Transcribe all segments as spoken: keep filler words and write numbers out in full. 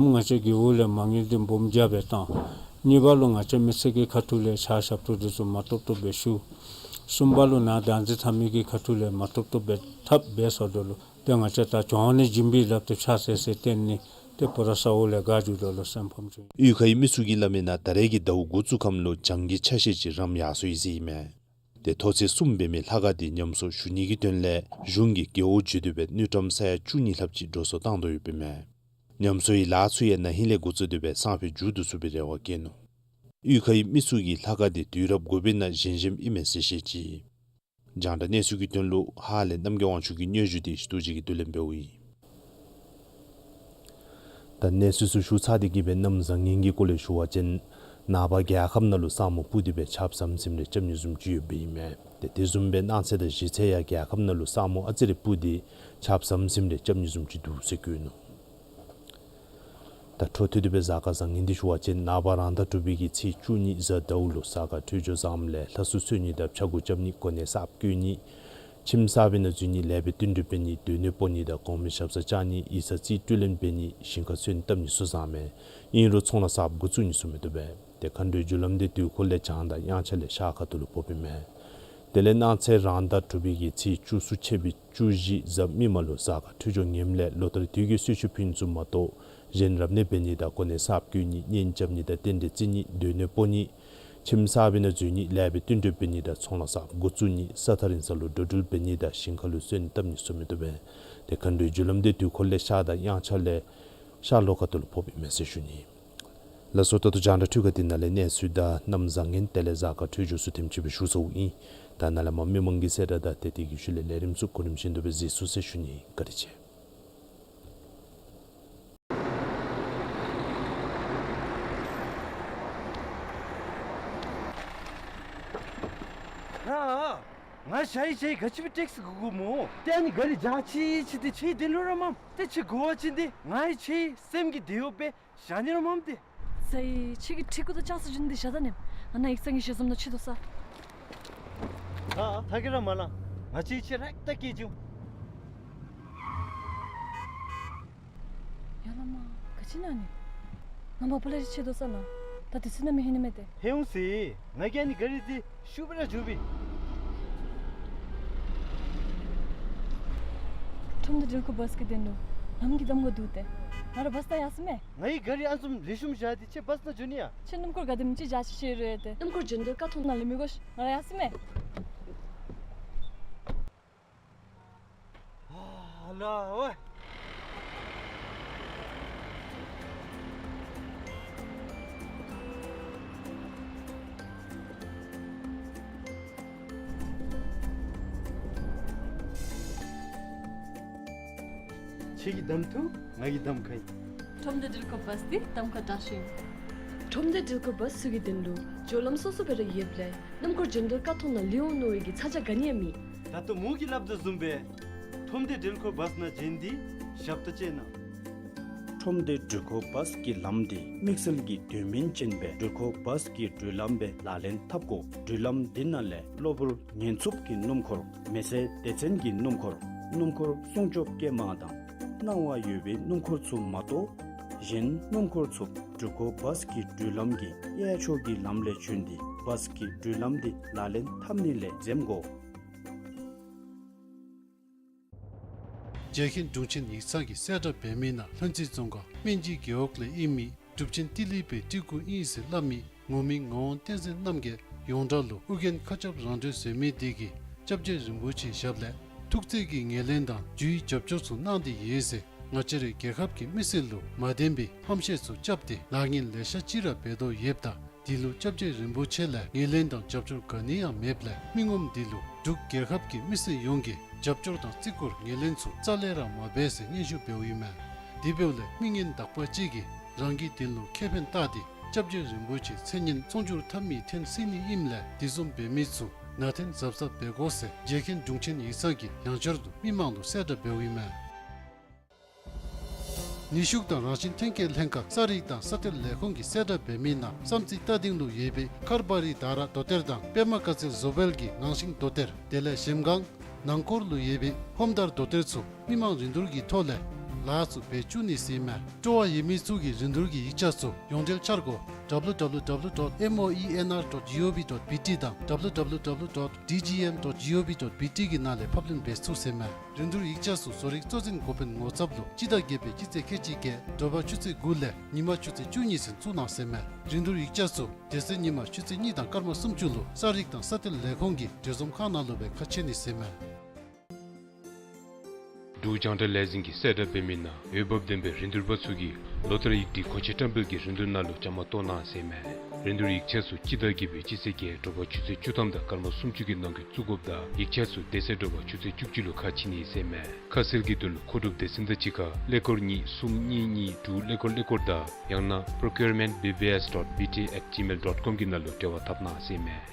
ང་བཅས་རྒེད་འོག་ལས་མ་དངུལ་འདི་སྦོམ་རྒྱབ་སྦེ་བཏང་། གཉིས་པ་ལུ་ང་བཅས་མི་སེར་གྱི་ཁ་ཐུག་ལས་ཕྱག་ཞབས་ཏོག་འདི་ཚུ་མ་ཐོབ་ཐོབ་སྦེ་ཞུ། གསུམ་པ་ལུ་ནཱ་བདག་འཛིན་འཐབ་མི་གི་ཁ་ཐུག་ལས་མ་ཐོབ་ཐོབ་སྦེ་འཐབ་འབད་སོ་དོ་ལུ་ཏེ་ང་བཅས་ད་གྱོང་ནི་བྱིན་པའི་ལགཔ་ཏེ་ཕྱག་འཚལ་ཟེར་བརྟེན་ནི་ཏེ་པོ་ར་ས་འོག་ལས་ག་འགྱོ་དོ་ལུ་སེམས་ཕམ་བྱུང་། གཡུས་ཁའི་མི་ཚུ་གིས་སླབ་མི་ནང་ད་རེས་ཀྱི་ཟླཝ་འགོ་བཙུགས་ཁམས་ལུ་གྱང་གི་ཆ་ཤས་ཅིག་རམ་ཡར་སོ་ཡི་ཟེར་ཨིན་མས། ཏེ་ཐོག་ཚད་གསུམ་འབད་མི་ལྷ་ཁང་འདི་ཉམས་གསོ་ཞུ་ནི་གི་དོན་ལས་གཞུང་གིས་རྒེད་འོག་བརྒྱུད་དེ་སྦེ་དངུལ་ཀྲམ་ས་ཡ་བཅུ་གཉིས་ལྷགཔ་ཅིག་འགྲོ་སོང་བཏང་དོ་ཡོདཔ་ཨིན་མས། ཉམས་གསོའི་ལཱ་ཚུ་ཡང་ན་ཧིང་ལས་འགོ་བཙུགས་ཏེ་སྦེ་སང་ཕོད་མཇུག་བསྡུ་ཚུགས་པའི་རེ་བ་བསྐྱེད་ནུག། གཡུས་ཁའི་མི་ཚུ་གིས་ལྷ་ཁང་འདི་དུས་རབས་དགུ་པའི་ནང་བཞེངས་བཞེངསམ་ཨིན་མས་ཟེར་བཤད་ཅི། རྒྱང་བསྒྲགས་གནས་ཚུལ་གྱི་དོན་ལུ་ཧཱ་ལས་རྣམ་རྒྱལ་དབང་ཕྱུག་གི་སྙན་ཞུ་འདི་ཞུ་དོ་ཅིག་གིས་བསྡུ་ལེན་འབདཝ་ཨིན། ད་གནས་ཚུལ་ཚུ་ཞུ་ཚར་ཏེ་གི་སྦེ་གནམ་བཟང་ངན་གྱི་སྐོར་ལས་ཞུ་བ་ཅིན་ནངས་པ་རྒྱལ་ཁབ་ནང་ལུ་ས་སྨུག་སྤུབས་ཏེ་སྦེ་ཆརཔ་ཟམ་ཟིམ་རེ་རྐྱབ་ནི་བཟུམ་ཅིག་ཡོདཔ་ཨིན་མས། ཏེ་དེ་བཟུམ་སྦེ་གནངས་ཚེ་དང་གཞེས་ཚེ་ཡང་རྒྱལ་ཁབ་ནང་ལུ་ས་སྨུག་ཨ་ཙི་རེ་སྤུབས་ཏེ་ཆརཔ་ཟམ་ཟིམ་རེ་རྐྱབ་ནི་བཟུམ་ཅིག་འདུག་ཟེར་བཀོད་ནུག། ད་འཕྲོ་མཐུད་དེ་སྦེ་གཟའ་སྐར་བཟང་ངན་འདི་ཞུ་བ་ཅིན་ནངས་པ་རང་ཟླ་དྲུག་པའི་གི་ཚེས་བཅུ་གཉིས་གཟའ་ཟླཝ་ལུ་གཟའ་སྐར་འཕྲོད་སྦྱོར་བཟངམ་ལས་ལྷ་གསོལ་གསོལ་ནི་དང་ཕྱྭ་འགུགས་རྐྱབ་ནི་གོ་གནས་གསརཔ་བསྐོ་ནི་ཁྱིམ་གསར་པའི་ནང་འཛུལ་ནི་ལེགས་པའི་བསྟུན་གྲོས་འབད་ནི་སྡོད་གནས་སྤོ་ནི་དང་གོང་མའི་ཞབས་སར་བཅར་ནི་ཡིག་ཚང་རྩིས་སྤྲོད་ལེན་འབད་ནི་ཞིང་ཁ་སོན་བཏབ་ནི་ཚུ་བཟང་མས། ཨིན་རུང་ཚོང་ལཱ་གསརཔ་འགོ་བཙུགས་ནི་ཚུ་མི་བཏུབ་པས། ཏེ་མཁའ་འགྲོའི་རྒྱུ་ལམ་འདི་དུས་འཁོར་ལས་བྱང་དང་དབྱངས་འཆར་ལས་ཤར་ཁ་ཐུག་ལུ་ཕོགཔ་ཨིན་མས། དེ་ལས་གནངས་ཚེ་རང་ཟླ་དྲུག་པའི་གི་ཚེས་བཅུ་གསུམ་ཕྱེད་པའི་བཅུ་བཞི་གཟའ་མིག་དམར་ལུ་གཟའ་སྐར་འཕྲོད་སྦྱོར་ངནམ་ལས་ལོ་ལྟར་དུས་ཀྱི་གསོལ་མཆོད་ཕུལ་ནི་ཚུ་མ་གཏོགས་གཞན་རབ་གནས་འབད་ནི་དང་གོ་གནས་གསརཔ་བསྐོ་ནི་གཉེན་རྐྱབ་ནི་དང་རྟེན་འབྲེལ་བརྩི་ནི་སྡོད་གནས་སྤོ་ནི་ཁྱིམ་གསར་པའི་ནང་འཛུལ་ནི་ལེགས་པའི་བསྟུན་གྲོས་འབད་ནི་དང་ཚོང་ལཱ་གསརཔ་འགོ་བཙུགས་ནི་ས་ཐག་རིང་ས་ལུ་འགྲོ་འགྲུལ་འབད་ནི་དང་ཞིང་ཁ་ལུ་སོན་བཏབ་ནི་ཚུ་མི་བཏུབ་པས། ཏེ་མཁའ་འགྲོའི་རྒྱུ་ལམ་འདི་དུས་འཁོར་ལས་ཤར་དང་དབྱངས་འཆར་ལས་ཤར་ལྷོ་ཁ་ཐུག་ལུ་ཕོགཔ་ཨིན་མས་ཟེར་ཞུ་ནི། ལགས་སོ། ད་ལྟོ་རྒྱང་བསྒྲགས་འཕྲུལ་ཁང་འདི་ནང་ལས་གནས་ཚུལ་དང་གནམ་བཟང་ངན་དེ་ལས་གཟའ་སྐར་འཕྲོད་སྦྱོར་ཚུ་ཐེངས་གཅིག་སྦེ་ཞུ་ཚརཝ་ཨིན། ད་ནཱ་ལས་མར་མི་མང་གི་གསལ་བསྒྲགས་དང་དེ་དེ་གི་ཤུལ་ལས་ལས་རིམ་ཚུ་གོ་རིམ་བཞིན་དུ་སྦེ་གཟིགས་ཚུགས་ཟེར་ཞུ་ནི། བཀའ་དྲིན་ཆེ། ཨ་ཨ། ང་ཞ་ཡི་ཞ་ཡི་ག་ཅི་སྦེ་ཊེག་སི་དགོ་དགོ་སྨོ། ཏེ་ཨ་ནི་ག་རི་འཇག་ཅི་ཅི་ཏེ་ཁྱོད་དེ་ལུ་ར་མམ། ཏེ་ཁྱོད་དགོ་བ་ཅིན་ཏེ་ང་ཡང་ཁྱོད་སེམས་ཀྱི་དེ་ཡོད་པས་བཞག་ནི་ར་མམ་ཏེ། ས་ཡི་ཁྱོད་ཀྱི་ཁྲི་གུ་དང་ལྕགས་སི་རྒྱུན་འདི་བཞག་ད་ནི། ང་ནཱ་ཡིག་ཚང་གི་ཞལ་འཛོམས་ནང་ཁྱོད་དོ་ས། ཨ་ཨ་ཐ་གི་ར་མ་ལང་། ང་ཁྱོད་ཁྱོད་རེག་ཏ་སྐྱེལ་བྱུང་། ཡ་ལ་མ། ག་ཅི་ཨ་ནི། ང་མ་པ་ལས་རི་ཁྱོད་དོ་ས་ལ། ད་དུས་ཚོད་ནང་མི་ཧིང་ནི་མས་ཏེ། ཧེ་འོང་ཟེར། ང་གིས་ཨ་ནི་ག་རི་འདི་ཤུགས་སྦེ་ར་རྒྱུག་པས། ཁྲོམ་སྡེ་འགྲུལ་འཁོར་བཱས་ཀྱི་དོན་ལུ་ལམ་གྱི་གདམ་ཁ་འདུག་སྟེ། ང་ར་བཱས་ནང་ཡར་སོང་མས། ང་གིས་ག་རི་ཨ་ནི་བཟུམ་ལེགས་ཤོམ་བཞག་སྟེ་ཁྱོད་བཱས་ནང་འགྱོ་ནི་ཡ། ཁྱོད་སྣུམ་འཁོར་ག་དེམ་ཅིག་བཞག་ཤེས་རུང་ཡ་ཏེ། སྣུམ་འཁོར་འགྲོ་འདོད་ཀ་ཐོང་ནང་ལས་མི་དགོ་ཤིག། ང་ར་ཡར་སོང་མས། ཨ་ལ་ཝེ། ཁྱོད་ཀྱིས་གདམ་འཐུ། ང་གིས་གདམ་ཁ་ཨིན། ཁྲོམ་སྡེ་འགྲུལ་འཁོར་བཱས་འདི་གདམ་ཁ་དྲག་ཤོས་ཨིན། ཁྲོམ་སྡེ་འགྲུལ་འཁོར་བཱས་ཚུ་གི་དོན་ལུ་སྦྱོར་ལམ་སོ་སོ་སྦེ་ར་ཡོདཔ་ལས་སྣུམ་འཁོར་འགྱོ་འདོད་ཀ་ཐོང་ནང་ལུས་འོང་མནོ་བའི་གི་ཚ་གྱང་ག་ནི་ཡང་མེད། ད་ལྟོ་མོ་གིས་སླབ་དོ་བཟུམ་སྦེ་ཁྲོམ་སྡེ་འགྲུལ་འཁོར་བཱས་ནང་འགྱོ་ནི་འདི་ཞབས་ཏོག་ཅིག་ཨིན་ན། ཁྲོམ་སྡེ་འགྲུལ་འཁོར་བཱས་ཀྱི་ལམ་འདི་དམིགས་བསལ་གྱི་དོན་སྨིན་ཅན་སྦེ་འགྲུལ་འཁོར་བཱས་ཀྱི་འགྲུལ་ལམ་སྦེ་ལག་ལེན་འཐབ་དགོ། འགྲུལ་ལམ་འདི་ནང་ལས་གློ་བུར་ཉེན་འཚུབ་ཀྱི་སྣུམ་འཁོར། མེ་བསད་སྡེ་ཚན་གྱི་སྣུམ་འཁོར། སྣུམ་འཁོར་སྲུང་སྐྱོབ་སྐྱེལ་མ་དང་སྣང་བ་ཡོད་པའི་སྣུམ་འཁོར་ཚུ་མ་གཏོགས་གཞན་སྣུམ་འཁོར་ཚུ་འགྲུལ་འཁོར་བཱས་ཀྱི་འགྲུལ་ལམ་གྱི་གཡས་ཕྱོགས་ཀྱི་ལམ་ལས་བྱོན་ཏེ་བཱས་ཀྱི་འགྲུལ་ལམ་འདི་ལག་ལེན་འཐབ་ནི་ལས་འཛེམ་དགོ། རྒྱལ་མཁན་དྲུང་ཆེན་ཡིག་ཚང་གིས་གསལ་བསྒྲགས་འབད་མི་ནང་ལྷུན་རྩེ་རྫོང་ཁག་སྨན་སྦྱིས་རྒེད་འོག་ལས་ཨིན་མི་གྲུབ་ཆེན་ཏི་ལི་པའི་སྤྲུལ་སྐུ་ཨིན་ཟེར་སླབ་མི་ངོ་མི་ངག་དབང་བསྟན་འཛིན་རྣམ་རྒྱལ་ཡོངས་གྲགས་ལུ་ཨོ་རྒྱན་མཁའ་ཁྱབ་རང་གྲོལ་ཟེར་མི་འདི་གིས་སྐྱབས་རྗེ་རིན་པོ་ཆེའི་ཞབས་ལས་ཐུགས་བརྩེ་གི་ངོས་ལེན་དང་རྒྱུའི་རྒྱབ་སྐྱོར་ཚུ་གནང་སྟེ་ཡོད་ཟེར། ང་བཅས་རའི་རྒྱལ་ཁབ་ཀྱི་མི་སེར་ལུ་མ་བདེན་པའི་ཧམ་བཤད་ཚུ་རྐྱབ་སྟེ་ལཱ་ངན་ལེ་ཤ་ཅིག་ར་འབད་དོ་ཡོདཔ་ད་དེ་ལུ་སྐྱབས་རྗེ་རིན་པོ་ཆེ་ལས་ངོས་ལེན་དང་རྒྱབ་སྐྱོར་ག་ནི་ཡང་མེདཔ་ལས་མི་ངོམ་འདི་ལུ་འབྲུག་རྒྱལ་ཁབ་ཀྱི་མི་སེར་ཡོངས་ཀྱིས་རྒྱབ་སྐྱོར་དང་བརྩི་བཀུར་ངོས་ལེན་ཚུ་རྩ་ལས་ར་མ་འབད་ཟེར་སྙན་ཞུ་འབདཝ་ཨིན་མས། དེ་འབདཝ་ལས་མི་ངན་དག་པ་ཅིག་གིས་རང་གི་དོན་ལུ་ཁེ་ཕན་བལྟ་སྟེ་སྐྱབས་རྗེ་རིན་པོ་ཆེའི་མཚན་སྙན་མཚུངས་འགྱུར་འཐབ་མི་འཐེན་སྲིད་ནི་ཨིནམ་ལས་དེ་བཟུམ་འབད་མི་ཚུ་ནང་འཐེན་གཟབ་གཟབ་འབད་དགོ་ཟེར་རྒྱལ་མཁན་དྲུང་ཆེན་ཡིག་ཚང་གིས་ཡང་བསྐྱར་དུ་མི་མང་ལུ་གསལ་བསྒྲགས་འབདཝ་ཨིན་མས། ནུས་ཤུགས་དང་རང་བཞིན་ཐོན་སྐྱེད་ལྷན་ཁག་ས་རིག་དང་ས་གཏེར་ལས་ཁུངས་ཀྱིས་གསལ་བསྒྲགས་འབད་མི་ནང་བསམ་རྩེ་རྟ་སྡིང་ལུ་ཡོད་པའི་མཁར་བ་རི་དྭགས་ར་རྡོ་གཏེར་དང་པདྨ་དཀར་རྩེ་བཟོ་བལ་གྱི་ངང་ཤིང་རྡོ་གཏེར་དེ་ལས་གཞལམ་སྒང་ནང་འཁོར་ལུ་ཡོད་པའི་ཧོམ་དར་རྡོ་གཏེར་ཚུ་མི་མང་རིན་བསྡུར་གྱི་ཐོག་ལས་ ལཱ་ཚུ་འབད་བཅུག་ནི་ཟེར་མས། སྤྲོ་བ་ཡོད་མི་ཚུ་གིས་རིན་བསྡུར་གྱི་ཡིག་ཆ་ཚུ་ཡོངས་འབྲེལ་འཆར་སྒོ་W W W dot M O E N R dot G O V dot B T དང་W W W dot D G M dot G O V dot B T གི་ནང་ལས་ཕབ་ལེན་འབད་ཚུགས་ཟེར་མས། རིན་བསྡུར་ཡིག་ཆ་ཚུ་བཟོ་རིག་གཙོ་འཛིན་འགོ་དཔོན་ངོ་ཚབ་ལུ་སྤྱི་ཟླ་བརྒྱད་པའི་སྤྱི་ཚེས་ཁལ་གཅིག་བརྒྱད་དྲོ་པ་ཆུ་ཚོད་དགུ་ལས་ཉིན་མ་ཆུ་ཚོད་བཅུ་གཉིས་ཚུན་བཙུགས་གནང་ཟེར་མས། རིན་བསྡུར་ཡིག་ཆ་ཚུ་དེ་ཚེ་ཉིན་མ་ཆུ་ཚོད་གཉིས་དང་སྐར་མ་སུམ་ཅུ་ལུ་ས་རིག་དང་ས་དེལ་ལས་ཁུངས་ཀྱི་གྲོས་འཛོམས་ཁང་ནང་ལུ་སྦེ་ཁ་ཕྱེ་ནི་ཟེར་མས། འབྲུག་རྒྱང་བསྒྲགས་ལས་འཛིན་གྱིས་གསལ་བསྒྲགས་འབད་མི་ནང་འོས་འབབ་ལྡན་པའི་རིན་བསྡུར་པ་ཚུ་གིས་ལོ་ལྟར་ཡིག་སྒྲིག་མཁོ་ཆས་བཀྲམ་སྤེལ་གྱི་རིན་བསྡུར་ནང་ལུ་བཅའ་མར་གཏོགས་གནང་ཟེར་མས། རིན་བསྡུར་ཡིག་ཆ་ཚུ་སྤྱི་ཟླ་བརྒྱད་པའི་སྤྱི་ཚེས་བརྒྱད་དྲོ་པ་ཆུ་ཚོད་བཅུ་ཐམ་དང་སྐར་མ་སུམ་ཅུ་གི་ནང་འཁོད་བཙུགས་དགོཔ་དང་ཡིག་ཆ་ཚུ་དེ་ཚེ་དྲོ་པ་ཆུ་ཚོད་བཅུ་གཅིག་ལུ་ཁ་ཕྱེ་ནི་ཟེར་མས། ཁ་གསལ་གྱི་དོན་ལུ་མཁོ་སྒྲུབ་སྡེ་ཚན་དང་གཅིག་ཁར་ཀླད་ཀོར་གཉིས་གསུམ་གཉིས་གཉིས་དྲུག་ཀླད་ཀོར་ཀླད་ཀོར་དང་ཡང་ན་procurement B B S dot B T at gmail dot com གི་ནང་ལུ་འབྲེལ་བ་འཐབ་གནང་ཟེར་མས།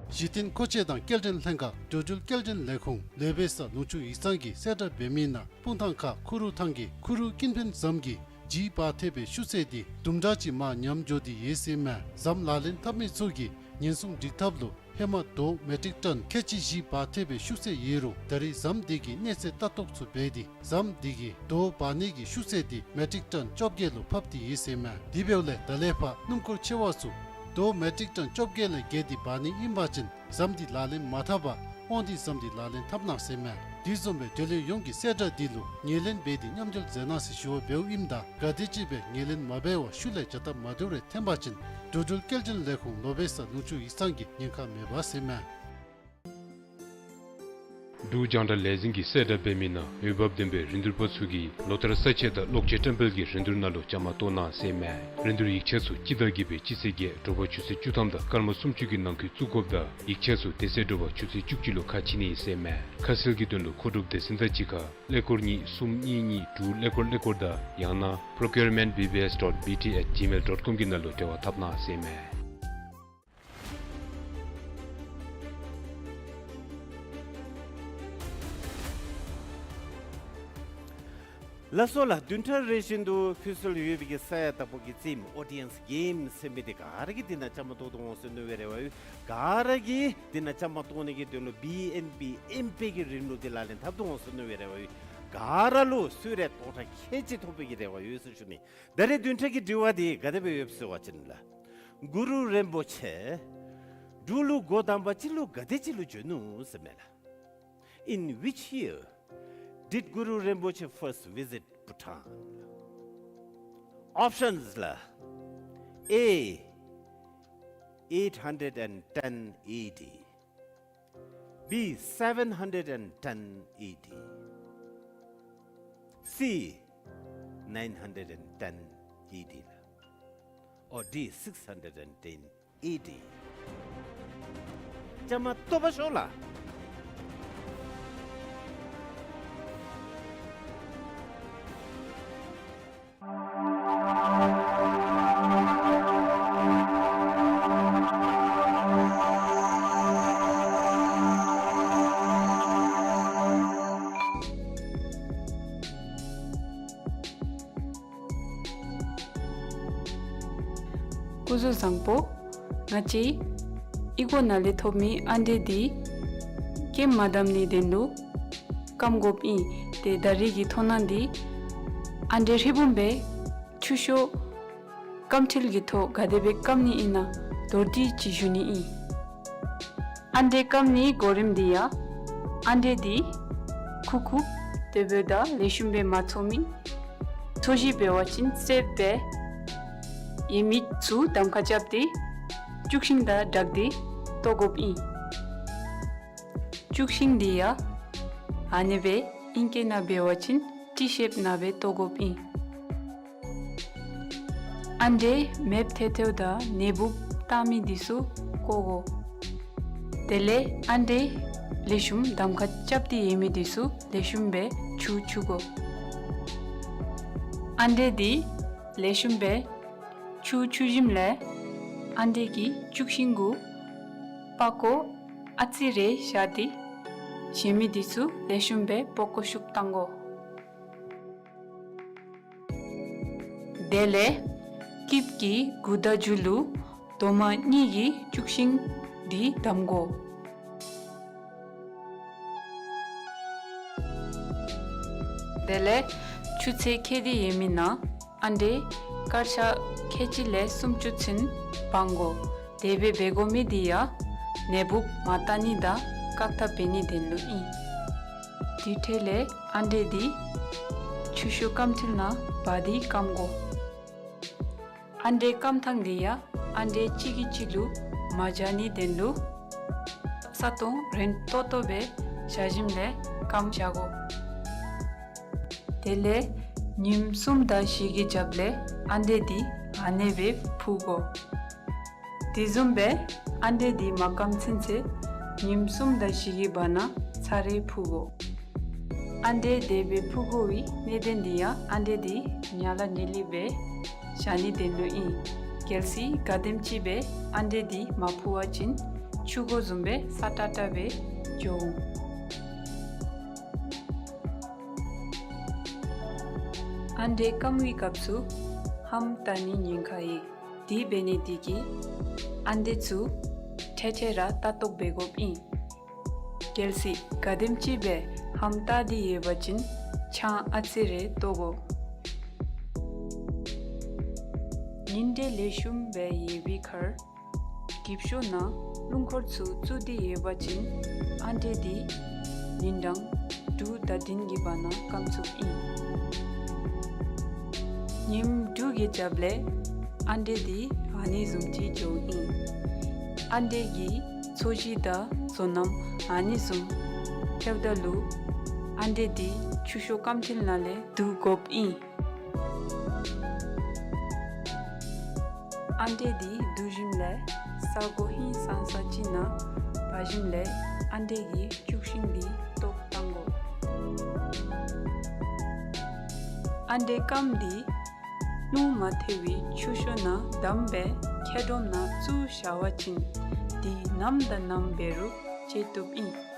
གཞི་རྟེན་མཁོ་ཆས་དང་སྐྱེལ་འདྲེན་ལྷན་ཁག་འགྲོ་འགྲུལ་སྐྱེལ་འདྲེན་ལས་ཁུངས་ལོ་པེ་ས་ལུང་ཕྱོགས་ཡིག་ཚང་གིས་གསལ་བསྒྲགས་འབད་མི་ནང་སྤུངས་ཐང་ཁ་ཁུ་རུ་ཐང་གི་ཁུ་རུ་ཀུན་ཕན་ཟམ་གྱི་ལྗིད་འབག་ཐེབས་པའི་ཤུགས་ཚད་འདི་དུམ་གྲ་ཅིག་མར་ཉམས་འགྱོ་སྟེ་ཡོད་ཟེར་མས། ཟམ་ལག་ལེན་འཐབ་མི་ཚུ་གིས་ཉེན་སྲུང་སྒྲིག་ཐབས་ལུ་ཧེ་མ་རྡོ་མེ་ཊིག་ཊོན་ཁལ་གཅིག་བཞི་འབག་ཐེབས་པའི་ཤུགས་ཚད་ཡོད་རུང་ད་རེས་ཟམ་འདི་གི་གནས་ཚད་ལྟ་རྟོག་ཚུ་འབད་དེ་ཟམ་འདི་གི་རྡོ་འབག་ནི་གི་ཤུགས་ཚད་འདི་མེ་ཊིག་ཊོན་བཅོ་བརྒྱད་ལུ་ཕབ་སྟེ་ཡོད་ཟེར་མས། དེ་འབདཝ་ལས་ད་ལས་ཕར་སྣུམ་འཁོར་ཆེ་བ་ཚུ་རྡོ་མེ་ཊིག་ཊོན་བཅོ་བརྒྱད་ལས་བརྒལ་ཏེ་འབག་ནི་ཨིན་པ་ཅིན་ཟམ་འདི་ལག་ལེན་མ་འཐབ་པར་དབང་འདུས་ཟམ་འདི་ལག་ལེན་འཐབ་གནང་ཟེར་མས། དེ་བཟུམ་སྦེ་འབྲེལ་ཡོད་ཡོངས་ཀྱིས་གསལ་བསྒྲགས་འདི་ལུ་ངོས་ལེན་འབད་དེ་མཉམ་འབྲེལ་མཛད་གནང་ཟེར་ཞུ་བ་འབདཝ་ཨིནམ་ད་ག་དེམ་ཅིག་སྦེ་ངོས་ལེན་མ་འབད་བར་ཤུལ་ལས་བྱ་སྟབས་མ་བདེཝ་རེ་འཐོན་པ་ཅིན་འགྲོ་འགྲུལ་སྐྱེལ་འདྲེན་ལས་ཁུངས་ལོ་པེ་ས་ལུང་ཕྱོགས་ཡིག་ཚང་གིས་ཉེན་ཁ་མེད་པ་ཟེར་མས། འབྲུག་རྒྱང་བསྒྲགས་ལས་འཛིན་གྱིས་གསལ་བསྒྲགས་འབད་མི་ནང་འོས་འབབ་ལྡན་པའི་རིན་བསྡུར་པ་ཚུ་གིས་ལོ་ལྟར་ས་ཆ་དང་གློག་ཆས་བཀྲམ་སྤེལ་གྱི་རིན་བསྡུར་ནང་ལུ་བཅའ་མར་གཏོགས་གནང་ཟེར་མས། རིན་བསྡུར་ཡིག་ཆ་ཚུ་སྤྱི་ཟླ་བརྒྱད་པའི་སྤྱི་ཚེས་བརྒྱད་དྲོ་པ་ཆུ་ཚོད་བཅུ་ཐམ་དང་སྐར་མ་སུམ་ཅུ་གི་ནང་འཁོད་བཙུགས་དགོཔ་དང་ཡིག་ཆ་ཚུ་དེ་ཚེ་དྲོ་པ་ཆུ་ཚོད་བཅུ་གཅིག་ལུ་ཁ་ཕྱེ་ནི་ཟེར་མས། ཁ་གསལ་གྱི་དོན་ལུ་མཁོ་སྒྲུབ་སྡེ་ཚན་དང་གཅིག་ཁར་ཀླད་ཀོར་གཉིས་གསུམ་གཉིས་གཉིས་དྲུག་ཀླད་ཀོར་ཀླད་ཀོར་དང་ཡང་ན་procurement B B S dot B T at gmail dot com གི་ནང་ལུ་འབྲེལ་བ་འཐབ་གནང་ཟེར་མས། ལགས་སོ་ལགས། བདུན་ཕྲག་རེ་བཞིན་དུ་ཕུལ་སྲོལ་ཡོད་པའི་གི་ས་ཡ་དྭགས་པོ་གི་རྩེདམོ་ཨོ་ཌི་ཡེནསི་གེམ་ཟེར་མི་འདི་ག་ར་གིས་འདི་ནང་བཅའ་མར་གཏོགས་ཏེ་འོང་ཟེར་མནོ་བའི་རེ་བ་ཡོད། ག་ར་གིས་འདི་ནང་བཅའ་མར་གཏོགས་ནི་གི་དོན་ལུ་བི་ཨེན་བི་ཨེམ་པེ་གི་རིམ་ལུགས་འདི་ལག་ལེན་འཐབ་སྟེ་འོང་ཟེར་མནོ་བའི་རེ་བ་ཡོད། ག་ར་ལུ་གསོལ་རས་རྟོགས་གྲངས་ཁལ་གཅིག་ཐོབ་པའི་གི་རེ་བ་ཡོད་ཟེར་ཞུ་ནི། ད་རེས་བདུན་ཕྲག་གི་དྲི་བ་འདི་ག་དེ་སྦེ་ཡོདཔ་ཟེར་བ་ཅིན་ལགས། གུ་རུ་རིན་པོ་ཆེ་འབྲུག་ལུ་འགོ་དང་པ་ཅིག་ལུ་ག་དེ་ཅིག་ལུ་བྱོན་ནུག་ཟེར་མས་ལགས། In which year did Guru Rinpoche first visit Bhutan? Options ལགས། A, eight hundred and ten A D. B, seven hundred and ten A D. C, nine hundred and ten A D ལགས། Or D, six hundred and ten A D. བཅའ་མར་གཏོགས་པར་ཤོག་ལགས། སྐུ་གཟུགས་བཟང་པོ། ང་བཅས་ཨི་ཁོ་ནང་ལས་ཐོབ་མི་ཨ་འབྲས་འདི་སྐེམ་མ་བསྡམ་ནི་དོན་ལུ་སྐམ་དགོཔ་ཨིན། ཏེ་ད་རེས་ཀྱི་མཐོང་སྣང་འདི་ཨ་འབྲས་ཧྲིལ་བུམ་སྦེ་ཆུ་ཤོག་སྐམ་ཁྲིལ་གྱི་ཐོག་ག་དེ་སྦེ་སྐམ་ནི་ཨིན་ན་མདོར་བསྡུས་ཅིག་ཞུ་ནི་ཨིན། ཨ་འབྲས་སྐམ་ནིའི་གོ་རིམ་འདི་ཡང་ཨ་འབྲས་འདི་ཁུག་ཁུག་དེ་འབདཝ་ད་ལེགས་ཤོམ་སྦེ་མ་ཚོར་མི་ཚོར་གཞི་འབད་བ་ཅིན་སྲེགཔ་སྦེ་ཡོད་མི་ཚུ་གདམ་ཁ་རྐྱབ་སྟེ་ཅུག་ཤིང་དང་སྦྲགས་ཏེ་གཏོར་དགོཔ་ཨིན། ཅུག་ཤིང་འདི་ཡང་ཨ་ནི་སྦེ་ཨིང་སྐད་ནང་འབད་བ་ཅིན་ཊི་ཤེཔ་ནང་སྦེ་གཏོར་དགོཔ་ཨིན། ཨ་འབྲས་མེདཔ་ཐལ་ཐལཝ་ད་ནད་འབུཔ་བཏང་མི་འདི་ཚུ་བཀོ་དགོ། དེ་ལས་ཨ་འབྲས་ལེགས་ཤོམ་གདམ་ཁ་རྐྱབ་སྟེ་ཡོད་མི་འདི་ཚུ་ལེགས་ཤོམ་སྦེ་ཆུ་འཁྱུ་དགོ། ཨ་འབྲས་འདི་ལེགས་ཤོམ་སྦེ་ཆུ་འཁྱུ་ཞིནམ་ལས་ཨ་འབྲས་ཀྱི་ཅུག་ཤིང་གུ་པགས་ཀོ་ཨ་ཙི་རེ་བཞག་སྟེ་གཞན་མི་འདི་ཚུ་ལེགས་ཤོམ་སྦེ་པགས་ཀོ་ཤུབས་བཏང་དགོ། དེ་ལས་སྐྱིབས་ཀྱི་མགུ་ཟླ་མཇུག་ལུ་རྡོག་མ་གཉིས་ཀྱི་ཅུག་ཤིང་འདི་བསྡམ་དགོ། དེ་ལས་ ཆུ་ཚོད་ཁལ་གཅིག་ཡོད་མི་ནང་ཨ་འབྲས་དཀར་ཆག་ཁལ་གཅིག་ལས་སུམ་ཅུ་ཚུན་སྦང་དགོ། དེ་སྦེ་འབད་དགོ་མི་འདི་ཡང་ནད་འབུཔ་མ་བཏང་ནི་དང་བཀག་ཐབས་འབད་ནི་དོན་ལུ་ཨིན། དེ་འཕྲལ་ལས་ཨ་འབྲས་འདི་ཆུ་ཤོག་སྐམ་འཐིལ་ནང་འབག་སྟེ་སྐམ་དགོ། ཨ་འབྲས་སྐམ་ཐངས་འདི་ཡང་ཨ་འབྲས་གཅིག་གིས་གཅིག་ལུ་མ་འཇའ་ནི་དོན་ལུ་ས་སྟོང་རན་ཏོག་ཏོ་སྦེ་བཞག་ཞིནམ་ལས་སྐམ་བཞག་དགོ། དེ་ལས་ཉིནམ་གསུམ་དང་བཞི་གི་རྒྱབ་ལས་ཨ་འབྲས་འདི་ཨ་ནེ་སྦེ་ཕུ་དགོ། དེ་བཟུམ་སྦེ་ཨ་འབྲས་འདི་མ་སྐམ་ཚུན་ཚོད་ཉིནམ་གསུམ་དང་བཞི་གི་བར་ན་ཚར་རེ་ཕུ་དགོ། ཨ་འབྲས་དེ་སྦེ་ཕུ་དགོ་པའི་གནད་དོན་འདི་ཡང་ཨ་འབྲས་འདི་ཉ་ལ་ནི་ལི་སྦེ་བཞག་ནི་དོན་ལུ་ཨིན། གལ་སྲིད་ག་དེམ་ཅིག་སྦེ་ཨ་འབྲས་འདི་མ་ཕུ་བ་ཅིན་ཆུ་སྒོ་བཟུམ་སྦེ་སྲ་ཀྲག་ཀྲ་སྦེ་འགྱོ་འོང་། ཨ་འབྲས་སྐམ་པའི་སྐབས་སུ་ལྷམ་བཏགས་ནི་ཉེན་ཁ་ཡོད། དེ་འབད་ནི་དེ་གིས་ཨ་འབྲས་ཚུ་འཕྲལ་འཕྲལ་ར་ལྟ་རྟོག་འབད་དགོཔ་ཨིན། གལ་སྲིད་ག་དེམ་ཅིག་སྦེ་ལྷམ་བཏགས་ཏེ་ཡོད་པ་ཅིན་ཆང་ཨ་ཙི་རེ་བཏོག་དགོ། ཉིན་དེ་ལེགས་ཤོམ་སྦེ་ཡོད་པའི་ཁར་འགྱིབ་ཤོག་ནང་རླུང་འཁོར་ཚུ་བཙུགས་ཏེ་ཡོད་པ་ཅིན་ཨ་འབྲས་འདི་ཉིན་གྲངས་དྲུག་དང་བདུན་གྱི་བར་ན་སྐམ་ཚུགསཔ་ཨིན། ཉིནམ་དྲུག་གི་རྒྱབ་ལས་ཨ་འབྲས་འདི་ཨ་ནི་བཟུམ་ཅིག་འགྱོཝ་ཨིན། ཨ་འབྲས་ཀྱི་ཚོས་གཞི་དང་བཟོ་རྣམ་ཨ་ནི་བཟུམ་ཐལཝ་ད་ལུ་ཨ་འབྲས་འདི་ཆུ་ཤོག་སྐམ་འཐིལ་ནང་ལས་བསྡུ་དགོཔ་ཨིན། ཨ་འབྲས་འདི་བསྡུ་ཞིནམ་ལས་ས་སྒོ་ཧིང་སངས་ས་ཅིག་ནང་འབག་ཞིནམ་ལས་ཨ་འབྲས་ཀྱི་བཅུད་ཤིང་འདི་བཏོག་བཏང་དགོ། ཨ་འབྲས་སྐམ་འདི་རླུང་མ་ཐལ་བའི་ཆུ་ཤོག་ནང་བསྡམས་སྦེ་ཁྱེག་སྒྲོམ་ནང་བཙུགས་བཞག་པ་ཅིན་འདི་ནམ་དང་ནམ་འབད་རུང་བཅད་བཏུབ་ཨིན།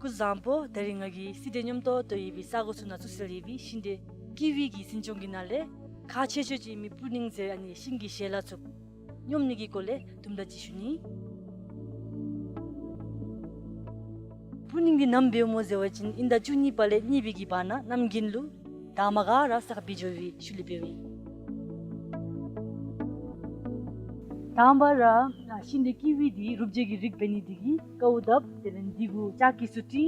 སྐུ་གཟུགས་བཟང་པོ། ད་རིས་ང་གིས་སི་ཏེ་སྙོམས་ཏོག་ཏོ་ཡོད་པའི་ས་གོ་ཚུ་ནང་བཙུགས་སྲོལ་ཡོད་པའི་ཤིང་འབྲས་ཀི་ཝི་གི་འཛིན་སྐྱོང་གི་ནང་ལས་ཁག་ཆེ་ཤོས་ཅིག་ཨིན་མི་པུ་ནིང་ཟེར་ཨ་ནི་ཤིང་གི་ཞལ་ལག་ཚུ་སྙོམས་ནི་གི་སྐོར་ལས་དུམ་གྲ་ཅིག་ཞུ་ནི། པུ་ནིང་འདི་ནམ་འབདཝ་སྨོ་ཟེར་བ་ཅིན་དབྱིན་ཟླ་བཅུ་གཉིས་པ་ལས་གཉིས་པའི་གི་བར་ན་གནམ་དགུན་ལུ་དང་པ་ག་ར་ས་ཁར་འབད་འགྱོ་བའི་ཤུལ་ལས་འབདཝ་ཨིན། དང་པ་ར་ཤིང་འབྲས་ཀི་ཝི་འདི་རུབ་བྱེད་ཀྱི་རིགས་འབད་ནི་དེ་གིས་ཀཝ་བཏབ། དེ་ལས་འདི་གུ་ལྕགས་ཀྱི་སུ་ཏི།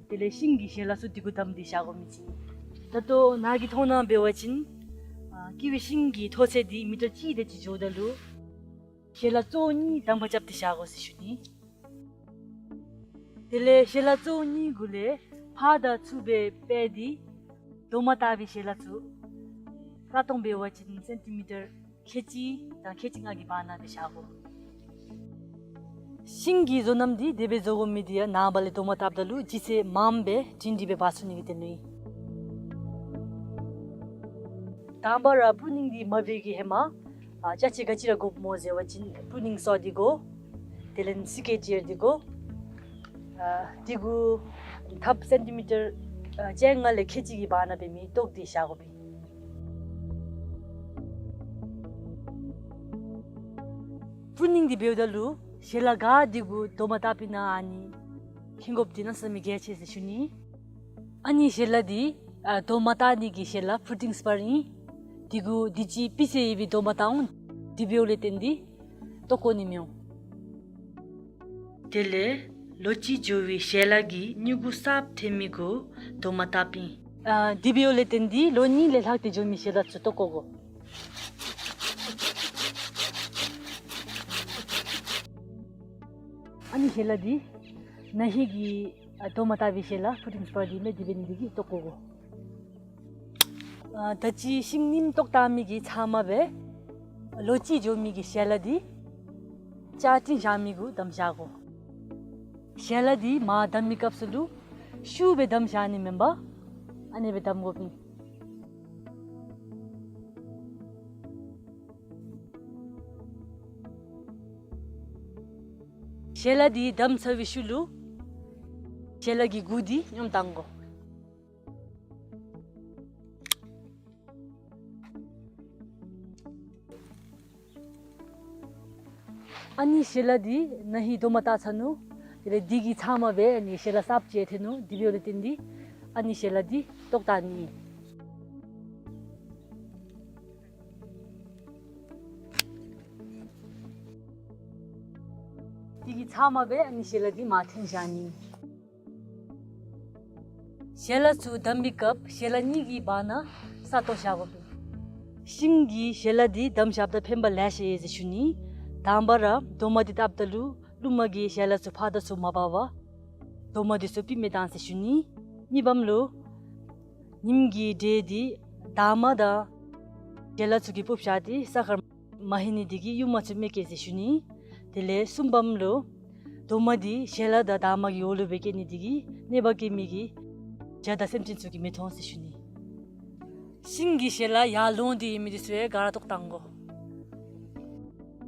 དེ་ལས་ཤིང་གི་ཞལ་ལག་ཚུ་འདི་གུ་བསྡམས་ཏེ་བཞག་དགོ་མི་ཅིག་ཨིན། ད་ལྟོ་ནཱ་གི་མཐོང་སྣང་འབད་བ་ཅིན་ཨ་ཀི་ཝི་ཤིང་གི་མཐོ་ཚད་འདི་མི་ཊར་གཅིག་དེ་ཅིག་འགྱོཝ་ད་ལུ་ཞལ་ལག་གཙོ་བོ་གཉིས་དང་པ་རྐྱབ་སྟེ་བཞག་དགོ་ཟེར་ཞུ་ནི། དེ་ལས་ཞལ་ལག་གཙོ་བོ་གཉིས་གུ་ལས་ཕར་དང་ཚུར་སྦེ་སྤེལ་ཏེ་རྡོག་མ་བཏགས་པའི་ཞལ་ལག་ཚུ་ས་སྟོང་འབད་བ་ཅིན་སེན་ཊི་མི་ཊར་ཁལ་གཅིག་དང་ཁལ་གཅིག་ལྔ་གི་བར་ན་སྦེ་བཞག་དགོ། ཤིང་གི་བཟོ་རྣམ་འདི་དེ་སྦེ་བཟོ་དགོ་མི་འདི་ཡང་ནངས་པ་ལས་རྡོག་མ་བཏགསཔ་ད་ལུ་ལྗིད་ཚད་མངམ་སྦེ་སྒྲིང་སྒྲི་སྦེ་འབག་ཚུགས་ནི་གི་དོན་ལུ་ཨིན། དང་པ་ར་པུ་ནིང་འདི་མ་འབད་བའི་གི་ཧེ་མ་ཨ་ཅ་ཆས་ག་ཅི་ར་དགོཔ་སྨོ་ཟེར་བ་ཅིན་པུ་ནིང་སོ་འདི་དགོ། དེ་ལས་སི་ཀེ་ཅེར་འདི་དགོ། ཨ་འདི་གུ་ཐགཔ་སེན་ཊི་མི་ཊར་ཨ་བཅོ་ལྔ་ལས་ཁལ་གཅིག་གི་བར་ན་འབད་མི་བཏོག་སྟེ་བཞག་དགོ་པས། པུ་ནིང་འདི་འབདཝ་ད་ལུ་ཞལ་ལག་ག་འདི་གུ་རྡོག་མ་བཏགས་པའི་ནང་ཨ་ནི་ཁེན་དགོཔ་འདི་གནམ་མེད་ས་མེད་གལ་ཆེ་ཟེར་ཞུ་ནི། ཨ་ནི་ཞལ་ལག་འདི་ཨ་རྡོག་མ་བཏགས་ནི་གི་ཞལ་ལག་ཕུ་ཊིང་སི་པར་ཨིན། འདི་གུ་འདི་ཅིག་སྤུས་ཚད་ཡོད་པའི་རྡོག་མ་བཏགས་འོང་། དེ་འབདཝ་ལས་བརྟེན་ཏེ་བཏོག་དགོ་ནི་མི་འོང་། དེ་ལས་ལོ་གཅིག་འགྱོ་བའི་ཞལ་ལག་གི་མྱུ་གུ་གསརཔ་ཐོན་མི་གུ་རྡོག་མ་བཏགས་པས། ཨ་དེ་འབདཝ་ལས་བརྟེན་ཏེ་ལོ་གཉིས་ལས་ལྷག་སྟེ་འགྱོ་མི་ཞལ་ལག་ཚུ་བཏོག་བཀོ་དགོ། ཨ་ནི་ཞལ་ལག་འདི་ན་ཧིང་གི་ཨ་རྡོག་མ་བཏགས་པའི་ཞལ་ལག་ཕུ་ཊིང་སི་པར་འདི་མས། དེ་འབད་ནི་འདི་གིས་བཏོག་བཀོ་དགོ། ཨ་ད་ཅི་ཤིང་རྙིངམ་བཏོག་བཏང་མི་གི་ཚབ་མ་སྦེ་ལོ་གཅིག་འགྱོ་མི་གི་ཞལ་ལག་འདི་ལྕགས་ཀྲིན་བཞག་མི་གུ་བསྡམ་བཞག་དགོ། ཞལ་ལག་འདི་མར་བསྡམ་མི་སྐབས་སུ་ལུ་ཤུགས་སྦེ་བསྡམ་བཞག་ནི་མེན་པར་ཨ་ནེ་སྦེ་བསྡམ་དགོ་པས། ཞལ་ལག་འདི་བསྡམ་ཚར་བའི་ཤུལ་ལུ་ཞལ་ལག་གི་མགུ་འདི་སྙོམས་བཏང་དགོ། ཨ་ནི་ཞལ་ལག་འདི་ན་ཧིང་རྡོག་མ་བཏགས་ཚར་ནུག། དེ་ལས་འདི་གི་ཚབ་མ་སྦེ་ཨ་ནི་ཞལ་ལག་གསརཔ་ཅིག་ཐོན་ནུག། དེ་འབདཝ་ལས་བརྟེན་ཏེ་ཨ་ནི་ཞལ་ལག་འདི་བཏོག་བཏང་ནི། འདི་གི་ཚབ་མ་སྦེ་ཨ་ནི་ཞལ་ལག་འདི་མར་འཐེན་བཞག་ནི། ཞལ་ལག་ཚུ་བསྡམ་པའི་སྐབས་ཞལ་ལག་གཉིས་ཀྱི་བར་ན་ས་བཏོག་བཞག་དགོ་པས། ཤིང་གི་ཞལ་ལག་འདི་བསྡམ་བཞགཔ་ད་ཕན་པ་ལེ་ཤ་ཡོད་ཟེར་ཞུ་ནི། དང་པ་ར་རྡོག་མ་འདི་བཏགསཔ་ད་ལུ་རླུང་མ་གིས་ཞལ་ལག་ཚུ་ཕར་དང་ཚུར་མ་འབག་པར་རྡོག་མ་འདི་ཚུ་ཕུད་མི་བཏང་ཟེར་ཞུ་ནི། གཉིས་པམ་ལུ་ཉིམ་གི་དྲོད་འདི་དར་མ་དང་ཞལ་ལག་ཚུ་གིས་སྤུབས་བཞག་སྟེ་ས་ཁར་མ་ལྷོད་ནི་འདི་གིས་ཡུརམ་ཚུ་མི་སྐྱེ་ཟེར་ཞུ་ནི། དེ་ལས་གསུམ་པམ་ལུ་རྡོག་མ་འདི་ཞལ་ལག་དང་དར་མ་གི་འོག་ལུ་སྦེ་སྐྱེ་ནི་འདི་གིས་གནོད་པ་བཀལ་མི་གི་བྱ་དང་སེམས་ཅན་ཚུ་གིས་མི་མཐོང་ཟེར་ཞུ་ནི། ཤིང་གི་ཞལ་ལག་ཡར་ལོང་སྟེ་ཡོད་མི་འདི་ཚུ་ཡང་ག་ར་བཏོག་བཏང་དགོ།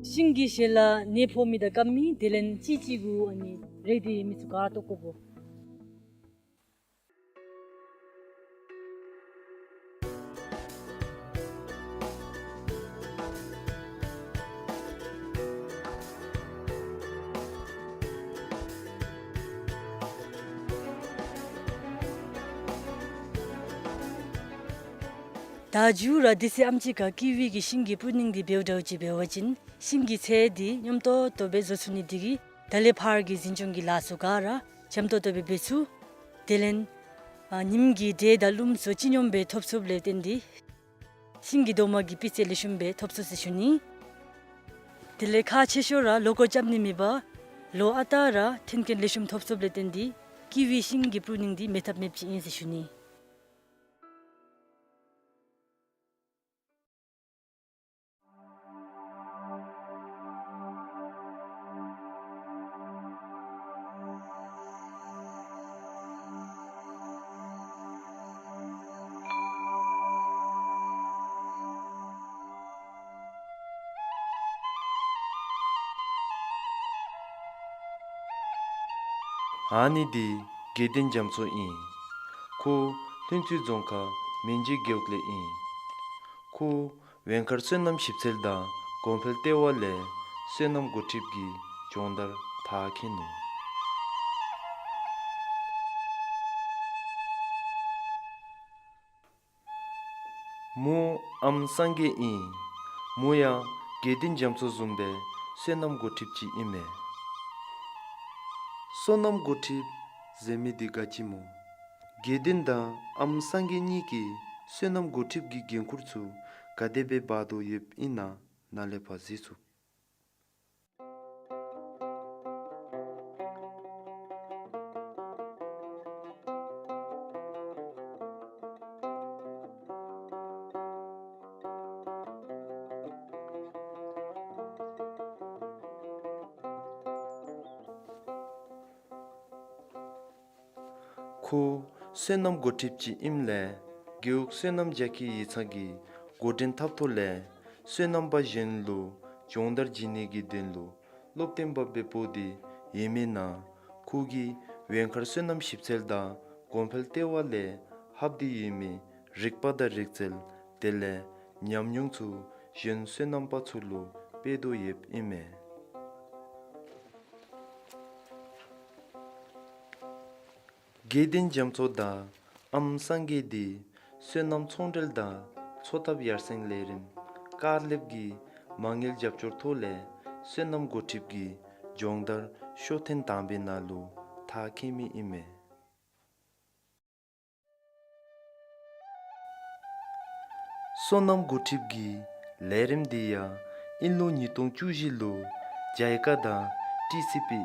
ཤིང་གི་ཞལ་ལག་ནད་ཕོག་མི་དང་སྐམ་མི་དེ་ལས་གཅིག་གཅིག་གུ་ཨ་ནི་རེག་སྟེ་ཡོད་མི་ཚུ་ག་ར་བཏོག་བཀོ་དགོ། ད་མཇུག་ར་དེ་ཚེ་ཨམ་ཅིག་ཁར་ཀི་ཝི་གི་ཤིང་གི་པྲུ་ནིང་འདི་འབདཝ་འདྲཝ་ཅིག་འབད་བ་ཅིན་ཤིང་གི་ཚད་འདི་སྙོམས་ཏོག་ཏོ་སྦེ་བཟོ་ཚུགས་ནི་འདི་གིས་ད་ལས་ཕར་གྱི་འཛིན་སྐྱོང་གི་ལཱ་ཚུ་ག་ར་འཇམ་ཏོང་ཏོ་སྦེ་འབད་ཚུགས། དེ་ལས་ཨ་ཉིམ་གི་དྲོད་དང་རླུང་ཚུ་ཅི་སྙོམས་སྦེ་ཐོབ་ཚུགསཔ་ལས་བརྟེན་ཏེ་ཤིང་གི་རྡོག་མ་གི་སྤུས་ཚད་ལེགས་ཤོམ་སྦེ་ཐོབ་ཚུགས་ཟེར་ཞུ་ནི། དེ་ལས་ཁག་ཆེ་ཤོས་ར་ལོ་འཁོར་རྐྱབ་ནི་མེད་པར་ལོ་ཨ་རྟག་ར་ཐོན་སྐྱེད་ལེགས་ཤོམ་ཐོབ་ཚུགསཔ་ལས་བརྟེན་ཏེ་ཀི་ཝི་ཤིང་གི་པྲུ་ནིང་འདི་མེད་ཐབས་མེདཔ་ཅིག་ཨིན་ཟེར་ཞུ་ནི། ཨ་ནི་འདི་དགེ་ལྡན་རྒྱ་མཚོ་ཨིན། ཁོ་ལྷུན་རྩེ་རྫོང་ཁག་མན་ཇེ་རྒེད་འོག་ལས་ཨིན། ཁོ་ཝེང་མཁར་བསོད་ནམས་ཞིབ་འཚོལ་དང་གོང་འཕེལ་ལྟེ་བ་ལས་བསོད་ནམས་འགོ་ཁྲིདཔ་གི་སྦྱོང་བརྡར་མཐར་འཁྱོལ་ནུག། མོ་ཨམ་སངས་རྒྱས་ཨིན། མོ་ཡང་དགེ་ལྡན་རྒྱ་མཚོ་བཟུམ་སྦེ་བསོད་ནམས་འགོ་ཁྲིདཔ་ཅིག་ཨིན་མས། བསོད་ནམས་འགོ་ཁྲིདཔ་ཟེར་མི་འདི་ག་ཅི་སྨོ། དགེ་ལྡན་དང་ཨམ་སངས་རྒྱས་གཉིས་ཀྱིས་བསོད་ནམས་འགོ་ཁྲིདཔ་གི་འགན་ཁུར་ཚུ་ག་དེ་སྦེ་འབག་དོ་ཡོདཔ་ཨིན་ན་ནཱ་ལས་ཕར་གཟིགས་ཚུགས། ཁོ་བསོད་ནམས་འགོ་ཁྲིདཔ་ཅིག་ཨིནམ་ལས་རྒེད་འོག་བསོད་ནམས་རྒྱ་སྐྱེད་ཡིག་ཚང་གིས་འགོ་འདྲེན་འཐབ་ཐོག་ལས་བསོད་ནམས་པ་གཞན་ལུ་སྦྱོང་བརྡར་བྱིན་ནི་གི་དོན་ལུ་སློབ་སྟོན་པ་སྦེ་འབོ་སྟེ་ཡོད་མི་ནང་ཁོ་གིས་ཝེང་མཁར་བསོད་ནམས་ཞིབ་འཚོལ་དང་གོང་འཕེལ་ལྟེ་བ་ལས་ལྷབ་སྟེ་ཡོད་མི་རིག་པ་དང་རིག་རྩལ་དེ་ལས་ཉམས་མྱོང་ཚུ་གཞན་བསོད་ནམས་པ་ཚུ་ལུ་སྤེལ་དོ་ཡོདཔ་ཨིན་མས། དགེ་ལྡན་རྒྱ་མཚོ་དང་ཨམ་སངས་རྒྱས་འདི་བསོད་ནམས་ཚོང་འབྲེལ་དང་འཚོ་ཐབས་ཡར་སེང་ལས་རིམ་ཀར་ལེབ་ཀྱི་མ་དངུལ་རྒྱབ་སྐྱོར་ཐོག་ལས་བསོད་ནམས་འགོ་ཁྲིདཔ་གི་སྦྱོང་བརྡར་ ཤོག་ཐེངས་དང་པའི་ནང་ལུ་མཐར་འཁྱོལ་མི་ཨིན་མས། སོ་ནམ་འགོ་ཁྲིདཔ་གི་ལས་རིམ་འདི་ཡང་དབྱིན་ལོ་ཉིས་སྟོང་བཅུ་བཞི་ལུ་ཇཱི་ཀ་དང་ཊི་སི་པི་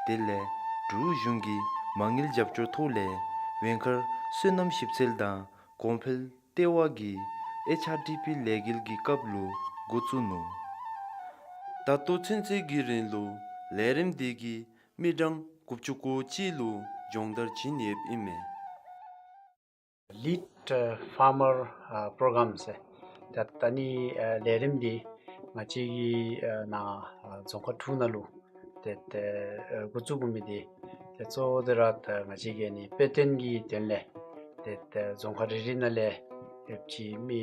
དེ་ལས་འབྲུག་གཞུང་གི་མ་དངུལ་རྒྱབ་སྐྱོར་ཐོག་ལས་ཝེང་མཁར་སོ་ནམ་ཞིབ་འཚོལ་དང་གོང་འཕེལ་ལྟེ་བ་གིས་ཨེཆ་ཨར་ཌི་པི་ལས་འགུལ་གྱི་སྐབས་ལུ་འགོ་བཙུགས་ནུག། ད་ལྟོ་ཚུན་ཚོད་ཀྱི་རིང་ལུ་ལས་རིམ་འདི་གིས་མི་གྲངས་དགུ་བཅུ་གོ་གཅིག་ལུ་སྦྱོང་བརྡར་བྱིན་ཡོདཔ་ཨིན་མས། ལིཌ་ཕཱར་མར་པོ་རོ་གརམ་ཟེར་ད་ད་ནི་ལས་རིམ་འདི་ང་བཅས་ཀྱི་ནཱ་རྫོང་ཁག་དྲུག་ནང་ལུ་ཏེ་ཏེ་འགོ་བཙུགས་དགོ་མི་འདི་ཏེ་གཙོ་བོ་དེ་ར་ད་ང་བཅས་ཀྱི་ནི་དཔེ་སྟོན་གྱི་དོན་ལས་ཏེ་ཏེ་རྫོང་ཁག་རེ་རེ་ནང་ལས་ཡོད་ཅི་མི་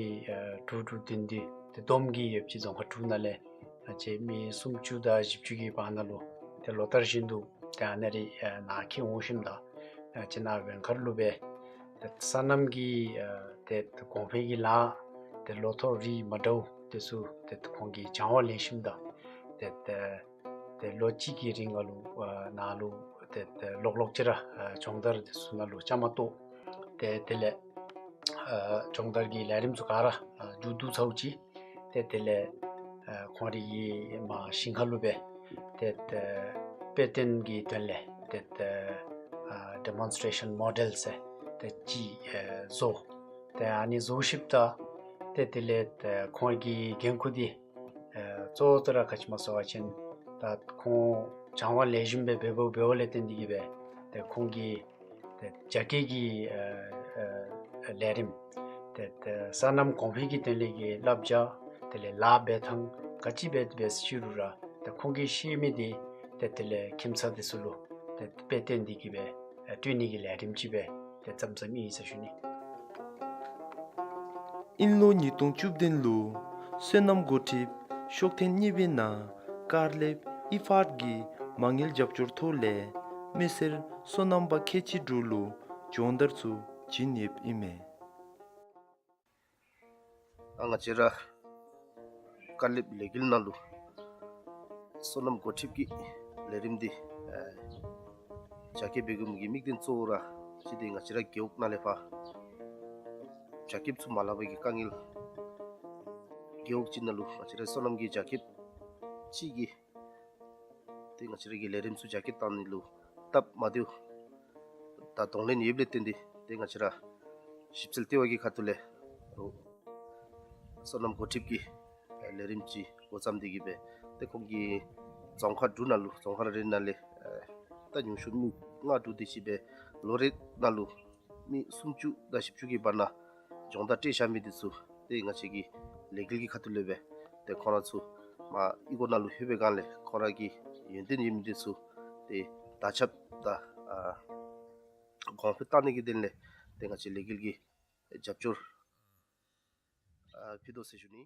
དྲུག་དྲུག་བདུན་བདུན་ཏེ་བསྡོམས་ཀྱིས་ཡོད་ཅི་རྫོང་ཁག་དྲུག་ནང་ལས་ང་བཅས་མི་སུམ་ཅུ་དང་བཞི་བཅུ་གི་བར་ན་ལུ་ཏེ་ལོ་ལྟར་བཞིན་དུ་ཏེ་ཨ་ནཱ་རེ་ནཱ་འཁྱིད་འོང་ཞིནམ་ད་ང་བཅས་ནཱ་ཝེང་མཁར་ལུ་སྦེ་ཏེ་སོ་ནམ་གྱི་ཏེ་གོང་འཕེལ་གྱི་ལཱ་ཏེ་ལོ་ཐོག་རིགས་མ་འདྲཝ་དེ་ཚུ་ཏེ་ཁོང་གིས་སྦྱང་བ་ལེན་ཞིནམ་ད་ཏེ་ཏེ་ཏེ་ལོ་གཅིག་གི་རིང་ལུ་ནཱ་ལུ་ཏེ་ཏེ་ལོག་ལོག་ཅིག་ར་སྦྱོང་བརྡར་དེ་ཚུ་ནང་ལུ་བཅའ་མར་གཏོགས། ཏེ་དེ་ལས་སྦྱོང་བརྡར་གྱི་ལས་རིམ་ཚུ་ག་ར་མཇུག་བསྡུ་ཚརཝ་ཅིག་ཏེ་དེ་ལས་ཁོང་རའི་མ་ཞིང་ཁ་ལུ་སྦེ་ཏེ་ཏེ་དཔེ་སྟོན་གྱི་དོན་ལས་ཏེ་ཏེ་ཌེ་མོན་སི་ཊེ་ཤཱན་མོ་ཌེལ་ཟེར་ཏེ་ཅིག་བཟོ། ཏེ་ཨ་ནི་བཟོ་ཞིནམ་ད་ཏེ་དེ་ལས་ཏེ་ཁོང་གི་འགན་ཁུར་འདི་གཙོ་བོ་དེ་ར་ག་ཅི་སྨོ་ཟེར་བ་ཅིན་ད་ཁོང་སྦྱང་བ་ལེགས་ཤོམ་སྦེ་འབད་འབདཝ་ལས་བརྟེན་ཏེ་གིས་སྦེ་ཏེ་ཁོང་གིས་ཏེ་རྒྱ་སྐྱེད་ཀྱི་ལས་རིམ་ཏེ་ཏེ་སོ་ནམ་གོང་འཕེལ་གྱི་དོན་ལས་ཀྱི་བསླབ་བྱ་དེ་ལས་ལཱ་འབད་ཐངས་ག་ཅི་འབད་འབད་ཤེས་རུང་ར་ཏེ་ཁོང་གིས་ཤེས་མི་འདི་ཏེ་དེ་ལས་ཁྱིམ་ཚང་དེ་ཚུ་ལུ་ཏེ་དཔེ་སྟོན་ཏེ་གིས་སྦེ་སྤྲོད་ནི་གི་ལས་རིམ་ཅིག་སྦེ་ཏེ་བརྩམས་བརྩམསཔ་ཨིན་ཟེར་ཞུ་ནི། དབྱིན་ལོ་ཉིས་སྟོང་བཅུ་བདུན་ལུ་སོ་ནམ་འགོ་ཁྲིདཔ་ཤོག་ཐེངས་གཉིས་པའི་ནང་ཀར་ལེབ་ཨི་ཕཱཊ་གི་མ་དངུལ་རྒྱབ་སྐྱོར་ཐོག་ལས་མི་སེར་སོ་ནམ་པ་ཁལ་གཅིག་དྲུག་ལུ་སྦྱོང་བརྡར་ཚུ་བྱིན་ཡོདཔ་ཨིན་མས། ཨ་ང་བཅས་ར་ཀར་ལེབ་ལས་འགུལ་ནང་ལུ་སོ་ནམ་འགོ་ཁྲིདཔ་གི་ལས་རིམ་འདི་ཨ་རྒྱ་སྐྱེད་འབད་དགོ་མི་གི་དམིགས་དོན་གཙོ་བོ་ར་ཅིག་འདི་ང་བཅས་ར་རྒེད་འོག་ནང་ལས་ཕར་རྒྱ་སྐྱེདཔ་ཚུ་མ་ལྷག་པའི་གི་དཀའ་ངལ་རྒེད་འོག་ཅིག་ནང་ལུ་ང་བཅས་ར་སོ་ནམ་གྱི་རྒྱ་སྐྱེདཔ་ཅིག་གིས་ཏེ་ང་བཅས་ར་གི་ལས་རིམ་ཚུ་རྒྱ་སྐྱེད་གཏང་ནི་ལུ་སྟབས་མ་བདེཝ་དང་གདོང་ལེན་ཡོདཔ་ལས་བརྟེན་ཏེ་ཏེ་ང་བཅས་ར་ཞིབ་འཚོལ་ལྟེ་བ་གི་ཁ་ཐུག་ལས་སོ་ནམ་འགོ་ཁྲིདཔ་གི་ལས་རིམ་ཅིག་འགོ་བརྩམས་ཏེ་གིས་སྦེ་ཏེ་ཁོང་གིས་རྫོང་ཁག་དྲུག་ནང་ལུ་རྫོང་ཁག་རེ་རེ་ནང་ལས་ད་ཉུང་ཤོས་མི་ལྔ་དྲུག་དེ་ཅིག་སྦེ་ལོ་རེ་ནང་ལུ་མི་སུམ་ཅུ་དང་བཞི་བཅུ་གི་བར་ན་སྦྱོང་བརྡར་སྤྲོད་བཞག་མི་འདི་ཚུ་ཏེ་ང་བཅས་ཀྱི་ལས་འགུལ་གྱི་ཁ་ཐུག་ལས་སྦེ་ཏེ་ཁོང་ར་ཚུ་མར་གཡུས་སྒོ་ནང་ལུ་ལྷོད་པའི་སྒང་ལས་ཁོང་ར་གི་ཡོན་ཏན་ཡོད་མི་འདི་ཚུ་ཏེ་དར་ཁྱབ་དང་ཨ་གོང་འཕེལ་གཏང་ནི་གི་དོན་ལས་ཏེ་ང་བཅས་ལས་འགུལ་གྱི་རྒྱབ་སྐྱོར་ཨ་ཕུལ་དོ་ཟེར་ཞུ་ནི།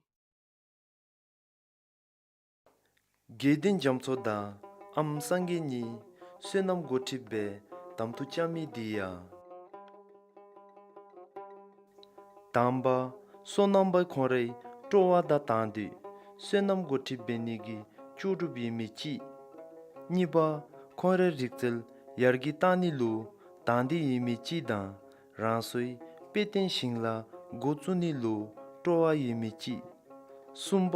དགེ་འདུན་རྒྱ་མཚོ་དང་ཨམ་སངས་རྒྱས་གཉིས་སོ་ནམ་འགོ་ཁྲིདཔ་སྦེ་གདམ་འཐུ་བཅའ་མི་འདི་ཡང་དང་པ་སོ་ནམ་པ་ཁོང་རའི་སྤྲོ་བ་དང་དང་འདོད་སོ་ནམ་འགོ་ཁྲིདཔ་འབད་ནི་གི་ལྕོགས་གྲུབ་ཡོད་མི་གཅིག། གཉིས་པ་ཁོང་རའི་རིག་རྩལ་ཡར་རྒྱས་གཏང་ནི་ལུ་དང་འདོད་ཡོད་མི་གཅིག་དང་རང་སོའི་དཔེ་སྟོན་ཞིང་ལཱ་འགོ་བཙུགས་ནི་ལུ་སྤྲོ་བ་ཡོད་མི་གཅིག། གསུམ་པ་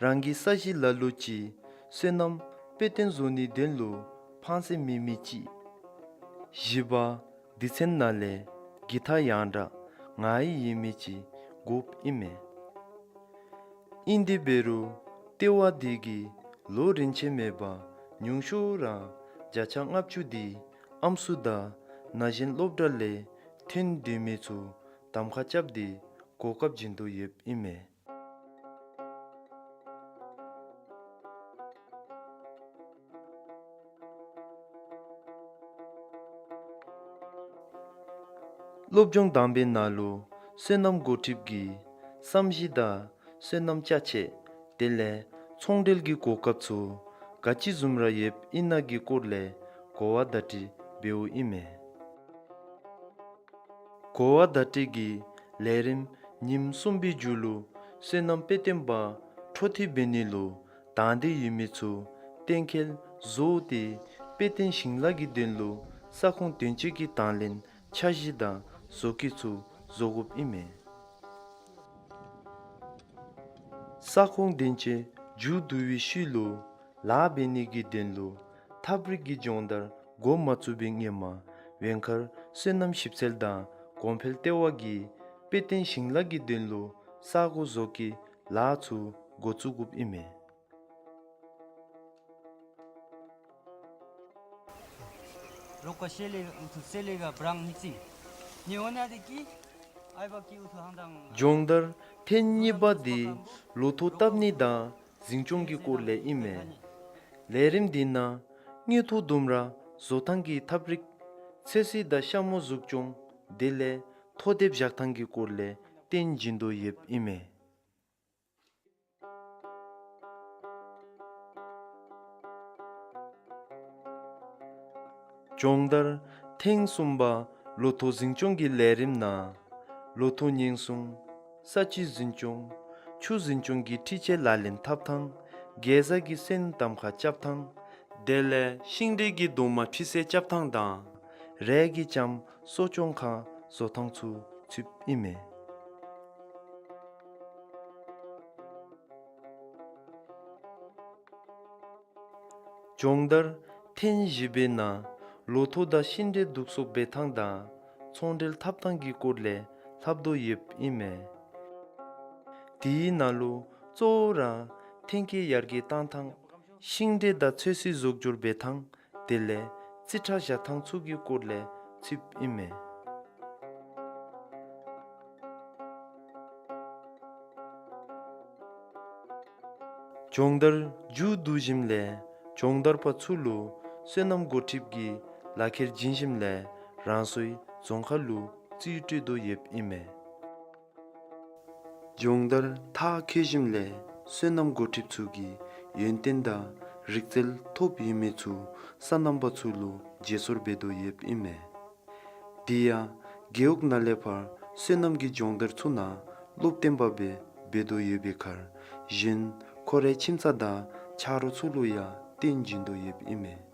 རང་གི་ས་གཞི་ལ་ལུ་ཅིག་སོ་ནམ་དཔེ་སྟོན་བཟོ་ནིའི་དོན་ལུ་ཕངས་སེམས་མེད་མི་གཅིག། བཞི་པ་སྡེ་ཚན་ནང་ལས་གི་ཐ་ཡང་དྲག་ངར་ཡིད་ཡོད་མི་གཅིག་དགོཔ་ཨིན་མས། ཨིན་དེ་འབད་རུང་ལྟེ་བ་འདི་གིས་ལོ་རིན་ཆེན་མེད་པར་ཉུང་ཤོས་ར་བརྒྱ་ཆ་ལྔ་བཅུ་འདི་ཨམ་སྲུ་དང་ན་གཞོན་སློབ་གྲྭ་ལས་ཐོན་སྡོད་མི་ཚུ་གདམ་ཁ་རྐྱབ་སྟེ་གོ་སྐབས་བྱིན་དོ་ཡོདཔ་ཨིན་མས། སློབ་སྦྱོང་དང་པའི་ནང་ལུ་སོ་ནམ་འགོ་ཁྲིདཔ་གི་བསམ་གཞིག་དང་སོ་ནམ་ཅ་ཆས་དེ་ལས་ཚོང་འབྲེལ་གྱི་གོ་སྐབས་ཚུ་ག་ཅི་བཟུམ་ར་ཡོདཔ་ཨིན་ན་གི་སྐོར་ལས་གོ་བ་བརྡ་སྤྲོད་འབདཝ་ཨིན་མས། གོ་བ་བརྡ་སྤྲོད་ཀྱི་ལས་རིམ་ཉིནམ་གསུམ་པའི་མཇུག་ལུ་སོ་ནམ་དཔེ་སྟོན་པ་འཕྲོ་མཐུད་འབད་ནི་ལུ་དང་འདོད་ཡོད་མི་ཚུ་གཏན་འཁེལ་བཟོ་སྟེ་ དཔེ་སྟོན་ཞིང་ལཱ་གི་དོན་ལུ་ས་ཁོངས་དོན་གཅོད་ཀྱི་དང་ལེན་འཆར་གཞི་དང་བཟོ་བཀོད་ཚུ་བཟོ་དགོཔ་ཨིན་མས། ས་ཁོངས་དོན་གཅོད་མཇུག་བསྡུ་བའི་ཤུལ་ལུ་ལཱ་འབད་ནི་གི་དོན་ལུ་ཐབ་རིག་གི་སྦྱོང་བརྡར་འགོ་མ་བཙུགས་པའི་སྔོན་མ་ཝེང་མཁར་སོ་ནམ་ཞིབ་འཚོལ་དང་གོང་འཕེལ་ལྟེ་བ་གིས་དཔེ་སྟོན་ཞིང་ལཱ་གི་དོན་ལུ་ས་སྒོ་བཟོ་བཀོད་ལཱ་ཚུ་འགོ་བཙུགས་དགོཔ་ཨིན་མས། སྦྱོང་བརྡར་ཐེངས་གཉིས་པ་འདི་ལོ་ཐོག་བཏབ་ནི་དང་འཛིན་སྐྱོང་གི་སྐོར་ལས་ཨིན་མས། ལས་རིམ་འདི་ནང་དངུལ་ཐོག་ལྡུམ་ར་བཟོ་ཐངས་ཀྱི་ཐབ་རིག་ཚོད་བསྲེ་དང་ཤ་མོ་གཟུགས་སྐྱོང་དེ་ལས་ཐོག་དེབ་བཞག་ཐངས་ཀྱི་སྐོར་ལས་སྟོན་བྱིན་དོ་ཡོདཔ་ཨིན་མས། སྦྱོང་བརྡར་ཐེངས་གསུམ་པ་ལོ་ཐོག་འཛིན་སྐྱོང་གི་ལས་རིམ་ནང་ལོ་ཐོག་ཉེན་སྲུང་ས་བཅུད་འཛིན་སྐྱོང་ཆུ་འཛིན་སྐྱོང་གི་འཕྲུལ་ཆས་ལག་ལེན་འཐབ་ཐངས་གེ་ཛ་གི་སོན་གདམ་ཁ་རྐྱབ་ཐངས་དེ་ལས་ཤིང་འབྲས་ཀྱི་རྡོག་མ་འཕྲུལ་སེལ་རྐྱབ་ཐངས་དང་རས་ཀྱི་ལྕངམ་གསོ་སྐྱོང་ཁང་བཟོ་ཐངས་ཚུ་ཚུདཔ་ཨིན་མས། སྦྱོང་བརྡར་ཐེངས་བཞི་པའི་ནང་ལོ་ཐོག་དང་ཤིང་འབྲས་བསྡུ་གསོག་འབད་ཐངས་དང་ཚོང་འབྲེལ་འཐབ་ཐངས་ཀྱི་སྐོར་ལས་ལྷབ་དོ་ཡོདཔ་ཨིན་མས། དེའི་ནང་ལུ་གཙོ་བོ་ར་ཐོན་སྐྱེད་ཡར་རྒྱས་བཏང་ཐངས་ཤིང་འབྲས་དང་ཚོད་བསྲེ་བཟོ་སྦྱོར་འབད་ཐངས་དེ་ལས་རྩིས་ཁྲ་བཞག་ཐངས་ཚུ་གི་སྐོར་ལས་ཚུདཔ་ཨིན་མས། སྦྱོང་བརྡར་མཇུག་བསྡུ་ཞིནམ་ལས་སྦྱོང་བརྡར་པ་ཚུ་ལུ་སོ་ནམ་འགོ་ཁྲིདཔ་གིས་ལག་ཁྱེར་བྱིན་ཞིནམ་ལས་རང་སོའི་རྫོང་ཁག་ལུ་རྩིས་སྤྲོད་དོ་ཡོདཔ་ཨིན་མས། སྦྱོང་བརྡར་མཐར་འཁྱོལ་ཞིནམ་ལས་སོ་ནམ་འགོ་ཁྲིདཔ་ཚུ་གིས་ཡོན་ཏན་དང་རིག་རྩལ་ཐོབ་ཡོད་མི་ཚུ་སོ་ནམ་པ་ཚུ་ལུ་བརྗེ་སོར་འབད་དོ་ཡོདཔ་ཨིན་མས། དེ་ཡང་རྒེད་འོག་ནང་ལས་ཕར་སོ་ནམ་གྱི་སྦྱོང་བརྡར་ཚུ་ནང་སློབ་སྟོན་པ་སྦེ་འབད་དོ་ཡོད་པའི་ཁར་གཞན་ཁོ་རའི་ཁྱིམ་ཚང་དང་ཆ་རོགས་ཚུ་ལུ་ཡང་སྟོན་བྱིན་དོ་ཡོདཔ་ཨིན་མས།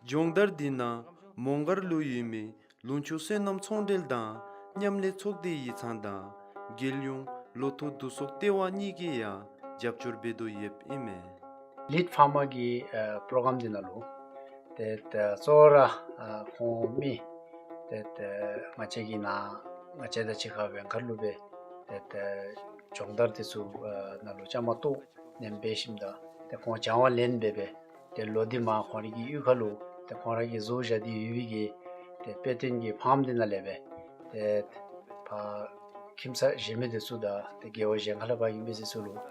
སྦྱོང་བརྡར་འདི་ནང་མོང་སྒར་ལུ་ཡོད་མི་ལུང་ཕྱོགས་སོ་ནམ་ཚོང་འབྲེལ་དང་མཉམ་ལས་ཚོགས་སྡེ་ཡིག་ཚང་དང་རྒྱལ་ཡོངས་ལོ་ཐོག་བསྡུ་གསོག་ལྟེ་བ་གཉིས་ཀྱིས་ཡང་རྒྱབ་སྐྱོར་འབད་དོ་ཡོདཔ་ཨིན་མས། ལིཌ་ཕཱར་མར་གྱི་ཨ་པྲོ་གརམ་འདི་ནང་ལུ་ཏེ་ཏེ་གཙོ་བོ་ར་ཨ་ཁོང་མི་ཏེ་ཏེ་ང་བཅས་ཀྱི་ནཱ་ང་བཅས་དང་གཅིག་ཁར་ཝེང་མཁར་ལུ་སྦེ་ཏེ་ཏེ་སྦྱོང་བརྡར་འདི་ཚུ་ཨ་ནང་ལུ་བཅའ་མར་གཏོགས་ནེམ་འབད་ཞིནམ་ད་ཏེ་ཁོང་སྦྱང་བ་ལེན་འབད་སྦེ་ཏེ་ལོ་འདི་མར་ཁོང་རའི་གི་གཡུས་ཁ་ལུ་ཏེ་ཁོང་ར་གིས་བཟོ་བཞག་སྟེ་ཡོད་པའི་གི་ཏེ་དཔེ་སྟོན་གྱི་ཕཱརམ་འདི་ནང་ལས་སྦེ་ཏེ་ཕར་ཁྱིམ་ཚང་གཞན་མི་འདི་ཚུ་དང་ཏེ་རྒེད་འོག་གཞན་ཁ་ལས་ཕར་ཨིན་པའི་ཚུ་ལུ་ང་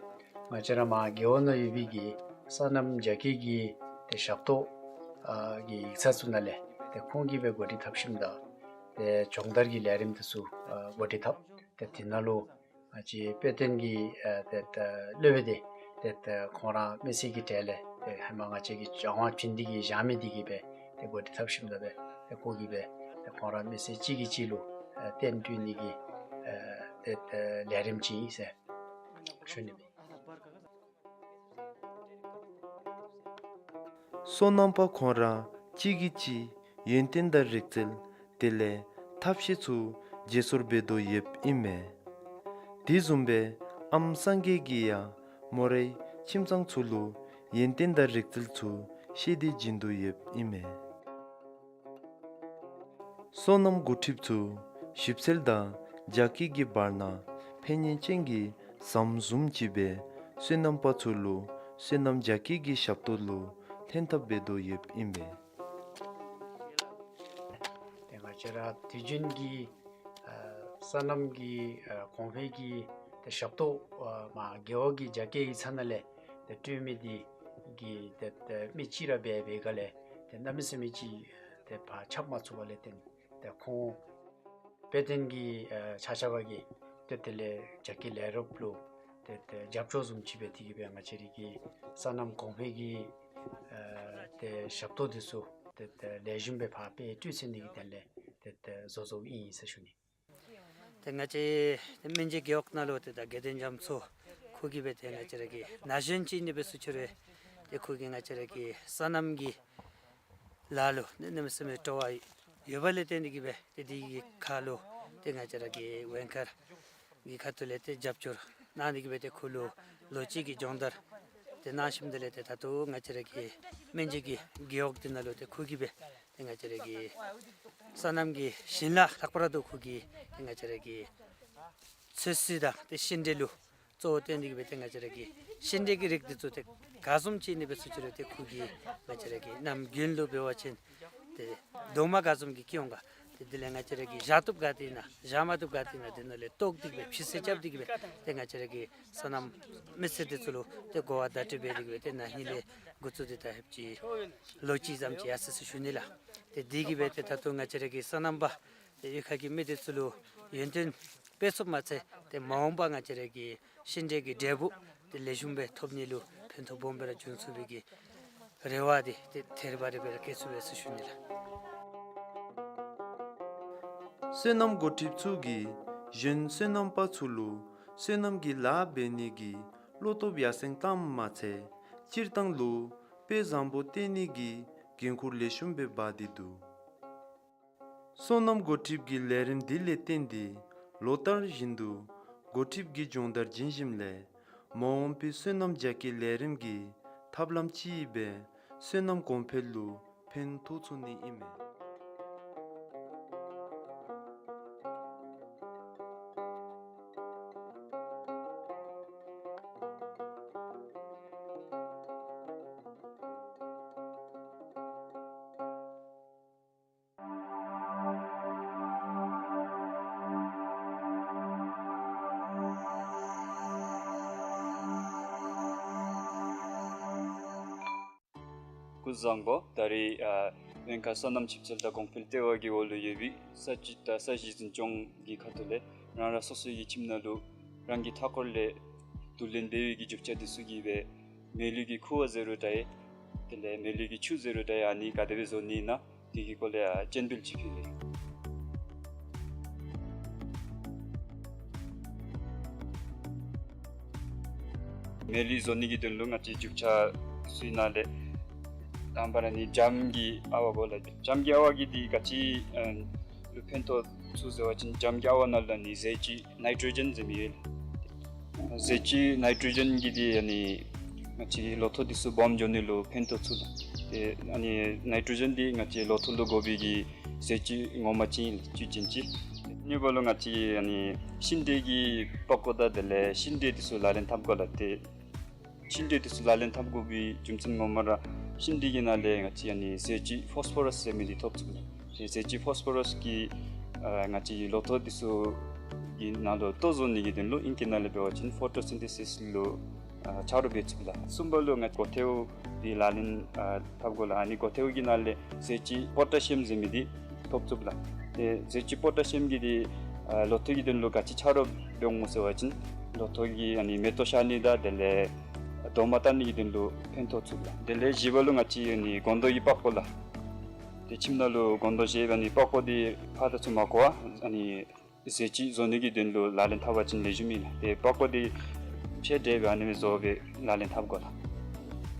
བཅས་ར་མར་རྒེད་འོག་ནང་ཡོད་པའི་གི་སོ་ནམ་རྒྱ་སྐྱེད་ཀྱི་ཏེ་ཞབས་ཏོག་ཨ་གི་ཡིག་ཚང་ཚུ་ནང་ལས་ཏེ་ཁོང་གིས་སྦེ་འགོ་ཁྲིད་འཐབ་ཞིནམ་ད་ཏེ་སྦྱོང་བརྡར་གྱི་ལས་རིམ་འདི་ཚུ་ཨ་འགོ་ཁྲིད་འཐབ། ཏེ་དེ་ནང་ལུ་ང་བཅས་དཔེ་སྟོན་གྱི་ཨ་ཏེ་ཏེ་སློབ་དཔོན་འདི་ཏེ་ཏེ་ཁོང་ར་མི་སེར་གྱི་གྲས་ལས་ཏེ་ཧེ་མ་ང་བཅས་ཀྱིས་སྦྱང་བ་བྱིན་ཏེ་གིས་བཞག་མི་འདི་གིས་སྦེ་ཏེ་འགོ་ཁྲིད་འཐབ་ཞིནམ་ད་སྦེ་ཏེ་ཁོ་གིས་སྦེ་ཏེ་ཁོང་ར་མི་སེར་གཅིག་གིས་གཅིག་ལུ་ཨ་རྟེན་སྤྲོད་ནི་གི་ཨ་ཏེ་ཏེ་ལས་རིམ་ཅིག་ཨིན་ཟེར་ཞུ་ནི་ཨིན། སོ་ནམ་པ་ཁོང་ར་གཅིག་གིས་གཅིག་ཡོན་ཏན་དང་རིག་རྩལ་དེ་ལས་ཐབས་ཤེས་ཚུ་བརྗེ་སོར་འབད་དོ་ཡོདཔ་ཨིན་མས། དེ་བཟུམ་སྦེ་ཨམ་སངས་རྒྱས་ཀྱིས་ཡང་མོ་རའི་ཁྱིམ་ཚང་ཚུ་ལུ་ཡོན་ཏན་དང་རིག་རྩལ་ཚུ་ཤེས་ཏེ་བྱིན་དོ་ཡོདཔ་ཨིན་མས། སོ་ནམ་འགོ་ཁྲིདཔ་ཚུ་ཞིབ་འཚོལ་དང་རྒྱ་སྐྱེད་ཀྱི་བར་ན་ཕན་ཡོན་ཅན་གྱི་ཟམ་བཟུམ་ཅིག་སྦེ་སོ་ནམ་པ་ཚུ་ལུ་སོ་ནམ་རྒྱ་སྐྱེད་ཀྱི་ཞབས་ཏོག་ལུ་ལྷན་ཐབས་འབད་དོ་ཡོདཔ་ཨིན་མས། ཏེ་ང་བཅས་ར་དུས་རྒྱུན་གྱི་ཨ་སོ་ནམ་གྱི་ཨ་གོང་འཕེལ་གྱི་ཏེ་ཞབས་ཏོག་ཨ་མར་རྒེད་འོག་གི་རྒྱ་སྐྱེད་ཡིག་ཚང་ནང་ལས་ཏེ་སྤྲོད་མི་འདི་གིས་ཏེ་ཏེ་མི་གཅིག་ར་འབད་བའི་སྒང་ལས་ཏེ་གནམ་མེད་ས་མེད་ཅིག་ཏེ་ཕར་ཁྱབ་མ་ཚུགས་པ་ལས་བརྟེན་ཏེ་ཁོང་དཔེ་སྟོན་གྱི་ཨ་ཆ་ཁྱབ་ཀྱིས་ཏེ་དེ་ལས་རྒྱ་སྐྱེད་ལས་རོགསཔ་ལུ་ཏེ་ཏེ་རྒྱབ་སྐྱོར་བཟུམ་ཅིག་སྦེ་དེ་གིས་སྦེ་ང་བཅས་རའི་གི་སོ་ནམ་གོང་འཕེལ་གྱི་ཨ་ཏེ་ཞབས་ཏོག་འདི་ཚུ་ཏེ་ཏེ་ལེགས་ཤོམ་སྦེ་ཕར་སྤེལ་སྤྲོད་ཚུགས་ནི་གི་དོན་ལས་ཏེ་ཏེ་བཟོ་བཟོཝ་ཨིན་ཟེར་ཞུ་ནི། ཏེ་ང་བཅས་ཏེ་སྨན་རྗེ་རྒེད་འོག་ནང་ལུ་ཏེ་ད་དགེ་འདུན་རྒྱ་མཚོ་ཁོ་གིས་སྦེ་ཏེ་ང་བཅས་ར་གི་ན་གཞོན་ཅིག་ཨིན་ནི་སྦེ་ཚུ་ཁྱོད་ར་ ཏེ་ཁོ་གིས་ང་བཅས་ར་གི་སོ་ནམ་གྱི་ལཱ་ལུ་གནམ་མེད་ས་མེད་སྤྲོ་བ་ཡོད་པ་ལས་བརྟེན་ཏེ་གིས་སྦེ་ཏེ་དེ་གི་ཁར་ལུ་ཏེ་ང་བཅས་ར་གི་ཝེང་མཁར་གྱི་ཁ་ཐུག་ལས་ཏེ་རྒྱབ་སྐྱོར་གནང་སྟེ་གིས་སྦེ་ཏེ་ཁོ་ལུ་ལོ་གཅིག་གི་སྦྱོང་བརྡར་ཏེ་གནང་ཞིནམ་དེ་ལས་ཏེ་ད་ལྟོ་ང་བཅས་ར་གི་སྨན་རྒྱུད་ཀྱི་རྒེད་འོག་འདི་ནང་ལུ་ཏེ་ཁོ་གིས་སྦེ་ཏེ་ང་བཅས་ར་གི་སོ་ནམ་གྱི་ཞིང་ལཱ་ལྷག་པར་དུ་ཁོ་གིས་ཏེ་ང་བཅས་ར་གི་ཚོད་བསྲེ་དང་ཏེ་ཤིང་འབྲས་ལུ་གཙོ་བོ་བཏོན་ཏེ་གིས་སྦེ་ཏེ་ང་བཅས་ར་གི་ཤིང་འབྲས་ཀྱི་རིགས་འདི་ཚུ་ཏེ་ག་བཟུམ་ཅིག་ཨིན་ན་སྦེ་ཟེར་ཅི་རུང་ཏེ་ཁོ་གིས་ང་བཅས་ར་གི་གནམ་དགུན་ལུ་འབད་བ་ཅིན་ཏེ་རྡོག་མ་ག་བཟུམ་ཅིག་སྐྱེ་འོང་ག། ཏེ་དེ་ལས་ང་བཅས་ར་གིས་བཞག་བཏུབ་ག་ཏེ་ཨིན་ན་བཞག་མ་བཏུབ་ག་ཏེ་ཨིན་ན་དེ་ནང་ལས་བཏོག་སྟེ་གིས་སྦེ་ཕྱི་སེལ་རྐྱབ་སྟེ་གིས་སྦེ་ཏེ་ང་བཅས་ར་གི་སོ་ནམ་མི་སེར་འདི་ཚུ་ལུ་ཏེ་གོ་བ་བརྡ་སྤྲོད་འབད་དེ་གིས་སྦེ་ཏེ་ན་ཧིང་ལས་འགོ་བཙུགས་ཏེ་ད་ཧེབ་ཅིག་ལོ་གཅིག་ཙམ་ཅིག་ཡར་སོ་ཡི་ཟེར་ཞུ་ནི་ལགས། ཏེ་དེ་གིས་སྦེ་ཏེ་ད་ལྟོ་ང་བཅས་ར་གི་སོ་ནམ་པ་ཏེ་གཡུས་ཁ་གི་མི་འདི་ཚུ་ལུ་ཡོན་ཏན་སྤེལ་ཚུགསཔ་མ་ཚད་ཏེ་མ་འོངས་པ་ང་བཅས་ར་གི་ཤིང་འབྲས་ཀྱི་འབྲས་བུ་ཏེ་ལེགས་ཤོམ་སྦེ་ཐོབ་ནི་ལུ་ཕན་ཐོགས་སྦོམ་སྦེ་ར་འབྱུང་ཚུགས་པའི་གི་རེ་བ་འདི་ཏེ་ཐེར་པ་རེ་སྦེ་ར་བསྐྱེད་ཚུགས་པས་ཟེར་ཞུ་ནི་ལགས། སོ་ནམ་འགོ་ཁྲིདཔ་ཚུ་གིས་གཞོན་སོ་ནམ་པ་ཚུ་ལུ་སོ་ནམ་གྱི་ལཱ་འབད་ནི་གི་བློ་སྟོབས་ཡར་སེང་བཏངམ་མ་ཚད་སྤྱིར་བཏང་ལུ་དཔེ་བཟང་པོ་སྟོན་ནི་གི་འགན་ཁུར་ལེགས་ཤོམ་སྦེ་འབག་སྟེ་འདུག། སོ་ནམ་འགོ་ཁྲིདཔ་གི་ལས་རིམ་འདི་ལས་བརྟེན་ཏེ་ལོ་ལྟར་བཞིན་དུ་འགོ་ཁྲིདཔ་གི་སྦྱོང་བརྡར་བྱིན་ཞིནམ་ལས་མ་འོངས་པའི་སོ་ནམ་རྒྱ་སྐྱེད་ལས་རིམ་གྱི་ཐབས་ལམ་ཅིག་སྦེ་སོ་ནམ་གོང་འཕེལ་ལུ་ཕན་ཐོགས་ཚུགས་ནི་ཨིན་མས། སྐུ་གཟུགས་བཟང་པོ། ད་རེས་ཨ་ཝེང་མཁར་སོ་ནམ་ཆིབས་འཚོལ་དང་གོང་འཕེལ་ལྟེ་བ་གི་འོག་ལུ་ཡོད་པའི་ས་སྤྱི་དང་ས་གཞི་འཛིན་སྐྱོང་གི་ཁ་ཐུག་ལས་རང་རང་སོ་སོའི་གི་ཁྱིམ་ནང་ལུ་རང་གི་མཐའ་འཁོར་ལས་བསྡུ་ལེན་འབད་བའི་གི་རྒྱུ་ཆ་འདི་ཚུ་གིས་སྦེ་མེ་ལུད་ཀྱི་ཁུ་བ་ཟེར་རུང་ད་ཡང་དེ་ལས་མེ་ལུད་ཀྱི་ཆུ་ཟེར་རུང་ད་ཡང་ཨ་ནི་ག་དེ་སྦེ་བཟོ་ནི་ཨིན་ན་དེ་གི་སྐོར་ལས་ཨ་སྤྱན་འབུལ་ཅིག་ཕུལ་ཡི། མེ་ལུད་བཟོ་ནི་གི་དོན་ལུ་ང་བཅས་རྒྱུ་ཆ་ཚུ་ནང་ལས་དང་པ་ར་ནི་འཇམ་གྱི་ཨ་བ་དགོ་ལགས། འཇམ་གྱི་ཨ་བ་གིས་འདི་ག་ཅི་ཨ་ལུ་ཕན་ཐོགས་ཚུགས་ཟེར་བ་ཅིན་འཇམ་གྱི་ཨ་བ་ནང་ལུ་ནི་ཟས་བཅུད་ནའི་ཊྲོ་ཇེན་ཟེར་མི་ཡོད་ལགས། ཟས་བཅུད་ནའི་ཊྲོ་ཇེན་གྱིས་འདི་ཨ་ནི་ང་བཅས་ལོ་ཐོག་འདི་ཚུ་སྦོམ་འགྱོ་ནི་ལུ་ཕན་ཐོགས་ཚུགས་ལགས། ཏེ་ཨ་ནི་ནའི་ཊྲོ་ཇེན་འདི་ང་བཅས་ལོ་ཐོག་ལུ་དགོ་པའི་གི་ཟས་བཅུད་ངོ་མ་ཅིག་ཨིན་ལགས། བཅུད་ཅན་ཅིག། གཉིས་པ་ལུ་ང་བཅས་ཨ་ནི་ཤིང་འབྲས་ཀྱི་པགས་ཀོ་དང་དེ་ལས་ཤིང་འབྲས་འདི་ཚུ་ལག་ལེན་འཐབ་དགོ་ལགས། ཏེ་ཤིང་འབྲས་འདི་ཚུ་ལག་ལེན་འཐབ་དགོ་པའི་རྒྱུ་མཚན་ངོ་མ་ར་ཤིང་འབྲས་ཀྱི་ནང་ལས་ང་བཅས་ཨ་ནི་ཟས་བཅུད་ཕོསི་ཕོ་རསི་ཟེར་མི་འདི་ཐོབ་ཚུགས་ལགས། ཏེ་ཟས་བཅུད་ཕོསི་ཕོ་རསི་གིས་ཨ་ང་བཅས་ལོ་ཐོག་འདི་ཚུ་གི་ནང་ལུ་ལྟོ་བཟོ་ནི་གི་དོན་ལུ་ཨིང་སྐད་ནང་ལས་འབད་བ་ཅིན་ཕོ་ཊོ་སིན་ཐེ་སིས་ལུ་ཨ་ཆ་རོགས་འབད་ཚུགས་ལགས། གསུམ་པ་ལུ་ང་བཅས་གོ་ཐེའུ་འདི་ལག་ལེན་ཨ་འཐབ་དགོ་ལགས། ཨ་ནི་གོ་ཐེའུ་གི་ནང་ལས་ཟས་བཅུད་པོ་ཊ་ཤི་ཡམ་ཟེར་མི་འདི་ཐོབ་ཚུགས་ལགས། ཏེ་ཟས་བཅུད་པོ་ཊ་ཤི་ཡམ་གྱིས་འདི་ཨ་ལོ་ཐོག་གི་དོན་ལུ་ག་ཅི་ཆ་རོགས་འབད་འོང་ཟེར་བ་ཅིན་ལོ་ཐོག་གི་ཨ་ནི་མེ་ཏོག་ཤར་ནི་དང་དེ་ལས་རྡོག་མ་བཏགས་ནི་གི་དོན་ལུ་ཕན་ཐོགས་ཚུགས་ལགས། དེ་ལས་བཞི་པ་ལུ་ང་བཅས་ཨ་ནི་སྒོང་རྡོག་གི་པགས་ཀོ་ལགས། ཏེ་ཁྱིམ་ནང་ལུ་སྒོང་རྡོག་བཞེས་ཨ་ནི་པགས་ཀོ་འདི་ཕར་དང་ཚུར་མ་བཀོ་བར་ཨ་ནི་ཟས་བཅུད་བཟོ་ནི་གི་དོན་ལུ་ལག་ལེན་འཐབ་པ་ཅིན་ལེགས་ཤོམ་ཨིན་ལགས། ཏེ་པགས་ཀོ་འདི་ཕྱེ་དེ་སྦེ་ཨ་ནི་སྦེ་བཟོ་སྦེ་ལག་ལེན་འཐབ་དགོ་ལགས།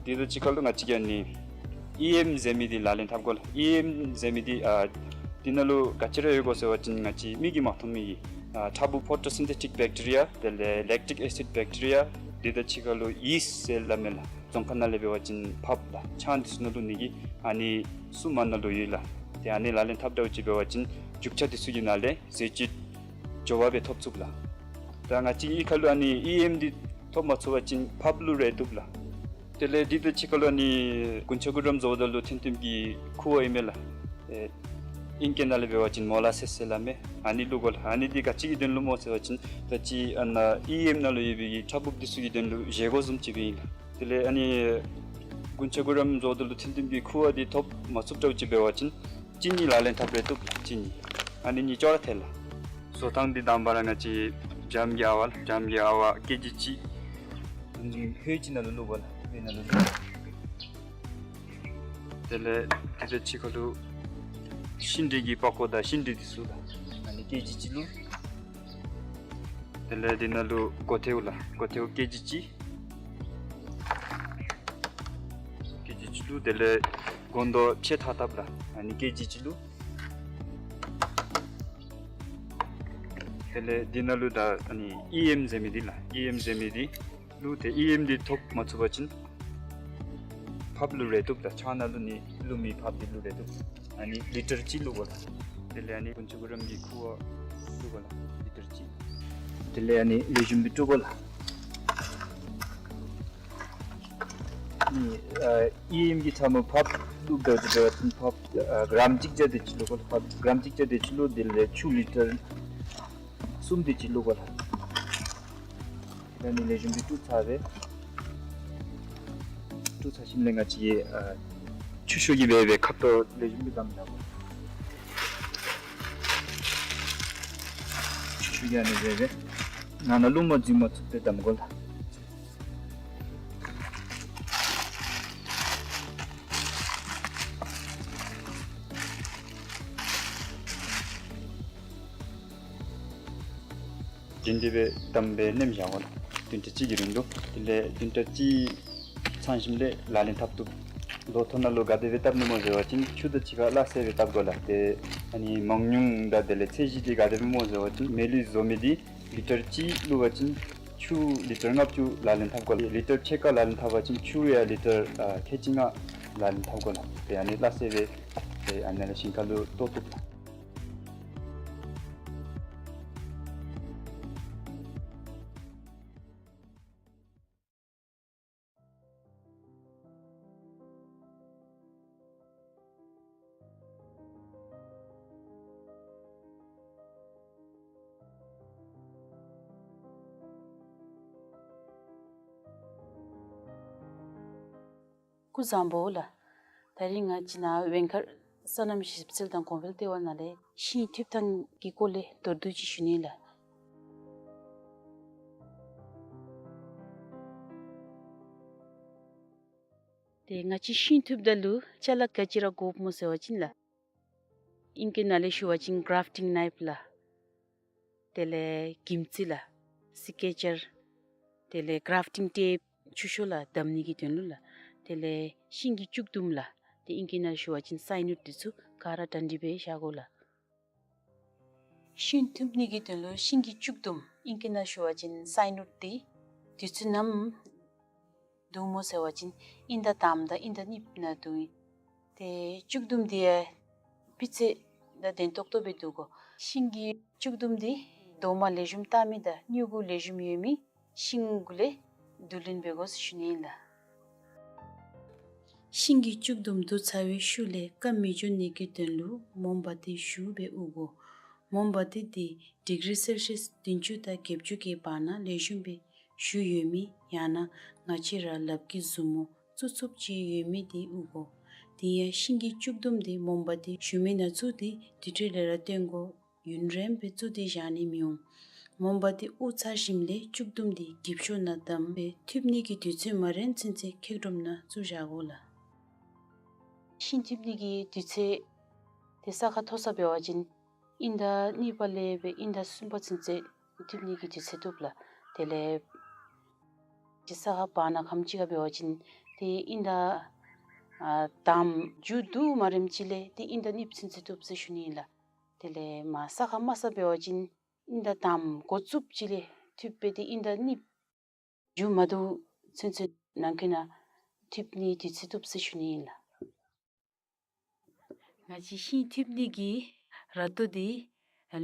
དེ་དང་གཅིག་ཁར་ལུ་ང་བཅས་ཀྱིས་ཨ་ནི་ཨི་ཨེམ་ཟེར་མི་འདི་ལག་ལེན་འཐབ་དགོ་ལགས། ཨི་ཨེམ་ཟེར་མི་འདི་ཨ་འདི་ནང་ལུ་ག་ཅི་ར་ཡོད་གོ་ཟེར་བ་ཅིན་ང་བཅས་མིག་གིས་མ་མཐོང་མི་གི་ཨ་ཕྲ་བུ་ཕོ་ཊོ་སིན་ཐེ་ཊིཀ་བེཀ་ཊི་རི་ཡ་དེ་ལས་ལེཀ་ཊིཀ་ཨེ་སིཌ་བེཀ་ཊི་རི་ཡ་དེ་དང་གཅིག་ཁར་ལུ་ཡིསཊ་ཟེར་སླབ་མས་ལགས། རྫོང་ཁ་ནང་ལས་འབད་བ་ཅིན་ཕགཔ་ལགས། ཆང་འདི་ཚུ་ནང་ལུ་ནི་གི་ཨ་ནི་ཚུ་མར་ནང་ལུ་ཡོད་ལགས། ཏེ་ཨ་ནི་ལག་ལེན་འཐབ་དྲགས་ཅིག་འབད་བ་ཅིན་རྒྱུ་ཆ་འདི་ཚུ་གི་ནང་ལས་ཟས་བཅུད་མགྱོགས་པ་སྦེ་ཐོབ་ཚུགས་ལགས། ད་ང་བཅས་ཀྱི་ཁ་ལུ་ཨ་ནི་ཨི་ཨེམ་འདི་ཐོབ་མ་ཚུགས་པ་ཅིན་ཕགཔ་ལུ་རེ་བཏུབ་ལགས། དེ་ལས་འདི་དང་གཅིག་ཁར་ལུ་ཨ་ནི་རྒུན་ཆང་གུ་རམ་བཟོཝ་ད་ལུ་ཐོན་ཐོནམ་གི་ཁུ་བ་ཨིན་མས་ལགས། ཨེ་ཨིང་སྐད་ནང་ལས་འབད་བ་ཅིན་མོ་ལ་སེསི་ཟེར་སླབ་མས། ཨ་ནི་བླུག་དགོ་ལགས། ཨ་ནི་འདི་ག་ཅི་གི་དོན་ལུ་སྨོ་ཟེར་བ་ཅིན་ད་ཅི་ཨ་ནཱ་ཨི་ཨེམ་ནང་ལུ་ཡོད་པའི་གི་ཕྲ་བུ་འདི་ཚུ་གི་དོན་ལུ་བཞེས་སྒོ་བཟུམ་ཅིག་སྦེ་ཨིན་ལགས། དེ་ལས་ཨ་ནི་རྒུན་ཆང་གུ་རམ་བཟོཝ་ད་ལུ་ཐོན་ཐོནམ་གི་ཁུ་བ་འདི་ཐོབ་མ་ཚུགས་དྲགས་ཅིག་འབད་བ་ཅིན་ཅི་ནི་ལག་ལེན་འཐབ་རེ་བཏུབ་ལགས། ཅི་ནི་ཨ་ནི་གཉིས་ཅོག་ར་འཐད་ལགས། བཟོ་ཐངས་འདི་དང་པ་ར་ང་བཅས་འཇམ་གྱི་ཨ་བ་ལགས། འཇམ་གྱི་ཨ་བ་ཀེ་ཇི་གཅིག་ཨ་ནི་ཧོད་ཅིག་ནང་ལུ་བླུག་དགོ་ལགས། ཧོད་ནང་ལུ་བླུག། དེ་ལས་དེ་དང་གཅིག་ཁར་ལུ་ཤིང་འབྲས་ཀྱི་པགས་ཀོ་དང་ཤིང་འབྲས་འདི་ཚུ་ལགས། ཨ་ནི་ཀེ་ཇི་གཅིག་བླུག། དེ་ལས་འདི་ནང་ལུ་གོ་ཐེའུ་ལགས། གོ་ཐེའུ་ཀེ་ཇི་གཅིག། དེ་ལས་སྒོང་རྡོག་ཕྱེད་ཐག་བཏབ་ལགས། ཨ་ནི་ཀེ་ཇི་གཅིག་བླུགས། དེ་ལས་འདི་ནང་ལུ་ད་ཨ་ནི་ཨི་ཨེམ་ཟེར་མི་འདི་ལགས། ཨི་ཨེམ་ཟེར་མི་འདི་བླུགས་ཏེ་ཨི་ཨེམ་འདི་ཐོགས་མ་ཚུགས་པ་ཅིན་ཕགཔ་བླུགས་རུང་བཏུབ་ལགས། ཆང་ནང་ལུ་ནི་བླུགས་མི་ཕགཔ་འདི་བླུགས་རུང་བཏུབ། ཨ་ནི་ལི་ཊར་གཅིག་བླུགས་དགོ་ལགས། དེ་ལས་ཨ་ནི་དཀོན་མཆོག་གུ་རམ་གྱི་ཁུ་བ་བླུགས་དགོ་ལགས། ལི་ཊར་གཅིག། དེ་ལས་ཨ་ནི་ལེགས་ཤོམ་སྦེ་བཀྲུ་དགོ་ལགས། ཨ་ནི་ཨ་ཨི་ཨེམ་གྱི་ཚབ་མ་ཕགཔ་བླུགས་དོ་དེ་འབད་བ་ཅིན་ཕགཔ་ཨ་གྲམ་གཅིག་བརྒྱ་དེ་ཅིག་བླུགས་དགོ་ལགས། ཕགཔ་གྲམ་གཅིག་བརྒྱ་དེ་ཅིག་བླུགས། དེ་ལས་ཆུ་ལི་ཊར་གསུམ་དེ་ཅིག་བླུགས་དགོ་ལགས། དེ་ལས་ཨ་ནི་ལེགས་ཤོམ་སྦེ་བཀྲུ་ཚར་སྦེ། བཀྲུ་ཚར་ཞིནམ་ལས་ང་བཅས་ཨ་ཆུ་ཤོག་གིས་འབད་སྦེ་ཁ་དོག་ལེགས་ཤོམ་སྦེ་བསྡམ་བཞག་དགོ། ཆུ་ཤོག་གིས་ཨ་ནི་འབད་སྦེ་ནང་ན་རླུང་མ་འཛུལ་མ་ཚུགས་པར་བསྡམ་དགོ་ལགས། དེ་འདི་སྦེ་བསྡམས་སྦེ་མནན་བཞག་དགོ་ལགས། བདུན་ཕྲག་གཅིག་གི་རིང་དུ། དེ་ལས་བདུན་ཕྲག་གཅིག་ཚང་ཞིནམ་ལས་ལག་ལེན་འཐབ་བཏུབ། ལོ་ཐོག་ནང་ལུ་ག་དེ་སྦེ་བཏབ་ནི་སྨོ་ཟེར་བ་ཅིན་ཆུ་དང་གཅིག་ཁར་སླ་བསྲེ་སྦེ་བཏབ་དགོ་ལགས། ཏེ་ཨ་ནི་མང་ཉུང་དང་དེ་ལས་ཚད་གཞི་འདི་ག་དེ་སྦེ་སྨོ་ཟེར་བ་ཅིན་མེ་ལུ་བཟོ་མི་འདི་ལི་ཊར་གཅིག་བླུགས་པ་ཅིན་ཆུ་ལི་ཊར་ལྔ་བཅུ་ལག་ལེན་འཐབ་དགོ་ལགས། ལི་ཊར་ཕྱེད་ཀ་ལག་ལེན་འཐབ་པ་ཅིན་ཆུ་ཡང་ལི་ཊར་ཨ་ཁལ་གཅིག་ལྔ་ལག་ལེན་འཐབ་དགོ་ལགས། ཏེ་ཨ་ནི་སླ་བསྲེ་སྦེ་ཏེ་ཨ་ནི་ལས་ཞིང་ཁ་ལུ་གཏོར་བཏུབ་ལགས། སྐུ་གཟུགས་བཟང་པོ་ལགས། ད་རིས་ང་བཅས་ནཱ་བེང་མཁར་སོ་ནམ་ཞིབ་འཚོལ་དང་གོང་འཕེལ་ལྟེ་བ་ནང་ལས་ཤིང་འཐུ་ཐངས་ཀྱི་སྐོར་ལས་མདོར་བསྡུས་ཅིག་ཞུ་ནི་ལགས། ཏེ་ང་བཅས་ཤིང་འཐུཝ་ད་ལུ་ཅ་ལ་ག་ཅི་ར་དགོཔ་སྨོ་ཟེར་བ་ཅིན་ལགས། ཨིང་སྐད་ནང་ལས་ཞུ་བ་ཅིན་གྲཱཕ་ཊིང་ནའིཕ་ལགས། དེ་ལས་གྱིམ་རྩི་ལགས། སི་ཀེ་ཅར། དེ་ལས་གྲཱཕ་ཊིང་ཊེབ་ཆུ་ཤོག་ལགས། བསྡམ་ནི་གི་དོན་ལུ་ལགས། དེ་ལས་ཤིང་གི་ལྕུག་དུམ་ལགས། ཏེ་ཨིང་སྐད་ནང་ཞུ་བ་ཅིན་སའིན་ཝུཌ་འདི་ཚུ་ག་ར་གྲ་སྒྲིག་འབད་བཞག་དགོ་ལགས། ཤིང་འཐུ་ནི་གི་དོན་ལུ་ཤིང་གི་ལྕུག་དུམ་ཨིང་སྐད་ནང་ཞུ་བ་ཅིན་སའིན་ཝུཌ་འདི་དུས་ཚོད་ནམ་བསྡུ་སྨོ་ཟེར་བ་ཅིན་ཨིན་ཟླ་དང་པ་དང་ཨིན་ཟླ་གཉིས་པ་ནང་བསྡུ་ཡི། ཏེ་ལྕུག་དུམ་འདི་ཡང་སྤུས་ཚད་དང་ལྡན་ཏོག་ཏོ་སྦེ་བསྡུ་དགོ། ཤིང་གི་ལྕུག་དུམ་འདི་རྡོག་མ་ལེགས་ཤོམ་བཏགས་མི་དང་མྱུ་གུ་ལེགས་ཤོམ་ཡོད་མི་ཤིང་གུ་ལས་བསྡུ་ལེན་འབད་དགོ་ཟེར་ཞུ་ནི་ཨིན་ལགས། ཤིང་གི་ལྕུག་དུམ་བསྡུ་ཚར་བའི་ཤུལ་ལས་སྐམ་མི་འགྱོ་ནི་གི་དོན་ལུ་མོམ་བ་ཏི་ཞུ་སྦེ་དབུར་དགོ། མོམ་བ་ཏི་འདི་ཌིག་རི་སེལ་ཤིས་བདུན་ཅུ་དང་བརྒྱད་ཅུ་གི་བར་ན་ལེགས་ཤོམ་སྦེ་ཞུ་ཡོད་མི་ཡང་ན་ང་བཅས་ར་ལགཔ་གི་མཛུབ་མོ་བཙུགས་ཚུགསཔ་ཅིག་ཡོད་མི་འདི་དབུར་དགོ། དེ་ཡང་ཤིང་གི་ལྕུག་དུམ་འདི་མོམ་བ་ཏི་ཞུ་མི་ནང་བཙུགས་ཏེ་དེ་འཕྲོ་ལས་ར་སྟོན་དགོ། ཡུན་རིངམོ་སྦེ་བཙུགས་ཏེ་བཞག་ནི་མི་འོང་། མོམ་བ་ཏི་དབུར་ཚར་ཞིནམ་ལས་ལྕུག་དུམ་འདི་འགྱིབ་ཤོག་ནང་བསྡམས་སྦེ་འཐུ་ནི་གི་དུས་ཚོད་མ་རན་ཚུན་ཚོད་ཁེག་དྲུམ་ནང་བཙུགས་བཞག་དགོ་ལགས། ཤིང་འཐུ་ནི་གི་དུས་ཚོད་འདི་ས་ཁ་མཐོ་ས་འབད་བ་ཅིན་ཨིན་ཟླ་གཉིས་པ་ལས་སྦེ་ཨིན་ཟླ་གསུམ་པ་ཚུན་ཚོད་འཐུ་ནི་གི་དུས་ཚོད་བཏུབ་ལགས། དེ་ལས་ཏེ་ས་ཁ་བར་ན་ཁམས་ཅིག་ཁར་འབད་བ་ཅིན་ཏེ་ཨིན་ཟླ་ཨ་དང་པ་མཇུག་བསྡུ་མ་རནམ་ཅིག་ལས་ཏེ་ཨིན་ཟླ་གཉིས་པ་ཚུན་ཚོད་བཏུབ་ཟེར་ཞུ་ནི་ཨིན་ལགས། དེ་ལས་མར་ས་ཁ་དམའ་ས་འབད་བ་ཅིན་ཨིན་ཟླ་དང་པ་འགོ་བཙུགསཔ་ཅིག་ལས་འཐུ་སྦེ་ཏེ་ཨིན་ཟླ་གཉིས་པ་མཇུག་མ་བསྡུ་ཚུན་ཚོད་ནང་འཁོད་ནང་འཐུ་ནི་དུས་ཚོད་བཏུབ་ཟེར་ཞུ་ནི་ཨིན་ལགས། ང་བཅས་ཤིང་འཐུ་ནི་གི་ར་ཏོ་འདི་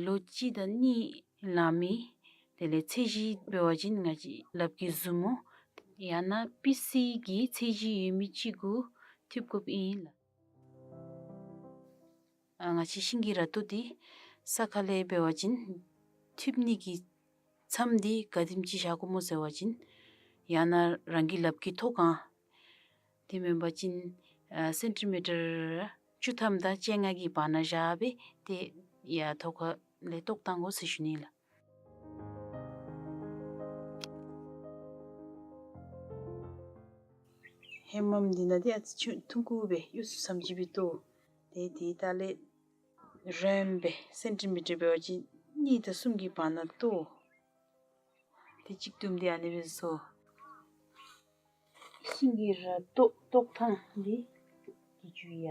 ལོ་གཅིག་དང་གཉིས་ལང་མི། དེ་ལས་ཚད་གཞི་འབད་བ་ཅིན་ང་བཅས་ལགཔ་གི་མཛུབ་མོ་ཡང་ན་པི་སི་གི་ཚད་གཞི་ཡོད་མི་ཅིག་གུ་འཐུ་དགོཔ་ཨིན་ལགས། ཨ་ང་བཅས་ཤིང་གི་ར་ཏོ་འདི་ས་ཁ་ལས་འབད་བ་ཅིན་འཐུ་ནི་གི་མཚམས་འདི་ག་དེམ་ཅིག་བཞག་དགོཔ་སྨོ་ཟེར་བ་ཅིན་ཡང་ན་རང་གི་ལགཔ་གི་མཐོ་སྒང་འདི་མེན་པ་ཅིན་ཨ་སེན་ཊི་མི་ཊར་བཅུ་ཐམ་དང་བཅོ་ལྔ་གི་བར་ན་བཞག་སྦེ་ཏེ་ཡར་ཐོག་ཁ་ལས་བཏོག་བཏང་དགོ་ཟེར་ཞུ་ནི་ལགས། ཧེ་མ་འདི་ནང་འདི་ཨ་ཙི་ཆུང་ཀུ་སྦེ་གཡུ་སུ་ཙམ་ཅིག་སྦེ་བཏོག། ཏེ་དེ་ད་ལས་རིངམོ་སྦེ་སེན་ཊི་མི་ཊར་འབད་བ་ཅིན་གཉིས་དང་གསུམ་གྱི་བར་ན་བཏོག། ཏེ་གཅིག་བཏུམ་འདི་ཨ་ནི་སྦེ་བཟོ། ཤིང་གི་ར་ཏོ་བཏོག་ཐངས་འདི་ ཞུ་ཡ། ཡ་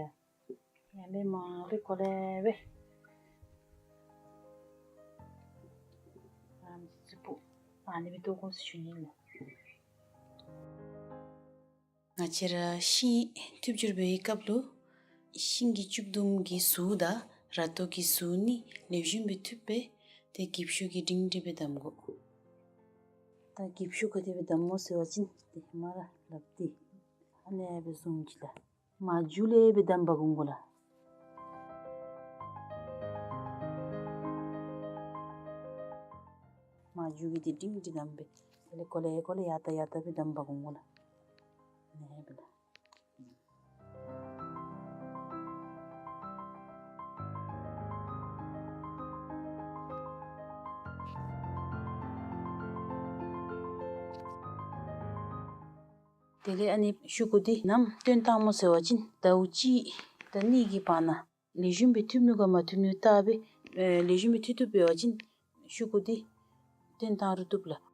ལེ་མ་ལེ་གོ་ལེ་བེ། ཨ་ནི་ཙི་པུ། ཨ་ནི་བི་ཏོ་ཀུན་སི་ཞུ་ནི་ལ། ང་བཅས་ར་ཤིང་ཐུབ་སྦྱོར་འབད་བའི་སྐབས་ལུ་ཤིང་གི་ལྕུག་དུམ་གྱི་ཟུར་དང་ར་ཏོ་གི་ཟུར་གཉིས་ལེགས་ཤོམ་སྦེ་ཐུབ་སྦེ་ཏེ་འགྱིབ་ཤུགས་ཀྱིས་སྒྲིང་སྒྲི་སྦེ་བསྡམ་དགོ། ད་འགྱིབ་ཤུགས་ག་དེ་སྦེ་བསྡམ་མོ་ཟེར་བ་ཅིན་ཏེ་མར་ལགཔ་འདི་ཨ་ནི་སྦེ་བཟུང་ཅི་ལགས། མར་མཇུག་ལས་སྦེ་བསྡམ་འབག་འོང་དགོ་ལགས། མར་མཇུག་གི་འདི་སྒྲིང་སྒྲི་བསྡམ་སྦེ་ལེ་གོ་ལེ་གོ་ལེ་ཡར་ལྟ་ཡར་ལྟ་སྦེ་བསྡམ་འབག་འོང་དགོ་ལགས། ཨ་ནི་སྦེ་ལགས། དེ་ལས་ཨ་ནི་ཤུ་གུ་འདི་ནམ་བཏོན་བཏང་མོ་ཟེར་བ་ཅིན་ཟླཝ་གཅིག་དང་གཉིས་ཀྱི་བར་ན་ལེགས་ཤོམ་སྦེ་ཐུབ་ནུག་ག་མ་ཐུབ་ནུག་བལྟ་སྦེ་ཨེ་ལེགས་ཤོམ་སྦེ་ཐུབ་ཐུབ་འབད་བ་ཅིན་ཤུ་གུ་འདི་བཏོན་བཏང་རུང་བཏུབ་ལགས།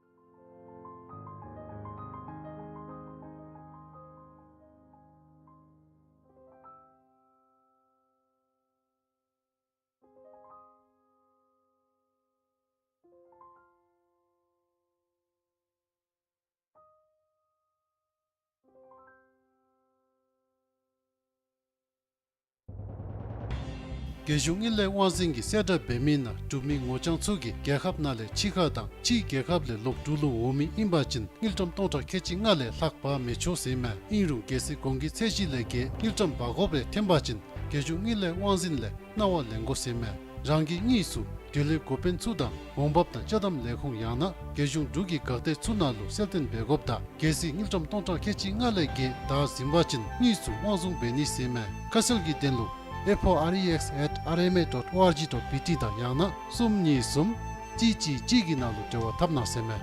རྒྱལ་གཞུང་དངུལ་ལས་དབང་འཛིན་གྱིས་གསལ་བསྒྲགས་འབད་མི་ནང་འབྲུག་མི་ངོ་རྐྱང་ཚུ་གིས་རྒྱལ་ཁབ་ནང་ལས་ཕྱི་ཁར་དང་ཕྱིའི་རྒྱལ་ཁབ་ལས་ལོག་འབྲུག་ལུ་འོང་མི་ཨིན་པ་ཅིན་དངུལ་ཀྲམ་སྟོང་ཕྲག་ཁལ་གཅིག་ལྔ་ལས་ལྷག་འབག་མི་ཆོག་ཟེར་མས། ཨིན་རུང་གལ་སྲིད་གོང་གི་ཚད་གཞི་ལས་བརྒལ་དངུལ་ཀྲམ་འབག་དགོཔ་རེ་ཐོན་པ་ཅིན་རྒྱལ་གཞུང་དངུལ་ལས་དབང་འཛིན་ལས་གནང་བ་ལེན་དགོ་ཟེར་མས། རང་གི་དངུལ་ཚུ་འབྲེལ་ཡོད་འགོ་དཔོན་ཚུ་དང་འོང་འབབ་དང་ཅ་དམ་ལས་ཁུངས་ཡང་ན་རྒྱལ་གཞུང་འབྲུག་གི་འགག་སྡེ་ཚུ་ནང་ལུ་གསལ་སྟོན་འབད་དགོཔ་དང་གལ་སྲིད་དངུལ་ཀྲམ་སྟོང་ཕྲག་ཁལ་གཅིག་ལྔ་ལས་བརྒལ་བདའ་ཟིན་པ་ཅིན་དངུལ་ཚུ་དབང་བཟུང་འབད་ནི་ཟེར་མས། ཁ་གསལ་གྱི་དོན་ལུ་ཨེཕ་ཨོ་ཨར་ཨི་ཨེགསི་ཨེཊ་ཨར་ཨེམ་ཨེ་ཌོཊ་ཨོ་ཨར་ཇི་ཌོཊ་བི་ཊི་དང་ཡང་ན་གསུམ་གཉིས་གསུམ་གཅིག་གཅིག་གཅིག་གི་ནང་ལུ་འབྲེལ་བ་འཐབ་གནང་ཟེར་མས།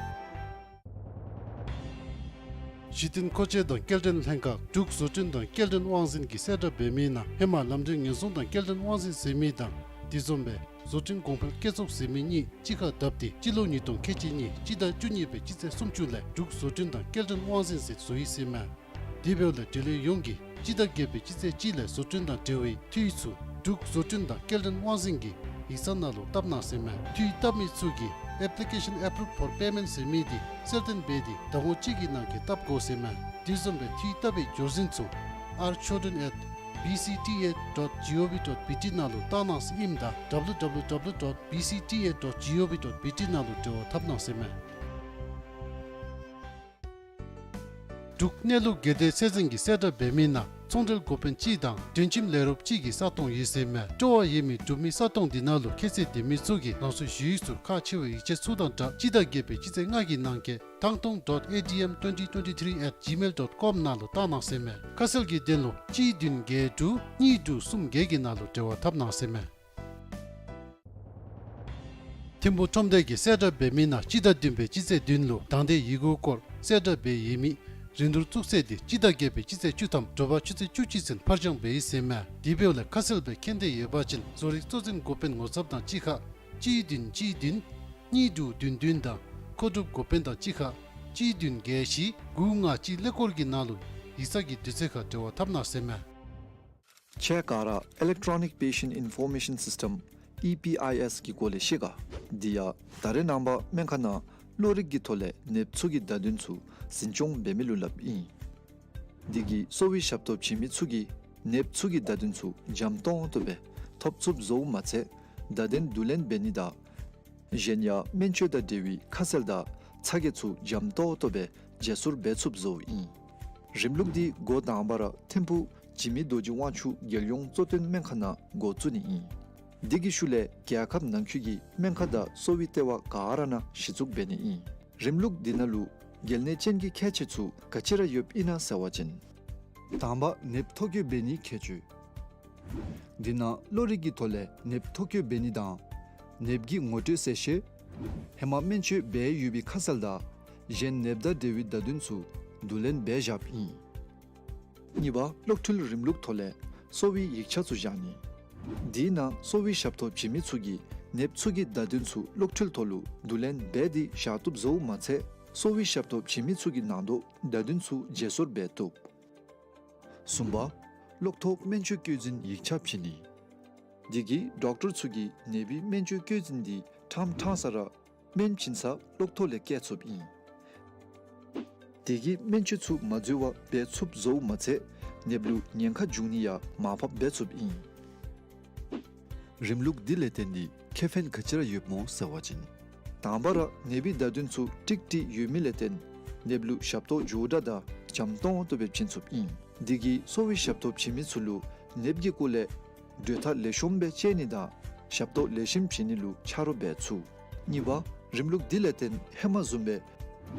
གཞི་རྟེན་མཁོ་ཆས་དང་སྐྱེལ་འདྲེན་ལྷན་ཁག་འབྲུག་བཟོ་སྐྲུན་དང་སྐྱེལ་འདྲེན་དབང་འཛིན་གྱིས་གསལ་བསྒྲགས་འབད་མི་ནང་ཧེ་མ་ལམ་འགྲུལ་ཉེན་སྲུང་དང་སྐྱེལ་འདྲེན་དབང་འཛིན་ཟེར་མི་དང་དེ་བཟུམ་སྦེ་བཟོ་སྐྲུན་གོང་འཕེལ་བསྐྱེད་ཚོགས་ཟེར་མི་གཉིས་གཅིག་ཁར་བསྡབས་ཏེ་སྤྱི་ལོ་ཉིས་སྟོང་ཁལ་གཅིག་གཉིས་སྤྱི་ཟླ་བཅུ་གཉིས་པའི་སྤྱི་ཚེས་སུམ་ཅུ་ལས་འབྲུག་བཟོ་སྐྲུན་དང་སྐྱེལ་འདྲེན་དབང་འཛིན་ཟེར་བཟོ་ཡི་ཟེར་མས། དེ་འབདཝ་ལས་འབྲེལ་ཡོད་ཡོངས་ཀྱིས་སྤྱི་ཟླ་བརྒྱད་པའི་སྤྱི་ཚེས་གཅིག་ལས་བཟོ་སྐྲུན་དང་འབྲེལ་བའི་འཐུས་ཚུ་འབྲུག་བཟོ་སྐྲུན་དང་སྐྱེལ་འདྲེན་དབང་འཛིན་གྱི་ཡིག་ཚང་ནང་ལུ་བཏབ་གནང་ཟེར་མས། འཐུས་བཏབ་མི་ཚུ་གིས་Application Approved for Payment ཟེར་མི་འདི་གསལ་སྟོན་འབད་དེ་ཟླ་ངོ་གཅིག་གི་ནང་འཁོད་བཏབ་དགོ་ཟེར་མས། དེ་བཟུམ་སྦེ་འཐུས་བཏབ་པའི་འབྱོར་འཛིན་ཚུ་R Chowdhury at B C T A dot G O V dot B T ནང་ལུ་བཏང་གནང་ཟེར་ཨིནམ་ད་W W W dot B C T A dot G O V dot B T ནང་ལུ་འབྲེལ་བ་འཐབ་གནང་ཟེར་མས། འབྲུག་གནས་ལུགས་དགེ་ལྡན་ཚད་འཛིན་གྱིས་གསལ་བསྒྲགས་འབད་མི་ནང་ཚོང་འབྲེལ་འགོ་དཔོན་གཅིག་དང་དོན་ཁྲིམས་ལས་རོགསཔ་གཅིག་གི་ས་སྟོང་ཡོད་ཟེར་མས། སྤྲོ་བ་ཡོད་མི་འབྲུག་མི་ས་སྟོང་འདི་ནང་ལུ་ཁྱད་ཚད་ལྡན་མི་ཚུ་གིས་རང་སོའི་ཞུ་ཡིག་ཚུ་ཁག་ཆེ་བའི་ཡིག་ཆ་ཚུ་དང་སྦྲགས་སྤྱི་ཟླ་བརྒྱད་པའི་སྤྱི་ཚེས་ལྔ་གི་ནང་འཁོད་ཐང་སྟོང་dot A D M twenty twenty-three at gmail dot com ནང་ལུ་བཏང་གནང་ཟེར་མས། ཁ་གསལ་གྱི་དོན་ལུ་གཅིག་བདུན་བརྒྱད་དྲུག་གཉིས་དྲུག་གསུམ་བརྒྱད་ཀྱི་ནང་ལུ་འབྲེལ་བ་འཐབ་གནང་ཟེར་མས། ཐིམ་ཕུག་ཁྲོམ་སྡེ་གིས་གསལ་བསྒྲགས་འབད་མི་ནང་སྤྱི་ཟླ་བདུན་པའི་སྤྱི་ཚེས་བདུན་ལུ་དང་འདོད་ཡི་གུ་སྐོར་གསལ་བསྒྲགས་འབད་ཡོད་མི་རིན་བསྡུར་བཙུགས་ཚེས་འདི་སྤྱི་ཟླ་བརྒྱད་པའི་སྤྱི་ཚེས་བཅུ་ཐམ་དྲོ་པ་ཆུ་ཚོད་བཅུ་གཅིག་ཚུན་ཕར་འགྱངས་འབད་ཡི་ཟེར་མས། དེ་འབདཝ་ལས་ཁ་གསལ་སྦེ་མཁྱེན་འདོད་ཡོད་པ་ཅིན་བཟོ་རིག་གཙོ་འཛིན་འགོ་དཔོན་ངོ་ཚབ་དང་གཅིག་ཁར་གཅིག་བདུན་གཅིག་བདུན་གཉིས་དྲུག་བདུན་བདུན་དང་མཁོ་སྒྲུབ་འགོ་དཔོན་དང་གཅིག་ཁར་གཅིག་བདུན་བརྒྱད་བཞི་དགུ་ལྔ་གཅིག་ཀླད་ཀོར་གྱི་ནང་ལུ་ཡིག་ཚང་གི་དུས་ཚོད་ཁར་འབྲེལ་བ་འཐབ་གནང་ཟེར་མས། ཁྱེད་ག་ར་Electronic Patient Information System E P I S གི་སྐོར་ལས་ཤེས་ག། འདི་ཡང་ད་རེས་ནངས་པ་སྨན་ཁང་ནང་གློ་རིག་གི་ཐོག་ལས་ནདཔ་ཚུ་གི་བརྡ་དོན་ཚུ་འཛིན་སྐྱོང་འབད་མི་ལུ་སླབ་ཨིན། འདི་གིས་གསོ་བའི་ཞབས་ཏོག་བྱིན་མི་ཚུ་གིས་ནདཔ་ཚུ་གི་བརྡ་དོན་ཚུ་འཇམ་ཏོང་ཏོ་སྦེ་ཐོབ་ཚུགསཔ་བཟོཝ་མ་ཚད་བརྡ་དོན་བསྡུ་ལེན་འབད་ནི་དང་གཞན་ཡང་སྨན་བཅོས་དང་འབྲེལ་བའི་ཁ་གསལ་དང་ཚ་གྱང་ཚུ་འཇམ་ཏོང་ཏོ་སྦེ་བརྗེ་སོར་འབད་ཚུགསཔ་བཟོཝ་ཨིན། རིམ་ལུགས་འདི་འགོ་དང་པ་ར་ཐིམ་ཕུག་འཇིགས་མེད་རྡོ་རྗེ་དབང་ཕྱུག་རྒྱལ་ཡོངས་གཙོ་བསྟེན་སྨན་ཁང་ནང་འགོ་བཙུགས་ནི་ཨིན། འདི་གི་ཤུལ་ལས་རྒྱལ་ཁབ་ནང་འཁོད་ཀྱི་སྨན་ཁང་དང་གསོ་བའི་ལྟེ་བ་ག་ར་ནང་གཞི་བཙུགས་འབད་ནི་ཨིན། རིམ་ལུགས་འདི་ནང་ལུ་གལ་གནད་ཅན་གྱི་ཁྱད་ཆོས་ཚུ་ག་ཅི་ར་ཡོདཔ་ཨིན་ན་ཟེར་བ་ཅིན། དང་པ་ནདཔ་ཐོ་བཀོད་འབད་ནིའི་ཁྱད་ཆོས། འདི་ནང་གློ་རིག་གི་ཐོག་ལས་ནདཔ་ཐོ་བཀོད་འབད་ནི་དང་ནདཔ་གི་ངོ་སྤྲོད་གསལ་བཤད། ཧེ་མ་སྨན་བཅོས་འབད་ཡོད་པའི་ཁ་གསལ་དང་གཞན་ནདཔ་དང་འབྲེལ་བའི་བརྡ་དོན་ཚུ་བསྡུ་ལེན་འབད་བཞགཔ་ཨིན། གཉིས་པ་གློག་འཕྲུལ་རིམ་ལུགས་ཐོག་ལས་གསོ་བའི་ཡིག་ཆ་ཚུ་བཞག་ནི། འདི་ནང་གསོ་བའི་ཞབས་ཏོག་བྱིན་མི་ཚུ་གིས་ནདཔ་ཚུ་གི་བརྡ་དོན་ཚུ་གློག་འཕྲུལ་ཐོག་ལུ་བསྡུ་ལེན་འབད་དེ་བཞག་བཏུབ་བཟོཝ་མ་ཚད་གསོ་བའི་ཞབས་ཏོག་བྱིན་མི་ཚུ་གི་ནང་དོག་བརྡ་དོན་ཚུ་བརྗེ་སོར་འབད་བཏུབ། གསུམ་པ། གློག་ཐོག་སྨན་བཅོས་བཀོད་འཛིན་ཡིག་ཆ་བྱིན་ནི། དེ་གིས་ཌོག་ཊར་ཚུ་གིས་ནད་པའི་སྨན་བཅོས་བཀོད་འཛིན་དེ་ཕྲང་ཕྲང་ས་ར་སྨན་བྱིན་ས་གློག་ཐོག་ལས་བཀལ་ཚུགསཔ་ཨིན། དེ་གིས་སྨན་བཅོས་ཚུ་མ་འཛོལ་བར་འབད་ཚུགསཔ་བཟོཝ་མ་ཚད་ནདཔ་ལུ་ཉེན་ཁ་འབྱུང་ནི་ཡང་མར་ཕབ་འབད་ཚུགསཔ་ཨིན། རིམ་ལུགས་འདི་ལས་བརྟེན་ཏེ་ཁེ་ཕན་ག་ཅི་ར་ཡོདཔ་སྨོ་ཟེར་བ་ཅིན། དང་པ་ར་ནད་པའི་བརྡ་དོན་ཚུ་ཀྲིག་ཀྲི་ཡོད་མི་ལས་བརྟེན་ནདཔ་ལུ་ཞབས་ཏོག་མགྱོགས་དྲགས་དང་འཇམ་ཏོང་ཏོ་སྦེ་བྱིན་ཚུགསཔ་ཨིན། དེ་གིས་གསོ་བའི་ཞབས་ཏོག་བྱིན་མི་ཚུ་ལུ་ནདཔ་གི་སྐོར་ལས་གྲོས་ཐག་ལེགས་ཤོམ་སྦེ་བཅད་ནི་དང་ཞབས་ཏོག་ལེགས་ཤོམ་བྱིན་ནི་ལུ་ཆ་རོགས་འབད་ཚུགས། གཉིས་པ། རིམ་ལུགས་འདི་ལས་བརྟེན་ཧེ་མ་བཟུམ་སྦེ་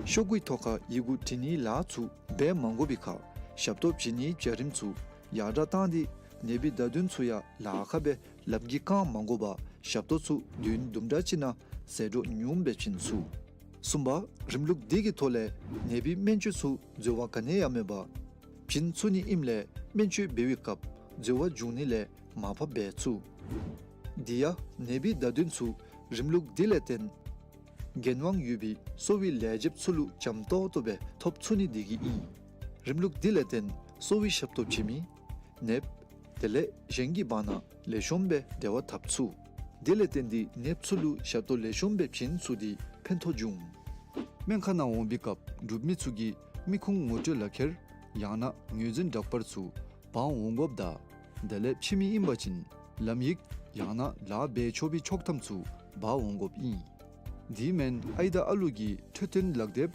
ཤོག་གུའི་ཐོག་ཁར་ཡི་གུ་བྲི་ནིའི་ལཱ་ཚུ་འབད་མ་དགོ་པའི་ཁར་ཞབས་ཏོག་བྱིན་ནིའི་བྱ་རིམ་ཚུ་ཡར་དྲགས་བཏང་སྟེ་ནད་པའི་བརྡ་དོན་ཚུ་ཡང་ལཱ་ཁག་སྦེ་ལགཔ་གིས་བཀང་མ་དགོ་པར་ཞབས་ཏོག་ཚུ་བདུན་དུམ་གྲ་ཅིག་ནང་ཟད་འགྲོ་ཉུངམ་སྦེ་བྱིན་ཚུགས། གསུམ་པ། རིམ་ལུགས་འདི་གི་ཐོག་ལས་ནད་པའི་སྨན་བཅོས་ཚུ་འཛོལ་བ་ག་ནི་ཡང་མེད་པར་བྱིན་ཚུགས་ནི་ཨིནམ་ལས་སྨན་བཅོས་འབད་བའི་སྐབས་འཛོལ་བ་འབྱུང་ནི་ལས་མར་ཕབ་འབད་ཚུགས། དེ་ཡང་ནད་པའི་བརྡ་དོན་ཚུ་རིམ་ལུགས་འདི་ལས་བརྟེན་འགན་དབང་ཡོད་པའི་གསོ་བའི་ལས་བྱེདཔ་ཚུ་ལུ་འཇམ་ཏོང་ཏོ་སྦེ་ཐོབ་ཚུགས་ནི་དེ་གིས་ཨིན། རིམ་ལུགས་འདི་ལས་བརྟེན་གསོ་བའི་ཞབས་ཏོག་བྱིན་མི་ནདཔ་དེ་ལས་གཞན་གྱི་བར་ན་ལེགས་ཤོམ་སྦེ་འབྲེལ་བ་འཐབ་ཚུགས། དེ་ལས་བརྟེན་ཏེ་ནདཔ་ཚུ་ལུ་ཞབས་ཏོག་ལེགས་ཤོམ་སྦེ་བྱིན་ཚུགས་ཏེ་ཕན་ཐོགས་འབྱུང་། སྨན་ཁང་ནང་འོང་པའི་སྐབས་འབྲུག་མི་ཚུ་གིས་མི་ཁུངས་ངོ་སྤྲོད་ལག་ཁྱེར་ཡང་ན་ངོས་འཛིན་འདྲ་པར་ཚུ་འབག་འོང་དགོཔ་དང་དེ་ལས་ཕྱི་མི་ཨིན་པ་ཅིན་ལམ་ཡིག་ཡང་ན་ལཱ་འབད་ཆོག་པའི་ཆོག་ཐམ་ཚུ་འབག་འོང་དགོཔ་ཨིན། དེ་མེན་ཨའི་དང་ཨ་ལུ་གི་འཕྲོད་བསྟེན་ལག་དེབ་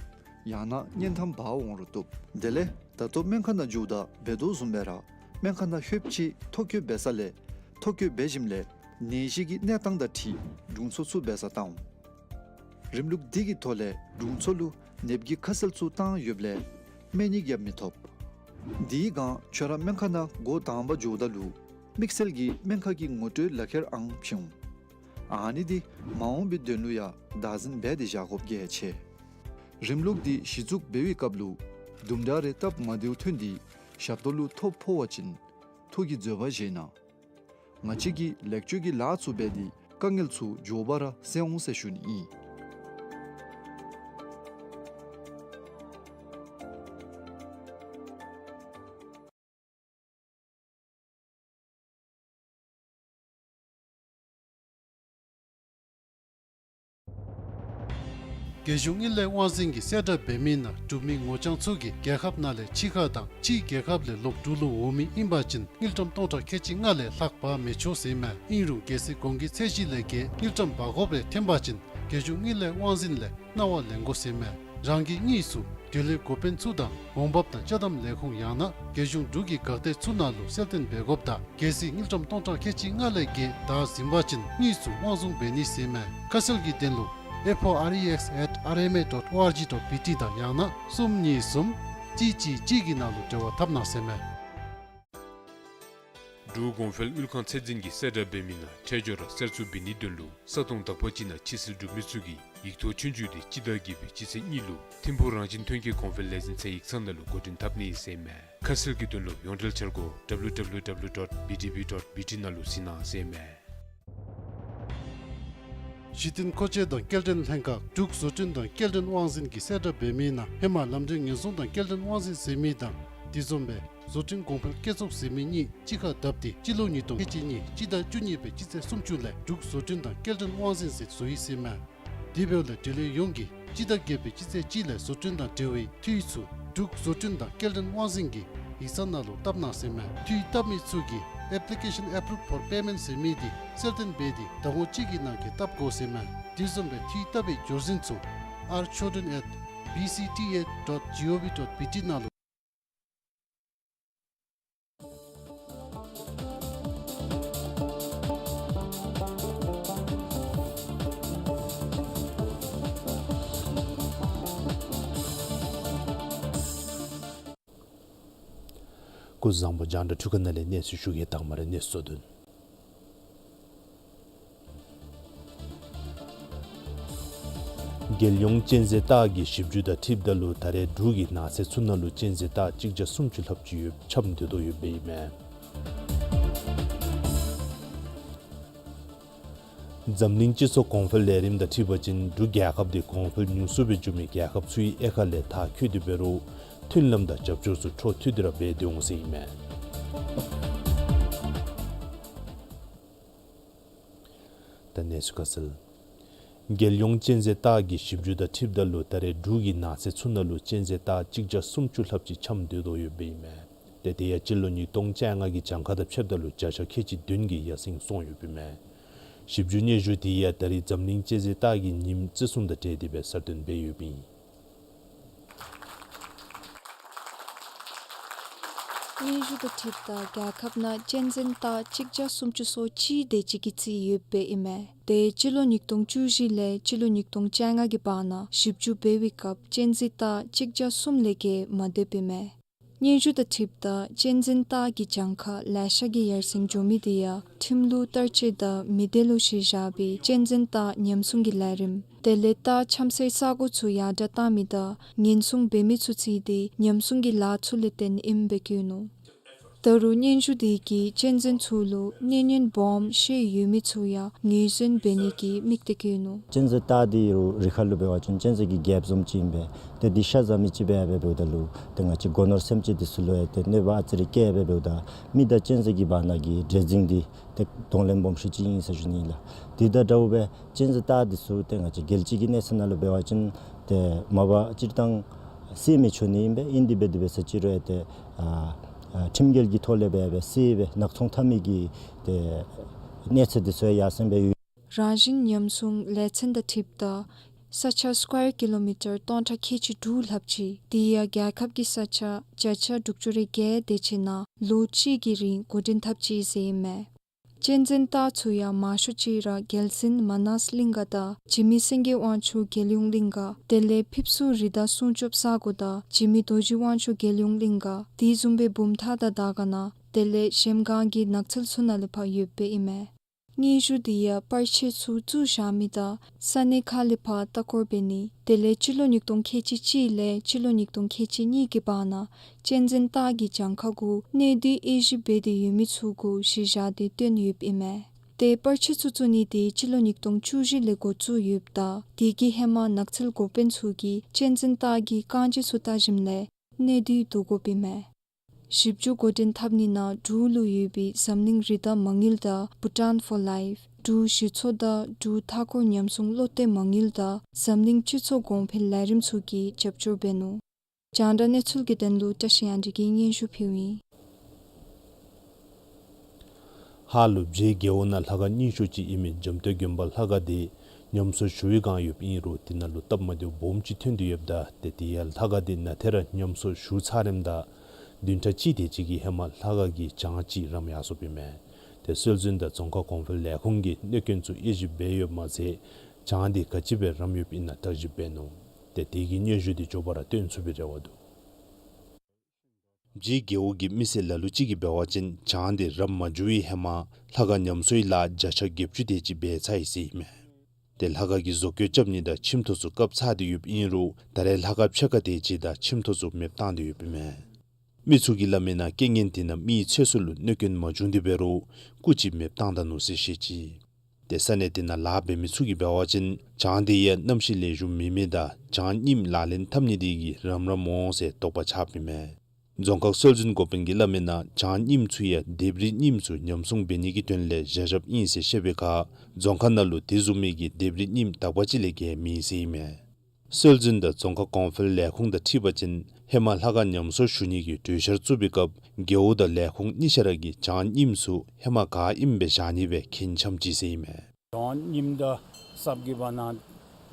ཡང་ན་བརྙན་ཐམ་འབག་འོང་རུང་བཏུབ། དེ་ལས་ད་ལྟོ་སྨན་ཁང་ནང་འགྱོཝ་ད་འབད་དོ་བཟུམ་སྦེ་ར་སྨན་ཁང་ནང་ལྷོདཔ་ཅིག་ཐོ་བཀོད་འབད་ས་ལས་ཐོ་བཀོད་འབད་ཞིནམ་ལས་ནད་གཞི་གི་གནས་སྟངས་དང་འཁྲིལ་དྲུང་འཚོ་ཚུ་འབད་སར་བཏང་འོང་། རིམ་ལུགས་འདི་གི་ཐོག་ལས་དྲུང་འཚོ་ལུ་ནདཔ་གི་ཁ་གསལ་ཚུ་བཏང་ཡོདཔ་ལས་སྨན་ཡིག་ཡང་མི་ཐོབ། དེའི་སྒང་ཁྱོད་ར་སྨན་ཁང་ནང་འགོ་དང་པ་འགྱོཝ་ད་ལུ་དམིགས་བསལ་གྱི་སྨན་ཁང་གི་ངོ་སྤྲོད་ལག་ཁྱེར་ཨང་བྱིན་འོང་། ཨ་ནི་འདི་མ་འོངས་པའི་དོན་ལུ་ཡང་བདག་འཛིན་འབད་དེ་བཞག་དགོཔ་གལ་ཆེ། རིམ་ལུགས་འདི་གཞི་བཙུགས་འབད་བའི་སྐབས་ལུ་དུམ་གྲ་རེ་སྟབས་མ་བདེཝ་ཐོན་ཏེ་ཞབས་ཏོག་ལུ་ཐོ་ཕོག་པ་ཅིན་ཐུགས་ཀྱི་འཛོལ་བ་བཞེས་གནང་། ང་བཅས་ཀྱིས་ལེགས་བཅོས་ཀྱི་ལཱ་ཚུ་འབད་དེ་དཀའ་ངལ་ཚུ་མགྱོགས་པ་ར་སེལ་འོང་ཟེར་ཞུ་ནི་ཨིན། རྒྱལ་གཞུང་དངུལ་ལས་དབང་འཛིན་གྱིས་གསལ་བསྒྲགས་འབད་མི་ནང་འབྲུག་མི་ངོ་རྐྱང་ཚུ་གིས་རྒྱལ་ཁབ་ནང་ལས་ཕྱི་ཁར་དང་ཕྱིའི་རྒྱལ་ཁབ་ལས་ལོག་འབྲུག་ལུ་འོང་མི་ཨིན་པ་ཅིན་དངུལ་ཀྲམ་སྟོང་ཕྲག་ཁལ་གཅིག་ལྔ་ལས་ལྷག་འབག་མི་ཆོག་ཟེར་མས། ཨིན་རུང་གལ་སྲིད་གོང་གི་ཚད་གཞི་ལས་བརྒལ་དངུལ་ཀྲམ་འབག་དགོཔ་རེ་ཐོན་པ་ཅིན་རྒྱལ་གཞུང་དངུལ་ལས་དབང་འཛིན་ལས་གནང་བ་ལེན་དགོ་ཟེར་མས། རང་གི་དངུལ་ཚུ་འབྲེལ་ཡོད་འགོ་དཔོན་ཚུ་དང་འོང་འབབ་དང་ཅ་དམ་ལས་ཁུངས་ཡང་ན་རྒྱལ་གཞུང་འབྲུག་གི་འགག་སྡེ་ཚུ་ནང་ལུ་གསལ་སྟོན་འབད་དགོཔ་དང་གལ་སྲིད་དངུལ་ཀྲམ་སྟོང་ཕྲག་ཁལ་གཅིག་ལྔ་ལས་བརྒལ་བདའ་ཟིན་པ་ཅིན་དངུལ་ཚུ་དབང་བཟུང་འབད་ནི་ཟེར་མས། ཁ་གསལ་གྱི་དོན་ལུ་ཨེཕ་ཨོ་ཨར་ཨི་ཨེགསི་ཨེཊ་ཨར་ཨེམ་ཨེ་ཌོཊ་ཨོ་ཨར་ཇི་ཌོཊ་བི་ཊི་དང་ཡང་ན་གསུམ་གཉིས་གསུམ་གཅིག་གཅིག་གཅིག་གི་ནང་ལུ་འབྲེལ་བ་འཐབ་གནང་ཟེར་མས། འབྲུག་གོང་འཕེལ་དངུལ་ཁང་ཚད་འཛིན་གྱིས་གསལ་བསྒྲགས་འབད་མི་ནང་ཁྲལ་འབྱོར་ར་གསེར་བཙུགས་འབད་ནིའི་དོན་ལུ་ས་སྟོང་དག་པ་ཅིག་ནང་ཕྱི་སེལ་འབྲུག་མི་ཚུ་གིས་ཡིག་ཐོག་ཆོས་རྒྱུགས་དེ་སྤྱི་ཟླ་བརྒྱད་པའི་སྤྱི་ཚེས་གཉིས་ལུ་ཐིམ་ཕུག་རང་བཞིན་ཐོན་སྐྱེད་གོང་འཕེལ་ལས་འཛིན་ཚད་ཡིག་ཚང་ནང་ལུ་འགོ་འདྲེན་འཐབ་ནི་ཟེར་མས། ཁ་གསལ་གྱི་དོན་ལུ་ཡོངས་འབྲེལ་འཆར་སྒོ་ཌབ་ལུ་ཌབ་ལུ་ཌབ་ལུ་ཌོཊ་བི་ཌི་བི་ཌོཊ་བི་ཊི་ནང་ལུ་གཟིགས་གནང་ཟེར་མས། གཞི་རྟེན་མཁོ་ཆས་དང་སྐྱེལ་འདྲེན་ལྷན་ཁག་འབྲུག་བཟོ་སྐྲུན་དང་སྐྱེལ་འདྲེན་དབང་འཛིན་གྱིས་གསལ་བསྒྲགས་འབད་མི་ནང་ཧེ་མ་ལམ་འགྲུལ་ཉེན་སྲུང་དང་སྐྱེལ་འདྲེན་དབང་འཛིན་ཟེར་མི་དང་དེ་བཟུམ་སྦེ་བཟོ་སྐྲུན་གོང་འཕེལ་སྐྱེད་ཚོགས་ཟེར་མི་གཉིས་གཅིག་ཁར་བསྡབས་ཏེ་སྤྱི་ལོ་ཉིས་སྟོང་ཁལ་གཅིག་གཉིས་སྤྱི་ཟླ་བཅུ་གཉིས་པའི་སྤྱི་ཚེས་སུམ་ཅུ་ལས་འབྲུག་བཟོ་སྐྲུན་དང་སྐྱེལ་འདྲེན་དབང་འཛིན་ཟེར་བཟོ་ཡི་ཟེར་མས། དེ་འབདཝ་ལས་འབྲེལ་ཡོད་ཡོངས་ཀྱིས་སྤྱི་ཟླ་བརྒྱད་པའི་སྤྱི་ཚེས་གཅིག་ལས་བཟོ་སྐྲུན་དང་འབྲེལ་བའི་འཐུས་ཚུ་འབྲུག་བཟོ་སྐྲུན་དང་སྐྱེལ་འདྲེན་དབང་འཛིན་གྱི་ཡིག་ཚང་ནང་ལུ་བཏབ་གནང་ཟེར་མས། འཐུས་བཏབ་མི་ཚུ་གིས་Application Approved for Payment ཟེར་མི་དེ་གསལ་སྟོན་འབད་དེ་ཟླ་ངོ་གཅིག་གི་ནང་འཁོད་བཏབ་དགོ་ཟེར་མས། དེ་བཟུམ་སྦེ་འཐུས་བཏབ་པའི་འབྱོར་འཛིན་ཚུ་R Chodron at B C T A dot G O V dot B T ནང་ལུ། སྐུ་གཟུགས་བཟང་པོ། རྒྱང་བསྒྲགས་འཕྲུལ་ཁང་ནང་ལས་གནས་ཚུལ་ཞུ་གེ། དང་པ་ར་གནས་ཚུལ་དོན། རྒྱལ་ཡོངས་གཅན་གཟན་སྟག་གི་ཞིབ་འཇུག་དང་འཁྲིལཝ་ད་ལུ་ད་རེས་འབྲུག་གི་ནགས་ཚལ་ཚུ་ནང་ལུ་གཅན་གཟན་སྟག་གཅིག་བརྒྱ་སུམ་ཅུ་ལྷགཔ་ཅིག་ཡོདཔ་ཆ་འདོད་དོ་ཡོདཔ་ཨིན་མས། འཛམ་གླིང་སྤྱི་ཚོགས་གོང་འཕེལ་ལས་རིམ་དང་འཁྲིལ་བ་ཅིན་འབྲུག་རྒྱལ་ཁབ་འདི་གོང་འཕེལ་ཉུང་སུ་སྦེ་འགྱོ་མི་རྒྱལ་ཁབ་ཚུའི་དབྱེ་ཁག་ལས་མཐར་འཁྱོལ་ཏེ་འབད་རུང་མཐུན་ལམ་དང་རྒྱབ་སྐྱོར་ཚུ་འཕྲོ་མཐུད་དེ་ར་འབད་དེ་འོང་ཟེར་ཨིན་མས། ད་གནས་ཚུལ་ཁ་གསལ། རྒྱལ་ཡོངས་གཅན་གཟན་སྟག་གི་ཞིབ་འཇུག་དང་འཁྲིལཝ་ད་ལུ་ད་རེས་འབྲུག་གི་ནགས་ཚལ་ཚུ་ནང་ལུ་གཅན་གཟན་སྟག་གཅིག་བརྒྱ་སུམ་ཅུ་ལྷགཔ་ཅིག་འཁྱམས་སྡོད་དོ་ཡོདཔ་ཨིན་མས། ཏེ་དེ་ཡང་སྤྱི་ལོ་ཉིས་སྟོང་བཅོ་ལྔ་གི་གྱངས་ཁ་དང་ཕྱདཔ་ད་ལུ་བརྒྱ་ཆ་ཁལ་གཅིག་བདུན་གྱིས་ཡར་སེང་སོང་ཡོདཔ་ཨིན་མས། ཞིབ་འཇུག་སྙན་ཞུ་དེ་ཡང་ད་རིས་འཛམ་གླིང་གཅན་གཟན་སྟག་གི་ཉིནམ་བརྩི་སྲུང་དང་འབྲེལ་ཏེ་སྦེ་གསར་བཏོན་འབད་ཡོདཔ་ཨིན། སྙན་ཞུ་དང་འཁྲིལཝ་ད་རྒྱལ་ཁབ་ནང་གཅན་གཟན་སྟག་གཅིག་བརྒྱ་སུམ་ཅུ་སོ་གཅིག་དེ་ཅིག་གིས་རྩིས་ཡོདཔ་ཨིན་མས། ཏེ་སྤྱི་ལོ་ཉིས་སྟོང་བཅུ་བཞི་ལས་སྤྱི་ལོ་ཉིས་སྟོང་བཅོ་ལྔ་གི་བར་ན་ཞིབ་འཇུག་འབད་བའི་སྐབས་གཅན་གཟན་སྟག་གཅིག་བརྒྱ་གསུམ་ལས་བརྒལ་མ་སྡོདཔ་ཨིན་མས། སྙན་ཞུ་དང་འཁྲིལཝ་ད་གཅན་གཟན་སྟག་གི་གྱངས་ཁ་ལེ་ཤ་གིས་ཡར་སེང་འགྱོ་མི་དེ་ཡང་ཁྲིམས་ལུགས་བསྟར་སྤྱོད་དང་མི་སྡེ་ལུ་གཞི་བཞག་པའི་གཅན་གཟན་སྟག་ཉམས་སྲུང་གི་ལས་རིམ་དེ་ལས་སྟག་འཁྱམ་སའི་ས་གོ་ཚུ་ཡར་དྲག་བཏང་མི་དང་ཉེན་སྲུང་འབད་མི་ཚུ་རྩིས་ཏེ་ཉམས་སྲུང་གི་ལཱ་ཚུ་ལས་བརྟེན་ཨིནམ་སྦེ་བཀོད་ནུག། ད་རུང་སྙན་ཞུ་དེ་གིས་གཅན་གཟན་ཚུ་ལུ་གནོད་ཉེན་སྦོམ་ཤོས་ཡོད་མི་ཚུ་ཡང་ངོས་འཛིན་འབད་ནི་གི་དམིགས་གཏད་བཀོད་ནུག། གཅན་གཟན་སྟག་འདི་རུང་རི་ཁ་ལུ་འབད་བ་ཅིན་གཅན་གཟན་གྱི་རྒྱལཔོ་བཟུམ་ཅིག་ཨིན་པས། ཏེ་འདི་ཤ་བཟའ་མི་ཅིག་སྦེ་འབདཝ་ད་ལུ་ཏེ་ང་བཅས་སྒོ་ནོར་སེམས་ཅན་འདི་ཚུ་ལུ་ཡང་ཏེ་གནོད་པ་ཨ་ཙི་རེ་བཀལ་འབདཝ་ད་མི་དང་གཅན་གཟན་གྱི་བར་ན་གི་འདྲེས་འཛིང་འདི་ཏེ་གདོང་ལེན་སྦོམ་ཤོས་ཅིག་ཨིན་ཟེར་ཞུ་ནི་ལགས། དེ་དང་འདྲཝ་སྦེ་གཅན་གཟན་སྟག་འདི་ཚུ་ཏེ་ང་བཅས་རྒྱལ་སྤྱི་གི་གནས་ཚད་ནང་ལུ་འབད་བ་ཅིན་ཏེ་མ་པ་སྤྱིར་བཏང་བསད་མི་ཆོག་ནི་ཨིན་པས། ཨིན་དེ་འབད་དེ་འབད་ས་ཅིག་རུང་ཡང་ཏེ་ཨ་ཨ་ཁྲིམས་འགལ་གྱི་ཐོག་ལས་འབད་སྦེ་བསད་སྦེ་ནག་ཚོང་འཐབ་མི་གི་ཏེ་གནས་ཚད་འདི་ཚུ་ཡང་ཡར་སེང་སྦེ་ཡོད། རང་བཞིན་ཉམས་སྲུང་ལས་ཚན་དང་འཁྲིལཝ་ད་ས་ཆ་སི་ཀོར་ཀི་ལོ་མི་ཊར་སྟོང་ཕྲག་ཁལ་གཅིག་དྲུག་ལྷགཔ་ཅིག་དེ་ཡང་རྒྱལ་ཁབ་ཀྱི་ས་ཆ་བརྒྱ་ཆ་དྲུག་ཅུ་རེ་བརྒྱད་དེ་ཅིག་ནང་ལོ་གཅིག་གི་རིང་འགོ་འདྲེན་འཐབ་ཅི་ཟེར་ཨིན་མས། གཅན་གཟན་སྟག་ཚུ་ཡང་མང་ཤོས་ཅིག་ར་རྒྱལ་གསུང་མ་ནཱས་གླིང་ག་དང་འཇིགས་མེད་སེང་གེ་དབང་ཕྱུག་རྒྱལ་ཡོངས་གླིང་ག་དེ་ལས་ཕེབས་བསུ་རི་དྭགས་སྲུང་སྐྱོབ་ས་གོ་དང་འཇིགས་མེད་རྡོ་རྗེ་དབང་ཕྱུག་རྒྱལ་ཡོངས་གླིང་ག་དེ་བཟུམ་སྦེ་བུམ་ཐང་དང་དར་དཀར་ནང་དེ་ལས་གཞལམ་སྒང་གི་ནགས་ཚལ་ཚུ་ནང་ལས་ཕར་ཡོདཔ་ཨིན་མས། སྙན་ཞུ་དེ་ཡང་པར་ཆས་ཚུ་བཙུགས་བཞག་མི་དང་ས་གནས་ཁག་ལས་ཕར་ལྟ་སྐོར་འབད་ནི་དེ་ལས་སྤྱི་ལོ་ཉིས་སྟོང་ཁལ་གཅིག་གཅིག་ལས་སྤྱི་ལོ་ཉིས་སྟོང་ཁལ་གཅིག་གཉིས་ཀྱི་བར་ན་གཅན་གཟན་སྟག་གི་གྱངས་ཁ་གུ་གནོད་འདུས་དབྱེ་ཞིབ་འབད་དེ་ཡོད་མི་ཚུ་གུ་གཞི་བཞག་སྟེ་བཏོན་ཡོདཔ་ཨིན་མས། ཏེ་པར་ཆས་ཚུ་བཙུགས་ནི་དེ་སྤྱི་ལོ་ཉིས་སྟོང་བཅུ་བཞི་ལས་འགོ་བཙུགས་ཡོདཔ་ད་དེ་གི་ཧེ་མ་ནགས་ཚལ་འགོ་དཔོན་ཚུ་གིས་གཅན་གཟན་སྟག་གི་རྐང་རྗེས་ཚུ་བལྟ་ཞིནམ་ལས་གནོད་འདུས་བསྡུ་དགོཔ་ཨིན་མས། ཞིབ་འཇུག་འགོ་འདྲེན་འཐབ་ནི་ནང་འབྲུག་ལུ་ཡོད་པའི་འཛམ་གླིང་རི་དྭགས་མ་དངུལ་དང་Bhutan for Life འབྲུག་གཞི་ཚོགས་དང་འབྲུག་མཐའ་འཁོར་ཉམས་སྲུང་བློ་གཏད་མ་དངུལ་དང་འཛམ་གླིང་སྤྱི་ཚོགས་གོང་འཕེལ་ལས་རིམ་ཚུ་གིས་རྒྱབ་སྐྱོར་འབད་ནུག། རྒྱང་བསྒྲགས་གནས་ཚུལ་གྱི་དོན་ལུ་བཀྲ་ཤིས་དབྱངས་སྒྲོན་གྱིས་སྙན་ཞུ་ཕུལཝ་ཨིན། ཧཱ་ལུ་བྱེ་རྒེད་འོག་ནང་ལྷ་ཁང་རྙིང་ཤོས་ཅིག་ཨིན་མི་འཇམ་སྟོད་དགོན་པ་ལྷ་ཁང་དེ་ཉམས་གསོ་ཞུ་བའི་བསྒང་ཡོདཔ་ཨིན་རུང་དེ་ནང་ལུ་སྟབས་མ་བདེཝ་སྦོམ་ཅིག་ཐོན་ཏེ་ཡོདཔ་ད་ཏེ་དེ་ཡང་ལྷ་ཁང་དེ་ནང་ཐད་ར་ཉམས་གསོ་ཞུ་ཚར་རནམ་ད་བདུན་ཕྲག་གཅིག་དེ་ཅིག་གི་ཧེ་མ་ལྷ་ཁང་གི་གྱང་ཅིག་རམ་ཡར་སོཔ་ཨིན་མས། ཏེ་སྲོལ་འཛིན་དང་རྫོང་ཁ་གོང་འཕེལ་ལས་ཁུངས་ཀྱིས་གནོད་སྐྱོན་ཚུ་དབྱེ་ཞིབ་འབད་ཡོདཔ་མ་ཚད་གྱང་དེ་ག་ཅི་སྦེ་རམ་ཡོདཔ་ཨིན་ན་བརྟག་ཞིབ་འབད་ནུག། ཏེ་དེ་གི་སྙན་ཞུ་དེ་མགྱོགས་པ་ར་བཏོན་ཚུགས་པའི་རེ་བ་འདུག། བྱེ་རྒེད་འོག་གི་མི་སེར་ལ་ལུ་ཅིག་གིས་འབད་བ་ཅིན་གྱང་དེ་རམ་མ་འགྱོ་བའི་ཧེ་མ་ལྷ་ཁང་ཉམས་གསོའི་ལཱ་བརྒྱ་ཆ་བརྒྱད་ཅུ་དེ་ཅིག་འབད་ཚར་ཡི་ཟེར་ཨིན་མས། ཏེ་ལྷ་ཁང་གི་བཟོ་བཀོད་རྐྱབ་ནི་དང་ཁྱིམ་ཐོག་ཚུ་བཀབ་ཚར་ཏེ་ཡོདཔ་ཨིན་རུང་ད་རེས་ལྷ་ཁང་ཕྱེད་ཀ་དེ་ཅིག་དང་ཁྱིམ་ཐོག་ཚུ་མེདཔ་བཏང་སྟེ་ཡོདཔ་ཨིན་མས། མི་ཚུ་གིས་སླབ་མི་ནང་རྐྱེན་ངན་དེ་ནང་མི་ཚེ་སྲོག་ལུ་གནོད་སྐྱོན་མ་བྱུང་སྟེ་འབད་རུང་སྐུ་ཅིག་མེདཔ་བཏང་ད་ནུག་ཟེར་བཤད་ཅི། ཏེ་ས་གནས་དེ་ནང་ལཱ་འབད་མི་ཚུ་གིས་འབད་བ་ཅིན་གྱང་དེ་ཡང་གནམ་གཤིས་ལེགས་ཤོམ་མེད་མི་དང་གྱང་རྙིངམ་ལག་ལེན་འཐབ་ནི་དེ་གིས་རམ་རམ་འོང་ཟེར་དོགས་པ་ཆགསཔ་ཨིན་མས། རྫོང་ཁག་སྲོལ་འཛིན་འགོ་དཔོན་གྱིས་སླབ་མི་ནང་གྱང་རྙིངམ་ཚུ་ཡང་ལྡེབས་རིས་རྙིངམ་ཚུ་ཉམས་སྲུང་འབད་ནི་གི་དོན་ལས་བཞག་བཞགཔ་ཨིན་ཟེར་བཤད་པའི་ཁར་རྫོང་ཁག་ནང་ལུ་དེ་བཟུམ་མའི་གི་ལྡེབས་རིས་རྙིངམ་དག་པ་ཅིག་ལས་བརྒལ་མེད་ཟེར་ཨིན་མས། སྲོལ་འཛིན་དང་རྫོང་ཁག་གོང་འཕེལ་ལས་ཁུངས་དང་འཁྲིལ་བ་ཅིན་ཧེ་མ་ལྷ་ཁང་ཉམས་གསོ་ཞུ་ནི་གི་གྲོས་འཆར་བཙུགས་པའི་སྐབས་རྒེད་འོག་དང་ལས་ཁུངས་གཉིས་ཆ་ར་གིས་གྱང་རྙིངམ་ཚུ་ཧེ་མ་ག་ཨིནམ་སྦེ་བཞག་ནི་སྦེ་མཁྱེན་འཆམ་ཅི་ཟེར་ཨིན་མས། གྱང་རྙིངམ་དང་སྲབ་ཀྱི་བར་ན་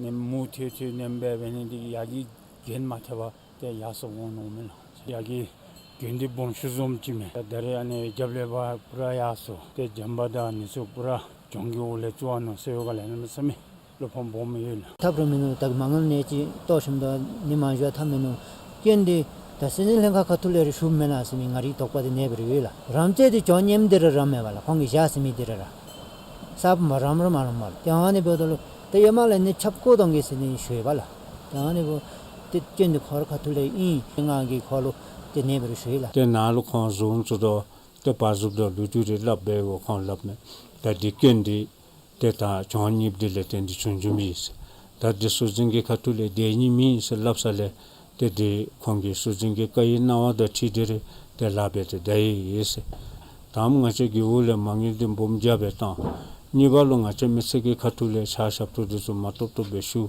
ནེམ་མུ་ཐེ་ཐེ་ནེམ་སྦེ་འབད་ནི་དེ་གིས་ཡར་གྱི་གྱེན་མ་ཐེག་པར་ཏེ་ཡར་སོང་འོང་ནུག་མེན་ན། ཡར་གྱི་གྱེན་འདི་སྦོམ་ཤོས་བཟུམ་ཅིག་མས། ད་རེས་ཨ་ནི་རྒྱབ་ལས་ཕར་པུ་ར་ཡར་སོང་། ཏེ་བྱམས་པ་དང་ཨ་ནི་ཚུ་པུ་ར་གྱང་གི་འོག་ལས་བཙུགས་ནུག་ཟེར་ཡོད་ག་ལགས། གནམ་མེད་ས་མེད་བློ་ཕམ་སྦོམ་ཡོད་ལགས། ཐབས་ར་མིན་ནུག། ད་མ་དངུལ་ནི་ཅིག་བཏོག་ཞིནམ་ད་ནི་མང་ཤོས་ཐབས་མིན་ནུག། རྐྱེན་འདི་ད་སྲིད་འཛིན་ལྷན་ཁག་ཁ་ཐུག་ལས་ར་ཞུཝ་མེན་ན་ཟེར་མི་ང་རའི་དོགས་པ་དེ་གནས་པ་ར་ཡོད་ལགས། རམ་རྩེད་དེ་གྱང་རྙིངམ་དེ་ར་རམ་མས་པ་ལགས། ཁོང་གིས་བཞག་ཟེར་མི་དེ་ར་ར་གསརཔ་མ་རམ་ར་མ་རམ་པ་ལགས། ཏེ་ཨ་ནི་འབདཝ་ད་ལུ་ཏེ་ཡོད་མ་ལས་ནི་ཆབ་བཀོད་གཏང་གེ་ཟེར་ནི་ཞུ་ཡི་པ་ལགས། ཏེ་ཨ་ནི་འབདཝ་ཏེ་རྐྱེན་འདི་ཁོ་ར་ཁ་ཐུག་ལས་ཨིན། ང་གིས་ཁོ་ལུ་ཏེ་གནས་པ་ར་ཞུ་ཡི་ལགས། ཏེ་ནཱ་ལུ་ཁོང་བཟུམ་ཚུ་དང་ཏེ་བར་ཟུརཔ་དང་ལུ་ཏེ་རེ་སླབ་འབདཝ་ཁོང་སླབ་མས། ད་འདི་རྐྱེན་འདི་ཏེ་ད་གྱང་རྙིངམ་འདི་ལས་བརྟེན་ཏེ་བྱུང་བྱུངམ་ཨིན་ཟེར། ད་འདི་སྲོལ་འཛིན་གྱི་ཁ་ཐུག་ལས་འདི་རྙིངམ་ཨིན་ཟེར་སླབ་ས་ལས་ཏེ་འདི་ཁོང་གི་སྲོལ་འཛིན་གྱི་བཀའ་ཡི་གནང་བ་དང་འཁྲིལ་ཏེ་ར་ ཏེ་ལཱ་འབད་དེ་སྡོད་ཡི་ཟེར། ད་ང་བཅས་རྒེད་འོག་ལས་མ་དངུལ་འདི་སྦོམ་རྒྱ་སྦེ་བཏང་། གཉིས་པ་ལུ་ང་བཅས་མི་སེར་གྱི་ཁ་ཐུག་ལས་ཕྱག་ཞབས་ཏོག་འདི་ཚུ་མ་ཐོབ་ཐོབ་སྦེ་ཞུ།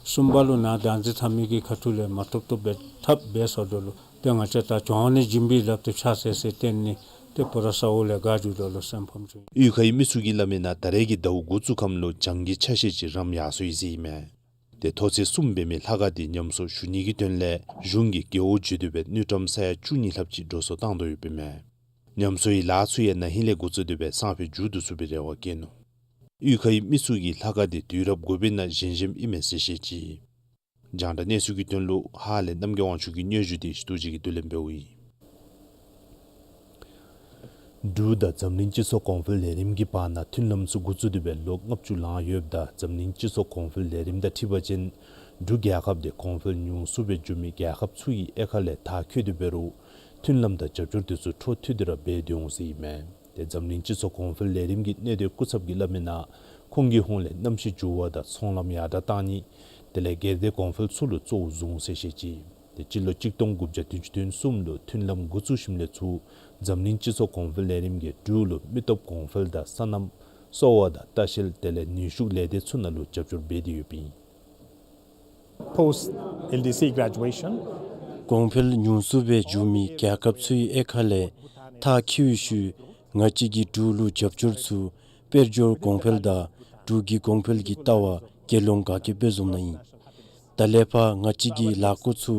གསུམ་པ་ལུ་ནཱ་བདག་འཛིན་འཐབ་མི་གི་ཁ་ཐུག་ལས་མ་ཐོབ་ཐོབ་སྦེ་འཐབ་འབད་སོངམ་ད་ལུ་ཏེ་ང་བཅས་ད་གྱོང་ནི་བྱིན་པའི་ལགཔ་ཏེ་ཕྱག་ཟེར་ཟེར་བསྟན་ནི། ཏེ་པོ་ར་ས་འོག་ལས་ག་འགྱོཝ་ད་ལུ་སེམས་ཕམ་བྱུང་། གཡུས་ཁའི་མི་ཚུ་གིས་སླབ་མི་ནང་ད་རེས་ཀྱི་ཟླཝ་འགོ་བཙུགས་ཁམས་ལུ་གྱང་གི་ཆ་ཤས་ཅིག་རམ་ཡར་སོ་ཡི་ཟེར་ཨིན་མས། ཏེ་མཐོ་ཚད་གསུམ་འབད་མི་ལྷ་ཁང་འདི་ཉམས་གསོ་ཞུ་ནི་གི་དོན་ལས་གཞུང་གིས་རྒེད་འོག་བརྒྱུད་དེ་སྦེ་དངུལ་ཀྲམ་ས་ཡ་བཅུ་གཉིས་ལྷགཔ་ཅིག་འགྲོ་སོང་བཏང་དོ་ཡོདཔ་ཨིན་མས། ཉམས་གསོའི་ལཱ་ཚུ་ཡང་ན་ཧིང་ལས་འགོ་བཙུགས་ཏེ་སྦེ་སང་ཕོད་མཇུག་བསྡུ་ཚུགས་པའི་རེ་བ་བསྐྱེད་ནུག། གཡུས་ཁའི་མི་ཚུ་གིས་ལྷ་ཁང་འདི་དུས་རབས་དགུ་པའི་ནང་བཞེངས་བཞེངསམ་ཨིན་མས་ཟེར་བཤད་ཅི། རྒྱང་བསྒྲགས་གནས་ཚུལ་གྱི་དོན་ལུ་ཧཱ་ལས་རྣམ་རྒྱལ་དབང་ཕྱུག་གི་སྙན་ཞུ་འདི་ཞུ་དོ་ཅིག་གིས་བསྡུ་ལེན་འབདཝ་ཨིན། འབྲུག་དང་འཛམ་གླིང་སྤྱི་ཚོགས་གོང་འཕེལ་ལས་རིམ་གྱི་བར་ན་མཐུན་ལམ་ཚུ་འགོ་བཙུགས་ཏེ་སྦེ་ལོ་ལྔ་བཅུ་ལང་ཡོདཔ་ད་འཛམ་གླིང་སྤྱི་ཚོགས་གོང་འཕེལ་ལས་རིམ་དང་འཁྲིལ་བ་ཅིན་འབྲུག་རྒྱལ་ཁབ་འདི་གོང་འཕེལ་ཉུང་སུ་སྦེ་འགྱོ་མི་རྒྱལ་ཁབ་ཚུ་གི་དབྱེ་ཁག་ལས་མཐར་འཁྱོལ་ཏེ་འབད་རུང་མཐུན་ལམ་དང་རྒྱབ་སྐྱོར་འདི་ཚུ་འཕྲོ་མཐུད་དེ་ར་འབད་སྡོད་འོང་ཟེར་ཨིན་མས། ཏེ་འཛམ་གླིང་སྤྱི་ཚོགས་གོང་འཕེལ་ལས་རིམ་གྱི་གནད་དོན་སྐུ་ཚབ་ཀྱིས་སླབ་མི་ནང་ཁོང་གི་ཧོངས་ལས་གནམ་གཤིས་འགྱུར་བ་དང་ཚོང་ལམ་ཡར་དྲགས་གཏང་ནི་དེ་ལས་སྒེར་སྡེ་གོང་འཕེལ་ཚུ་ལུ་གཙོ་བོ་བཟུང་ཟེར་བཤད་ཅི། ཏེ་སྤྱི་ལོ་གཅིག་སྟོང་དགུ་བརྒྱ་བདུན་ཅུ་དོན་གསུམ་ལུ་མཐུན་ལམ་འགོ་བཙུགས་ཞིནམ་ལས་ཚུར་འཛམ་གླིང་སྤྱི་ཚོགས་གོང་འཕེལ་ལས་རིམ་གྱིས་འབྲུག་ལུ་མི་སྟོབས་གོང་འཕེལ་དང་སོ་ནམ་གསོ་བ་དང་ལྟ་བཤལ་དེ་ལས་ནུས་ཤུགས་ལས་སྡེ་ཚུ་ནང་ལུ་རྒྱབ་སྐྱོར་འབད་དེ་ཡོདཔ་ཨིན། Post L D C graduation གོང་འཕེལ་ཉུང་སུ་སྦེ་འགྱོ་མི་རྒྱལ་ཁབ་ཚུའི་དབྱེ་ཁག་ལས་མཐར་འཁྱོལ་བའི་ཤུལ་ང་བཅས་ཀྱིས་འབྲུག་ལུ་རྒྱབ་སྐྱོར་ཚུ་དཔལ་འབྱོར་གོང་འཕེལ་དང་འབྲུག་གི་གོང་འཕེལ་གྱི་ལྟ་བ་དགེ་སློང་དགའ་སྐྱིད་དཔལ་འཛོམས་ནང་ཨིན། ད་ལས་ཕར་ང་བཅས་ཀྱི་ལཱ་འགོ་ཚུ་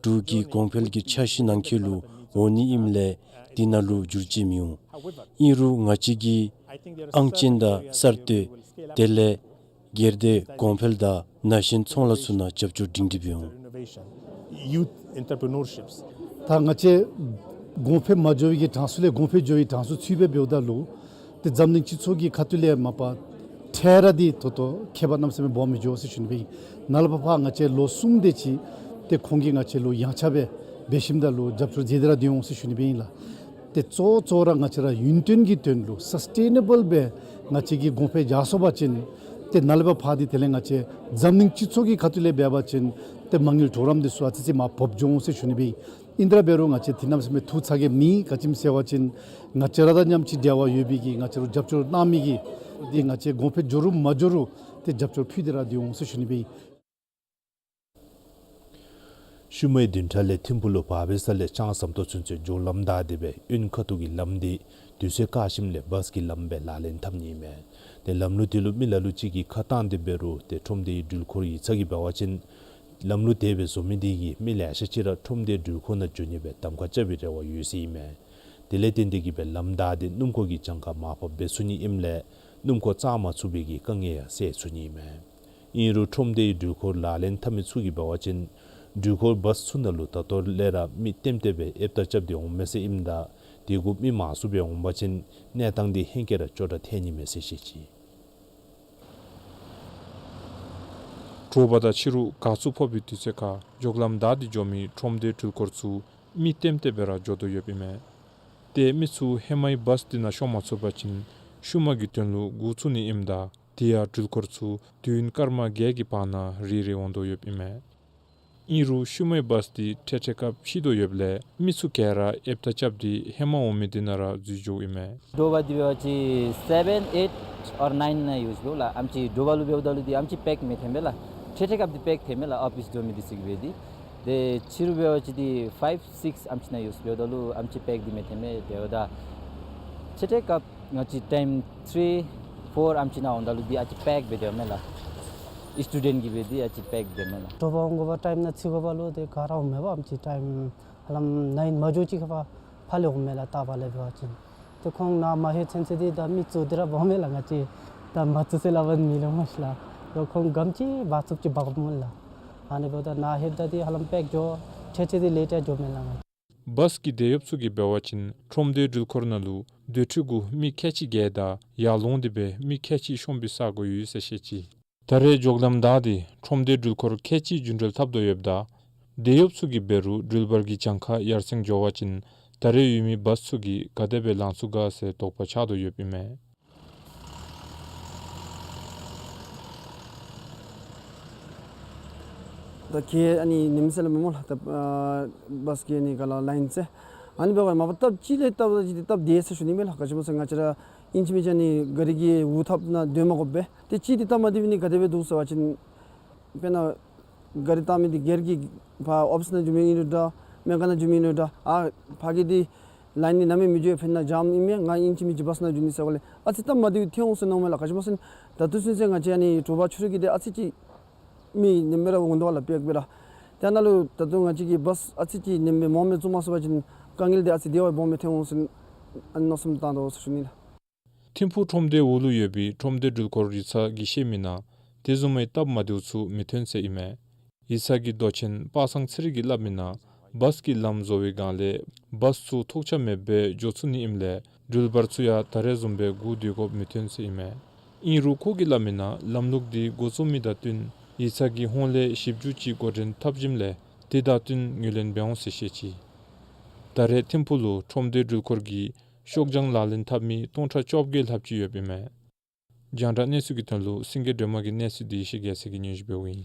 འབྲུག་གི་གོང་འཕེལ་གྱི་འཆར་གཞི་ནང་འཁོད་ལུ་འོང་ནི་ཨིནམ་ལས་འདི་ནང་ལུ་འགྱུར་བཅོས་མི་འོང་། ཨིན་རུང་ང་བཅས་ཀྱི་ཨང་ཅན་དང་གསར་གཏོད་དེ་ལས་སྒེར་སྡེ་གོང་འཕེལ་དང་ན་གཞོན་ཚོང་ལཱ་ཚུ་ནང་རྒྱབ་སྐྱོར་སྒྲིང་སྒྲིང་སྦེ་འོང་། Youth entrepreneurships. ད་ང་བཅས་གོང་འཕེལ་མ་འགྱོ་བའི་གི་གྲངས་སུ་ལས་གོང་འཕེལ་འགྱོ་བའི་གྲངས་སུ་ཚུད་སྦེ་འབདཝ་ད་ལུ་ཏེ་འཛམ་གླིང་སྤྱི་ཚོགས་ཀྱི་ཁ་ཐུག་ལས་མ་པ་འཕྲལ་ར་འདི་ད་ལྟོ་ཁྱད་པར་གནམ་མེད་ས་མེད་སྦོམ་མི་འགྱོ་ཟེར་ཞུ་ནི་སྦེ་ཨིན། ནཱ་ལས་ཕར་ཕར་ང་བཅས་ལོ་གསུམ་དེ་ཅིག་ཏེ་ཁོང་གིས་ང་བཅས་ལུ་ཡངས་ཆག་སྦེ་འབད་ཞིནམ་ད་ལུ་རྒྱབ་སྐྱོར་མཛད་དེ་ར་སྡོད་འོང་ཟེར་ཞུ་ནི་སྦེ་ཨིན་ལགས། ཏེ་གཙོ་གཙོ་ར་ང་བཅས་ར་ཡུན་བརྟན་གྱི་དོན་ལུ་སཱསི་ཊེ་ནེ་བཱལ་སྦེ་ང་བཅས་ཀྱི་གོང་འཕེལ་རྒྱས་སོང་པ་ཅིན་ཏེ་ནཱ་ལས་ཕར་ཕར་འདི་དེ་ལས་ང་བཅས་འཛམ་གླིང་སྤྱི་ཚོགས་ཀྱི་ཁ་ཐུག་ལས་འབད་བ་ཅིན་ཏེ་མ་དངུལ་གྲོགས་རམ་འདི་ཚུ་ཨ་ཙི་ཙི་མར་བབས་འགྱོ་འོང་ཟེར་ཞུ་ནི་སྦེ་ཨིན། ཨིན་དེ་ར་འབད་རུང་ང་བཅས་འདི་གནམ་མེད་ས་མེད་ཐུགས་ཚ་གྱང་མེད། ག་ཅི་སྨོ་ཟེར་བ་ཅིན་ང་བཅས་ར་དང་མཉམ་གཅིག་འབྲེལ་བ་ཡོད་པའི་གི་ང་བཅས་ར་རྒྱབ་སྐྱོར་གནང་མི་གིས་འདི་ང་བཅས་གོང་འཕེལ་འགྱོ་རུང་མ་འགྱོ་རུང་ཏེ་རྒྱབ་སྐྱོར་ཕུལ་ཏེ་ར་སྡོད་འོང་ཟེར་ཞུ་ནི་སྦེ་ཨིན། ཤུལ་མའི་བདུན་ཕྲག་ལས་ཐིམ་ཕུག་ལུ་བབས་པའི་ས་ལས་ལྕང་ཟམ་ཏོག་ཚུན་ཚོད་མགྱོགས་ལམ་བདའ་སྟེ་སྦེ་དབོན་ཁ་ཐུག་གི་ལམ་འདི་དུས་ཚོད་བཀག་ཞིནམ་ལས་བཱསི་གི་ལམ་སྦེ་ལག་ལེན་འཐབ་ནི་ཨིན་མས། ཏེ་ལམ་ལུགས་འདི་ལུ་མི་ལ་ལུ་ཅིག་གིས་ཁ་བཏང་སྟེ་འབད་རུང་ཏེ་ཁྲོམ་སྡེའི་འགྲུལ་འཁོར་ཡིག་ཚང་གིས་འབད་བ་ཅིན་ལམ་ལུགས་དེ་སྦེ་བཟོ་མི་འདི་གིས་མི་ལེ་ཤ་ཅིག་ར་ཁྲོམ་སྡེའི་འགྲུལ་འཁོར་ནང་འགྱོ་ནི་སྦེ་གདམ་ཁ་རྐྱབ་པའི་རེ་བ་ཡོད་ཟེར་ཨིན་མས། དེ་ལས་བརྟེན་ཏེ་གིས་སྦེ་ལམ་བདའ་སྟེ་སྣུམ་འཁོར་གྱི་གྱངས་ཁ་མར་ཕབ་འབད་ཚུགས་ནི་ཨིནམ་ལས་སྣུམ་འཁོར་བཙག་མ་ཚུགས་པའི་གི་དཀའ་ངལ་ཡང་སེལ་ཚུགས་ནི་ཨིན་མས། ཨིན་རུང་ཁྲོམ་སྡེའི་འགྲུལ་འཁོར་ལག་ལེན་འཐབ་མི་ཚུ་གིས་འབད་བ་ཅིན་འགྲུལ་འཁོར་བཱསི་ཚུ་ནང་ལུ་ད་ལྟོ་ལས་ར་མི་ལྟེམ་ལྟེ་སྦེ་ཨེབ་ཏ་རྐྱབ་སྟེ་འོང་མས་ཟེར་ཨིནམ་ད་དེ་གུ་མི་མང་སུ་སྦེ་འོང་པ་ཅིན་གནས་སྟངས་འདི་ཧེང་སྐལ་ར་སྐྱོ་དྲགས་ཐལ་ནི་མས་ཟེར་བཤད་ཅི། དྲོ་པ་དང་ཕྱི་རུ་དགའ་ཚོར་ཕོག་པའི་དུས་ཚོད་ཁར་མགྱོགས་ལམ་བདའ་སྟེ་འགྱོ་མི་ཁྲོམ་སྡེའི་འགྲུལ་འཁོར་ཚུ་མི་ལྟེམ་ལྟེ་སྦེ་ར་འགྱོ་དོ་ཡོདཔ་ཨིན་མས། ཏེ་མི་ཚུ་ཧེ་མའི་བཱསི་འདི་ནང་ཤོང་མ་ཚུགས་པ་ཅིན་ཤུལ་མ་གི་དོན་ལུ་སྒུག་ཚུགས་ནི་ཨིནམ་ད་དེ་ཡང་འགྲུལ་འཁོར་ཚུ་དུས་ཡུན་སྐར་མ་བརྒྱད་ཀྱི་བར་ན་རེ་རེ་འོང་དོ་ཡོདཔ་ཨིན་མས། ཨིན་རུང་ཤུལ་མའི་བཱསི་འདི་འཕྲལ་འཕྲལ་སྐབས་ཕྱིས་དོ་ཡོདཔ་ལས་མི་ཚུ་ག་ར་ཨེབ་ཏ་རྐྱབ་སྟེ་ཧེ་མ་འོང་མི་འདི་ནང་ར་འཛུལ་འགྱོཝ་ཨིན་མས། དྲོ་པ་འདི་འབད་བ་ཅིན་སེ་བེན་ཨེཊ་ཨོར་ནའིན་ནང་ཡོདཔ་ལགས། ཨམ་ཅིག་དྲོ་པ་ལུ་འབདཝ་ད་ལུ་འདི་ཨམ་ཅིག་པེཀ་མི་ཐོནམ་མས་ལགས། འཕྲལ་འཕྲལ་སྐབས་འདི་པེཀ་ཐོནམ་མས་ལགས། ཨོ་ཕིས་འགྱོ་མི་འདི་ཚུ་གིས་འབད་དེ། ཏེ་ཕྱི་རུ་འབད་བ་ཅིན་འདི་ཕའིབ་སིཀསི་ཨམ་ཅིག་ནང་ཡོདཔ་འབདཝ་ད་ལུ་ཨམ་ཅིག་པེཀ་འདི་མི་ཐོནམ་མས། དེ་འབདཝ་ད་འཕྲལ་འཕྲལ་སྐབས་ང་བཅས་ཊའིམ་ཐིརི་ཕོར་ཨམ་ཅིག་ནང་འོངམ་ད་ལུ་འདི་ཨ་ཙི་པེཀ་སྦེ་སྡོདཔ་མས་ལགས། སི་ཊུ་ཌེནཊ་གིས་འབད་དེ་ཨ་ཙི་པེཀ་སྡོདཔ་མས་ལགས། དྲོ་པ་འོང་དགོ་པ་ཊའིམ་ནང་ཚུད་དགོ་པ་ལུ་ཏེ་ག་ར་འོངམ་མས་པ། ཨམ་ཅིག་ཊའིམ་ཧ་ལམ་ནའིན་མ་འགྱོ་ཅིག་ཁར་ཕར་ལས་འོངམ་མས་ལགས། རྟག་པ་ལས་འབད་བ་ཅིན་ཏེ་ཁོང་ནཱ་མ་ལྷོད་ཚུན་ཚོད་འདི་ད་མི་བཙུགས་ཏེ་ར་འབདཝ་མས་ལགས། ང་བཅས་ད་མ་བཙུགས་ཟེར་སླབ་པ་མི་ལོ་མ་ཤེས་ལགས། ཏེ་ཁོང་ག་དེམ་ཅིག་འབག་ཚུགསཔ་ཅིག་འབགཔ་མས་ལགས། ཨ་ནི་འབདཝ་ད་ནཱ་ལྷོདཔ་ད་འདི་ཧ་ལམ་པེཀ་འགྱོ་འཕྲལ་འཕྲལ་འདི་ལེཊ་ཡང་འགྱོཝ་མས་ལགས། བཱསི་གི་འདེད་གཡོགཔ་ཚུ་གིས་འབད་བ་ཅིན་ཁྲོམ་སྡེའི་འགྲུལ་འཁོར་ནང་ལུ་སྡོད་ཁྲི་གུ་མི་ཁལ་གཅིག་བརྒལ་ད་ཡར་ལོང་སྟེ་སྦེ་མི་ཁལ་གཅིག་ཤོང་པའི་ས་སྒོ་ཡོད་ཟེར་བཤད་ཅི། ད་རེས་མགྱོགས་ལམ་བདའ་སྟེ་ཁྲོམ་སྡེའི་འགྲུལ་འཁོར་ཁལ་གཅིག་རྒྱུན་འགྲུལ་འཐབ་དོ་ཡོདཔ་ད་འདེད་གཡོགཔ་ཚུ་གིས་འབད་རུང་འགྲུལ་པར་གྱི་གྱངས་ཁ་ཡར་སེང་འགྱོ་བ་ཅིན་ད་རེས་ཡོད་མི་བཱསི་ཚུ་གིས་ག་དེ་སྦེ་ལང་ཚུགས་ག་ཟེར་དོགས་པ་ཆགས་དོ་ཡོདཔ་ཨིན་མས། ད་ཁྱེད་ཨ་ནི་ཉིནམ་ཟེར་སླབ་མི་སྨོ་ལགས། ད་ཨ་བཱསི་གི་ཨ་ནི་ག་ལ་ལའིན་ཟེར་ ཨ་ནི་འབདཝ་ད་མ་པ་སྟབས་གཅིག་ལས་སྟབས་གཅིག་འདི་སྟབས་བདེ་ཟེར་ཞུ་ནི་མས་ལགས། ག་ཅི་སྨོ་ཟེར་ང་བཅས་ར་ཨིན་ཅི་མིན་ཅི་ཨ་ནི་ག་རི་གི་འུ་ཐབ་ནང་སྡོད་མ་དགོ་པས། ཏེ་གཅིག་འདི་སྟབས་མ་བདེཝ་ཨིན་ནི་ག་དེ་སྦེ་འདུག་ཟེར་བ་ཅིན་དཔེར་ན་ག་རི་བཏང་མི་འདི་སྒེར་གྱི་ཕར་ཨོ་ཕིས་ནང་འགྱོ་མི་ཨིན་རུང་འདྲ་སྨན་ཁང་ནང་འགྱོ་མི་ཨིན་རུང་འདྲ་ཨ་ཕར་གྱི་འདི་ལའིན་འདི་གནམ་མེད་མི་འགྱུར་ཕར་ནང་འཇམ་ཨིན་མས། ང་ཨིན་ཅི་མིན་ཅི་བཱས་ནང་འགྱོ་ནི་ཟེར་བ་ལས་ཨ་ཙི་སྟབས་མ་བདེཝ་ཐོན་འོང་ཟེར་མནོཝ་མས་ལགས། ག་ཅི་སྨོ་ཟེར་ད་ལྟོ་ཚུན་ཚོད་ང་བཅས་ཨ་ནི་དྲོ་པ་ཕྱི་རུ་གི་འདི་ཨ་ཙི་ཅིག་མི་ནེམ་སྦེ་ར་འོང་དོ་ལགས་དཔེ་འབད་ར། ཏེ་ཨ་ནཱ་ལུ་ད་ལྟོ་ང་བཅས་ཀྱིས་བཱས་ཨ་ཙི་ཅིག་ནེམ་སྦེ་མོ་མེན་བཙུགས་མ་ཚུགས་པ་ཅིན་དཀའ་ངལ་འདི་ཨ་ཙི་དེ་བ་སྦོམ་སྦེ་ཐོན་འོང་ཟེར་ཨ་ནི་མནོ་བསམ་བཏང་དོ་ཟེར་ཞུ་ནི་ལགས། ཐིམ་ཕུག་ཁྲོམ་སྡེ་འོག་ལུ་ཡོད་པའི་ཁྲོམ་སྡེ་འགྲུལ་འཁོར་ཡིག་ཚང་གིས་བཤད་མི་ནང་དེ་བཟུམ་མའི་སྟབས་མ་བདེཝ་ཚུ་མི་ཐོན་ཟེར་ཨིན་མས། ཡིག་ཚང་གི་མདོ་ཆེན་པ་སངས་ཚེ་རིང་གིས་སླབ་མི་ནང་བཱས་ཀྱི་ལམ་བཟོ་བའི་སྒང་ལས་བཱས་ཚུ་ཐོགས་ཆགས་མེད་པར་འགྱོ་ཚུགས་ནི་ཨིནམ་ལས་འགྲུལ་པཱར་ཚུ་ཡང་ད་རེས་བཟུམ་སྦེ་སྒུག་སྡོད་དགོཔ་མི་ཐོན་ཟེར་ཨིན་མས། ཨིན་རུང་ཁོ་གིས་སླབ་མི་ནང་ལམ་ལུགས་འདི་འགོ་བཙུགས་མི་དང་བསྟུན་ཡིག་ཚང་གི་ཧོངས་ལས་ཞིབ་འཇུག་ཅིག་འགོ་འདྲེན་འཐབ་ཞིནམ་ལས་དེ་དང་བསྟུན་ངོས་ལེན་འབད་འོང་ཟེར་བཤད་ཅི། ད་རེས་ཐིམ་ཕུག་ལུ་ཁྲོམ་སྡེ་འགྲུལ་འཁོར་གྱི་ཤོག་བྱང་ལག་ལེན་འཐབ་མི་སྟོང་ཕྲག་བཅོ་བརྒྱད་ལྷགཔ་ཅིག་ཡོདཔ་ཨིན་མས། རྒྱང་བསྒྲགས་གནས་ཚུལ་གྱི་དོན་ལུ་སེང་གེ་སྒྲོལ་མ་གི་གནས་ཚུལ་འདི་ཡེ་ཤེས་རྒྱལ་མཚན་གྱིས་སྙན་ཞུ་འབདཝ་ཨིན།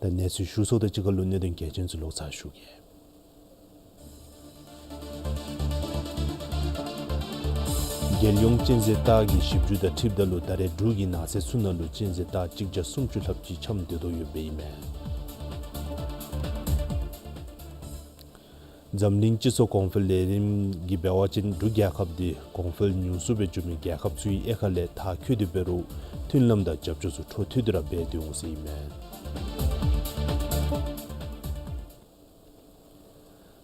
ད་གནས་ཚུལ་ཞུ་ཚརཝ་དང་གཅིག་ཁར་ལུ་གནད་དོན་གལ་ཆེན་ཚུ་ལོག་ཚར་ཞུ་གེ། རྒྱལ་ཡོངས་གཅན་གཟན་སྟག་གི་ཞིབ་འཇུག་དང་འཁྲིལཝ་ད་ལུ་ད་རེས་འབྲུག་གི་ནགས་ཚལ་ཚུ་ནང་ལུ་གཅན་གཟན་སྟག་གཅིག་བརྒྱ་སུམ་ཅུ་ལྷགཔ་ཅིག་འཁྱམས་སྡོད་དོ་ཡོདཔ་ཨིན་མས། འཛམ་གླིང་སྤྱི་ཚོགས་གོང་འཕེལ་ལས་རིམ་གྱིས་འབད་བ་ཅིན་འབྲུག་རྒྱལ་ཁབ་འདི་གོང་འཕེལ་ཉུང་སུ་སྦེ་འགྱོ་མི་རྒྱལ་ཁབ་ཚུའི་དབྱེ་ཁ་ལས་མཐར་འཁྱོལ་ཏེ་འབད་རུང་མཐུན་ལམ་དང་རྒྱབ་སྐྱོར་ཚུ་འཕྲོ་མཐུད་དེ་ར་འབད་དེ་འོང་ཟེར་ཨིན་མས།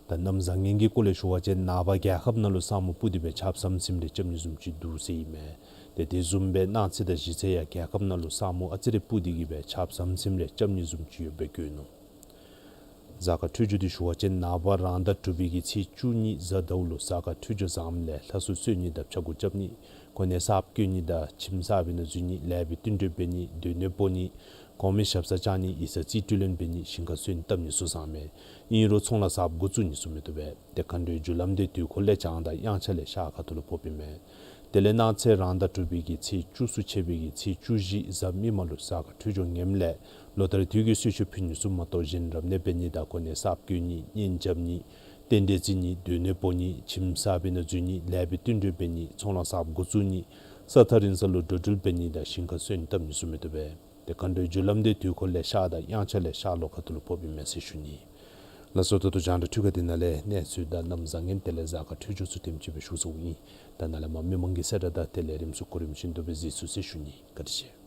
ད་གནམ་བཟང་ངན་གྱི་སྐོར་ལས་ཞུ་བ་ཅིན་ནངས་པ་རྒྱལ་ཁབ་ནང་ལུ་ས་སྨུག་སྤུབས་ཏེ་སྦེ་ཆརཔ་ཟམ་ཟིམ་རེ་རྐྱབ་ནི་བཟུམ་ཅིག་འདུག་ཟེར་ཨིན་མས། ཏེ་དེ་བཟུམ་སྦེ་གནངས་ཚེ་དང་གཞེས་ཚེ་ཡང་རྒྱལ་ཁབ་ནང་ལུ་ས་སྨུག་ཨ་ཙི་རེ་སྤུབས་ཏེ་གི་སྦེ་ཆརཔ་ཟམ་ཟིམ་རེ་རྐྱབ་ནི་བཟུམ་ཅིག་ཡོདཔ་སྦེ་བཀོད་ནུག། གཟའ་སྐར་འཕྲོད་སྦྱོར་འདི་ཞུ་བ་ཅིན་ནངས་པ་རང་ཟླ་དྲུག་པའི་གི་ཚེས་བཅུ་གཉིས་གཟའ་ཟླཝ་ལུ་གཟའ་སྐར་འཕྲོད་སྦྱོར་བཟངམ་ལས་ལྷ་གསོལ་གསོལ་ནི་དང་ཕྱྭ་འགུགས་རྐྱབ་ནི་གོ་གནས་གསརཔ་བསྐོ་ནི་དང་ཁྱིམ་གསར་པའི་ནང་འཛུལ་ནི་ལེགས་པའི་བསྟུན་གྲོས་འབད་ནི་སྡོད་གནས་སྤོ་ནི་གོང་མའི་ཞབས་སར་བཅར་ནི་ཡིག་ཚང་རྩིས་སྤྲོད་ལེན་འབད་ནི་ཞིང་ཁ་སོན་བཏབ་ནི་ཚུ་བཟང་མས། ཨིན་རུང་ཚོང་ལཱ་གསརཔ་འགོ་བཙུགས་ནི་ཚུ་མི་བཏུབ་པས། ཏེ་མཁའ་འགྲོའི་རྒྱུ་ལམ་འདི་དུས་འཁོར་ལས་བྱང་དང་དབྱངས་འཆར་ལས་ཤར་ཁ་ཐུག་ལུ་ཕོགཔ་ཨིན་མས། དེ་ལས་གནངས་ཚེ་རང་ཟླ་དྲུག་པའི་གི་ཚེས་བཅུ་གསུམ་ཆད་པའི་གི་ཚེས་བཅུ་བཞི་གཟའ་མིག་དམར་ལུ་གཟའ་སྐར་འཕྲོད་སྦྱོར་ངནམ་ལས་ལོ་ལྟར་དུས་ཀྱི་གསོལ་མཆོད་ཕུལ་ནི་ཚུ་མ་གཏོགས་གཞན་རབ་གནས་འབད་ནི་དང་གོ་གནས་གསརཔ་བསྐོ་ནི་གཉེན་རྐྱབ་ནི་རྟེན་འབྲེལ་བརྩི་ནི་སྡོད་གནས་སྤོ་ནི་ཁྱིམ་གསར་པའི་ནང་འཛུལ་ནི་ལེགས་པའི་བསྟུན་གྲོས་འབད་ནི་ཚོང་ལཱ་གསརཔ་འགོ་བཙུགས་ནི་ས་ཐག་རིང་ས་ལུ་འགྲོ་འགྲུལ་འབད་ནི་དང་ཞིང་ཁ་སོན་བཏབ་ནི་ཚུ་མི་བཏུབ་པས། ཏེ་མཁའ་འགྲོའི་རྒྱུ་ལམ་འདི་དུས་འཁོར་ལས་ཤར་དང་དབྱངས་འཆར་ལས་ཤར་ལྷོ་ཁ་ཐུག་ལུ་ཕོགཔ་ཨིན་མས་ཟེར་ཞུ་ནི། ལགས་སོ། ད་ལྟོ་རྒྱང་བསྒྲགས་འཕྲུལ་ཁང་འདི་ནང་ལས་གནས་ཚུལ་དང་གནམ་བཟང་ངན་དེ་ལས་གཟའ་སྐར་འཕྲོད་སྦྱོར་ཚུ་དེམ་ཅིག་སྦེ་ཞུ་ཚརཝ་ཨིན། ད་ནཱ་ལས་མར་མི་མང་གི་གསལ་བསྒྲགས་དང་དེ་ལས་རིམ་གསུམ་གོ་རིམ་བཞིན་དུ་སྦེ་གཟིགས་ཚུགས་ཟེར་ཞུ་ནི། བཀའ་དྲིན་ཆེ། ར།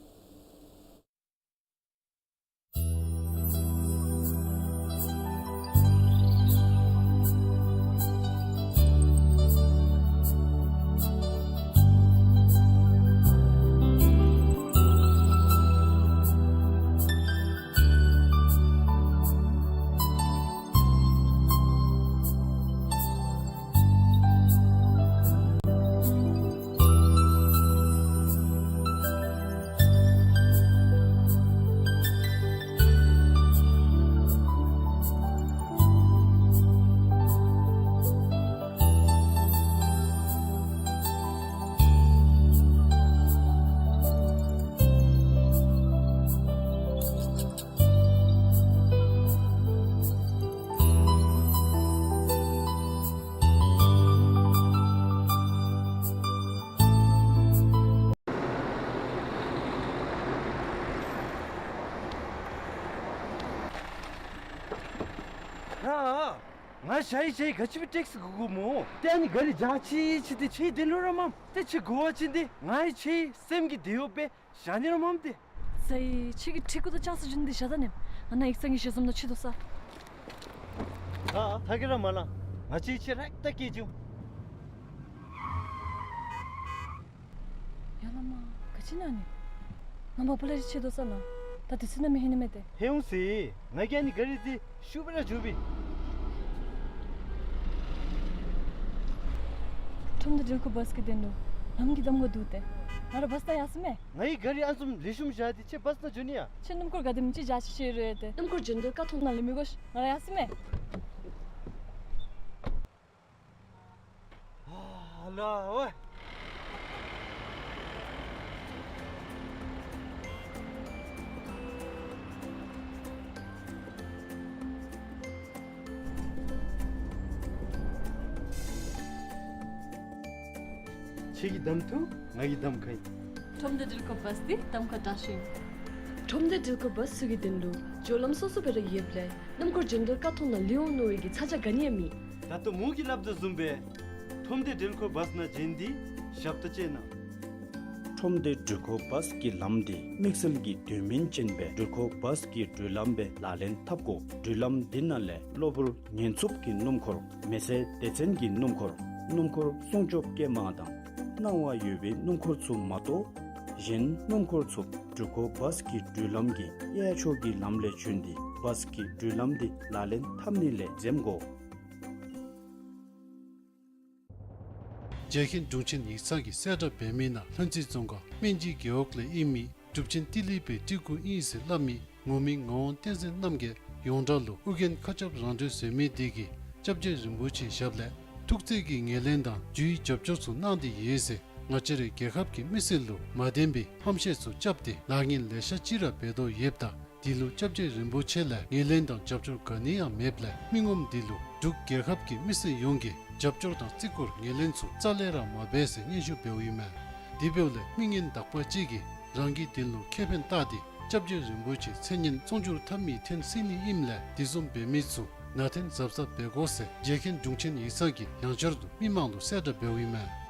ང་ཞ་ཡི་ཞ་ཡི་ག་ཅི་སྦེ་ཊེག་སི་གོ་དགོ་སྨོ། ཏེ་ཨ་ནི་ག་རི་བཞག་ཅི་ཅི་ཏེ་ཁྱོད་དེ་ལུ་ར་མམ། ཏེ་ཁྱོད་གོ་བ་ཅིན་ཏེ་ང་ཡང་ཁྱོད་སེམས་ཀྱི་དེ་ཡོད་པས། ཞག་ནི་ར་མམ་ཏེ། ས་ཡི་ཁྱོད་ཀྱི་ཁྲིག་ཀུ་དང་ཅང་ས་རྒྱུན་འདི་བཞག་ད་ནེམ། ང་ནཱ་ཡིག་ཚང་གི་ཞལ་འཛོམས་ནང་ཁྱོད་སྡོད་ས། ད་ཐག་གི་ར་མ་ལང་། ང་ཁྱོད་ཁྱོད་ར་ད་སྐྱེལ་འགྱོ། ཡ་ལ་མ། ག་ཅི་ཨིན་ན་ནི། ང་མ་པ་ལ་རི་ཁྱོད་སྡོད་ས་ནང་། ད་དུས་ཚོད་ནམ་ཧེ་ནི་མས་ཏེ། ཧེ་འོང་ཟེར། ང་གིས་ཨ་ནི་ག་རི་འདི་ཤུགས་སྦེ་ར་འགྱོ་བས། ཁྲོམ་སྡེ་འགྲུལ་འཁོར་བཱས་ཀྱི་དོན་ལུ་ལམ་གྱི་གདམ་ཁ་འདུག་སྟེ། ང་ར་བཱས་ནང་ཡར་སོང་མས། ང་གིས་ག་རི་ཨ་ནི་བཟུམ་ལེགས་ཤོམ་བཞག་སྟེ་ཁྱོད་བཱས་ནང་འགྱོ་ནི་ཡ། ཁྱོད་སྣུམ་འཁོར་ག་དེམ་ཅིག་བཞག་ཅི་ཤེས་རུང་ཡོད་དེ། སྣུམ་འཁོར་འགྱོ་དོ་ཀ་ཐོག་ནང་ལས་མི་དགོ་ཤིག། ང་ར་ཡར་སོང་མས། ཨ་ལ་ཝེ། ཁྱེད་ཀྱིས་གདམ་ཐུབ། ང་གིས་གདམ་ཁ་ཨིན། ཁྲོམ་སྡེ་འགྲུལ་འཁོར་བཱས་འདི་གདམ་ཁ་དྲག་ཤོས་ཨིན། ཁྲོམ་སྡེ་འགྲུལ་འཁོར་བཱས་ཚུ་གི་དོན་ལུ་སྦྱོར་ལམ་སོ་སོ་སྦེ་ར་ཡོདཔ་ལས་སྣུམ་འཁོར་འགྲེམས་སྟོན་ཁ་ཐོག་ནང་ལུ་འོང་མནོ་བའི་གི་ཚ་གྱང་ག་ནི་ཡང་མེད། ད་ལྟོ་མོ་གིས་སླབ་དོ་བཟུམ་སྦེ་ཁྲོམ་སྡེ་འགྲུལ་འཁོར་བཱས་ནང་བྱོན་ཏེ་ཞབས་ཏོག་སྤྱོད་གནང་། ཁྲོམ་སྡེ་འགྲུལ་འཁོར་བཱས་ཀྱི་ལམ་འདི་དམིགས་བསལ་གྱི་དོན་སྨིན་ཅན་སྦེ་འགྲུལ་འཁོར་བཱས་ཀྱི་འགྲུལ་ལམ་སྦེ་ལག་ལེན་འཐབ་དགོ། འགྲུལ་ལམ་འདི་ནང་ལས་གློ་བུར་ཉེན་འཚུབ་ཀྱི་སྣུམ་འཁོར། མེ་སེར་སྡེ་ཚན་གྱི་སྣུམ་འཁོར། སྣུམ་འཁོར་སྲུང་སྐྱོབ་སྐྱེལ་མ་དང་སྣང་བ་ཡོད་པའི་སྣུམ་འཁོར་ཚུ་མ་གཏོགས་གཞན་སྣུམ་འཁོར་ཚུ་འགྲུལ་འཁོར་བཱས་ཀྱི་འགྲུལ་ལམ་གྱི་གཡས་ཕྱོགས་ཀྱི་ལམ་ལས་བྱོན་ཏེ་བཱས་ཀྱི་འགྲུལ་ལམ་འདི་ལག་ལེན་འཐབ་ནི་ལས་འཛེམ་དགོ། རྒྱལ་མཁན་དྲུང་ཆེན་ཡིག་ཚང་གིས་གསལ་བསྒྲགས་འབད་མི་ནང་ལྷུན་རྩེ་རྫོང་ཁག་སྨན་སྦྱིས་རྒེད་འོག་ལས་ཨིན་མི་གྲུབ་ཆེན་ཏི་ལི་པའི་སྤྲུལ་སྐུ་ཨིན་ཟེར་སླབ་མི་ངོ་མི་ངག་དབང་བསྟན་འཛིན་རྣམ་རྒྱལ་ཡོངས་གྲགས་ལུ་ཨོ་རྒྱན་མཁའ་ཁྱབ་རང་གྲོལ་ཟེར་མི་དེ་གིས་སྐྱབས་རྗེ་རིན་པོ་ཆེའི་ཞབས་ལས་ཐུགས་བརྩེ་གི་ངོས་ལེན་དང་རྒྱུའི་རྒྱབ་སྐྱོར་ཚུ་གནང་སྟེ་ཡོད་ཟེར། ང་བཅས་རའི་རྒྱལ་ཁབ་ཀྱི་མི་སེར་ལུ་མ་བདེན་པའི་ཧམ་བཤད་ཚུ་རྐྱབ་སྟེ་ལཱ་ངན་ལེ་ཤ་ཅིག་ར་འབད་དོ་ཡོདཔ་ད་དེ་ལུ་སྐྱབས་རྗེ་རིན་པོ་ཆེ་ལས་ངོས་ལེན་དང་རྒྱབ་སྐྱོར་ག་ནི་ཡང་མེདཔ་ལས་མི་ངོམ་དེ་ལུ་འབྲུག་རྒྱལ་ཁབ་ཀྱི་མི་སེར་ཡོངས་ཀྱིས་རྒྱབ་སྐྱོར་དང་བརྩི་བཀུར་ངོས་ལེན་ཚུ་རྩ་ལས་ར་མ་འབད་ཟེར་སྙན་ཞུ་འབདཝ་ཨིན་མས། དེ་འབདཝ་ལས་མི་ངན་དག་པ་ཅིག་གིས་རང་གི་དོན་ལུ་ཁེ་ཕན་བལྟ་སྟེ་སྐྱབས་རྗེ་རིན་པོ་ཆེའི་མཚན་སྙན་ཚོང་བསྒྱུར་འཐབ་མི་འཐེན་སྲིད་ནི་ཨིནམ་ལས་དེ་བཟུམ་འབད་མི་ཚུ་ནང་འཐེན་གཟབ་གཟབ་འབད་དགོ་ཟེར་རྒྱལ་མཁན་དྲུང་ཆེན་ཡིག་ཚང་གིས་ཡང་བསྐྱར་དུ་མི་མང་ལུ་གསལ་བསྒྲགས་འབདཝ་ཨིན་མས།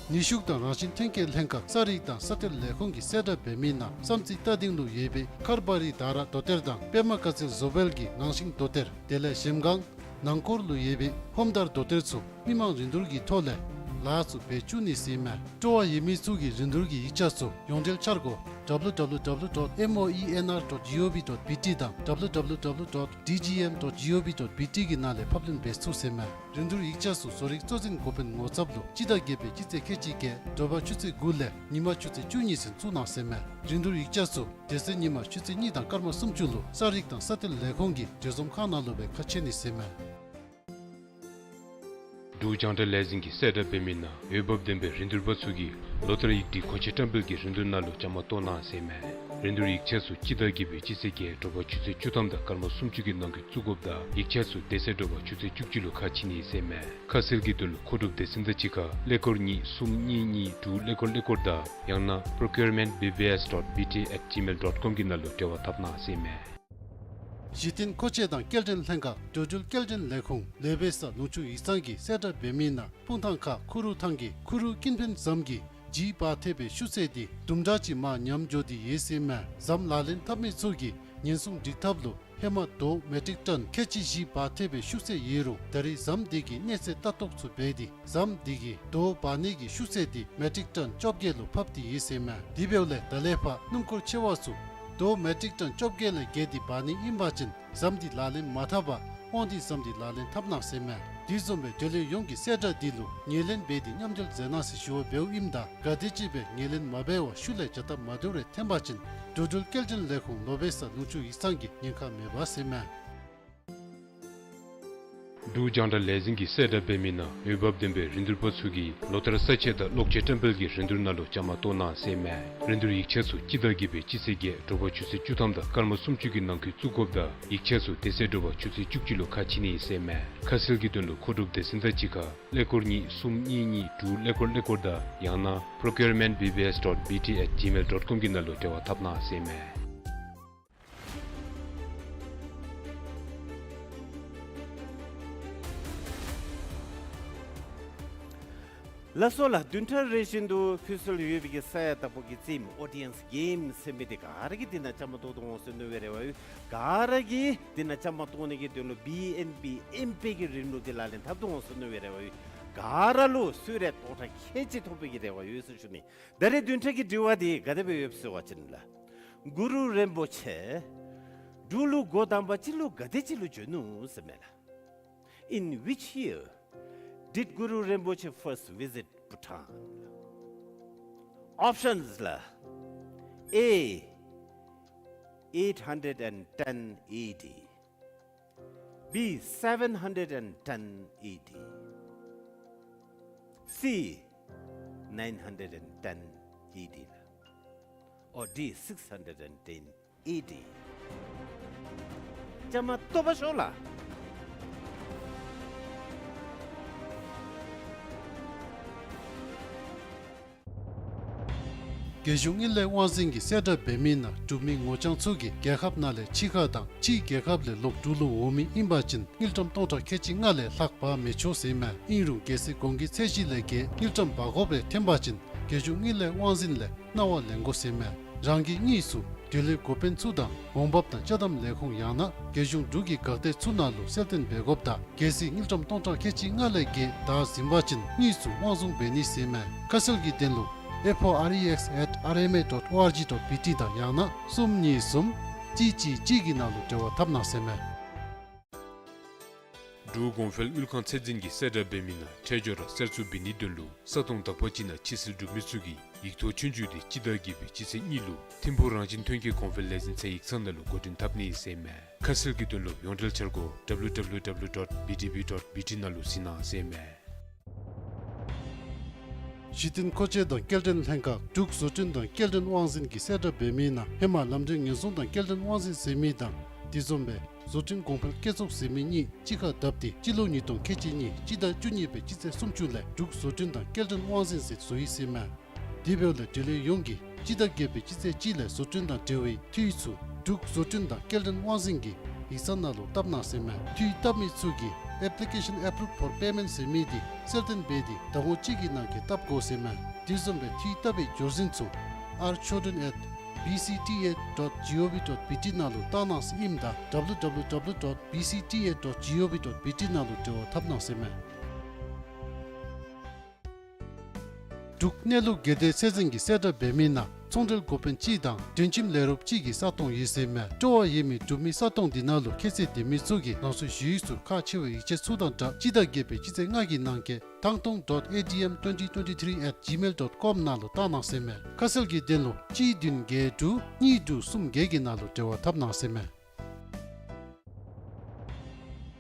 ནུས་ཤུགས་དང་རང་བཞིན་ཐོན་སྐྱེད་ལྷན་ཁག་ས་རིག་དང་ས་གཏེར་ལས་ཁུངས་ཀྱིས་གསལ་བསྒྲགས་འབད་མི་ནང་བསམ་རྩེ་རྟ་སྡིང་ལུ་ཡོད་པའི་ཁར་བ་རི་དྷ་ར་རྡོ་གཏེར་དང་པདྨ་དཀར་རྩེ་བཟོ་བལ་གྱི་ངང་ཤིང་རྡོ་གཏེར་དེ་ལས་གཞལམ་སྒང་ནང་འཁོར་ལུ་ཡོད་པའི་ཧོམ་དར་རྡོ་གཏེར་ཚུ་མི་མང་རིན་བསྡུར་གྱི་ཐོག་ལས་ལཱ་ཚུ་འབད་བཅུག་ནི་ཟེར་ཨིན་མས། སྤྲོ་བ་ཡོད་མི་ཚུ་གིས་རིན་བསྡུར་གྱི་ཡིག་ཆ་ཚུ་ཡོངས་འབྲེལ་འཆར་སྒོ་W W W dot moenr dot gov dot B T དང་W W W dot D G M dot gov dot B T གི་ནང་ལས་ཕབ་ལེན་འབད་ཚུགས་ཟེར་ཨིན་མས། རིན་བསྡུར་ཡིག་ཆ་ཚུ་བཟོ་རིག་གཙོ་འཛིན་འགོ་དཔོན་ངོ་ཚབ་ལུ་སྤྱི་ཟླ་བརྒྱད་པའི་སྤྱི་ཚེས་ཁལ་གཅིག་བརྒྱད་དྲོ་པ་ཆུ་ཚོད་དགུ་ལས་ཉིན་མ་ཆུ་ཚོད་བཅུ་གཉིས་ཚུན་བཙུགས་གནང་ཟེར་ཨིན་མས། རིན་བསྡུར་ཡིག་ཆ་ཚུ་དེ་ཚེ་ཉིན་མ་ཆུ་ཚོད་གཉིས་དང་སྐར་མ་སུམ་ཅུ་ལུ་ས་རིག་དང་ས་གཏེར་ལས་ཁུངས་ཀྱི་འབྲེལ་འཛོམས་ཁང་ནང་ལུ་སྦེ་ཁ་ཕྱེ་ནི་ཟེར་ཨིན་མས། འབྲུག་རྒྱང་བསྒྲགས་ལས་འཛིན་གྱིས་གསལ་བསྒྲགས་འབད་མི་ནང་འོས་འབབ་ལྡན་པའི་རིན་བསྡུར་པ་ཚུ་གིས་ལོ་ལྟར་ཡིག་སྒྲིག་མཁོ་ཆས་བཀྲམ་སྤེལ་གྱི་རིན་བསྡུར་ནང་ལུ་བཅའ་མར་གཏོགས་གནང་ཟེར་ཨིན་མས། རིན་བསྡུར་ཡིག་ཆ་ཚུ་སྤྱི་ཟླ་བརྒྱད་པའི་སྤྱི་ཚེས་བརྒྱད་དྲོ་པ་ཆུ་ཚོད་བཅུ་ཐམ་དང་སྐར་མ་སུམ་ཅུ་གི་ནང་འཁོད་བཙུགས་དགོཔ་དང་ཡིག་ཆ་ཚུ་དེ་ཚེ་དྲོ་པ་ཆུ་ཚོད་བཅུ་གཅིག་ལུ་ཁ་ཕྱེ་ནི་ཟེར་ཨིན་མས། ཁ་གསལ་གྱི་དོན་ལུ་མཁོ་སྒྲུབ་སྡེ་ཚན་དང་གཅིག་ཁར་ཀླད་ཀོར་གཉིས་གསུམ་གཉིས་གཉིས་དྲུག་ཀླད་ཀོར་ཀླད་ཀོར་དང་ཡང་ན་procurement B B S dot B T at gmail dot com གི་ནང་ལུ་འབྲེལ་བ་འཐབ་གནང་ཟེར་ཨིན་མས། གཞི་རྟེན་མཁོ་ཆས་དང་སྐྱེལ་འདྲེན་ལྷན་ཁག་འགྲོ་འགྲུལ་སྐྱེལ་འདྲེན་ལས་ཁུངས་ལོ་པེ་ས་ལུང་ཕྱོགས་ཡིག་ཚང་གིས་གསལ་བསྒྲགས་འབད་མི་ནང་སྤུངས་ཐང་ཁ་ཁུ་རུ་ཐང་གི་ཁུ་རུ་ཀུན་ཕན་ཟམ་གྱི་ལྗིད་འབག་ཐེབས་པའི་ཤུགས་ཚད་འདི་དུམ་གྲ་ཅིག་མར་ཉམས་འགྱོ་སྟེ་ཡོད་ཟེར་ཨིན་མས། ཟམ་ལག་ལེན་འཐབ་མི་ཚུ་གིས་ཉེན་སྲུང་སྒྲིག་ཐབས་ལུ་ཧེ་མ་རྡོ་མེ་ཊིག་ཊོན་ཁལ་གཅིག་བཞི་འབག་ཐེབས་པའི་ཤུགས་ཚད་ཡོད་རུང་ད་རེས་ཟམ་འདི་གི་གནས་ཚད་ལྟ་རྟོག་ཚུ་འབད་དེ་ཟམ་འདི་གི་རྡོ་འབག་ནི་གི་ཤུགས་ཚད་འདི་མེ་ཊིག་ཊོན་བཅོ་བརྒྱད་ལུ་ཕབ་སྟེ་ཡོད་ཟེར་ཨིན་མས། དེ་འབདཝ་ལས་ད་ལས་ཕར་སྣུམ་འཁོར་ཆེ་བ་ཚུ་རྡོ་མེ་ཊིག་ཊོན་བཅོ་བརྒྱད་ལས་བརྒལ་ཏེ་འབག་ནི་ཨིན་པ་ཅིན་ཟམ་འདི་ལག་ལེན་མ་འཐབ་པར་དབང་འདུས་ཟམ་འདི་ལག་ལེན་འཐབ་གནང་ཟེར་ཨིན་མས། དེ་བཟུམ་སྦེ་འབྲེལ་ཡོད་ཡོངས་ཀྱིས་གསལ་བསྒྲགས་འདི་ལུ་ངོས་ལེན་འབད་དེ་མཉམ་འབྲེལ་མཛད་གནང་ཟེར་ཞུ་བ་འབདཝ་ཨིནམ་ད་ག་དེམ་ཅིག་སྦེ་ངོས་ལེན་མ་འབད་བར་ཤུལ་ལས་བྱ་སྟབས་མ་བདེཝ་རེ་འཐོན་པ་ཅིན་འགྲོ་འགྲུལ་སྐྱེལ་འདྲེན་ལས་ཁུངས་ལོ་པེ་ས་ལུང་ཕྱོགས་ཡིག་ཚང་གིས་ཉེན་ཁ་མེད་པ་ཟེར་ཨིན་མས། འབྲུག་རྒྱང་བསྒྲགས་ལས་འཛིན་གྱིས་གསལ་བསྒྲགས་འབད་མི་ནང་འོས་འབབ་ལྡན་པའི་རིན་བསྡུར་པ་ཚུ་གིས་ལོ་ལྟར་ས་ཆས་དང་གློག་ཆས་བཀྲམ་སྤེལ་གྱི་རིན་བསྡུར་ནང་ལུ་བཅའ་མར་གཏོགས་གནང་ཟེར་ཨིན་མས། རིན་བསྡུར་ཡིག་ཆ་ཚུ་སྤྱི་ཟླ་བརྒྱད་པའི་སྤྱི་ཚེས་བརྒྱད་དྲོ་པ་ཆུ་ཚོད་བཅུ་ཐམ་དང་སྐར་མ་སུམ་ཅུ་གི་ནང་འཁོད་བཙུགས་དགོཔ་དང་ཡིག་ཆ་ཚུ་དེ་ཚེ་དྲོ་པ་ཆུ་ཚོད་བཅུ་གཅིག་ལུ་ཁ་ཕྱེ་ནི་ཟེར་ཨིན་མས། ཁ་གསལ་གྱི་དོན་ལུ་མཁོ་སྒྲུབ་སྡེ་ཚན་དང་གཅིག་ཁར་ཀླད་ཀོར་གཉིས་གསུམ་གཉིས་གཉིས་དྲུག་ཀླད་ཀོར་ཀླད་ཀོར་དང་ཡང་ན་procurement B B S dot B T at gmail dot com གི་ནང་ལུ་འབྲེལ་བ་འཐབ་གནང་ཟེར་ཨིན་མས། ལགས་སོ་ལགས། བདུན་ཕྲག་རེ་བཞིན་དུ་ཕུལ་སྲོལ་ཡོད་པའི་གི་ས་ཡ་དང་པོ་གི་རྩེདམོ་ཨོ་ཌི་ཡེནསི་གེམ་ཟེར་མི་འདི་ག་ར་གིས་འདི་ནང་བཅའ་མར་གཏོགས་ཏེ་འོང་ཟེར་མནོ་བའི་རེ་བ་ཡོད། ག་ར་གིས་འདི་ནང་བཅའ་མར་གཏོགས་ནི་གི་དོན་ལུ་བི་ཨེན་བི་ཨེམ་པེ་གི་རིམ་ལུགས་འདི་ལག་ལེན་འཐབ་སྟེ་འོང་ཟེར་མནོ་བའི་རེ་བ་ཡོད། ག་ར་ལུ་གསོལ་རས་རྟོགས་གྲངས་ཁལ་གཅིག་ཐོབ་པའི་གི་རེ་བ་ཡོད་ཟེར་ཞུ་ནི། ད་རེས་བདུན་ཕྲག་གི་དྲི་བ་འདི་ག་དེ་སྦེ་ཡོདཔ་ཟེར་བ་ཅིན་ལགས། གུ་རུ་རིན་པོ་ཆེ་འབྲུག་ལུ་འགོ་དང་པ་སྤྱི་ལོ་ག་དེ་ཅིག་ལུ་བྱོན་ནུག་ཟེར་མས་ལགས། In which year did Guru Rinpoche first visit Bhutan? Options ལགས། A, eight hundred and ten A D. B, seven hundred and ten A D. C, nine hundred and ten A D ལགས། Or D, six hundred and ten A D. བཅའ་མར་གཏོགས་པར་ཤོག་ལགས། རྒྱལ་གཞུང་དངུལ་ལས་དབང་འཛིན་གྱིས་གསལ་བསྒྲགས་འབད་མི་ནང་འབྲུག་མི་ངོ་རྐྱང་ཚུ་གིས་རྒྱལ་ཁབ་ནང་ལས་ཕྱི་ཁ་དང་ཕྱིའི་རྒྱལ་ཁབ་ལས་ལོག་འབྲུག་ལུ་འོང་མི་ཨིན་པ་ཅིན་དངུལ་ཀྲམ་སྟོང་ཕྲག་ཁལ་གཅིག་ལྔ་ལས་ལྷག་འབག་མི་ཆོག་ཟེར་མས། ཨིན་རུང་གལ་སྲིད་གོང་གི་ཚད་གཞི་ལས་བརྒལ་དངུལ་ཀྲམ་འབག་དགོཔ་རེ་ཐོན་པ་ཅིན་རྒྱལ་གཞུང་དངུལ་ལས་དབང་འཛིན་ལས་གནང་བ་ལེན་དགོ་ཟེར་མས། རང་གི་དངུལ་ཚུ་འབྲེལ་ཡོད་འགོ་དཔོན་ཚུ་དང་འོང་འབབ་དང་ཅ་དམ་ལས་ཁུངས་ཡང་ན་རྒྱལ་གཞུང་འབྲུག་གི་འགག་སྡེ་ཚུ་ནང་ལུ་གསལ་སྟོན་འབད་དགོཔ་དང་། གལ་སྲིད་དངུལ་ཀྲམ་སྟོང་ཕྲག་ཁལ་གཅིག་ལྔ་ལས་བརྒལ་བདའ་ཟུན་པ་ཅིན་དངུལ་ཚུ་དབང་བཟུང་འབད་ནི་ཟེར་མས། ཁ་གསལ་གྱི་དོན་ལུ་F O R E X at R M A dot O R G dot B T དང་ཡང་ན་གསུམ་གཉིས་གསུམ་གཅིག་གཅིག་གཅིག་གི་ནང་ལུ་འབྲེལ་བ་འཐབ་གནང་ཟེར་མས། འབྲུག་གོང་འཕེལ་དབུལ་ཁང་ཚད་འཛིན་གྱིས་གསལ་བསྒྲགས་འབད་མི་ནང་འཕྲལ་མགྱོགས་ར་གསར་བཙུགས་འབད་ནིའི་དོན་ལུ་ས་སྟོང་དག་པ་ཅིག་ནང་ཕྱི་སེལ་འབྲུག་མི་ཚུ་གིས་ཡིག་ཐོག་ཆོས་རྒྱུགས་དེ་སྤྱི་ཟླ་བརྒྱད་པའི་སྤྱི་ཚེས་གཉིས་ལུ་ཐིམ་ཕུག་རང་བཞིན་ཐོན་སྐྱེད་གོང་འཕེལ་ལས་འཛིན་ཚད་ཡིག་ཚང་ནང་ལུ་འགོ་འདྲེན་འཐབ་ནི་ཟེར་མས། ཁ་གསལ་གྱི་དོན་ལུ་ཡོངས་འབྲེལ་འཆར་སྒོ་W W W dot B D B dot B T ནང་ལུ་གཟིགས་གནང་ཟེར་མས། གཞི་རྟེན་མཁོ་ཆས་དང་སྐྱེལ་འདྲེན་ལྷན་ཁག་འབྲུག་བཟོ་སྐྲུན་དང་སྐྱེལ་འདྲེན་དབང་འཛིན་གྱིས་གསལ་བསྒྲགས་འབད་མི་ནང་ཧེ་མ་ལམ་འགྲུལ་ཉེན་སྲུང་དང་སྐྱེལ་འདྲེན་དབང་འཛིན་ཟེར་མི་དང་དེ་བཟུམ་སྦེ་བཟོ་སྐྲུན་གོང་འཕེལ་སྐྱེད་ཚོགས་ཟེར་མི་གཉིས་གཅིག་ཁར་བསྡབས་ཏེ་སྤྱི་ལོ་ཉིས་སྟོང་ཁལ་གཅིག་གཉིས་སྤྱི་ཟླ་བཅུ་གཉིས་པའི་སྤྱི་ཚེས་སུམ་ཅུ་ལས་འབྲུག་བཟོ་སྐྲུན་དང་སྐྱེལ་འདྲེན་དབང་འཛིན་ཟེར་བཟོ་ཡི་ཟེར་མས། དེ་འབདཝ་ལས་འབྲེལ་ཡོད་ཡོངས་ཀྱིས་སྤྱི་ཟླ་བརྒྱད་པའི་སྤྱི་ཚེས་གཅིག་ལས་བཟོ་སྐྲུན་དང་འབྲེལ་བའི་འཐུས་ཚུ་འབྲུག་བཟོ་སྐྲུན་དང་སྐྱེལ་འདྲེན་དབང་འཛིན་གྱི་ཡིག་ཚང་ནང་ལུ་བཏབ་གནང་ཟེར་མས། འཐུས་བཏབ་མི་ཚུ་གིས་Application Approved for Payment ཟེར་མི་དེ་གསལ་སྟོན་འབད་དེ་ཟླ་ངོ་གཅིག་གི་ནང་འཁོད་བཏབ་དགོ་ཟེར་མས། དེ་བཟུམ་སྦེ་འཐུས་བཏབ་པའི་འབྱོར་འཛིན་ཚུ R Chodron at B C T A dot G O V dot B T ནང་ལུ་བཏང་གནང་ཟེར་ཨིནམ་ད་W W W dot B C T A dot G O V dot B T ནང་ལུ་འབྲེལ་བ་འཐབ་གནང་ཟེར་མས། འབྲུག་གནས་ལུགས་སྒེར་སྡེ་ཚད་འཛིན་གྱིས་གསལ་བསྒྲགས་འབད་མི་ནང་ཚོང་འབྲེལ་འགོ་དཔོན་གཅིག་དང་དོན་ཁྲིམས་ལས་རོགསཔ་གཅིག་གི་ས་སྟོང་ཡོད་ཟེར་མས། སྤྲོ་བ་ཡོད་མི་འབྲུག་མི་ས་སྟོང་འདི་ནང་ལུ་ཁྱད་ཚད་ལྡན་མི་ཚུ་གིས་རང་སོའི་ཞུ་ཡིག་ཚུ་ཁག་ཆེ་བའི་ཡིག་ཆ་ཚུ་དང་སྦྲགས་སྤྱི་ཟླ་བརྒྱད་པའི་སྤྱི་ཚེས་ལྔ་གི་ནང་འཁོད་ཐང་སྟོང་dot A D M twenty twenty-three at gmail dot com ནང་ལུ་བཏང་གནང་ཟེར་མས། ཁ་གསལ་གྱི་དོན་ལུ་གཅིག་བདུན་བརྒྱད་དྲུག་གཉིས་དྲུག་གསུམ་བརྒྱད་ཀྱི་ནང་ལུ་འབྲེལ་བ་འཐབ་གནང་ཟེར་མས།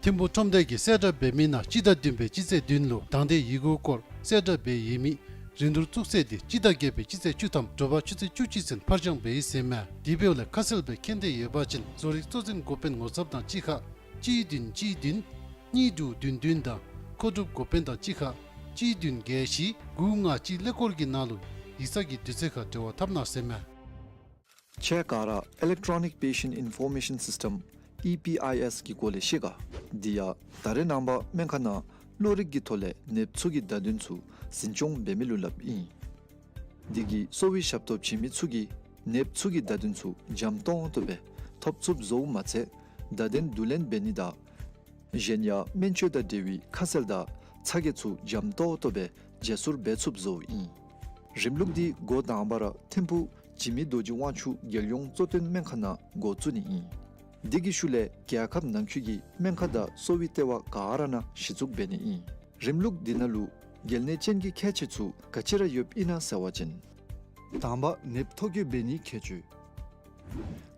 ཐིམ་ཕུག་ཁྲོམ་སྡེ་གིས་གསལ་བསྒྲགས་འབད་མི་ནང་སྤྱི་ཟླ་བདུན་པའི་སྤྱི་ཚེས་བདུན་ལུ་དང་འདོད་ཡི་གུ་སྐོར་གསལ་བསྒྲགས་འབད་ཡོད་མི་རིན་བསྡུར་བཙུགས་ཚེས་དེ་སྤྱི་ཟླ་བརྒྱད་པའི་སྤྱི་ཚེས་བཅུ་ཐམ་དྲོ་པ་ཆུ་ཚོད་བཅུ་གཅིག་ཚུན་ཕར་འགྱངས་འབད་ཡི་ཟེར་མས། དེ་འབདཝ་ལས་ཁ་གསལ་སྦེ་མཁྱེན་འདོད་ཡོད་པ་ཅིན་བཟོ་རིག་གཙོ་འཛིན་འགོ་དཔོན་ངོ་ཚབ་དང་གཅིག་ཁར་གཅིག་བདུན་གཅིག་བདུན་གཉིས་དྲུག་བདུན་བདུན་དང་མཁོ་སྒྲུབ་འགོ་དཔོན་དང་གཅིག་ཁར་གཅིག་བདུན་བརྒྱད་བཞི་དགུ་ལྔ་གཅིག་ཀླད་ཀོར་གྱི་ནང་ལུ་ཡིག་ཚང་གི་དུས་ཚོད་ཁར་འབྲེལ་བ་འཐབ་གནང་ཟེར་མས། ཁྱེད་ག་ར་Electronic Patient Information System E P I S གི་སྐོར་ལས་ཤེས་ག། འདི་ཡང་ད་རེས་ནངས་པ་སྨན་ཁང་ནང་གློ་རིག་གི་ཐོག་ལས་ནདཔ་ཚུ་གི་བརྡ་དོན་ཚུ་འཛིན་སྐྱོང་འབད་མི་ལུ་སླབ་ཨིན། འདི་གིས་གསོ་བའི་ཞབས་ཏོག་བྱིན་མི་ཚུ་གིས་ནདཔ་ཚུ་གི་བརྡ་དོན་ཚུ་འཇམ་ཏོང་ཏོ་སྦེ་ཐོབ་ཚུགསཔ་བཟོཝ་མ་ཚད་བརྡ་དོན་བསྡུ་ལེན་འབད་ནི་དང་གཞན་ཡང་སྨན་བཅོས་དང་འབྲེལ་བའི་ཁ་གསལ་དང་ཚ་གྱང་ཚུ་འཇམ་ཏོང་ཏོ་སྦེ་བརྗེ་སོར་འབད་ཚུགསཔ་བཟོཝ་ཨིན། རིམ་ལུགས་འདི་འགོ་དང་པ་ར་ཐིམ་ཕུག་འཇིགས་མེད་རྡོ་རྗེ་དབང་ཕྱུག་རྒྱལ་ཡོངས་གཙོ་བསྟེན་སྨན་ཁང་ནང་འགོ་བཙུགས་ནི་ཨིན། འདི་གི་ཤུལ་ལས་རྒྱལ་ཁབ་ནང་འཁོད་ཀྱི་སྨན་ཁང་དང་གསོ་བའི་ལྟེ་བ་ག་ར་ནང་གཞི་བཙུགས་འབད་ནི་ཨིན། རིམ་ལུགས་འདི་ནང་ལུ་གལ་གནད་ཅན་གྱི་ཁྱད་ཆོས་ཚུ་ག་ཅི་ར་ཡོདཔ་ཨིན་ན་ཟེར་བ་ཅིན། དང་པ་ནདཔ་ཐོ་བཀོད་འབད་ནིའི་ཁྱད་ཆོས།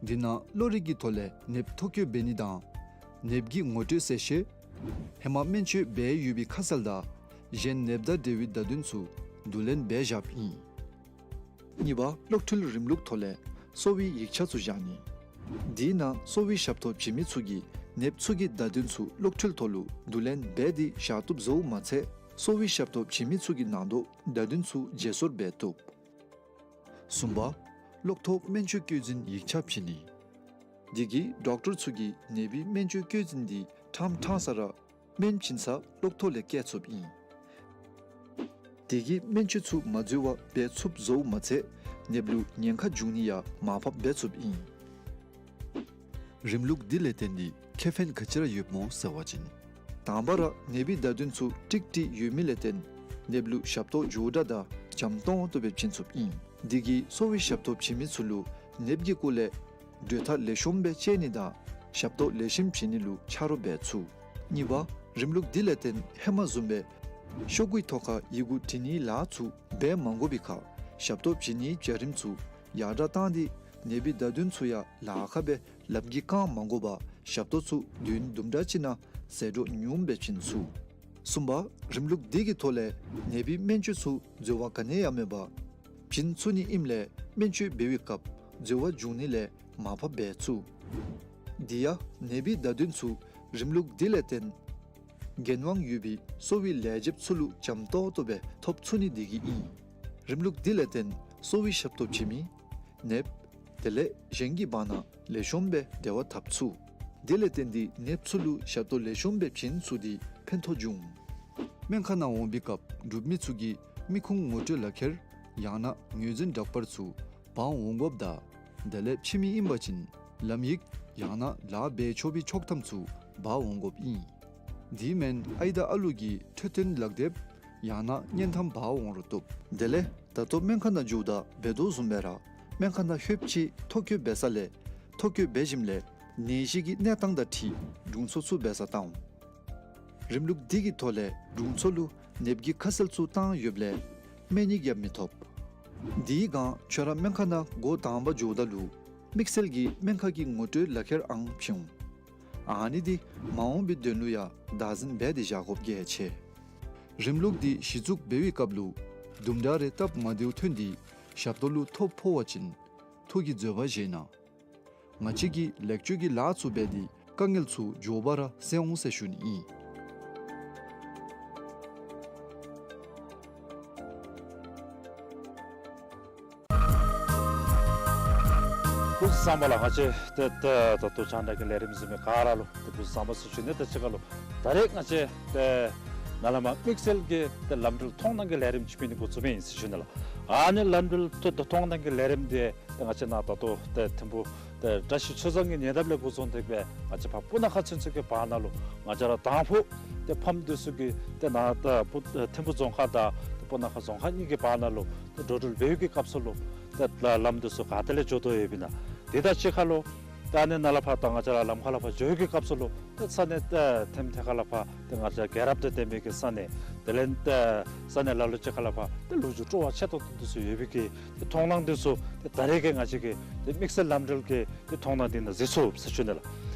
འདི་ནང་གློ་རིག་གི་ཐོག་ལས་ནདཔ་ཐོ་བཀོད་འབད་ནི་དང་ནདཔ་གི་ངོ་སྤྲོད་གསལ་བཤད། ཧེ་མ་སྨན་བཅོས་འབད་ཡོད་པའི་ཁ་གསལ་དང་གཞན་ནདཔ་དང་འབྲེལ་བའི་བརྡ་དོན་ཚུ་བསྡུ་ལེན་འབད་བཞགཔ་ཨིན། གཉིས་པ་གློག་འཕྲུལ་རིམ་ལུགས་ཐོག་ལས་གསོ་བའི་ཡིག་ཆ་ཚུ་བཞག་ནི། འདི་ནང་གསོ་བའི་ཞབས་ཏོག་བྱིན་མི་ཚུ་གིས་ནདཔ་ཚུ་གི་བརྡ་དོན་ཚུ་གློག་འཕྲུལ་ཐོག་ལུ་བསྡུ་ལེན་འབད་དེ་བཞག་བཏུབ་བཟོཝ་མ་ཚད་གསོ་བའི་ཞབས་ཏོག་བྱིན་མི་ཚུ་གི་ནང་དོག་བརྡ་དོན་ཚུ་བརྗེ་སོར་འབད་བཏུབ། གསུམ་པ་གློག་ཐོག་སྨན་བཅོས་བཀོད་འཛིན་ཡིག་ཆ་བྱིན་ནི། འདི་གིས་ཌོག་ཊོར་ཚུ་གིས་ནདཔའི་སྨན་བཅོས་བཀོད་འཛིན་འདི་ཕྲང་ཕྲང་ས་ར་སྨན་བྱིན་ས་གློག་ཐོག་ལས་བཀལ་ཚུགསཔ་ཨིན། འདི་གིས་སྨན་བཅོས་ཚུ་མ་འཛོལ་བར་འབད་ཚུགསཔ་བཟོཝ་མ་ཚད་ནདཔ་ལུ་ཉེན་ཁ་འབྱུང་ནི་ཡང་མར་ཕབ་འབད་ཚུགསཔ་ཨིན། རིམ་ལུགས་འདི་ལས་བརྟེན་ཏེ་ཁེ་ཕན་ག་ཅི་ར་ཡོདཔ་སྨོ་ཟེར་བ་ཅིན། དང་པ་ར་ནདཔའི་བརྡ་དོན་ཚུ་ཀྲིག་ཀྲི་ཡོད་མི་ལས་བརྟེན་ནདཔ་ལུ་ཞབས་ཏོག་མགྱོགས་དྲགས་དང་འཇམ་ཏོང་ཏོ་སྦེ་བྱིན་ཚུགསཔ་ཨིན། འདི་གིས་གསོ་བའི་ཞབས་ཏོག་བྱིན་མི་ཚུ་ལུ་ནདཔ་གི་སྐོར་ལས་གྲོས་ཐག་ལེགས་ཤོམ་སྦེ་བཅད་ནི་དང་ཞབས་ཏོག་ལེགས་ཤོམ་བྱིན་ནི་ལུ་ཆ་རོགས་འབད་ཚུགས། གཉིས་པ་རིམ་ལུགས་འདི་ལས་བརྟེན་ཧེ་མ་བཟུམ་སྦེ་ཤོག་གུའི་ཐོག་ཁར་ཡི་གུ་བྲི་ནིའི་ལཱ་ཚུ་འབད་མ་དགོ་པའི་ཁར་ཞབས་ཏོག་བྱིན་ནིའི་བྱ་རིམ་ཚུ་ཡར་དྲགས་བཏང་སྟེ་ནདཔའི་བརྡ་དོན་ཚུ་ཡང་ལཱ་ཁག་སྦེ་ལམ་གྱི་རྐང་མ་དགོ་པར་ཞབས་ཏོག་ཚུ་བདུན་དུམ་གྲ་ཅིག་ནང་ཟད་འགྲོ་ཉུངམ་སྦེ་བྱིན་ཚུགས། གསུམ་པ་རིམ་ལུགས་འདི་གི་ཐོག་ལས་ནདཔའི་སྨན་བཅོས་ཚུ་འཛོལ་བ་ག་ནི་ཡང་མེད་པར་བྱིན་ཚུགས་ནི་ཨིནམ་ལས་སྨན་བཅོས་འབད་བའི་སྐབས་འཛོལ་བ་འབྱུང་ནི་ལས་མར་ཕབ་འབད་ཚུགས། འདི་ཡང་ནདཔའི་བརྡ་དོན་ཚུ་རིམ་ལུགས་འདི་ལས་བརྟེན་འགན་དབང་ཡོད་པའི་གསོ་བའི་ལས་བྱེདཔ་ཚུ་ལུ་འཇམ་ཏོང་ཏོ་སྦེ་ཐོབ་ཚུགས་ནི་འདི་གིས་ཨིན། རིམ་ལུགས་འདི་ལས་བརྟེན་ གསོ་བའི་ཞབས་ཏོག་བྱིན་མི་ནདཔ་དེ་ལས་གཞན་གྱི་བར་ན་ལེགས་ཤོམ་སྦེ་འབྲེལ་བ་འཐབ་ཚུགས། དེ་ལས་བརྟེན་ཏེ་ནདཔ་ཚུ་ལུ་ཞབས་ཏོག་ལེགས་ཤོམ་སྦེ་བྱིན་ཚུགས་ཏེ་ཕན་ཐོགས་འབྱུང་། སྨན་ཁང་ནང་འོང་པའི་སྐབས་འབྲུག་མི་ཚུ་གིས་མི་ཁུངས་ངོ་སྤྲོད་ལག་ཁྱེར་ཡང་ན་ངོས་འཛིན་འདྲ་པར་ཚུ་འབག་འོང་དགོཔ་དང་དེ་ལས་ཕྱི་མི་ཨིན་པ་ཅིན་ལམ་ཡིག་ཡང་ན་ལཱ་འབད་ཆོག་པའི་ཆོག་ཐམ་ཚུ་འབག་འོང་དགོཔ་ཨིན། དེ་མེན་ཨའི་དང་ཨ་ལུ་གི་འཕྲོད་བསྟེན་ལག་དེབ་ཡང་ན་གཉེན་ཐམ་འབག་འོང་རུང་བཏུབ། དེ་ལས་ད་ལྟོ་སྨན་ཁང་ནང་འགྱོཝ་ད་འབད་དོ་བཟུམ་སྦེ་ར་སྨན་ཁང་ནང་ལྷོདཔ་ཅིག་ཐོ་བཀོད་འབད་ས་ལས་ཐོ་བཀོད་འབད་ཞིནམ་ལས་ནད་གཞི་གི་གནས་སྟངས་དང་འཁྲིལ་དྲུང་འཚོ་ཚུ་འབད་སར་བཏང་འོང་། རིམ་ལུགས་འདི་གི་ཐོག་ལས་དྲུང་འཚོ་ལུ་ནདཔ་གི་ཁ་གསལ་ཚུ་བཏང་ཡོདཔ་ལས་སྨན་ཡིག་ཡང་མི་ཐོབ། དེའི་སྒང་ཁྱོད་ར་སྨན་ཁང་ནང་འགོ་དང་པ་འགྱོཝ་ད་ལུ་དམིགས་བསལ་གྱི་སྨན་ཁང་གི་ངོ་སྤྲོད་ལག་ཁྱེར་ཨང་བྱིན་འོང་། ཨ་ནི་འདི་མ་འོངས་པའི་དོན་ལུ་ཡང་བདག་འཛིན་འབད་དེ་བཞག་དགོཔ་གལ་ཆེ། རིམ་ལུགས་འདི་གཞི་བཙུགས་འབད་བའི་སྐབས་ལུ་དུམ་གྲ་རེ་སྟབས་མ་བདེཝ་ཐོན་ཏེ་ཞབས་ཏོག་ལུ་ཐོ་ཕོག་པ་ཅིན་ཐོ་གི་འཛོལ་བ་བཞེས་གནང་། ང་བཅས་ཀྱིས་ལེགས་བཅོས་ཀྱི་ལཱ་ཚུ་འབད་དེ་དཀའ་ངལ་ཚུ་མགྱོགས་པ་ར་སེལ་འོང་ཟེར་ཞུ་ནི་ཨིན། སྐུ་གཟུགས་བཟང་པོ་ལགས། ང་བཅས་ཏེ་ད་ད་ལྟོ་རྒྱང་བསྒྲགས་ཀྱི་ལས་རིམ་གཟིགས་མི་ག་ར་ལུ་ཏེ་སྐུ་གཟུགས་བཟང་པོ་ཟེར་ཞུ་ནི། ད་ཅི་ཁ་ལུ་ད་རེས་ང་བཅས་ཏེ་ནཱ་ལས་མར་དམིགས་བསལ་གྱི་ཏེ་ལམ་འགྲུལ་མཐོང་སྣང་གི་ལས་རིམ་ཅིག་འབད་ནི་འགོ་བཙུགས་མི་ཨིན་ཟེར་ཞུ་ནི་ལགས། ཨ་ནི་ལམ་འགྲུལ་ཏེ་ད་མཐོང་སྣང་གི་ལས་རིམ་འདི་ཏེ་ང་བཅས་ནཱ་ད་ལྟོ་ཏེ་ཐིམ་ཕུ་ཏེ་བཀྲ་ཤིས་ཆོས་རྫོང་གི་ཉེ་འདབས་ལས་འགོ་བཟུང་སྟེ་སྦེ་ང་བཅས་ཕར་སྤུ་ན་ཁ་ཚུན་ཚོད་ཀྱི་བར་ན་ལུ་ང་བཅས་ར་དང་ཕུ་ཏེ་ཕམ་འདི་ཚུ་གིས་ཏེ་ནཱ་ད་སྤུ་ཐིམ་ཕུ་རྫོང་ཁག་དང་ཏེ་སྤུ་ན་ཁ་རྫོང་ཁག་གཉིས་ཀྱི་བར་ན་ལུ་ཏེ་འགྲོ་འགྲུལ་འབད་བའི་གི་སྐབས་སུ་ལུ་ཏེ་ལམ་འདི་ཚུ་ག་ཏེ་ལས་འགྱོ་དོ་ཡོདཔ་ཨིན་ན། དེ་དང་གཅིག་ཁར་ལུ་ད་ཨ་ནི་ནཱ་ལས་ཕར་ད་ང་བཅས་ར་ལམ་ཁ་ལས་ཕར་འགྱོ་བའི་གི་སྐབས་སུ་ལུ་ཏེ་ས་གནས་ཏེ་ཐེམ་ཐེ་ཁ་ལས་ཕར་ཏེ་ང་བཅས་རྒྱལ་རབས་དང་ལྡན་པའི་གི་ས་གནས་དེ་ལས་ཏེ་ས་གནས་ལ་ལུ་ཅིག་ཁ་ལས་ཕར་ཏེ་ལོ་རྒྱུས་སྤྲོ་བ་ཆེ་ཏོག་ཏོ་འདི་ཚུ་ཡོད་པའི་གི་ཏེ་མཐོང་སྣང་འདི་ཚུ་ཏེ་ད་རེས་ཀྱི་ང་བཅས་ཀྱི་ཏེ་དམིགས་བསལ་ལམ་འགྲུལ་གྱི་ཏེ་མཐོང་སྣང་འདི་ནང་གཟིགས་ཚུགས་ཟེར་ཞུ་ནི་ལགས།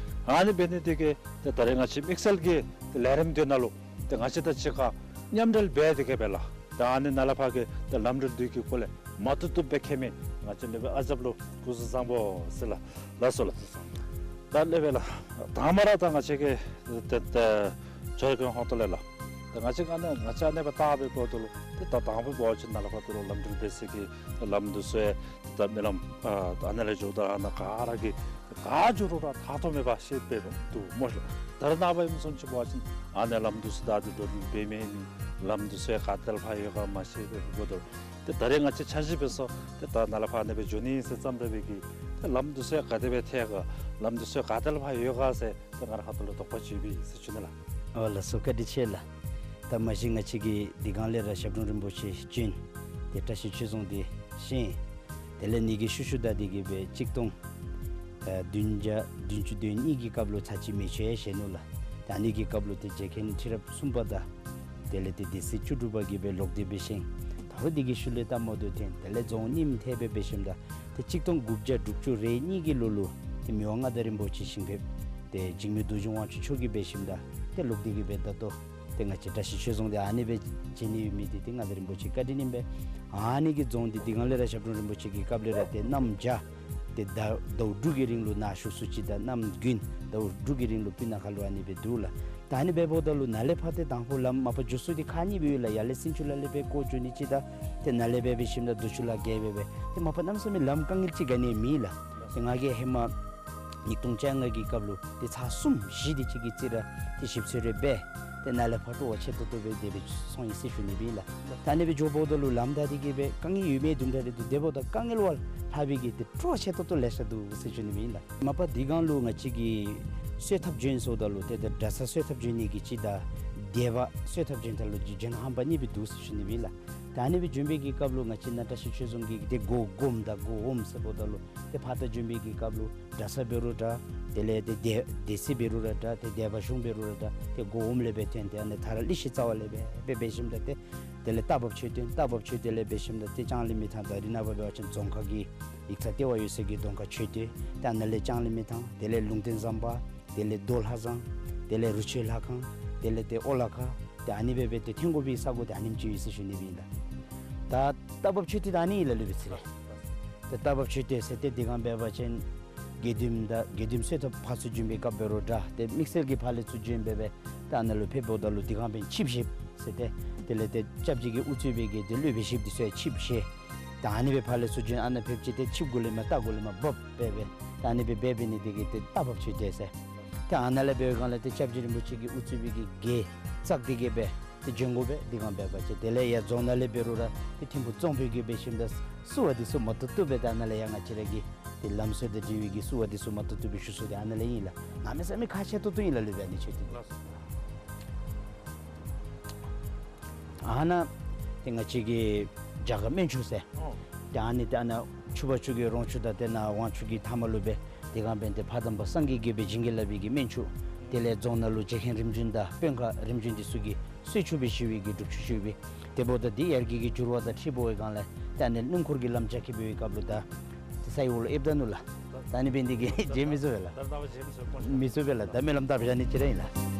ཨ་ནི་འབད་ནི་འདི་གིས་ཏེ་ད་རེས་ང་བཅས་དམིགས་བསལ་གྱི་ཏེ་ལས་རིམ་འདི་ནང་ལུ་ཏེ་ང་བཅས་དང་གཅིག་ཁར་མཉམ་འབྲེལ་འབད་དེ་གི་སྦེ་ལགས། ད་ཨ་ནི་ནཱ་ལས་ཕར་གྱི་ཏེ་ལམ་འགྲུལ་འདི་གི་སྐོར་ལས་མ་བཏུབ་བཏུབ་སྦེ་མཁྱེན་མི་ང་བཅས་ནེ་སྦེ་ཨ་ཞབས་ལུ་སྐུ་གཟུགས་བཟང་པོ་ཟེར་ལགས། ལགས་སོ་ལགས། ད་ལས་སྦེ་ལགས། དང་པ་ར་ད་ང་བཅས་ཀྱི་ཏེ་ཏེ་ཁྱོད་ཀྱི་ཧོང་ཏོ་ལས་ལགས། ཏེ་ང་བཅས་ཨ་ནི་ང་བཅས་ཨ་ནི་སྦེ་བལྟ་བའི་སྐབས་སུ་ལུ་ཏེ་ད་དང་པ་འབད་བ་ཅིན་ནཱ་ལས་ཕར་ད་ལུ་ལམ་འགྲུལ་འབད་སའི་གི་ཏེ་ལམ་འདི་ཚུ་ཡང་ད་རྨི་ལམ་ཨ་ཨ་ནཱ་ལས་འགྱོཝ་ད་ཨ་ནཱ་ག་ར་གིས་ག་འགྱོ་རུང་ར་ད་ཐོ་མེད་པར་ཤེས་པའི་རུང་འདུག་སྨོ་ལགས། ད་རེས་ནངས་པ་ཨིནམ་བཟུམ་ཅིག་འབད་བ་ཅིན་ཨ་ནི་ལམ་འདི་ཚུ་ད་འདི་འགྲོ་འགྲུལ་འབད་མི་ལམ་འདི་ཚུ་ཡང་ག་ཏེ་ལས་ཕར་ཡོད་ག་མ་ཤེས་པའི་སྐབས་སུ་ཏེ་ད་རེས་ང་བཅས་འཆར་གཞི་འབད་སོང་ཏེ་ད་ནཱ་ལས་ཕར་ཨ་ནི་སྦེ་འགྱོ་ནི་ཟེར་བརྩམས་ད་འབད་གི་ཏེ་ལམ་འདི་ཚུ་ཡང་ག་དེ་སྦེ་ཐལ་ག་ལམ་འདི་ཚུ་ཡང་ག་ཏེ་ལས་ཕར་ཡོད་ག་ཟེར་ཏེ་ང་རའི་ཁ་ཐུག་ལུ་དོགས་པ་ཅིག་ཡོད་པས་ཟེར་ཞུ་ནི་ལགས། ཨོ་ལགས་སོ། བཀའ་དྲིན་ཆེ་ལགས། ད་མ་གཞི་ང་བཅས་ཀྱིས་འདི་སྒང་ལས་ར་ཞབས་དྲུང་རིན་པོ་ཆེ་བྱོན་ཏེ་བཀྲ་ཤིས་ཆོས་རྫོང་འདི་བཞེངས། དེ་ལས་ཨ་ནི་གི་ཤུལ་ཤུལ་ད་འདི་གིས་སྦེ་གཅིག་སྟོང་ཨ་བདུན་བརྒྱ་བདུན་ཅུ་དོན་གཉིས་ཀྱི་སྐབས་ལུ་ཚར་གཅིག་མེ་མཆོད་བཞེངས་ནུག་ལགས། ད་ཨ་ནི་གི་སྐབས་ལུ་ཏེ་རྗེ་མཁན་ཁྲི་རབས་གསུམ་པ་དང་དེ་ལས་ཏེ་སྡེ་སྲིད་བཅུ་དྲུག་པ་གིས་སྦེ་ལོག་སྟེ་སྦེ་བཞེངས། ད་རུང་འདི་གི་ཤུལ་ལས་སྟབས་མ་བདེཝ་ཐོན། དེ་ལས་རྫོང་རྙིངམ་ཐལ་སྦེ་འབད་ཞིནམ་ད་ཏེ་གཅིག་སྟོང་དགུ་བརྒྱ་དྲུག་ཅུ་རེ་གཉིས་ཀྱི་ལོ་ལུ་ཏེ་མི་དབང་མངའ་བདག་རིན་པོ་ཆེ་ཞིང་ཕེབས་ཏེ་འཇིགས་མེད་རྡོ་རྗེ་དབང་ཕྱུག་མཆོག་གིས་འབད་ཞིནམ་ད་ཏེ་ལོག་སྟེ་གིས་སྦེ་ད་ལྟོ་ཏེ་ང་བཅས་བཀྲ་ཤིས་ཆོས་རྫོང་འདི་ཨ་ནི་སྦེ་བྱིན་ནི་ཡོད་མི་འདི་ཏེ་མངའ་བདག་རིན་པོ་ཆེ་བཀའ་དྲིན་ཨིན་པས། ཨ་ནི་གི་རྫོང་འདི་འདི་སྒང་ལས་ར་ཞབས་དྲུང་རིན་པོ་ཆེ་གི་སྐབས་ལས་ར་ཏེ་གནམ་བྱཱར་ཏེ་ཟླཝ་ཟླཝ་དྲུག་གི་རིང་ལུ་ནཱ་བཞུགས་ས་ཅིག་དང་གནམ་དགུན་ཟླཝ་དྲུག་གི་རིང་ལུ་སྤུ་ན་ཁ་ལུ་ཨ་ནི་སྦེ་འདུག་ལགས། ད་ཨ་ནི་སྦེ་འབདཝ་ད་ལུ་ནཱ་ལས་ཕར་ཏེ་དང་ཕུ་ལམ་མ་པ་འགྱོ་ས་འདི་ཁག་གཉིས་སྦེ་ཡོད་ལགས། ཡར་ལས་སིན་ཆུ་ལ་ལས་སྦེ་བསྐོར་འགྱོ་ནི་ཅིག་དང་ཏེ་ནཱ་ལས་སྦེ་འབད་ཞིནམ་ད་རྡོ་ཆུ་ལ་བརྒལ་སྦེ་སྦེ་ཏེ་མ་པ་གནམ་མེད་ས་མེད་ལམ་དཀའ་ངལ་ཅིག་ག་ནི་ཡང་མེད་ལགས། ཏེ་ང་གིས་ཧེ་མ་ཉིས་སྟོང་བཅོ་ལྔ་གི་སྐབས་ལུ་ཏེ་ཚར་གསུམ་བཞི་དེ་ཅིག་གི་རྩིས་ར་ཏེ་ཞིབ་འཚོལ་རེ་འབད། ཏེ་ནཱ་ལས་ཕར་སྤྲོ་བ་ཆེ་ཏོག་ཏོ་སྦེ་དེ་སྦེ་སོང་ཡི་ཟེར་ཞུ་ནི་སྦེ་ཨིན་ལགས། ད་ཨ་ནི་སྦེ་འགྱོ་འབདཝ་ད་ལུ་ལམ་ད་འདི་གིས་སྦེ་དཀའ་ངལ་ཡོད་མི་དུམ་གྲ་རེ་འདུག། དེ་འབདཝ་ད་དཀའ་ངལ་བ་ལྷག་པའི་གི་ཏེ་སྤྲོ་བ་ཆེ་ཏོག་ཏོ་ལེ་ཤ་འདུག་ཟེར་ཞུ་ནི་སྦེ་ཨིན་ལགས། མ་པ་འདི་སྒང་ལུ་ང་བཅས་ཀྱིས་གསོལ་ཐབ་བྱོན་སོངམ་ད་ལུ་ཏེ་ཏེ་གྲྭ་ཚང་གསོལ་ཐབ་བྱོན་ནི་གི་ཅིག་དང་སྡེ་པ་གསོལ་ཐབ་བྱོན་ཐངས་ལུ་བྱོན་ཧམ་པ་གཉིས་སྦེ་འདུག་ཟེར་ཞུ་ནི་སྦེ་ཨིན་ལགས། ད་ཨ་ནི་སྦེ་བྱོན་པའི་གི་སྐབས་ལུ་ང་བཅས་ནཱ་བཀྲ་ཤིས་ཆོས་རྫོང་གི་ཏེ་སྒོ་སྒོམ་དང་སྒོ་འོགམ་ཟེརཝ་ད་ལུ་ཏེ་ཕར་ད་བྱོན་པའི་གི་སྐབས་ལུ་གྲྭ་ས་འབད་རུང་འདྲ། དེ་ལས་ཏེ་སྡེ་སྡེ་སྲིད་འབད་རུང་ར་འདྲ། ཏེ་སྡེ་པ་གཞུང་འབད་རུང་ར་འདྲ། ཏེ་སྒོ་འོགམ་ལས་སྦེ་ཐོན་ཏེ་ཨ་ནི་ད་ར་ལི་ཤི་རྩ་བ་ལས་སྦེ་སྦེ་འབད་ཞིནམ་ད་ཏེ་དེ་ལས་རྟ་བབས་མཆོད་རྟེན་རྟ་བབས་མཆོད་རྟེན་ལས་འབད་ཞིནམ་ད་ཏེ་ལྕང་གླིང་མི་ཐང་ད་རེས་ནངས་པ་འབད་བ་ཅིན་རྫོང་ཁག་གི་ཡིག་ཚང་ལྟེ་བ་ཡོད་སའི་གི་རྫོང་ཁག་མཆོད་རྟེན། ཏེ་ཨ་ནཱ་ལས་ལྕང་གླིང་མི་ཐང་དེ་ལས་ལུང་བསྟན་ཟམ་པ་དེ་ལས་རྡོ་ལྷ་བཟང་དེ་ལས་རུ་ཆུ་ལྷ་ཁང་དེ་ལས་ཏེ་ཨོ་ལ་ཁ་ཏེ་ཨ་ནི་སྦེ་སྦེ་ཏེ་ཐོན་དགོ་པའི་ས་གོ་ཏེ་ཨ་ནེམ་ཅིག་ཡོད་ཟེར་ཞུ་ནི་སྦེ་ཨིན་ལགས། ད་རྟ་བབས་མཆོད་རྟེན་ད་ཨ་ནི་ཨིན་ལགས་ལུས་པའི་ཚེ་རེ། ཏེ་རྟ་བབས་མཆོད་རྟེན་ཟེར་ཏེ་འདི་སྒང་འབད་བ་ཅིན་དགེ་འདུནམ་དང་དགེ་འདུནམ་གསོལ་ཐབ་ཕར་ཚུར་བྱོན་པའི་སྐབས་འབད་རུང་འདྲ། ཏེ་དམིགས་བསལ་གྱིས་ཕར་ལས་ཚུར་བྱོན་སྦེ་སྦེ་ཏེ་ཨ་ནཱ་ལུ་ཕེབས་འབདཝ་ད་ལུ་འདི་སྒང་འབདན་ཆིབས་བཞེསཔ་ཟེར་ཏེ་དེ་ལས་ཏེ་སྐྱབས་རྗེ་གིས་དབུ་གཙོས་པའི་གི་ཏེ་སློབ་དཔོན་བཞིཔོ་འདི་ཚུ་ཡང་ཆིབས་བཞེས། ད་ཨ་ནི་སྦེ་ཕར་ལས་ཚུར་བྱོན་ཨ་ནཱ་ཕེབས་ཅི། ཏེ་ཆིབས་གུ་ལས་མར་རྟ་གུ་ལས་མར་བབས་སྦེ་སྦེ་ད་ཨ་ནི་སྦེ་འབད་འབད་ནི་དེ་གིས་ཏེ་རྟ་བབས་ཆོད་དེ་ཟེར། ཏེ་ཨ་ནཱ་ལས་འབད་བའི་སྒང་ལས་ཏེ་སྐྱབས་རྗེ་རིན་པོ་ཆེ་གིས་དབུ་གཙོས་པའི་གི་རྒྱལ་བཙགས་ཏེ་གི་སྦེ་ཏེ་བྱོན་དགོ་པས། དེ་སྒང་འབད་བ་ཅིན་དེ་ལས་ཡར་རྫོང་ནང་ལས་འབད་རུང་ར་ཏེ་ཐིམ་ཕུག་རྫོང་དཔོན་གྱིས་འབད་ཞིནམ་ད་བསུ་བ་འདི་ཚུ་མ་ཐུབ་ཐུབ་སྦེ་ད་ཨ་ནཱ་ལས་ཡར་ང་བཅས་ར་གི་ཏེ་ལམ་སྲོལ་དང་འབྲེལ་བའི་གི་བསུ་བ་འདི་ཚུ་མ་ཐུབ་ཐུབ་སྦེ་ཞུ་ས་འདི་ཨ་ནཱ་ལས་ཨིན་ལགས། གནམ་མེད་ས་མེད་ཁག་ཆེ་ཏོག་ཏོ་ཨིན་ལགས། ལུས་པའི་ཨ་ནི་ཆོས་འདི། ལགས་སོ། ཨ་ནཱ་ཏེ་ང་བཅས་ཀྱི་རྒྱ་གར་སྨན་ཆུ་ཟེར། ཨོ། ཏེ་ཨ་ནི་ཏེ་ཨ་ནཱ་ཆུ་བར་ཆུ་གི་རོང་ཆུ་དང་ཏེ་ནཱ་ཝང་ཆུ་གི་མཐའ་མ་ལུ་སྦེ་དེ་སྒང་འབད་ནི་དེ་ཕ་དམ་པ་སངས་རྒྱས་ཀྱིས་སྦེ་བྱིན་གྱིས་བརླབས་པའི་གི་སྨན་ཆུ། དེ་ལས་རྫོང་ནང་ལུ་རྗེ་མཁན་རིམ་བྱོན་དང་དཔོན་ཁག་རིམ་བྱོན་འདི་ཚུ་གིས་གསོལ་ཆུ་སྦེ་ཞུ་བའི་གི་སྒྲུབ་ཆུ་ཞུ་བའི། དེ་འབདཝ་ད་འདི་ཡར་རྒྱས་ཀྱི་འགྱུར་བ་དང་འཁྲིལ་འབད་བའི་སྒང་ལས་ཏེ་ཨ་ནི་སྣུམ་འཁོར་གྱི་ལམ་རྒྱགས་ཀྱི་འབད་བའི་སྐབས་ལུ་ད་ཏེ་ས་ཡི་འོག་ལུ་ཨེབ་ད་ནུག་ལགས། ད་ཨ་ནི་འབད་ནི་དེ་གིས་བརྗེད་མི་ཚུགས་པས་ལགས། ད་ལྟ་བར་བརྗེད་མི་ཚུགས་པས་ལགས། ད་སྨོན་ལམ་བཏབ་བཞག་ནི་ཅིག་ར་ཨིན་ལགས།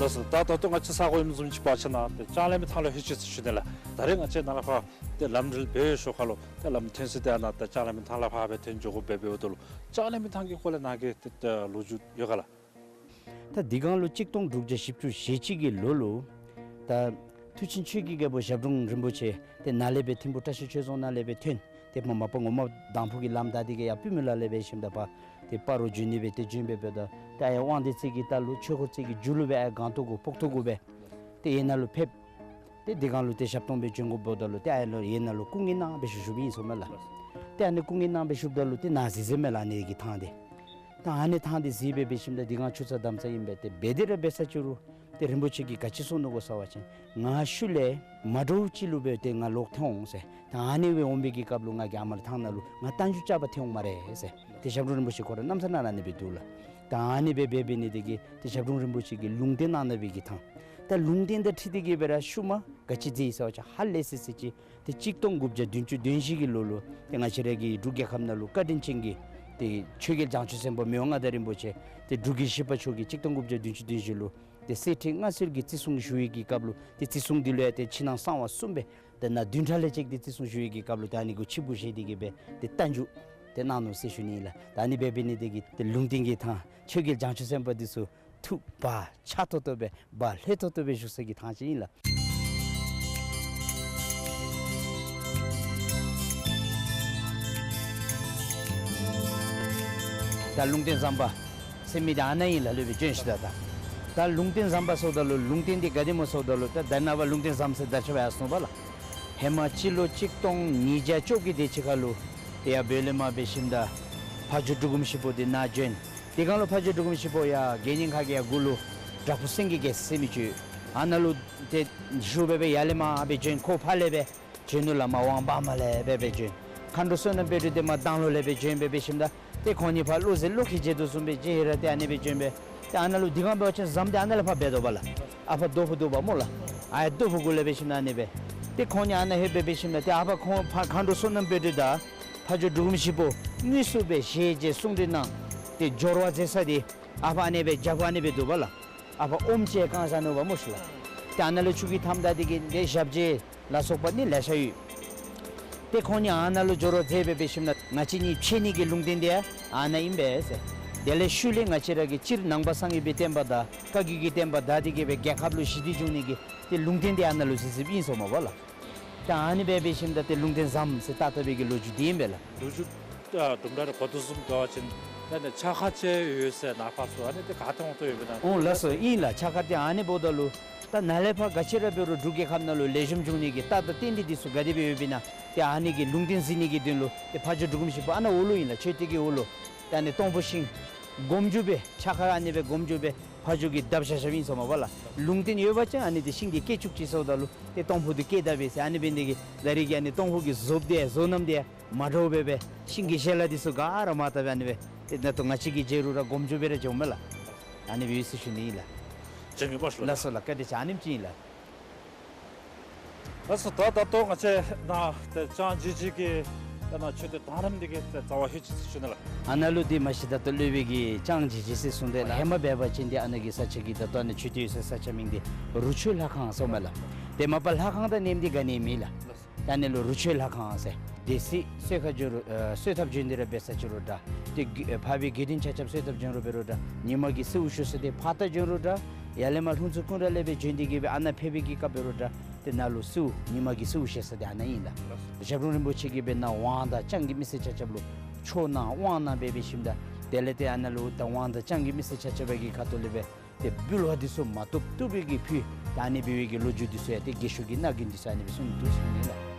ལགས་སོ། ད་ད་ལྟོ་ང་བཅས་ས་གོ་ཨིནམ་བཟུམ་ཅིག་འབད་བ་ཅིན་ཏེ་ལྕང་གླིང་མི་ཐང་ལུ་ལྷོད་ཅི་ཟེར་ཞུ་ནི་ལགས། ད་རེས་ང་བཅས་ནཱ་ལས་ཕར་ཏེ་ལམ་འགྲུལ་འབད་ཞོར་ཁ་ལུ་ཏེ་ལམ་ཐོན་ས་འདི་ཨ་ནཱ་ད་ལྕང་གླིང་མི་ཐང་ལས་ཕར་སྦེ་ཐོན་འགྱོ་དགོཔ་འབད་འབདཝ་ད་ལུ་ལྕང་གླིང་མི་ཐང་གི་སྐོར་ལས་ནཱ་གི་ཏེ་ལོ་རྒྱུས་ཡོད་ག་ལགས། ད་འདི་སྒང་ལུ་གཅིག་སྟོང་དྲུག་བརྒྱ་བཞི་བཅུ་ཞེ་གཅིག་གི་ལོ་ལུ་ད་མཐུ་ཆེན་ཆོས་ཀྱི་རྒྱལ་པོ་ཞབས་དྲུང་རིན་པོ་ཆེ་ཏེ་ནཱ་ལས་སྦེ་ཐིམ་ཕུག་བཀྲ་ཤིས་ཆོས་རྫོང་ནང་ལས་སྦེ་ཐོན། ཏེ་མ་མ་པ་ངོ་མ་དང་ཕུ་གི་ལམ་བདའ་སྟེ་གི་ཡར་པུས་མོ་ལ་ལས་འབད་ཞིནམ་ད་ཕར་ཏེ་སྤ་རོ་བྱོན་ནི་སྦེ་ཏེ་བྱོན་སྦེ་འབདཝ་ད་ཏེ་ཨ་ཡར་དབང་འདུས་རྩེ་གི་ལྟག་ལུ་ཆོས་འཁོར་རྩེ་གི་མཇུག་ལུ་སྦེ་ཨ་སྒང་ཏོག་གུ་སྤོག་ཐུག་གུ་སྦེ་ཏེ་ཨ་ནཱ་ལུ་ཕེབས། ཏེ་དེ་སྒང་ལུ་ཏེ་ཞབས་ཏོག་སྦེ་བྱོན་དགོཔ་འབདཝ་ད་ལུ་ཏེ་ཨ་ཡར་ལུ་ཡར་ནཱ་ལུ་སྐུ་ངལ་གནང་སྦེ་བཞུགས་བཞུགསཔ་ཨིན་ཟེར་མས་ལགས། ཏེ་ཨ་ནི་སྐུ་ངལ་གནང་སྦེ་བཞུགསཔ་ད་ལུ་ཏེ་ནཱ་གཟིགས་གཟིགསཔ་མས་ལགས། ཨ་ནི་གི་ཐང་འདི་ད་ཨ་ནི་ཐང་འདི་གཟིགས་སྦེ་འབད་ཞིནམ་ད་འདི་སྒང་ཆུ་ཚོད་དམ་ཚ་ཨིན་པས། ཏེ་འབད་དེ་ར་འབད་ས་ཅིག་རུང་ཏེ་རིན་པོ་ཆེ་གིས་ག་ཅི་གསུངས་ནུག་གོ་ཟེར་བ་ཅིན་ང་ཤུལ་ལས་མ་འདྲཝ་ཅིག་ལུ་སྦེ་ཏེ་ང་ལོག་ཐོན་འོང་ཟེར། ད་ཨ་ནི་སྦེ་འོང་བའི་གི་སྐབས་ལུ་ང་གིས་ཨ་མར་ཐང་ནང་ལུ་ང་རྟ་རྒྱུག་རྐྱབ་པར་ཐོན་འོང་སྨ་རེ་ཟེར། ཏེ་ཞབས་དྲུང་རིན་པོ་ཆེ་ཁོ་ར་གནམ་མེད་ས་མེད་ཨ་ནི་སྦེ་འདུག་ལགས། ད་ཨ་ནི་སྦེ་འབད་འབད་ནི་དེ་གིས་ཏེ་ཞབས་དྲུང་རིན་པོ་ཆེ་གིས་ལུང་བསྟན་གནང་གནང་བའི་གི་ཐང་། ད་ལུང་བསྟན་དང་འཁྲིལ་ཏེ་གི་སྦེ་ར་ཤུལ་མ་ག་ཅི་མཛད་ཡི་ཟེར་བ་ཅིན་ཧ་ལས་སི་སི་ཅིག་ཏེ་གཅིག་སྟོང་དགུ་བརྒྱ་བདུན་ཅུ་དོན་བཞི་གི་ལོ་ལུ་ཏེ་ང་བཅས་ར་གི་འབྲུག་རྒྱལ་ཁབ་ནང་ལུ་བཀའ་དྲིན་ཅན་གྱི་ཏེ་ཆོས་རྒྱལ་བྱང་ཆུབ་སེམས་དཔའ་མི་དབང་མངའ་བདག་རིན་པོ་ཆེ་ཏེ་འབྲུག་རྒྱལ་བཞི་པ་མཆོག་གིས་གཅིག་སྟོང་དགུ་བརྒྱ་བདུན་ཅུ་དོན་བཞི་ལུ་ཏེ་གསེར་ཁྲི་མངའ་གསོལ་གྱི་བརྩི་སྲུང་ཞུ་བའི་གི་སྐབས་ལུ་ཏེ་བརྩི་སྲུང་འདི་ལུ་ཡང་ཏེ་ཕྱི་ནང་གསང་བ་གསུམ་སྦེ་ཏེ་ནཱ་བདུན་ཕྲག་ལས་བཅད་དེ་བརྩི་སྲུང་ཞུ་བའི་གི་སྐབས་ལུ་ཏེ་ཨ་ནི་གུ་ཆིབས་གུ་བཞེས་ཏེ་གི་སྦེ་ཏེ་རྟ་རྒྱུག་ཏེ་གནང་ནུག་ཟེར་ཞུ་ནི་ཨིན་ལགས། ད་ཨ་ནི་སྦེ་འབད་ནི་དེ་གིས་ཏེ་ལུང་བསྟན་གྱི་ཐང་ཆོས་རྒྱལ་བྱང་ཆུབ་སེམས་དཔའ་འདི་ཚུ་ཐུགས་བག་ཆགས་ཏོག་ཏོ་སྦེ་བག་ལྷོད་ཏོག་ཏོ་སྦེ་བཞུགས་ས་གི་ཐང་ཅིག་ཨིན་ལགས། ད་ལུང་བསྟན་ཟམ་པ་ཟེར་མི་འདི་ཨ་ནཱ་ཨིན་ལགས། ལུས་པའི་བྱོན་ཤིག་ད་ད། ད་ལུང་བསྟན་ཟམ་པ་ཟེརཝ་ད་ལུ་ལུང་བསྟན་འདི་ག་དེ་སྨོ་ཟེརཝ་ད་ལུ་ད་ད་ནཱ་བ་ལུང་བསྟན་ཟམ་ཟེར་དར་ཁྱབ་ཡར་སོང་པ་ལགས། ཧེ་མ་སྤྱི་ལོ་གཅིག་སྟོང་ཉིས་བརྒྱ་བཅོ་བརྒྱད་དེ་ཅིག་ཁར་ལུ་ཏེ་ཡར་བོད་ལས་མར་འབད་ཞིནམ་ད་ཕ་ཇོ་འབྲུག་སྒོམ་ཞིག་པོ་འདི་ནཱ་བྱོན། དེ་སྒང་ལུ་ཕ་ཇོ་འབྲུག་སྒོམ་ཞིག་པོ་ཡར་དགེ་བསྙེན་ཁ་གི་ཡར་མགུ་ལུ་དྲག་པོ་སེང་གེ་གེ་ཟེར་མི་ཅིག་ཡོད། ཨ་ནཱ་ལུ་ཏེ་བཞུགས་སྦེ་སྦེ་ཡར་ལས་མར་སྦེ་བྱོན། ཁོ་ཕར་ལས་སྦེ་བྱོན་ནུག་ལགས། མར་ཝང་བར་མ་ལས་སྦེ་སྦེ་བྱོན། མཁའ་འགྲོ་བསོད་ནམས་དཔལ་སྒྲོན་འདི་མར་དང་ལོ་ལས་སྦེ་བྱོན་སྦེ་འབད་ཞིནམ་ད་ཏེ་ཁོང་གཉིས་ཕར་བློ་ཟེར་བློ་ཁེ་བྱེད་དོ་བཟུམ་སྦེ་བྱོན་ཡི་ར་ཏེ་ཨ་ནི་སྦེ་བྱོན་སྦེ་ཏེ་ཨ་ནཱ་ལུ་འདི་སྒང་འབད་བ་ཅིན་ཟམ་འདི་ཨ་ནཱ་ལས་ཕར་འབད་དོ་པ་ལགས། ཨ་ཕར་རྡོ་ཕུག་འདུག་པ་སྨོ་ལགས། ཨ་ཡར་རྡོ་ཕུག་གུ་ལས་འབད་ཞིནམ་ཨ་ནི་སྦེ་ཏེ་ཁོང་གཉིས་ཨ་ནཱ་ལྷོད་སྦེ་འབད་ཞིནམ་ད་ཏེ་ཨ་ཕར་ཁོང་ཕར་མཁའ་འགྲོ་བསོད་ནམས་དཔལ་སྒྲོན་དང་ཕ་ཇོ་འབྲུག་སྒོམ་ཞིག་པོ་དངོས་སུ་སྦེ་ཞལ་མཇལ་གསུང་གྲོས་གནང་སྟེ་སྦྱོར་བ་མཛད་ས་འདི་ཨ་ཕར་ཨ་ནི་སྦེ་རྒྱབ་ཁར་ཨ་ནི་སྦེ་འདུག་པ་ལགས། ཨ་ཕར་ཨོམ་ཅིག་བཀང་བཞག་ནུག་པ་སྨོ་ཤིག་ལགས། ཏེ་ཨ་ནཱ་ལུ་ཆུ་གི་མཐའམ་བདའ་སྟེ་གི་ཏེ་ཞབས་རྗེས་ལ་སོགས་པ་ནི་ལེ་ཤ་ཡོད། ཏེ་ཁོང་གཉིས་ཨ་ནཱ་ལུ་སྦྱོར་བ་མཛད་སྦེ་འབད་ཞིནམ་ན་ང་བཅས་གཉིས་ཕྱད་ནི་གི་ལུང་བསྟན་འདི་ཨ་ནཱ་ཨིན་པས་ཟེར། དེ་ལས་ཤུལ་ལས་ང་བཅས་ར་གིས་སྤྱིར་ནང་པ་སངས་རྒྱས་པའི་བསྟན་པ་དང་བཀའ་བརྒྱུད་ཀྱི་བསྟན་པ་དར་ཏེ་གི་སྦེ་རྒྱལ་ཁབ་ལུ་ཞི་བདེ་འབྱུང་ནི་གི་ཏེ་ལུང་བསྟན་འདི་ཨ་ནཱ་ལུ་གཟིགས་གཟིགསཔ་ཨིན་ཟེར་མས་པ་ལགས། ད་ཨ་ནི་སྦེ་འབད་ཞིནམ་ད་ཏེ་ལུང་བསྟན་ཟམ་ཟེར་བཏགས་བཏགས་པའི་གི་ལོ་རྒྱུས་འདི་ཨིན་པས་ལགས། ལོ་རྒྱུས་ཨ་དུམ་གྲ་རེ་གོ་དོ་བཟུམ་འབད་བ་ཅིན་ད་ནི་ཕྱག་མཁར་ཅིག་ཡོད་ཟེར་ནཱ་ཕར་ཚུར་ཨ་ནི་འདི་ག་ཏེ་འོང་དོ་ཡོདཔ་ཨིན་ན། འོང་ལགས་སོ། ཨིན་ལགས། ཕྱག་མཁར་འདི་ཨ་ནི་འབདཝ་ད་ལུ་ད་ནཱ་ལས་ཕར་ག་ཅི་ར་འབད་རུང་འབྲུག་རྒྱལ་ཁབ་ནང་ལུ་ལེགས་ཤོམ་འབྱུང་ནི་གི་རྟགས་དང་རྟེན་འབྲེལ་འདི་ཚུ་ག་དེ་སྦེ་ཡོདཔ་ཨིན་ན། ཏེ་ཨ་ནི་གི་ལུང་བསྟན་གཟིགས་ནི་གི་དོན་ལུ་ཏེ་ཕ་ཇོ་འབྲུག་སྒོམ་ཞིག་པོ་ཨ་ནཱ་འོག་ལུ་ཨིན་ལགས། མཆོད་རྟེན་གྱི་འོག་ལུ། ད་ནི་སྟོང་ཕུ་ཤིང་སྒོམ་རྒྱུ་སྦེ་ཕྱག་མཁར་ཨ་ནི་སྦེ་སྒོམ་རྒྱུ་སྦེ་ཕ་ཇོ་གིས་བརྡབ་བཞག་བཞགཔ་ཨིན་ཟེར་མས་པ་ལགས། ལུང་བསྟན་ཡོད་པ་ཅིན་ཨ་ནི་འདི་ཤིང་འདི་སྐྱེ་བཅུག་ཅིག་ཟེརཝ་ད་ལུ་ཏེ་སྟོང་ཕུ་འདི་སྐྱེ་ད་པས་ཟེར། ཨ་ནི་འབད་ནི་དེ་གིས་ད་རེས་ཀྱི་ཨ་ནི་སྟོང་ཕུ་གི་བཟོ་འདི་བཟོ་རྣམ་འདི་མ་འདྲཝ་སྦེ་སྦེ་ཤིང་གི་ཞལ་ལག་འདི་ཚུ་ག་ར་མར་བཏབ་སྦེ་ཨ་ནི་སྦེ་ཏེ་ད་ལྟོ་ང་བཅས་ཀྱིས་མཇལ་རུང་ར་སྒོམ་རྒྱུ་སྦེ་ར་མཇལཝ་མས་ལགས། ཨ་ནི་སྦེ་ཡོད་ཟེར་ཞུ་ནི་ཨིན་ལགས། བྱོན་གེ་པ་ལགས། ལགས་སོ་ལགས། བཀའ་དྲིན་ཆེ། ཨ་ནེམ་ཅིག་ཨིན་ལགས། ལགས་སོ། ད་ད་ལྟོ་ང་བཅས་ནཱ་ཏེ་ལྕང་རྗེས་བྱེད་ཀྱི་ཏེ་ནཱ་མཆོད་རྟེན་དང་རམ་འདི་གི་ཏེ་རྩ་བར་ལྷོད་ཅི་ཟེར་ཞུ་ནི་ལགས། ཨ་ནཱ་ལུ་འདི་མ་གཞི་ད་ལྟོ་སློབ་དཔོན་གྱིས་ལྕང་རྗེས་བྱེད་ཟེར་གསུངས་ཏེ་ལགས། ཧེ་མ་འབད་བ་ཅིན་འདི་ཨ་ནཱ་གི་ས་ཆ་གི་ད་ལྟོ་ཨ་ནཱ་མཆོད་རྟེན་ཡོད་སའི་ས་ཆ་མིང་འདི་རུ་ཆོས་ལྷ་ཁང་ཟེར་མས་ལགས། ཏེ་མ་པ་ལྷ་ཁང་དང་མཉམ་འདི་ག་ནི་མེད་ལགས། ལགས་སོ། ད་ཨ་ནི་ལུ་རུ་ཆོས་ལྷ་ཁང་ཟེར། སྡེ་སྲིད་གསོལ་ཁ་བྱོན་རུང་ཨ་གསོལ་ཐབ་བྱོན་ཏེ་ར་འབད་ས་ཅིག་རུང་འདྲ། ཏེ་དགེ་ཨ་འཕགས་པའི་དགེ་འདུན་ཆ་ཁྱབ་གསོལ་ཐབ་བྱོན་རུང་འབད་རུང་འདྲ། ཉིན་མ་གི་གསོལཝ་ཞུ་ས་འདི་ཕར་ལྟ་བྱོན་རུང་འདྲ། ཡར་ལས་མར་ལྷུན་རྩེ་ཀུན་ར་ལས་སྦེ་བྱོན་ཏེ་གི་སྦེ་ཨ་ནཱ་ཕེབས་པའི་གི་སྐབས་འབད་རུང་ད་ཏེ་ནཱ་ལུ་གསོལཝ་ཉིན་མ་གི་གསོལཝ་བཞེས་ས་འདི་ཨ་ནཱ་ཨིན་ལགས། ཞབས་དྲུང་རིན་པོ་ཆེ་གིས་སྦེ་ནཱ་དབང་དང་ཅང་གིས་མི་ཚད་ཆ་ཁྱབ་ལུ་ཆོས་གནང་དབང་གནང་སྦེ་འབད་ཞིནམ་ད་དེ་ལས་ཏེ་ཨ་ནཱ་ལུ་ད་དབང་དང་ཅང་གིས་མི་ཚད་ཆ་ཁྱབ་ཀྱི་ཁ་ཐུག་ལས་སྦེ་ཏེ་འབུལ་བ་འདི་ཚུ་མ་བཏུབ་བཏུབ་པའི་གི་ཕུལ། ད་ཨ་ནི་འབད་བའི་གི་ལོ་རྒྱུས་འདི་ཚུ་ཡང་ཏེ་རྒས་ཤོས་ཀྱི་རྣ་རྒྱན་འདི་ཚུ་ཨ་ནི་སྦེ་གསུངས་འདུག་ཟེར་ཨིན་ལགས།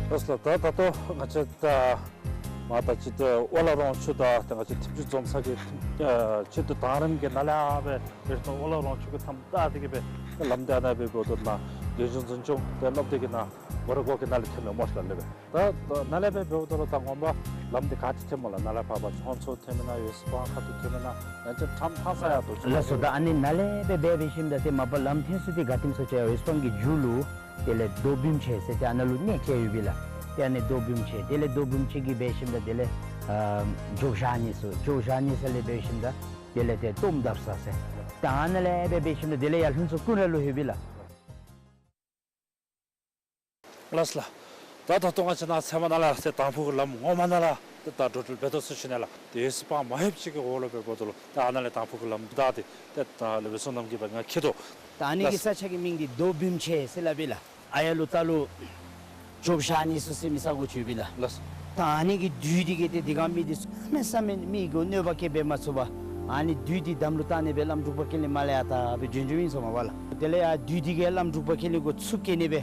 ལགས་སོ་ལགས། ད་ད་ལྟོ་ང་བཅས་ད་མ་ད་ཅི་ཏེ་ཨོ་ལ་རོང་ཆུ་དང་ཏེ་ང་བཅས་ཐིམ་ཆུ་འཛོམས་ས་གི་ཨ་ཆེད་དུ་དང་རིམ་གྱི་ནཱ་ལས་ཡར་སྦེ་རེ་ཏོ་ཨོ་ལ་རོང་ཆུ་གི་མཐའམ་བདའ་སྟེ་གི་སྦེ་ལམ་འདི་ཨ་ནཱ་སྦེ་འབདཝ་ད་ནཱ་ལས་ཞུགས་འཛིན་སྐྱོང་ཏེ་སླབ་སྟེ་གི་ནཱ་སྒོ་ར་སྒོ་གི་ནཱ་ལས་ཐོནམ་མས་སྨོ་ལགས་ལས་སྦེ། ད་ད་ནཱ་ལས་སྦེ་འབདཝ་ད་ལུ་ད་ངོ་མ་ལམ་འདི་ག་ཏེ་ཐོནམ་སྨོ་ལགས། ནཱ་ལས་ཕར་ཕར་ཧོན་མཚོ་ཐོནམ་ཨིན་ན་འོད་སྲུང་སྤང་ཁ་ཐུག་ཐོནམ་ཨིན་ན་ཡང་ཅིན་ཁྲམ་ཕངས་ས་ཡང་འདུག་ཅི། ལགས་སོ། ད་ཨ་ནི་ནཱ་ལས་སྦེ་འབད་འབད་ཞིནམ་ད་ཏེ་མ་པ་ལམ་ཐོན་ས་འདི་ག་ཏེ་སྨོ་ཟེར་བ་ཅིན་འོད་སྲུང་སྤང་གི་མཇུག་ལུ་དེ་ལས་རྡོ་བུམ་ཆེ་ཟེར་ཏེ་ཨ་ནཱ་ལུ་གནས་བཅས་ཡོད་པས་ལགས། ཏེ་ཨ་ནི་རྡོ་བུམ་ཆེ་དེ་ལས་རྡོ་བུམ་ཆེ་གི་འབད་ཞིནམ་ད་དེ་ལས་ཨ་ཇོ་བཞག་ནི་ས་ཇོ་བཞག་ནི་ས་ལས་འབད་ཞིནམ་ད་དེ་ལས་ཏེ་སྟོངམ་བརྡབ་ས་ཟེར། ད་ཨ་ནཱ་ལས་སྦེ་འབད་ཞིནམ་ད་དེ་ལས་ཡར་ལྷུན་རྩེ་ཀུན་ར་ལུ་ལྷོད་པས་ལགས། ལགས་སོ་ལགས། ད་ད་ལྟོ་ང་བཅས་ནཱ་ཚལ་མ་ནང་ལས་ཏེ་དང་ཕུ་གི་ལམ་ངོ་མ་ནང་ལས་ཏེ་ད་འགྲོ་འགྲུལ་འབད་དོ་ཟེར་ཞུ་ནི་ལགས། ཏེ་འོད་སྲུང་སྤང་མ་ལྷོདཔ་ཅིག་གི་འོག་ལུ་འབདཝ་ད་ལུ་ཏེ་ཨ་ནཱ་ལས་དང་ཕུ་གི་ལམ་བདའ་སྟེ་ཏེ་ད་ལས་འབད་བསོད་ནམས་ཀྱིས་འབད་ང་འཁྱིད་དོ། ད་ཨ་ནི་གི་ལགས་སོ། ས་ཆ་གི་མིང་འདི་རྡོ་བུམ་ཆེ་ཟེར་སླབ་པས་ལགས། ཨ་ཡར་ལུ་ད་ལུ་ཇོ་བཞག་ནི་ས་ཟེར་མི་ས་གོ་ཅིག་ཡོད་པས་ལགས། ལགས་སོ། ད་ཨ་ནི་གི་བདུད་འདི་གིས་ཏེ་དེ་སྒང་མི་འདི་ཚུ་གནམ་མེད་ས་མེད་མི་གུ་གནོད་པ་བཀལ་སྦེ་མ་ཚུགས་པར་ཨ་ནི་བདུད་འདི་དམ་ལུ་བཏགས་ནི་སྦེ་བླམ་འབྲུག་པ་ཀུན་ལེགས་མར་ལས་ཡར་ད་སྦེ་བྱོན་བྱོནམ་ཨིན་ཟེར་མས་པ་ལགས། དེ་ལས་ཡར་བདུད་འདི་གིས་བླམ་འབྲུག་པ་ཀུན་ལེགས་གུ་ཚུར་བཀལ་ནི་སྦེ་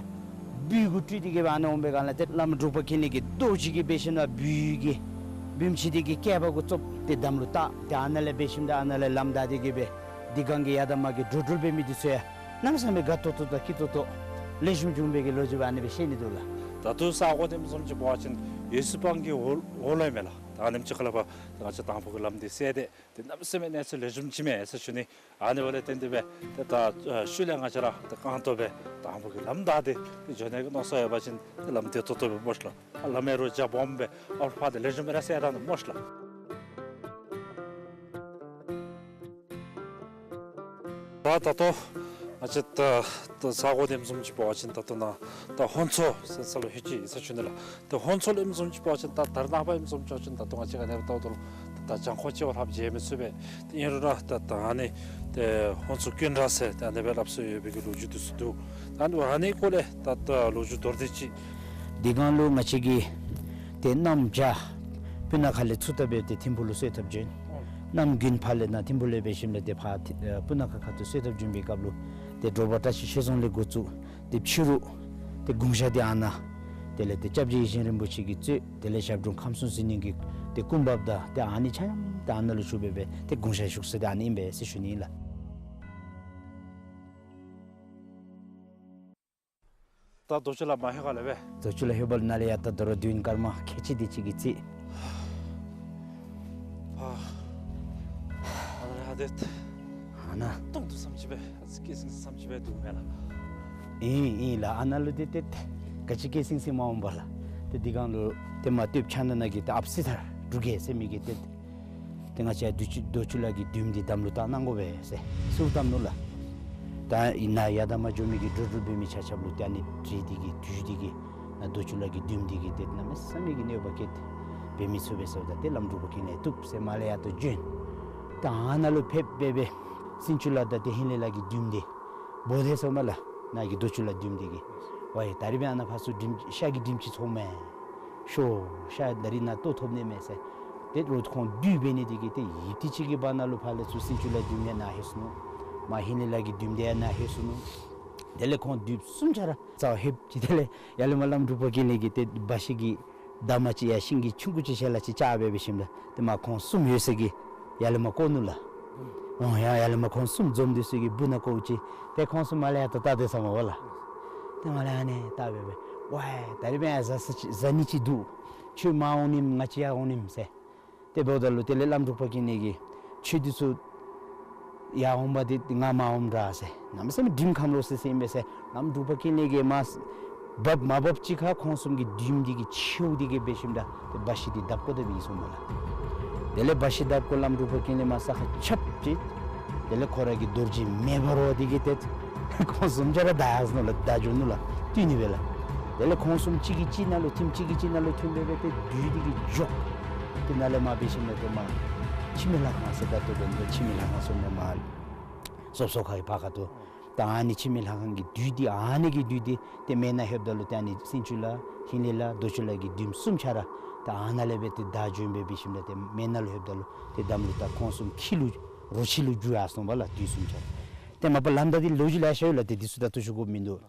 སྦུལ་གུ་སྤྲུལ་ཏེ་གི་སྦེ་ཨ་ནཱ་འོང་པའི་སྒང་ལས་ཏེ་བླམ་འབྲུག་པ་ཀུན་ལེགས་ཀྱིས་རྡོ་ཅིག་གིས་འབད་ཞིནམ་ལས་བུམ་ཆེ་འདི་གི་སྐེད་པ་གུ་བཙུགས་ཏེ་དམ་ལུ་བཏགས། ཏེ་ཨ་ནཱ་ལས་འབད་ཞིནམ་ད་ཨ་ནཱ་ལས་ལམ་བདའ་སྟེ་གི་སྦེ་དེ་སྒང་གི་ཡར་དང་མར་གྱི་འགྲོ་འགྲུལ་འབད་མི་འདི་ཚུ་ཡང་གནམ་མེད་ས་མེད་དགའ་ཏོག་ཏོ་དང་སྐྱིད་ཏོག་ཏོ་ལེགས་ཤོམ་བྱུང་བའི་གི་ལོ་རྒྱུས་ཨ་ནི་སྦེ་བཤད་ནི་འདུག་ལགས། ད་ལྟོ་ས་གོ་འདི་བཟུམ་ཅིག་འབད་བ་ཅིན་འོད་སྲུང་སྤང་གི་འོག་འོག་ལུ་ཨིན་མས་ལགས། ད་ཨ་ནེམ་ཅིག་ཁ་ལས་ཕར་ད་ང་བཅས་དང་ཕུ་གི་ལམ་འདི་སེལ་ཏེ་ཏེ་གནམ་མེད་ས་མེད་གནས་ཚུལ་ལེགས་ཤོམ་ཅིག་མས་ཟེར་ཞུ་ནི། ཨ་ནི་འབདཝ་ལས་བརྟེན་ཏེ་སྦེ་ཏེ་ད་ཨ་ཤུལ་ལས་ང་བཅས་ར་ཏེ་རྐང་སྟོང་སྦེ་དང་ཕུ་གི་ལམ་བདའ་སྟེ་ཏེ་འགྱོ་ནི་གི་མནོ་བསམ་ཡོད་པ་ཅིན་ཏེ་ལམ་བདེ་ཏོག་ཏོ་སྦེ་འབད་ཤིག་ལགས། ལམ་ཡང་རོགས་རྐྱབ་སྦོམ་སྦེ་ཨ་ཕར་ཏེ་ལེགས་ཤོམ་སྦེ་ར་སེལ་ད་ནུག་སྨོ་ཤིག་ལགས། ད་ད་ལྟོ་ང་བཅས་ད་ད་ས་གོ་འདི་བཟུམ་ཅིག་འབད་བ་ཅིན་ད་ལྟོ་ནཱ་ད་ཧོན་མཚོ་ཟེར་ས་ལུ་ལྷོད་ཅི་ཟེར་ཞུ་ནི་ལགས། ད་ཧོན་མཚོ་ལུ་བཟུམ་ཅིག་འབད་བ་ཅིན་ད་ད་རེས་ནངས་པ་བཟུམ་ཅིག་འབད་བ་ཅིན་ད་ལྟོ་ང་བཅས་ག་ནི་སྦེ་བལྟཝ་ད་ལུ་ད་གྱང་ཁོག་ཅིག་བ་ལྷགཔ་མཇལ་མི་ཚུགས་པས། ཏེ་ཨིན་རུང་ར་ད་ད་ཨ་ནི་ཏེ་ཧོན་མཚོ་ཀུན་ར་ཟེར་ད་ཨ་ནི་སྦེ་སླབ་སྲོལ་ཡོད་པའི་གི་ལོ་རྒྱུས་འདི་ཚུ་འདུག། ད་ཨ་ནི་སྐོར་ལས་ད་ད་ལོ་རྒྱུས་མདོར་བསྡུས་ཅིག། དེ་སྒང་ལུ་ང་བཅས་ཀྱིས་ཏེ་གནམ་བྱཱར་སྤུ་ན་ཁ་ལས་ཚུར་ད་སྦེ་ཏེ་ཐིམ་ཕུག་ལུ་གསོལ་ཐབ་བྱོན། གནམ་དགུན་ཕར་ལས་ནཱ་ཐིམ་ཕུག་ལས་འབད་ཞིནམ་ལས་ཏེ་ཕར་ཐི་ཨ་སྤུ་ན་ཁ་ཁ་ཐུག་གསོལ་ཐབ་བྱོན་པའི་སྐབས་ལུ་ཏེ་དྲོ་པ་བཀྲ་ཤིས་ཆོས་རྫོང་ལས་འགོ་བཙུགས་ཏེ་ཕྱི་རུ་ཏེ་དགུང་ཞག་འདི་ཨ་ནཱ་དེ་ལས་ཏེ་སྐྱབས་རྗེ་ཡིད་བཞིན་རིན་པོ་ཆེ་གིས་གཙོས་དེ་ལས་ཞབས་དྲུང་ཁམས་གསུམ་ཟིལ་གནོན་གྱི་ཏེ་སྐུ་འབགཔ་དང་ཏེ་ཨ་ནི་ཆ་མཉམ་ཏེ་ཨ་ནཱ་ལུ་བཞུགས་སྦེ་སྦེ་ཏེ་དགུང་ཞག་བཞུགས་ས་འདི་ཨ་ནི་ཨིན་པས་ཟེར་ཞུ་ནི་ཨིན་ལགས། ད་རྡོ་ཆུ་ལ་མ་ལྷོད་ག་ལས་སྦེ། རྡོ་ཆུ་ལ་ལྷོདཔ་ལས་ནཱ་ལས་ཡར་ད་དོ་རུང་མདུན་སྐར་མ་ཁལ་གཅིག་དེ་ཅིག་གི་རྩིས། ཨ་ཨ་ནཱ་ལས་ཡར་ཏེ་ཨ་ནཱ་སྟོང་དོ་བསམ་ཅིག་སྦེ་ཨ་ཙི་སྐྱེད་སྲིང་བསམ་ཅིག་སྦེ་འདུག་མས་ལགས། ཨིན་ཨིན་ལགས། ཨ་ནཱ་ལུ་ཏེ་ཏེ་ག་ཅི་སྐྱེད་སྲིང་སྲིང་མ་འོང་པ་ལགས། ཏེ་དེ་སྒང་ལུ་ཏེ་མར་སྟོདཔ་ཕྱག་ན་ན་གི་ཏེ་ཨཔ་སྲི་ཐར་འབྲུག་རྒྱལ་ཟེར་མི་གིས་ཏེ་ཏེ་ང་བཅས་རྡོ་ཆུ་རྡོ་ཆུ་ལ་གི་མདུནམ་འདི་དམ་ལུ་བཏགས་གནང་དགོ་པས་ཟེར་གསོལཝ་བཏབ་ནུག་ལགས། ད་ཨིན་ན་ཡར་དང་མར་འགྱོ་མི་གི་འགྲོ་འགྲུལ་འབད་མི་ཆ་ཁྱབ་ལུ་ཏེ་ཨ་ནི་དྲོད་འདི་གིས་དུས་འདི་གིས་ནཱ་རྡོ་ཆུ་ལ་གི་མདུནམ་འདི་གིས་ཏེ་གནམ་མེད་ས་མེད་ཀྱི་གནོད་པ་བཀལ་ཏེ་འབད་མི་ཚུགས་པས་ཟེརཝ་ད་ཏེ་བླམ་འབྲུག་པ་ཀུན་ལེགས་བཏུབ་ཟེར་མར་ལས་ཡར་ད་བྱོན། ད་ཨ་ནཱ་ལུ་ཕེབས་སྦེ་སྦེ་སྲིན་ཆུ་ལ་དང་ཏེ་ཧིང་ལས་ལ་གི་མདུནམ་འདི་འབོ་སྟེ་ཟེརཝ་མས་ལགས། ནཱ་གི་རྡོ་ཆུ་ལ་མདུནམ་འདི་གིས་ཝའི་ད་རིས་འབདན་ཨ་ནཱ་ཕར་ཚུར་དྲིམ་ཤ་གི་དྲིམ་ཅིག་ཚོརཝ་མས། ཤོག་ཤ་ད་རིས་ནཱ་ལྟོ་ཐོབ་ནི་མས་ཟེར། ཏེ་རོགས་ཁོང་བདུད་འབད་ནི་འདི་གིས་ཏེ་ཡུདཔ་ཐེངས་ཅིག་གི་བར་ན་ལུ་ཕར་ལས་ཚུར་སྲིན་ཆུ་ལ་མདུནམ་ཡང་ནཱ་ལྷོད་སོ་ནུག། མར་ཧིང་ལས་ལ་གི་མདུནམ་འདི་ཡང་ནཱ་ལྷོད་སོ་ནུག། དེ་ལས་ཁོང་བདུདཔ་གསུམ་ཆ་ར་རྩ་བ་ལྷོདཔ་ཅིག་དེ་ལས་ཡར་ལས་མར་བླམ་འབྲུག་པ་ཀུན་ལེགས་ཀྱིས་ཏེ་བ་ཤི་གི་འདབ་མ་ཅིག་ཡར་ཤིང་གི་ཆུང་ཀུ་ཅིག་ཞལ་ལག་ཅིག་བཅག་སྦེ་འབད་ཞིནམ་ལས་ཏེ་མར་ཁོང་གསུམ་ཡོད་ས་གི་ཡར་ལས་མར་བཀོ་ནུག་ལགས། འོང་ཡ་ཡར་ལས་མར་ཁོང་གསུམ་འཛོམས་ཏེ་ས་གི་སྦུག་ནང་བཀོཝ་ཅིག་ཏེ་ཁོང་གསུམ་མར་ལས་ཡར་ད་བལྟ་སྟེ་ཟེརཝ་མས་པ་ལགས། ཏེ་མར་ལས་ཨ་ནི་བལྟ་སྦེ་སྦེ་ཝའི་ད་རིས་འབདན་ཡར་བཟའ་ས་ཅིག་བཟའ་ནི་ཅིག་འདུག། ཁྱོད་མར་འོང་ནི་ང་བཅས་ཡར་འོང་ནི་ཟེར། ཏེ་འབདཝ་ད་ལུ་དེ་ལས་བླམ་འབྲུག་པ་ཀུན་ལེགས་ཀྱིས་ཁྱོད་འདི་ཚུ་ཡར་འོང་པ་འདི་ང་མར་འོངམ་འདྲ་ཟེར། གནམ་མེད་ས་མེད་དྲིམ་ཁམས་ལོག་སི་སི་ཨིན་པས་ཟེར། བླམ་འབྲུག་པ་ཀུན་ལེགས་ཀྱིས་མར་འབབ་མ་འབབ་ཅིག་ཁར་ཁོང་གསུམ་གྱི་མདུནམ་འདི་གིས་མཆེཝ་འདི་གིས་འབད་ཞིནམ་ད་ཏེ་བ་ཤི་འདི་བརྡབ་བཀོ་ད་འབད་ཡི་ཟེརཝ་མས་ལགས། དེ་ལས་བ་ཤི་བརྡབ་བཀོ་བླམ་འབྲུག་པ་ཀུན་ལེགས་མར་ས་ཁར་ཆབ་ཅིག། དེ་ལས་ཁོ་ར་གི་རྡོ་རྗེ་མེ་འབར་བ་འདི་གིས་ཏེ་ཁོང་གསུམ་ཆ་ར་བདའ་ཡར་སོ་ནུག་ལགས། བདའ་འགྱོ་ནུག་ལགས། བཏུལ་ནི་སྦེ་ལགས། དེ་ལས་ཁོང་གསུམ་གཅིག་གིས་གཅིག་ནང་ལུ་ཐིམ་གཅིག་གིས་གཅིག་ནང་ལུ་ཐིམ་སྦེ་སྦེ་ཏེ་བདུད་འདི་གིས་འཇོག། དེ་ནང་ལས་མར་འབད་ཞིནམ་ལས་ཏེ་མར་འཆི་མེད་ལྷ་ཁང་ཟེར་ད་ལྟོ་འབད་ནི་འཆི་མེད་ལྷ་ཁང་ཟེར་མི་མར་སོབ་སོབ་ཁ་གི་ཕར་ཁ་ཐུག། ད་ཨ་ནི་འཆི་མེད་ལྷ་ཁང་གི་བདུད་འདི་ཨ་ནི་གི་བདུད་འདི་ཏེ་མེ་ནང་ལྷོདཔ་ད་ལུ་ཏེ་ཨ་ནི་སེང་ཆུ་ལ་ཧིང་ལས་ལ་རྡོ་ཆུ་ལ་གི་བདུདམོ་གསུམ་ཆ་ར་ད་ཨ་ནཱ་ལས་འབད་དེ་བདའ་བྱོན་སྦེ་འབད་ཞིནམ་ལས་ཏེ་མེ་ནང་ལུ་ལྷོདཔ་ད་ལུ་ཏེ་དམ་ལུ་ད་ཁོང་གསུམ་ཁྱི་ལུ་རོ་ཁྱི་ལུ་འགྱུར་ཡར་སོང་བ་ལགས། བདུད་གསུམ་ཆ་ར། ཏེ་མ་པ་ལམ་ད་འདི་ལོ་རྒྱུས་ལེ་ཤ་ཡོད་ལགས། ཏེ་འདི་ཚུ་ད་ལྟོ་ཞུ་དགོཔ་མིན་འདུག།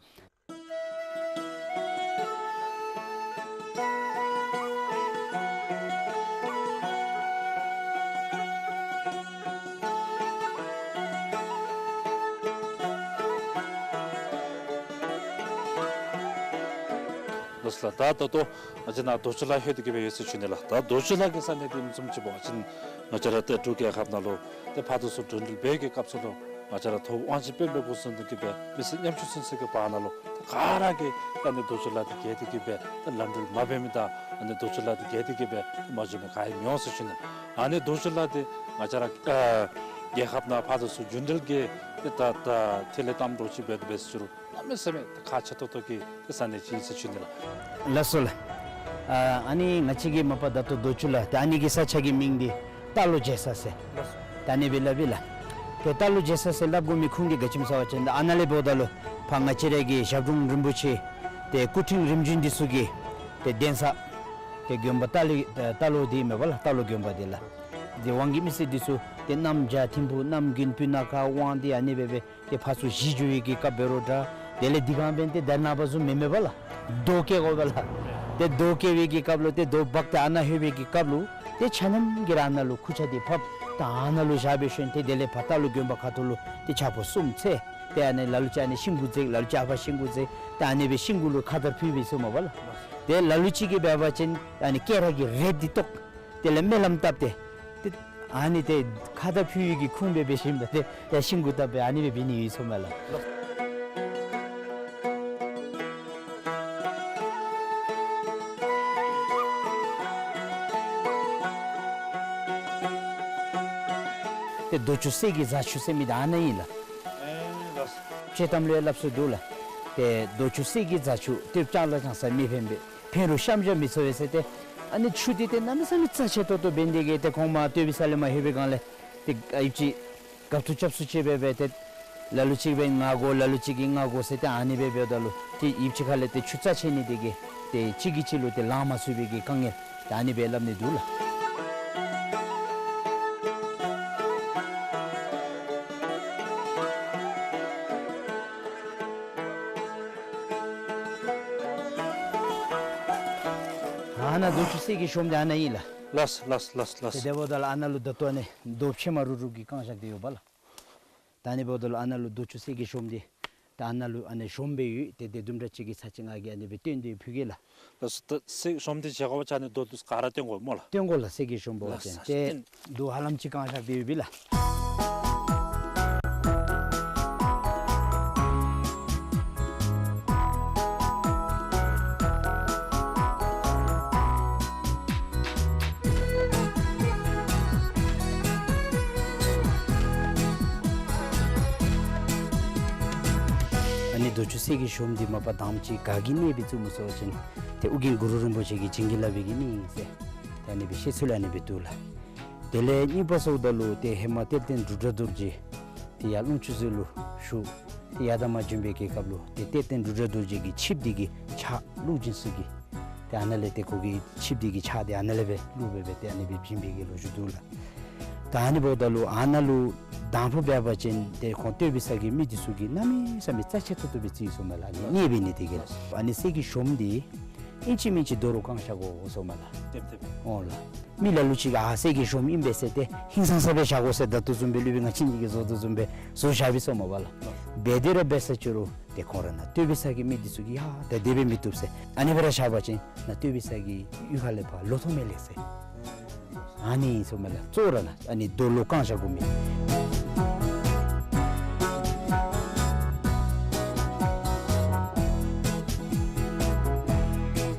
ལགས་སོ་ལགས། ད་ད་ལྟོ་ང་བཅས་ནཱ་རྡོ་ཆུ་ལ་ལྷོད་དེ་གི་སྦེ་ཡོད་ཟེར་ཞུ་ནི་ལགས། ད་རྡོ་ཆུ་ལ་གི་ས་གནས་འདི་བཟུམ་ཅིག་འབད་བ་ཅིན་ང་བཅས་ར་ཏེ་འབྲུག་རྒྱལ་ཁབ་ནང་ལུ་ཏེ་ཕར་དང་ཚུར་འགྲོ་འགྲུལ་འབད་བའི་གི་སྐབས་སུ་ལུ་ང་བཅས་ར་ཐོབ་དབང་ཆེན་དཔལ་འབེབས་འགོ་བཟུང་སྟེ་གི་སྦེ་མི་སེར་ཉམ་ཆུང་ཚུན་ཚོད་ཀྱི་བར་ན་ལུ་ད་ག་ར་གིས་ད་ཨ་ནི་རྡོ་ཆུ་ལ་འདི་བརྒལ་ཏེ་གི་སྦེ་ད་ལམ་འགྲུལ་མ་འབད་མི་དང་ཨ་ནི་རྡོ་ཆུ་ལ་འདི་བརྒལ་ཏེ་གི་སྦེ་མ་བྱོན་མི་ག་ཡང་མི་འོང་ཟེར་ཞུ་ནི། ཨ་ནི་རྡོ་ཆུ་ལ་འདི་ང་བཅས་ར་ཨ་རྒྱལ་ཁབ་ནང་ཕར་དང་ཚུར་རྒྱུན་འགྲུལ་གྱི་ཏེ་ད་ད་ཐིག་ལེ་དམ་འགྲོ་ཅིག་འབད་དེ་འབད་ཟེར་ཞུ་རུང་གནམ་མེད་ས་མེད་ཁག་ཆེ་ཏོག་ཏོ་གི་ཏེ་ས་གནས་ཅིག་ཨིན་ཟེར་ཞུ་ནི་ལགས། ལགས་སོ་ལགས། ཨ་ཨ་ནི་ང་བཅས་ཀྱིས་མ་པ་ད་ལྟོ་རྡོ་ཆུ་ལ་ཏེ་ཨ་ནི་གི་ས་ཆ་གི་མིང་འདི་རྟ་ལོག་མཇལ་ས་ཟེར། ལགས་སོ། ད་ཨ་ནི་སྦེ་སླབ་ཨིན་ལགས། ཏེ་རྟ་ལོག་མཇལ་ས་ཟེར་སླབ་དགོ་མི་ཁུངས་འདི་ག་ཅི་སྨོ་ཟེར་བ་ཅིན་ད་ཨ་ནཱ་ལས་འབདཝ་ད་ལུ་ཕར་ང་བཅས་ར་གི་ཞབས་དྲུང་རིན་པོ་ཆེ་ཏེ་སྐུ་ཕྲེང་རིམ་བྱོན་འདི་ཚུ་གི་ཏེ་གདན་ས་ཏེ་དགོན་པ་རྟ་ལོག་རྟ་ལོག་འདི་མས་པ་ལགས། རྟ་ལོག་དགོན་པ་འདི་ལགས། ཏེ་དབང་གི་མི་སེར་འདི་ཚུ་ཏེ་གནམ་བྱཱར་ཐིམ་ཕུག་གནམ་དགུན་སྤུ་ན་ཁ་དབང་འདུས་ཨ་ནི་སྦེ་སྦེ་ཏེ་ཕར་ཚུར་གཞིས་འགྱོ་བའི་གི་སྐབས་འབད་རུང་འདྲ། དེ་ལས་འདི་གང་འབད་ཏེ་ད་རེས་ནངས་པ་བཟུམ་མེན་མས་པ་ལགས། རྡོ་བཀལ་དགོ་པས་ལགས། ཏེ་རྡོ་བཀལ་བའི་གི་སྐབས་ལུ་ཏེ་རྡོ་འབག་སྟེ་ཨ་ནཱ་ལྷོད་པའི་གི་སྐབས་ལུ་ཏེ་ཆ་མཉམ་གྱིས་ར་ཨ་ནཱ་ལུ་ཁུར་ཆ་འདི་ཕབ་ད་ཨ་ནཱ་ལུ་བཞག་སྦེ་ཞིནམ་ཏེ་དེ་ལས་ཕར་རྟ་ལོག་དགོན་པ་ཁ་ཐུག་ལུ་ཏེ་ཆ་ཕོ་གསུམ་འཚོལ། ཏེ་ཨ་ནི་ལ་ལུ་ཅིག་ཨ་ནི་ཤིང་གུ་འཛེགས། ལ་ལུ་ཅིག་ཨ་ཕར་ཤིང་གུ་འཛེགས། ཏེ་ཨ་ནི་སྦེ་ཤིང་གུ་ལུ་ཁ་དར་ཕུལ་བའི་ཟེར་མས་པ་ལགས། ཏེ་ལ་ལུ་ཅིག་གིས་འབད་བ་ཅིན་ཨ་ནི་སྐེ་རགས་ཀྱི་རས་འདི་བཏོག། དེ་ལས་སྨོན་ལམ་བཏབ་སྟེ་ཏེ་ཨ་ནི་ཏེ་ཁ་དར་ཕུལ་བའི་གི་ཁུངས་སྦེ་འབད་ཞིནམ་ད་ཏེ་ཡར་ཤིང་གུ་བཏབ་སྦེ་ཨ་ནི་སྦེ་འབད་ནི་ཡོད་ཟེར་མས་ལགས། ཏེ་རྡོ་ཆུ་གསེར་གྱི་རྫ་ཆུ་ཟེར་མི་འདི་ཨ་ནཱ་ཨིན་ལགས། ཨེ་ལགས། ཆོས་གཏམ་ལུ་ཡང་སླབ་སྲོལ་འདུག་ལགས། ཏེ་རྡོ་ཆུ་གསེར་གྱི་རྫ་ཆུ་སྟོདཔ་ལྕང་ལ་ལྕང་ས་མི་ཕན་པས། ཕན་རུང་གཤམ་བཞག་མི་འཚོ་བས་ཟེར་ཏེ། ཨ་ནི་ཆུ་འདི་ཏེ་གནམ་མེད་ས་མེད་རྩ་ཆེ་ཏོག་ཏོ་འབད་ནི་དེ་གིས་ཏེ་ཁོང་མར་སྟོད་པའི་ས་ལས་མར་ལྷོད་པའི་སྒང་ལས་ཏེ་ཨ་ཡུདཔ་ཅིག་རྒཔོ་ཐུག་སྐྱབས་སུ་མཆི་སྦེ་སྦེ་ཏེ་ལ་ལུ་ཅིག་སྦེ་ང་དགོ་ལ་ལུ་ཅིག་གིས་ང་དགོ་ཟེར་ཏེ་ཨ་ནི་སྦེ་འབདཝ་ད་ལུ་ཏེ་ཡུདཔ་ཅིག་ཁ་ལས་ཏེ་ཆུ་རྩ་ཆེ་ནི་དེ་གིས་ཏེ་གཅིག་གིས་གཅིག་ལུ་ཏེ་ལང་མ་ཚུགས་པའི་གི་དཀའ་ངལ་ཏེ་ཨ་ནི་སྦེ་སླབ་ནི་འདུག་ལགས། ཨ་ནཱ་རྡོ་ཆུ་གསེར་གྱི་གཤོངམ་འདི་ཨ་ནཱ་ཨིན་ལགས། ལགས་ལགས་ལགས་ལགས། ཏེ་དེ་འབདཝ་ད་ལུ་ཨ་ནཱ་ལུ་ད་ལྟོ་ཨ་ནི་རྡོ་ཕྱེ་མ་རུབ་རུབ་ཀྱིས་བཀང་བཞག་སྟེ་ཡོད་པ་ལགས། ད་ཨ་ནི་འབདཝ་ད་ལུ་ཨ་ནཱ་ལུ་རྡོ་ཆུ་གསེར་གྱི་གཤོངམ་འདི་ད་ཨ་ནཱ་ལུ་ཨ་ནི་གཤོངམ་སྦེ་ཡོད། ཏེ་དེ་དུམ་གྲ་ཅིག་གི་ཚར་ཅིག་ང་གིས་ཨ་ནི་སྦེ་སྟོན་ཏེ་ཕུལ་གེ་ལགས། ལགས་སོ། ད་གསེར་གཤོངམ་འདི་མཇལ་དགོ་པ་ཅིན་ཨ་ནི་རྡོ་འདི་ཚུ་ག་ར་སྟོན་དགོ་སྨོ་ལགས། སྟོན་དགོ་ལགས། གསེར་གྱི་གཤོངམ་འབད་བ་ཅིན། ལགས་སོ། ཏེ་རྡོ་ཧ་ལམ་ཅིག་བཀང་བཞག་སྟེ་ཡོད་པས་ལགས། ཨ་ནི་རྡོ་ཆུ་གསེར་གྱི་གཤོངམ་འདི་མ་པ་དང་པ་ཅིག་ག་གིས་གནས་སྦེ་བཙུགསཔ་སྨོ་ཟེར་བ་ཅིན་ཏེ་ཨོ་རྒྱན་གུ་རུ་རིན་པོ་ཆེ་གིས་བྱིན་གྱིས་བརླབས་པའི་གི་གནས་ཨིན་ཟེར་ཏེ་ཨ་ནི་སྦེ་བཤད་ཚུལ་ཨ་ནི་སྦེ་འདུག་ལགས། དེ་ལས་གཉིས་པ་ཟེརཝ་ད་ལུ་ཏེ་ཧེ་མ་གཏེར་སྟོན་འབྲུག་སྒྲ་རྡོ་རྗེ་ཏེ་ཡར་ཀློང་ཆུ་མཛོད་ལུ་བཞུགས། ཏེ་ཡར་དང་མར་བྱོན་པའི་གི་སྐབས་ལུ་ཏེ་གཏེར་སྟོན་འབྲུག་སྒྲ་རྡོ་རྗེ་གི་ཆིབས་འདི་གི་ཕྱག་བླུགས་བྱིན་ས་གི་ཏེ་ཨ་ནཱ་ལས་ཏེ་ཁོ་གི་ཆིབས་འདི་གི་ཕྱག་འདི་ཨ་ནཱ་ལས་སྦེ་བླུགས་སྦེ་སྦེ་ཏེ་ཨ་ནི་སྦེ་བྱིན་པའི་གི་ལོ་རྒྱུས་འདུག་ལགས། ད་ཨ་ནི་འབདཝ་ད་ལུ་ཨ་ནཱ་ལུ་དང་པ་འབད་བ་ཅིན་ཏེ་ཁོང་སྟོད་པའི་ས་གི་མི་འདི་ཚུ་གིས་གནམ་མེད་ས་མེད་རྩ་ཆེ་ཏོག་ཏོ་སྦེ་བརྩི་ཡི་ཟེར་མས་ལགས། ཨ་ནི་གནས་འབད་ནི་དེ་གིས་ལགས། ཨ་ནི་གསེར་གྱི་གཤོངམ་འདི་ཨིན་ཅི་མིན་ཅི་རྡོ་རུ་བཀང་བཞག་དགོ་ཟེར་མས་ལགས། ཏེ་ཏེ་ཨོ་ལགས། མི་ལ་ལུ་ཅིག་གིས་ཨ་གསེར་གྱི་གཤོངམ་ཨིན་པས་ཟེར་ཏེ་ཧིང་སངས་ས་སྦེ་བཞག་དགོ་ཟེར་ད་ལྟོ་བཟུམ་སྦེ་སློབ་དཔོན་ང་བཅས་གཉིས་ཀྱིས་བཟོ་དོ་བཟུམ་སྦེ་བཟོ་བཞག་པས་ཟེར་མས་པ་ལགས། འབད་དེ་ར་འབད་ས་ཅི་རུང་ཏེ་ཁོང་ར་ནཱ་སྟོད་པའི་ས་གི་མི་འདི་ཚུ་གིས་ཡ་ད་དེ་སྦེ་མི་བཏུབ་ཟེར་ཨ་ནི་སྦེ་ར་བཞག་པ་ཅིན་ནཱ་སྟོད་པའི་ས་གི་གཡུས་ཁ་ལས་ཕར་ལོ་ཐོག་མེད་ལགས་ཟེར། ཨ་ནི་ཟེར་མས་ལགས། གཙོ་བོ་ར་ནཱ་ཨ་ནི་རྡོ་ལོག་བཀང་བཞག་དགོ་མི།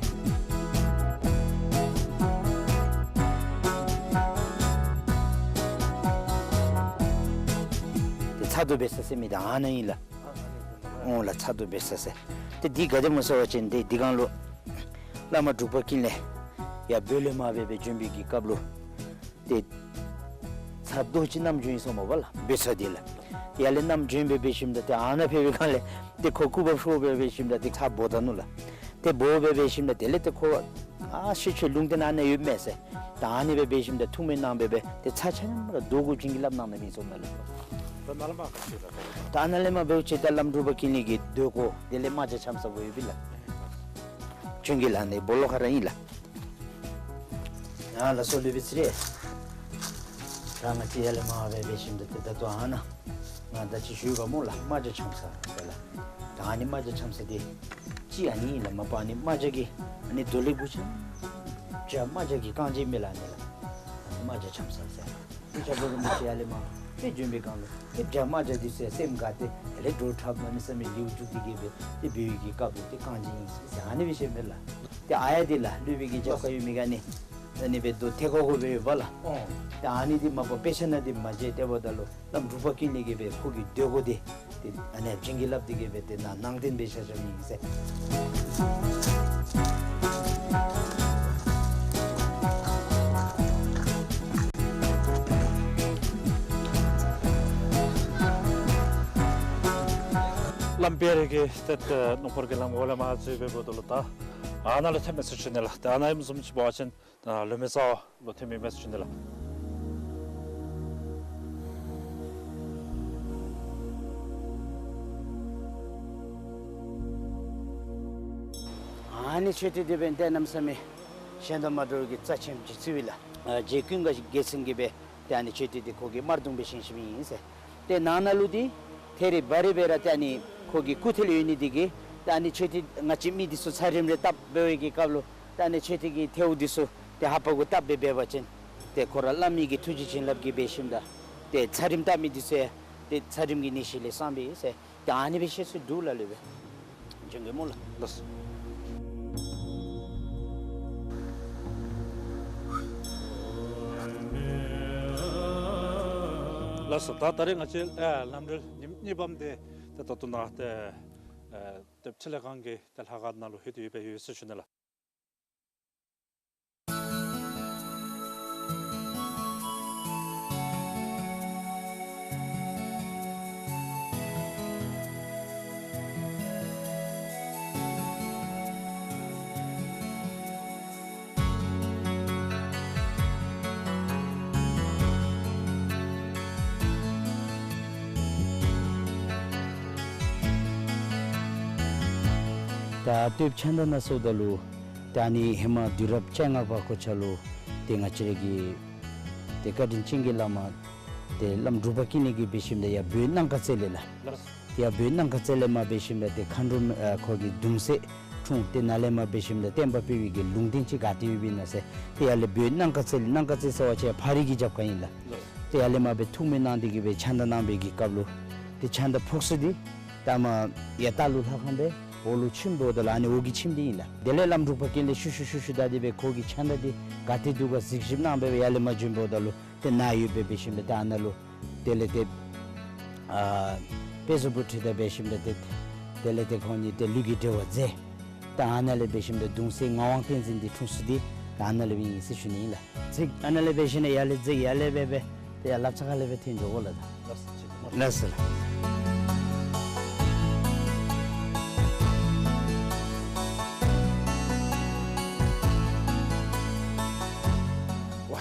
ཏེ་ཚ་རྡོ་འབད་ས་ཟེར་མི་འདི་ཨ་ནཱ་ཨིན་ལགས། ཨོ་ལགས། ཚ་རྡོ་འབད་ས་ཟེར། ཏེ་འདི་ག་དེ་སྨོ་ཟེར་བ་ཅིན་ཏེ་འདི་སྒང་ལུ་བླ་མ་འབྲུག་པ་ཀུན་ལེགས་ ཡར་བོད་ལས་མར་སྦེ་སྦེ་བྱོན་པའི་གི་སྐབས་ལུ་ཏེ་ཚར་ཏོག་ཅིག་བསྣམས་བྱོན་ཡི་ཟེར་མས་པ་ལགས། བོད་ཚར་འདི་ལགས། ཡར་ལས་བསྣམས་བྱོན་སྦེ་འབད་ཞིནམ་ད་ཏེ་ཨ་ནཱ་ཕེབས་པའི་སྒང་ལས་ཏེ་ཁོ་སྐུ་འབག་ཤོར་སྦེ་འབད་ཞིནམ་ད་ཏེ་ཚར་འབོ་ད་ནུག་ལགས། ཏེ་འབོ་སྦེ་འབད་ཞིནམ་ད་དེ་ལས་ཏེ་ཁོ་ཨ་ཤི་ཆོས་ལུང་བསྟན་ཨ་ནཱ་ཡོདཔ་མས་ཟེར། ད་ཨ་ནི་སྦེ་འབད་ཞིནམ་ད་ཐུགས་སྨོན་གནང་སྦེ་སྦེ་ཏེ་ཚར་ཆ་མཉམ་ར་རྡོ་གུ་བྱིན་གྱིས་བརླབས་གནང་ནུག་ཟེར་མས་ལགས། ད་ནཱ་ལས་མར་ག་ཅི་ལགས། ད་ནཱ་ལས་མར་འབདཝ་ཅིག་ད་བླམ་འབྲུག་པ་ཀུན་ལེགས་ཀྱི་སྡོད་སྒོ་དེ་ལས་རྨ་བྱ་འཆམ་ས་སྦེ་ཡོད་པས་ལགས། བྱོན་གྱིས་ལགས། ནི་སྦོ་ལོགས་ཁར་ར་ཨིན་ལགས། ཡ་ལགས་སོ་སློབ་དཔོན་ཚེ་རིང་། ད་ང་བཅས་ཡར་ལས་མར་སྦེ་འབད་ཞིནམ་ད་ཏེ་ད་ལྟོ་ཨ་ནཱ་ང་ད་ཅི་ཞུ་བ་སྨོ་ལགས། རྨ་བྱ་འཆམ་ས་ཟེར་ལགས། ད་ཨ་ནི་རྨ་བྱ་འཆམ་ས་འདི་ཅིག་ཨ་ནི་ཨིན་ལགས། མ་པ་ཨ་ནི་རྨ་བྱ་གི་ཨ་ནི་རྡོ་ལེབ་གུ་ཆ་བྱ་རྨ་བྱ་གི་རྐང་རྗེས་མས་ལགས། ཨ་ནི་ལགས་རྨ་བྱ་འཆམ་ས་ཟེར། ཏེ་ཆ་བོ་གི་མི་ཅིག་ཡར་ལས་མར་ཏེ་བྱོན་པའི་སྒང་ལུ་ཏེ་བྱ་རྨ་བྱ་འདི་ཚུ་སེམས་དགའ་སྟེ་དེ་ལས་བྲོ་འཁྲབ་གནམ་མེད་ས་མེད་ལེའུ་བཙུགས་ཏེ་གི་སྦེ་ཏེ་འབད་བའི་གི་སྐབས་ལུ་ཏེ་རྐང་རྗེས་ཨིན་ཟེར་ཨ་ནི་སྦེ་བཤད་མས་ལགས། ཏེ་ཨ་ཡ་འདི་ལགས་སློབ་དཔོན་གྱི་རྒྱབ་ཁར་ཡོད་མི་ག་ནི་ཨ་ནི་སྦེ་རྡོ་ཐེ་ཁོག་ཁོག་སྦེ་ཡོདཔ་ལགས། ཨོ། ཏེ་ཨ་ནི་འདི་མ་པ་དཔེ་ཆ་ནང་འདི་མ་མཇལ། དེ་འབདཝ་ད་ལུ་བླམ་འབྲུག་པ་ཀུན་ལེགས་ཀྱིས་སྦེ་ཁོ་གི་སྡོད་སྒོ་འདི་ཏེ་ཨ་ནི་བྱིན་གྱིས་བརླབས་ཏེ་གི་སྦེ་ཏེ་ནཱ་ནང་རྟེན་སྦེ་བཞག་བཞགཔ་ཨིན་ཟེར། བླམ་དཔལ་རི་གིས་ཏེ་ཏེ་སྣུམ་འཁོར་གྱི་ལམ་འོག་ལས་མར་འཛུལ་སྦེ་འབདཝ་ད་ལུ་ད་ཨ་ནཱ་ལུ་ཐོནམ་མས་ཟེར་ཞུ་ནི་ལགས། ཏེ་ཨ་ནཱ་ཨིནམ་བཟུམ་ཅིག་འབད་བ་ཅིན་ཨ་ལུ་མེ་ས་ལུ་ཐོནམ་ཨིན་མས་ཟེར་ཞུ་ནི་ལགས། ཨ་ནི་མཆོད་རྟེན་འདི་འབདན་ཏེ་གནམ་མེད་ས་མེད་གཞན་དང་མ་འདྲཝ་གི་རྩ་ཆེནམ་ཅིག་བརྩིཝ་ཨིན་ལགས། ཨ་རྗེ་ཀུན་དགའ་རྒྱལ་མཚན་གྱིས་སྦེ་ཏེ་ཨ་ནི་མཆོད་རྟེན་འདི་ཁོ་གིས་དམར་གདུང་སྦེ་བཞེངས་བཞེངསམ་ཨིན་ཟེར། ཏེ་ནང་ན་ལུ་འདི་ཐད་རི་བ་རི་སྦེ་ར་ཏེ་ཨ་ནི་ཁོ་གི་སྐུ་ཐལ་ཡོད་ནི་འདི་གིས་ཏེ་ཨ་ནི་མཆོད་རྟེན་ང་བཅས་མི་འདི་ཚུ་ཚད་རིམས་རེ་བཏབ་འབད་བའི་གི་སྐབས་ལུ་ཏེ་ཨ་ནི་མཆོད་རྟེན་གྱི་ཐལཝ་འདི་ཚུ་ཏེ་ལྷ་པ་གུ་བཏབ་སྦེ་འབད་བ་ཅིན་ཏེ་ཁོ་ར་བླ་མའི་གི་ཐུགས་རྗེ་བྱིན་རླབས་ཀྱིས་འབད་ཞིནམ་ད་ཏེ་ཚད་རིམས་བཏབ་མི་འདི་ཚུ་ཏེ་ཚད་རིམས་ཀྱི་ནད་གཞི་ལས་སངས་པས་ཟེར། ཏེ་ཨ་ནི་སྦེ་བཤད་སྲོལ་འདུག་ལགས་སློབ་དཔོན། བྱོན་གེ་སྨོ་ལགས། ལགས་སོ། ལགས་སོ། ད་ད་རེས་ང་བཅས་ཨེ་ལམ་འགྲུལ་ཉིནམ་གཉིས་པམ་འདི་ཏེ་ད་ལྟོ་ནཱ་ཏེ་ཨེ་སྟོདཔ་ཕྱི་ལས་ཁང་གི་ཏེ་ལྷ་ཁང་ནང་ལུ་ལྷོད་དེ་ཡོདཔ་ཡོད་ཟེར་ཞུ་ནི་ལགས། ད་སྟོདཔ་ཕྱི་ནང་ནང་སོངམ་ད་ལུ་ད་ཨ་ནི་ཧེ་མ་དུས་རབས་བཅོ་ལྔ་པ་གོ་ཆ་ལུ་ཏེ་ང་བཅས་ར་གི་ཏེ་བཀའ་དྲིན་ཅན་གྱི་བླ་མ་ཏེ་བླམ་འབྲུག་པ་ཀུན་ལེགས་ཀྱིས་འབད་ཞིནམ་ད་ཡར་བོད་སྣང་ཁ་རྩེ་ལས་ལགས། ལགས། ཡར་བོད་སྣང་ཁ་རྩེ་ལས་མར་འབད་ཞིནམ་ད་ཏེ་མཁའ་འགྲོ་ཨ་ཁོ་གི་གདུང་སྲས་འཁྲུངས། ཏེ་ནཱ་ལས་མར་འབད་ཞིནམ་ད་བསྟན་པ་སྤེལ་བའི་གི་ལུང་བསྟན་ཅིག་ག་ཏེ་ཡོདཔ་ཨིན་ན་ཟེར། ཏེ་ཡར་ལས་བོད་སྣང་ཁ་རྩེ་ལས། སྣང་ཁ་རྩེ་ཟེར་བ་ཅིན་ཕག་རི་གི་རྒྱབ་ཁར་ཨིན་ལགས། ལགས། ཏེ་ཡར་ལས་མར་སྦེ་ཐུགས་སྨོན་གནང་སྟེ་གི་སྦེ་ཕྱག་མདའ་གནང་བའི་གི་སྐབས་ལུ་ཏེ་ཕྱག་མདའ་ཕོག་ས་འདི་ད་མར་ཡར་ལྟག་ལུ་ལྷ་ཁང་སྦེ་འོག་ལུ་ཁྱིམ་འབདཝ་ད་ལུ་ཨ་ནི་འོག་གི་ཁྱིམ་འདི་ཨིན་ལགས། དེ་ལས་བླམ་འབྲུག་པ་ཀུན་ལེགས་ཤུལ་ཤུལ་ཤུལ་ཤུལ་བདའ་སྟེ་སྦེ་ཁོ་གི་ཕྱག་མདའ་འདི་ག་ཏེ་འདུག་ག་གཟིགས་ཞིབ་གནང་སྦེ་ཡར་ལས་མར་བྱོན་འབདཝ་ད་ལུ་ཏེ་ནཱ་ཡོདཔ་སྦེ་འབད་ཞིནམ་ད་ཏེ་ཨ་ནཱ་ལུ་དེ་ལས་ཏེ་ཨ་དཔལ་བཟང་པོ་ཁྲི་དང་འབད་ཞིནམ་ད་ཏེ་དེ་ལས་ཏེ་ཁོང་གཉིས་ཏེ་ལུས་ཀྱི་འབྲེལ་བ་མཛད། ད་ཨ་ནཱ་ལས་འབད་ཞིནམ་ད་གདུང་སྲས་ངག་དབང་བསྟན་འཛིན་འདི་འཁྲུངས་ས་འདི་ད་ཨ་ནཱ་ལས་སྦེ་ཨིན་ཟེར་ཞུ་ནི་ཨིན་ལགས། ཅིག་ཨ་ནཱ་ལས་འབད་ཞིནམ་ད་ཡར་ལས་འཛེགས་ཡར་ལས་སྦེ་སྦེ་ཏེ་ཡར་ལགཔ་ཚ་ཁ་ལས་སྦེ་ཐོན་འགྱོ་དགོ་ལགས། ལགས་སོ། ལགས་སོ་ལགས། ཝ་ཨ་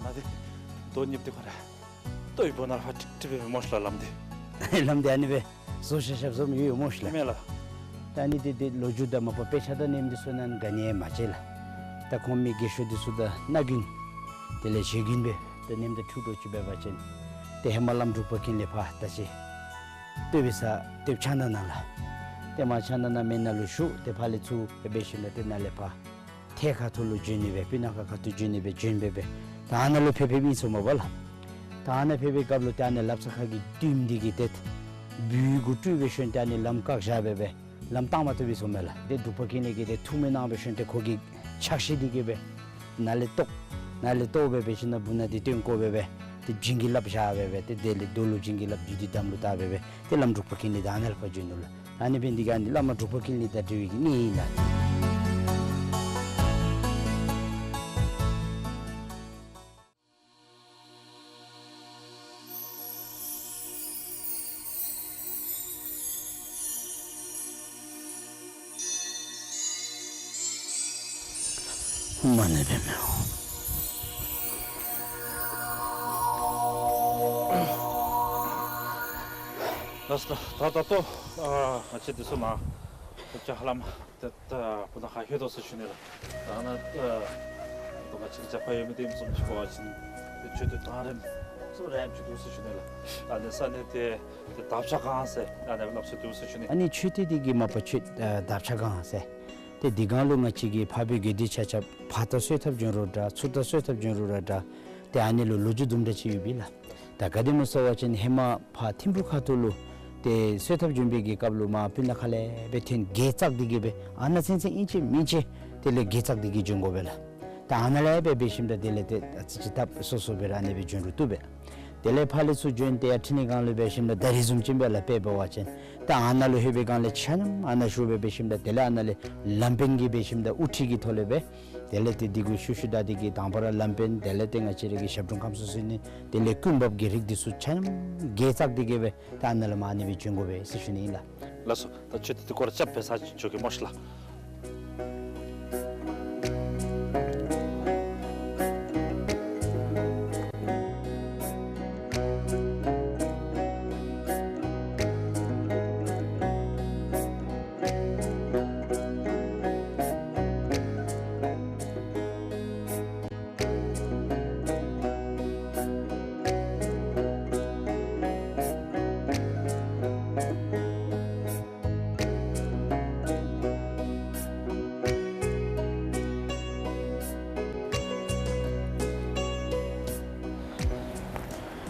ནཱ་འདི་རྡོ་རྙིངམ་འདི་ཁོ་ར་ལྟོ་ཡི་སྦུག་ན་ར་ཕར་ཀྲིག་ཀྲི་སྦེ་སྨོ་ཤ་ལགས་ལམ་འདི། ལམ་འདི་ཨ་ནི་སྦེ་བཟོ་ཤ་ཤ་བཟོ་མི་ཡོད་སྨོ་ཤ་ལགས། མེན་ལགས། ད་ཨ་ནི་འདི་འདི་ལོ་རྒྱུས་དང་མ་པ་དཔེ་ཆ་དང་ནེམ་འདི་ཚུ་ནང་ག་ནི་ཡང་མ་མཇལ་ལགས། ད་ཁོང་མི་རྒས་ཤོས་འདི་ཚུ་དང་སྣ་རྒྱུན་དེ་ལས་ཞེ་རྒྱུན་སྦེ་ད་ནེམ་དང་འཁྲུག་འགྲོ་ཅིག་འབད་བ་ཅིན་ཏེ་ཧེ་མ་བླམ་འབྲུག་པ་ཀུན་ལེགས་ཕར་ད་ཅི་སྟོད་པའི་ས་སྟོད་ཕྱག་མདའ་ནང་ལགས། ཏེ་མར་ཕྱག་མདའ་ནང་མེན་ནང་ལུ་བཞུགས། ཏེ་ཕར་ལས་ཚུར་འབད་ཞིནམ་ད་ཏེ་ནཱ་ལས་ཕར་ཐད་ཁ་ཐུག་ལུ་བྱོན་ནི་སྦེ་སྤུ་ན་ཁ་ཁ་ཐུག་བྱོན་ནི་སྦེ་བྱོན་སྦེ་སྦེ་ད་ཨ་ནཱ་ལུ་ཕེབས་ཕེབསཔ་ཨིན་ཟེར་མས་པ་ལགས། ད་ཨ་ནཱ་ཕེབས་པའི་སྐབས་ལུ་ཏེ་ཨ་ནི་ལགཔ་ཚ་ཁ་གི་དུམ་འདི་གིས་ཏེ་སྦུལ་གུ་སྤྲུལ་སྦེ་ཞིནམ་ད་ཨ་ནི་ལམ་བཀག་བཞག་སྦེ་སྦེ་ལམ་བཏང་མ་བཏུབ་པས་ཟེར་མས་ལགས། ཏེ་འབྲུག་པ་ཀུན་ལེགས་ཀྱིས་ཏེ་ཐུགས་སྨོན་གནང་སྦེ་ཞིནམ་ཏེ་ཁོ་གི་ཕྱག་ཤེལ་འདི་གིས་སྦེ་ནཱ་ལས་བཏོག་ནཱ་ལས་བཏོག་སྦེ་སྦེ་ཞིནམ་ན་སྦུག་ན་འདི་བཏོན་བཀོ་སྦེ་སྦེ་ཏེ་བྱིན་གྱིས་བརླབས་བཞག་སྦེ་སྦེ་ཏེ་དེ་ལས་རྡོ་ལུ་བྱིན་གྱིས་བརླབས་བརྒྱུད་དེ་དམ་ལུ་བཏགས་སྦེ་སྦེ་ཏེ་བླམ་འབྲུག་པ་ཀུན་ལེགས་ད་ཨ་ནཱ་ལས་ཕར་བྱོན་ནུག་ལགས། ཨ་ནི་འབད་ནི་འདི་གིས་ཨ་ནི་བླ་མ་འབྲུག་པ་ཀུན་ལེགས་དང་འབྲེལ་བའི་གི་གནས་ཨིན་ལགས། མ་ཎི་འབད་མི་འོང་། ལགས་སོ། ད་ད་ལྟོ་ཨ་ང་བཅས་འདི་ཚུ་ནཱ་ད་ཅི་ཧ་ལམ་ཏེ་ད་སྤུ་ན་ཁ་ལྷོད་དོ་ཟེར་ཞུ་ནི་ལགས། ད་ནཱ་ད་ང་བཅས་ཀྱི་ཇག་པ་ཡོད་མི་འདི་བཟུམ་ཅིག་འབད་བ་ཅིན་ཏེ་མཆོད་རྟེན་གདང་རིངམོ་ཚུ་ར་ཡང་ཅིག་འདུག་ཟེར་ཞུ་ནི་ལགས། ཨ་ནི་ས་གནས་དེ་ཏེ་དབ་ཆ་སྒང་ཟེར་ཨ་ནི་སླབ་ས་འདུག་ཟེར་ཞུ་ནི། ཨ་ནི་མཆོད་རྟེན་འདི་གི་མ་པ་མཆོད་ཨ་དབ་ཆ་སྒང་ཟེར། ཏེ་འདི་སྒང་ལུ་ང་བཅས་ཀྱི་འཕགས་པའི་དགེ་འདུན་ཆ་ཁྱབ་ཕར་ད་གསོལ་ཐབ་བྱོན་རུང་འདྲ་ཚུར་ད་གསོལ་ཐབ་བྱོན་རུང་ར་འདྲ། ཏེ་ཨ་ནི་ལུ་ལོ་རྒྱུས་དུམ་གྲ་ཅིག་ཡོད་པས་ལགས། ད་ག་དེ་སྨོ་ཟེར་བ་ཅིན་ཧེ་མ་ཕར་ཐིམ་ཕུ་ཁ་ཐུག་ལུ་ཏེ་གསོལ་ཐབ་བྱོན་པའི་གི་སྐབས་ལུ་མར་སྤུ་ན་ཁ་ལས་སྦེ་ཐོན་གྱལ་བཙག་སྟེ་གི་སྦེ་ཨ་ནཱ་ཚུན་ཚོད་ཨིན་ཅི་མིན་ཅི་དེ་ལས་གྱལ་བཙག་སྟེ་གི་བྱོན་དགོ་པས་ལགས། ད་ཨ་ནཱ་ལས་སྦེ་འབད་ཞིནམ་ད་དེ་ལས་ཏེ་ཨ་ཙི་ཅིག་ཐབས་སོ་སོ་སྦེ་ར་ཨ་ནི་སྦེ་བྱོན་རུང་བཏུབ་པས། དེ་ལས་ཕར་ལས་ཚུར་བྱོན་ཏེ་ཡར་འཕྲིན་ལས་སྒང་ལུ་འབད་ཞིནམ་ད་ད་རིས་བཟུམ་ཅིག་སྦེ་ལགས་དཔེ་འབད་བ་ཅིན་ད་ཨ་ནཱ་ལུ་ལྷོད་པའི་སྒང་ལས་ཆ་མཉམ་ཨ་ནཱ་བཞུགས་སྦེ་འབད་ཞིནམ་ད་དེ་ལས་ཨ་ནཱ་ལས་ལམ་དཔོན་གྱིས་འབད་ཞིནམ་ད་དབུ་ཁྲིད་ཀྱི་ཐོག་ལས་སྦེ་དེ་ལས་ཏེ་འདི་གུ་ཤུལ་ཤུལ་བདའ་སྟེ་གི་དང་པ་ར་ལམ་དཔོན་དེ་ལས་ཏེ་ང་བཅས་ར་གི་ཞབས་དྲུང་ཁམས་གསུམ་ཟེར་ནི་དེ་ལས་ཀུན་འབབ་ཀྱི་རིགས་འདི་ཚུ་ཆ་མཉམ་གྱལ་བཙག་སྟེ་གི་སྦེ་ད་ཨ་ནཱ་ལས་མར་ཨ་ནི་སྦེ་བྱོན་དགོ་པས་ཟེར་ཞུ་ནི་ཨིན་ལགས། ལགས་སོ། ད་མཆོད་རྟེན་འདི་སྐོར་ར་རྐྱབ་སྦེ་ས་ཅིག་འགྱོ་གེ་སྨོ་ཤིག་ལགས།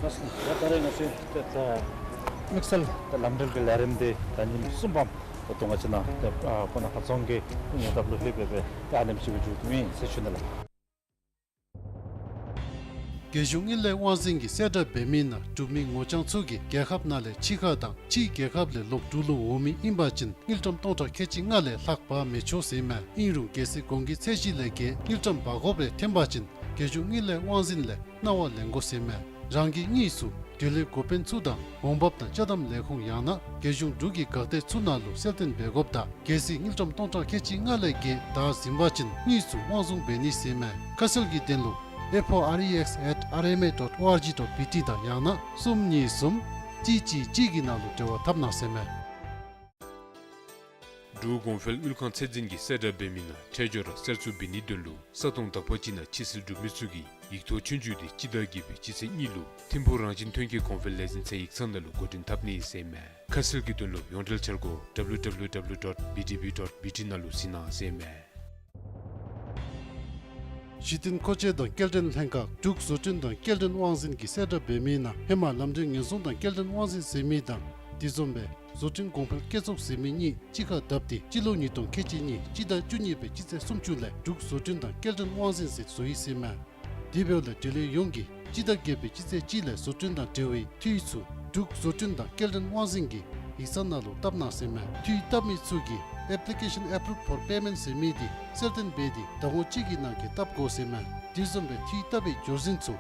ལགས་སོ། ད་རེས་ང་བཅས་ཏེ་ད་དམིགས་བསལ་ད་ལམ་འགྲུལ་གྱི་ལས་རིམ་འདི་ད་ཉིནམ་གསུམ་པམ་ད་ལྟོ་ང་བཅས་ནཱ་ད་ཨ་སྤུ་ན་ཁ་རྫོང་གི་ངོས་ལྟབ་ལུ་ལྷོད་སྦེ་སྦེ་ད་ཨ་ནེམ་ཅིག་སྦེ་མཇུག་བསྡུཝ་ཨིན་ཟེར་ཞུ་ནི་ལགས། རྒྱལ་གཞུང་དངུལ་ལས་དབང་འཛིན་གྱིས་གསལ་བསྒྲགས་འབད་མི་ནང་འབྲུག་མི་ངོ་རྐྱང་ཚུ་གིས་རྒྱལ་ཁབ་ནང་ལས་ཕྱི་ཁར་དང་ཕྱིའི་རྒྱལ་ཁབ་ལས་ལོག་འབྲུག་ལུ་འོང་མི་ཨིན་པ་ཅིན་དངུལ་ཀྲམ་སྟོང་ཕྲག་ཁལ་གཅིག་ལྔ་ལས་ལྷག་འབག་མི་ཆོག་ཟེར་མས། ཨིན་རུང་གལ་སྲིད་གོང་གི་ཚད་གཞི་ལས་བརྒལ་དངུལ་ཀྲམ་འབག་དགོཔ་རེ་ཐོན་པ་ཅིན་རྒྱལ་གཞུང་དངུལ་ལས་དབང་འཛིན་ལས་གནང་བ་ལེན་དགོ་ཟེར་མས། རང་གི་དངུལ་ཚུ་འབྲེལ་ཡོད་འགོ་དཔོན་ཚུ་དང་འོང་འབབ་དང་ཅ་དམ་ལས་ཁུངས་ཡང་ན་རྒྱལ་གཞུང་འབྲུག་གི་འགག་སྡེ་ཚུ་ནང་ལུ་གསལ་སྟོན་འབད་དགོཔ་དང་གལ་སྲིད་དངུལ་ཀྲམ་སྟོང་ཕྲག་ཁལ་གཅིག་ལྔ་ལས་བརྒལ་དར་ཟིན་པ་ཅིན་དངུལ་ཚུ་དབང་བཟུང་འབད་ནི་ཟེར་མས། ཁ་གསལ་གྱི་དོན་ལུ་ཨེཕ་ཨོ་ཨར་ཨི་ཨེགསི་ཨེཊ་ཨར་ཨེམ་ཨེ་ཌོཊ་ཨོ་ཨར་ཇི་ཌོཊ་བི་ཊི་དང་ཡང་ན་གསུམ་གཉིས་གསུམ་གཅིག་གཅིག་གཅིག་གི་ནང་ལུ་འབྲེལ་བ་འཐབ་གནང་ཟེར་མས། འབྲུག་གོང་འཕེལ་དངུལ་ཁང་ཚད་འཛིན་གྱིས་གསལ་བསྒྲགས་འབད་མི་ནང་ཁྲལ་སྦྱོར་ར་གསར་བཙུགས་འབད་ནིའི་དོན་ལུ་ས་སྟོང་དག་པ་ཅིག་ནང་ཕྱིར་སེལ་གྲུབ་མི་ཚུ་གིས་ཡིག་ཐོག་ཆོས་རྒྱུགས་འདི་སྤྱི་ཟླ་བརྒྱད་པའི་སྤྱི་ཚེས་གཉིས་ལུ་ཐིམ་ཕུག་རང་བཞིན་ཐོན་སྐྱེད་གོང་འཕེལ་ལས་འཛིན་ཚད་ཡིག་ཚང་ནང་ལུ་འགོ་འདྲེན་འཐབ་ནི་ཟེར་མས། ཁ་གསལ་གྱི་དོན་ལུ་ཡོངས་འབྲེལ་འཆར་སྒོ་ཌབ་ལུ་ཌབ་ལུ་ཌབ་ལུ་ཌོཊ་བི་ཌི་བི་ཌོཊ་བི་ཊི་ནང་ལུ་གཟིགས་གནང་ཟེར་མས། གཞི་རྟེན་མཁོ་ཆས་དང་སྐྱེལ་འདྲེན་ལྷན་ཁག་འབྲུག་བཟོ་སྐྲུན་དང་སྐྱེལ་འདྲེན་དབང་འཛིན་གྱིས་གསལ་བསྒྲགས་འབད་མི་ནང་ཧེ་མ་ལམ་འགྲུལ་ཉེན་སྲུང་དང་སྐྱེལ་འདྲེན་དབང་འཛིན་ཟེར་མི་དང་དེ་བཟུམ་སྦེ་བཟོ་སྐྲུན་གོང་འཕེལ་བསྐྱར་བཙུགས་ཟེར་མི་གཉིས་གཅིག་ཁར་བསྡབས་ཏེ་སྤྱི་ལོ་ཉིས་སྟོང་ཁལ་གཅིག་གཉིས་སྤྱི་ཟླ་བཅུ་གཉིས་པའི་སྤྱི་ཚེས་སུམ་ཅུ་ལས་འབྲུག་བཟོ་སྐྲུན་དང་སྐྱེལ་འདྲེན་དབང་འཛིན་ཟེར་བཟོ་ཡི་ཟེར་མས། དེ་འབདཝ་ལས་འབྲེལ་ཡོད་ཡོངས་ཀྱིས་སྤྱི་ཟླ་བརྒྱད་པའི་སྤྱི་ཚེས་གཅིག་ལས་བཟོ་སྐྲུན་དང་འབྲེལ་བའི་འཐུས་ཚུ་འབྲུག་བཟོ་སྐྲུན་དང་སྐྱེལ་འདྲེན་དབང་འཛིན་གྱི་ཡིག་ཚང་ནང་ལུ་བཏབ་གནང་ཟེར་མས། འཐུས་བཏབ་མི་ཚུ་གིས་Application Approved for Payment ཟེར་མི་འདི་གསལ་སྟོན་འབད་དེ་ཟླ་ངོ་གཅིག་གི་ནང་འཁོད་བཏབ་དགོ་ཟེར་མས། དེ་བཟུམ་སྦེ་འཐུས་བཏབ་པའི་འབྱོར་འཛིན་ཚུ་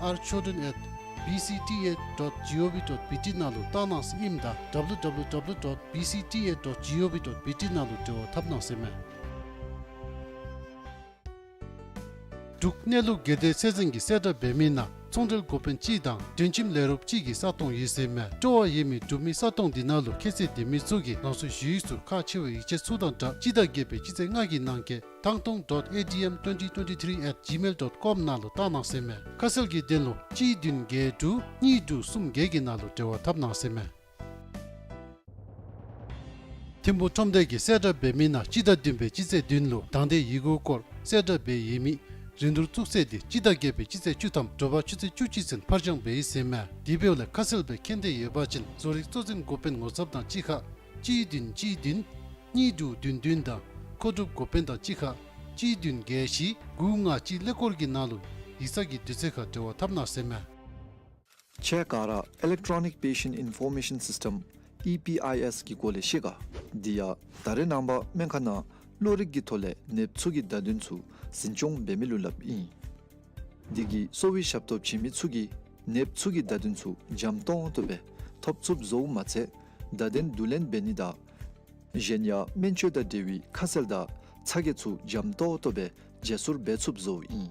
ཨར་ཆོས་སྒྲོན་ཨེཊ་བི་སི་ཊི་ཨེ་ཌོཊ་ཇི་ཨོ་ཝི་ཌོཊ་བི་ཊི་ནང་ལུ་བཏང་གནང་ཟེར་ཨིནམ་ད་ཌབ་ལུ་ཌབ་ལུ་ཌབ་ལུ་ཌོཊ་བི་སི་ཊི་ཨེ་ཌོཊ་ཇི་ཨོ་ཝི་ཌོཊ་བི་ཊི་ནང་ལུ་འབྲེལ་བ་འཐབ་གནང་ཟེར་མས། འབྲུག་གནས་ལུགས་དགེ་སྡེ་ཚད་འཛིན་གྱིས་གསལ་བསྒྲགས་འབད་མི་ནང་ཚོང་འབྲེལ་འགོ་དཔོན་གཅིག་དང་མགྲོན་ཁྱིམ་ལས་རོགསཔ་གཅིག་གིས་ས་སྟོང་ཡོད་ཟེར་མས། སྤྲོ་བ་ཡོད་མི་འབྲུག་མི་ས་སྟོང་འདི་ནང་ལུ་ཁྱད་ཚད་ལྡན་མི་ཚུ་གིས་ནང་གསུག་ཞུ་ཡིག་ཚུ་ཁག་ཆེ་བའི་ཡིག་ཆ་ཚུ་དང་སྦྲགས་སྤྱི་ཟླ་བརྒྱད་པའི་སྤྱི་ཚེས་ལྔ་གི་ནང་འཁོད་ཐང་སྟོང་ཌོཊ་ཨེ་ཌི་ཨེམ་ཊུ་ཝེན་ཊི་ཊུ་ཝེན་ཊི་ཐི་རི་ཨེཊ་ཇི་མེལ་ཌོཊ་ཀོམ་ནང་ལུ་བཏང་གནང་ཟེར་མས། ཁ་གསལ་གྱི་དོན་ལུ་གཅིག་བདུན་བརྒྱད་དྲུག་གཉིས་དྲུག་གསུམ་བརྒྱད་ཀྱི་ནང་ལུ་འབྲེལ་བ་འཐབ་གནང་ཟེར་མས། ཐིམ་ཕུག་ཁྲོམ་སྡེ་གིས་གསལ་བསྒྲགས་འབད་མི་ནང་སྤྱི་ཟླ་བདུན་པའི་སྤྱི་ཚེས་བདུན་ལུ་དང་འདོད་ཡི་གུ་སྐོར་གསལ་བསྒྲགས་འབད་ཡོད་མི་རིན་བསྡུར་བཙུགས་ཚེས་འདི་སྤྱི་ཟླ་བརྒྱད་པའི་སྤྱི་ཚེས་བཅུ་ཐམ་དྲོ་པ་ཆུ་ཚོད་བཅུ་གཅིག་ཚུན་ཕར་འགྱངས་འབད་ཡི་ཟེར་མས། དེ་འབདཝ་ལས་ཁ་གསལ་སྦེ་མཁྱེན་འདོད་ཡོད་པ་ཅིན་བཟོ་རིག་གཙོ་འཛིན་འགོ་དཔོན་ངོ་ཚབ་དང་གཅིག་ཁར་གཅིག་བདུན་གཅིག་བདུན་གཉིས་དྲུག་བདུན་བདུན་དང་མཁོ་སྒྲུབ་འགོ་དཔོན་དང་གཅིག་ཁར་གཅིག་བདུན་བརྒྱད་བཞི་དགུ་ལྔ་གཅིག་ཀླད་ཀོར་གྱི་ནང་ལུ་ཡིག་ཚང་གི་དུས་ཚོད་ཁར་འབྲེལ་བ་འཐབ་གནང་ཟེར་མས། ཁྱེད་ག་ར་Electronic Patient Information System ཨི་པི་ཨའི་ཨེསི་གི་སྐོར་ལས་ཤེས་ག། འདི་ཡང་ད་རེས་ནངས་པ་སྨན་ཁང་ནང་གློ་རིག་གི་ཐོག་ལས་ནདཔ་ཚུ་གི་བརྡ་དོན་ཚུ་འཛིན་སྐྱོང་འབད་མི་ལུ་སླབ་ཨིན། འདི་གིས་གསོ་བའི་ཞབས་ཏོག་བྱིན་མི་ཚུ་གིས་ནདཔ་ཚུ་གི་བརྡ་དོན་ཚུ་འཇམ་ཏོང་ཏོ་སྦེ་ཐོབ་ཚུགསཔ་བཟོཝ་མ་ཚད་བརྡ་དོན་བསྡུ་ལེན་འབད་ནི་དང་གཞན་ཡང་སྨན་བཅོས་དང་འབྲེལ་བའི་ཁ་གསལ་དང་ཚ་གྱང་ཚུ་འཇམ་ཏོང་ཏོ་སྦེ་ བརྗེ་སོར་འབད་ཚུགསཔ་བཟོཝ་ཨིན།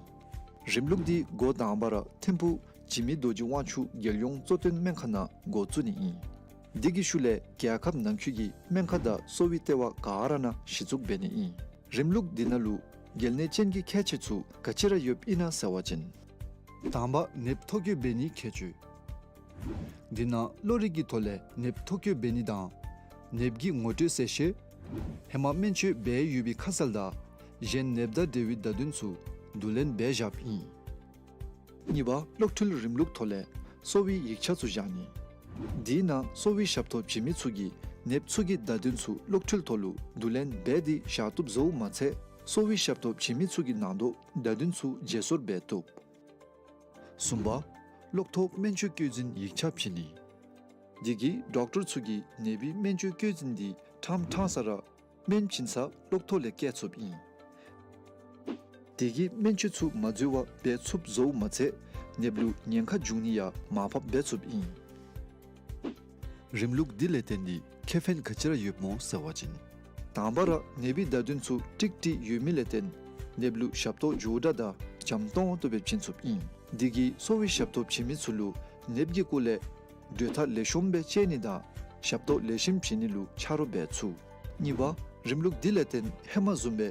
རིམ་ལུགས་འདི་འགོ་དང་པ་ར་ཐིམ་ཕུག་འཇིགས་མེད་རྡོ་རྗེ་དབང་ཕྱུག་རྒྱལ་ཡོངས་གཙོ་བསྟེན་སྨན་ཁང་ནང་འགོ་བཙུགས་ནི་ཨིན། འདི་གི་ཤུལ་ལས་རྒྱལ་ཁབ་ནང་འཁོད་ཀྱི་སྨན་ཁང་དང་གསོ་བའི་ལྟེ་བ་ག་ར་ནང་གཞི་བཙུགས་འབད་ནི་ཨིན། རིམ་ལུགས་འདི་ནང་ལུ་གལ་གནད་ཅན་གྱི་ཁྱད་ཆོས་ཚུ་ག་ཅི་ར་ཡོདཔ་ཨིན་ན་ཟེར་བ་ཅིན། དང་པ་ནདཔ་ཐོ་བཀོད་འབད་ནིའི་ཁྱད་ཆོས། འདི་ནང་གློ་རིག་གི་ཐོག་ལས་ནདཔ་ཐོ་བཀོད་འབད་ནི་དང་ནདཔ་གི་ངོ་སྤྲོད་གསལ་བཤད། ཧེ་མ་སྨན་བཅོས་འབད་ཡོད་པའི་ཁ་གསལ་དང་གཞན་ནདཔ་དང་འབྲེལ་བའི་བརྡ་དོན་ཚུ་བསྡུ་ལེན་འབད་བཞགཔ་ཨིན། གཉིས་པ་གློག་འཕྲུལ་རིམ་ལུགས་ཐོག་ལས་གསོ་བའི་ཡིག་ཆ་ཚུ་བཞག་ནི། འདི་ནང་གསོ་བའི་ཞབས་ཏོག་བྱིན་མི་ཚུ་གིས་ནདཔ་ཚུ་གི་བརྡ་དོན་ཚུ་གློག་འཕྲུལ་ཐོག་ལུ་བསྡུ་ལེན་འབད་དེ་བཞག་བཏུབ་བཟོཝ་མ་ཚད་གསོ་བའི་ཞབས་ཏོག་བྱིན་མི་ཚུ་གི་ནང་དོག་བརྡ་དོན་ཚུ་བརྗེ་སོར་འབད་བཏུབ། གསུམ་པ་གློག་ཐོག་སྨན་བཅོས་བཀོད་འཛིན་ཡིག་ཆ་བྱིན་ནི། འདི་གིས་ཌོག་ཊར་ཚུ་གིས་ནདཔ་གི་སྨན་བཅོས་བཀོད་འཛིན་འདི་ཕྲང་ཕྲང་ས་ར་སྨན་བྱིན་ས་གློག་ཐོག་ལས་བཀལ་ཚུགསཔ་ཨིན། འདི་གིས་སྨན་བཅོས་ཚུ་མ་འཛོལ་བར་འབད་ཚུགསཔ་བཟོཝ་མ་ཚད་ནདཔ་ལུ་ཉེན་ཁ་འབྱུང་ནི་ཡང་མར་ཕབ་འབད་ཚུགསཔ་ཨིན། རིམ་ལུགས་འདི་ལས་བརྟེན་ཏེ་ཁེ་ཕན་ག་ཅི་ར་ཡོདཔ་སྨོ་ཟེར་བ་ཅིན། དང་པ་ར་ནདཔ་གི་བརྡ་དོན་ཚུ་ཀྲིག་ཀྲི་ཡོད་མི་ལས་བརྟེན་ནདཔ་ལུ་ཞབས་ཏོག་མགྱོགས་དྲགས་དང་འཇམ་ཏོང་ཏོ་སྦེ་བྱིན་ཚུགསཔ་ཨིན། འདི་གིས་གསོ་བའི་ཞབས་ཏོག་བྱིན་མི་ཚུ་ལུ་ནདཔ་གི་སྐོར་ལས་གྲོས་ཐག་ལེགས་ཤོམ་སྦེ་བཅད་ནི་དང་ཞབས་ཏོག་ལེགས་ཤོམ་བྱིན་ནི་ལུ་ཆ་རོགས་འབད་ཚུགས། གཉིས་པ་རིམ་ལུགས་འདི་ལས་བརྟེན་ཧེ་མ་བཟུམ་སྦེ་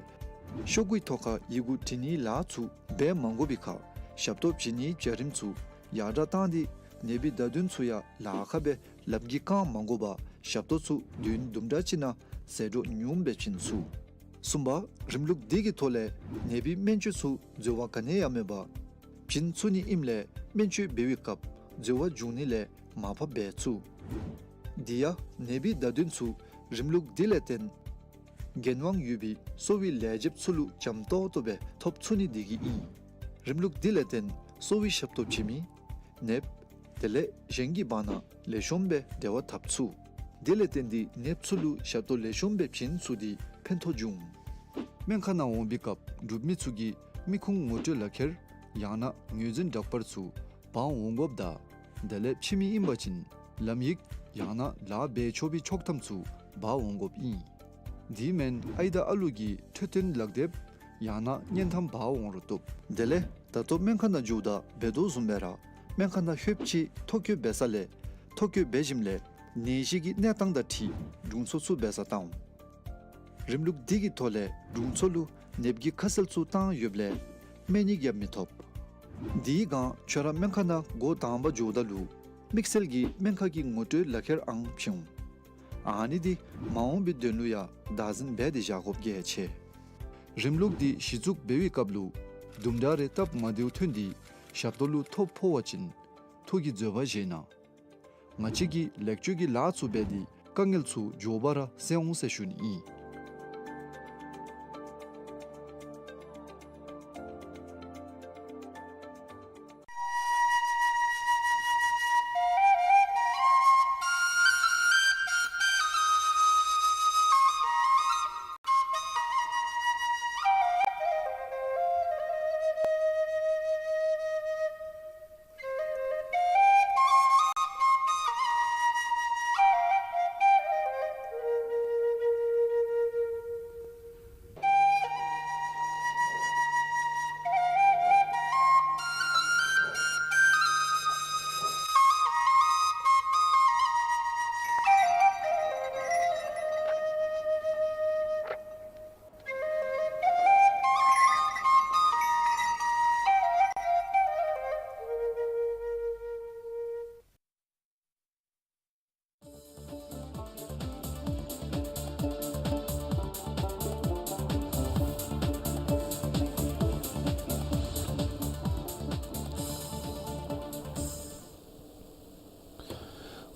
ཤོག་གུའི་ཐོག་ཁར་ཡི་གུ་བྲི་ནིའི་ལཱ་ཚུ་འབད་མ་དགོ་པའི་ཁར་ཞབས་ཏོག་བྱིན་ནིའི་བྱ་རིམ་ཚུ་ཡར་དྲགས་བཏང་སྟེ་ནདཔ་གི་བརྡ་དོན་ཚུ་ཡང་ལཱ་ཁག་སྦེ་ལགཔ་གིས་བཀང་མ་དགོ་པར་ཞབས་ཏོག་ཚུ་དུས་ཡུན་དུམ་གྲ་ཅིག་ནང་ཟད་འགྲོ་ཉུངམ་སྦེ་བྱིན་ཚུགས། གསུམ་པ་རིམ་ལུགས་འདི་གི་ཐོག་ལས་ནདཔ་གི་སྨན་བཅོས་ཚུ་འཛོལ་བ་ག་ནི་ཡང་མེད་པར་བྱིན་ཚུགས་ནི་ཨིནམ་ལས་སྨན་བཅོས་འབད་བའི་སྐབས་འཛོལ་བ་འབྱུང་ནི་ལས་མར་ཕབ་འབད་ཚུགས། དེ་ཡང་ནདཔ་གི་བརྡ་དོན་ཚུ་རིམ་ལུགས་འདི་ལས་བརྟེན་འགན་དབང་ཡོད་པའི་གསོ་བའི་ལས་བྱེདཔ་ཚུ་ལུ་འཇམ་ཏོང་ཏོ་སྦེ་ཐོབ་ཚུགས་ནི་འདི་གིས་ཨིན། རིམ་ལུགས་འདི་ལས་བརྟེན་གསོ་བའི་ཞབས་ཏོག་བྱིན་མི་ནདཔ་དེ་ལས་གཞན་གྱི་བར་ན་ལེགས་ཤོམ་སྦེ་འབྲེལ་བ་འཐབ་ཚུགས། དེ་ལས་བརྟེན་ཏེ་ནདཔ་ཚུ་ལུ་ཞབས་ཏོག་ལེགས་ཤོམ་སྦེ་བྱིན་ཚུགས་ཏེ་ཕན་ཐོགས་འབྱུང་། སྨན་ཁང་ནང་འོང་པའི་སྐབས་འབྲུག་མི་ཚུ་གིས་མི་ཁུངས་ངོ་སྤྲོད་ལག་ཁྱེར་ཡང་ན་ངོས་འཛིན་འདྲ་པར་ཚུ་འབག་འོང་དགོཔ་དང་དེ་ལས་ཕྱི་མི་ཨིན་པ་ཅིན་ལམ་ཡིག་ཡང་ན་ལཱ་འབད་ཆོག་པའི་ཆོག་ཐམ་ཚུ་འབག་འོང་དགོཔ་ཨིན། དེ་མེན་ཨའི་དང་ཨ་ལུ་གི་འཕྲོད་བསྟེན་ལག་དེབ་ཡང་ན་བརྙན་ཐམ་འབག་འོང་རུང་བཏུབ། དེ་ལས་ད་ལྟོ་སྨན་ཁང་ནང་འགྱོཝ་ད་འབད་དོ་བཟུམ་སྦེ་ར་སྨན་ཁང་ནང་ལྷོདཔ་ཅིག་ཐོ་བཀོད་འབད་ས་ལས་ཐོ་བཀོད་འབད་ཞིནམ་ལས་ནད་གཞི་གི་གནས་སྟངས་དང་འཁྲིལ་དྲུང་འཚོ་ཚུ་འབད་སར་བཏང་འོང་། རིམ་ལུགས་འདི་གི་ཐོག་ལས་དྲུང་འཚོ་ལུ་ནདཔ་གི་ཁ་གསལ་ཚུ་བཏང་ཡོདཔ་ལས་སྨན་ཡིག་ཡང་མི་ཐོབ། དེའི་སྒང་ཁྱོད་ར་སྨན་ཁང་ནང་འགོ་དང་པ་འགྱོཝ་ད་ལུ་དམིགས་བསལ་གྱི་སྨན་ཁང་གི་ངོ་སྤྲོད་ལག་ཁྱེར་ཨང་བྱིན་འོང་། ཨ་ནི་འདི་མ་འོངས་པའི་དོན་ལུ་ཡང་བདག་འཛིན་འབད་དེ་བཞག་དགོཔ་གལ་ཆེ། རིམ་ལུགས་འདི་གཞི་བཙུགས་འབད་བའི་སྐབས་ལུ་དུམ་གྲ་རེ་སྟབས་མ་བདེཝ་ཐོན་ཏེ་ཞབས་ཏོག་ལུ་ཐོ་ཕོག་པ་ཅིན་ཐུགས་ཀྱི་བཟོད་པ་བཞེས་གནང་། ང་བཅས་ཀྱིས་ལེགས་བཅོས་ཀྱི་ལཱ་ཚུ་འབད་དེ་དཀའ་ངལ་ཚུ་མགྱོགས་པ་ར་སེལ་འོང་ཟེར་ཞུ་ནི་ཨིན།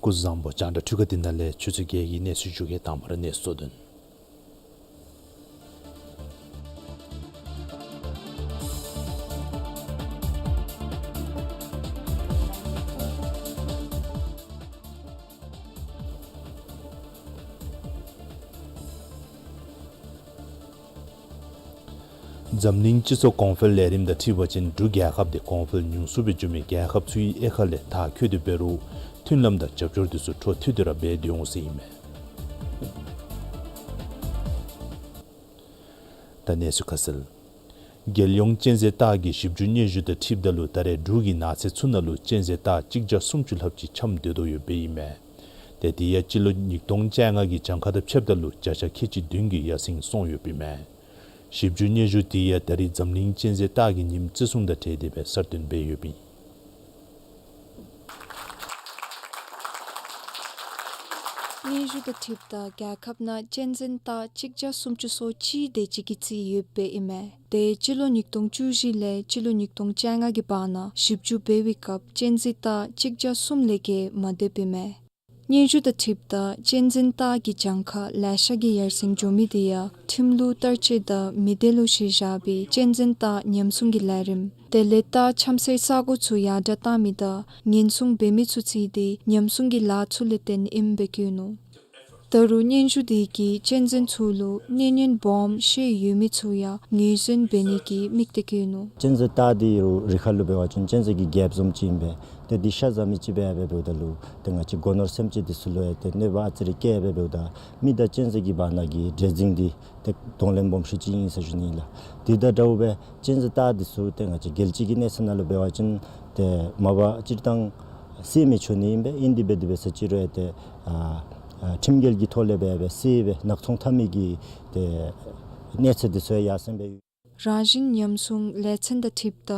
སྐུ་གཟུགས་བཟང་པོ། རྒྱང་བསྒྲགས་འཕྲུལ་ཁང་འདི་ནང་ལས་ཆུ་ཚོད་བརྒྱད་ཀྱི་གནས་ཚུལ་མཇུག་བསྒྲིལ། དང་པ་ར་གནས་ཚུལ་གཙོ་དོན། འཛམ་གླིང་སྤྱི་ཚོགས་གོང་འཕེལ་ལས་རིམ་དང་འཁྲིལ་བ་ཅིན་འབྲུག་རྒྱལ་ཁབ་འདི་གོང་འཕེལ་ཉུང་སུ་སྦེ་འགྱོ་མི་རྒྱལ་ཁབ་ཚུའི་དབྱེ་ཁག་ལས་མཐར་འཁྱོལ་ཏེ་འབད་རུང་མཐུན་ལམ་དང་རྒྱབ་སྐྱོར་འདི་ཚུ་འཕྲོ་མཐུད་དེ་ར་འབད་སྡོད་འོང་ཟེར་ཨིན་མས། ད་གནས་ཚུལ་ཁ་གསལ། རྒྱལ་ཡོངས་གཅན་གཟན་སྟག་གི་ཞིབ་འཇུག་སྙན་ཞུ་དང་འཁྲིལཝ་ད་ལུ་ད་རེས་འབྲུག་གི་ནགས་ཚལ་ཚུ་ནང་ལུ་གཅན་གཟན་སྟག་གཅིག་བརྒྱ་སུམ་ཅུ་ལྷགཔ་ཅིག་འཁྱམས་སྡོད་དོ་ཡོདཔ་ཨིན་མས། ཏེ་དེ་ཡང་སྤྱི་ལོ་ཉིས་སྟོང་བཅོ་ལྔ་གི་གྱངས་ཁ་དང་ཕྱདཔ་ད་ལུ་བརྒྱ་ཆ་ཁལ་གཅིག་བདུན་གྱིས་ཡར་སེང་སོང་ཡོདཔ་ཨིན་མས། ཞིབ་འཇུག་སྙན་ཞུ་དེ་ཡང་ད་རེས་འཛམ་གླིང་གཅན་གཟན་སྟག་གི་ཉིནམ་བརྩི་སྲུང་དང་འབྲེལ་ཏེ་སྦེ་གསར་བཏོན་འབད་ཡོདཔ་ཨིན། སྙན་ཞུ་དང་འཁྲིལཝ་ད་རྒྱལ་ཁབ་ནང་གཅན་གཟན་སྟག་གཅིག་བརྒྱ་སུམ་ཅུ་སོ་གཅིག་དེ་ཅིག་གི་རྩིས་ཡོདཔ་ཨིན་མས། ཏེ་སྤྱི་ལོ་ཉིས་སྟོང་བཅུ་བཞི་ལས་སྤྱི་ལོ་ཉིས་སྟོང་བཅོ་ལྔ་གི་བར་ན་ཞིབ་འཇུག་འབད་བའི་སྐབས་གཅན་གཟན་སྟག་གཅིག་བརྒྱ་གསུམ་ལས་བརྒལ་མ་སྡོདཔ་ཨིན་མས། སྙན་ཞུ་དང་འཁྲིལཝ་ད་གཅན་གཟན་སྟག་གི་གྱངས་ཁ་ལེ་ཤ་གིས་ཡར་སེང་འགྱོ་མི་དེ་ཡང་ཁྲིམས་ལུགས་བསྟར་སྤྱོད་དང་མི་སྡེ་ལུ་གཞི་བཞག་པའི་གཅན་གཟན་སྟག་ཉམས་སྲུང་གི་ལས་རིམ་དེ་ལས་སྟག་འཁྱམ་སའི་ས་གོ་ཚུ་ཡར་དྲག་བཏང་མི་དང་ཉེན་སྲུང་འབད་མི་ཚུ་བརྩིས་ཏེ་ཉམས་སྲུང་གི་ལཱ་ཚུ་ལས་བརྟེན་ཨིནམ་སྦེ་བཀོད་ནུག། ད་རུང་སྙན་ཞུ་དེ་གིས་གཅན་གཟན་ཚུ་ལུ་གནོད་ཉེན་སྦོམ་ཤོས་ཡོད་མི་ཚུ་ཡང་ངོས་འཛིན་འབད་ནི་གི་དམིགས་གཏད་བཀོད་ནུག། གཅན་གཟན་སྟག་དེ་རུང་རི་ཁ་ལུ་འབད་བ་ཅིན་གཅན་གཟན་གྱི་རྒྱལཔོ་བཟུམ་ཅིག་ཨིན་པས། ཏེ་དེ་ཤ་བཟའ་མི་ཅིག་སྦེ་འབདཝ་ད་ལུ་ཏེ་ང་བཅས་སྒོ་ནོར་སེམས་ཅན་དེ་ཚུ་ལུ་ཡང་ཏེ་གནོད་པ་ཨ་ཙི་རེ་བཀལ་སྦེ་འབདཝ་ད་མི་དང་གཅན་གཟན་གྱི་བར་ན་གི་འདྲེས་འཛིང་དེ་ཏེ་གདོང་ལེན་སྦོམ་ཤོས་ཅིག་ཨིན་ཟེར་ཞུ་ནི་ལགས། དེ་དང་འདྲཝ་སྦེ་གཅན་གཟན་སྟག་དེ་ཚུ་ཏེ་ང་བཅས་རྒྱལ་སྤྱི་གི་གནས་ཚད་ནང་ལུ་འབད་བ་ཅིན་ཏེ་མ་པ་སྤྱིར་བཏང་བསད་མི་ཆོག་ནི་ཨིན་པས། ཨིན་དེ་འབད་དེ་འབད་ས་ཅིག་རུང་ཡང་ཏེ་ཨ་ཨ་ཁྲིམས་འགལ་གྱི་ཐོག་ལས་འབད་བ་བསད་སྦེ་ནག་ཚོང་འཐབ་མི་གི་ཏེ་གནས་ཚད་དེ་ཚུ་ཡང་ཡར་སེང་སྦེ་ཡོད། རང་བཞིན་ཉམས་སྲུང་ལས་ཚན་དང་འཁྲིལཝ་ད་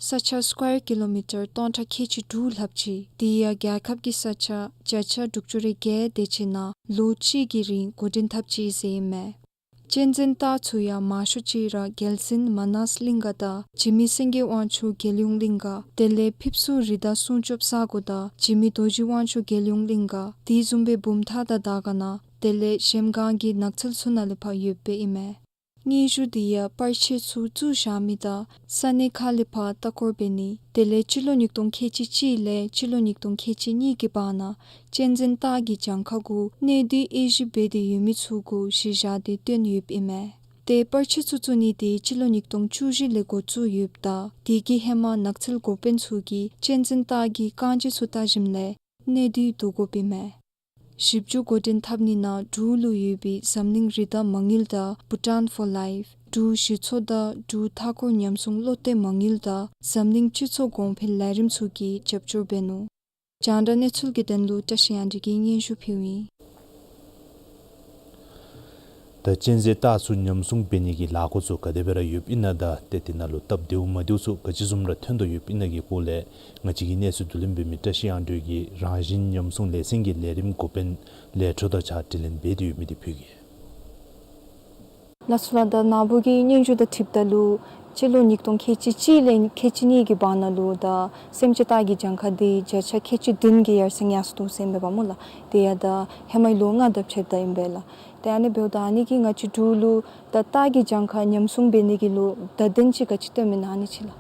ས་ཆ་སི་ཀོ་ཡར་ཀི་ལོ་མི་ཊར་སྟོང་ཕྲག་ཁལ་གཅིག་དྲུག་ལྷགཔ་ཅིག་དེ་ཡང་རྒྱལ་ཁབ་ཀྱི་ས་ཆ་བརྒྱ་ཆ་དྲུག་ཅུ་རེ་བརྒྱད་དེ་ཅིག་ནང་ལོ་གཅིག་གི་རིང་འགོ་འདྲེན་འཐབ་ཅི་ཟེར་ཨིན་མས། གཅན་གཟན་སྟག་ཚུ་ཡང་མང་ཤོས་ཅིག་ར་རྒྱལ་གསར་མ་ནཱས་གླིང་ག་དང་འཇིགས་མེད་སེང་གེ་དབང་ཕྱུག་རྒྱལ་ཡོངས་གླིང་ག་དེ་ལས་ཕེབས་བསུ་རི་དྭགས་སྲུང་སྐྱོབ་ས་གོ་དང་འཇིགས་མེད་རྡོ་རྗེ་དབང་ཕྱུག་རྒྱལ་ཡོངས་གླིང་ག་དེ་བཟུམ་སྦེ་བུམ་ཐང་དང་དར་དཀར་ན་དེ་ལས་གཞལམ་སྒང་གི་ནགས་ཚལ་ཚུ་ནང་ལས་ཕར་ཡོདཔ་ཨིན་མས། སྙན་ཞུ་དེ་ཡང་པར་ཆས་ཚུ་བཙུགས་བཞག་མི་དང་ས་གནས་ཁག་ལས་ཕར་ལྟ་སྐོར་འབད་ནི་དེ་ལས་སྤྱི་ལོ་ཉིས་སྟོང་ཁལ་གཅིག་གཅིག་ལས་སྤྱི་ལོ་ཉིས་སྟོང་ཁལ་གཅིག་གཉིས་ཀྱི་བར་ན་གཅན་གཟན་སྟག་གི་གྱངས་ཁ་གུ་གནོད་འདུས་དབྱེ་ཞིབ་འབད་དེ་ཡོད་མི་ཚུ་གུ་གཞི་བཞག་སྟེ་བཏོན་ཡོདཔ་ཨིན་མས། ཏེ་པར་ཆས་ཚུ་བཙུགས་ནི་དེ་སྤྱི་ལོ་ཉིས་སྟོང་བཅུ་བཞི་ལས་འགོ་བཙུགས་ཡོདཔ་ད་དེ་གི་ཧེ་མ་ནགས་ཚལ་འགོ་དཔོན་ཚུ་གིས་གཅན་གཟན་སྟག་གི་རྐང་རྗེས་ཚུ་བལྟ་ཞིནམ་ལས་གནོད་འདུས་བསྡུ་དགོཔ་ཨིན་མས། ཞིབ་འཇུག་འགོ་འདྲེན་འཐབ་ནི་ནང་འབྲུག་ལུ་ཡོད་པའི་འཛམ་གླིང་རི་དྭགས་མ་དངུལ་དང་Bhutan for Life འབྲུག་གཞི་ཚོགས་དང་འབྲུག་མཐའ་འཁོར་ཉམས་སྲུང་བློ་གཏད་མ་དངུལ་དང་འཛམ་གླིང་སྤྱི་ཚོགས་གོང་འཕེལ་ལས་རིམ་ཚུ་གིས་རྒྱབ་སྐྱོར་འབད་ནུག། རྒྱང་བསྒྲགས་གནས་ཚུལ་གྱི་དོན་ལུ་བཀྲ་ཤིས་དབྱངས་སྒྲོན་གྱིས་སྙན་ཞུ་ཕུལཝ་ཨིན། ད་གཅན་གཟན་སྟག་ཚུ་ཉམས་སྲུང་འབད་ནི་གི་ལཱ་འགོ་ཚུ་ག་དེ་སྦེ་ར་ཡོདཔ་ཨིན་ན་དང་ཏེ་དེ་ནང་ལུ་སྟབས་བདེཝ་མ་བདེཝ་ཚུ་ག་ཅི་བཟུམ་ར་ཐོན་དོ་ཡོདཔ་ཨིན་ན་གི་སྐོར་ལས་ང་བཅས་ཀྱིས་གནས་ཚུལ་བསྡུ་ལེན་འབད་མི་བཀྲ་ཤིས་དབྱངས་སྒྲོན་གྱིས་རང་བཞིན་ཉམས་སྲུང་ལས་ཚན་གྱི་ལས་རིམ་འགོ་དཔོན་ལས་འཕྲོ་དང་གཅིག་ཁར་དྲི་ལན་འབད་དེ་ཡོད་མི་དེ་ཕུལ་གེ། ལགས་སོ་ལགས། ད་ནཱ་བུ་གི་སྙན་ཞུ་དང་འཁྲིལཝ་ད་ལུ་སྤྱི་ལོ་ཉིས་སྟོང་ཁལ་གཅིག་གཅིག་ལས་ཁལ་གཅིག་གཉིས་ཀྱི་བར་ན་ལུ་ད་སེམས་ཅན་སྟག་གི་གྱངས་ཁ་དེ་བརྒྱ་ཆ་ཁལ་གཅིག་བདུན་གྱིས་ཡར་སེང་ཡར་སོང་ཟེར་ཨིན་པས་པ་སྨོ་ལགས། དེ་ཡང་ད་ཧེ་མའི་ལོ་ལྔ་དང་ཕྱདཔ་ད་ཨིན་པས་ལགས། ཏེ་ཨ་ནི་འབདཝ་ད་ཨ་ནི་གིས་ང་བཅས་འབྲུག་ལུ་ད་སྟག་གི་གྱངས་ཁ་ཉམས་སྲུང་འབད་ནི་གི་ལུ་བརྡ་དོན་ཅིག་ག་ཅི་སྟོནམ་ཨིན་ན་ཨ་ནི་ཅིག་ལགས།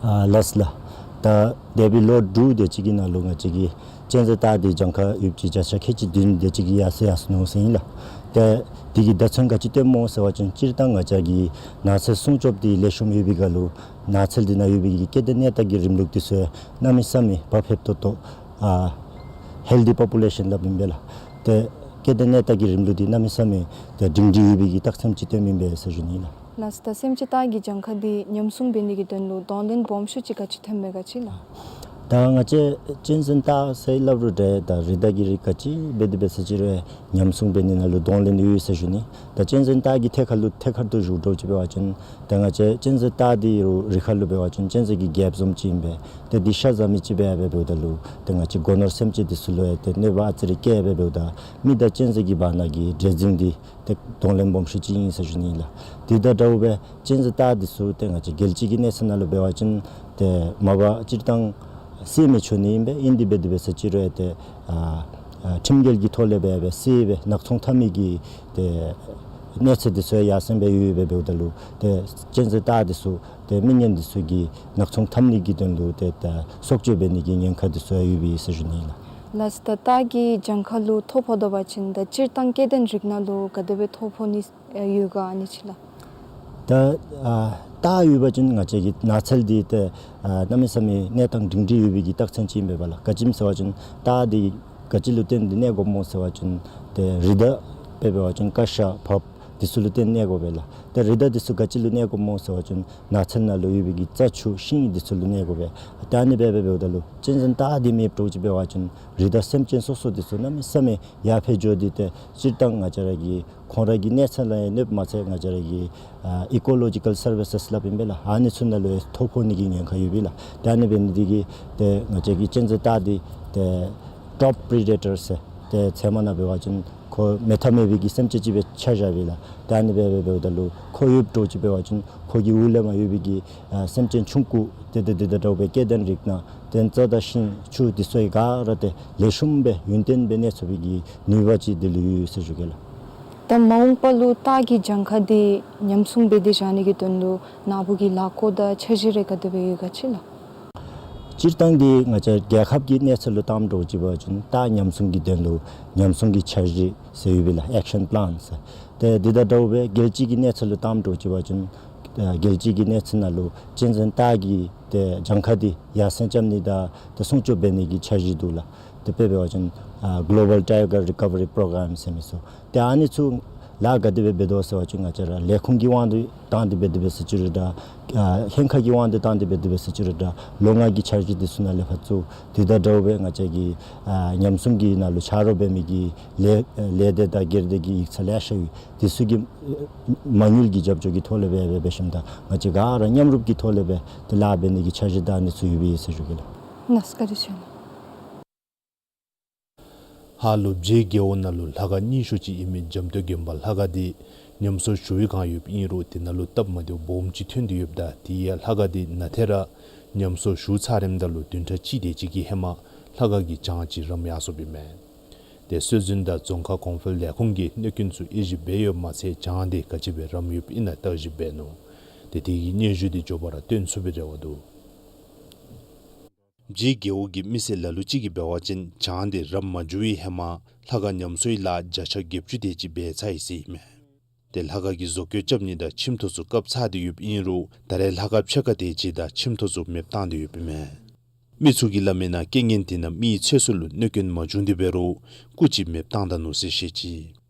ཨ་ལགས་ལགས། ད་འདས་པའི་ལོ་དྲུག་དེ་ཅིག་གི་ནང་ལུ་ང་བཅས་ཀྱི་གཅན་གཟན་སྟག་དེ་གྱངས་ཁ་ཡོདཔ་ཅིག་བརྒྱ་ཆ་ཁལ་གཅིག་བདུན་དེ་ཅིག་གིས་ཡར་སེང་ཡར་སོང་ནུག་ཟེར་ཨིན་ལགས། ཏེ་དེ་གི་བརྡ་མཚོན་ག་ཅི་སྟོནམ་སྨོ་ཟེར་བ་ཅིན་སྤྱིར་བཏང་ང་བཅས་ཀྱི་ནགས་ཚལ་སྲུང་སྐྱོབ་དེ་ལེགས་ཤོམ་ཡོད་པའི་སྒང་ལུ་ནགས་ཚལ་དེ་ནང་ཡོད་པའི་གི་སྐྱེ་ལྡན་གནས་སྟངས་ཀྱི་རིམ་ལུགས་དེ་ཚུ་གནམ་མེད་ས་མེད་བག་ཕེབས་ཏོག་ཏོ་ཨ་ཧེལ་ཐི་པོ་པུ་ལེ་ཤཱན་སླབ་ཨིན་པས་ལགས། ཏེ་སྐྱེ་ལྡན་གནས་སྟངས་ཀྱི་རིམ་ལུགས་དེ་གནམ་མེད་ས་མེད་ཏེ་སྒྲིང་སྒྲི་ཡོད་པའི་གི་རྟགས་མཚན་ཅིག་སྟོནམ་ཨིན་པས་ཟེར་ཞུ་ནི་ལགས། ལགས་སོ། ད་སེམས་ཅན་སྟག་གི་གྱངས་ཁ་དེ་ཉམས་སྲུང་འབད་ནི་གི་དོན་ལུ་གདོང་ལེན་སྦོམ་ཤོས་ཅིག་ག་ཅི་ཐོནམ་མས་ག་ཅི་ལགས། ད་ང་བཅས་གཅན་གཟན་སྟག་ཟེར་སླབ་རུང་འདྲ་ད་རི་དྭགས་ཀྱི་རིགས་ག་ཅི་འབད་དེ་འབད་ས་ཅིག་རུང་ཉམས་སྲུང་འབད་ནི་ནང་ལུ་གདོང་ལེན་ཡོད་ཟེར་ཞུ་ནི། ད་གཅན་གཟན་སྟག་གི་ཐད་ཁར་ལུ་ཐད་ཀར་དུ་ཞུ་དགོཔ་ཅིག་འབད་བ་ཅིན་ད་ང་བཅས་གཅན་གཟན་སྟག་དེ་རུང་རི་ཁ་ལུ་འབད་བ་ཅིན་གཅན་གཟན་གྱི་རྒྱལཔོ་བཟུམ་ཅིག་ཨིན་པས། ཏེ་དེ་ཤ་བཟའ་མི་ཅིག་སྦེ་འབདཝ་ད་ལུ་ད་ང་བཅས་སྒོ་ནོར་སེམས་ཅན་དེ་ཚུ་ལུ་ཡང་ཏེ་གནོད་པ་ཨ་ཙི་རེ་བཀལ་སྦེ་འབདཝ་ད་མི་དང་གཅན་གཟན་གྱི་བར་ན་གི་འདྲེས་འཛིང་དེ་ཏེ་གདོང་ལེན་སྦོམ་ཤོས་ཅིག་ཨིན་ཟེར་ཞུ་ནི་ལགས། དེ་དང་འདྲཝ་སྦེ་གཅན་གཟན་སྟག་དེ་ཚུ་ཏེ་ང་བཅས་རྒྱལ་སྤྱི་གི་གནས་ཚད་ནང་ལུ་འབད་བ་ཅིན་ཏེ་མ་པ་སྤྱིར་བཏང་བསད་མི་ཆོག་ནི་ཨིན་པས། ཨིན་དེ་འབད་དེ་འབད་ས་ཅིག་རུང་ཡང་ཏེ་ཨ་ཨ་ཁྲིམས་འགལ་གྱི་ཐོག་ལས་འབད་བ་བསད་སྦེ་ནག་ཚོང་འཐབ་མི་གི་ཏེ་གནས་ཚད་དེ་ཚུ་ཡང་ཡར་སེང་སྦེ་ཡོདཔ་སྦེ་འབདཝ་ད་ལུ་ཏེ་གཅན་གཟན་སྟག་དེ་ཚུ་ཏེ་མི་ངན་དེ་ཚུ་གིས་ནག་ཚོང་འཐབ་ནི་གི་དོན་ལུ་ཏེ་ད་སྲོག་གཅོད་འབད་ནི་གི་ཉེན་ཁ་དེ་ཚུ་ཡང་ཡོདཔ་ཨིན་ཟེར་ཞུ་ནི་ལགས། ལགས་སོ། ད་སྟག་གི་གྱངས་ཁ་ལུ་ཐོ་ཕོག་ད་པ་ཅིན་ད་སྤྱིར་བཏང་སྐྱེ་ལྡན་རིགས་ནང་ལུ་ག་དེ་སྦེ་ཐོ་ཕོག་ནི་ཡོད་ག་ཨ་ནི་ཅིག་ལགས། ད་ཨ་སྟག་ཡོད་པ་ཅིན་ང་བཅས་ཀྱི་ནགས་ཚལ་འདི་ཏེ་ཨ་གནམ་མེད་ས་མེད་གནས་སྟངས་སྒྲིང་སྒྲི་ཡོད་པའི་གི་རྟགས་མཚན་ཅིག་ཨིན་པས་ལགས། ག་ཅི་སྨོ་ཟེར་བ་ཅིན་སྟག་འདི་ག་ཅི་ལུ་བརྟེན་ཏེ་གནས་དགོཔ་སྨོ་ཟེར་བ་ཅིན་ཏེ་རི་དྭགས་དཔེ་འབད་བ་ཅིན་ཀ་ཤ་བབ་ འདི་ཚུ་ལུ་བརྟེན་གནས་དགོ་པས་ལགས། ཏེ་རི་དྭགས་འདི་ཚུ་ག་ཅི་ལུ་གནས་དགོཔ་སྨོ་ཟེར་བ་ཅིན་ནགས་ཚལ་ནང་ལུ་ཡོད་པའི་གི་རྩྭ་ཆུ་ཤིང་འདི་ཚུ་ལུ་གནས་དགོ་པས། ཏེ་ཨ་ནི་སྦེ་འབདཝ་ད་ལུ་གཅན་གཟན་སྟག་འདི་མེདཔ་འདྲཝ་ཅིག་འབད་བ་ཅིན་རི་དྭགས་སེམས་ཅན་སོ་སོ་འདི་ཚུ་གནམ་མེད་ས་མེད་ཡར་འཕེལ་འགྱོ་སྟེ་ཏེ་སྤྱིར་བཏང་ང་བཅས་ར་གི་ཁོང་ར་གི་གནས་ཚང་ལུ་ཡང་གནོདཔ་མ་ཚད་ང་བཅས་ར་གི་ཨ་ཨི་ཀོ་ལོ་ཇི་ཀཱལ་སར་བི་སེས་སླབ་ཨིན་པས་ལགས། ཨ་ནི་ཚུ་ནང་ལུ་ཡང་ཐོ་ཕོག་ནི་གི་ཉེན་ཁ་ཡོད་པས་ལགས། ཏེ་ཨ་ནི་འབད་ནི་འདི་གིས་ཏེ་ང་བཅས་ཀྱི་གཅན་གཟན་སྟག་འདི་ཏེ་ཊོཔ་པི་རི་ཌེ་ཊར་ཟེར་ཏེ་ཚད་མ་ནང་འབད་བ་ཅིན་ཁོ་མེད་ཐབས་མེད་པའི་གི་སེམས་ཅན་ཅིག་སྦེ་ཆ་བཞག་པས་ལགས། ཏེ་ཨ་ནི་སྦེ་འབདཝ་ད་ལུ་ཁོ་ཡོདཔ་འདྲཝ་ཅིག་འབད་བ་ཅིན་ཁོ་གི་འོག་ལས་མར་ཡོད་པའི་གི་ཨ་སེམས་ཅན་ཆུང་ཀུ་ཏེ་ཏེ་འདི་དང་འདྲཝ་སྦེ་སྐྱེ་ལྡན་རིགས་ནང་ཏེ་རྩྭ་དང་ཤིང་ཆུ་འདི་ཚུ་ག་ར་ཏེ་ལེགས་ཤོམ་སྦེ་ཡུན་བརྟན་སྦེ་གནས་ཚུགས་པའི་གི་ནུས་པ་ཅིག་འདི་ལུ་ཡོད་ཟེར་ཞུ་གེ་ལགས། ད་མ་འོངས་པ་ལུ་སྟག་གི་གྱངས་ཁ་འདི་ཉམས་སྲུང་འབད་དེ་བཞག་ནི་གི་དོན་ལུ་ནཱ་བུ་གི་ལས་འགུལ་དང་འཆར་གཞི་རེ་ག་དེ་སྦེ་ཡོད་ག་ཅི་ལགས། སྤྱིར་བཏང་འདི་ང་བཅས་རྒྱལ་ཁབ་ཀྱི་གནས་ཚད་ལུ་བལྟཝ་འདྲཝ་ཅིག་འབད་བ་ཅིན་སྟག་ཉམས་སྲུང་གི་དོན་ལུ་ཉམས་སྲུང་གི་འཆར་གཞི་ཟེར་ཡོད་པས་ལགས། ཨེག་ཤན་པི་ལཱན་ཟེར། ཏེ་འདི་དང་འདྲཝ་སྦེ་རྒྱལ་སྤྱི་གི་གནས་ཚད་ལུ་བལྟཝ་འདྲཝ་ཅིག་འབད་བ་ཅིན་ཨ་རྒྱལ་སྤྱི་གི་གནས་ཚད་ནང་ལུ་གཅན་གཟན་སྟག་གི་ཏེ་གྱངས་ཁ་འདི་ཡར་སེང་རྐྱབ་ནི་དང་ཏེ་སྲུང་སྐྱོབ་འབད་ནི་གི་འཆར་གཞི་འདུག་ལགས། ཏེ་དཔེ་འབད་བ་ཅིན་ཨ་གོ་ལོ་བཱལ་ཊའི་གར་རི་ཀ་བ་རི་པོ་རོ་གརམ་ཟེར་མི་ཚུ། ཏེ་ཨ་ནི་ཚུ་ལཱ་ག་དེ་སྦེ་འབད་དོ་ཟེར་བ་ཅིན་ང་བཅས་ར་ལས་ཁུངས་ཀྱི་དབང་དུ་བཏང་སྟེ་འབད་དེ་འབད་ཟེར་ཅི་རུང་འདྲ། ཨ་ཧེང་ཁ་གི་དབང་དུ་བཏང་སྟེ་འབད་དེ་འབད་ཟེར་ཅི་རུང་འདྲ། ལོ་ལྔ་གི་འཆར་གཞི་འདི་ཚུ་ནང་ལས་ཕར་ཚུར་འདི་དང་འདྲཝ་སྦེ་ང་བཅས་ཀྱི་ཨ་ཉམས་སྲུང་གི་ནང་ལུ་ཆ་རོགས་འབད་མི་གི་ལས་ལས་སྡེ་དང་སྒེར་སྡེ་གི་ཡིག་ཚང་ལེ་ཤ་ཡོད། འདི་ཚུ་གིས་མ་དངུལ་གྱི་རྒྱབ་སྐྱོར་གྱི་ཐོག་ལས་སྦེ་འབད་འབད་ཞིནམ་ད་ང་བཅས་ག་ར་མཉམ་རུབ་ཀྱི་ཐོག་ལས་སྦེ་ཏེ་ལཱ་འབད་ནི་གི་འཆར་གཞི་དང་ཨ་ནི་ཚུ་ཡོད་པས་ཟེར་ཞུ་གེ་ལགས། གནས་བཀའ་དྲིན་ཆེ་ལགས། ཧཱ་ལུ་བྱེ་རྒེད་འོག་ནང་ལུ་ལྷ་ཁང་རྙིང་ཤོས་ཅིག་ཨིན་མི་འཇམ་སྟོད་དགོན་པ་ལྷ་ཁང་འདི་ཉམས་གསོ་ཞུ་བའི་བསྒང་ཡོདཔ་ཨིན་རུང་དེ་ནང་ལུ་སྟབས་མ་བདེཝ་སྦོམ་ཅིག་ཐོན་ཏེ་ཡོདཔ་ད་དེ་ཡང་ལྷ་ཁང་འདི་ནང་ཐད་ར་ཉམས་གསོ་ཞུ་ཚར་རནམ་ད་ལུ་བདུན་ཕྲག་གཅིག་དེ་ཅིག་གི་ཧེ་མ་ལྷ་ཁང་གི་གྱང་ཅིག་རམ་ཡར་སོཔ་ཨིན་མས། ཏེ་སྲོལ་འཛིན་དང་རྫོང་ཁག་གོང་འཕེལ་ལས་ཁུངས་ཀྱིས་གནོད་སྐྱོན་ཚུ་དབྱེ་ཞིབ་འབད་ཡོདཔ་མ་ཚད་གྱང་འདི་ག་ཅི་སྦེ་རམ་ཡོདཔ་ཨིན་ན་བརྟག་ཞིབ་འབད་ནུག། ཏེ་དེ་གི་སྙན་ཞུ་འདི་མགྱོགས་པ་ར་བཏོན་ཚུགས་པའི་རེ་བ་འདུག། བྱེ་རྒེད་འོག་གི་མི་སེར་ལ་ལུ་ཅིག་གིས་འབད་བ་ཅིན་གྱང་འདི་རམ་མ་འགྱོ་བའི་ཧེ་མ་ལྷ་ཁང་ཉམས་གསོའི་ལཱ་བརྒྱ་ཆ་བརྒྱད་ཅུ་དེ་ཅིག་འབད་ཚར་ཡི་ཟེར་ཨིན་མས། ཏེ་ལྷ་ཁང་གི་བཟོ་བཀོད་རྐྱབ་ནི་དང་ཁྱིམ་ཐོག་ཚུ་བཀབ་ཚར་ཏེ་ཡོདཔ་ཨིན་རུང་ད་རེས་ལྷ་ཁང་ཕྱེད་ཀ་དེ་ཅིག་དང་ཁྱིམ་ཐོག་ཚུ་མེདཔ་བཏང་སྟེ་ཡོདཔ་ཨིན་མས། མི་ཚུ་གིས་སླབ་མིའི་ནང་རྐྱེན་ངན་དེ་ནང་མིའི་ཚེ་སྲོག་ལུ་གནོད་སྐྱོན་མ་བྱུང་སྟེ་འབད་རུང་སྐུ་ཅིག་མེདཔ་བཏང་ད་ནུག་ཟེར་བཤད་ཅི།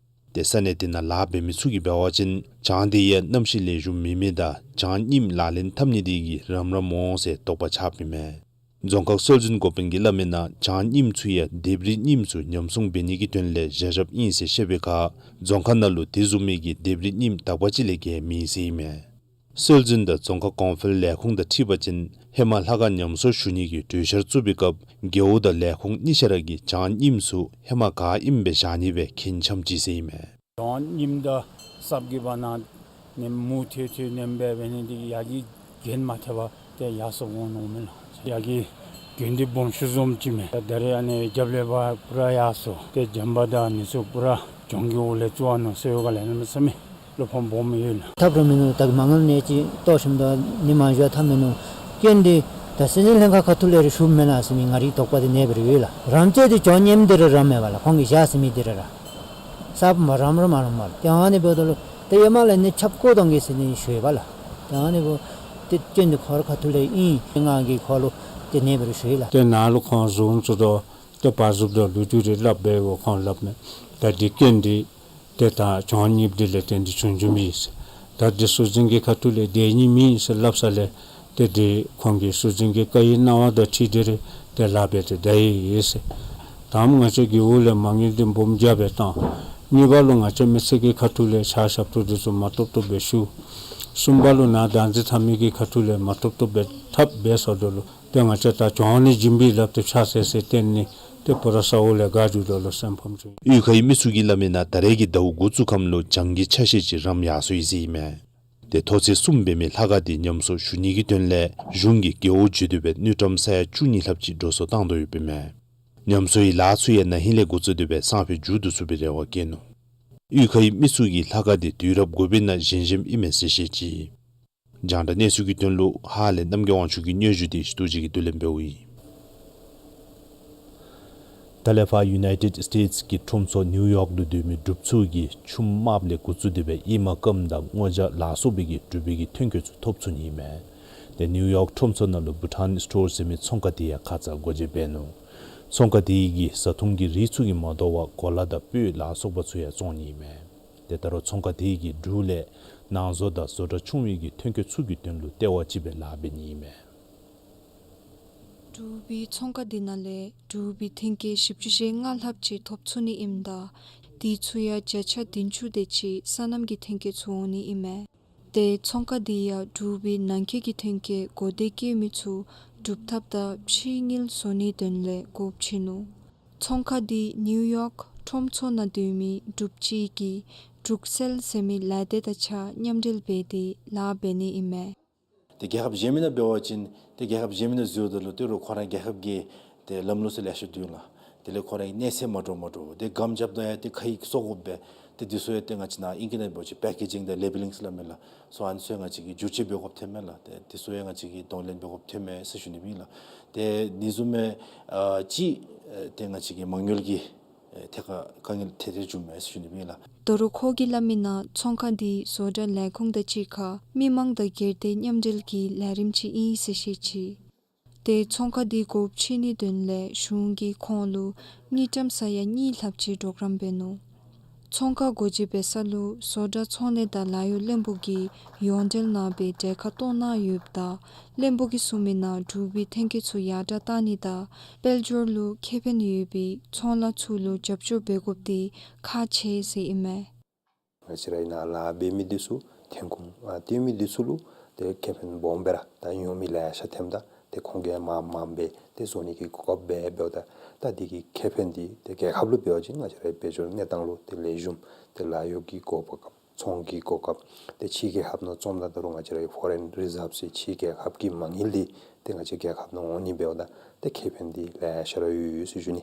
ཏེ་ས་གནས་དེ་ནང་ལཱ་འབད་མི་ཚུ་གིས་འབད་བ་ཅིན་གྱང་དེ་ཡང་གནམ་གཤིས་ལེགས་ཤོམ་མེད་མི་དང་གྱང་རྙིངམ་ལག་ལེན་འཐབ་ནི་དེ་གིས་རམ་རམ་འོང་ཟེར་དོགས་པ་ཆགསཔ་ཨིན་མས། རྫོང་ཁག་སྲོལ་འཛིན་འགོ་དཔོན་གྱིས་སླབ་མིའི་ནང་གྱང་རྙིངམ་ཚུ་ཡང་ལྡེབས་རིས་རྙིངམ་ཚུ་ཉམས་སྲུང་འབད་ནི་གི་དོན་ལས་བཞག་བཞགཔ་ཨིན་ཟེར་བཤད་པའི་ཁར་རྫོང་ཁག་ནང་ལུ་དེ་བཟུམ་མའི་གི་ལྡེབས་རིས་རྙིངམ་དག་པ་ཅིག་ལས་བརྒལ་མེད་ཟེར་ཨིན་མས། སྲོལ་འཛིན་དང་རྫོང་ཁག་གོང་འཕེལ་ལས་ཁུངས་དང་འཁྲིལ་བ་ཅིན་ཧེ་མ་ལྷ་ཁང་ཉམས་གསོ་ཞུ་ནི་གི་གྲོས་འཆར་བཙུགས་པའི་སྐབས་རྒེད་འོག་དང་ལས་ཁུངས་གཉིས་ཆ་ར་གིས་གྱང་རྙིངམ་ཚུ་ཧེ་མ་ག་ཨིནམ་སྦེ་བཞག་ནི་སྦེ་མཁྱེན་འཆམ་ཅི་ཟེར་ཨིན་མས། གྱང་རྙིངམ་དང་སྲབ་ཀྱི་བར་ན་ནི་མུ་མཐུད་མཐུད་ནི་འབད་འབད་ནི་འདི་ཡར་གྱི་གྱོན་མ་ཐེབས་པར་ཏེ་ཡར་སོང་འོང་ནུག་མེན་ན། ཡར་གྱི་གྱོན་འདི་སྦོམ་ཤོས་བཟུམ་ཅིག་མས། ད་རེས་ཨ་ནི་རྒྱབ་ལས་ཕར་པུ་ར་ཡར་སོང་། ཏེ་བྱམས་པ་དང་ཨ་ནི་ཚུ་པུ་ར་གྱང་གི་འོག་ལས་བཙུགས་ནུག་ཟེར་བའི་སྒང་ལས་ནི་མི་ས་མི་བློ་ཕམ་སྦོམ་ཡོད་ལགས། ཐབས་ར་མིན་ནུག། ད་མ་དངུལ་ནི་ཅིག་བཏོག་ཞིནམ་ད་ནི་མ་འགྱོ་ཐབས་མིན་ནུག། རྐྱེན་འདི་ད་སྲིད་འཛིན་ལྷན་ཁག་ཁ་ཐུག་ལས་ར་ཞུ་མེན་ན་ཟེར་མི་ང་རའི་དོགས་པ་འདི་གནས་པ་ར་ཡོད་ལགས། རམ་ཚད་འདི་གྱང་རྙིངམ་འདི་ར་རམ་མེན་པ་ལགས། ཁོང་གིས་བཞག་ཟེར་མི་འདི་ར་ར་གསརཔ་མ་རམ་ར་མ་རམ་པ་ལགས། ཏེ་ཨ་ནི་འབདཝ་ད་ལུ་ཏེ་ཧེ་མ་ལས་ནི་ཁྱབ་བཀོད་གཏང་གེ་ཟེར་ནི་ཞུ་ཡི་པ་ལགས། ཏེ་ཨ་ནི་འབདཝ་ད་ཏེ་རྐྱེན་འདི་ཁོ་ར་ཁ་ཐུག་ལས་ཨིན། ཏེ་ང་གིས་ཁོ་ལུ་ཏེ་གནས་པ་ར་ཞུ་ཡི་ལགས། ཏེ་ནཱ་ལུ་ཁོང་བཟུམ་ཚུ་དང་ཏེ་བར་འཛུལ་དང་ལོ་རྒྱུས་རེ་སླབ་འབདཝ་ཁོང་སླབ་མས། ད་འདི་རྐྱེན་འདི་ཏེ་ད་གྱང་རྙིངམ་འདི་ལས་བརྟེན་ཏེ་བྱུང་བྱུངམ་ཨིན་ཟེར། ད་འདི་སྲོལ་འཛིན་གྱི་ཁ་ཐུག་ལས་འདི་ནི་མེན་ཟེར་སླབ་ས་ལས་ཏེ་འདི་ཁོང་གིས་སྲོལ་འཛིན་གྱི་བཀའ་ཡི་གནང་བ་དང་འཁྲིལ་ཏེ་ར་ཏེ་ལཱ་འབད་དེ་ད་ཡི་ཟེར། དང་པ་ང་བཅས་རྒེད་འོག་ལས་མ་དངུལ་འདི་སྦོམ་རྒྱབ་སྦེ་བཏང་། གཉིས་པ་ལུ་ང་བཅས་མི་སེར་གྱི་ཁ་ཐུག་ལས་ཕྱག་ཞབས་ཏོག་འདི་ཚུ་མ་ཐོབ་ཐོབ་སྦེ་ཞུ། གསུམ་པ་ལུ་ནཱ་བདག་འཛིན་འཐབ་མི་གི་ཁ་ཐུག་ལས་མ་ཐོབ་ཐོབ་སྦེ་འཐབ་འབད་ས་ད་ལུ་ཏེ་ང་བཅས་ད་གྱང་ནི་བྱིན་པའི་ལགཔ་ཏེ་ཕྱག་འཚལ་ཟེར་བརྟེན་ནི་ཏེ་པུ་ར་ས་འོག་ལས་བརྒལ་འགྱོཝ་ད་ལུ་སེམས་ཕམ་བྱུང་། གཡུས་ཁའི་མི་ཚུ་གིས་སླབ་མིའི་ནང་ད་རེས་ཀྱི་ཟླཝ་འགོ་བཙུགས་ཁམས་ལུ་གྱང་གི་ཆ་ཤས་ཅིག་རམ་ཡར་སོ་ཡི་ཟེར་ཨིན་མས། ཏེ་མཐོ་ཚད་གསུམ་འབད་མི་ལྷ་ཁང་འདི་ཉམས་གསོ་ཞུ་ནི་གི་དོན་ལས་གཞུང་གིས་རྒེད་འོག་བརྒྱུད་དེ་སྦེ་དངུལ་ཀྲམ་ས་ཡ་བཅུ་གཉིས་ལྷགཔ་ཅིག་འགྲོ་སོང་བཏང་དོ་ཡོདཔ་ཨིན་མས། ཉམས་གསོའི་ལཱ་ཚུ་ཡང་ན་ཧིང་ལས་འགོ་བཙུགས་ཏེ་སྦེ་སང་ཕོད་མཇུག་བསྡུ་ཚུགས་པའི་རེ་བ་བསྐྱེད་ནུག། གཡུས་ཁའི་མི་ཚུ་གིས་ལྷ་ཁང་འདི་དུས་རབས་དགུ་པའི་ནང་བཞེངས་བཞེངསམ་ཨིན་མས་ཟེར་བཤད་ཅི། རྒྱང་བསྒྲགས་གནས་ཚུལ་གྱི་དོན་ལུ་ཧཱ་ལས་རྣམ་རྒྱལ་དབང་ཕྱུག་གི་སྙན་ཞུ་འདི་སྟོབས་རྒྱས་ཀྱིས་བསྡུ་ལེན་འབདཝ་ཨིན། ད་ལས་ཕར་ཡུ་ནའི་ཊེཌ་སི་ཊེཊ་སི་གི་ཁྲོམ་ཚོགས་ནིའུ་ཡོག་ལུ་སྡོད་མི་འབྲུགཔ་ཚུ་གིས་ཆུམ་དམརཔོ་ལས་འགོ་བཙུགས་ཏེ་སྦེ་ཨེ་མ་སྐམ་དང་སྔོ་ལྗང་ལ་སོགས་པའི་གི་འབྲུག་པའི་གི་ཐོན་སྐྱེད་ཚུ་ཐོབ་ཚུགས་ནི་ཨིན་མས། ཏེ་ནིའུ་ཡོག་ཁྲོམ་ཚོགས་ནང་ལུ་བྷུ་ཊཱན་སི་ཊོར་ཟེར་མི་ཚོང་ཁང་དེ་ཡང་ཁ་ཙ་སྒོ་འབྱེད་འབད་ནུག། ཚོང་ཁང་དེ་གིས་བཟའ་འཐུང་གི་རིགས་ཚུ་གིས་མ་དོ་བར་གོ་ལ་དང་སྤོས་ལ་སོགས་པ་ཚུ་ཡང་བཙོང་ནི་ཨིན་མས། ཏེ་ད་རུང་ཚོང་ཁང་དེ་གིས་འབྲུག་ལས་ནང་བཟོ་དང་བཟོ་གྲྭ་ཆུང་བའི་གི་ཐོན་སྐྱེད་ཚུ་གི་དོན་ལུ་ལྟེ་བ་ཅིག་སྦེ་ལཱ་འབད་ནི་ཨིན་མས། འབྲུག་པའི་ཚོང་ཁང་དེ་ནང་ལས་འབྲུག་པའི་ཐོན་སྐྱེད་བཞི་བཅུ་ཞེ་ལྔ་ལྷགཔ་ཅིག་ཐོབ་ཚུགས་ནི་ཨིནམ་ད་དེ་ཚུ་ཡང་བརྒྱ་ཆ་བདུན་ཅུ་དེ་ཅིག་སོ་ནམ་གྱི་ཐོན་སྐྱེད་ཚུ་འོང་ནི་ཨིན་མས། ཏེ་ཚོང་ཁང་དེ་ཡང་འབྲུག་པའི་ནང་འཁོད་ཀྱི་ཐོན་སྐྱེད་གོ་བདེ་བཀོད་མི་ཚུ་སྒྲུབ་ཐབས་དང་ཕྱི་དངུལ་བཟོ་ནིའི་དོན་ལས་སྒོ་ཕྱེ་ནུག། ཚོང་ཁང་དེ་ནིའུ་ཡོག་ཁྲོམ་ཚོགས་ནང་སྡོད་མི་འབྲུགཔ་ཅིག་གིས་འབྲུག་སེལ་ཟེར་མི་ལས་སྡེ་དང་གཅིག་ཁར་མཉམ་འབྲེལ་འབད་དེ་ལཱ་འབད་ནི་ཨིན་མས། ཏེ་རྒྱལ་ཁབ་གཞན་མི་ནང་འབད་བ་ཅིན་ཏེ་རྒྱལ་ཁབ་གཞན་མི་ནང་འཛུལཝ་ད་ལུ་ཏེ་རུང་ཁོ་ར་རྒྱལ་ཁབ་ཀྱི་ཏེ་ལམ་ལུགས་ཚུ་ལེ་ཤ་འདུག་ལགས། དེ་ལས་ཁོ་རའི་གནས་ཚད་མ་འདྲཝ་མ་འདྲཝ་ཏེ་སྒམ་རྐྱབ་ད་ཡང་ཏེ་ཁ་ཡིག་བཟོ་དགོ་པས། ཏེ་དེ་ཚུ་ཡང་ཏེ་ང་བཅས་ནཱ་ཨིང་སྐད་ནང་འབད་བ་ཅིན་པེ་ཀེ་ཇིང་དང་ལེ་བེ་ལིང་ཟེར་སླབ་མས་ལགས། སོ་ཨ་ནི་ཚུ་ཡང་ང་བཅས་ཀྱིས་བསྒྱུར་བཅོས་འབད་དགོཔ་ཐོན་མས་ལགས། ཏེ་དེ་ཚུ་ཡང་ང་བཅས་ཀྱིས་གདོང་ལེན་འབད་དགོཔ་ཐོན་མས་ཟེར་ཞུ་ནི་ཨིན་ལགས། ཏེ་འདི་བཟུམ་མའི་ཨ་ཅིག་ཨེ་ཏེ་ང་བཅས་ཀྱི་མ་དངུལ་གྱི་ཨེ་ཐད་ཁར་དཀའ་ངལ་ཏེ་ཏེ་བྱུངམ་མས་ཟེར་ཞུ་ནི་ཨིན་ལགས། ད་རུང་ཁོ་གིས་སླབ་མིའི་ནང་ཚོང་ཁང་འདི་བཟོ་གྲྭ་ལས་ཁུངས་དང་གཅིག་ཁར་མི་མང་དང་སྒེར་སྡེ་མཉམ་འབྲེལ་གྱི་ལས་རིམ་ཅིག་ཨིན་ཟེར་བཤད་ཅི། ཏེ་ཚོང་ཁང་འདི་སྒོ་ཕྱེ་ནིའི་དོན་ལས་གཞུང་གིས་ཁོང་ལུ་དངུལ་ཀྲམ་ས་ཡ་གཉིས་ལྷགཔ་ཅིག་གྲོགས་རམ་འབད་ནུག། ཚོང་ཁང་སྒོ་འབྱེད་འབད་ས་ལུ་བཟོ་གྲྭ་ཚོང་ལས་དང་ལཱ་གཡོག་བློན་པོ་གིས་ཡོངས་འབྲེལ་གནང་བའི་གྲལ་ཁར་གཏོགས་གནང་ཡོདཔ་ད་བློན་པོ་གིས་གསུངས་མིའི་ནང་འབྲུག་པའི་ཐོན་སྐྱེད་ཚུ་ཡར་དྲགས་གཏང་ནི་དང་དཔལ་འབྱོར་ལུ་ཁེ་ཕན་ཡོད་པའི་ཚོང་ལཱ་ཚུ་ལུ་རྒྱབ་སྐྱོར་འབད་དགོཔ་འདི་ཁག་ཆེ་ཟེར་ཨིན་མས། ང་བཅས་རའི་ནཱ་ལཱ་འབད་མི་འདི་ཚུ་ཐོན་ཁུངས་ཨ་བཏོན་མི་འདི་ཚུ་ལུ་ཏེ་ཁེ་ཕན་སྦོམ་སྦེ་ར་ད་ཡོད་མི་ལེ་ཤ་ཐོནམ་ད་ཏེ་ཁོང་གིས་མངམ་མངམ་སྦེ་ཏེ་བཟོ་ནི་གི་གོ་སྐབས་འབད་འབདཝ་ད་ད་འདི་གི་ཁེ་ཕན་འདི་ཏེ་རྒྱལ་ཁབ་ལུ་འབད་བ་ཅིན་ང་བཅས་རའི་དཔལ་འབྱོར་གནས་སྟངས་ལུ་ཏེ་ལེགས་ཤོམ་ཏེ་ལཱ་གཡོག་གི་གོ་སྐབས་ཚོང་གི་གོ་སྐབས་ཏེ་ཕྱི་རྒྱལ་ཁབ་ནང་བཙོངམ་ད་ད་རུང་ང་བཅས་རའི་ཕོ་རེན་རི་ཟརབ་ཟེར་ཕྱི་རྒྱལ་ཁབ་ཀྱི་མ་དངུལ་འདི་ཏེ་ང་བཅས་རྒྱལ་ཁབ་ནང་འོང་ནི་འབདཝ་ད་ཏེ་ཁེ་ཕན་འདི་ལེ་ཤ་ར་ཡོད་ཡོད་ཟེར་ཞུ་ནི།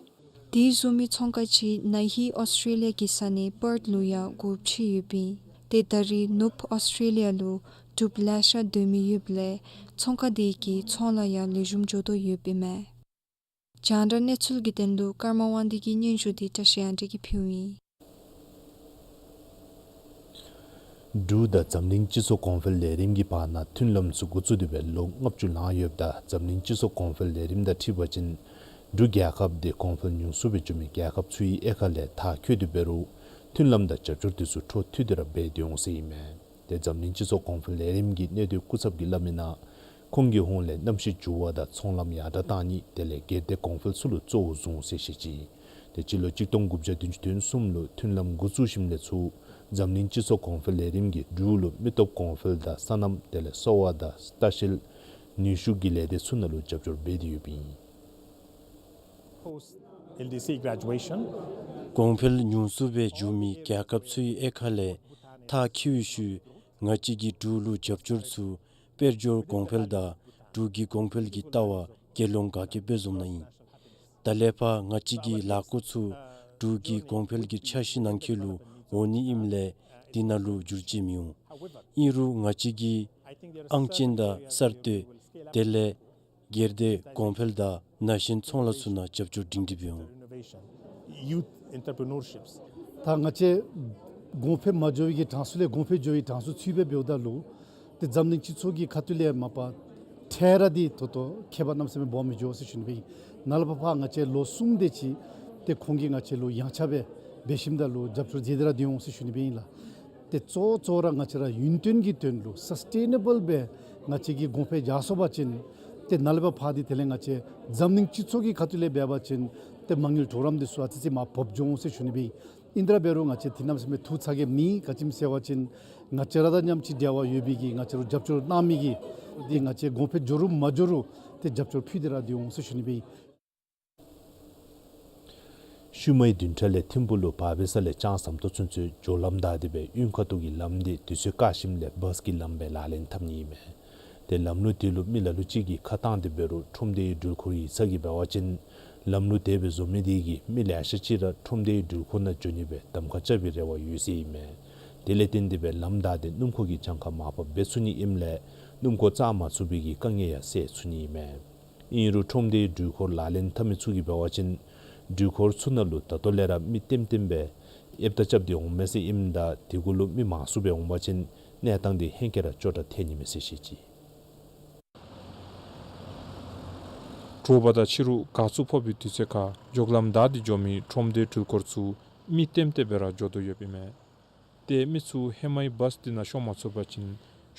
དེ་བཟུམ་མའི་ཚོང་ཁང་ཅིག་ན་ཧིང་ཨོསི་ཊྲེ་ལི་ཡ་གི་ས་གནས་པརཐ་ལུ་ཡང་སྒོ་ཕྱེ་ཡོདཔ་ཨིན། ཏེ་ད་རེས་ནུབ་ཨོསི་ཊྲེ་ལི་ཡ་ལུ་འབྲུགཔ་ལེ་ཤ་སྡོད་མི་ཡོདཔ་ལས་ཚོང་ཁང་དེ་གིས་ཚོང་ལཱ་ཡང་ལེགས་ཤོམ་འགྱོ་དོ་ཡོདཔ་ཨིན་མས། རྒྱང་བསྒྲགས་གནས་ཚུལ་གྱི་དོན་ལུ་ཀརྨ་དབང་འདུས་ཀྱི་སྙན་ཞུ་འདི་བཀྲ་ཤིས་དབང་འདུས་ཀྱིས་ཕུལཝ་ཨིན། འབྲུག་དང་འཛམ་གླིང་སྤྱི་ཚོགས་གོང་འཕེལ་ལས་རིམ་གྱི་བར་ན་མཐུན་ལམ་ཚུ་འགོ་བཙུགས་ཏེ་འབད་ལོ་ལྔ་བཅུ་ལང་ཡོདཔ་ད་འཛམ་གླིང་སྤྱི་ཚོགས་གོང་འཕེལ་ལས་རིམ་དང་འཁྲིལ་བ་ཅིན་འབྲུག་རྒྱལ་ཁབ་འདི་གོང་འཕེལ་ཉུང་སུ་སྦེ་འགྱོ་མི་རྒྱལ་ཁབ་ཚུའི་དབྱེ་ཁ་ལས་མཐར་འཁྱོལ་ཏེ་འབད་རུང་མཐུན་ལམ་དང་རྒྱབ་སྐྱོར་དེ་ཚུ་འཕྲོ་མཐུད་དེ་ར་འབད་དེ་འོང་ཟེར་ཨིན་མས། ཏེ་འཛམ་གླིང་སྤྱི་ཚོགས་གོང་འཕེལ་ལས་རིམ་གྱི་གནད་དོན་སྐུ་ཚབ་ཀྱིས་སླབ་མིའི་ནང་ཁོང་གི་ཧོངས་ལས་གནམ་གཤིས་འགྱུར་བ་དང་ཚོང་ལམ་ཡར་དྲགས་གཏང་ནི་དེ་ལས་སྒེར་སྡེ་གོང་འཕེལ་ཚུ་ལུ་གཙོ་བོར་བཟུང་ཟེར་བཤད་ཅི། ཏེ་སྤྱི་ལོ་གཅིག་སྟོང་དགུ་བརྒྱ་བདུན་ཅུ་དོན་གསུམ་ལུ་མཐུན་ལམ་འགོ་བཙུགས་ཞིནམ་ལས་ཚུར་འཛམ་གླིང་སྤྱི་ཚོགས་གོང་འཕེལ་ལས་རིམ་གྱིས་འབྲུག་ལུ་མི་སྟོབས་གོང་འཕེལ་དང་སོ་ནམ་དེ་ལས་གསོ་བ་དང་ལྟ་བཤལ་ནུས་ཤུགས་ཀྱི་ལས་སྡེ་ཚུ་ནང་ལུ་རྒྱབ་སྐྱོར་འབད་དེ་ཡོདཔ་ཨིན། Post L D C graduation གོང་འཕེལ་ཉུང་སུ་སྦེ་འགྱོ་མི་རྒྱལ་ཁབ་ཚུའི་དབྱེ་ཁ་ལས་མཐར་འཁྱོལ་བའི་ཤུལ་ང་བཅས་ཀྱིས་འབྲུག་ལུ་རྒྱབ་སྐྱོར་ཚུ་དཔལ་འབྱོར་གོང་འཕེལ་དང་འབྲུག་གི་གོང་འཕེལ་གྱི་ལྟ་བ་དགེ་སློང་དགའ་སྐྱིད་དཔལ་འཛོམས་ནང་ཨིན། ད་ལས་ཕར་ང་བཅས་ཀྱི་ལཱ་བཀོད་ཚུ་འབྲུག་གི་གོང་འཕེལ་གྱི་འཆར་གཞི་ནང་འཁོད་ལུ་འོང་ནི་ཨིནམ་ལས་དེ་ནང་ལུ་འགྱུར་བཅོས་མི་འོང་། ཨིན་རུང་ང་བཅས་ཀྱི་ཨང་ཅན་དང་གསར་གཏོད་དེ་ལས་སྒེར་སྡེ་གོང་འཕེལ་དང་ན་གཞོན་ཚོང་ལཱ་ཚུ་ནང་རྒྱབ་སྐྱོར་སྒྲིང་སྒྲི་འབད་འོང་། Youth entrepreneurships ད་ང་བཅས་གོང་འཕེལ་མ་འགྱོ་བའི་གི་གྲངས་སུ་ལས་གོང་འཕེལ་འགྱོ་བའི་གྲངས་སུ་ཚུད་སྦེ་འབདཝ་ད་ལུ་ཏེ་འཛམ་གླིང་སྤྱི་ཚོགས་ཀྱི་ཁ་ཐུག་ལས་མ་པ་འཕྲལ་ར་འདི་ད་ལྟོ་ཁྱད་པར་གནམ་མེད་ས་མེད་སྦོམ་མི་འགྱོ་ཟེར་ཞུ་ནི་སྦེ་ཨིན། ནཱ་ལས་ཕར་ཕར་ང་བཅས་ལོ་གསུམ་དེ་ཅིག་ཏེ་ཁོང་གིས་ང་བཅས་ལུ་ཡངས་ཆག་སྦེ་འབད་ཞིནམ་ད་ལུ་རྒྱབ་སྐྱོར་མཛད་དེ་ར་སྡོད་འོང་ཟེར་ཞུ་ནི་སྦེ་ཨིན་ལགས། ཏེ་གཙོ་བོ་གཙོ་བོ་ར་ང་བཅས་ར་ཡུན་བརྟན་གྱི་དོན་ལུ་སཱསི་ཊེ་ནེ་བཱལ་སྦེ་ང་བཅས་ཀྱིས་གོང་འཕེལ་རྒྱས་སོང་པ་ཅིན་ཏེ་ནཱ་ལས་ཕར་ཕར་འདི་དེ་ལས་ང་བཅས་འཛམ་གླིང་སྤྱི་ཚོགས་ཀྱི་ཁ་ཐུག་ལས་འབད་བ་ཅིན་ཏེ་མ་དངུལ་གྲོགས་རམ་འདི་ཚུ་ཨ་ཙི་ཙི་མར་བབས་འགྱོ་འོང་ཟེར་ཞུ་ནི་སྦེ་ཨིན། ཨིན་དེ་ར་འབད་རུང་ང་བཅས་དུས་ནམ་ཟེར་མི་ཐུགས་ཚ་གྱང་མེད། ག་ཅི་སྨོ་ཟེར་བ་ཅིན་ང་བཅས་ར་དང་མཉམ་གཅིག་འབྲེལ་བ་ཡོད་པའི་གི་ང་བཅས་ར་རྒྱབ་སྐྱོར་གནང་མི་གིས་འདི་ང་བཅས་གོང་འཕེལ་འགྱོ་རུང་མ་འགྱོ་རུང་ཏེ་རྒྱབ་སྐྱོར་ཕུལ་ཏེ་ར་སྡོད་འོང་ཟེར་ཞུ་ནི་སྦེ་ཨིན། ཤུལ་མའི་བདུན་ཕྲག་ལས་ཐིམ་ཕུག་ལུ་བར་པའི་ས་ལས་ལྕང་ཟམ་ཏོག་ཚུན་ཚོད་འགྱོ་ལམ་བདའ་སྟེ་སྦེ་གཡུས་ཁ་ཐུག་གི་ལམ་འདི་དུས་ཚོད་བཀག་ཞིནམ་ལས་བཱསི་གི་ལམ་སྦེ་ལག་ལེན་འཐབ་ནི་ཨིན་མས། ཏེ་ལམ་ལུགས་དེ་ལུ་མི་ལ་ལུ་ཅིག་གིས་ཁ་བཏང་སྟེ་འབད་རུང་ཁྲོམ་སྡེའི་འགྲུལ་འཁོར་ཡིག་ཚང་གིས་འབད་བ་ཅིན་ལམ་ལུགས་དེ་སྦེ་བཟོ་མི་དེ་གིས་མི་ལེ་ཤ་ཅིག་ར་ཁྲོམ་སྡེའི་འགྲུལ་འཁོར་ནང་འགྱོ་ནི་སྦེ་གདམ་ཁ་རྐྱབ་པའི་རེ་བ་ཡོད་ཟེར་ཨིན་མས། དེ་ལས་བརྟེན་ཏེ་སྦེ་ལམ་བདའ་སྟེ་སྣུམ་འཁོར་གྱི་གྱངས་ཁ་མར་ཕབ་འབད་ཚུགས་ནི་ཨིནམ་ལས་སྣུམ་འཁོར་བཙག་མ་ཚུགས་པའི་གི་དཀའ་ངལ་ཡང་སེལ་ཚུགས་ནི་ཨིན་མས། ཨིན་རུང་ཁྲོམ་སྡེའི་འགྲུལ་འཁོར་ལག་ལེན་འཐབ་མི་ཚུ་གིས་འབད་བ་ཅིན་འགྲུལ་འཁོར་ཚུ་ནང་ལུ་ད་ལྟོ་ལས་ར་མི་ལྟེམ་ལྟེམ་སྦེ་ཨེབ་ཏ་རྐྱབ་སྟེ་འོངམ་མས་ཟེར་ཨིནམ་ད་དེ་གུ་ལུ་མི་མང་སུ་སྦེ་འོང་པ་ཅིན་གནས་སྟངས་འདི་ཧེང་སྐལ་ར་སྐྱོ་དྲགས་ཐལ་ནི་མས་ཟེར་བཤད་ཅི། དྲོ་པ་དང་ཕྱི་རུ་དགའ་ཚུགས་ཕོག་པའི་དུས་ཚོད་ཁར་འགྱོག་ལམ་བདའ་སྟེ་འགྱོ་མི་ཁྲོམ་སྡེའི་འགྲུལ་འཁོར་ཚུ་མི་ལྟེམ་ལྟེམ་སྦེ་ར་འགྱོ་དོ་ཡོདཔ་ཨིན་མས། ཏེ་མི་ཚུ་ཧེ་མའི་བཱས་འདི་ནང་ཤོང་མ་ཚུགས་པ་ཅིན་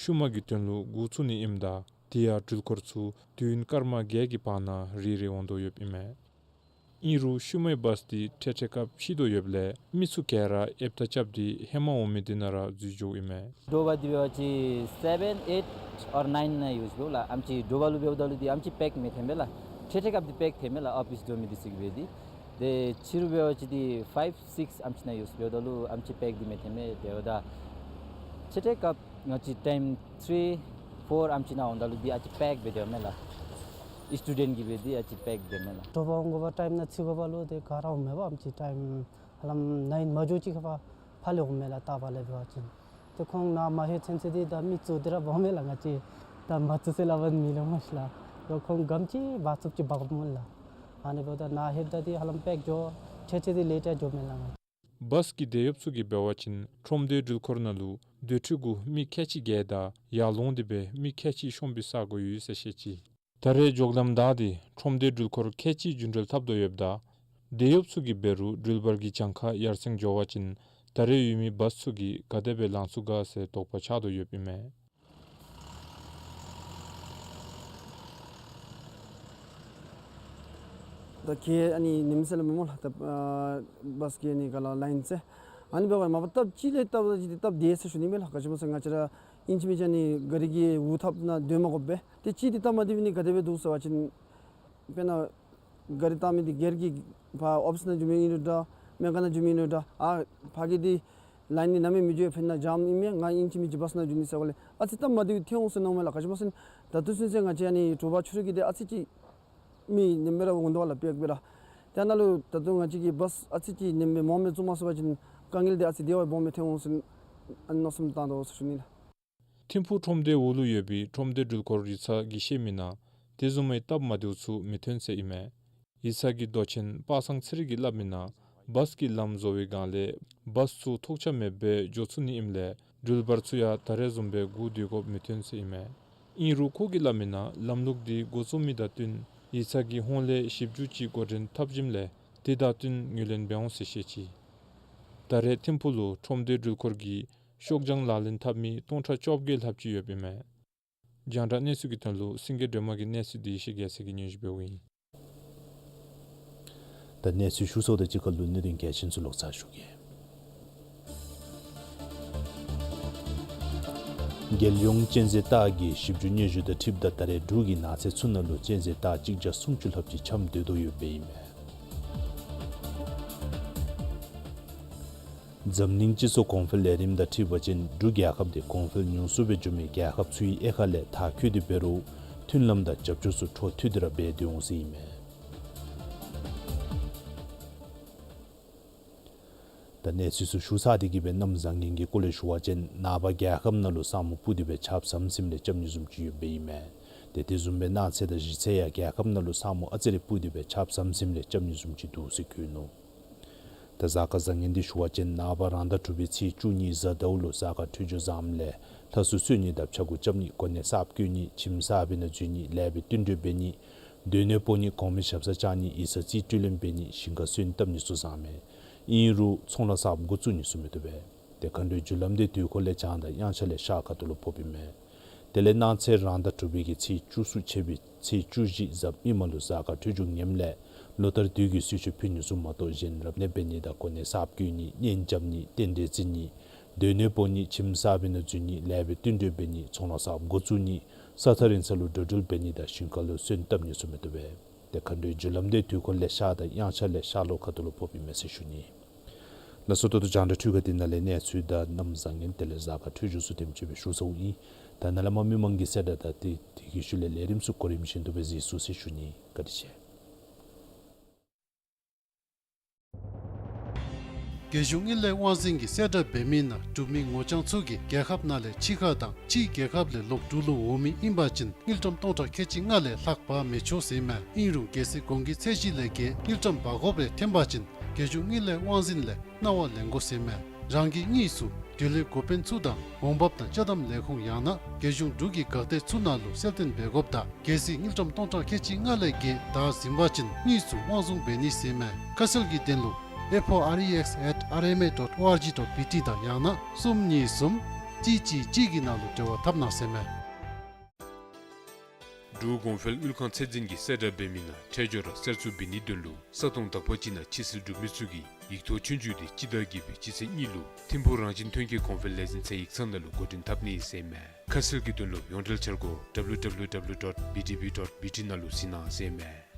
ཤུལ་མ་གི་དོན་ལུ་སྒུག་ཚུགས་ནི་ཨིནམ་ད་དེ་ཡང་འགྲུལ་འཁོར་ཚུ་དུས་ཡུན་སྐར་མ་བརྒྱད་ཀྱི་བར་ན་རེ་རེ་འོང་དོ་ཡོདཔ་ཨིན་མས། ཨིན་རུང་ཤུལ་མའི་བཱས་འདི་འཕྲལ་འཕྲལ་སྐབས་ཕྱིས་དོ་ཡོདཔ་ལས་མི་ཚུ་ག་ར་ཨེབ་ཏ་རྐྱབ་སྟེ་ཧེ་མ་འོང་མི་འདི་ནང་ར་འཛུལ་འགྱོཝ་ཨིན་མས། དྲོ་པ་འདི་འབད་བ་ཅིན་seven, eight or nine ནང་ཡོདཔ་ལགས། ཨམ་ཅིག་དྲོ་པ་ལུ་འབདཝ་ད་ལུ་འདི་ཨམ་ཅིག་པེཀ་མི་ཐོནམ་མས་ལགས། འཕྲལ་འཕྲལ་སྐབས་འདི་པེཀ་ཐོནམ་མས་ལགས། ཨོ་ཕིས་འགྱོ་མི་འདི་ཚུ་གིས་འབད་དེ། ཏེ་ཕྱི་རུ་འབད་བ་ཅིན་འདི་five, six ཨམ་ཅིག་ནང་ཡོདཔ་འབདཝ་ད་ལུ་ཨམ་ཅིག་པེཀ་འདི་མི་ཐོནམ་མས། དེ་འབདཝ་ད་འཕྲལ་འཕྲལ་སྐབས་ང་བཅས་ཊའིམ་three, four ཨམ་ཅིག་ནང་འོངམ་ད་ལུ་འདི་ཨ་ཙི་པེཀ་འབད་དེ་འོང་མས་ལགས། སི་ཊུ་ཌེནཊ་གིས་འབད་དེ་ཨ་ཙི་པེཀ་འབད་མས་ལགས། དྲོ་པ་འོང་དགོ་པ་ཊའིམ་ནང་ཚུད་དགོ་པ་ལུ་ཏེ་ག་ར་འོང་མས་པ། ཨམ་ཅིག་ཊའིམ་ཧ་ལམ་ནའིན་མ་འགྱོ་ཅིག་ཁར་ཕར་ལས་འོང་མས་ལགས། རྟག་པ་ལས་འབད་བ་ཅིན། ཏེ་ཁོང་ནཱ་མ་ལྷོད་ཚུན་ཚོད་འདི་ད་མི་ཚུ་འདི་ར་འབོཝ་མས་ལགས། ང་བཅས་ད་མ་ཚུད་ཟེར་སླབ་པ་མི་ལོང་མས་ལགས། ཏེ་ཁོང་ག་དེམ་ཅིག་འབག་ཚུགསཔ་ཅིག་འབགཔ་མས་ལགས། ཨ་ནི་འབདཝ་ད་ནཱ་ལྷོདཔ་ད་འདི་ཧ་ལམ་པེཀ་འགྱོ། འཕྲལ་འཕྲལ་འདི་ལེཊ་འགྱོཝ་མས་ལགས། བཱས་ཀྱི་དེད་གཡོགཔ་ཚུ་གིས་འབད་བ་ཅིན་ཁྲོམ་སྡེ་འགྲུལ་འཁོར་ནང་ལུ་སྡོད་ཁྲི་གུ་མི་ཁལ་གཅིག་བརྒལ་ད་ཡར་ལོང་སྟེ་སྦེ་མི་ཁལ་གཅིག་ཤོང་པའི་ས་སྒོ་ཡོད་ཟེར་བཤད་ཅི། ད་རེས་མགྱོགས་ལམ་བདའ་སྟེ་ཁྲོམ་སྡེ་འགྲུལ་འཁོར་ཁལ་གཅིག་རྒྱུན་འགྲུལ་འཐབ་དོ་ཡོདཔ་ད་དེད་གཡོགཔ་ཚུ་གིས་འབད་རུང་འགྲུལ་པར་གྱི་གྱངས་ཁ་ཡར་སེང་འགྱོ་བ་ཅིན་ད་རེས་ཡོད་མི་བཱས་ཚུ་གིས་ག་དེ་སྦེ་ལང་ཚུགས་ག་ཟེར་དོགས་པ་ཆགས་དོ་ཡོདཔ་ཨིན་མས། ད་ཁྱེད་ཨ་ནི་ཉིམ་ཟེར་སླབ་མས་སྨོ་ལགས། ད་ཨ་བཱས་ཀྱི་ཨ་ནི་ག་ལ་ལའིན་ཟེར། ཨ་ནི་འབད་བ་མ་པ་སྟབས་གཅིག་ལས་སྟབས་ད་ཅིག་འདི་སྟབས་བདེ་ཟེར་ཞུ་ནི་མས་ལགས། ག་ཅི་སྨོ་ཟེར་ང་བཅས་ར་ཨིན་ཅི་མིན་ཅི་ཨ་ནི་ག་རི་གི་འུ་ཐགཔ་ནང་སྡོད་མ་དགོ་པས། ཏེ་གཅིག་འདི་སྟབས་མ་བདེཝ་ཨ་ནི་ག་དེ་སྦེ་འདུག་ཟེར་བ་ཅིན་དཔེར་ན་ག་རི་བཏང་མི་འདི་སྒེར་གྱི་ཕར་ཨོ་ཕིས་ནང་འགྱོ་མི་ཨིན་རུང་འདྲ་སྨན་ཁང་ནང་འགྱོ་མི་ཨིན་རུང་འདྲ་ཨ་ཕར་གྱི་འདི་ལའིན་འདི་གནམ་མེད་ས་མེད་འགྱོ་ཡི། དཔེར་ན་ཇམ་ཨིན་མས། ང་ཨིན་ཅི་མིན་ཅི་བཱས་ནང་འགྱོ་ནི་ཟེར་བ་ལས་ཨ་ཙི་སྟབས་མ་བདེཝ་ཐོན་འོང་ཟེར་མནོཝ་མས་ལགས། ག་ཅི་སྨོ་ཟེར་ད་ལྟོ་ཚུན་ཚོད་ང་བཅས་ཨ་ནི་དྲོ་པ་ཕྱི་རུ་གི་འདི་ཨ་ཙི་ཅིག་མི་ཉིནམ་སྦེ་ར་འོང་དོ་བ་ལགས། པེཀ་སྦེ་ར། ཏེ་ནཱ་ལུ་ད་ལྟོ་ང་བཅས་ཀྱི་བཱས་ཨ་ཙི་ཅིག་ཉིནམ་སྦེ་མོ་མེད་བཙུགས་མ་ཚུགས་པ་ཅིན་དཀའ་ངལ་འདི་ཨ་ཙི་དེ་བ་སྦོམ་སྦེ་ཐོན་འོང་ཟེར་ཨ་ནི་མནོ་བསམ་བཏང་དོ་ཟེར་ཞུ་ནི་ལགས། ཐིམ་ཕུག་ཁྲོམ་སྡེའི་འོག་ལུ་ཡོད་པའི་ཁྲོམ་སྡེ་འགྲུལ་འཁོར་ཡིག་ཚང་གིས་བཤད་མི་ནང་དེ་བཟུམ་མའི་སྟབས་མ་བདེཝ་ཚུ་མི་ཐོན་ཟེར་ཨིན་མས། ཡིག་ཚང་གི་མདོ་ཆེན་པ་སངས་ཚེ་རིང་གིས་སླབ་མི་ནང་བཱས་ཀྱི་ལམ་བཟོ་བའི་སྒང་ལས་བཱས་ཚུ་ཐོགས་ཆགས་མེདཔ་སྦེ་འགྱོ་ཚུགས་ནི་ཨིནམ་ལས་འགྲུལ་པར་ཚུ་ཡང་ད་རེས་བཟུམ་སྦེ་སྒུག་སྡོད་དགོཔ་མི་ཐོན་ཟེར་ཨིན་མས། ཨིན་རུང་ཁོ་གིས་སླབ་མི་ནང་ལམ་ལུགས་འདི་འགོ་བཙུགས་མི་དང་བསྟུན་ཡིག་ཚང་གིས་ཧོངས་ལས་ཞིབ་འཇུག་ཅིག་འགོ་འདྲེན་འཐབ་ཞིནམ་ལས་དེ་དང་བསྟུན་ངོས་ལེན་འབད་འོང་ཟེར་བཤད་ཅི། ད་རེས་ཐིམ་ཕུག་ལུ་ཁྲོམ་སྡེ་འགྲུལ་འཁོར་གྱི་ཤོག་བྱང་ལག་ལེན་འཐབ་མི་སྟོང་ཕྲག་བཅོ་བརྒྱད་ལྷགཔ་ཅིག་ཡོདཔ་ཨིན་མས། རྒྱང་བསྒྲགས་གནས་ཚུལ་གྱི་དོན་ལུ་སེང་གེ་སྒྲོལ་མ་གི་གནས་ཚུལ་འདི་ཡེ་ཤེས་རྒྱལ་མཚན་གྱིས་སྙན་ཞུ་འབདཝ་ཨིན། ད་གནས་ཚུལ་ཞུ་ཚརཝ་དང་གཅིག་ཁར་ལུ་གནད་དོན་གལ་ཆེན་ཚུ་ལོག་ཚར་ཞུ་གེ། རྒྱལ་ཡོངས་གཅན་ཚའི་རྟགས་ཀྱི་ཞིབ་འཇུག་སྙན་ཞུ་དང་འཁྲིལཝ་ད་ད་རེས་འབྲུག་གི་ནགས་ཚལ་ཚུ་ནང་ལུ་གཅན་ཚའི་རྟགས་གཅིག་བརྒྱ་སུམ་ཅུ་ལྷགཔ་ཅིག་འཁྱམས་སྡོད་དོ་ཡོདཔ་ཨིན་མས། འཛམ་གླིང་སྤྱི་ཚོགས་གོང་འཕེལ་ལས་རིམ་དང་འཁྲིལ་བ་ཅིན་འབྲུག་རྒྱལ་ཁབ་འདི་གོང་འཕེལ་ཉུང་སུ་སྦེ་འགྱོ་མི་རྒྱལ་ཁབ་ཚུའི་དབྱེ་ཁ་ལས་མཐར་འཁྱོལ་ཏེ་འབད་རུང་མཐུན་ལམ་དང་རྒྱབ་སྐྱོར་ཚུ་འཕྲོ་མཐུད་དེ་ར་འབད་སྡོད་འོང་ཟེར་ཨིན་མས། ད་གནས་ཚུལ་ཚུ་ཞུ་ཚར་ཏེ་གི་སྦེ་གནམ་བཟང་ངན་གྱི་སྐོར་ལས་ཞུ་བ་ཅིན་ནངས་པ་རྒྱལ་ཁབ་ནང་ལུ་ས་སྨུག་སྤུབས་ཏེ་སྦེ་ཆརཔ་ཟམ་ཟིམ་ལས་རྐྱབ་ནི་བཟུམ་ཅིག་ཡོདཔ་ཨིན་མས། ཏེ་དེ་བཟུམ་སྦེ་གནངས་ཚེ་དང་གཞེས་ཚེ་ཡང་རྒྱལ་ཁབ་ནང་ལུ་ས་སྨུག་ཨ་ཙི་རེ་སྤུབས་ཏེ་སྦེ་ཆརཔ་ཟམ་ཟིམ་ལས་རྐྱབ་ནི་བཟུམ་ཅིག་འདུག་ཟེར་བཀོད་ནུག། ད་གཟའ་སྐར་བཟང་ངན་འདི་ཞུ་བ་ཅིན་ནངས་པ་རང་ཟླ་དྲུག་པའི་ཚེས་བཅུ་གཉིས་གཟའ་ཟླཝ་ལུ་གཟའ་སྐར་འཕྲོད་སྦྱོར་བཟངམ་ལས་ལྷ་སྲུང་གསོལ་ནི་དང་ཕྱྭ་འགུགས་རྐྱབ་ནི་གོ་གནས་གསརཔ་བསྐོ་ནི་ཁྱིམ་གསར་པའི་ནང་འཛུལ་ནི་ལེགས་པའི་བསྟུན་གྲོས་འབད་ནི་སྡོད་གནས་སྤོ་ནི་གོང་མའི་ཞབས་སར་བཅར་ནི་ཡིག་ཚང་རྩིས་སྤྲོད་ལེན་འབད་ནི་ཞིང་ཁར་སོན་བཏབ་ནི་ཚུ་བཟང་མས། ཨིན་རུང་ཚོང་ལཱ་གསརཔ་འགོ་བཙུགས་ནི་ཚུ་མི་བཏུབ་པས། ཏེ་མཁའ་འགྲོའི་རྒྱུ་ལམ་འདི་དུས་འཁོར་ལས་བྱང་དང་དབྱངས་འཆར་ལས་ཤར་ཁ་ཐུག་ལུ་ཕོགཔ་ཨིན་མས། དེ་ལས་གནངས་ཚེ་རང་ཟླ་དྲུག་པའི་གི་ཚེས་བཅུ་གསུམ་ཆད་པའི་ཚེས་བཅུ་བཞི་གཟའ་མིག་དམར་ལུ་གཟའ་སྐར་འཕྲོད་སྦྱོར་ངནམ་ལས་ལོ་ལྟར་དུས་ཀྱི་གསོལ་མཆོད་ཕུལ་ནི་ཚུ་མ་གཏོགས་གཞན་རབ་གནས་འབད་ནི་དང་གོ་གནས་གསརཔ་བསྐོ་ནི་གཉེན་རྐྱབ་ནི་རྟེན་འབྲེལ་བརྩི་ནི་སྡོད་གནས་སྤོ་ནི་ཁྱིམ་གསར་པའི་ནང་འཛུལ་ནི་ལེགས་པའི་བསྟུན་གྲོས་འབད་ནི་ཚོང་ལཱ་གསརཔ་འགོ་བཙུགས་ནི་ས་ཐག་རིང་ས་ལུ་འགྲོ་འགྲུལ་འབད་ནི་དང་ཞིང་ཁ་ལུ་སོན་བཏབ་ནི་ཚུ་མི་བཏུབ་པས། ཏེ་མཁའ་འགྲོའི་རྒྱུ་ལམ་འདི་དུས་འཁོར་ལས་ཤར་དང་དབྱངས་འཆར་ལས་ཤར་ལྷོ་ཁ་ཐུག་ལུ་ཕོགཔ་ཨིན་མས་ཟེར་ཞུ་ནི། ལགས་སོ། ད་ལྟོ་རྒྱང་བསྒྲགས་འཕྲུལ་ཁང་འདི་ནང་ལས་གནས་ཚུལ་དང་གནམ་བཟང་ངན་དེ་ལས་གཟའ་སྐར་འཕྲོད་སྦྱོར་ཚུ་དེམ་ཅིག་སྦེ་ཞུ་ཚརཝ་ཨིན། ད་ནཱ་ལས་མར་མི་མང་གི་གསལ་བསྒྲགས་དང་དེ་དེ་གི་ཤུལ་ལས་ལས་རིམ་ཚུ་གོ་རིམ་བཞིན་དུ་སྦེ་གཟིགས་ཚུགས་ཟེར་ཞུ་ནི། བཀའ་དྲིན་ཆེ། རྒྱལ་གཞུང་དངུལ་ལས་དབང་འཛིན་གྱིས་གསལ་བསྒྲགས་འབད་མི་ནང་འབྲུག་མི་ངོ་རྐྱང་ཚུ་གིས་རྒྱལ་ཁབ་ནང་ལས་ཕྱི་ཁར་དང་ཕྱིའི་རྒྱལ་ཁབ་ལས་ལོག་འབྲུག་ལུ་འོང་མི་ཨིན་པ་ཅིན་དངུལ་ཀྲམ་སྟོང་ཕྲག་ཁལ་གཅིག་ལྔ་ལས་ལྷག་འབག་མི་ཆོག་ཟེར་མས། ཨིན་རུང་གལ་སྲིད་གོང་གི་ཚད་གཞི་ལས་བརྒལ་དངུལ་ཀྲམ་འབག་དགོཔ་རེ་ཐོན་པ་ཅིན་རྒྱལ་གཞུང་དངུལ་ལས་དབང་འཛིན་ལས་གནང་བ་ལེན་དགོ་ཟེར་མས། རང་གི་དངུལ་ཚུ་འབྲེལ་ཡོད་འགོ་དཔོན་ཚུ་དང་འོང་འབབ་དང་ཅ་དམ་ལས་ཁུངས་ཡང་ན་རྒྱལ་གཞུང་འབྲུག་གི་འགག་སྡེ་ཚུ་ནང་ལུ་གསལ་སྟོན་འབད་དགོཔ་དང་གལ་སྲིད་དངུལ་ཀྲམ་སྟོང་ཕྲག་ཁལ་གཅིག་ལྔ་ལས་བརྒལ་བདའ་ཟིན་པ་ཅིན་དངུལ་ཚུ་དབང་བཟུང་འབད་ནི་ཟེར་མས། ཁ་གསལ་གྱི་དོན་ལུ་ ཨེཕ་ཨོ་ཨར་ཨི་ཨེགསི་ཨེཊ་ཨར་ཨེམ་ཨེ་ཌོཊ་ཨོ་ཨར་ཇི་ཌོཊ་བི་ཊི་དང་ཡང་ན་གསུམ་གཉིས་གསུམ་གཅིག་གཅིག་གཅིག་གི་ནང་ལུ་འབྲེལ་བ་འཐབ་གནང་ཟེར་མས། འབྲུག་གོང་འཕེལ་དབུལ་ཁང་ཚད་འཛིན་གྱིས་གསལ་བསྒྲགས་འབད་མི་ནང་འཕྲལ་མགྱོགས་ར་གསར་བཙུགས་འབད་ནིའི་དོན་ལུ་ས་སྟོང་དག་པ་ཅིག་ནང་ཕྱི་སེལ་གྲུབ་མི་ཚུ་གིས་ཡིག་ཐོག་ཆོས་རྒྱུགས་དེ་སྤྱི་ཟླ་བརྒྱད་པའི་སྤྱི་ཚེས་གཉིས་ལུ་ཐིམ་ཕུག་རང་བཞིན་ཐོན་སྐྱེད་གོང་འཕེལ་ལས་འཛིན་ཚད་ཡིག་ཚང་ནང་ལུ་འགོ་འདྲེན་འཐབ་ནི་ཟེར་མས། ཁ་གསལ་གྱི་དོན་ལུ་ཡོངས་འབྲེལ་འཆར་སྒོ་W W W dot B D B dot B T ནང་ལུ་གཟིགས་གནང་ཟེར་མས།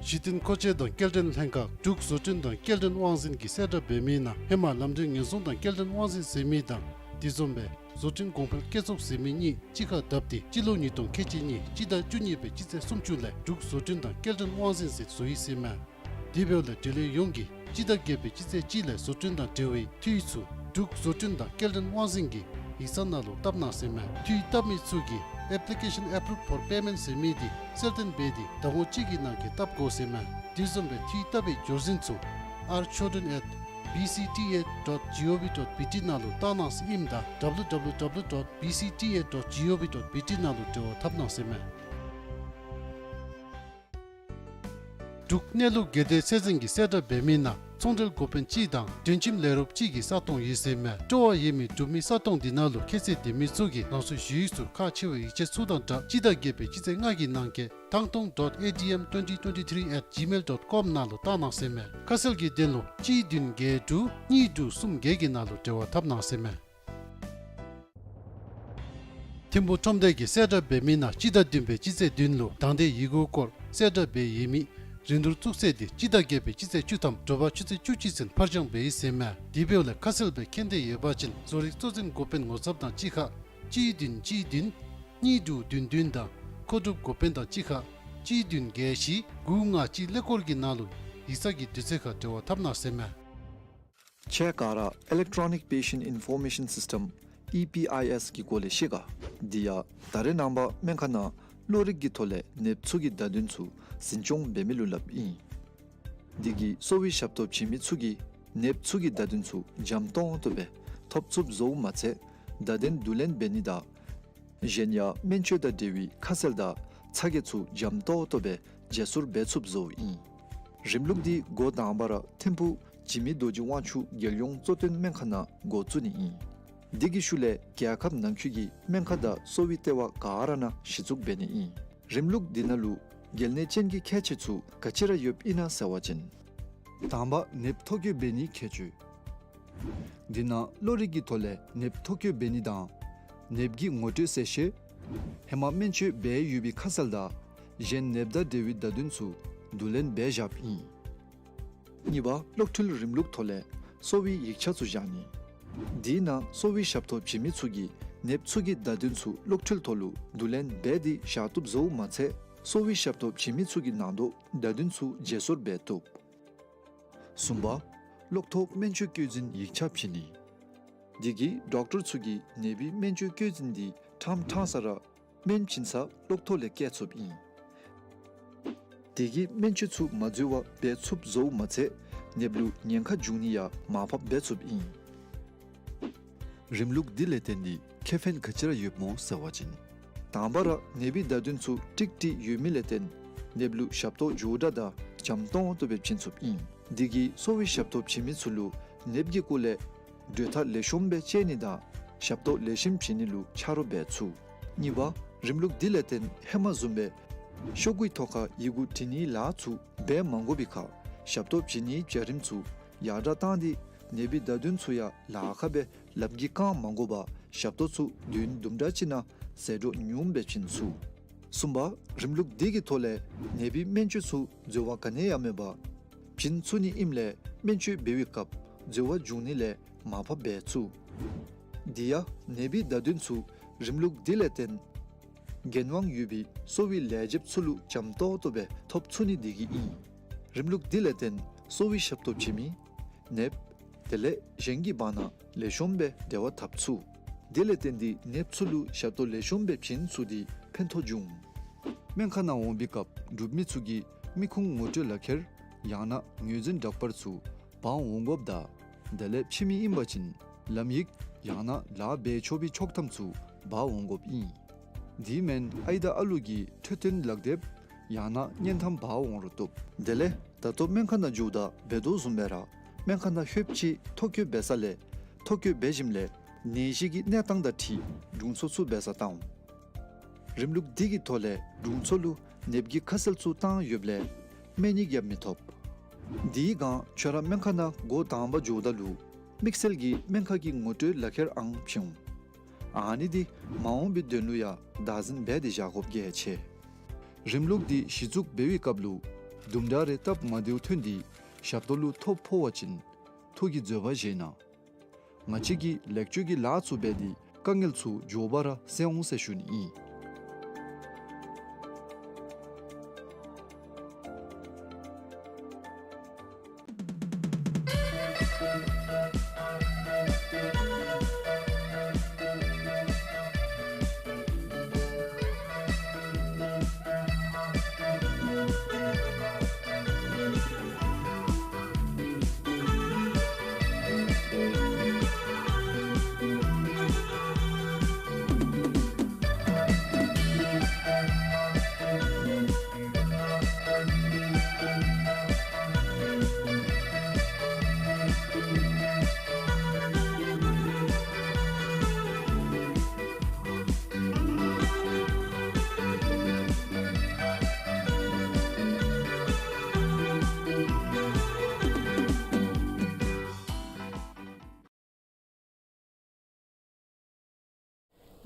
གཞི་རྟེན་མཁོ་ཆས་དང་སྐྱེལ་འདྲེན་ལྷན་ཁག་འབྲུག་བཟོ་སྐྲུན་དང་སྐྱེལ་འདྲེན་དབང་འཛིན་གྱིས་གསལ་བསྒྲགས་འབད་མི་ནང་ཧེ་མ་ལམ་འགྲུལ་ཉེན་སྲུང་དང་སྐྱེལ་འདྲེན་དབང་འཛིན་ཟེར་མི་དང་དེ་བཟུམ་སྦེ་བཟོ་སྐྲུན་གོང་འཕེལ་སྐྱེད་ཚོགས་ཟེར་མི་གཉིས་གཅིག་ཁར་བསྡབས་ཏེ་སྤྱི་ལོ་ཉིས་སྟོང་ཁལ་གཅིག་གཉིས་སྤྱི་ཟླ་བཅུ་གཉིས་པའི་སྤྱི་ཚེས་སུམ་ཅུ་ལས་འབྲུག་བཟོ་སྐྲུན་དང་སྐྱེལ་འདྲེན་དབང་འཛིན་ཟེར་བཟོ་ཡི་ཟེར་མས། དེ་འབདཝ་ལས་འབྲེལ་ཡོད་ཡོངས་ཀྱིས་སྤྱི་ཟླ་བརྒྱད་པའི་སྤྱི་ཚེས་གཅིག་ལས་བཟོ་སྐྲུན་དང་འབྲེལ་བའི་འཐུས་ཚུ་འབྲུག་བཟོ་སྐྲུན་དང་སྐྱེལ་འདྲེན་དབང་འཛིན་གྱི་ཡིག་ཚང་ནང་ལུ་བཏབ་གནང་ཟེར་མས། འཐུས་བཏབ་མི་ཚུ་གིས་Application Approved for Payment ཟེར་མི་དེ་གསལ་སྟོན་འབད་དེ་ཟླ་ངོ་གཅིག་གི་ནང་འཁོད་བཏབ་དགོ་ཟེར་མས། དེ་བཟུམ་སྦེ་འཐུས་བཏབ་པའི་འབྱོར་འཛིན་ཚུ་R Chaudhuri at B C T A dot G O V dot B T ནང་ལུ་བཏང་གནང་ཟེར་ཨིནམ་ད་W W W dot B C T A dot G O V dot B T ནང་ལུ་འབྲེལ་བ་འཐབ་གནང་ཟེར་མས། འབྲུག་གནས་ལུགས་སྒེར་སྡེ་ཚད་འཛིན་གྱིས་གསལ་བསྒྲགས་འབད་མི་ནང་ཚོང་འབྲེལ་འགོ་དཔོན་གཅིག་དང་དོན་ཁྲིམས་ལས་རོགསཔ་གཅིག་གི་ས་སྟོང་ཡོད་ཟེར་མས། སྤྲོ་བ་ཡོད་མི་འབྲུག་མི་ས་སྟོང་འདི་ནང་ལུ་ཁྱད་ཚད་ལྡན་མི་ཚུ་གིས་རང་སོའི་ཞུ་ཡིག་ཚུ་ཁག་ཆེ་བའི་ཡིག་ཆ་ཚུ་དང་སྦྲགས་སྤྱི་ཟླ་བརྒྱད་པའི་སྤྱི་ཚེས་ལྔ་གི་ནང་འཁོད་ཐང་སྟོང་dot A D M twenty twenty-three at gmail dot com ནང་ལུ་བཏང་གནང་ཟེར་མས། ཁ་གསལ་གྱི་དོན་ལུ་གཅིག་བདུན་བརྒྱད་དྲུག་གཉིས་དྲུག་གསུམ་བརྒྱད་ཀྱི་ནང་ལུ་འབྲེལ་བ་འཐབ་གནང་ཟེར་མས། ཐིམ་ཕུག་ཁྲོམ་སྡེ་གིས་གསལ་བསྒྲགས་འབད་མི་ནང་སྤྱི་ཟླ་བདུན་པའི་སྤྱི་ཚེས་བདུན་ལུ་དང་འདོད་ཡི་གུ་སྐོར་གསལ་བསྒྲགས་འབད་ཡོད་མི་རིན་བསྡུར་བཙུགས་ཚེས་དེ་སྤྱི་ཟླ་བརྒྱད་པའི་སྤྱི་ཚེས་བཅུ་ཐམ་དྲོ་པ་ཆུ་ཚོད་བཅུ་གཅིག་ཚུན་ཕར་འགྱངས་འབད་ཡི་ཟེར་མས། དེ་འབདཝ་ལས་ཁ་གསལ་སྦེ་མཁྱེན་འདོད་ཡོད་པ་ཅིན་བཟོ་རིག་གཙོ་འཛིན་འགོ་དཔོན་ངོ་ཚབ་དང་གཅིག་ཁར་གཅིག་བདུན་གཅིག་བདུན་གཉིས་དྲུག་བདུན་བདུན་དང་མཁོ་སྒྲུབ་འགོ་དཔོན་དང་གཅིག་ཁར་གཅིག་བདུན་བརྒྱད་བཞི་དགུ་ལྔ་གཅིག་ཀླད་ཀོར་གྱི་ནང་ལུ་ཡིག་ཚང་གི་དུས་ཚོད་ཁར་འབྲེལ་བ་འཐབ་གནང་ཟེར་མས། ཁྱེད་ག་ར་Electronic Patient Information System E P I S གི་སྐོར་ལས་ཤེས་ག། དེ་ཡང་ད་རེས་ནངས་པ་སྨན་ཁང་ནང་གློ་རིག་གི་ཐོག་ལས་ནདཔ་ཚུ་གི་བརྡ་དོན་ཚུ་འཛིན་སྐྱོང་འབད་མི་ལུ་སླབ་ཨིན། དེ་གིས་གསོ་བའི་ཞབས་ཏོག་བྱིན་མི་ཚུ་གིས་ནདཔ་ཚུ་གི་བརྡ་དོན་ཚུ་འཇམ་ཏོང་ཏོ་སྦེ་ཐོབ་ཚུགསཔ་བཟོཝ་མ་ཚད་བརྡ་དོན་བསྡུ་ལེན་འབད་ནི་དང་གཞན་ཡང་སྨན་བཅོས་དང་འབྲེལ་བའི་ཁ་གསལ་དང་ཚ་གྱང་ཚུ་འཇམ་ཏོང་ཏོ་སྦེ་བརྗེ་སོར་འབད་ཚུགསཔ་བཟོཝ་ཨིན། རིམ་ལུགས་འདི་འགོ་དང་པ་ར་ཐིམ་ཕུག་འཇིགས་མེད་རྡོ་རྗེ་དབང་ཕྱུག་རྒྱལ་ཡོངས་གཙོ་བསྟེན་སྨན་ཁང་ནང་འགོ་བཙུགས་ནི་ཨིན། འདི་གི་ཤུལ་ལས་རྒྱལ་ཁབ་ནང་འཁོད་ཀྱི་སྨན་ཁང་དང་གསོ་བའི་ལྟེ་བ་ག་ར་ནང་གཞི་བཙུགས་འབད་ནི་ཨིན། རིམ་ལུགས་འདི་ནང་ལུ་གལ་གནད་ཅན་གྱི་ཁྱད་ཆོས་ཚུ་ག་ཅི་ར་ཡོདཔ་ཨིན་ན་ཟེར་བ་ཅིན། དང་པ་ནདཔ་ཐོ་བཀོད་འབད་ནིའི་ཁྱད་ཆོས། འདི་ནང་གློ་རིག་གི་ཐོག་ལས་ནདཔ་ཐོ་བཀོད་འབད་ནི་དང་ནདཔ་གི་ངོ་སྤྲོད་གསལ་བཤད། ཧེ་མ་སྨན་བཅོས་འབད་ཡོད་པའི་ཁ་གསལ་དང་གཞན་ནདཔ་དང་འབྲེལ་བའི་བརྡ་དོན་ཚུ་བསྡུ་ལེན་འབད་བཞགཔ་ཨིན། གཉིས་པ་གློག་འཕྲུལ་རིམ་ལུགས་ཐོག་ལས་གསོ་བའི་ཡིག་ཆ་ཚུ་བཞག་ནི། དེའི་ནང་གསོ་བའི་ཞབས་ཏོག་བྱིན་མི་ཚུ་གིས་ནདཔ་ཚུ་གི་བརྡ་དོན་ཚུ་གློག་འཕྲུལ་ཐོག་ལུ་བསྡུ་ལེན་འབད་དེ་བཞག་བཏུབ་བཟོཝ་མ་ཚད་གསོ་བའི་ཞབས་ཏོག་བྱིན་མི་ཚུ་གི་ནང་དོག་བརྡ་དོན་ཚུ་བརྗེ་སོར་འབད་བཏུབ། གསུམ་པ་གློག་ཐོག་སྨན་བཅོས་བཀོད་འཛིན་ཡིག་ཆ་བྱིན་ནི། དེ་གིས་ཌོག་ཊར་ཚུ་གིས་ནདཔའི་སྨན་བཅོས་བཀོད་འཛིན་འདི་ཕྲང་ཕྲང་ས་ར་སྨན་བྱིན་ས་གློག་ཐོག་ལས་བཀལ་ཚུགསཔ་ཨིན། དེ་གིས་སྨན་བཅོས་ཚུ་མ་འཛོལ་བར་འབད་ཚུགསཔ་བཟོཝ་མ་ཚད་ནདཔ་ལུ་ཉེན་ཁ་འབྱུང་ནི་ཡང་མར་ཕབ་འབད་ཚུགསཔ་ཨིན། རིམ་ལུགས་འདི་ལས་བརྟེན་ཏེ་ཁེ་ཕན་ག་ཅི་ར་ཡོདཔ་སྨོ་ཟེར་བ་ཅིན། དང་པ་ར་ནདཔའི་བརྡ་དོན་ཚུ་ཀྲིག་ཀྲི་ཡོད་མི་ལས་བརྟེན་ནདཔ་ལུ་ཞབས་ཏོག་མགྱོགས་དྲགས་དང་འཇམ་ཏོང་ཏོ་སྦེ་བྱིན་ཚུགསཔ་ཨིན། དེ་གིས་གསོ་བའི་ཞབས་ཏོག་བྱིན་མི་ཚུ་ལུ་ནདཔ་གི་སྐོར་ལས་གྲོས་ཐག་ལེགས་ཤོམ་སྦེ་བཅད་ནི་དང་ཞབས་ཏོག་ལེགས་ཤོམ་བྱིན་ནི་ལུ་ཆ་རོགས་འབད་ཚུགས། གཉིས་པ་རིམ་ལུགས་འདི་ལས་བརྟེན་ཧེ་མ་བཟུམ་སྦེ་ཤོག་གུའི་ཐོག་ཁར་ཡི་གུ་བྲི་ནིའི་ལཱ་ཚུ་འབད་མ་དགོ་པའི་ཁར་ཞབས་ཏོག་བྱིན་ནིའི་བྱ་རིམ་ཚུ་ཡར་དྲགས་བཏང་སྟེ་ནདཔའི་བརྡ་དོན་ཚུ་ཡང་ལཱ་ཁག་སྦེ་ལམ་གྱི་རྐང་མ་དགོ་པར་ཞབས་ཏོག་ཚུ་དུས་ཡུན་དུམ་གྲ་ཅིག་ནང་ཟད་འགྲོ་ཉུངམ་སྦེ་བྱིན་ཚུགས། གསུམ་པ་རིམ་ལུགས་འདི་གི་ཐོག་ལས་ནདཔའི་སྨན་བཅོས་ཚུ་འཛོལ་བ་ག་ནི་ཡང་མེད་པར་བྱིན་ཚུགས་ནི་ཨིནམ་ལས་སྨན་བཅོས་འབད་བའི་སྐབས་འཛོལ་བ་འབྱུང་ནི་ལས་མར་ཕབ་འབད་ཚུགས། དེ་ཡང་ནདཔའི་བརྡ་དོན་ཚུ་རིམ་ལུགས་འདི་ལས་བརྟེན་འགན་དབང་ཡོད་པའི་གསོ་བའི་ལས་བྱེདཔ་ཚུ་ལུ་འཇམ་ཏོང་ཏོ་སྦེ་ཐོབ་ཚུགས་ནི་དེ་གིས་ཨིན། རིམ་ལུགས་འདི་ལས་བརྟེན་གསོ་བའི་ཞབས་ཏོག་བྱིན་མི་ནདཔ་དེ་ལས་གཞན་གྱི་བར་ན་ལེགས་ཤོམ་སྦེ་འབྲེལ་བ་འཐབ་ཚུགས། དེ་ལས་བརྟེན་ཏེ་ནདཔ་ཚུ་ལུ་ཞབས་ཏོག་ལེགས་ཤོམ་སྦེ་བྱིན་ཚུགས་ཏེ་ཕན་ཐོགས་འབྱུང་། སྨན་ཁང་ནང་འོང་པའི་སྐབས་འབྲུག་མི་ཚུ་གིས་མི་ཁུངས་ངོ་སྤྲོད་ལག་ཁྱེར་ཡང་ན་ངོས་འཛིན་འདྲ་པར་ཚུ་འབག་འོང་དགོཔ་དང་དེ་ལས་ཕྱི་མི་ཨིན་པ་ཅིན་ལམ་ཡིག་ཡང་ན་ལཱ་འབད་ཆོག་པའི་ཆོག་ཐམ་ཚུ་འབག་འོང་དགོཔ་ཨིན། དེ་མེན་ཨའི་དང་ཨ་ལུ་གི་འཕྲོད་བསྟེན་ལག་དེབ་ཡང་ན་བརྙན་ཐམ་འབག་འོང་རུང་བཏུབ། དེ་ལས་ ད་ལྟོ་སྨན་ཁང་ནང་འགྱོཝ་ད་འབད་དོ་བཟུམ་སྦེ་ར་སྨན་ཁང་ནང་ལྷོདཔ་ཅིག་ཐོ་བཀོད་འབད་ས་ལས་ཐོ་བཀོད་འབད་ཞིནམ་ལས་ནད་གཞི་གི་གནས་སྟངས་དང་འཁྲིལ་དྲུང་འཚོ་ཚུ་འབད་སར་བཏང་འོང་། རིམ་ལུགས་འདི་གི་ཐོག་ལས་དྲུང་འཚོ་ལུ་ནདཔ་གི་ཁ་གསལ་ཚུ་བཏང་ཡོདཔ་ལས་སྨན་ཡིག་ཡང་མི་ཐོབ། དེའི་སྒང་ཁྱོད་ར་སྨན་ཁང་ནང་འགོ་དང་པ་འགྱོཝ་ད་ལུ་དམིགས་བསལ་གྱིས་སྨན་ཁང་གི་ངོ་སྤྲོད་ལག་ཁྱེར་ཨང་བྱིན་འོང་། ཨ་ནི་འདི་མ་འོངས་པའི་དོན་ལུ་ཡང་བདག་འཛིན་འབད་དེ་བཞག་དགོཔ་གལ་ཆེ། རིམ་ལུགས་འདི་གཞི་བཙུགས་འབད་བའི་སྐབས་ལུ་དུམ་གྲ་རེ་སྟབས་མ་བདེཝ་ཐོན་ཏེ་ཞབས་ཏོག་ལུ་ཐོ་ཕོག་པ་ཅིན་ཐུགས་ཀྱིས་བཟོད་པ་བཞེས་གནང་། ང་བཅས་ཀྱིས་ལེགས་བཅོས་ཀྱི་ལཱ་ཚུ་འབད་དེ་དཀའ་ངལ་ཚུ་མགྱོགས་པ་ར་སེལ་འོང་ཟེར་ཞུ་ནི་ཨིན།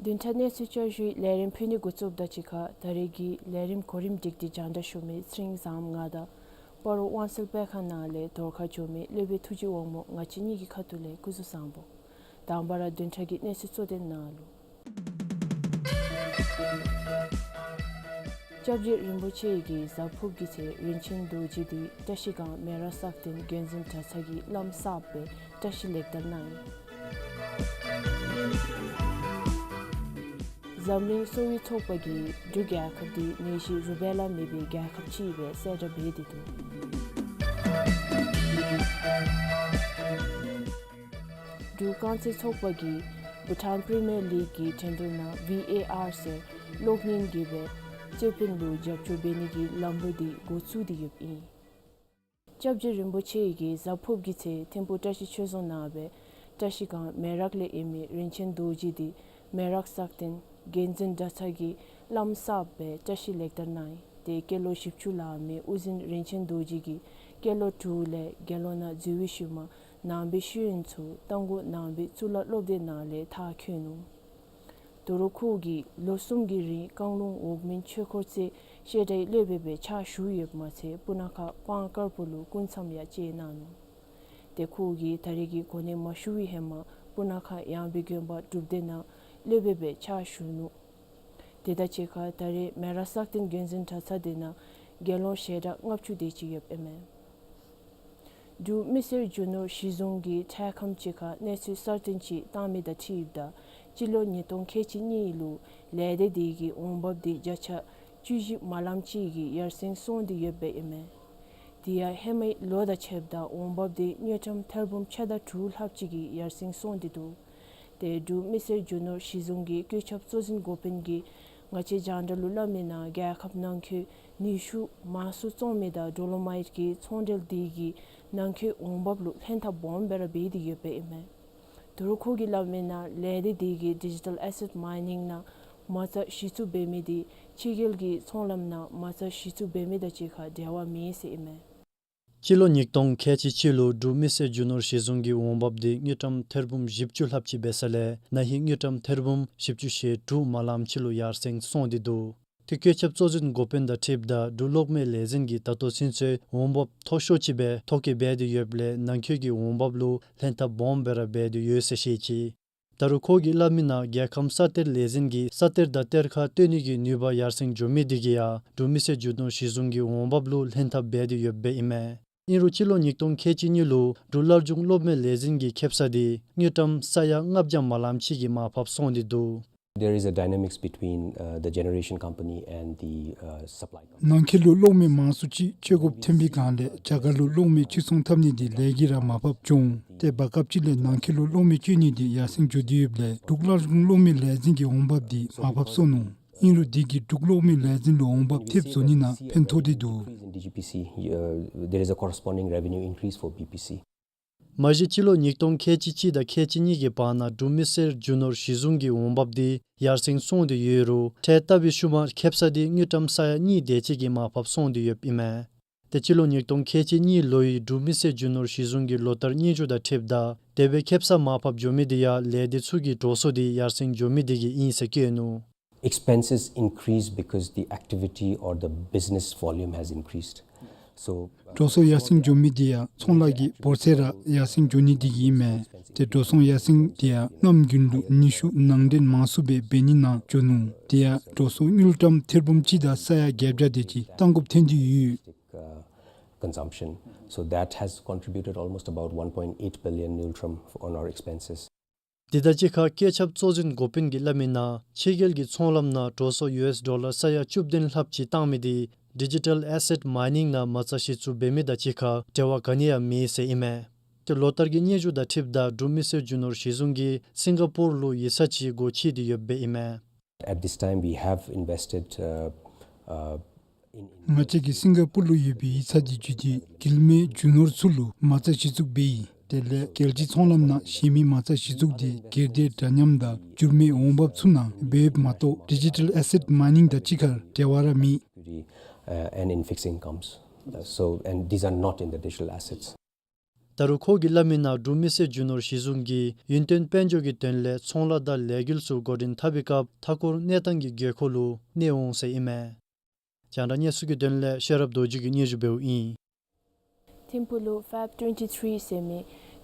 བདུན་ཕྲག་གནས་ཚུལ་བསྐྱར་ཞུའི་ལས་རིམ་ཕུལ་ནི་འགོ་བཙུགསཔ་ད་གཅིག་ཁར་ད་རེས་ཀྱི་ལས་རིམ་གོ་རིམ་སྒྲིག་སྟེ་རྒྱང་བསྒྲགས་ཞུ་མི་ཚེ་རིང་བཟངམོ་ང་དང་སྤ་རོ་དབང་གསལ་སྤེལ་ཁང་ནང་ལས་རྫོང་ཁ་འགྱོ་མི་སློབ་དཔོན་ཐུགས་རྗེ་དབང་མོ་ང་བཅས་གཉིས་ཀྱི་ཁ་ཐུག་ལས་སྐུ་གཟུགས་བཟང་པོ། དང་པ་ར་བདུན་ཕྲག་གི་གནས་ཚུལ་གཙོ་དོན་ནང་ལུ། སྐྱབས་རྗེ་རིན་པོ་ཆེ་གིས་གཟའ་ཕུརཔ་གི་ཚེ་རིན་ཆེན་རྡོ་རྗེ་འདི་བཀྲ་ཤིས་སྒང་མེ་རག་སག་སྟེང་དགོན་འཛིན་གྲྭ་ཚང་གི་བླམ་གསརཔ་སྦེ་བཀྲིས་ལེགས་དར་གནང་ཡི། འཛམ་གླིང་གསོ་བའི་ཚོགས་པ་གིས་འབྲུག་རྒྱལ་ཁབ་འདི་ནད་གཞི་རུ་བེ་ལ་མེད་པའི་རྒྱལ་ཁབ་ཅིག་སྦེ་གསལ་བསྒྲགས་འབད་དེ་འདུག། འབྲུག་རྐང་རྩེད་ཚོགས་པ་གིས་བྷུ་ཊཱན་པི་རི་མི་ཡར་ལིག་གི་འགྲན་བསྡུར་ནང་བི་ཨེ་ཨར་ཟེར་གློག་བརྙན་གྱི་སྦེ་རྩོད་དཔོན་ལུ་རྒྱབ་སྐྱོར་འབད་ནི་གི་ལམ་ལུགས་འདི་འགོ་བཙུགས་ཏེ་ཡོདཔ་ཨིན། སྐྱབས་རྗེ་རིན་པོ་ཆེ་གིས་གཟའ་ཕུརཔ་གི་ཚེ་ཐིམ་ཕུག་བཀྲ་ཤིས་ཆོས་རྫོང་ནང་སྦེ་བཀྲ་ཤིས་སྒང་མེ་རག་ལས་ཨིན་མི་རིན་ཆེན་རྡོ་རྗེ་འདི་མེ་རག་སག་སྟེང་དགོན་འཛིན་གྲྭ་ཚང་གི་བླམ་གསརཔ་སྦེ་བཀྲིས་ལེགས་དར་གནང་ཡི། ཏེ་སྐྱེས་ལོ་བཞི་བཅུ་ལང་མི་དབུ་འཛིན་རིན་ཆེན་རྡོ་རྗེ་གིས་སྐྱེས་ལོ་དྲུག་ལས་དགེ་སློང་ནང་འཛུལ་བའི་ཤུལ་མ་ནང་པའི་ཤེས་ཡོན་ཚུ་རྟ་མགོ་ནང་པའི་གཙུག་ལག་སློབ་སྡེ་ནང་ལས་མཐར་འཁྱོལ་ནུག། དོ་རུང་ཁོ་གིས་ལོ་གསུམ་གྱི་རིང་བཀང་ལུང་འོག་མིན་ཆོས་འཁོར་རྩེ་བཤད་གྲྭའི་སློབ་དཔོན་སྦེ་ཕྱག་ཞུ་ཡོདཔ་མ་ཚད་སྤུ་ན་ཁ་སྤང་དཀར་པོ་ལུ་སྐུ་མཚམས་ཡང་བཅད་གནང་ནུག། ཏེ་ཁོ་གིས་ད་རེས་ཀྱི་གོ་གནས་མ་ཞུ་བའི་ཧེ་མ་སྤུ་ན་ཁ་ཡངས་པའི་དགོན་པ་སྒྲུབ་སྡེ་ནང་སློབ་དཔོན་སྦེ་ཕྱག་ཞུ་ནུག། དེ་དང་གཅིག་ཁར་ད་རེས་མེ་རག་སག་སྟེང་དགོན་འཛིན་གྲྭ་ཚང་འདི་ནང་དགེ་སློང་ཞལ་གྲངས་ལྔ་བཅུ་དེ་ཅིག་ཡོདཔ་ཨིན་མས། འབྲུག་མི་སེར་རྒྱུ་ནོར་གཞི་བཟུང་གིས་འཕྲལ་ཁམས་ཅིག་ཁར་གནས་ཚུལ་གསར་བཏོན་ཅིག་བཏང་མི་དང་འཁྲིལཝ་ད་སྤྱི་ལོ་ཉིས་སྟོང་ཁལ་གཅིག་གཉིས་ལུ་ལས་སྡེ་དེ་གི་འོང་འབབ་དེ་བརྒྱ་ཆ་བཅུ་བཞི་མ་ལངམ་ཅིག་གིས་ཡར་སེང་སོང་སྟེ་ཡོདཔ་ཨིན་མས། དེ་ཡང་ཧེ་མའི་ལོ་དང་ཕྱདཔ་ད་འོང་འབབ་དེ་དངུལ་ཀྲམ་ཐེར་འབུམ་ཕྱེད་དང་དྲུག་ལྷགཔ་ཅིག་གིས་ཡར་སེང་སོང་སྟེ་འདུག། ཏེ་འབྲུག་མི་སེར་རྒྱུ་ནོར་གཞི་བཟུང་གི་བཀོད་ཁྱབ་གཙོ་འཛིན་འགོ་དཔོན་གྱིས་ང་བཅས་རྒྱང་བསྒྲགས་ལུ་སླབ་མི་ནང་རྒྱལ་ཁབ་ནང་འཁོད་ནུས་ཤུགས་མང་སུ་བཙོང་མི་དང་ཌོ་ལོ་མའིཊ་གི་ཚོང་འབྲེལ་དེ་གིས་ནང་འཁོད་འོང་འབབ་ལུ་ལྷན་ཐབས་སྦོམ་སྦེ་ར་འབད་དེ་ཡོདཔ་ཨིན་མས། དོ་རུང་ཁོ་གིས་སླབ་མི་ནང་ལས་སྡེ་དེ་གིས་ཌི་ཇི་ཊལ་ཨེ་སེཊ་མའི་ནིང་ནང་མ་རྩ་གཞི་བཙུགས་འབད་མི་དེ་ཕྱི་རྒྱལ་གྱི་ཚོང་ལམ་ནང་མ་རྩ་གཞི་བཙུགས་འབད་མི་དང་གཅིག་ཁར་འབྲེལ་བ་མེད་ཟེར་ཨིན་མས། སྤྱི་ལོ་ཉིས་སྟོང་ཁལ་གཅིག་གཅིག་ལུ་འབྲུག་མི་སེར་རྒྱུ་ནོར་གཞི་བཟུང་གི་འོང་འབབ་དེ་དངུལ་ཀྲམ་ཐེར་འབུམ་བཞི་བཅུ་ལྷགཔ་ཅིག་འབད་ས་ལས་ན་ཧིང་དངུལ་ཀྲམ་ཐེར་འབུམ་བཞི་བཅུ་ཞེ་དྲུག་མ་ལངམ་ཅིག་ལུ་ཡར་སེང་སོང་སྟེ་འདུག། དེ་བཀོད་ཁྱབ་གཙོ་འཛིན་འགོ་དཔོན་དང་འཁྲིལཝ་ད་འབྲུག་གློག་མེ་ལས་འཛིན་གྱིས་ད་ལྟོ་ཚུན་ཚོད་འོང་འབབ་མཐོ་ཤོས་ཅིག་སྦེ་ཐོ་བཀོད་འབད་དེ་ཡོདཔ་ལས་ནང་འཁོད་ཀྱི་འོང་འབབ་ལུ་ལྷན་ཐབས་སྦོམ་སྦེ་ར་འབད་དེ་ཡོད་ཟེར་བཤད་ཅི། ད་རུང་ཁོ་གིས་སླབ་མི་ནང་རྒྱལ་ཁམས་ས་གཏེར་ལས་འཛིན་གྱིས་ས་གཏེར་དང་གཏེར་ཁ་བཏོན་ནི་གི་ནུས་པ་ཡར་སེང་འགྱོ་མི་དེ་གིས་ཡང་འབྲུག་མི་སེར་རྒྱུ་ནོར་གཞི་བཟུང་གི་འོང་འབབ་ལུ་ལྷན་ཐབས་འབད་དེ་ཡོདཔ་ཨིན་མས། ཨིན་རུང་སྤྱི་ལོ་ཉིས་སྟོང་ཁལ་གཅིག་གཉིས་ལུ་འབྲུག་སླར་འབྱུང་གློག་མེ་ལས་འཛིན་གྱི་ཁེབ་ས་དེ་དངུལ་ཀྲམ་ས་ཡ་ལྔ་བརྒྱ་མ་ལངམ་ཅིག་གིས་མར་ཕབ་སོང་སྟེ་འདུག། There is a dynamics between, uh, the generation company and the, uh, supply company. ནང་འཁོད་ལུ་གློག་མེ་མང་སུ་ཅིག་སྤྱོད་དགོཔ་ཐོན་པའི་སྒང་ལས་རྒྱ་གར་ལུ་གློག་མེ་ཕྱིར་ཚོང་འཐབ་ནི་དེ་ལས་ཀྱིས་ར་མར་ཕབ་བྱུང་། ཏེ་བར་སྐབས་ཅིག་ལས་ནང་འཁོད་ལུ་གློག་མེ་སྤྱོད་ནི་དེ་ཡར་སེང་འགྱོ་དེ་ཡོདཔ་ལས་འབྲུག་སླར་འབྱུང་གློག་མེ་ལས་འཛིན་གྱི་འོང་འབབ་དེ་མར་ཕབ་སོང་ནུག། ཨིན་རུང་དེ་གིས་འབྲུག་གློག་མེའི་ལས་འཛིན་ལུ་འོང་འབབ་ཐེབས་བཟོ་ནི་ནང་ཕན་ཐོགས་ཏེ་འདུག། Increase in D G P C, uh, there is a corresponding revenue increase for B P C. མ་གཞི་སྤྱི་ལོ་ཉིས་སྟོང་ཁལ་གཅིག་གཅིག་དང་ཁལ་གཅིག་གཉིས་ཀྱི་བར་ན་འབྲུག་མི་སེར་རྒྱུ་ནོར་གཞི་བཟུང་གི་འོང་འབབ་དེ་ཡར་སེང་སོང་སྟེ་ཡོད་རུང་ཁྲལ་བཏབ་པའི་ཤུལ་མ་ཁེབ་ས་དེ་དངུལ་ཀྲམ་ས་ཡ་གཉིས་དེ་ཅིག་གི་མར་ཕབ་སོང་སྟེ་ཡོདཔ་ཨིན་མས། ཏེ་སྤྱི་ལོ་ཉིས་སྟོང་ཁལ་གཅིག་གཉིས་ལོའི་འབྲུག་མི་སེར་རྒྱུ་ནོར་གཞི་བཟུང་གི་ལོ་བསྟར་སྙན་ཞུ་དང་འཁྲིལཝ་ད་དེ་སྦེ་ཁེབ་ས་མར་ཕབ་འགྱོ་མི་དེ་ཡང་ལས་སྡེ་ཚུ་གི་འགྲོ་སོང་དེ་ཡར་སེང་འགྱོ་མི་དེ་གིས་ཨིན་ཟེར་བཀོད་ནུག། Expenses increase because the activity or the business volume has increased. So, འགྲོ་སོང་ཡར་སེང་འགྱོ་མི་དེ་ཡང་ཚོང་ལཱ་གི་འབོར་ཚད་ར་ཡར་སེང་འགྱོ་ནི་དེ་གིས་ཨིན་མས། ཏེ་འགྲོ་སོང་ཡར་སེང་དེ་ཡང་གནམ་དགུན་ལུ་ནུས་ཤུགས་ནང་འདྲེན་མང་སུ་སྦེ་འབད་ནི་ནང་འགྱོ་ནུག། དེ་ཡང་འགྲོ་སོང་དངུལ་ཀྲམ་ཐེར་འབུམ་གཅིག་དང་ས་ཡ་བརྒྱད་བརྒྱ་དེ་ཅིག་བཏང་དགོཔ་ཐོན་ཏེ་ཡོད། Uh, consumption. So that has contributed almost about one point eight billion ngultrum on our expenses. དེ་དང་གཅིག་ཁར་བཀོད་ཁྱབ་གཙོ་འཛིན་འགོ་དཔོན་གྱིས་སླབ་མི་ནང་ཕྱི་རྒྱལ་གྱི་ཚོང་ལམ་ནང་འགྲོ་སོང་ཡུ་ཨེསི་ཌོ་ལར་ས་ཡ་བཅུ་བདུན་ལྷགཔ་ཅིག་བཏང་མི་དེ་ཌི་ཇི་ཊལ་ཨེ་སེཊ་མའི་ནིང་ནང་མ་རྩ་གཞི་བཙུགས་འབད་མི་དང་གཅིག་ཁར་འབྲེལ་བ་ག་ནི་ཡང་མེད་ཟེར་ཨིན་མས། ཏེ་ལོ་བསྟར་གྱི་སྙན་ཞུ་དང་འཁྲིལཝ་ད་འབྲུག་མི་སེར་རྒྱུ་ནོར་གཞི་བཟུང་གིས་སིང་ག་པུར་ལུ་ཡིག་ཚང་ཅིག་སྒོ་ཕྱེ་སྟེ་ཡོདཔ་ཨིན་མས། At this time, we have invested, uh, uh, in, in ང་བཅས་ཀྱིས་སིང་ག་པུར་ལུ་ཡོད་པའི་ཡིག་ཚང་དེ་བརྒྱུད་དེ་འགྱུར་མེད་རྒྱུ་ནོར་ཚུ་ལུ་མ་རྩ་གཞི་བཙུགས་འབད་ཡི། དེ་ལས་རྒྱལ་སྤྱིའི་ཚོང་ལམ་ནང་གཞན་མི་མ་རྩ་གཞི་བཙུགས་དེ་སྒེར་སྡེ་འདྲ་མཉམ་དང་འགྱུར་མེད་འོང་འབབ་ཚུ་ནང་འབདཝ་མ་གཏོགས་ཌི་ཇི་ཊལ་ཨེ་སེཊ་མའི་ནིང་དང་གཅིག་ཁར་འབྲེལ་བ་ར་མེད། Equity, uh, and in fixed incomes. Uh, so, and these are not in the digital assets. ད་རུང་ཁོ་གིས་སླབ་མི་ནང་འབྲུག་མི་སེར་རྒྱུ་ནོར་གཞི་བཟུང་གིས་ཡུན་བརྟན་དཔལ་འབྱོར་གྱི་དོན་ལས་ཚོང་ལཱ་དང་ལས་འགུལ་ཚུ་འགོ་འདྲེན་འཐབ་པའི་སྐབས་མཐའ་འཁོར་གནས་སྟངས་ཀྱི་དགོས་མཁོ་ལུ་གནས་འོང་ཟེར་ཨིན་མས། རྒྱང་བསྒྲགས་གནས་ཚུལ་གྱི་དོན་ལས་ཤེས་རབ་རྡོ་རྗེ་གིས་སྙན་ཞུ་འབདཝ་ཨིན། ཐིམ་ཕུག་ལུ་ཕེབ་ཊུ་ཝེན་ཊི་ཐི་རི་ཟེར་མི་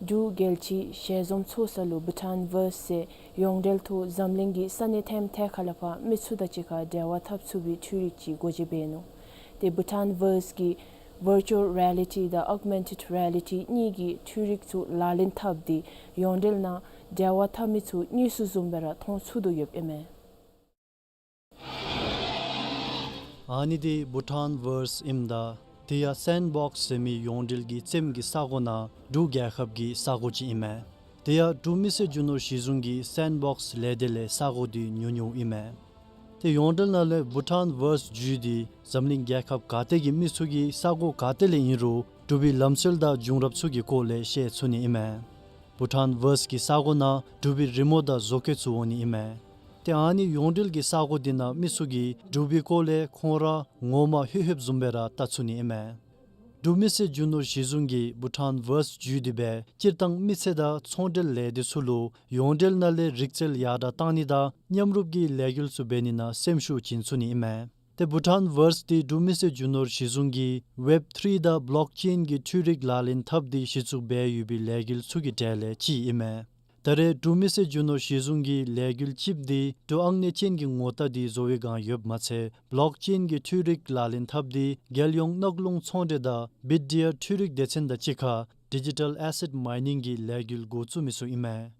འབྲུག་རྒྱལ་སྤྱིའི་ཞལ་འཛོམས་ཚོགས་ས་ལུ་བྷུ་ཊཱན་ཝརསི་ཟེར་ཡོངས་འབྲེལ་ཐོག་འཛམ་གླིང་གི་ས་གནས་ཐེམ་ཐེ་ཁ་ལས་ཕར་མི་ཚུ་དང་གཅིག་ཁར་འབྲེལ་བ་འཐབ་ཚུགས་པའི་འཕྲུལ་རིག་ཅིག་སྒོ་འབྱེད་འབད་ནུག། ཏེ་བྷུ་ཊཱན་ཝརསི་གིས་ཝར་ཅུ་ཝལ་རི་ཡ་ལི་ཊི་དང་ཨོག་མེན་ཊེཌ་རི་ཡ་ལི་ཊི་གཉིས་ཀྱི་འཕྲུལ་རིག་ཚུ་ལག་ལེན་འཐབ་སྟེ་ཡོངས་འབྲེལ་ནང་འབྲེལ་བ་འཐབ་མི་ཚུ་དངོས་སུ་བཟུམ་སྦེ་ར་མཐོང་ཚུགས་དོ་ཡོདཔ་ཨིན་མས། ཨ་ནི་དེ་བྷུ་ཊཱན་ཝརསི་ཨིནམ་ད་དེ་ཡང་སེན་བོགསི་ཟེར་མི་ཡོངས་འབྲེལ་གྱི་རྩེདམོ་གི་ས་གོ་ནང་འབྲུག་རྒྱལ་ཁབ་ཀྱི་ས་གོ་ཅིག་ཨིན་མས། དེ་ཡང་འབྲུག་མི་སེར་རྒྱུ་ནོར་གཞི་བཟུང་གི་སེན་བོགསི་ལས་སྡེ་ལས་ས་གོ་དེ་ཉོ་ནི་ཨིན་མས། ཏེ་ཡོངས་འབྲེལ་ནང་ལས་བྷུ་ཊཱན་ཝརསི་བརྒྱུད་དེ་འཛམ་གླིང་རྒྱལ་ཁབ་ག་ཏེ་གི་མི་ཚུ་གིས་ས་གོ་ག་ཏེ་ལས་ཨིན་རུང་འབྲུག་པའི་ལམ་སྲོལ་དང་བྱུང་རབས་ཚུ་གི་སྐོར་ལས་ཤེས་ཚུགས་ནི་ཨིན་མས། བྷུ་ཊཱན་ཝརསི་གི་ས་གོ་ནང་འབྲུག་པའི་རི་མོ་དང་བཟོ་བཀོད་ཚུ་འོང་ནི་ཨིན་མས། ཏེ་ཨ་ནི་ཡོངས་འབྲེལ་གྱི་ས་གོ་དེ་ནང་མི་ཚུ་གིས་འབྲུག་པའི་སྐོར་ལས་ཁོང་ར་ངོ་མ་ལྷོད་ལྷོདཔ་བཟུམ་སྦེ་ར་བལྟ་ཚུགས་ནི་ཨིན་མས། འབྲུག་མི་སེར་རྒྱུ་ནོར་གཞི་བཟུང་གིས་བྷུ་ཊཱན་ཝརསི་བརྒྱུད་དེ་སྦེ་སྤྱིར་བཏང་མི་ཚེ་དང་ཚོང་འབྲེལ་ལས་སྡེ་ཚུ་ལུ་ཡོངས་འབྲེལ་ནང་ལས་རིག་རྩལ་ཡར་དྲག་གཏང་ནི་དང་མཉམ་རུབ་ཀྱི་ལས་འགུལ་ཚུ་འབད་ནི་ནང་སེམས་ཤུགས་བྱིན་ཚུགས་ནི་ཨིན་མས། ཏེ་བྷུ་ཊཱན་ཝརསི་དེ་འབྲུག་མི་སེར་རྒྱུ་ནོར་གཞི་བཟུང་གིས་ཝེབ་ཐི་རི་དང་བློག་ཅེན་གྱི་འཕྲུལ་རིག་ལག་ལེན་འཐབ་སྟེ་གཞི་བཙུགས་འབད་ཡོད་པའི་ལས་འགུལ་ཚུ་གི་གྲས་ལས་གཅིག་ཨིན་མས། ད་རེས་འབྲུག་མི་སེར་རྒྱུ་ནོར་གཞི་བཟུང་གི་ལས་འགུལ་གཅིགཔོ་དེ་འབྲུག་ཨང་གནས་ཅན་གྱི་ངོ་རྟགས་དེ་བཟོ་བའི་བསྒང་ཡོདཔ་མ་ཚད་བློག་ཅེན་གྱི་འཕྲུལ་རིག་ལག་ལེན་འཐབ་སྟེ་རྒྱལ་ཡོངས་གནག་རླུང་ཚོང་འབྲེལ་དང་བིཊ་ཌི་ཨར་འཕྲུལ་རིག་སྡེ་ཚན་དང་གཅིག་ཁར་ཌི་ཇི་ཊལ་ཨེ་སེཊ་མའི་ནིང་གི་ལས་འགུལ་འགོ་བཙུགས་མི་ཚུ་ཨིན་མས།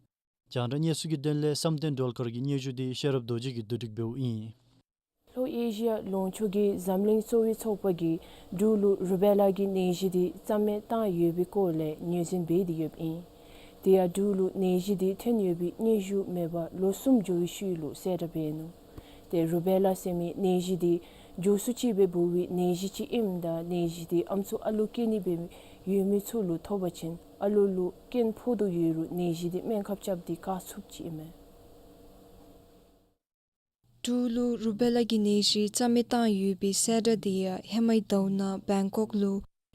རྒྱང་བསྒྲགས་གནས་ཚུལ་གྱི་དོན་ལས་བསམ་གཏན་སྒྲོལ་དཀར་གྱི་སྙན་ཞུ་དེ་ཤེས་རབ་རྡོ་རྗེ་གིས་བསྡུ་སྒྲིག་འབདཝ་ཨིན། ལྷོ་ཨེ་ཤི་ཡ་ལུང་ཕྱོགས་ཀྱི་འཛམ་གླིང་གསོ་བའི་ཚོགས་པ་གིས་འབྲུག་ལུ་རུ་བེ་ལ་གི་ནད་གཞི་དེ་རྩ་མེད་བཏང་ཡོད་པའི་སྐོར་ལས་ངོས་འཛིན་འབད་དེ་ཡོདཔ་ཨིན། དེ་ཡང་འབྲུག་ལུ་ནད་གཞི་དེ་ཐོན་ཡོད་པའི་སྙན་ཞུ་མེད་པར་ལོ་གསུམ་འགྱོ་བའི་ཤུལ་ལུ་གསལ་བསྒྲགས་འབད་ནུག། ཏེ་རུ་བེ་ལ་ཟེར་མི་ནད་གཞི་དེ་མགྱོགས་སུ་ཅིག་སྦེ་འབུ་བའི་ནད་གཞི་ཅིག་ཨིནམ་ད་ནད་གཞི་དེ་ཨམ་སྲུ་ཨ་ལུ་སྐྱེ་ནི་སྦེ་ཡོད་མི་ཚུ་ལུ་ཐོབ་པ་ཅིན་ཨ་ལུ་ལུ་རྐྱེན་ཕོག་དོ་ཡོད་རུང་ནད་གཞི་དེ་སྨན་ཁབ་རྐྱབ་སྟེ་བཀག་ཚུགསཔ་ཅིག་ཨིན་མས། འབྲུག་ལུ་རུ་བེ་ལ་གི་ནད་གཞི་རྩ་མེད་བཏང་ཡོད་པའི་གསལ་བསྒྲགས་དེ་ཡང་ཧེ་མའི་ཟླཝ་ནང་བེང་ཀོག་ལུ་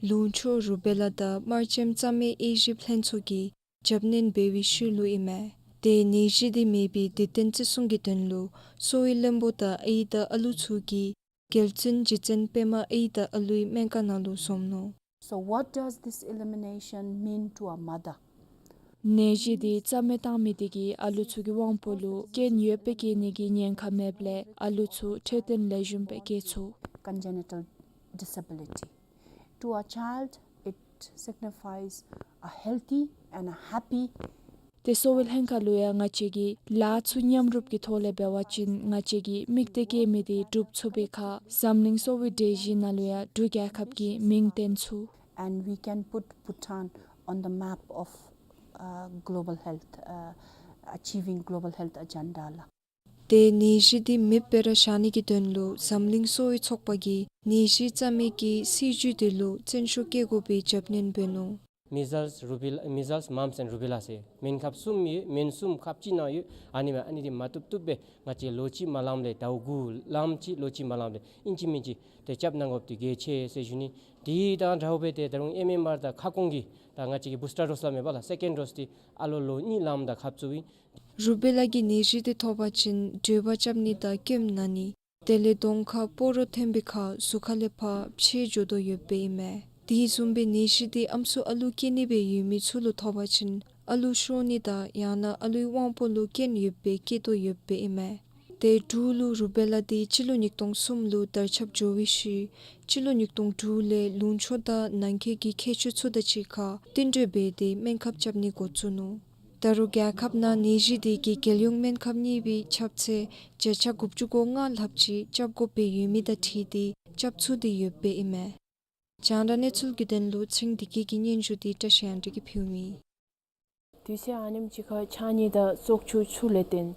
ལུང་ཕྱོགས་རུ་བེ་ལ་དང་དམར་ཆེམས་རྩ་མེད་དབྱེ་ཞིབ་ལྷན་ཚོགས་ཀྱིས་རྒྱབ་སྣོན་འབད་བའི་ཤུལ་ལུ་ཨིན་མས། ཏེ་ནད་གཞི་དེ་མེད་པའི་དུས་སྟོན་བརྩི་སྲུང་གི་དོན་ལུ་གསོ་བའི་བློན་པོ་དང་ཨའི་དང་ཨ་ལུ་ཚུ་གིས་རྒྱལ་བཙུན་རྗེ་བཙུན་པདྨ་ཨའི་དང་ཨ་ལུའི་སྨན་ཁང་ནང་ལུ་འཛོམས་ནུག། So what does this elimination mean to a mother? ནད་གཞི་དེ་རྩ་མེད་བཏང་མི་དེ་གིས་ཨ་ལུ་ཚུ་གི་དབང་པོ་ལུ་རྐྱེན་ཡོདཔ་སྦེ་སྐྱེ་ནི་གི་ཉེན་ཁ་མེདཔ་ལས་ཨ་ལུ་ཚུ་འཕྲོད་བསྟེན་ལེགས་ཤོམ་སྦེ་སྐྱེ་ཚུགས། Congenital disability. To a child, it signifies a healthy and a happy ཏེ་གསོ་བའི་ལྷན་ཁག་ལུ་ཡང་ང་བཅས་ཀྱིས་ལཱ་ཚུ་མཉམ་རུབ་ཀྱི་ཐོག་ལས་འབད་བ་ཅིན་ང་བཅས་ཀྱི་མིག་ཏོ་སྐྱེ་མི་དེ་འགྲུབ་ཚུགས་པའི་ཁར་འཛམ་གླིང་གསོ་བའི་གྲོས་གཞི་ནང་ལུ་ཡང་འབྲུག་རྒྱལ་ཁབ་ཀྱི་མིང་བཏོན་ཚུགས། And we can put Bhutan on the map of, uh, global health, uh, achieving global health agenda ལགས། ཏེ་ནད་གཞི་འདི་མེདཔ་སྦེ་ར་བཞག་ནི་གི་དོན་ལུ་འཛམ་གླིང་གསོ་བའི་ཚོགས་པ་གིས་ནད་གཞི་རྩ་མེད་ཀྱི་སྲིད་བྱུས་འདི་ལུ་བརྩོན་ཤུགས་བསྐྱེད་དགོ་པའི་རྒྱབ་སྣོན་འབད་ནུག། མི་ཛཱལསི་རུ་བི་ལ་མི་ཛཱལསི་མམ་སི་ཨེནཌ་རུ་བི་ལ་ཟེར་སྨན་ཁབ་གསུམ་ཡོད། སྨན་གསུམ་ཁབ་གཅིག་ནང་ཡོད། ཨ་ནི་མས། ཨ་ནི་འདི་མ་བཏུབ་བཏུབ་སྦེ་ང་བཅས་ལོ་གཅིག་མ་ལངམ་ལས་ཟླཝ་དགུ་ལངམ་ཅིག་ལོ་གཅིག་མ་ལངམ་ལས་ཨིན་ཅི་མིན་ཅི་ཏེ་རྐྱབ་གནང་དགོཔ་འདི་གལ་ཆེ་ཟེར་ཞུ་ནི། དེ་དང་འདྲཝ་སྦེ་ཏེ་ད་རུང་ཨེམ་ཨེམ་ཨར་དང་ཁ་སྐོང་གི་ད་ང་བཅས་ཀྱི་བུ་སི་ཊར་ཌོསི་སླབ་མས་པ་ལགས། སེ་ཀེནཌ་ཌོསི་འདི་ཨ་ལོ་ལོ་གཉིས་ལངམ་ད་ཁབ་བཙུགས་ཨིན། རུ་བི་ལ་གི་ནད་གཞི་འདི་ཐོབ་པ་ཅིན་འགྲོས་པ་རྐྱབ་ནི་དང་སྐྱོནམ་ན་ནི་དེ་ལས་གདོང་ཁར་སྤོ་རོ་ཐོན་པའི་ཁར་གཟུགས་ཁ་ལས་ཕར་འཕྱད་འགྱོ་དོ་ཡོདཔ་སྦེ་ཨིན་མས། དེ་བཟུམ་སྦེ་ནད་གཞི་འདི་ཨམ་སྲུ་ཨ་ལུ་སྐྱེ་ནི་སྦེ་ཡོད་མི་ཚུ་ལུ་ཐོབ་པ་ཅིན་ཨ་ལུ་ཤོར་ནི་དང་ཡང་ན་ཨ་ལུའི་དབང་པོ་ལུ་སྐྱོན་ཡོདཔ་སྦེ་སྐྱེ་དོ་ཡོདཔ་སྦེ་ཨིན་མས། ཏེ་འབྲུག་ལུ་རུ་བི་ལ་འདི་སྤྱི་ལོ་ཉིས་སྟོང་གསུམ་ལུ་དར་ཁྱབ་འགྱོ་བའི་ཤུལ་སྤྱི་ལོ་ཉིས་སྟོང་དྲུག་ལས་ལུང་ཕྱོགས་དང་ནང་འཁོད་ཀྱི་མཁས་མཆོག་ཚུ་དང་གཅིག་ཁར་བསྟུན་གྲོས་འབད་དེ་སྨན་ཁབ་རྐྱབ་ནི་འགོ་བཙུགས་ནུག། ད་རུང་རྒྱལ་ཁབ་ནང་ནད་གཞི་འདི་གི་རྒྱལ་ཡོངས་སྨན་ཁབ་རྙེད་པའི་ཁྱབ་ཚད་བརྒྱ་ཆ་དགུ་བཅུ་གོ་ལྔ་ལྷགཔ་ཅིག་རྐྱབ་དགོཔ་སྦེ་ཡོད་མི་དང་འཁྲིལ་ཏེ་རྐྱབ་ཚུགས་ཏེ་ཡོདཔ་སྦེ་ཨིན་མས། རྒྱང་བསྒྲགས་གནས་ཚུལ་གྱི་དོན་ལུ་ཚེ་རིང་བདེ་སྐྱིད་ཀྱི་སྙན་ཞུ་འདི་བཀྲ་ཤིས་དབང་འདུས་ཀྱིས་ཕུལཝ་ཨིན། དུས་ཚོད་ཨ་ནེམ་ཅིག་ཁར་ཕྱགས་སྙིགས་དང་བཙོག་ཆུ་ཚུ་ལས་བརྟེན་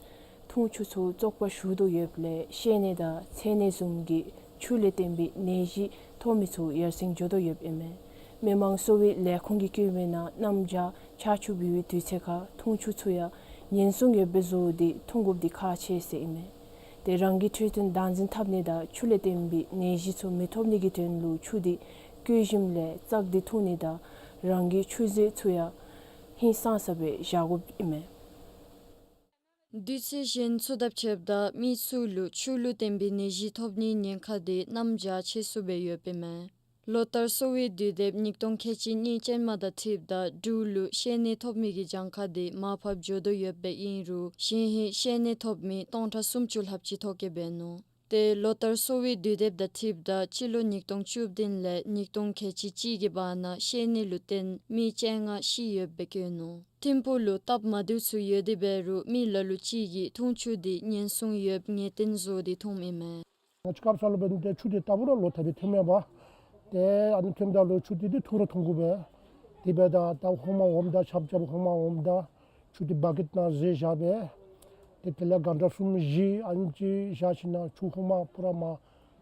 འཐུང་ཆུ་ཚུ་བཙོག་པ་ཞུགས་དོ་ཡོདཔ་ལས་བཤལ་ནད་དང་ཚད་ནད་བཟུམ་གྱི་ཆུ་ལས་བརྟེན་པའི་ནད་གཞི་ཐོབ་མི་ཚུ་ཡར་སེང་འགྱོ་དོ་ཡོདཔ་ཨིན་མས། མི་དམངས་གསོ་བའི་ལས་ཁུངས་ཀྱིས་བཀོད་མི་ནང་གནམ་བྱཱར་ཆར་ཆུ་འབབ་པའི་དུས་ཚོད་ཁར་འཐུང་ཆུ་ཚུ་ཡང་ཉེན་སྲུང་ཡོདཔ་སྦེ་བཟོ་སྟེ་འཐུང་དགོཔ་འདི་ཁག་ཆེ་ཟེར་ཨིན་མས། ཏེ་རང་གི་འཕྲོད་བསྟེན་བདག་འཛིན་འཐབ་ནི་དང་ཆུ་ལས་བརྟེན་པའི་ནད་གཞི་ཚུ་མི་ཐོབ་ནི་གི་དོན་ལུ་ཆུ་འདི་བསྐོལ་ཞིནམ་ལས་བཙགས་ཏེ་འཐུང་ནི་དང་རང་གི་ཆུ་མཛོད་ཚུ་ཡང་ཧིང་སངས་ས་སྦེ་བཞག་དགོཔ་ཨིན་མས། དུས་ཚོད་གཞན་ཚུ་དང་ཕྱདཔ་ད་མི་ཚུ་ལུ་ཆུ་ལུ་བརྟེན་པའི་ནད་གཞི་ཐོབ་ནིའི་ཉེན་ཁ་འདི་གནམ་བྱཱར་ཆེ་སུ་སྦེ་ཡོདཔ་ཨིན་མས། ལོ་ལྟར་གསོ་བའི་དུས་དེབ་ཉིས་སྟོང་ཁལ་གཅིག་གཉིས་ཅན་མ་དང་འཁྲིལཝ་ད་འབྲུག་ལུ་བཤལ་ནད་ཐོབ་མི་གི་གྱངས་ཁ་འདི་མར་ཕབ་འགྱོ་དོ་ཡོདཔ་སྦེ་ཨིན་རུང་གཞེས་ཧེང་བཤལ་ནད་ཐོབ་མི་སྟོང་ཕྲག་སུམ་ཅུ་ལྷགཔ་ཅིག་ཐོབ་གེ་འབད་ནུག། ཏེ་ལོ་ལྟར་གསོ་བའི་དུས་དེབ་དང་འཁྲིལཝ་ད་སྤྱི་ལོ་ཉིས་སྟོང་བཅུ་བདུན་ལས་ཉིས་སྟོང་ཁལ་གཅིག་གཅིག་གི་བར་ན་བཤལ་ནད་ལུ་བརྟེན་མི་བཅོ་ལྔ་ཤི་ཡོདཔ་སྦེ་བཀོད་ནུག། ཐིམ་ཕུག་ལུ་སྟབས་མ་བདེཝ་ཚུ་ཡོད་དེ་འབད་རུང་མི་ལ་ལུ་ཅིག་གིས་འཐུང་ཆུ་འདི་ཉེན་སྲུང་ཡོདཔ་ངེས་གཏན་བཟོ་སྟེ་འཐུངམ་ཨིན་མས། ང་བཅས་སྐབས་སུ་ལུ་འབད་ནི་དེ་ཆུ་འདི་ལྟ་བུ་ར་ལོག་ཐེབས་སྦེ་ཐོནམ་མས་པ། ཏེ་ཨ་ནི་ཐོནམ་ད་ལུ་ཆུ་འདི་འདི་འཐུང་ར་འཐུང་དགོ་པས། དེ་འབདཝ་ད་ད་ཧོ་མ་འོངམ་ད་ཆབ་ཆབ་ཧོ་མ་འོངམ་ད་ཆུ་འདི་བ་ཀེཊ་ནང་བཟོ་བཞག་སྦེ། ཏེ་དེ་ལས་གང་ཊ་གསུམ་བཞི་ཨ་ནེམ་ཅིག་བཞག་ཞིནམ་ལས་ཆུ་ཧོ་མ་པུ་ར་མར་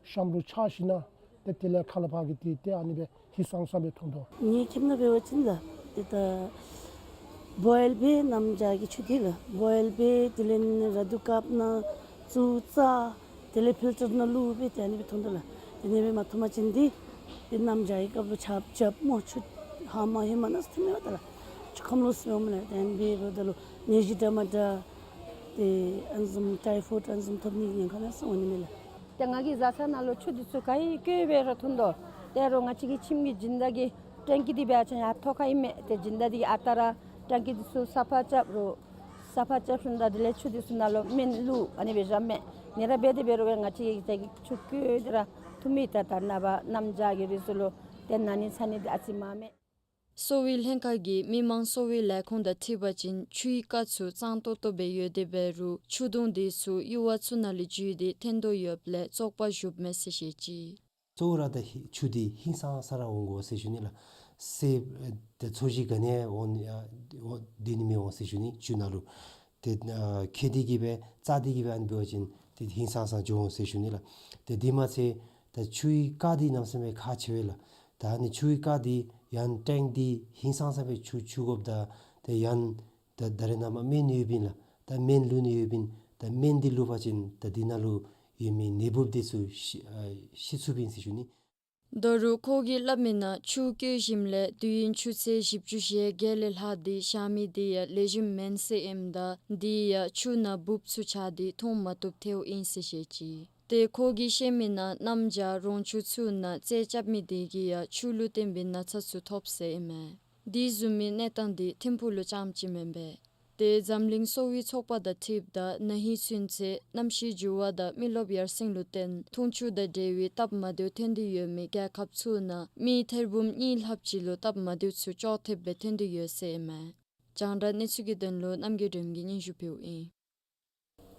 ཤམ་ལུ་ཆགས་ཞིནམ་ལས་ཏེ་དེ་ལས་ཁ་ལས་ཕར་གྱི་ཏེ་ཏེ་ཨ་ནི་སྦེ་ཧིང་སངས་ས་སྦེ་འཐུང་དོ། ངེའི་ཁྱིམ་ནང་འབད་བ་ཅིན་ལགས་ཏེ་ད་བོའིལ་འབད་གནམ་བྱཱར་གྱི་ཆུ་འདི་ལགས་བོའིལ་འབད་དེ་ལས་ར་དུ་ཀབ་ནང་བཙུགས་བཙགས་དེ་ལས་ཕིལ་ཊར་ནང་བླུགས་སྦེ་ཏེ་ཨ་ནི་སྦེ་འཐུང་དོ་ལགས། དེ་ཨ་ནི་སྦེ་མ་འཐུང་པ་ཅིན་འདི་ཏེ་གནམ་བྱཱར་གྱི་སྐབས་ལུ་ཆབ་ཆབ་སྨོ་ཆུ་ཧ་མ་ཧེ་མ་ནང་ཐོནམ་མས་པ་ད་ལགས། ཆུ་ཁམས་ལོག་སོངམ་ལས་ཏེ་ཨ་ནི་སྦེ་འབདཝ་ད་ལུ་ནད་གཞི་འདྲ་མ་འདྲ་ཏེ་ཨ་ནི་བཟུམ་ཊའི་ཕོའིཌ་ཨ་ནི་བཟུམ་ཐོབ་ནིའི་ཉེན་ཁ་ཡང་སུ་འོང་ནི་མས་ལགས། ཏེ་ང་གི་བཟའ་ཚང་ནང་ལུ་ཆུ་འདི་ཚུ་ག་ཡི་བཀོལ་སྦེ་ར་འཐུང་དོ། ཏེ་རོགས་ང་བཅས་ཀྱི་ཁྱིམ་གྱི་སྦྱིན་བདག་གི་ཊེང་ཀི་འདི་འབད་བ་ཅིན་ཡར་ཐོག་ཁར་ཨིན་མས། ཏེ་སྦྱིན་བདག་འདི་གིས་ཨ་རྟག་ར་ཊེང་ཀི་འདི་ཚུ་ས་ཕག་རྐྱབ་རུང་ས་ཕག་རྐྱབ་ཞིནམ་ད་དེ་ལས་ཆུ་འདི་ཚུ་ནང་ལུ་སྨན་བླུགས་ཨ་ནི་སྦེ་བཞགཔ་མས། ཨ་ནི་ར་འབད་དེ་འབད་རུང་ང་བཅས་ཀྱིས་ཏེ་ཆུ་བཀོལ་ཏེ་ར་འཐུང་མི་ད་ད་ནངས་པ་གནམ་བྱཱར་གྱི་རིགས་ཚུ་ལུ་ཏེ་ན་ནི་ཚ་ནི་འདི་ཨ་ཙི་མང་མས། གསོ་བའི་ལྷན་ཁག་གིས་མི་དམངས་གསོ་བའི་ལས་ཁུངས་དང་འཁྲིལ་བ་ཅིན་ཆུའི་རྐ་ཚུ་གཙང་ཏོག་ཏོ་སྦེ་ཡོད་དེ་འབད་རུང་ཆུ་དུང་འདི་ཚུ་ཡུར་བ་ཚུ་ནང་ལས་འཇུས་ཏེ་འཐོན་དོ་ཡོདཔ་ལས་བཙོག་པ་ཞུགསཔ་མས་ཟེར་བཤད་ཅི། གཙོ་བོ་ར་ད་ཧི་ཆུ་འདི་ཧིང་སངས་ས་ར་འོང་དགོ་ཟེར་ཞུ་ནི་ལགས། སེརཔོ་ད་ཚོས་གཞི་ག་ནི་འོང་ནི་ཨ་འོ་དེ་ནི་མི་འོང་ཟེར་ཞུ་ནི་ཆུ་ནང་ལུ། ཏེ་ཨ་ཁྱེར་ཏེ་གི་སྦེ་བཙགས་ཏེ་གི་སྦེ་ཨ་ནི་འབད་བ་ཅིན་ཏེ་ཧིང་སངས་ས་འགྱོ་འོང་ཟེར་ཞུ་ནི་ལགས། ཏེ་དེ་མ་ཚད་ད་ཆུའི་རྐ་འདི་གནམ་མེད་ས་མེད་ཁག་ཆེ་བས་ལགས། ད་ཨ་ནི་ཆུའི་རྐ་འདི་ཡང་ཊེང་ཀི་འདི་ཧིང་སངས་ས་སྦེ་ཆུ་འཁྱུ་དགོཔ་ད་ཏེ་ཡང་ད་ད་རེས་ནངས་པ་སྨན་ཡོདཔ་ཨིན་ལགས། ད་སྨན་བླུག་ནི་ཡོདཔ་ཨིན། ད་སྨན་འདི་བླུག་པ་ཅིན་ད་འདི་ནང་ལུ་ཡོད་མི་ནད་འབུཔ་འདི་ཚུ་ཤི་ཨ་ཤི་ཚུགསཔ་ཨིན་ཟེར་ཞུ་ནི། ད་རུང་ཁོ་གིས་སླབ་མི་ནང་ཆུ་བཀོལ་ཞིནམ་ལས་དུས་ཡུན་ཆུ་ཚོད་བཞི་བཅུ་ཞེ་བརྒྱད་ལས་ལྷག་སྟེ་བཞག་མི་འདི་ཡང་ལེགས་ཤོམ་མེན་ཟེར་ཨིནམ་ད་འདི་ཡང་ཆུ་ནང་འབུཔ་ཚུ་ཆགས་ཏེ་འཐུང་མ་བཏུབ་ཐལཝ་ཨིན་ཟེར་བཤད་ཅི། ཏེ་ཁོ་གིས་བཤད་མི་ནང་གནམ་བྱཱར་རོང་ཆུ་ཚུ་ནང་རྩལ་རྐྱབ་མི་དེ་གིས་ཡང་ཆུ་ལུ་བརྟེན་པའི་ན་ཚ་ཚུ་ཐོབ་ཟེར་ཨིན་མས། དེ་བཟུམ་མའི་གནས་སྟངས་འདི་ཐིམ་ཕུག་ལུ་རྐྱངམ་ཅིག་མེན་པས། ཏེ་འཛམ་གླིང་གསོ་བའི་ཚོགས་པ་དང་འཁྲིལཝ་ད་ན་ཧིང་ཚུན་ཚོད་གནམ་གཤིས་འགྱུར་བ་དང་མི་རློབས་ཡར་སེང་ལུ་བརྟེན་འཐུང་ཆུ་དང་འབྲེལ་བའི་སྟབས་མ་བདེཝ་ཐོན་ཏེ་ཡོད་མི་རྒྱལ་ཁབ་ཚུ་ནང་མི་ཐེར་འབུམ་གཉིས་ལྷགཔ་ཅིག་ལུ་སྟབས་མ་བདེཝ་ཚུ་ཅོག་འཐདཔ་སྦེ་ཐོན་ཏེ་ཡོད་ཟེར་ཨིན་མས། རྒྱང་བསྒྲགས་གནས་ཚུལ་གྱི་དོན་ལུ་རྣམ་རྒྱལ་སྒྲོལ་མ་གིས་སྙན་ཞུ་ཕུལཝ་ཨིན།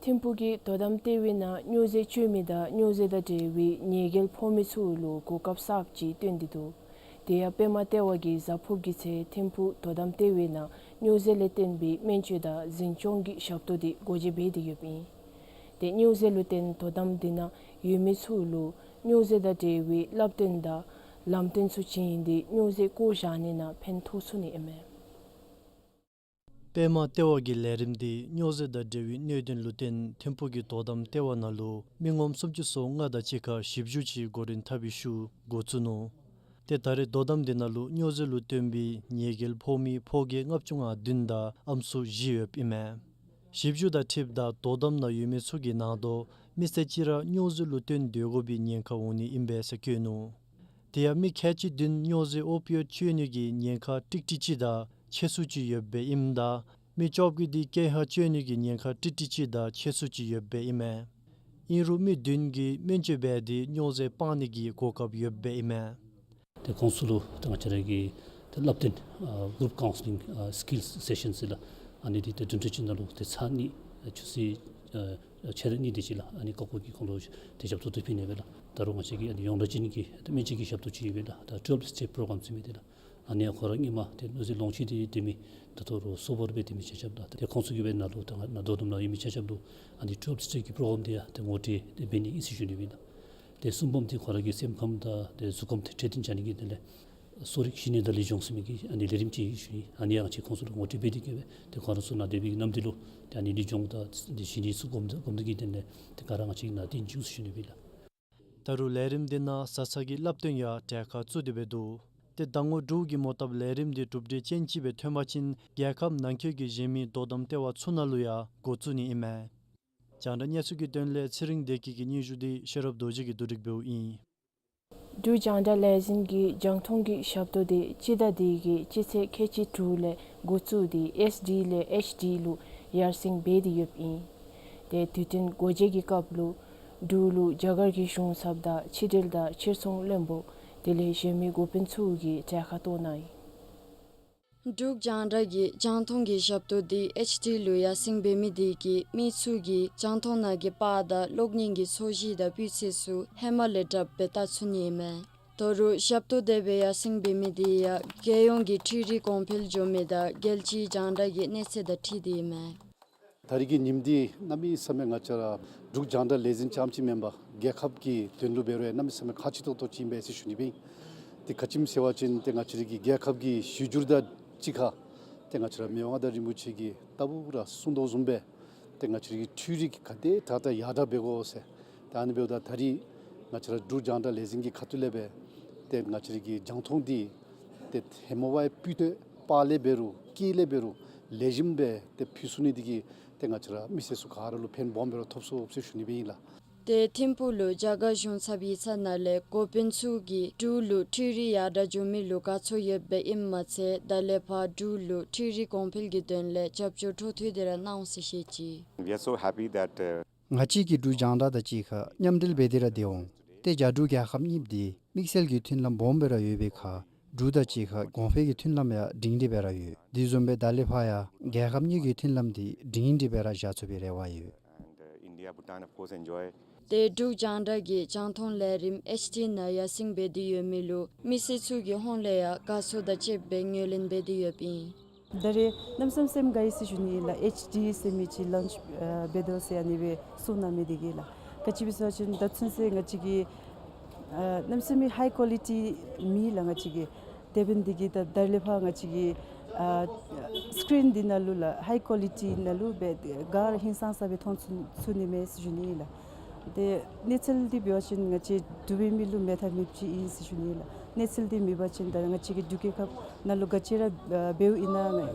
ཐིམ་ཕུག་གི་དོ་དམ་ལྟེ་བའི་ནང་སྨྱོ་རྫས་སྤྱོད་མི་དང་སྨྱོ་རྫས་དང་འབྲེལ་བའི་ཉེས་འགེལ་ཕོག་མི་ཚུ་ལུ་གོ་སྐབས་གསརཔ་ཅིག་བཏོན་ཏེ་འདུག། དེ་ཡང་པདྨ་ལྟེ་བ་གིས་གཟའ་ཕུརཔ་གི་ཚེས་ཐིམ་ཕུག་དོ་དམ་ལྟེ་བའི་ནང་སྨྱོ་རྫས་ལས་བརྟེན་པའི་སྨན་བཅོས་དང་འཛིན་སྐྱོང་གི་ཞབས་ཏོག་འདི་སྒོ་འབྱེད་འབད་དེ་ཡོདཔ་ཨིན། ཏེ་སྨྱོ་རྫས་ལུ་བརྟེན་དོ་དམ་སྡེ་ནང་ཡོད་མི་ཚུ་ལུ་སྨྱོ་རྫས་དང་འབྲེལ་བའི་བསླབ་སྟོན་དང་ལམ་སྟོན་ཚུ་བྱིན་ཏེ་སྨྱོ་རྫས་བཀོ་བཞག་ནི་ནང་ཕན་ཐོགས་ཚུགས་ནི་ཨིན་མས། པདྨ་ལྟེ་བ་གི་ལས་རིམ་འདི་སྨྱོ་རྫས་དང་འབྲེལ་བའི་གནད་དོན་ལུ་བརྟེན་ཐིམ་ཕུག་གི་དོ་དམ་ལྟེ་བ་ནང་ལུ་མི་ངོམ་སུམ་ཅུ་སོ་ལྔ་དང་གཅིག་ཁར་ཞིབ་འཇུག་ཅིག་འགོ་འདྲེན་འཐབ་པའི་ཤུལ་འགོ་བཙུགས་ནུག། ཏེ་ད་རེས་དོ་དམ་འདི་ནང་ལུ་སྨྱོ་རྫས་ལུ་བརྟེན་པའི་ཉེས་འགེལ་ཕོག་མི་ཕོ་སྐྱེས་ལྔ་བཅུ་ང་བདུན་དང་ཨམ་སྲུ་བཞི་ཡོདཔ་ཨིན་མས། ཞིབ་འཇུག་དང་འཁྲིལཝ་ད་དོ་དམ་ནང་ཡོད་མི་ཚུ་གི་ནང་དོ་མི་སེར་གཅིག་ར་སྨྱོ་རྫས་ལུ་བརྟེན་སྡོད་དགོ་པའི་ཉེན་ཁ་འོང་ནི་ཨིན་པས་ཟེར་བཀོད་ནུག། དེ་ཡང་མི་ཁལ་གཅིག་བདུན་སྨྱོ་རྫས་ཨོ་པི་ཡོཌ་སྤྱོད་ནི་གི་ཉེན་ཁ་ཀྲིག་ཀྲི་གཅིག་དང་ཕྱེད་སུ་ཅིག་ཡོདཔ་སྦེ་ཨིནམ་ད་མི་བཅོ་བརྒྱད་འདི་ཀེ་ཧ་སྤྱོད་ནི་གི་ཉེན་ཁ་ཀྲིག་ཀྲི་གཅིག་དང་ཕྱེད་སུ་ཅིག་ཡོདཔ་སྦེ་ཨིན་མས། ཨིན་རུང་མི་བདུན་གྱིས་སྨན་བཅོས་འབད་དེ་སྨྱོ་རྫས་སྤང་ནི་གི་གོ་སྐབས་ཡོདཔ་སྦེ་ཨིན་མས། ཏེ་ཁོང་ཚུ་ལུ་ཏེ་ང་བཅས་ར་གི་ཏེ་བསླབ་སྟོན་ཨ་གུ་རུབ་ཀའུན་སི་ལིང་ཨ་སི་ཀིལ་སེ་ཤཱན་ཟེར་ལགས། ཨ་ནི་འདི་ཏེ་བདུན་ཕྲག་གཅིག་ནང་ལུ་ཏེ་ཚར་གཉིས་ཨ་ཆུ་ཚོད་ཨ་ཕྱེད་དང་གཉིས་དེ་ཅིག་ལགས། ཨ་ནི་ཁག་ཁག་གིས་ཁོང་ལུ་ཏེ་ཞབས་ཏོག་འདི་ཕུལ་ནི་ཨིན་པས་ལགས། ད་རུང་ང་བཅས་ཀྱི་ཨ་ནི་ཡོངས་གྲགས་ཅན་གྱི་ཏེ་སྨན་དཔྱད་ཀྱི་ཞབས་ཏོག་ཅིག་ཡོད་པས་ལགས། ད་ཊུ་ཝེལབ་སི་ཊེབ་པྲོ་གྲམ་ཟེར་མི་འདི་ལགས། ཨ་ནི་ཡང་ཁོ་ར་སྔོན་མ་ཏེ་གནོད་འཚེ་ལོང་ཆེ་སྟེ་སྡོད་མི་ད་ལྟོ་ར་གསོ་བར་འབད་སྡོད་མི་ཆ་ཁྱབ་དང་ཏེ་ཁོང་ཚུ་གིས་འབད་ནཱ་ལུ་ད་ང་ནཱ་དོ་དམ་ནང་ཡོད་མི་ཆ་ཁྱབ་ལུ་ཨ་ནི་ཊུ་ཝེལབ་སི་ཊེབ་ཀྱི་པྲོ་གྲམ་འདི་ཡང་ཏེ་ངོ་སྤྲོད་འདི་འབད་ནི་ཨིན་ཟེར་ཞུ་ནི་ཨིན་ལགས། ཏེ་གསུམ་པམ་འདི་ཁོ་ར་གི་སེམས་ཁམས་དང་ཏེ་གཟུགས་ཁམས་འདི་འཕྲོད་བསྟེན་བྱ་ནི་གི་དོན་ལས་གསོ་རིག་གཞི་གནས་དང་ལུས་སྦྱོང་ཟེར་མི་གི་ཨ་ནི་ལས་རིམ་ཅིག་ཞུ་ནི། ཨ་ནི་ཡང་ཅིག་ཁོང་ཚུ་ལུ་ངོ་སྤྲོད་འབད་དེ་གི་སྦེ་ཏེ་ཁོང་ར་ཚུ་ནཱ་སྡོད་པའི་གནམ་དུས་ལུ་ཏེ་ཨ་ནི་ལུས་སྦྱོང་དང་ཏེ་གཞི་གནས་ཚུ་སྒོམ་སྒོམ་སྡོད་ཀྱི་དོན་ལས་ཏེ་ག་ར་ང་བཅས་ནཱ་བསྟུན་བྱུང་ཟེར་ཞུ་ནི་ཨིན་ལགས། ད་རུང་ལས་རིམ་འདི་ནང་བཟའ་ཚང་གི་བསླབ་སྟོན་ཡང་གྲལ་ཁར་བཙུགས་ཏེ་འབད་འདུག། ཏེ་ཟླ་ངོ་དྲུག་གི་མོ་བཏབ་ལས་རིམ་འདི་གྲུབ་འབྲས་ཅན་ཅིག་སྦེ་ཐོན་པ་ཅིན་རྒྱལ་ཁབ་ནང་འཁོད་ཀྱི་གཞན་མི་དོ་དམ་ལྟེ་བ་ཚུ་ནང་ལུ་ཡང་འགོ་བཙུགས་ནི་ཨིན་མས། རྒྱང་བསྒྲགས་གནས་ཚུལ་གྱི་དོན་ལས་ཚེ་རིང་བདེ་སྐྱིད་ཀྱི་སྙན་ཞུ་འདི་ཤེས་རབ་རྡོ་རྗེ་གིས་བསྡུ་སྒྲིག་འབདཝ་ཨིན། འབྲུག་རྒྱང་བསྒྲགས་ལས་འཛིན་གྱིས་རྒྱང་མཐོང་གི་ཞབས་ཏོག་འདི་སྤྱི་ཟླ་འདི་གི་སྤྱི་ཚེས་ཁལ་གཅིག་དྲུག་ལས་འགོ་བཙུགས་ཏེ་ཨེཆ་ཌི་ལས་ཨེཆ་ཌི་ལུ་ཡར་སེང་འབད་དེ་ཡོདཔ་ཨིན། ཏེ་དུས་སྟོན་སྒོ་འབྱེད་ཀྱི་སྐབས་ལུ་འབྲུག་ལུ་རྒྱ་གར་གྱི་གཞུང་ཚབ་དང་ཕྱི་འབྲེལ་དང་ཕྱིར་ཚོང་བློན་པོ་དེ་ལས་གཞན་མི་འགོ་དཔོན་ཚུ་གིས་གྲལ་ཁར་གཏོགས་གནང་ཡི། འབྲུག་རྒྱང་བསྒྲགས་ཀྱི་རྒྱང་མཐོང་གི་ཞབས་ཏོག་འདི་ཨེཆ་ཌི་ལུ་ཡར་སེང་འབད་མི་འདི་གིས་མི་ཚུ་གིས་རྒྱང་མཐོང་ནང་གི་པར་དང་གློག་བརྙན་གྱི་ཚོས་གཞི་དང་སྤུས་ཚད་ཚུ་ཧེ་མ་ལས་དྲགཔ་སྦེ་བལྟ་ཚུགས་ནི་ཨིན་མས། ད་རུང་ཞབས་ཏོག་དེ་སྦེ་ཡར་སེང་འབད་མི་འདི་ཡང་རྒྱལ་ཡོངས་ཀྱི་འཕྲུལ་རིག་གོང་འཕེལ་འགྱོ་མི་དང་རྒྱལ་སྤྱིའི་རྒྱང་བསྒྲགས་ཀྱི་གནས་ཚད་དང་འཁྲིལ་ཏེ་ཨིན་མས། ད་རིས་ཀྱི་ཉིནམ་འདི་གནམ་མེད་ས་མེད་ང་བཅས་ར་འབྲུག་རྒྱང་བསྒྲགས་ལས་འཛིན་རྐྱངམ་ཅིག་མེན་པར་རྒྱལ་ཁབ་ཀྱི་དོན་ལུ་འབད་རུང་གནམ་མེད་ས་མེད་ཁག་ཆེ་ཏོག་ཏོ་ཅིག་ཨིན་པས་ཟེར་ཞུ་ནི་ཨིན། དེ་ག་ཅི་སྨོ་ཟེར་བ་ཅིན་ཏེ་ང་བཅས་ར་གི་རྒྱལ་ཁབ་ཀྱི་གཞི་འགྱུར་དང་གཅིག་ཁར་ཏེ་ང་བཅས་ར་མི་དབང་མངའ་བདག་རིན་པོ་ཆེ་གིས་ལྟ་བུ་ར་གསུང་དོ་བཟུམ་སྦེ་ཏེ་ང་བཅས་ར་གི་འཕྲུལ་རིག་ག་དེ་དྲག་དྲག་ཡར་དྲག་འབད་དགོ་ཟེར། ཏེ་ཨ་ནི་འབདཝ་ད་ད་རིས་ང་བཅས་ར་འབྲུག་རྒྱང་བསྒྲགས་ལས་འཛིན་གྱི་ཁ་ཐུག་ལས་སྦེ་ཏེ་ང་བཅས་ར་གི་རྒྱང་མཐོང་འདི་ཏེ་ཧེ་མ་བ་སྤུས་ཚད་པར་ལས་འབད་རུང་སྐད་ལས་འབད་རུང་ལེགས་ཤོམ་སྦེ་ཏེ་ཕུལ་ཚུགས་ནི་འདི་གིས་ཏེ་ང་བཅས་ར་མི་སེར་ཚུ་ག་ར་ལུ་ཕན་སྦོམ་སྦེ་ར་ཐོབ་ཚུགས་ཟེར་ཞུ་ནི་ཨིན་ལགས། ཏེ་ཐིམ་ཕུག་ལུ་རྒྱ་གར་གཞུང་ཚབ་ཡིག་ཚང་ནང་ལས་འགོ་དཔོན་ཚུ་གིས་འབྲུག་ལུ་འཕྲུལ་རིག་ཡར་དྲག་འགྱོ་མི་ལུ་དགའ་ཚོར་ཡོདཔ་ཨིནམ་མ་ཚད་ད་ལས་ཕར་འབྲུག་ལུ་འཕྲུལ་རིག་གོང་འཕེལ་གྱི་དོན་ལས་རྒྱབ་སྐྱོར་འཕྲོ་མཐུད་དེ་ར་གནང་འོང་ཟེར་བཤད་ཅི། We are so happy that, uh, ང་བཅས་ཀྱིས་འབྲུག་རྒྱང་བསྒྲགས་དང་གཅིག་ཁར་མཉམ་འབྲེལ་འབད་དེ་ར་སྡོད་འོང་། ཏེ་རྒྱ་འབྲུག་རྒྱལ་ཁབ་གཉིས་འདི་དམིགས་བསལ་གྱི་མཐུན་ལམ་སྦོམ་སྦེ་ར་ཡོད་པའི་ཁར་འབྲུག་དང་གཅིག་ཁར་གོང་འཕེལ་གྱི་མཐུན་ལམ་ཡང་སྒྲིང་སྒྲི་སྦེ་ར་ཡོད། དེ་བཟུམ་སྦེ་ད་ལས་ཕར་ཡང་རྒྱལ་ཁབ་གཉིས་ཀྱི་མཐུན་ལམ་འདི་སྒྲིང་སྒྲི་སྦེ་ར་བཞག་ཚུགས་པའི་རེ་བ་ཡོད། And, uh, India, Bhutan, of course, enjoy. ཏེ་འབྲུག་རྒྱང་བསྒྲགས་ཀྱི་རྒྱང་མཐོང་ལས་རིམ་ཨེཆ་ཌི་ནང་ཡར་སེང་འབད་དེ་ཡོད་མི་ལུ་མི་སེར་ཚུ་གི་ཧོངས་ལས་ཡང་དགའ་ཚོར་དང་བཅསཔ་སྦེ་ངོས་ལེན་འབད་དེ་ཡོདཔ་ཨིན། ད་རེས་གནམ་མེད་ས་མེད་སེམས་དགའ་ཡི་ཟེར་ཞུ་ནི་ཨིན་ལགས། ཨེཆ་ཌི་ཟེར་མི་ཅིག་ལོན་ཆི་ཨ་འབད་དོ་ཟེར་ཨ་ནི་སྦེ་གསུང་གནང་མི་འདི་གིས་ལགས། ག་ཅི་སྦེ་ཟེར་བ་ཅིན་ད་ཚུན་ཚོད་ང་བཅས་ཀྱིས་ཨ་གནམ་མེད་ས་མེད་ཧའི་ཀོ་ལི་ཊི་མེད་ལགས། ང་བཅས་ཀྱིས་དེ་འབདཝ་ལས་བརྟེན་ད་ད་ལས་ཕར་ང་བཅས་ཀྱིས་ཨ་སི་ཀི་རིན་འདི་ནང་ལུ་ལགས་ཧའི་ཀོ་ལི་ཊི་ནང་ལུ་སྦེ་ག་ར་ཧིང་སངས་ས་སྦེ་མཐོང་ཚུགས་ཚུགས་ནི་མས་ཟེར་ཞུ་ནི་ཨིན་ལགས། ཏེ་གནས་ཚུལ་འདི་འབད་བ་ཅིན་ང་བཅས་འབྲུག་པའི་མི་ལུ་མེད་ཐབས་མེདཔ་ཅིག་ཨིན་ཟེར་ཞུ་ནི་ཨིན་ལགས། གནས་ཚུལ་འདི་མེད་པ་ཅིན་ད་ང་བཅས་ཀྱི་འབྲུག་རྒྱལ་ཁབ་ནང་ལུ་ག་ཅི་ར་ཨ་འབདཝ་ཨིན་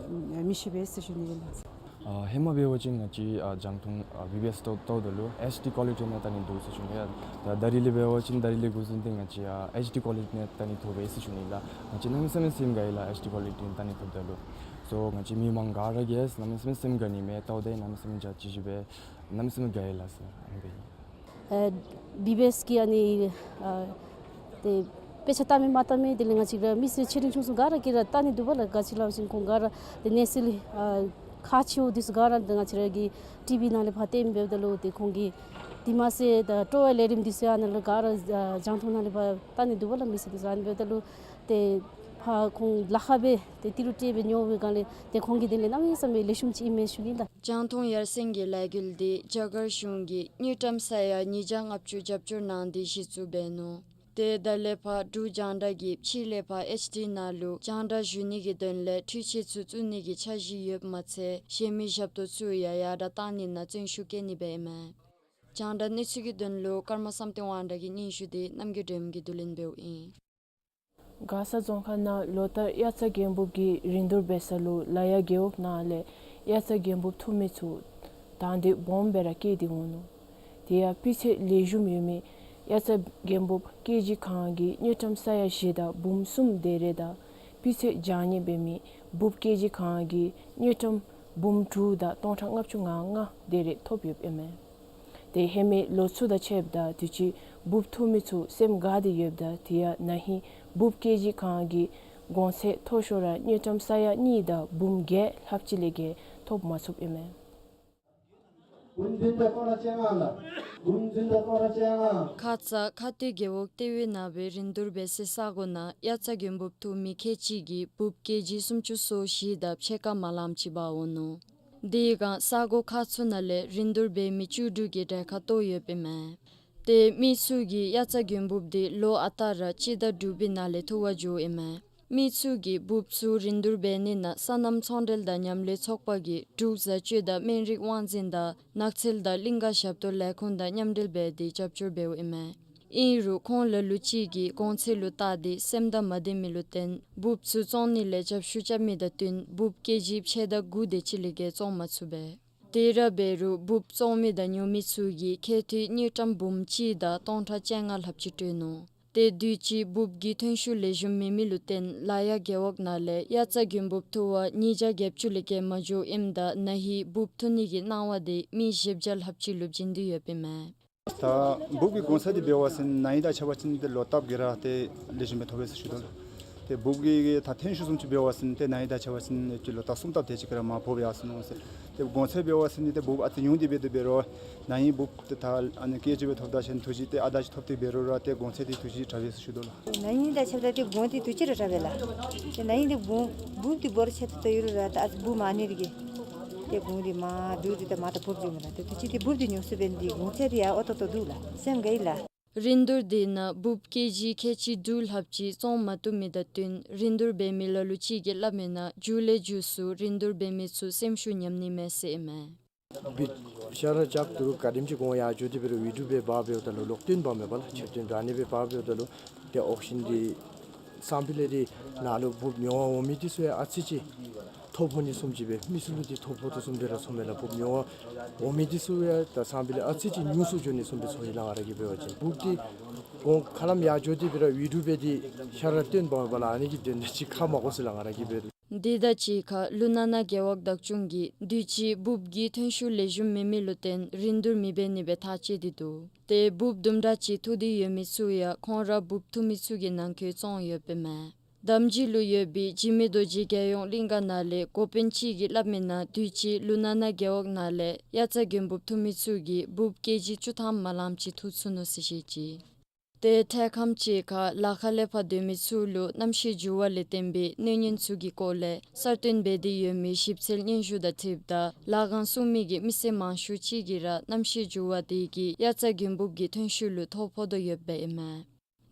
ན་མི་ཤེས་པས་ཟེར་ཞུ་ནི་ཨིན་ལགས། ཨ་ཧེ་མ་འབད་བ་ཅིན་ང་བཅས་ཨ་རྒྱང་མཐོང་ཨ་བི་བི་ཨེསི་བལྟཝ་བལྟཝ་ད་ལུ་ཨེཆ་ཌི་ཀོ་ལི་ཊི་ནང་བལྟ་ནི་འདུག་ཟེར་ཞུ་ནི་ཨིན། ད་ད་རིས་ལས་འབད་བ་ཅིན་ད་རིས་ལས་འགོ་བཟུང་སྟེ་ང་བཅས་ཨ་ཨེཆ་ཌི་ཀོ་ལི་ཊི་ནང་བལྟ་ནི་ཐོབ་པས་ཟེར་ཞུ་ནི་ཨིན་ལགས། ང་བཅས་གནམ་མེད་ས་མེད་སེམས་དགའ་ཡི་ལགས། ཨེཆ་ཌི་ཀོ་ལི་ཊི་ནང་བལྟ་ནི་ཐོབ་ད་ལུ། སོ་ང་བཅས་མི་མང་ག་ར་གིས་གནམ་མེད་ས་མེད་སེམས་དགའ་ནི་མས། བལྟཝ་ད་གནམ་མེད་ས་མེད་འཇའ་ཆི་ཆི་སྦེ་གནམ་མེད་ས་མེད་དགའ་ཡི་ལགས་ཟེར་ཨ་ནི་སྦེ་ཨིན། ཨ་བི་བི་ཨེསི་གི་ཨ་ནི་ཨ་ཏེ་དཔེ་ཆ་བལྟ་མི་མ་བལྟ་མི་དེ་ལས་ང་བཅས་ར་མི་སེར་ཆེ་འབྲིང་ཆུང་གསུམ་ག་ར་གིས་ར་བལྟ་ནི་འདུག་པ་ལགས། ག་ཅི་སླབ་ཅིན་ཁོང་ག་ར་ཏེ་གནས་ཚུལ་ཨ་ཁག་ཆེཝ་འདི་ཚུ་ག་ར་ཏེ་ང་བཅས་ར་གི་ཊི་བི་ནང་ལས་ཕར་སྟོནམ་འབདཝ་ད་ལུ་ཏེ་ཁོང་གིས་དེ་མ་ཚད་ད་སྤྲོ་བའི་ལས་རིམ་འདི་ཚུ་ཡང་ནཱ་ལུ་ག་ར་ཨ་རྒྱང་མཐོང་ནང་ལས་ཕར་བལྟ་ནི་འདུག་པ་ལགས། མི་སེར་འདི་ཚུ་ཨ་ནི་འབདཝ་ད་ལུ་ཏེ་ ཕར་ཁོང་ལཱ་ཁག་སྦེ་ཏེ་ཏི་རུ་སྤྲོད་སྦེ་ཉོ་བའི་སྒང་ལས་ཏེ་ཁོང་གི་དོན་ལས་གནམ་མེད་ས་མེད་ལེགས་ཤོམ་ཅིག་ཨིན་མས་ཞུ་གེ་ལགས། རྒྱང་མཐོང་ཡར་སེང་གི་ལས་འགུལ་འདི་རྒྱ་གར་གཞུང་གིས་དངུལ་ཀྲམ་ས་ཡ་ཉིས་བརྒྱ་ལྔ་བཅུ་རྒྱབ་སྐྱོར་གནང་སྟེ་གཞི་བཙུགས་འབད་ནུག། ཏེ་ད་ལས་ཕར་འབྲུག་རྒྱང་བསྒྲགས་ཀྱིས་ཕྱི་ལས་ཕར་ཨེཆ་ཌི་ནང་ལུ་རྒྱང་བསྒྲགས་ཞུ་ནི་གི་དོན་ལས་འཕྲུལ་ཆས་ཚུ་བཙུགས་ནི་གི་འཆར་གཞི་ཡོདཔ་མ་ཚད་གཞན་མི་ཞབས་ཏོག་ཚུ་ཡང་ཡར་དྲག་གཏང་ནི་ནང་བརྩོན་ཤུགས་བསྐྱེད་ནི་སྦེ་ཨིན་མས། རྒྱང་བསྒྲགས་གནས་ཚུལ་གྱི་དོན་ལུ་ཀརྨ་བསམ་གཏན་དབང་གྲགས་ཀྱི་སྙན་ཞུ་འདི་རྣམ་རྒྱལ་སྒྲོལ་མ་གིས་བསྡུ་ལེན་འབདཝ་ཨིན། མགར་ས་རྫོང་ཁག་ནང་ལོ་ལྟར་དབྱར་རྩྭ་དགུན་འབུབ་ཀྱི་རིན་བསྡུར་འབད་ས་ལུ་ལ་ཡ་རྒེད་འོག་ནང་ལས་དབྱར་རྩྭ་དགུན་འབུབ་འཐུ་མི་ཚུ་དང་འདོད་སྦོམ་སྦེ་ར་བསྐྱེད་དེ་འོང་ནུག། དེ་ཡང་སྤུས་ཚད་ལེགས་ཤོམ་ཡོད་མི་དབྱར་རྩྭ་དགུན་འབུབ་ཀེ་ཇི་གང་གི་དངུལ་ཀྲམ་ས་ཡ་བཞི་དང་འབུམ་གསུམ་དེ་རེ་དང་སྤུས་ཚད་འཇགས་ནི་འབད་མི་འབུབ་ཀེ་ཇི་གང་གི་དངུལ་ཀྲམ་འབུམ་དྲུག་དང་སྟོང་ཕྲག་ལྔ་བཅུ་ང་ལྔ་དེ་རེ་ཐོབ་ཡོདཔ་ཨིན་མས། ཏེ་ཧེ་མའི་ལོ་ཚུ་དང་ཕྱདཔ་ད་དུས་ཅི་འབུབ་འཐུ་མི་ཚུ་སེམས་དགའ་སྟེ་ཡོདཔ་ད་དེ་ཡང་ན་ཧིང་འབུབ་ཀེ་ཇི་གང་གི་གོང་ཚད་མཐོ་ཤོས་ར་དངུལ་ཀྲམ་ས་ཡ་གཉིས་དང་འབུམ་བརྒྱད་ལྷགཔ་ཅིག་ལས་བརྒལ་ཐོབ་མ་ཚུགསཔ་ཨིན་མས། འབུམ་བདུན་དང་སྟོང་ཕྲག་བཅོ་ལྔ་ལགས། འབུམ་བདུན་དང་སྟོང་ཕྲག་བཅོ་ལྔ། ཁ་ཙ་ཁ་སྟོད་རྒེད་འོག་ལྟེ་བའི་ནང་སྦེ་རིན་བསྡུར་འབད་སའི་ས་གོ་ནང་དབྱར་རྩྭ་དགུན་འབུབ་འཐུ་མི་ཁལ་གཅིག་གིས་འབུབ་ཀེ་ཇི་སུམ་ཅུ་སོ་བཞི་དང་ཕྱེད་ཀ་མ་ལངམ་ཅིག་འབག་འོང་ནུག། དེའི་སྒང་ས་གོ་ཁག་ཚུ་ནང་ལས་རིན་བསྡུར་འབད་མི་བཅུ་དྲུག་གི་གྲལ་ཁར་གཏོགས་ཡོདཔ་ཨིན་མས། ཏེ་མི་ཚུ་གིས་དབྱར་རྩྭ་དགུན་འབུབ་འདི་ལོ་ཨ་རྟག་ར་སྤྱི་ཟླ་དྲུག་པའི་ནང་ལས་འཐུ་བར་འགྱོཝ་ཨིན་མས། མི་ཚུ་གིས་འབུབ་ཚུ་རིན་བསྡུར་འབད་ནི་ནང་སོ་ནམ་ཚོང་འབྲེལ་དང་མཉམ་ལས་ཚོགས་པ་གིས་འབྲུག་བཟའ་སྤྱོད་དང་སྨན་རིགས་དབང་འཛིན་དང་ནགས་ཚལ་དང་གླིང་ག་ཞབས་ཏོག་ལས་ཁུངས་དང་མཉམ་འབྲེལ་འབད་དེ་རྒྱབ་སྐྱོར་འབདཝ་ཨིན་མས། ཨིན་རུང་ཁོང་ལ་ལུ་ཅིག་གིས་གོང་ཚད་ལུ་བལྟ་སྟེ་སེམས་དང་མ་བདེ་མི་ལུ་བརྟེན་འབུབ་ཚུ་བཙོང་ནི་ལས་རྒྱབ་བཤུད་རྐྱབ་མི་དང་བསྟུན་འབུབ་ཀེ་ཇི་ཕྱེད་དང་དགུ་དེ་ཅིག་ལས་བརྒལ་བཙོང་མ་ཚུགས་པས། དེ་ར་འབད་རུང་འབུབ་བཙོང་མི་དང་ཉོ་མི་ཚུ་གིས་ཁལ་ཐོག་དངུལ་ཀྲམ་འབུམ་གཅིག་དང་སྟོང་ཕྲག་བཅོ་ལྔ་ལྷགཔ་ཅིག་སྤྲོད་ནུག། ཏེ་དུས་ཅི་འབུབ་ཀྱི་ཐོན་ཤུགས་ལེགས་ཤོམ་མེད་མི་ལུ་བརྟེན་ལ་ཡ་རྒེད་འོག་ནང་ལས་དབྱར་རྩྭ་དགུན་འབུབ་འཐུ་བར་ཉིས་བརྒྱ་བརྒྱད་ཅུ་ལས་བརྒལ་མ་འགྱོཝ་ཨིནམ་ད་ན་ཧིང་འབུབ་འཐུ་ནི་གི་གནང་བ་དེ་མི་བཞི་བརྒྱ་ལྷགཔ་ཅིག་ལུ་བྱིན་ཏེ་ཡོདཔ་ཨིན་མས། ད་འབུབ་ཀྱི་གོང་ཚད་འདི་འབད་བ་ཅིན་ན་ཧིང་དང་ཕྱད་པ་ཅིན་ཏེ་ལོ་བཏབ་གི་ར་ཏེ་ལེགས་ཤོམ་སྦེ་ཐོབ་པས་ཟེར་ཞུ་དོ་ལགས། ཏེ་འབུབ་ཀྱི་ད་ཐོན་ཤུགས་བཟུམ་ཅིག་འབད་བ་ཅིན་ཏེ་ན་ཧིང་དང་ཕྱད་པ་ཅིན་ཏེ་ལོ་ད་གསུམ་ལྟབ་དེ་ཅིག་གི་ར་མར་འབབ་ཡར་སོ་ནུག་ཟེར། ཏེ་གོང་ཚད་འབད་བ་ཅིན་ཏེ་འབུབ་ཨ་ཙི་ཉུང་སྟེ་འབད་དེ་འབད་རུང་ན་ཧིང་འབུབ་ཏེ་ད་ཨ་ནི་ཀེ་ཇི་སྦེ་ཐོབ་ད་ཞིནམ་ཐུགས་ཅི་ཏེ་ཨ་ད་ཅིག་ཐོབ་སྟེ་འབད་རུང་ར་ཏེ་གོང་ཚད་འདི་ཐུགས་ཅི་དྲག་པས་ཟེར་ཞུ་དོ་ལགས། ན་ཧིང་དང་ཕྱདཔ་ད་ཏེ་གོང་འདི་ཐུགས་ཅི་ར་དྲག་པས་ལགས། ཏེ་ན་ཧིང་འདི་གོང་འབུབ་འདི་འབོར་ཆེ་ཏོག་ཏོ་ཡོད་རུང་ར་ད་ཨ་ཙི་འབུབ་མང་ནི་ར་གིས་ཏེ་གོང་འདི་མར་བསྡུ་སྟེ་ད་མར་ད་འབབ་འགྱོཝ་མས་ལགས། ཏེ་ཐུགས་ཅི་འདི་འབུབ་འདི་ཉུང་སུ་འབད་ནི་འདི་གོང་ཚད་འདི་ཡང་ཨོ་ཏོག་ཏོ་འདུག་ལགས། སེམས་དགའ་ཡི་ལགས། རིན་བསྡུར་འདི་ནང་འབུབ་ཀེ་ཇི་ཁལ་གཅིག་དྲུག་ལྷགཔ་ཅིག་བཙོང་མ་བཏུབ་མི་དང་བསྟུན་རིན་བསྡུར་འབད་མི་ལ་ལུ་ཅིག་གིས་སླབ་མི་ནང་མཇུག་ལས་མཇུག་སུ་རིན་བསྡུར་འབད་མི་ཚུ་སེམས་ཤུགས་ཉམས་ནི་མས་ཟེར་ཨིན་མས། བི་ཤ་ར་རྐྱབ་དོ་རུང་ག་དེམ་ཅིག་གོང་ཡར་འགྱོ་སྟེ་འབད་རུང་ཝི་ཌུ་སྦེ་འབག་འབདཝ་ད་ལུ་གློག་བརྟེན་འབག་མི་པ་ལགས། ཆརཔ་བརྟེན་འབག་ནི་སྦེ་འབག་འབདཝ་ད་ལུ་ཏེ་ཨོག་ཤིན་འདི་སང་ཕོད་ལས་འདི་ནང་ལུ་འབུབ་ཉོ་བར་འོང་མི་འདི་ཚུ་ཡང་ཨ་ཙི་ཅིག་ཐོ་ཕོག་ནི་བཟུམ་ཅིག་སྦེ་མི་ཚུ་ལུ་འདི་ཐོ་ཕོག་དོ་བཟུམ་སྦེ་ར་ཚོརཝ་མས་ལགས། འབུབ་ཉོ་བར་འོང་མི་འདི་ཚུ་ཡང་ད་སང་ཕོད་ལས་ཨ་ཙི་ཅིག་ཉུང་སུ་འགྱོ་ནི་བཟུམ་སྦེ་ཚོར་ཡི་ལགས། ང་ར་གིས་འབད་བ་ཅིན་འབུབ་འདི་གོང་ཁ་ལམ་ཡར་འགྱོ་སྟེ་འབད་རུང་ཝི་ཌུ་སྦེ་འདི་ཤ་ར་བརྟེན་འབག་མི་པ་ལགས། ཨ་ནི་གི་དོན་དག་ཅིག་ཁ་མ་གོ་ཟེར་ལགས། ང་ར་གིས་འབད་རུང་། འདི་དང་གཅིག་ཁར་ཀླུ་ནང་ན་རྒེད་འོག་བདག་སྐྱོང་གིས་དུས་ཅི་འབུབ་ཀྱི་ཐོན་ཤུགས་ལེགས་ཤོམ་མེད་མི་ལུ་བརྟེན་རིན་བསྡུར་མི་འབད་ནི་སྦེ་ཐག་བཅད་དེ་འདུག། ཏེ་འབུབ་དུམ་གྲ་ཅིག་འཐུ་སྟེ་ཡོད་མི་ཚུ་ཡང་ཁོང་ར་འབུབ་འཐུ་མི་ཚུ་གི་ནང་འཁོད་བཙོང་ཡོདཔ་ཨིན་མས། འདམ་སྦྱིས་ལུ་ཡོད་པའི་འཇིགས་མེད་རྡོ་རྗེ་རྒྱལ་ཡོངས་གླིང་ག་ནང་ལས་འགོ་དཔོན་ཅིག་གིས་སླབ་མི་ནང་དུས་ཅི་ཀླུ་ནང་ན་རྒེད་འོག་ནང་ལས་དབྱར་རྩྭ་དགུན་འབུབ་འཐུ་མི་ཚུ་གིས་འབུབ་ཀེ་ཇི་བཅུ་ཐམ་མ་ལངམ་ཅིག་འཐུ་ཚུགས་ནུག་ཟེར་བཤད་ཅི། ཏེ་འཕྲལ་ཁམས་ཅིག་ཁར་ལ་ཁ་ལས་ཕར་སྡོད་མི་ཚུ་ལུ་གནམ་གཤིས་འགྱུར་བ་ལས་བརྟེན་པའི་གནོད་ཉེན་ཚུ་གི་སྐོར་ལས་གསར་བཏོན་འབད་དེ་ཡོད་མི་ཞིབ་འཚོལ་སྙན་ཞུ་དང་འཁྲིལཝ་ད་ལཱ་ཁང་སྲུང་མི་གི་མི་སེར་མང་ཤོས་ཅིག་གིས་ར་གནམ་གཤིས་འགྱུར་བ་དེ་གིས་དབྱར་རྩྭ་དགུན་འབུབ་ཀྱི་ཐོན་ཤུགས་ལུ་ཐོ་ཕོག་དོ་ཡོདཔ་ཨིན་མས།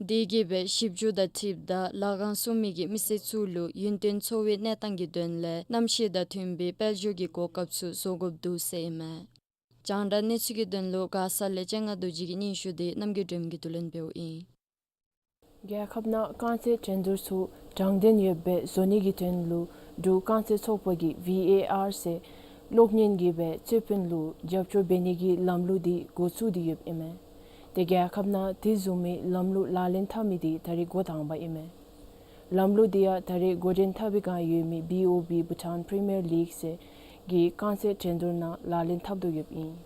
དེ་གིས་སྦེ་ཞིབ་འཇུག་དང་འཁྲིལཝ་ད་ལཱ་ཁང་སྲུང་མི་གི་མི་སེར་ཚུ་ལུ་ཡུན་བརྟན་འཚོ་བའི་གནས་སྟངས་ཀྱི་དོན་ལས་གནམ་གཤིས་དང་མཐུན་པའི་དཔལ་འབྱོར་གྱི་གོ་སྐབས་ཚུ་བཟོ་དགོཔ་འདུག་ཟེར་ཨིན་མས། རྒྱང་བསྒྲགས་གནས་ཚུལ་གྱི་དོན་ལུ་མགར་ས་ལས་སྤྱན་སྔ་རྡོ་རྗེ་གི་སྙན་ཞུ་དེ་རྣམ་རྒྱལ་སྒྲོལ་མ་གིས་བསྡུ་ལེན་འབདཝ་ཨིན། རྒྱལ་ཁབ་ནང་རྐང་རྩེད་འགྲན་བསྡུར་ཚུ་དྲང་བདེན་ཡོདཔ་སྦེ་བཟོ་ནི་གི་དོན་ལུ་འབྲུག་རྐང་རྩེད་ཚོགས་པ་གིས་ཝི་ཨེ་ཨར་ཟེར་གློག་བརྙན་གྱི་སྦེ་རྩོད་དཔོན་ལུ་རྒྱབ་སྐྱོར་འབད་ནི་གི་ལམ་ལུགས་འདི་འགོ་བཙུགས་ཏེ་ཡོདཔ་ཨིན་མས། ཏེ་རྒྱལ་ཁབ་ནང་དེ་བཟུམ་མའི་ལམ་ལུགས་ལག་ལེན་འཐབ་མི་འདི་ད་རེས་འགོ་དང་པ་ཨིན་མས། ལམ་ལུགས་འདི་ཡང་ད་རེས་འགོ་འདྲེན་འཐབ་པའི་བསྒང་ཡོད་མི་བི་ཨོ་བི་བྷུ་ཊཱན་པི་རི་མི་ཡར་ལིག་ཟེར་གྱི་རྐང་རྩེད་འགྲན་བསྡུར་ནང་ལག་ལེན་འཐབ་དོ་ཡོདཔ་ཨིན།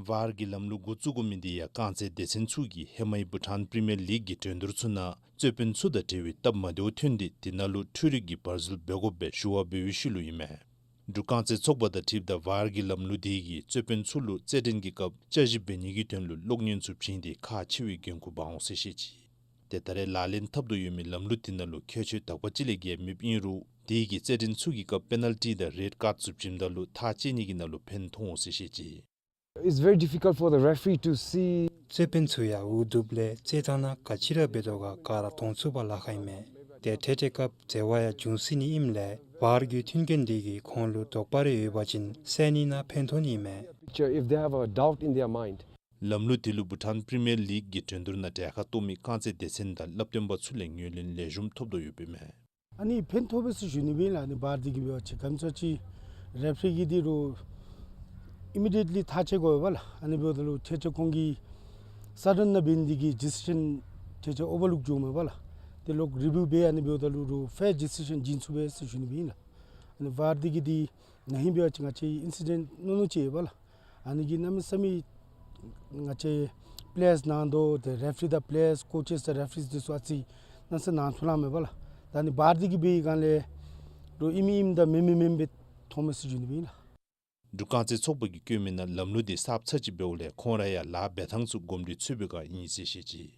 ཝར་གྱི་ལམ་ལུགས་འགོ་བཙུགས་དགོ་མི་འདི་ཡང་རྐང་རྩེད་སྡེ་ཚན་ཚུ་གིས་ཧེ་མའི་བྷུ་ཊཱན་པི་རི་མི་ཡར་ལིག་གི་འགྲན་བསྡུར་ཚུ་ནང་རྩོད་དཔོན་ཚུ་དང་འབྲེལ་བའི་སྟབས་མ་བདེཝ་ཐོན་ཏེ་དེ་ནང་ལུ་འཕྲུལ་རིག་གི་བར་འཛུལ་འབད་དགོཔ་སྦེ་ཞུ་བ་འབད་བའི་ཤུལ་ལུ་ཨིན་མས། འབྲུག་རྐང་རྩེད་ཚོགས་པ་དང་འཁྲིལཝ་ད་ཝར་གྱི་ལམ་ལུགས་དེ་གིས་རྩོད་དཔོན་ཚུ་ལུ་རྩེད་འགྲན་གྱི་སྐབས་བཅའ་གཞི་འབད་ནི་གི་དོན་ལུ་གློག་བརྙན་ཚུ་བྱིན་ཏེ་ཁག་ཆེ་བའི་འགན་ཁུར་འབག་འོང་ཟེར་བཤད་ཅི། ཏེ་ད་རེས་ལག་ལེན་འཐབ་དོ་ཡོད་མི་ལམ་ལུགས་འདི་ནང་ལུ་ཁྱད་ཆོས་དག་པ་ཅིག་ལས་བརྒལ་མེདཔ་ཨིན་རུང་དེ་གིས་རྩེད་འགྲན་ཚུ་གི་སྐབས་པེ་ནཱལ་ཊི་དང་རེཌ་ཀཱཌ་ཚུ་བྱིནམ་ད་ལུ་ཐག་བཅད་ནི་གི་ནང་ལུ་ཕན་ཐོགས་འོང་ཟེར་བཤད་ཅི། It's very difficult for the referee to see. རྩེད་དཔོན་ཚུ་ཡང་འུ་སྡུག་ལས་རྩེད་ཐངས་ནང་ག་ཅི་ར་འབད་དོ་ག་ག་ར་མཐོང་ཚུགས་པར་ལཱ་ཁག་ཨིན་མས། ཏེ་ཐེངས་ཐེངས་སྐབས་འཛོལ་བ་ཡང་འབྱུང་སྲིད་ནི་ཨིནམ་ལས་བར་གྱི་མཐུན་རྐྱེན་འདི་གིས་ཁོང་ལུ་དོགས་པ་རེ་ཡོད་པ་ཅིན་སེལ་ནི་ནང་ཕན་ཐོགས་ནི་ཨིན་མས། If they have a doubt in their mind. ལམ་ལུགས་འདི་ལུ་བྷུ་ཊཱན་པི་རི་མི་ཡར་ལིག་གི་འགྲན་བསྡུར་ནང་གྲལ་ཁར་གཏོགས་མི་རྐང་རྩེད་སྡེ་ཚན་དང་བསླབ་སྟོན་པ་ཚུ་ལས་ངོས་ལེན་ལེགས་ཤོམ་ཐོབ་དོ་ཡོདཔ་ཨིན་མས། ཨ་ནི་ཕན་ཐོགས་པས་ཟེར་ཞུ་ནི་སྦེ་ཨིན་ལགས། ཨ་ནི་བར་འདི་གིས་འབད་བ་ཅིན་ག་ཅི་ཅིག་རེ་ཕི་རི་གིས་འདི་རུ་ཨི་མི་ཌི་ཡེཊ་ལི་ཐག་བཅད་དགོ་པས་ལགས། ཨ་ནི་འབདཝ་ད་ལུ་ཁྱེད་ཅག་ཁོང་གིས་སཱ་ཌེན་ནང་འབད་ནི་འདི་གིས་ཌི་སི་ཤཱན་ཁྱེད་ཅག་ཨོ་བར་ལུག་འགྱོཝ་མས་པ་ལགས། དེ་ལོག་རི་བིའུ་འབད་ཨ་ནི་འབདཝ་ད་ལུ་རུ་ཕེར་ཌི་སི་ཤཱན་བྱིན་ཚུགས་པས་ཟེར་ཞུ་ནི་སྦེ་ཨིན་ལགས། ཨ་ནི་བར་འདི་གིས་འདི་ན་ཧིང་འབད་བ་ཅིན་ང་བཅས་ཨིན་སི་ཌེནཊ་ནུ་ནུ་ཅིག་ཡོད་པ་ལགས། ཨ་ནི་གིས་གནམ་མེད་ས་མེད་ང་བཅས་པི་ལེ་ཡརསི་ནང་དོ་ཏེ་རེ་ཕི་རི་དང་པི་ལེ་ཡརསི་ཀོ་ཅེསི་དང་རེ་ཕི་རིསི་འདི་ཚུ་ཨ་ཙི་གནམ་མེད་ས་མེད་ནང་འཐུ་ལངམ་མས་པ་ལགས། ད་ཨ་ནི་བར་འདི་གིས་འབད་བའི་སྒང་ལས་རུ་ཨིནམ་ཨིནམ་དང་མེནམ་མེནམ་སྦེ་མཐོངམ་མས་ཟེར་ཞུ་ནི་སྦེ་ཨིན་ལགས། འབྲུག་རྐང་རྩེད་ཚོགས་པ་གིས་བཀོད་མི་ནང་ལམ་ལུགས་འདི་གསརཔ་ཚར་ཅིག་འབདཝ་ལས་ཁོང་ར་ཡང་ལཱ་འབད་ཐངས་ཚུ་གོམས་འདྲིས་ཚུད་པའི་སྒང་ཨིན་ཟེར་བཤད་ཅི།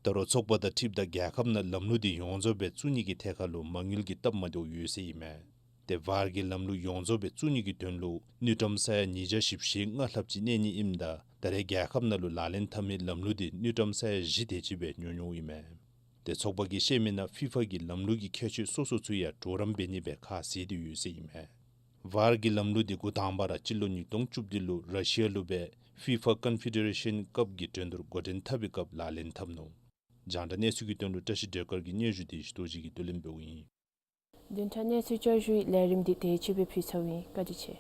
ད་རུང་ཚོགས་པ་དང་འཁྲིལཝ་ད་རྒྱལ་ཁབ་ནང་ལམ་ལུགས་འདི་ཡོངས་རྫོགས་སྦེ་བཙུགས་ནི་གི་ཐད་ཁར་ལུ་མ་དངུལ་གྱི་སྟབས་མ་བདེཝ་ཡོད་ཟེར་ཨིན་མས། ཏེ་བར་གྱི་ལམ་ལུགས་ཡོངས་རྫོགས་སྦེ་བཙུགས་ནི་གི་དོན་ལུ་དངུལ་ཀྲམ་ས་ཡ་ཉིས་བརྒྱ་བཞི་བཅུ་ཞེ་ལྔ་ལྷགཔ་ཅིག་གནས་ནི་ཨིནམ་ད་ད་རེས་རྒྱལ་ཁབ་ནང་ལུ་ལག་ལེན་འཐབ་མི་ལམ་ལུགས་འདི་དངུལ་ཀྲམ་ས་ཡ་བཞི་དེ་ཅིག་སྦེ་ཉོ་ཉོཝ་ཨིན་མས། ཏེ་ཚོགས་པ་གིས་བཤད་མི་ནང་ཕི་ཕ་གི་ལམ་ལུགས་ཀྱི་ཁྱད་ཆོས་སོ་སོ་ཚུ་ཡང་གྲོགས་རམ་འབད་ནི་སྦེ་ཁ་བཟེད་དེ་ཡོད་ཟེར་ཨིན་མས། བར་གྱི་ལམ་ལུགས་འདི་འགོ་དང་པ་ར་སྤྱི་ལོ་ཉིས་སྟོང་བཅུ་བདུན་ལུ་ར་ཤི་ཡ་ལུ་སྦེ་ཕི་ཕ་ཀོན་ཕི་ཌེ་རེ་ཤཱན་ཀབ་ཀྱི་འགྲན་བསྡུར་འགོ་འདྲེན་འཐབ་པའི་སྐབས་ལག་ལེན་འཐབ་ནུག། རྒྱང་བསྒྲགས་གནས་ཚུལ་གྱི་དོན་ལུ་བཀྲ་ཤིས་སྒྲོལ་དཀར་གྱི་སྙན་ཞུ་འདི་ཞུ་དོ་ཅིག་གིས་བསྡུ་ལེན་འབདཝ་ཨིན། བདུན་ཕྲག་གནས་ཚུལ་བསྐྱར་ཞུའི་ལས་རིམ་འདི་དེ་ཅིག་སྦེ་ཕུལ་ཚརཝ་ཨིན། བཀའ་དྲིན་ཆེ།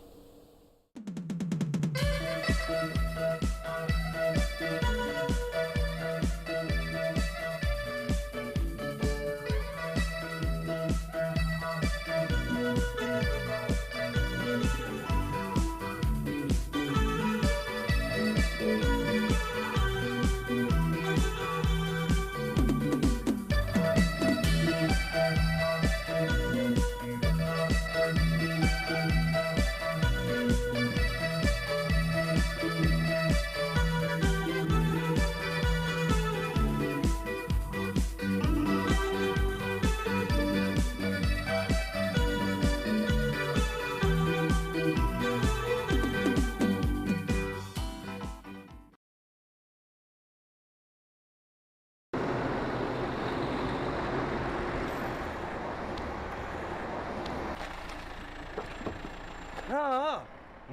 ཡ།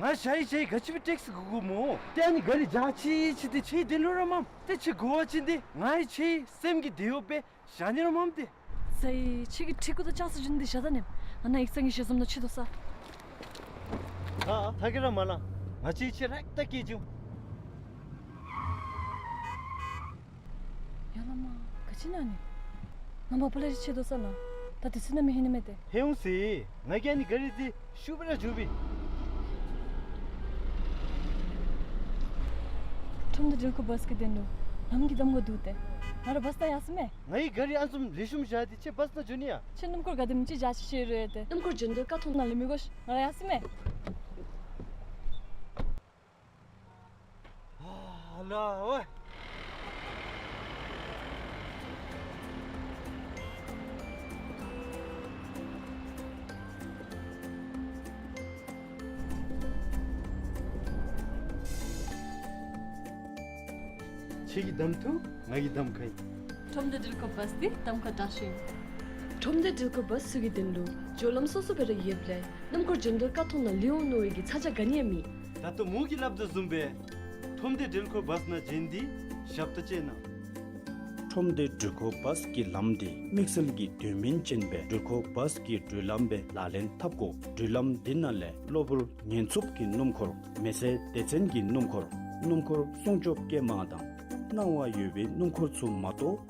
ང་ཞ་ཡི་ཞ་ཡི་ག་ཅི་སྦེ་ཊེག་སི་དགོ་དགོཔ་སྨོ། ཏེ་ཨ་ནི་ག་རི་རྒྱ་ཆེ་ཆེ་འདི་ཁྱོད་ཀྱིས་དྲན་ལོང་ར་མ་མ། ཏེ་ཁྱོད་དགོ་པ་ཅིན་འདི་ང་ཡང་ཁྱོད་སེམས་ཀྱི་དེ་ཡོད་པས། བཞག་ནི་ར་མ་མ་ཏེ། ས་ཡི་ཁྱོད་ཀྱིས་ཁྲི་ཀུ་དང་ལྕགས་སི་ཇུན་འདི་བཞག་ད་ནི། ང་ནཱ་ཡིག་ཚང་གི་ཞལ་འཛོམས་ནང་ཁྱོད་སྡོད་ས། ཨ་ཨ་ཐ་གི་ར་མ་ལང་། ང་ཁྱོད་ཁྱོད་རེག་ད་སྐྱེལ་བྱུང་། ཡ་ལ་མ། ག་ཅི་ཨིན་ན་ནི། ང་མ་པ་ལ་རི་ཁྱོད་སྡོད་ས་ལ། ད་དེ་ཚུ་ནང་མི་ཧིང་ནི་མས་ཏེ། ཧེ་འོང་ཟེར། ང་གིས་ཨ་ནི་ག་རི་འདི་ཤུགས་སྦེ་ར་འཇུ་སྦེ། ཁྲོམ་སྡེ་འགྲུལ་འཁོར་བཱས་ཀྱི་དོན་ལུ་ལམ་གྱི་གདམ་ཁ་འདུག་སྟེ། ང་ར་བཱས་ནང་ཡར་སོང་མས། ང་གིས་ག་རི་ཨ་ནི་བཟུམ་ལེགས་ཤོམ་བཞག་སྟེ་ཁྱོད་བཱས་ནང་འགྱོ་ནི་ཡ། ཁྱོད་སྣུམ་འཁོར་ག་དེམ་ཅིག་བཞག་ཤེས་ཤེས་རུང་ཡོད་དེ། སྣུམ་འཁོར་འགྱོ་དོ་ཀར་ཐོག་ནང་ལས་མི་དགོ་ཤིག། ང་ར་ཡར་སོང་མས། ཨ་ལ་ཝེ། ཁྱོད་ཀྱིས་གདམ་འཐུ། ང་གིས་གདམ་ཁ་ཡི། ཁྲོམ་སྡེ་འགྲུལ་འཁོར་བཱས་འདི་གདམ་ཁ་དྲག་ཤོས་ཨིན། ཁྲོམ་སྡེ་འགྲུལ་འཁོར་བཱས་ཚུ་གི་དོན་ལུ་སྦྱོར་ལམ་སོ་སོ་སྦེ་ར་ཡོདཔ་ལས་སྣུམ་འཁོར་འགྱོ་དོ་ཀར་ཐོག་ནང་ལུས་འོང་མནོ་བའི་གི་ཚ་གྱང་ག་ནི་ཡང་མེད། ད་ལྟོ་མོ་གིས་སླབ་དོ་བཟུམ་སྦེ་ཁྲོམ་སྡེ་འགྲུལ་འཁོར་བཱས་ནང་འབྱོན་ཏེ་ཞབས་ཏོག་སྤྱོད་གནང་། ཁྲོམ་སྡེ་འགྲུལ་འཁོར་བཱས་ཀྱི་ལམ་འདི་དམིགས་བསལ་གྱི་དོན་སྨིན་ཅན་སྦེ་འགྲུལ་འཁོར་བཱས་ཀྱི་འགྲུལ་ལམ་སྦེ་ལག་ལེན་འཐབ་དགོ། འགྲུལ་ལམ་འདི་ནང་ལས་གློ་བུར་ཉེན་ཚབས་ཀྱི་སྣུམ་འཁོར། མེ་སེར་སྡེ་ཚན་གྱི་སྣུམ་འཁོར། སྣུམ་འཁོར་སྲུང་སྐྱོབ་སྐྱེལ་མ་དང་སྣང་བ་ཡོད་པའི་སྣུམ་འཁོར་ཚུ་མ་གཏོགས་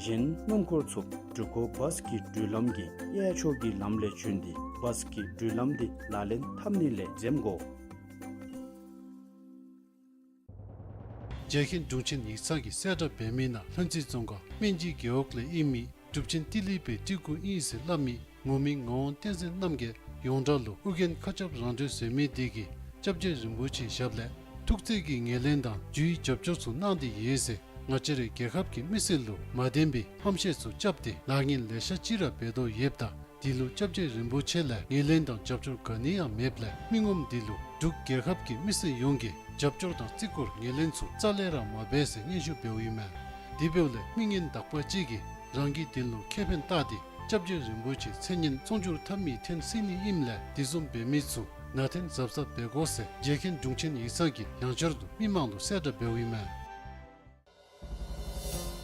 གཞན་སྣུམ་འཁོར་ཚུ་འགྲུལ་འཁོར་བཱས་ཀྱི་འགྲུལ་ལམ་གྱི་གཡས་ཕྱོགས་ཀྱི་ལམ་ལས་བྱོན་ཏེ་བཱས་ཀྱི་འགྲུལ་ལམ་འདི་ལག་ལེན་འཐབ་ནི་ལས་འཛེམ་དགོ། རྒྱལ་ཁའི་དྲུང་ཆེན་ཡིག་ཚང་གིས་གསལ་བསྒྲགས་འབད་མི་ནང་ལྷུན་རྩེ་རྫོང་ཁག་སྨན་སྦྱིས་རྒེད་འོག་ལས་ཨིན་མི་གྲུབ་ཆེན་ཏི་ལི་པའི་སྤྲུལ་སྐུ་ཨིན་ཟེར་སླབ་མི་ངོ་མི་ངག་དབང་བསྟན་འཛིན་རྣམ་རྒྱལ་ཡོངས་གྲགས་ལུ་ཨོ་རྒྱན་མཁའ་ཁྱབ་རང་གྲོལ་ཟེར་མི་དེ་གིས་སྐྱབས་རྗེ་རིན་པོ་ཆེའི་ཞབས་ལས་ཐུགས་བརྩེ་གི་ངོས་ལེན་དང་རྒྱུའི་རྒྱབ་སྐྱོར་ཚུ་གནང་སྟེ་ཡོད་ཟེར་ ང་བཅས་རའི་རྒྱལ་ཁབ་ཀྱི་མི་སེར་ལུ་མ་བདེན་པའི་ཧམ་བཤད་ཚུ་རྐྱབ་སྟེ་ལཱ་ངན་ལེ་ཤ་ཅིག་ར་འབད་དོ་ཡོདཔ་ད་དེ་ལུ་སྐྱབས་རྗེ་རིན་པོ་ཆེ་ལས་ངོས་ལེན་དང་རྒྱབ་སྐྱོར་ག་ནི་ཡང་མེདཔ་ལས་མི་ངོམ་དེ་ལུ་འབྲུག་རྒྱལ་ཁབ་ཀྱི་མི་སེར་ཡོངས་ཀྱིས་རྒྱབ་སྐྱོར་དང་བརྩི་བཀུར་ངོས་ལེན་ཚུ་རྩ་ལས་ར་མ་འབད་ཟེར་སྙན་ཞུ་འབདཝ་ཨིན་མས། དེ་འབདཝ་ལས་མི་ངན་དག་པ་ཅིག་གིས་རང་གི་དོན་ལུ་ཁེ་ཕན་བལྟ་སྟེ་སྐྱབས་རྗེ་རིན་པོ་ཆེའི་མཚན་སྙན་བརྩོན་འགྲུས་འཐབ་མི་འཐེན་སྲིད་ནི་ཨིནམ་ལས་དེ་བཟུམ་འབད་མི་ཚུ་ནང་འཐེན་གཟབ་གཟབ་འབད་དགོ་ཟེར་རྒྱལ་མཁན་དྲུང་ཆེན་ཡིག་ཚང་གིས་ཡང་བསྐྱར་དུ་མི་མང་ལུ་གསལ་བསྒྲགས་འབདཝ་ཨིན་མས།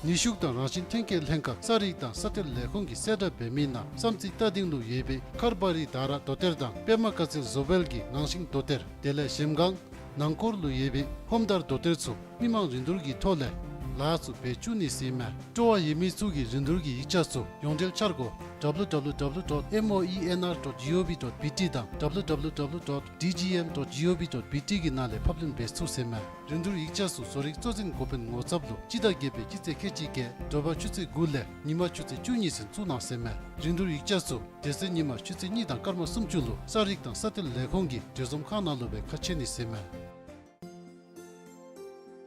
ནུས་ཤུགས་དང་རང་བཞིན་ཐོན་སྐྱེད་ལྷན་ཁག་ས་རིག་དང་ས་གཏེར་ལས་ཁུངས་ཀྱིས་གསལ་བསྒྲགས་འབད་མི་ནང་བསམ་རྩེ་རྟ་སྡིང་ལུ་ཡོད་པའི་མཁར་བ་རི་དྷ་ར་རྡོ་གཏེར་དང་པདྨ་དཀར་རྩེ་བཟོ་བལ་གྱི་ངང་ཤིང་རྡོ་གཏེར་དེ་ལས་གཞལམ་སྒང་ནང་འཁོར་ལུ་ཡོད་པའི་ཧོམ་དར་རྡོ་གཏེར་ཚུ་མི་མང་རིན་བསྡུར་གྱི་ཐོག་ལས་ལཱ་ཚུ་འབད་བཅུག་ནི་ཟེར་ཨིན་མས། སྤྲོ་བ་ཡོད་མི་ཚུ་གིས་རིན་བསྡུར་གྱི་ཡིག་ཆ་ཚུ་ཡོངས་འབྲེལ་འཆར་སྒོ་W W W dot M O E N R dot G O V dot B T དང་W W W dot D G M dot G O V dot B T གི་ནང་ལས་ཕབ་ལེན་འབད་ཚུགས་ཟེར་ཨིན་མས། རིན་བསྡུར་ཡིག་ཆ་ཚུ་བཟོ་རིག་གཙོ་འཛིན་འགོ་དཔོན་ངོ་ཚབ་ལུ་སྤྱི་ཟླ་བརྒྱད་པའི་སྤྱི་ཚེས་ཁལ་གཅིག་བརྒྱད་དྲོ་པ་ཆུ་ཚོད་དགུ་ལས་ཉིན་མ་ཆུ་ཚོད་བཅུ་གཉིས་ཚུན་བཙུགས་གནང་ཟེར་ཨིན་མས། རིན་བསྡུར་ཡིག་ཆ་ཚུ་དེ་ཚེ་ཉིན་མ་ཆུ་ཚོད་གཉིས་དང་སྐར་མ་སུམ་ཅུ་ལུ་ས་རིག་དང་ས་གཏེར་ལས་ཁུངས་ཀྱི་གྲོས་འཛོམས་ཁང་ནང་ལུ་སྦེ་ཁ་ཕྱེ་ནི་ཟེར་ཨིན་མས།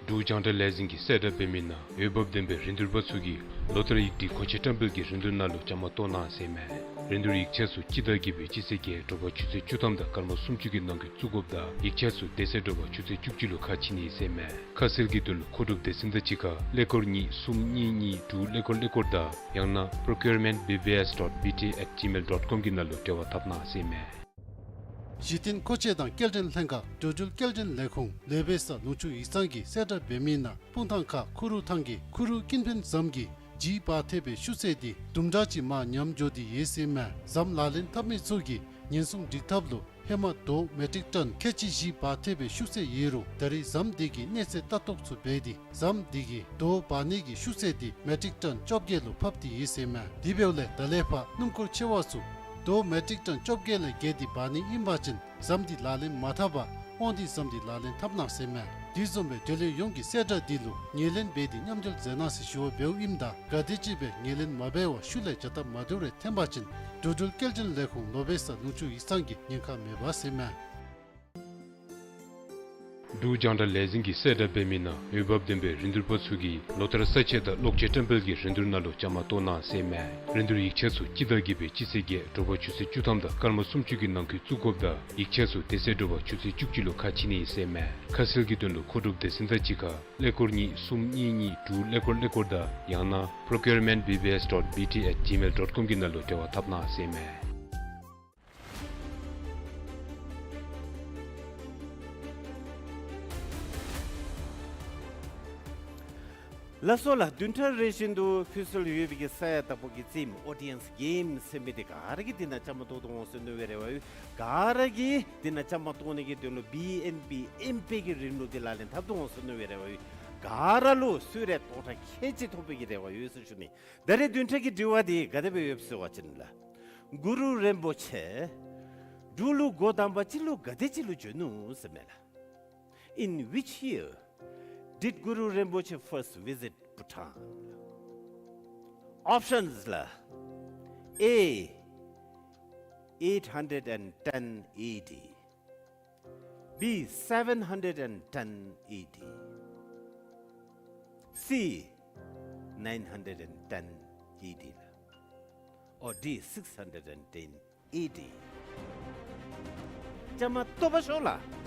འབྲུག་རྒྱང་བསྒྲགས་ལས་འཛིན་གྱིས་གསལ་བསྒྲགས་འབད་མི་ནང་འོས་འབབ་ལྡན་པའི་རིན་བསྡུར་པ་ཚུ་གིས་ལོ་ལྟར་ཡིག་སྒྲིག་གོང་ཆེན་བཀྲམ་སྤེལ་གྱི་རིན་བསྡུར་ནང་ལུ་བཅའ་མར་གཏོགས་གནང་ཟེར་ཨིན་མས། རིན་བསྡུར་ཡིག་ཆ་ཚུ་སྤྱི་ཟླ་བརྒྱད་པའི་སྤྱི་ཚེས་བརྒྱད་དྲོ་པ་ཆུ་ཚོད་བཅུ་ཐམ་དང་སྐར་མ་སུམ་ཅུ་གི་ནང་འཁོད་བཙུགས་དགོཔ་ད་ཡིག་ཆ་ཚུ་དེ་ཚེ་དྲོ་པ་ཆུ་ཚོད་བཅུ་གཅིག་ལུ་ཁ་ཕྱེ་ནི་ཟེར་ཨིན་མས། ཁ་གསལ་གྱི་དོན་ལུ་མཁོ་སྒྲུབ་སྡེ་ཚན་དང་གཅིག་ཁར་ཀླད་ཀོར་གཉིས་གསུམ་གཉིས་གཉིས་དྲུག་ཀླད་ཀོར་ཀླད་ཀོར་དང་ཡང་ན་procurement B B S dot B T at gmail dot com གི་ནང་ལུ་འབྲེལ་བ་འཐབ་གནང་ཟེར་ཨིན་མས། གཞི་རྟེན་མཁོ་ཆས་དང་སྐྱེལ་འདྲེན་ལྷན་ཁག་འགྲོ་འགྲུལ་སྐྱེལ་འདྲེན་ལས་ཁུངས་ལེ་བེ་ས་ལུང་ཕྱོགས་ཡིག་ཚང་གིས་གསལ་བསྒྲགས་འབད་མི་ནང་སྤུངས་ཐང་ཁ་ཁུ་རུ་ཐང་གི་ཁུ་རུ་ཀུན་ཕན་ཟམ་གྱི་ལྗིད་འབག་ཐེབས་པའི་ཤུགས་ཚད་འདི་དུམ་གྲ་ཅིག་མར་ཉམས་འགྱོ་སྟེ་ཡོད་ཟེར་ཨིན་མས། ཟམ་ལག་ལེན་འཐབ་མི་ཚུ་གིས་ཉེན་སྲུང་སྒྲིག་ཐབས་ལུ་ཧེ་མ་རྡོ་མེ་ཊིག་ཊོན་ཁལ་གཅིག་བཞི་འབག་ཐེབས་པའི་ཤུགས་ཚད་ཡོད་རུང་ད་རེས་ཟམ་འདི་གི་གནས་ཚད་ལྟ་རྟོག་ཚུ་འབད་དེ་ཟམ་འདི་གི་རྡོ་འབག་ནི་གི་ཤུགས་ཚད་འདི་མེ་ཊིག་ཊོན་བཅོ་བརྒྱད་ལུ་ཕབ་སྟེ་ཡོད་ཟེར་ཨིན་མས། དེ་འབདཝ་ལས་ད་ལས་ཕར་སྣུམ་འཁོར་ཆེ་བ་ཚུ་རྡོ་མེ་ཊིག་ཊོན་བཅོ་བརྒྱད་ལས་བརྒལ་ཏེ་འབག་ནི་ཨིན་པ་ཅིན་ཟམ་འདི་ལག་ལེན་མ་འཐབ་པར་དབང་འདུས་ཟམ་འདི་ལག་ལེན་འཐབ་གནང་ཟེར་ཨིན་མས། དེ་བཟུམ་སྦེ་འབྲེལ་ཡོད་ཡོངས་ཀྱིས་གསལ་བསྒྲགས་འདི་ལུ་ངོས་ལེན་འབད་དེ་མཉམ་འབྲེལ་མཛད་གནང་ཟེར་ཞུ་བ་འབདཝ་ཨིནམ་ད་ག་དེམ་ཅིག་སྦེ་ངོས་ལེན་མ་འབད་བར་ཤུལ་ལས་བྱ་སྟབས་མ་བདེཝ་རེ་འཐོན་པ་ཅིན་འགྲོ་འགྲུལ་སྐྱེལ་འདྲེན་ལས་ཁུངས་ལོ་བེ་ས་ལུང་ཕྱོགས་ཡིག་ཚང་གིས་ཉེན་ཁ་མེད་པ་ཟེར་ཨིན་མས། འབྲུག་རྒྱང་བསྒྲགས་ལས་འཛིན་གྱིས་གསལ་བསྒྲགས་འབད་མི་ནང་འོས་འབབ་ལྡན་པའི་རིན་བསྡུར་པ་ཚུ་གིས་ལོ་ལྟར་ས་ཆ་དང་གློག་ཆས་བཀྲམ་སྤེལ་གྱི་རིན་བསྡུར་ནང་ལུ་བཅའ་མར་གཏོགས་གནང་ཟེར་ཨིན་མས། རིན་བསྡུར་ཡིག་ཆ་ཚུ་སྤྱི་ཟླ་བརྒྱད་པའི་སྤྱི་ཚེས་བརྒྱད་དྲོ་པ་ཆུ་ཚོད་བཅུ་ཐམ་དང་སྐར་མ་སུམ་ཅུ་གི་ནང་འཁོད་བཙུགས་དགོཔ་ད་ཡིག་ཆ་ཚུ་དེ་ཚེ་དྲོ་པ་ཆུ་ཚོད་བཅུ་གཅིག་ལུ་ཁ་ཕྱེ་ནི་ཟེར་ཨིན་མས། ཁ་གསལ་གྱི་དོན་ལུ་མཁོ་སྒྲུབ་སྡེ་ཚན་དང་གཅིག་ཁར་ཀླད་ཀོར་གཉིས་གསུམ་གཉིས་གཉིས་དྲུག་ཀླད་ཀོར་ཀླད་ཀོར་དང་ཡང་ན་procurement B B S dot B T at gmail dot com གི་ནང་ལུ་འབྲེལ་བ་འཐབ་གནང་ཟེར་ཨིན་མས། ལགས་སོ་ལགས། བདུན་ཕྲག་རེ་བཞིན་དུ་ཕུལ་སྲོལ་ཡོད་པའི་གི་ས་ཡ་དྭགས་པོ་གི་རྩེདམོ་ཨོ་ཌི་ཡེནསི་གེམ་ཟེར་མི་འདི་ག་ར་གིས་འདི་ནང་བཅའ་མར་གཏོགས་ཏེ་འོང་ཟེར་མནོ་བའི་རེ་བ་ཡོད། ག་ར་གིས་འདི་ནང་བཅའ་མར་གཏོགས་ནི་གི་དོན་ལུ་བི་ཨེན་བི་ཨེམ་པེ་གི་རིམ་ལུགས་འདི་ལག་ལེན་འཐབ་སྟེ་འོང་ཟེར་མནོ་བའི་རེ་བ་ཡོད། ག་ར་ལུ་གསོལ་རས་ཐོག་ཁྲ་ཁལ་གཅིག་ཐོབ་པའི་གི་རེ་བ་ཡོད་ཟེར་ཞུ་ནི། ད་རེས་བདུན་ཕྲག་གི་དྲི་བ་འདི་ག་དེ་སྦེ་ཡོདཔ་ཟེར་བ་ཅིན་ལགས། གུ་རུ་རིན་པོ་ཆེ་འབྲུག་ལུ་འགོ་དང་པ་སྤྱི་ལོ་ག་དེ་ཅིག་ལུ་བྱོན་ནུག་ཟེར་མས་ལགས། In which year did Guru Rinpoche first visit Bhutan? Options ལགས། A, eight hundred and ten A D. B, seven hundred and ten A D. C, nine hundred and ten A D. Or D, six hundred and ten A D. བཅའ་མར་གཏོགས་པར་ཤོག་ལགས།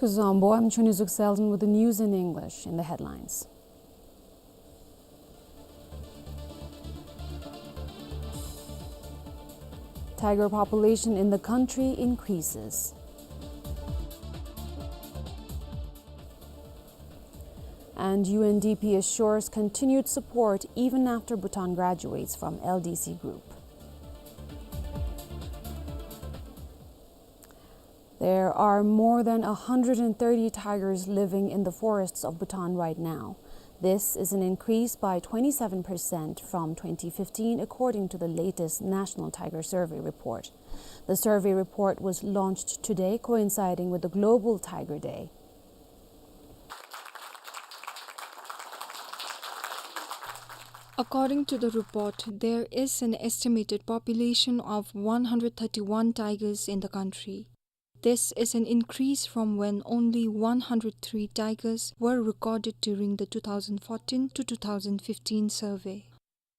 Kuzuzangpo, I'm Chuni Zuk Selden with the news in English. In the headlines. Tiger population in the country increases. And U N D P assures continued support even after Bhutan graduates from L D C group. There are more than a hundred and thirty tigers living in the forests of Bhutan right now. This is an increase by twenty-seven percent from twenty fifteen, according to the latest National Tiger Survey report. The survey report was launched today, coinciding with the Global Tiger Day. According to the report, there is an estimated population of one hundred thirty-one tigers in the country. This is an increase from when only one hundred three tigers were recorded during the two thousand fourteen to two thousand fifteen survey.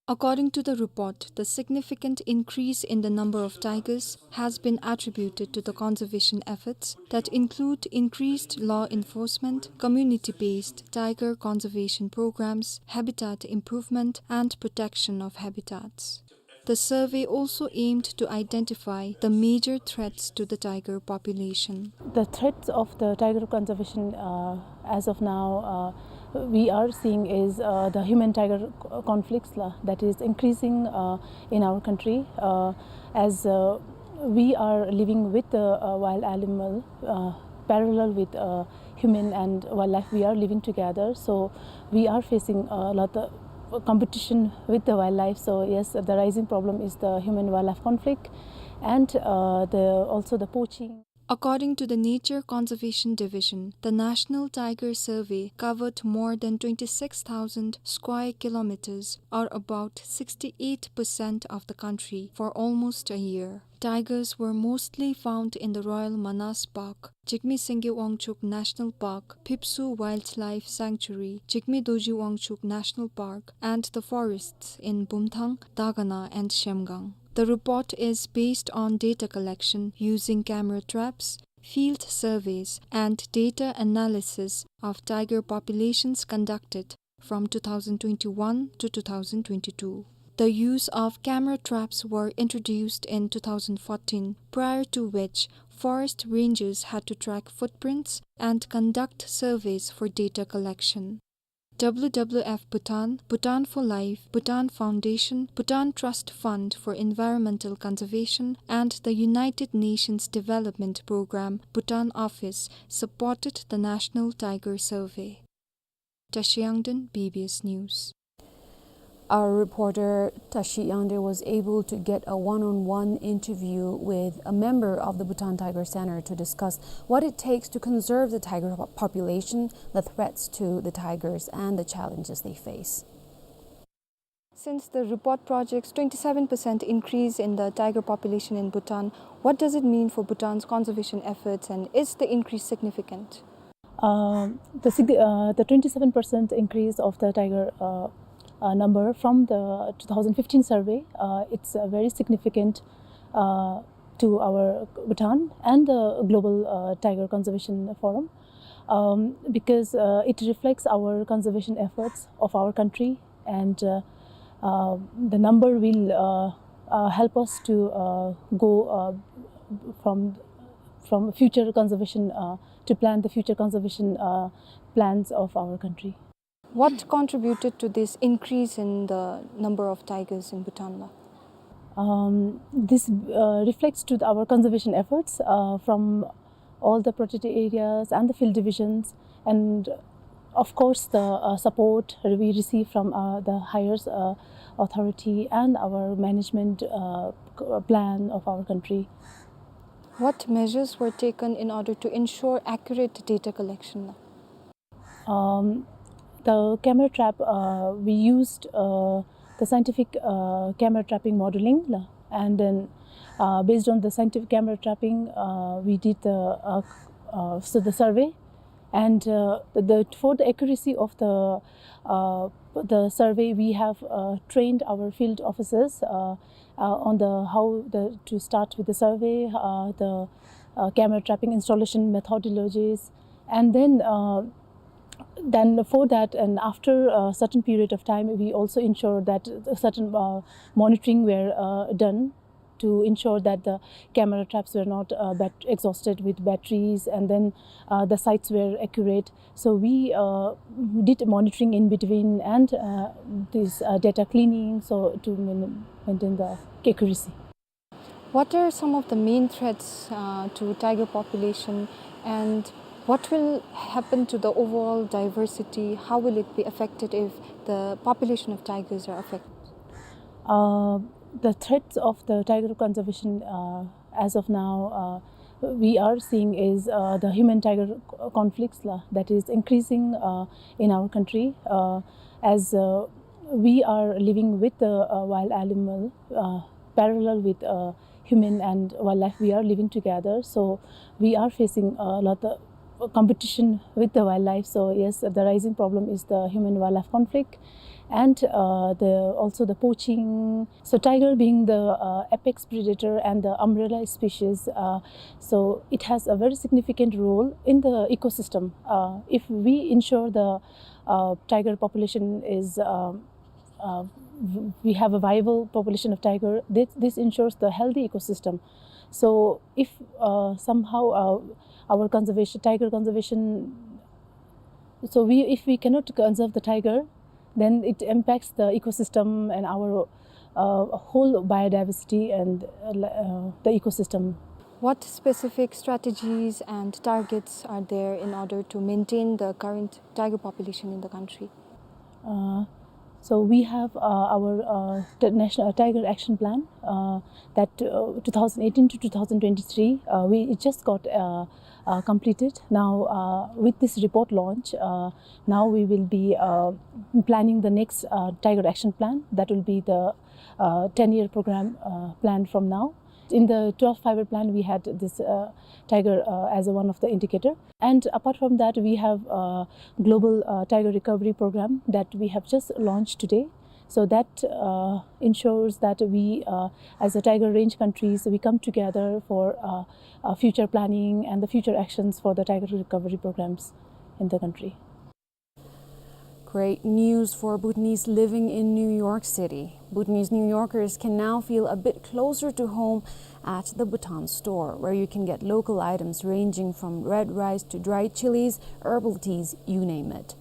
According to the report, the significant increase in the number of tigers has been attributed to the conservation efforts that include increased law enforcement, community-based tiger conservation programs, habitat improvement, and protection of habitats. The survey also aimed to identify the major threats to the tiger population. The threats of the tiger conservation, uh, as of now, uh, we are seeing is, uh, the human-tiger c-, conflicts, la, that is increasing, uh, in our country, uh, as, uh, we are living with the, uh, wild animal, uh, parallel with, uh, human and wildlife. We are living together, so we are facing a lot of competition with the wildlife. So yes, the rising problem is the human-wildlife conflict, and, uh, the, also the poaching. According to the Nature Conservation Division, the National Tiger Survey covered more than twenty-six thousand square kilometers, or about sixty-eight percent of the country, for almost a year. Tigers were mostly found in the Royal Manas Park, Jigme Singye Wangchuck National Park, Phipsoo Wildlife Sanctuary, Jigme Dorji Wangchuck National Park, and the forests in Bumthang, Dagana, and Zhemgang. The report is based on data collection using camera traps, field surveys, and data analysis of tiger populations conducted from two thousand twenty-one to two thousand twenty-two. The use of camera traps were introduced in two thousand fourteen, prior to which forest rangers had to track footprints and conduct surveys for data collection. W W F Bhutan, Bhutan for Life, Bhutan Foundation, Bhutan Trust Fund for Environmental Conservation, and the United Nations Development Programme Bhutan Office supported the National Tiger Survey. Tashi Yangden, B B S News. Our reporter Tashi Yangden was able to get a one-on-one interview with a member of the Bhutan Tiger Center to discuss what it takes to conserve the tiger po-, population, the threats to the tigers, and the challenges they face. Since the report projects twenty-seven percent increase in the tiger population in Bhutan, what does it mean for Bhutan's conservation efforts, and is the increase significant? Um, the sig-, uh, the twenty-seven percent increase of the tiger, uh, uh, number from the two thousand fifteen survey, uh, it's, uh, very significant, uh, to our Bhutan and the Global, uh, Tiger Conservation Forum, um, because, uh, it reflects our conservation efforts of our country, and, uh, uh, the number will, uh, uh, help us to, uh, go, uh, from, from future conservation, uh, to plan the future conservation, uh, plans of our country. What contributed to this increase in the number of tigers in Bhutan, la? Um, this, uh, reflects to the, our conservation efforts, uh, from all the protected areas and the field divisions, and of course the, uh, support we receive from, uh, the highest, uh, authority and our management, uh, c-, plan of our country. What measures were taken in order to ensure accurate data collection? Um, the camera trap, uh, we used, uh, the scientific, uh, camera trapping modeling, la, and then, uh, based on the scientific camera trapping, uh, we did the, uh, uh, so the survey, and, uh, the, for the accuracy of the, uh, the survey, we have, uh, trained our field officers, uh, uh, on the, how the, to start with the survey, uh, the, uh, camera trapping installation methodologies, and then, uh, then for that and after a certain period of time, we also ensure that certain, uh, monitoring were, uh, done. to ensure that the camera traps were not, uh, bat-, exhausted with batteries, and then, uh, the sights were accurate. So we, uh, did monitoring in between and, uh, this, uh, data cleaning, so to main-, maintain the accuracy. What are some of the main threats, uh, to tiger population, and what will happen to the overall diversity? How will it be affected if the population of tigers are affected? Uh, the threats of the tiger conservation, uh, as of now, uh, we are seeing is, uh, the human-tiger c-, conflicts la, that is increasing, uh, in our country, uh, as, uh, we are living with the, uh, wild animal, uh, parallel with, uh, human and wildlife. We are living together, so we are facing a lot of competition with the wildlife. So yes, the rising problem is the human-wildlife conflict, and, uh, the, also the poaching. So tiger being the, uh, apex predator and the umbrella species, uh, so it has a very significant role in the ecosystem. Uh, if we ensure the, uh, tiger population is, um, uh, w-, we have a viable population of tiger, this, this ensures the healthy ecosystem. So if, uh, somehow, uh, our conservation, tiger conservation, so we, if we cannot conserve the tiger, then it impacts the ecosystem and our, uh, whole biodiversity and, uh, le-, uh, the ecosystem. What specific strategies and targets are there in order to maintain the current tiger population in the country? Uh, so we have, uh, our, uh, t-, National Tiger Action Plan, uh, that, uh, two thousand eighteen to two thousand twenty-three, uh, we, it just got, uh, uh, completed. Now, uh, with this report launch, uh, now we will be, uh, planning the next, uh, Tiger Action Plan. That will be the, uh, ten-year program, uh, plan from now. In the twelve five-year plan, we had this, uh, tiger, uh, as a one of the indicator. And apart from that, we have a global, uh, tiger recovery program that we have just launched today. So that, uh, ensures that we, uh, as a tiger range countries, we come together for, uh, uh, future planning and the future actions for the tiger recovery programs in the country. Great news for Bhutanese living in New York City. Bhutanese New Yorkers can now feel a bit closer to home at the Bhutan Store, where you can get local items ranging from red rice to dried chilies, herbal teas, you name it.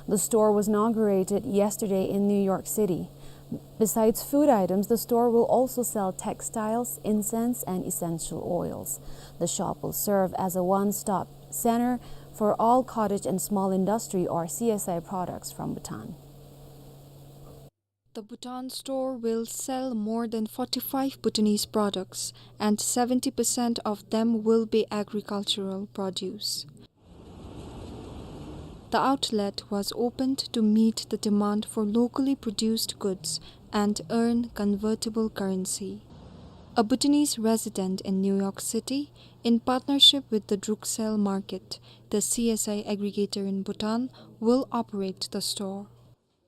The store was inaugurated yesterday in New York City. Besides food items, the store will also sell textiles, incense, and essential oils. The shop will serve as a one-stop center for all cottage and small industry, or C S I, products from Bhutan. The Bhutan Store will sell more than forty-five Bhutanese products, and seventy percent of them will be agricultural produce. The outlet was opened to meet the demand for locally produced goods and earn convertible currency. A Bhutanese resident in New York City, in partnership with the Druxel Market, the C S I aggregator in Bhutan, will operate the store.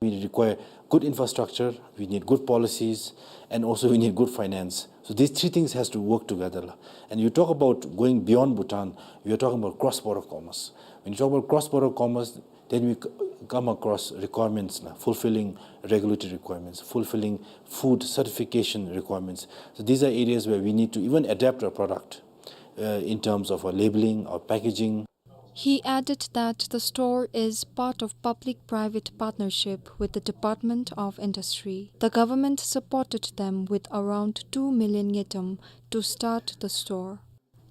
We require good infrastructure, we need good policies, and also we need good finance. So these three things has to work together la. And you talk about going beyond Bhutan, we are talking about cross-border commerce. When you talk about cross-border commerce, then we c-, come across requirements la, fulfilling regulatory requirements, fulfilling food certification requirements. So these are areas where we need to even adapt our product, uh, in terms of our labeling, our packaging. He added that the store is part of public-private partnership with the Department of Industry. The government supported them with around two million ngultrum to start the store.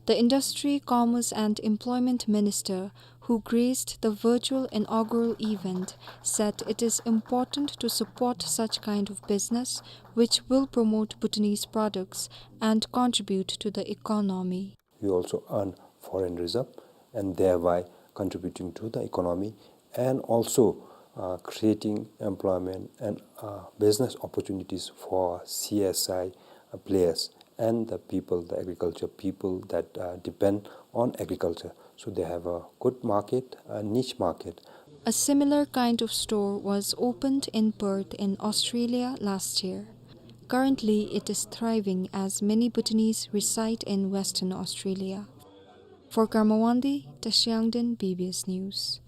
The Industry, Commerce and Employment Minister, who graced the virtual inaugural event, said it is important to support such kind of business, which will promote Bhutanese products and contribute to the economy. We also earn foreign reserve and thereby contributing to the economy and also, uh, creating employment and, uh, business opportunities for C S I, uh, players and the people, the agriculture people that, uh, depend on agriculture. So they have a good market, a niche market. A similar kind of store was opened in Perth in Australia last year. Currently, it is thriving as many Bhutanese reside in Western Australia. For Karma Wangdi, Tashi Yangden, B B S News.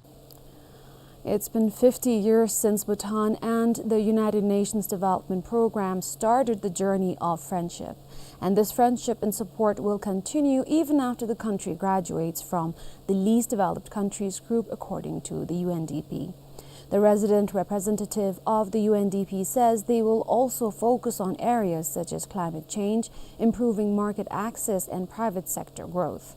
It's been fifty years since Bhutan and the United Nations Development Programme started the journey of friendship. And this friendship and support will continue even after the country graduates from the least developed countries group, according to the U N D P. The resident representative of the U N D P says they will also focus on areas such as climate change, improving market access, and private sector growth.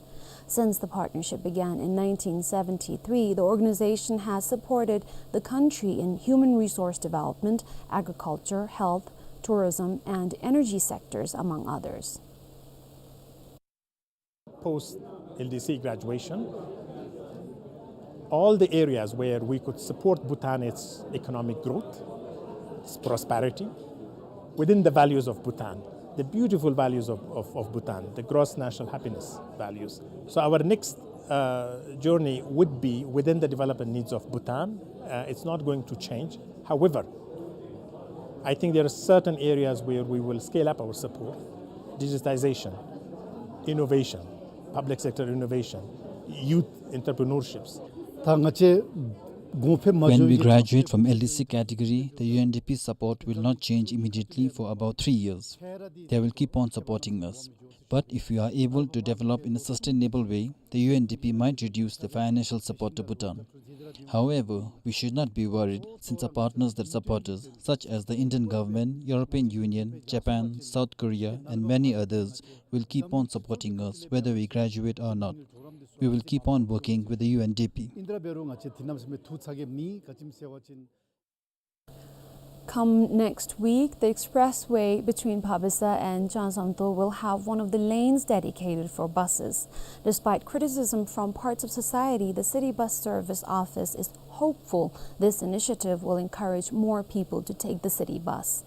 Since the partnership began in nineteen seventy-three, the organization has supported the country in human resource development, agriculture, health, tourism, and energy sectors, among others. Post L D C graduation, all the areas where we could support Bhutan, its economic growth, its prosperity, within the values of Bhutan, the beautiful values of, of, of Bhutan, the gross national happiness values. So our next, uh, journey would be within the development needs of Bhutan. Uh, it's not going to change. However, I think there are certain areas where we will scale up our support. Digitization, innovation, public sector innovation, youth entrepreneurships. ད་ང་བཅས་གོང་འཕེལ་མ་When we འགྱོ་བའི་graduate from L D C category, the U N D P support will not change immediately for about three years. They will keep on supporting us. But if we are able to develop in a sustainable way, the U N D P might reduce the financial support to Bhutan. However, we should not be worried, since our partners that support us, such as the Indian government, European Union, Japan, South Korea, and many others, will keep on supporting us whether we graduate or not. We will keep on working with the U N D P. Come next week, the expressway between Phabisa and Changsamto will have one of the lanes dedicated for buses. Despite criticism from parts of society, the City Bus Service Office is hopeful this initiative will encourage more people to take the city bus.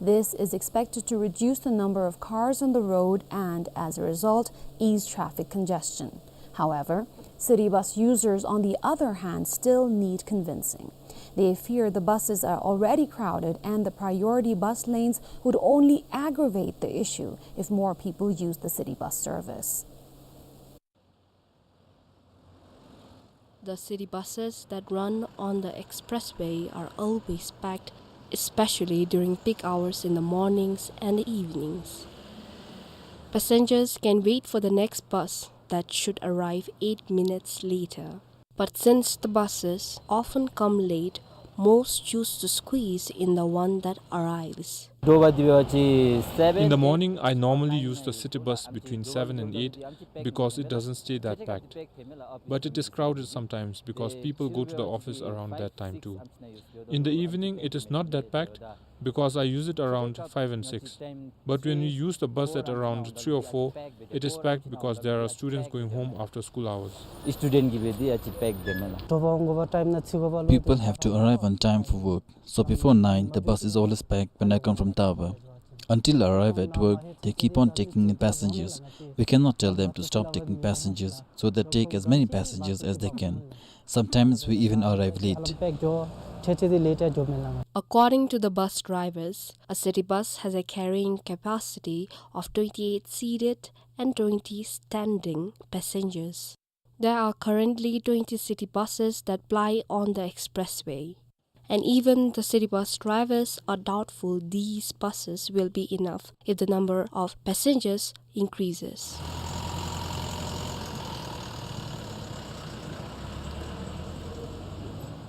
This is expected to reduce the number of cars on the road and, as a result, ease traffic congestion. However, city bus users, on the other hand, still need convincing. They fear the buses are already crowded and the priority bus lanes would only aggravate the issue if more people use the city bus service. The city buses that run on the expressway are always packed, especially during peak hours in the mornings and the evenings. Passengers can wait for the next bus that should arrive eight minutes later. But since the buses often come late, most choose to squeeze in the one that arrives. In the morning, I normally use the city bus between seven and eight because it doesn't stay that packed. But it is crowded sometimes because people go to the office around that time too. In the evening, it is not that packed because I use it around five and six. But when we use the bus at around three or four, it is packed because there are students going home after school hours. Student གིས་འབད་དེ་ཨ་ཙི་པེཀ་འབད་མས་ལགས། དྲོ་པ་འོང་དགོ་པ་ཊའིམ་ནང་ཚུད་དགོ་པ་ལུ། People have to arrive on time for work. So before nine, the bus is always packed when I come from Taba. Until I arrive at work, they keep on taking in passengers. We cannot tell them to stop taking passengers, so they take as many passengers as they can. Sometimes we even arrive late. པེཀ་འགྱོ་ཁྲེ་ཁྲེ་དེ་ལེཊ་ཡང་འགྱོ་མས་ལགས། According to the bus drivers, a city bus has a carrying capacity of twenty-eight seated and twenty standing passengers. There are currently twenty city buses that ply on the expressway. And even the city bus drivers are doubtful these buses will be enough if the number of passengers increases.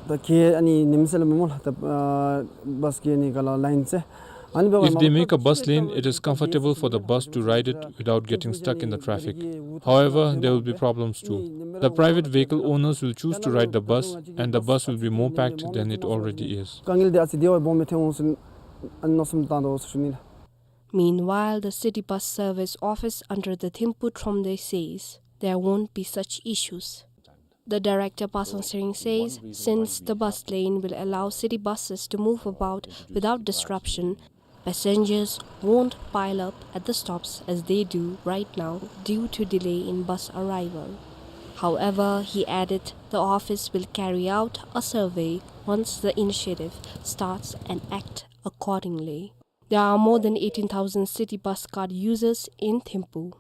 ད་ཁྱེད་ཨ་ནི་ནེམ་སེ་ལ་མི་མོ་ལགས། ད་ཨ་བཱས་ཀྱི་ཨ་ནི་ག་ལ་ལའིན་ཟེར། If they make a bus lane, it is comfortable for the bus to ride it without getting stuck in the traffic. However, there will be problems too. The private vehicle owners will choose to ride the bus, and the bus will be more packed than it already is. དཀའ་ངལ་འདི་ཨ་ཙི་དེ་བ་སྦོམ་སྦེ་ཐོན་འོང་ཟེར་ཨ་ནི་མནོ་བསམ་བཏང་དོ་ཟེར་ཞུ་ནི་ལགས། Meanwhile, the city bus service office under the Thimphu Thromde says there won't be such issues. The director, Pa Songtsering, says since the bus lane will allow city buses to move about without disruption, passengers won't pile up at the stops as they do right now due to delay in bus arrival. However, he added the office will carry out a survey once the initiative starts and act accordingly. There are more than eighteen thousand city bus card users in Thimphu.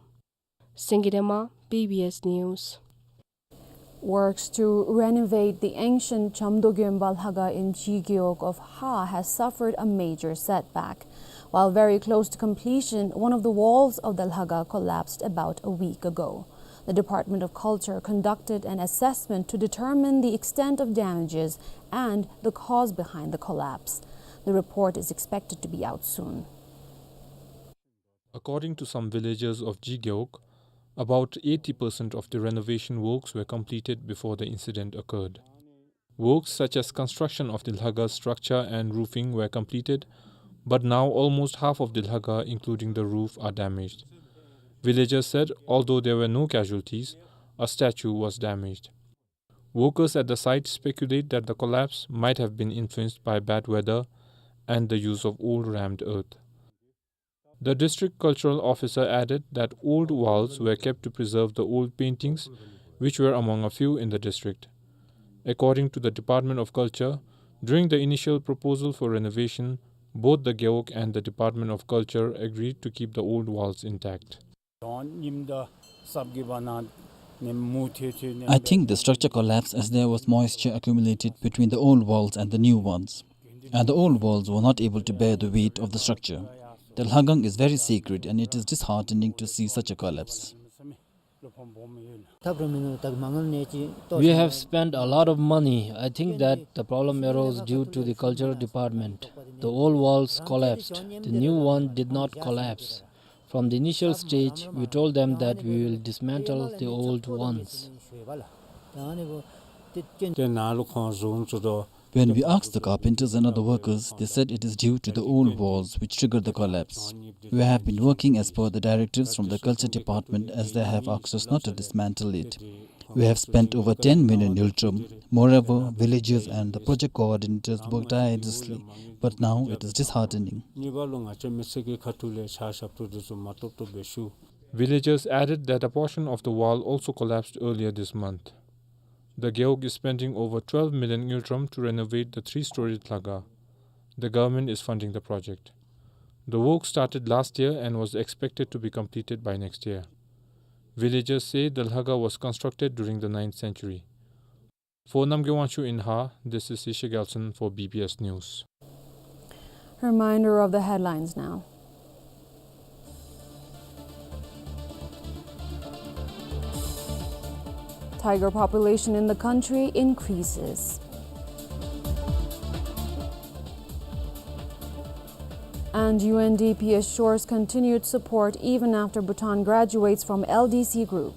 Singye Dema, B B S News. Works to renovate the ancient Chamdo Gyonpa Lhakhang in Jigeok of Ha has suffered a major setback. While very close to completion, one of the walls of the lhakhang collapsed about a week ago. The Department of Culture conducted an assessment to determine the extent of damages and the cause behind the collapse. The report is expected to be out soon. According to some villagers of Jigeok, about eighty percent of the renovation works were completed before the incident occurred. Works such as construction of the lhakhang structure and roofing were completed, but now almost half of the lhakhang, including the roof, are damaged. Villagers said, although there were no casualties, a statue was damaged. Workers at the site speculate that the collapse might have been influenced by bad weather and the use of old rammed earth. The district cultural officer added that old walls were kept to preserve the old paintings, which were among a few in the district. According to the Department of Culture, during the initial proposal for renovation, both the Gewog and the Department of Culture agreed to keep the old walls intact. I think the structure collapsed as there was moisture accumulated between the old walls and the new ones. And the old walls were not able to bear the weight of the structure. The lhakhang is very sacred and it is disheartening to see such a collapse. We have spent a lot of money. I think that the problem arose due to the cultural department. The old walls collapsed. The new one did not collapse. From the initial stage, we told them that we will dismantle the old ones. When we asked the carpenters and other workers, they said it is due to the old walls which triggered the collapse. We have been working as per the directives from the culture department, as they have asked us not to dismantle it. We have spent over ten million ngultrum. Moreover, villagers and the project coordinators worked tirelessly, but now it is disheartening. Villagers added that a portion of the wall also collapsed earlier this month. The Gewog is spending over twelve million ngultrum to renovate the three-storied lhakhang. The government is funding the project. The work started last year and was expected to be completed by next year. Villagers say the lhakhang was constructed during the ninth century. For Namgay Wangchuk in Ha, this is Sisha Gyaltshen for B B S News. Reminder of the headlines now. Tiger population in the country increases. And U N D P assures continued support even after Bhutan graduates from L D C group.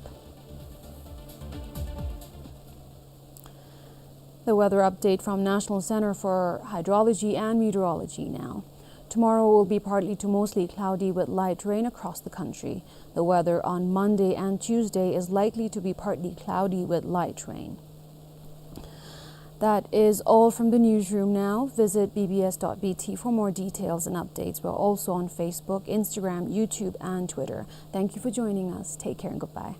The weather update from National Center for Hydrology and Meteorology now. Tomorrow will be partly to mostly cloudy with light rain across the country. The weather on Monday and Tuesday is likely to be partly cloudy with light rain. That is all from the newsroom now. Visit B B S dot B T for more details and updates. We're also on Facebook, Instagram, YouTube, and Twitter. Thank you for joining us. Take care and goodbye.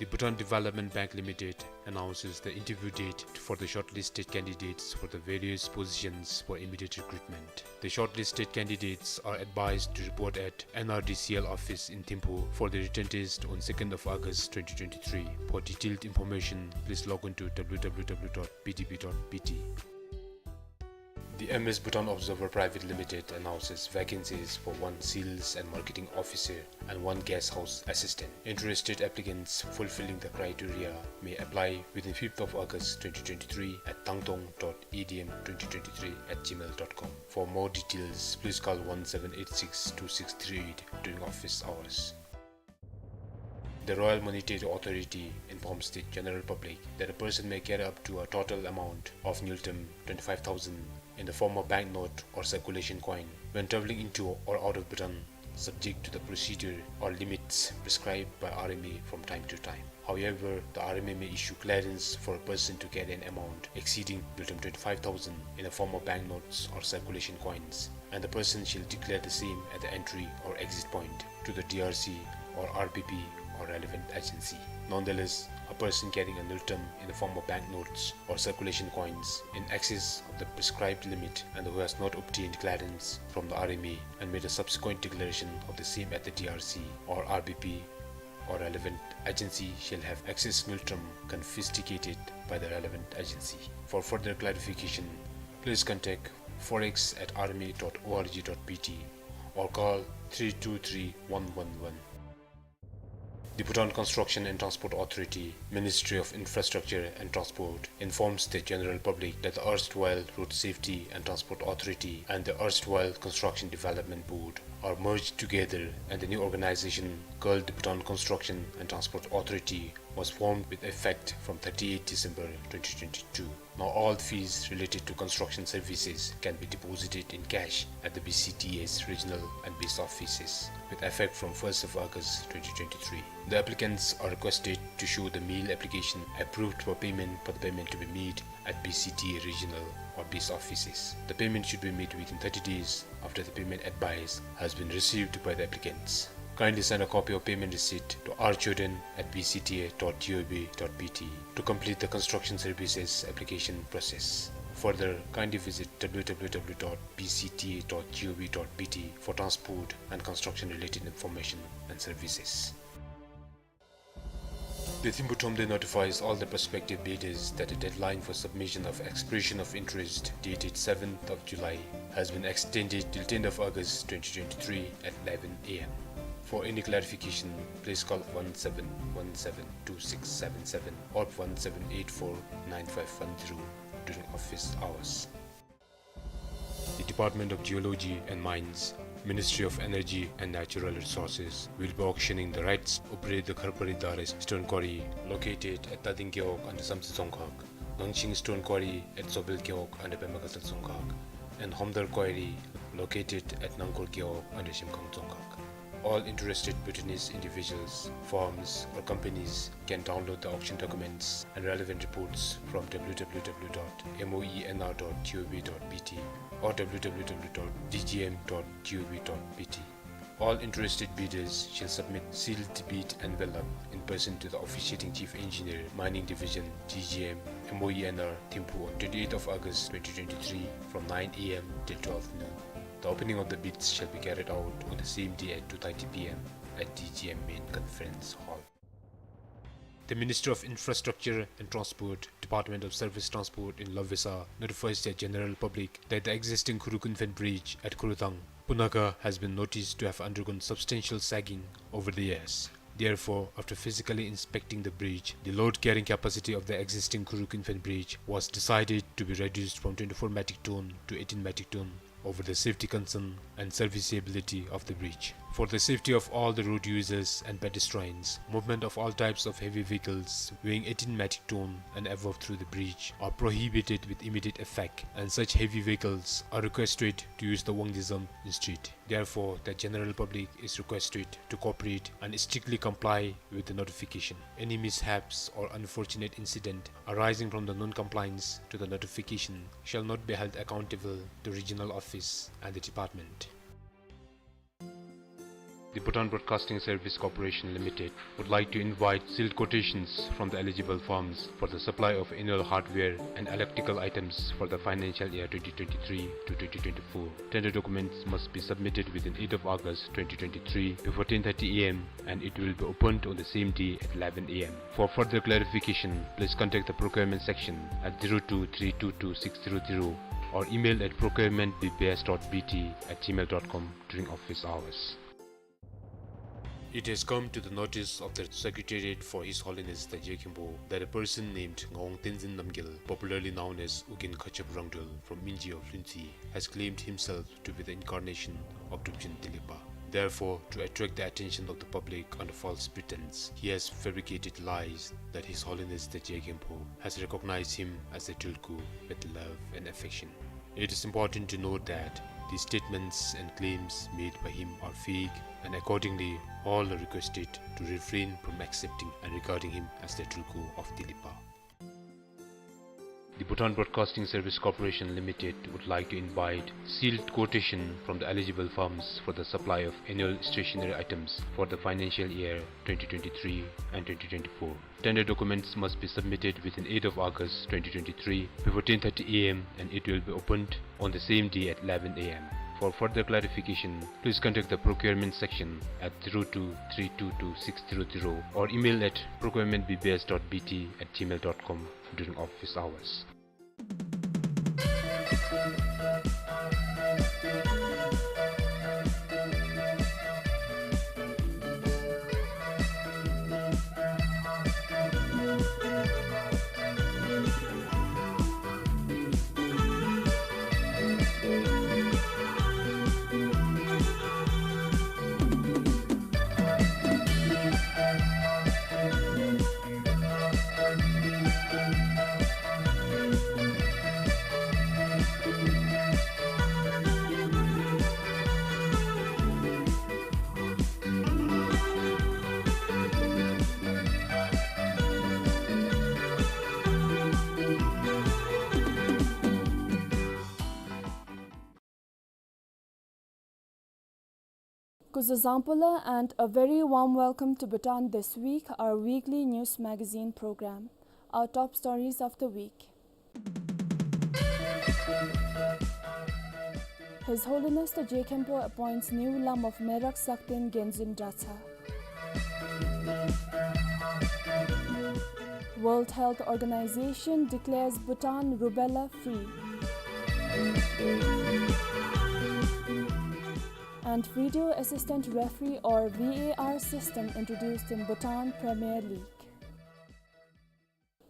The Bhutan Development Bank Limited announces the interview date for the shortlisted candidates for the various positions for immediate recruitment. The shortlisted candidates are advised to report at N R D C L office in Thimphu for the written test on second of August twenty twenty-three. For detailed information, please log on to W W W dot B D B dot B T. The M S Bhutan Observer Private Limited announces vacancies for one sales and marketing officer and one guest house assistant. Interested applicants fulfilling the criteria may apply within fifth of August twenty twenty-three at tangtong dot A D M twenty twenty-three at gmail dot com. For more details, please call one seven eight six two six three eight during office hours. The Royal Monetary Authority informs the general public that a person may carry up to a total amount of न्यूनतम twenty-five thousand in the form of banknote or circulation coin when traveling into or out of Bhutan, subject to the procedure or limits prescribed by R M A from time to time. However, the R M A may issue clearance for a person to carry an amount exceeding न्यूनतम twenty-five thousand in the form of banknotes or circulation coins, and the person shall declare the same at the entry or exit point to the D R C or R B P or relevant agency. Nonetheless, a person carrying a न्यूनतम in the form of banknotes or circulation coins in excess of the prescribed limit and who has not obtained clearance from the R M A and made a subsequent declaration of the same at the D R C or R B P or relevant agency shall have excess न्यूनतम confiscated by the relevant agency. For further clarification, please contact forex at R M A dot O R G dot B T or call three two three one one one. The Bhutan Construction and Transport Authority, Ministry of Infrastructure and Transport, informs the general public that the erstwhile Road Safety and Transport Authority and the erstwhile Construction Development Board are merged together, and the new organization, called the Bhutan Construction and Transport Authority, was formed with effect from thirty-eight December twenty twenty-two. Now all fees related to construction services can be deposited in cash at the B C T A's regional and base offices with effect from first of August twenty twenty-three. The applicants are requested to show the mail application approved for payment for the payment to be made at B C T A regional or base offices. The payment should be made within thirty days after the payment advice has been received by the applicants. Kindly send a copy of payment receipt to R Choden at B C T A dot G O V dot B T to complete the construction services application process. Further, kindly visit W W W dot B C T A dot G O V dot B T for transport and construction related information and services. The Thimphu Thromde notifies all the prospective bidders that the deadline for submission of expression of interest dated seventh of July has been extended till tenth of August twenty twenty-three at eleven A M. For any clarification, please call one seven one seven two six seven seven or one seven eight four nine five one zero during office hours. The Department of Geology and Mines, Ministry of Energy and Natural Resources, will be auctioning the rights to operate the Kharpari Dare stone quarry located at Tading Gewog under Samtse Dzongkhag, Gangshing stone quarry at Zobel Gewog under Pema Gatshel Dzongkhag, and Homdar quarry located at Nangkhor Gewog under Shemkhang Dzongkhag. All interested Bhutanese individuals, firms, or companies can download the auction documents and relevant reports from W W W dot M O E N R dot G O V dot B T or W W W dot D G M dot G O V dot B T. All interested bidders shall submit sealed bid envelope in person to the officiating Chief Engineer, Mining Division, D G M, M O E N R, Thimphu on twenty-eighth of August twenty twenty-three from nine A M till twelve noon. The opening of the bids shall be carried out on the same day at two thirty P M at D G M Main Conference Hall. The Ministry of Infrastructure and Transport, Department of Surface Transport in Lobvesa notifies the general public that the existing Khuruk Infant Bridge at Khurutang, Punakha, has been noticed to have undergone substantial sagging over the years. Therefore, after physically inspecting the bridge, the load carrying capacity of the existing Khuruk Infant Bridge was decided to be reduced from twenty-four metric ton to eighteen metric ton over the safety concern and serviceability of the bridge. For the safety of all the road users and pedestrians, movement of all types of heavy vehicles weighing eighteen metric ton and above through the bridge are prohibited with immediate effect, and such heavy vehicles are requested to use the Wangdue Zam instead. Therefore, the general public is requested to cooperate and strictly comply with the notification. Any mishaps or unfortunate incident arising from the non-compliance to the notification shall not be held accountable to regional office and the department. The Bhutan Broadcasting Service Corporation Limited would like to invite sealed quotations from the eligible firms for the supply of annual hardware and electrical items for the financial year twenty twenty-three to twenty twenty-four. Tender documents must be submitted within eighth of August twenty twenty-three before ten thirty A M, and it will be opened on the same day at eleven A M. For further clarification, please contact the procurement section at zero two three two two six zero zero or email at procurement B B S dot B T at gmail dot com during office hours. It has come to the notice of the Secretariat for His Holiness the Je Khenpo that a person named Ngawang Tenzin Namgyal, popularly known as Ugyen Khatchep Rangdrol from Minji of Lhuentse, has claimed himself to be the incarnation of Drukjin Tilikpa. Therefore, to attract the attention of the public under false pretense, he has fabricated lies that His Holiness the Je Khenpo has recognized him as the tulku with love and affection. It is important to note that these statements and claims made by him are fake, and accordingly, all are requested to refrain from accepting and regarding him as the tulku of Tilikpa. The Bhutan Broadcasting Service Corporation Limited would like to invite sealed quotation from the eligible firms for the supply of annual stationery items for the financial year twenty twenty-three and twenty twenty-four. Tender documents must be submitted within eighth of August twenty twenty-three before ten thirty A M and it will be opened on the same day at eleven A M. For further clarification, please contact the procurement section at zero two three two two six zero zero or email at procurement B B S dot B T at gmail dot com during office hours. Kuzuzangpula and a very warm welcome to Bhutan This Week, our weekly news magazine program. Our top stories of the week. His Holiness the Je Khenpo appoints new Lam of Merak Sakten Genzin Dratshang. World Health Organization declares Bhutan rubella free. And video assistant referee or V A R system introduced in Bhutan Premier League.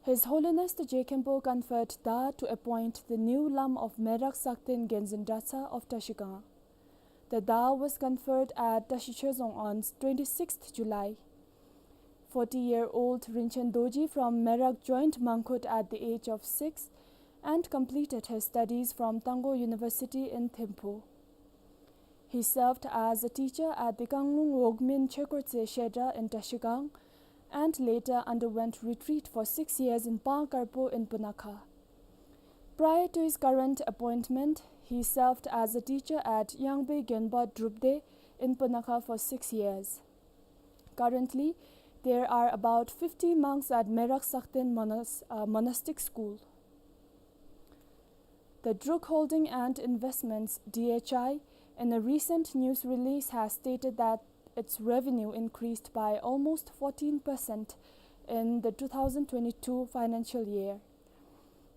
His Holiness the Je Khenpo conferred Dagh to appoint the new Lam of Merak Sakten Genzin Dratshang of Trashigang. The Dagh was conferred at Tashi Chhezang on twenty-sixth July. Forty-year-old Rinchen Dorji from Merak joined Mangkhut at the age of six and completed his studies from Tangkhul University in Thimphu. He served as a teacher at the Kanglung Wogmin Chekortse Shedra in Trashigang and later underwent retreat for six years in Pangkarpo in Punakha. Prior to his current appointment, he served as a teacher at Yangbe Genba Drupde in Punakha for six years. Currently, there are about fifty monks at Merak Sakten Monas-, uh, Monastic School. The Druk Holding and Investments, D H I, in a recent news release has stated that its revenue increased by almost fourteen percent in the two thousand twenty-two financial year.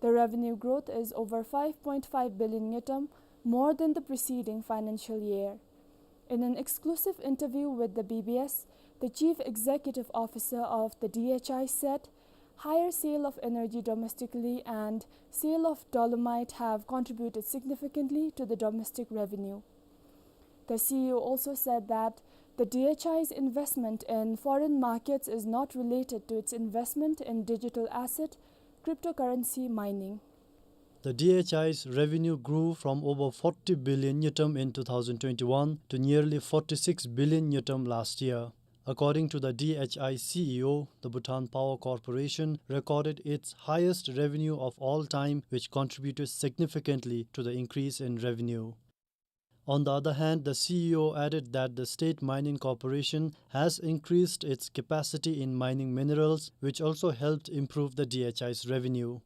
The revenue growth is over five point five billion ngultrum, more than the preceding financial year. In an exclusive interview with the B B S, the Chief Executive Officer of the D H I said higher sale of energy domestically and sale of dolomite have contributed significantly to the domestic revenue. The C E O also said that the D H I's investment in foreign markets is not related to its investment in digital asset, cryptocurrency mining. The D H I's revenue grew from over forty billion ngultrum in two thousand twenty-one to nearly forty-six billion ngultrum last year. According to the D H I C E O, the Bhutan Power Corporation recorded its highest revenue of all time, which contributed significantly to the increase in revenue. On the other hand, the C E O added that the State Mining Corporation has increased its capacity in mining minerals, which also helped improve the D H I's revenue.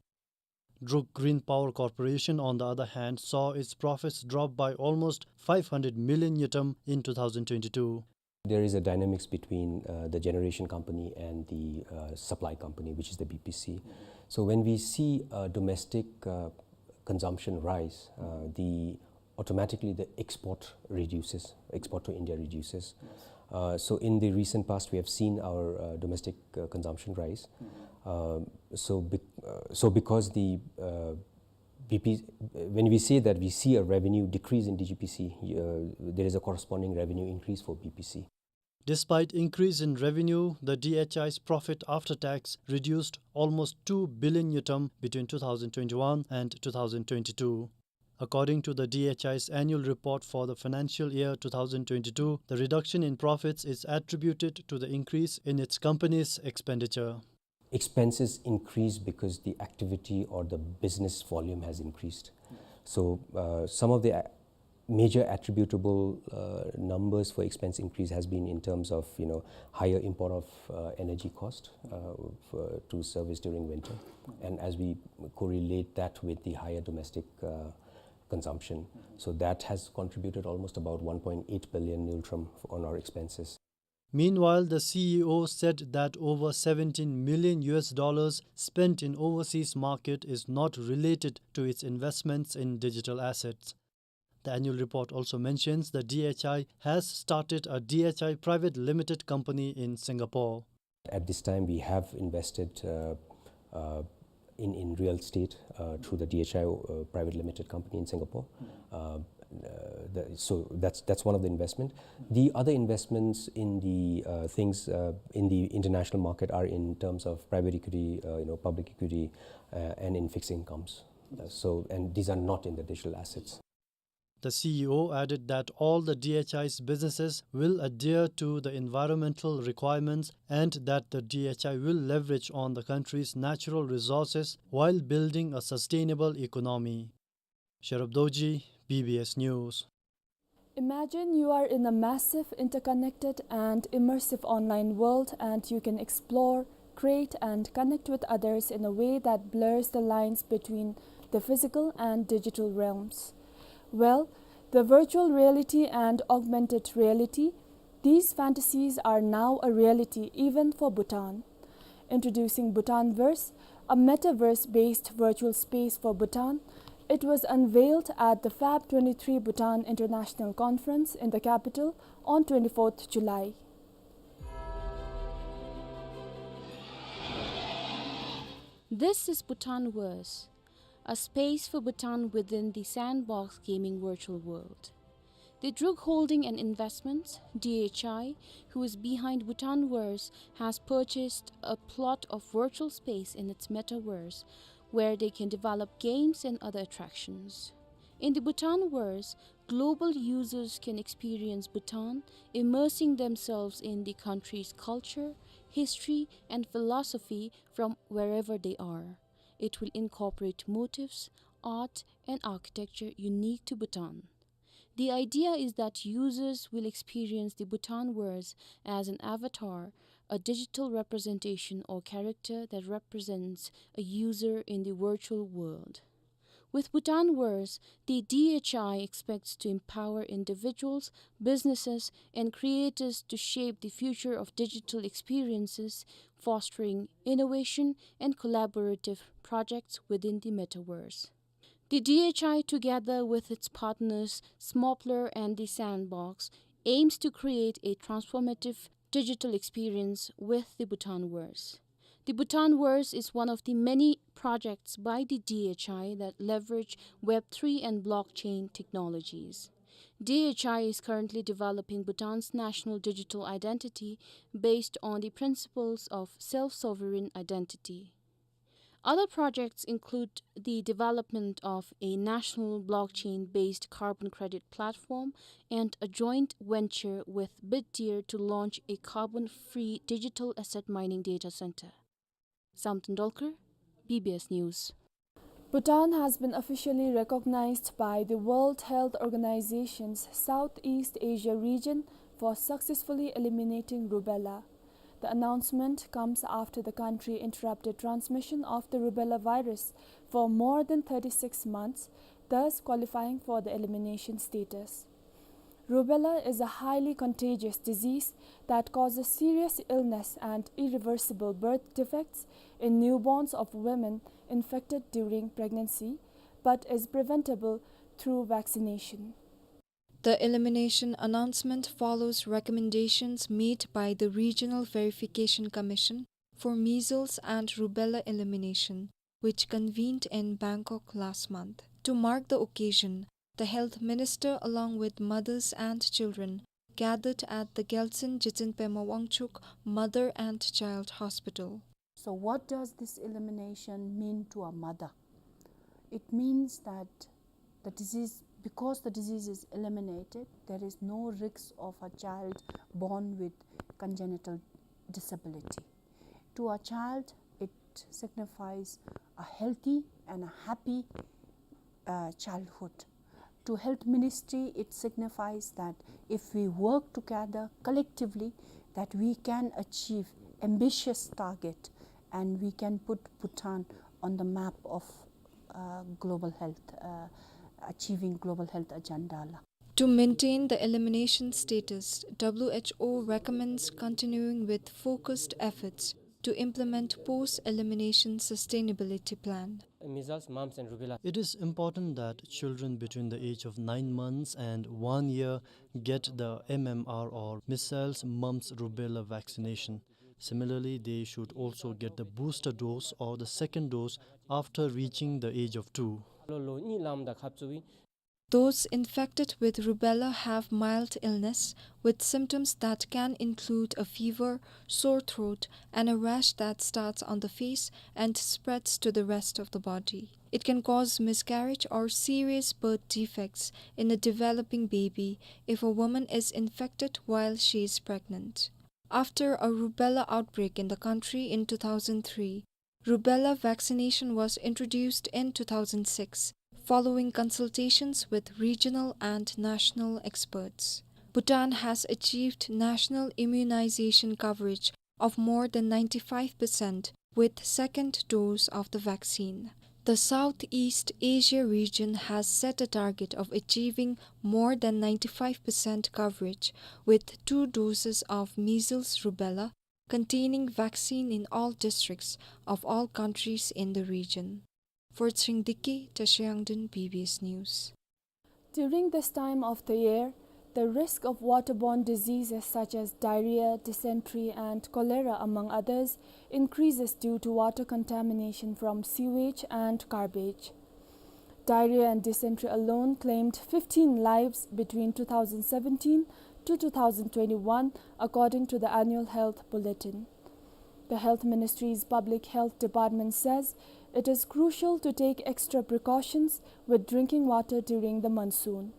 Druk Green Power Corporation, on the other hand, saw its profits drop by almost five hundred million ngultrum in two thousand twenty-two. There is a dynamics between, uh, the generation company and the, uh, supply company, which is the B P C. So when we see a domestic, uh, consumption rise, uh, the, automatically the export reduces, export to India reduces. Uh, so in the recent past, we have seen our, uh, domestic, uh, consumption rise. Uh, so, bec-, uh, so because the, uh, B P, when we say that we see a revenue decrease in D G P C, uh, there is a corresponding revenue increase for B P C. Despite increase in revenue, the D H I's profit after tax reduced almost two billion ngultrum between two thousand twenty-one and two thousand twenty-two. According to the D H I's annual report for the financial year two thousand twenty-two, the reduction in profits is attributed to the increase in its company's expenditure. Expenses increase because the activity or the business volume has increased. So, uh, some of the a-, major attributable, uh, numbers for expense increase has been in terms of, you know, higher import of, uh, energy cost, uh, for, to service during winter. And as we correlate that with the higher domestic, uh, consumption. So that has contributed almost about one point eight billion ngultrum on our expenses. Meanwhile, the C E O said that over seventeen million U S dollars spent in overseas market is not related to its investments in digital assets. The annual report also mentions the D H I has started a D H I private limited company in Singapore. At this time, we have invested, uh, uh, in, in real estate, uh, through the D H I, uh, private limited company in Singapore. Uh, uh, the, so that's, that's one of the investment. The other investments in the, uh, things, uh, in the international market are in terms of private equity, uh, you know, public equity, uh, and in fixed incomes. Uh, so, and these are not in the digital assets. The C E O added that all the D H I's businesses will adhere to the environmental requirements and that the D H I will leverage on the country's natural resources while building a sustainable economy. Sherub Dorji, B B S News. Imagine you are in a massive, interconnected, and immersive online world, and you can explore, create, and connect with others in a way that blurs the lines between the physical and digital realms. Well, the virtual reality and augmented reality, these fantasies are now a reality even for Bhutan. Introducing Bhutanverse, a metaverse-based virtual space for Bhutan, it was unveiled at the Fab twenty-three Bhutan International Conference in the capital on twenty-fourth July. This is Bhutanverse, a space for Bhutan within the sandbox gaming virtual world. The Druk Holding and Investments, D H I, who is behind Bhutanverse, has purchased a plot of virtual space in its metaverse, where they can develop games and other attractions. In the Bhutanverse, global users can experience Bhutan, immersing themselves in the country's culture, history, and philosophy from wherever they are. It will incorporate motifs, art, and architecture unique to Bhutan. The idea is that users will experience the Bhutanverse as an avatar, a digital representation or character that represents a user in the virtual world. With Bhutanverse, the D H I expects to empower individuals, businesses, and creators to shape the future of digital experiences, fostering innovation and collaborative projects within the metaverse. The D H I, together with its partners Smopler and The Sandbox, aims to create a transformative digital experience with the Bhutanverse. The Bhutanverse is one of the many projects by the D H I that leverage Web three and blockchain technologies. D H I is currently developing Bhutan's national digital identity based on the principles of self-sovereign identity. Other projects include the development of a national blockchain-based carbon credit platform and a joint venture with Bitdeer to launch a carbon-free digital asset mining data center. Samten Dolkar, B B S News. Bhutan has been officially recognized by the World Health Organization's Southeast Asia region for successfully eliminating rubella. The announcement comes after the country interrupted transmission of the rubella virus for more than thirty-six months, thus qualifying for the elimination status. Rubella is a highly contagious disease that causes serious illness and irreversible birth defects in newborns of women infected during pregnancy, but is preventable through vaccination. The elimination announcement follows recommendations made by the Regional Verification Commission for Measles and Rubella Elimination, which convened in Bangkok last month. To mark the occasion, the health minister, along with mothers and children, gathered at the Gyaltsuen Jiten Pema Wangchuck Mother and Child Hospital. So what does this elimination mean to a mother? It means that the disease, because the disease is eliminated, there is no risk of a child born with congenital disability. To a child, it signifies a healthy and a happy, uh, childhood. To health ministry, it signifies that if we work together collectively, that we can achieve ambitious target and we can put Bhutan on the map of, uh, global health, uh, achieving global health agenda la. To maintain the elimination status, W H O recommends continuing with focused efforts to implement post-elimination sustainability plan. Measles, mumps and rubella. It is important that children between the age of nine months and one year get the M M R or measles, mumps, rubella vaccination. Similarly, they should also get the booster dose or the second dose after reaching the age of two. Lo, lo, ni lam da khap tsui. Those infected with rubella have mild illness, with symptoms that can include a fever, sore throat, and a rash that starts on the face and spreads to the rest of the body. It can cause miscarriage or serious birth defects in a developing baby if a woman is infected while she is pregnant. After a rubella outbreak in the country in two thousand three, rubella vaccination was introduced in two thousand six, following consultations with regional and national experts. Bhutan has achieved national immunization coverage of more than ninety-five percent with second dose of the vaccine. The Southeast Asia region has set a target of achieving more than ninety-five percent coverage with two doses of measles rubella containing vaccine in all districts of all countries in the region. For Tshering Deki, Tashi Yangden, B B S News. During this time of the year, the risk of waterborne diseases such as diarrhea, dysentery, and cholera, among others, increases due to water contamination from sewage and garbage. Diarrhea and dysentery alone claimed fifteen lives between two thousand seventeen to two thousand twenty-one, according to the annual health bulletin. The Health Ministry's Public Health Department says it is crucial to take extra precautions with drinking water during the monsoon.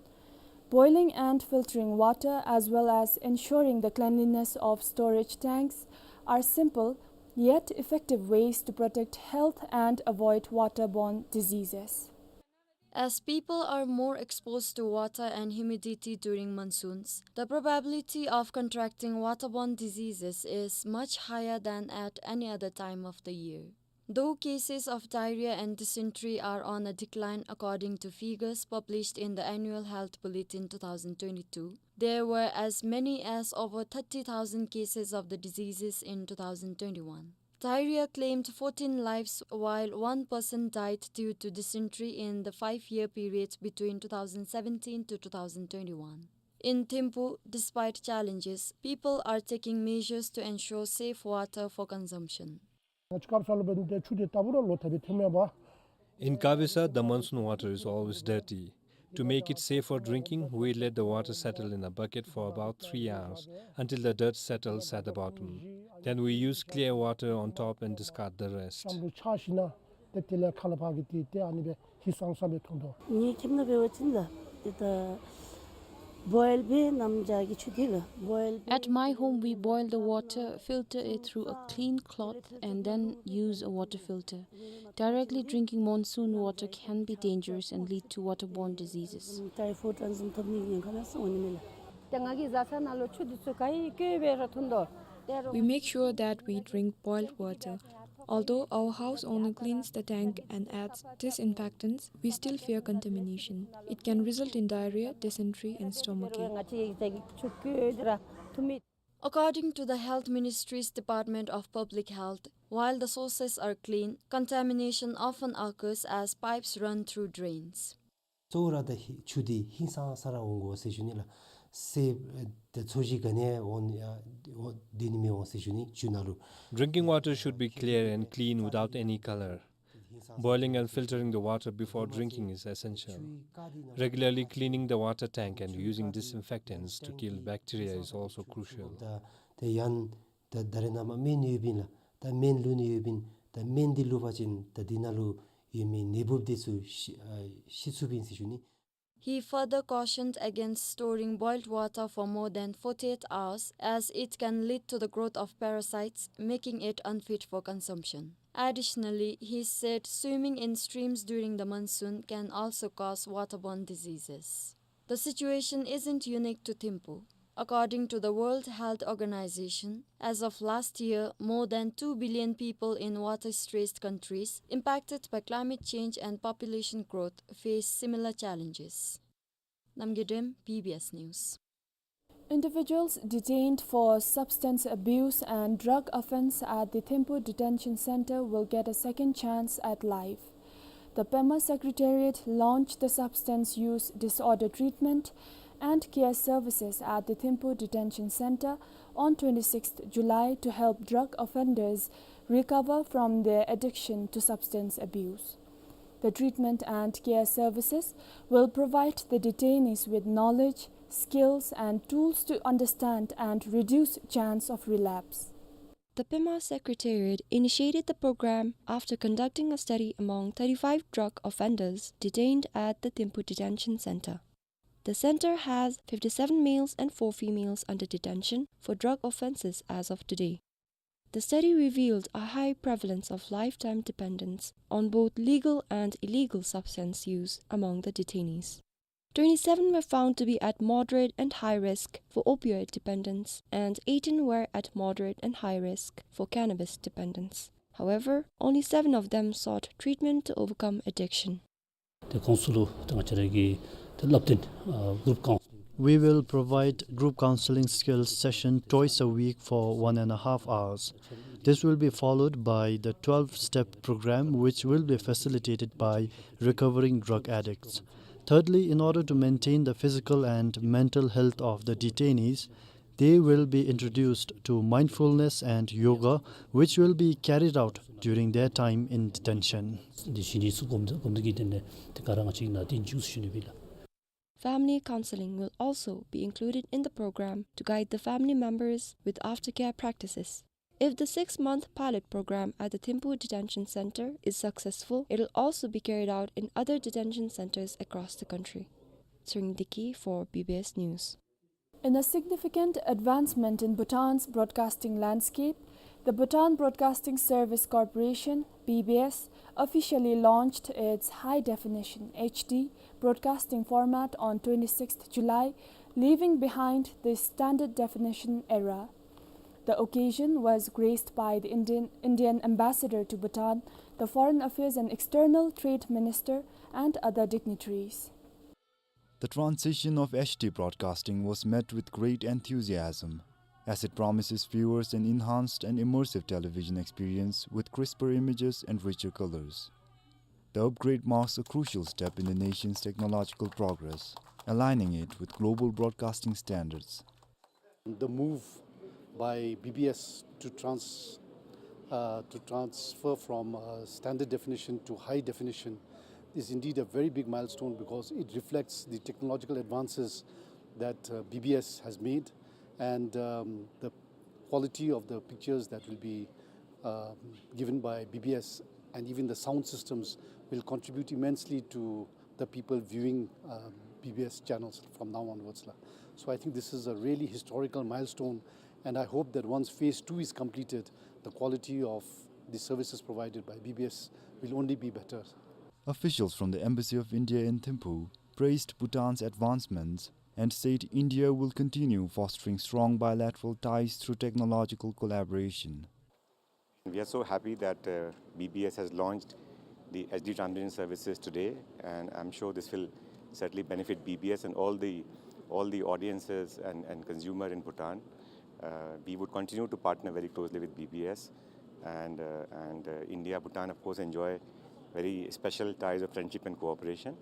Boiling and filtering water, as well as ensuring the cleanliness of storage tanks, are simple yet effective ways to protect health and avoid waterborne diseases. As people are more exposed to water and humidity during monsoons, the probability of contracting waterborne diseases is much higher than at any other time of the year. Though cases of diarrhea and dysentery are on a decline according to figures published in the Annual Health Bulletin two thousand twenty-two, there were as many as over thirty thousand cases of the diseases in two thousand twenty-one. Diarrhea claimed fourteen lives, while one person died due to dysentery in the five-year period between two thousand seventeen to two thousand twenty-one. In Thimphu, despite challenges, people are taking measures to ensure safe water for consumption. In Kabisa, the monsoon water is always dirty. To make it safe for drinking, we let the water settle in a bucket for about three hours until the dirt settles at the bottom. Then we use clear water on top and discard the rest. ཁྱིམ་ནང་འབད་བ་ཅིན་ལགས་ཏེ་ད་བོའིལ་འབད་ནམ་ཇག་གི་ཆུ་འདི་ལགས་བོའིལ་འབད། At my home, we boil the water, filter it through a clean cloth, and then use a water filter. Directly drinking monsoon water can be dangerous and lead to waterborne diseases. ཊའི་ཕོའིཌ་ཨ་ནི་བཟུམ་ཐོབ་ནི་གི་ཉེན་ཁ་ནང་སོང་ནི་མས་ལགས། ཏེ་ང་གིས་བཟའ་ཚང་ནང་ལུ་ཆུ་འདི་ཚུ་ག་ཡི་བཀོལ་འབད་རུང་འཐུང་དོ། We make sure that we drink boiled water. Although our house owner cleans the tank and adds disinfectants, we still fear contamination. It can result in diarrhea, dysentery, and stomachache. ང་བཅས་ཀྱིས་ཏེ་ཆུ་བཀོལ་ཏེ་ར་འཐུང་མི། According to the Health Ministry's Department of Public Health, while the sources are clean, contamination often occurs as pipes run through drains. གཙོ་བོ་ར་ད་ཧི་ཆུ་འདི་ཧིང་སངས་ས་ར་འོང་དགོ་ཟེར་ཞུ་ནི་ལགས། སེ་ད་ཚོས་གཞི་ག་ནི་འོང་ཨ་འོ་འདི་ནི་མི་འོང་ཟེར་ཞུ་ནི་ཆུ་ནང་ལུ། Drinking water should be clear and clean without any color. Boiling and filtering the water before drinking is essential. Regularly cleaning the water tank and using disinfectants to kill bacteria is also crucial. ད་ད་ཡང་ད་ད་རེས་ནངས་པ་སྨན་ཡོདཔ་ཨིན་ལགས། ད་སྨན་བླུག་ནི་ཡོདཔ་ཨིན། ད་སྨན་འདི་བླུག་པ་ཅིན་ད་འདི་ནང་ལུ་ཡོད་མི་ནད་འབུཔ་འདི་ཚུ་ཤི་ཨ་ཤི་ཚུགསཔ་ཨིན་ཟེར་ཞུ་ནི། He further cautioned against storing boiled water for more than forty-eight hours, as it can lead to the growth of parasites, making it unfit for consumption. Additionally, he said swimming in streams during the monsoon can also cause waterborne diseases. The situation isn't unique to Thimphu. According to the World Health Organization, as of last year, more than two billion people in water-stressed countries impacted by climate change and population growth face similar challenges. Namgay Dem, B B S News. Individuals detained for substance abuse and drug offense at the Thimphu Detention Center will get a second chance at life. The Pema Secretariat launched the Substance Use Disorder Treatment and Care Services at the Thimphu Detention Center on twenty-sixth July to help drug offenders recover from their addiction to substance abuse. The treatment and care services will provide the detainees with knowledge, skills, and tools to understand and reduce chance of relapse. The Pema Secretariat initiated the program after conducting a study among thirty-five drug offenders detained at the Thimphu Detention Center. The center has fifty-seven males and four females under detention for drug offenses as of today. The study revealed a high prevalence of lifetime dependence on both legal and illegal substance use among the detainees. Twenty-seven were found to be at moderate and high risk for opioid dependence, and eighteen were at moderate and high risk for cannabis dependence. However, only seven of them sought treatment to overcome addiction. ཏེ་ཁོང་ཚུ་ལུ་ད་ང་བཅས་ར་གིས་ཏེ་བསླབ་སྟོན་ཨ་group counselling. We will provide group counselling skills session twice a week for one and a half hours. This will be followed by the twelve-step program, which will be facilitated by recovering drug addicts. Thirdly, in order to maintain the physical and mental health of the detainees, they will be introduced to mindfulness and yoga, which will be carried out during their time in detention. འདི་བཞིན་ནི་ཚུ་གོམ་གོམ་དུ་གི་དེ་ནས་དེ་ག་ར་ང་བཅས་ནང་དེ་འཇུག་ཞུ་ནི་སྦེ་ལགས། Family counseling will also be included in the program to guide the family members with aftercare practices. If the six-month pilot program at the Thimphu Detention Center is successful, it'll also be carried out in other detention centers across the country. Tshering Deki for B B S News. In a significant advancement in Bhutan's broadcasting landscape, the Bhutan Broadcasting Service Corporation, B B S, officially launched its high-definition, H D, broadcasting format on twenty-sixth July, leaving behind the standard definition era. The occasion was graced by the Indian, Indian ambassador to Bhutan, the Foreign Affairs and External Trade Minister, and other dignitaries. The transition of H D broadcasting was met with great enthusiasm, as it promises viewers an enhanced and immersive television experience with crisper images and richer colors. The upgrade marks a crucial step in the nation's technological progress, aligning it with global broadcasting standards. The move by B B S to trans-, uh, to transfer from, uh, standard definition to high definition is indeed a very big milestone, because it reflects the technological advances that, uh, B B S has made, and, um, the quality of the pictures that will be, uh, given by B B S, and even the sound systems will contribute immensely to the people viewing, uh, B B S channels from now onwards, la. So I think this is a really historical milestone, and I hope that once phase two is completed, the quality of the services provided by B B S will only be better. Officials from the Embassy of India in Thimphu praised Bhutan's advancements and said India will continue fostering strong bilateral ties through technological collaboration. We are so happy that, uh, B B S has launched the H D transmission services today, and I'm sure this will certainly benefit B B S and all the, all the audiences and, and consumer in Bhutan. Uh, we would continue to partner very closely with B B S, and, uh, and, uh, India, Bhutan, of course, enjoy very special ties of friendship and cooperation,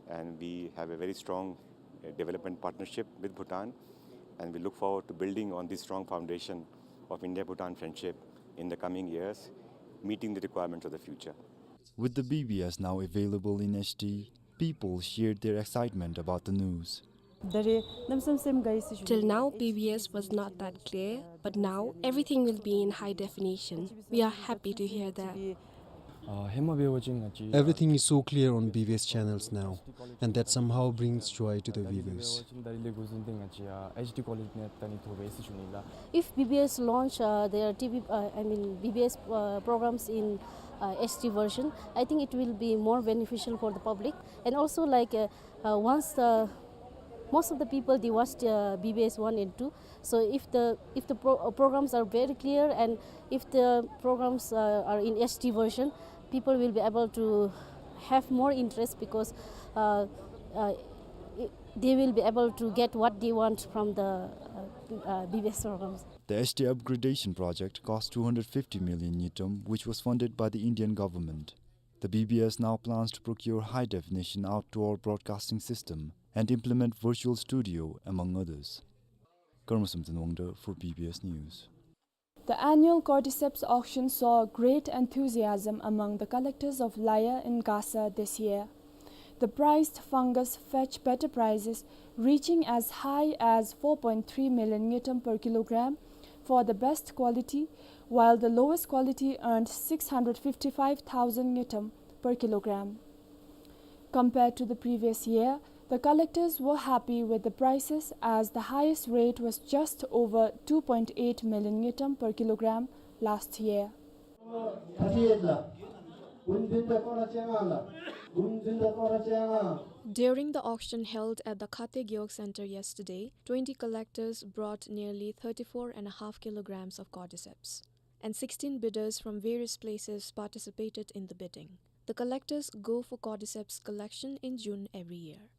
and we have a very strong, uh, development partnership with Bhutan, and we look forward to building on this strong foundation of India-Bhutan friendship in the coming years, meeting the requirements of the future. With the B B S now available in H D, people shared their excitement about the news. Till now, B B S was not that clear, but now everything will be in high definition. We are happy to hear that. Everything is so clear on B B S channels now, and that somehow brings joy to the viewers. If B B S launch, uh, their T V, uh, I mean, B B S, uh, programs in, uh, H D version, I think it will be more beneficial for the public. And also, like, uh, uh, once the, most of the people, they watched, uh, B B S one and two. So if the, if the pro-, uh, programs are very clear, and if the programs, uh, are in H D version, people will be able to have more interest because, uh, uh, i-, they will be able to get what they want from the, uh, uh, B B S programs. The H D upgradation project cost two hundred fifty million ngultrum, which was funded by the Indian government. The B B S now plans to procure high-definition outdoor broadcasting system and implement virtual studio, among others. Karma Samten Wangda for B B S News. The annual cordyceps auction saw great enthusiasm among the collectors of Laya in Gasa this year. The prized fungus fetched better prices, reaching as high as four point three million ngultrum per kilogram for the best quality, while the lowest quality earned six hundred fifty-five thousand ngultrum per kilogram. Compared to the previous year, the collectors were happy with the prices, as the highest rate was just over two point eight million ngultrum per kilogram last year. During the auction held at the Khate Gewog Center yesterday, twenty collectors brought nearly thirty-four and a half kilograms of cordyceps, and sixteen bidders from various places participated in the bidding. The collectors go for cordyceps collection in June every year.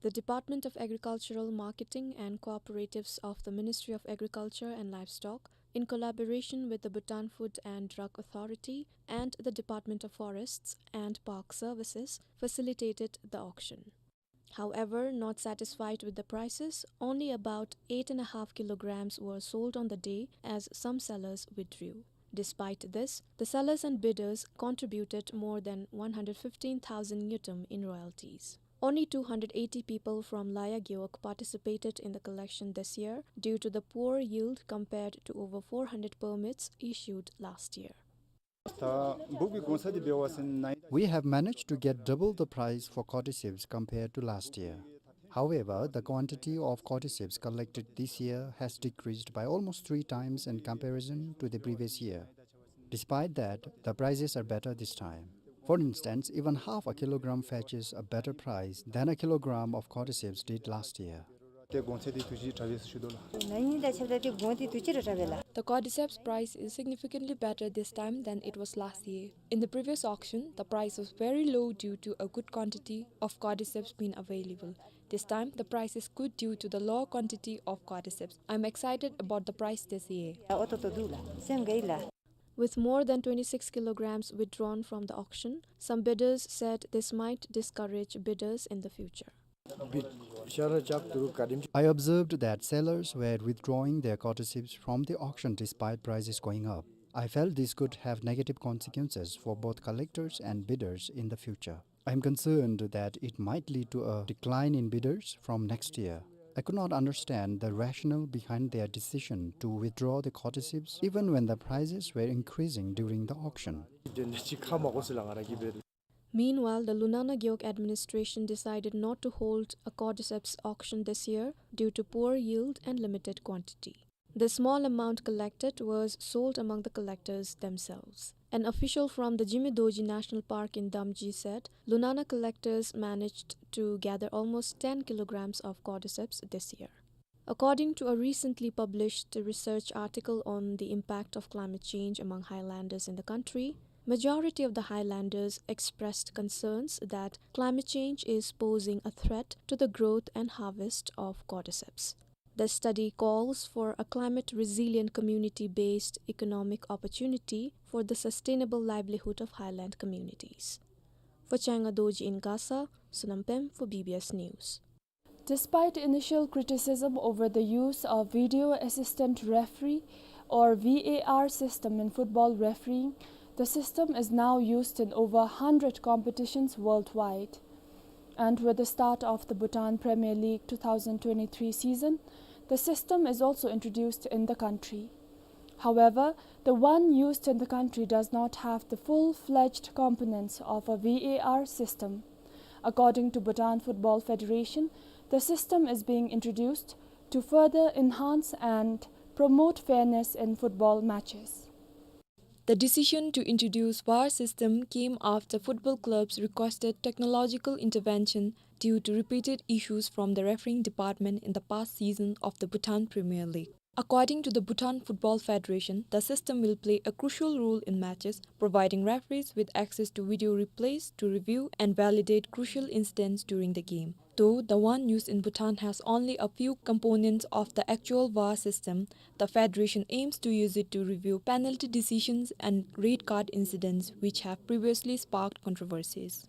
The Department of Agricultural Marketing and Cooperatives of the Ministry of Agriculture and Livestock, in collaboration with the Bhutan Food and Drug Authority and the Department of Forests and Park Services, facilitated the auction. However, not satisfied with the prices, only about eight and a half kilograms were sold on the day, as some sellers withdrew. Despite this, the sellers and bidders contributed more than one hundred fifteen thousand ngultrum in royalties. Only two hundred eighty people from Laya Gewog participated in the collection this year due to the poor yield compared to over four hundred permits issued last year. We have managed to get double the price for cordyceps compared to last year. However, the quantity of cordyceps collected this year has decreased by almost three times in comparison to the previous year. Despite that, the prices are better this time. For instance, even half a kilogram fetches a better price than a kilogram of cordyceps did last year. The cordyceps price is significantly better this time than it was last year. In the previous auction, the price was very low due to a good quantity of cordyceps being available. This time, the price is good due to the low quantity of cordyceps. I'm excited about the price this year. With more than twenty-six kilograms withdrawn from the auction, some bidders said this might discourage bidders in the future. I observed that sellers were withdrawing their cordyceps from the auction despite prices going up. I felt this could have negative consequences for both collectors and bidders in the future. I am concerned that it might lead to a decline in bidders from next year. I could not understand the rationale behind their decision to withdraw the cordyceps, even when the prices were increasing during the auction. Meanwhile, the Lunana Gewog administration decided not to hold a cordyceps auction this year due to poor yield and limited quantity. The small amount collected was sold among the collectors themselves. An official from the Jime Dorji National Park in Damji said Lunana collectors managed to gather almost ten kilograms of cordyceps this year. According to a recently published research article on the impact of climate change among highlanders in the country, majority of the highlanders expressed concerns that climate change is posing a threat to the growth and harvest of cordyceps. The study calls for a climate-resilient community-based economic opportunity for the sustainable livelihood of highland communities. For Changa Dorji in Gasa, Sonam Pem for B B S News. Despite initial criticism over the use of video assistant referee or V A R system in football refereeing, the system is now used in over a hundred competitions worldwide. And with the start of the Bhutan Premier League two thousand twenty-three season, the system is also introduced in the country. However, the one used in the country does not have the full-fledged components of a V A R system. According to Bhutan Football Federation, the system is being introduced to further enhance and promote fairness in football matches. The decision to introduce V A R system came after football clubs requested technological intervention due to repeated issues from the refereeing department in the past season of the Bhutan Premier League. According to the Bhutan Football Federation, the system will play a crucial role in matches, providing referees with access to video replays to review and validate crucial incidents during the game. Though the one used in Bhutan has only a few components of the actual V A R system, the federation aims to use it to review penalty decisions and red card incidents which have previously sparked controversies.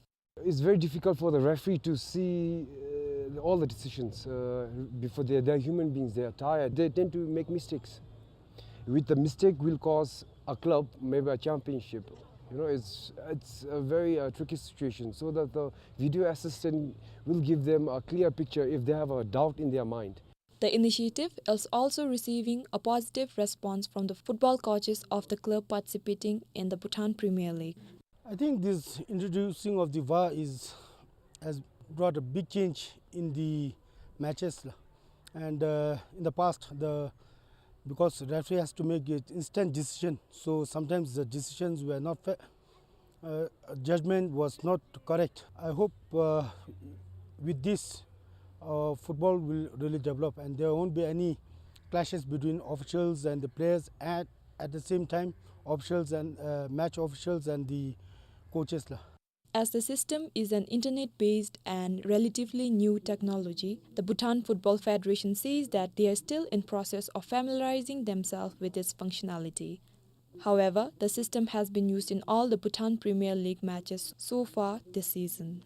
It's very difficult for the referee to see, uh, all the decisions, uh, before they, they're human beings, they are tired. They tend to make mistakes. With the mistake will cause a club, maybe a championship. You know, it's, it's a very, uh, tricky situation, so that the video assistant will give them a clear picture if they have a doubt in their mind. The initiative is also receiving a positive response from the football coaches of the club participating in the Bhutan Premier League. I think this introducing of the V A R is, has brought a big change in the matches, la. And, uh, in the past, the, because referee has to make an instant decision, so sometimes the decisions were not fair. Uh, judgment was not correct. I hope, uh, with this, uh, football will really develop and there won't be any clashes between officials and the players, and at the same time, officials and, uh, match officials and the coaches, la. As the system is an internet-based and relatively new technology, the Bhutan Football Federation says that they are still in process of familiarizing themselves with its functionality. However, the system has been used in all the Bhutan Premier League matches so far this season.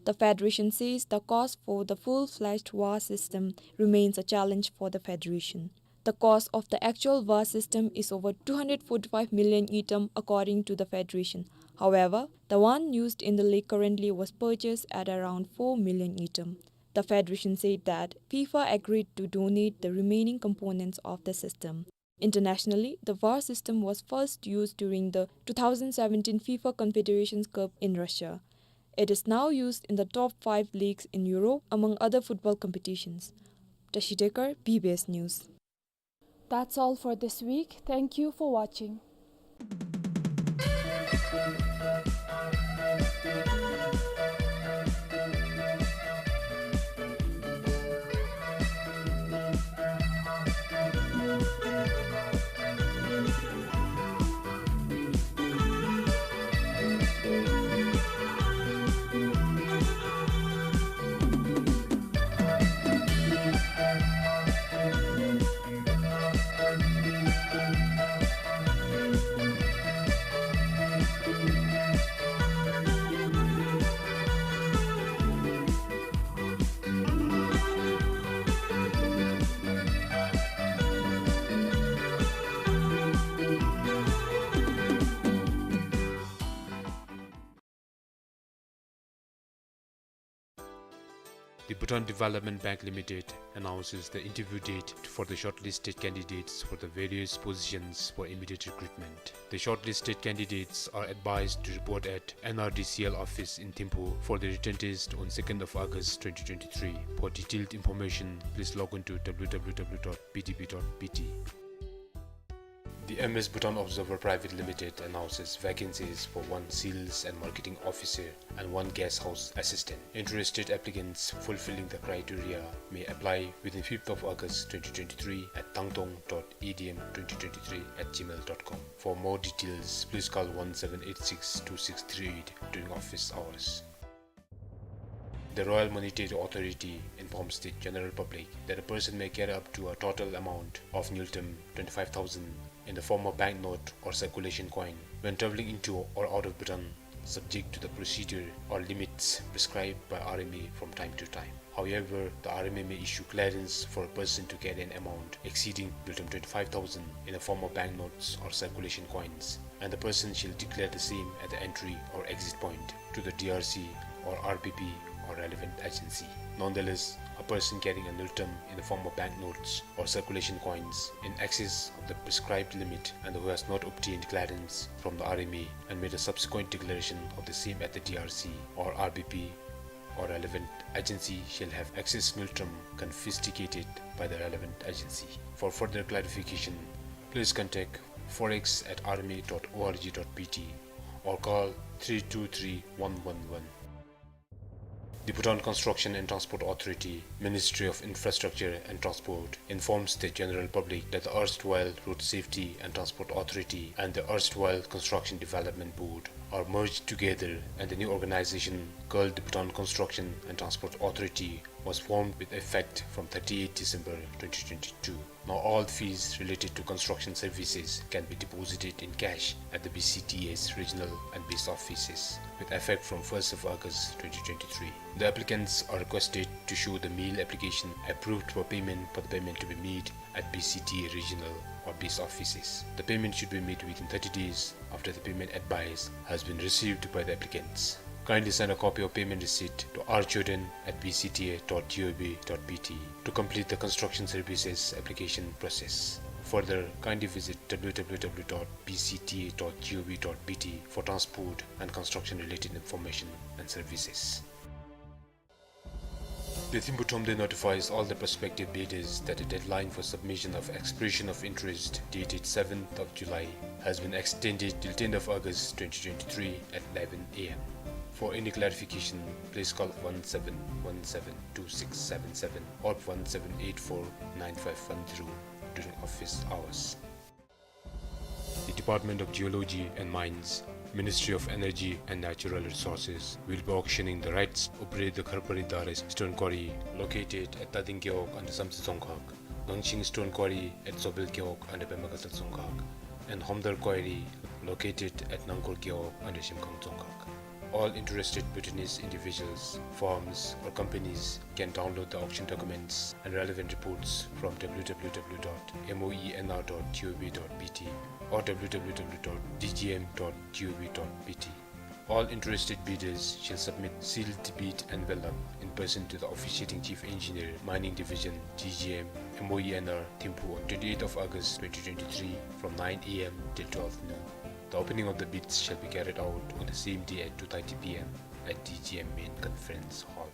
The federation says the cost for the full-fledged V A R system remains a challenge for the federation. The cost of the actual V A R system is over two hundred forty-five million ngultrum, according to the federation. However, the one used in the league currently was purchased at around four million ngultrum. The federation said that FIFA agreed to donate the remaining components of the system. Internationally, the V A R system was first used during the two thousand seventeen FIFA Confederations Cup in Russia. It is now used in the top five leagues in Europe, among other football competitions. Tashi Dekar, B B S News. That's all for this week. Thank you for watching. The Bhutan Development Bank Limited announces the interview date for the shortlisted candidates for the various positions for immediate recruitment. The shortlisted candidates are advised to report at N R D C L office in Thimphu for the written test on second of August twenty twenty-three. For detailed information, please log on to W W W dot B D B dot B T. The M S Bhutan Observer Private Limited announces vacancies for one sales and marketing officer and one guest house assistant. Interested applicants fulfilling the criteria may apply within fifth of August twenty twenty-three at tangtong dot E D M twenty twenty-three at gmail dot com. For more details, please call one seven eight six two six three eight during office hours. The Royal Monetary Authority informs the general public that a person may carry up to a total amount of ngultrum twenty-five thousand in the form of banknote or circulation coin when travelling into or out of Bhutan, subject to the procedure or limits prescribed by R M A from time to time. However, the R M A may issue clearance for a person to carry an amount exceeding ngultrum twenty-five thousand in the form of banknotes or circulation coins, and the person shall declare the same at the entry or exit point to the D R C or R B P or relevant agency. Nonetheless, a person carrying a ngultrum in the form of banknotes or circulation coins in excess of the prescribed limit and who has not obtained clearance from the R M A and made a subsequent declaration of the same at the D R C or R B P or relevant agency shall have excess ngultrum confiscated by the relevant agency. For further clarification, please contact forex at R M A dot O R G dot B T or call three two three one one one. The Bhutan Construction and Transport Authority, Ministry of Infrastructure and Transport, informs the general public that the erstwhile Road Safety and Transport Authority and the erstwhile Construction Development Board are merged together, and the new organization, called the Bhutan Construction and Transport Authority, was formed with effect from thirty-first December twenty twenty-two. Now all fees related to construction services can be deposited in cash at the B C T A's regional and base offices with effect from first of August twenty twenty-three. The applicants are requested to show the mail application approved for payment for the payment to be made at B C T A regional or base offices. The payment should be made within thirty days after the payment advice has been received by the applicants. Kindly send a copy of payment receipt to R Jordan at B C T A dot G O V dot B T to complete the construction services application process. Further, kindly visit W W W dot B C T A dot G O V dot B T for transport and construction related information and services. The Thimphu Thromde notifies all the prospective bidders that the deadline for submission of expression of interest, dated seventh of July, has been extended till tenth of August twenty twenty-three at eleven A M. For any clarification, please call one seven one seven two six seven seven or one seven eight four nine five one zero during office hours. The Department of Geology and Mines, Ministry of Energy and Natural Resources, will be auctioning the rights to operate the Kharpari Dare Stone Quarry, located at Tading Gewog under Samtse Dzongkhag, Gangching Stone Quarry at Zobel Gewog under Pema Gatshel Dzongkhag, and Homdar Quarry, located at Nangkol Gewog under Shemkhang Dzongkhag. All interested Bhutanese individuals, firms, or companies can download the auction documents and relevant reports from W W W dot M O E N R dot G O V dot B T or W W W dot D G M dot G O V dot B T. All interested bidders shall submit sealed bid envelope in person to the officiating Chief Engineer, Mining Division, D G M, M O E N R, Thimphu on twenty-eighth of August twenty twenty-three from nine A M till twelve noon. The opening of the bids shall be carried out on the same day at two thirty P M at D G M Main Conference Hall.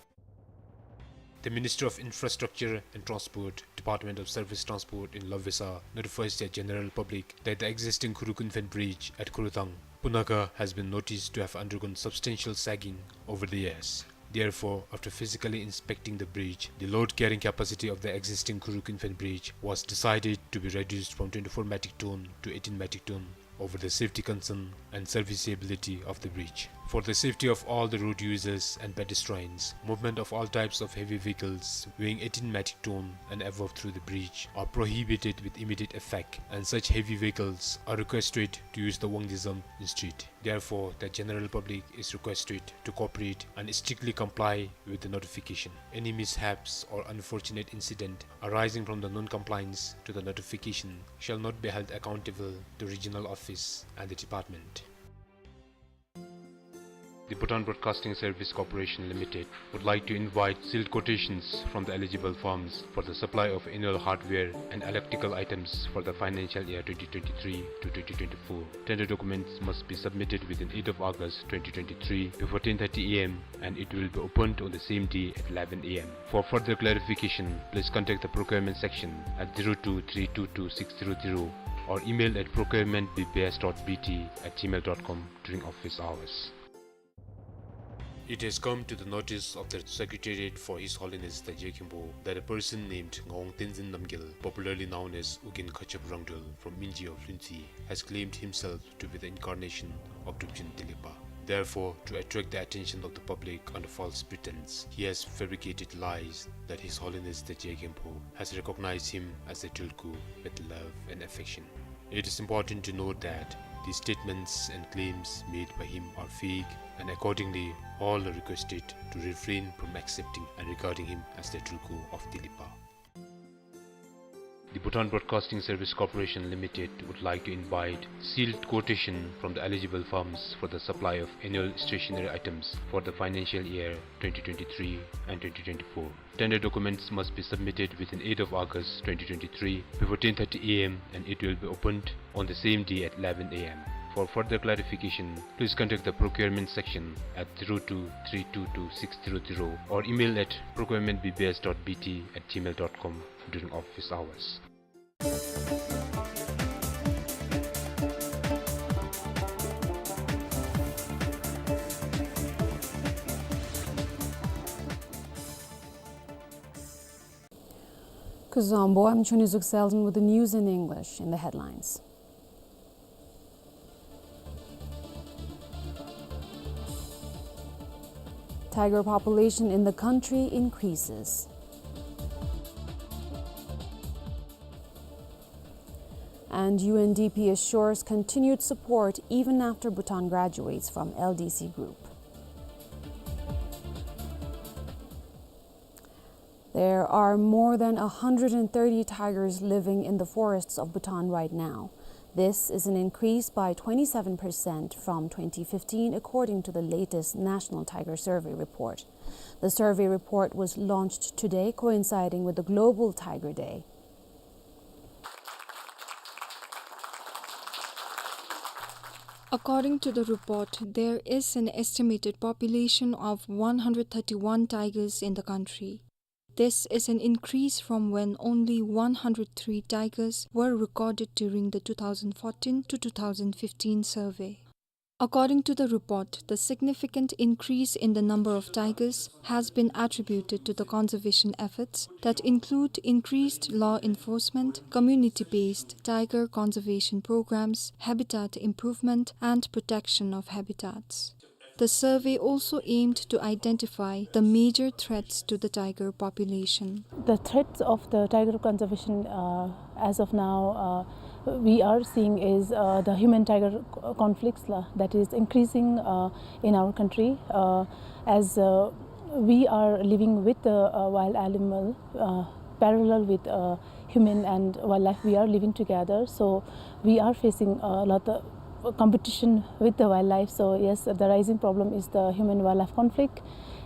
The Ministry of Infrastructure and Transport, Department of Surface Transport in Lobvesa, notifies the general public that the existing Khurukun Phen Bridge at Khurutang, Punakha, has been noticed to have undergone substantial sagging over the years. Therefore, after physically inspecting the bridge, the load carrying capacity of the existing Khurukun Phen Bridge was decided to be reduced from twenty-four metric ton to eighteen metric ton over the safety concern and serviceability of the bridge. For the safety of all the road users and pedestrians, movement of all types of heavy vehicles weighing eighteen metric ton and above through the bridge are prohibited with immediate effect, and such heavy vehicles are requested to use the Wangdue Zam instead. Therefore, the general public is requested to cooperate and strictly comply with the notification. Any mishaps or unfortunate incident arising from the non-compliance to the notification shall not be held accountable to regional office and the department. The Bhutan Broadcasting Service Corporation Limited would like to invite sealed quotations from the eligible firms for the supply of annual hardware and electrical items for the financial year twenty twenty-three to twenty twenty-four. Tender documents must be submitted within eighth of August twenty twenty-three before ten thirty A M, and it will be opened on the same day at eleven A M. For further clarification, please contact the procurement section at zero two three two two six zero zero or email at procurement B B S dot B T at gmail dot com during office hours. It has come to the notice of the Secretariat for His Holiness the Je Khenpo that a person named Ngawang Tenzin Namgyal, popularly known as Ugyen Khatshap Rangdrol from Minji of Lhuentse, has claimed himself to be the incarnation of Drupchen Telikpa. Therefore, to attract the attention of the public under false pretense, he has fabricated lies that His Holiness the Je Khenpo has recognized him as the tulku with love and affection. It is important to note that these statements and claims made by him are fake, and accordingly, all are requested to refrain from accepting and regarding him as the tulku of Dilipa. The Bhutan Broadcasting Service Corporation Limited would like to invite sealed quotation from the eligible firms for the supply of annual stationery items for the financial year twenty twenty-three and twenty twenty-four. Tender documents must be submitted within eighth of August twenty twenty-three before ten thirty A M, and it will be opened on the same day at eleven A M. For further clarification, please contact the procurement section at zero two three two two six zero zero or email at procurement B B S dot B T at gmail dot com during office hours. Kuzuzangpo, I'm Chuni Zuk Selden with the news in English. In the headlines: Tiger population in the country increases. And U N D P assures continued support even after Bhutan graduates from L D C group. There are more than a hundred and thirty tigers living in the forests of Bhutan right now. This is an increase by twenty-seven percent from twenty fifteen, according to the latest National Tiger Survey report. The survey report was launched today, coinciding with the Global Tiger Day. According to the report, there is an estimated population of one hundred thirty-one tigers in the country. This is an increase from when only one hundred three tigers were recorded during the two thousand fourteen to two thousand fifteen survey. According to the report, the significant increase in the number of tigers has been attributed to the conservation efforts that include increased law enforcement, community-based tiger conservation programs, habitat improvement, and protection of habitats. The survey also aimed to identify the major threats to the tiger population. The threats of the tiger conservation, uh, as of now, uh, we are seeing is, uh, the human-tiger c-, conflicts, la, that is increasing, uh, in our country, uh, as, uh, we are living with the, uh, wild animal, uh, parallel with, uh, human and wildlife. We are living together, so we are facing a lot of competition with the wildlife. So yes, the rising problem is the human-wildlife conflict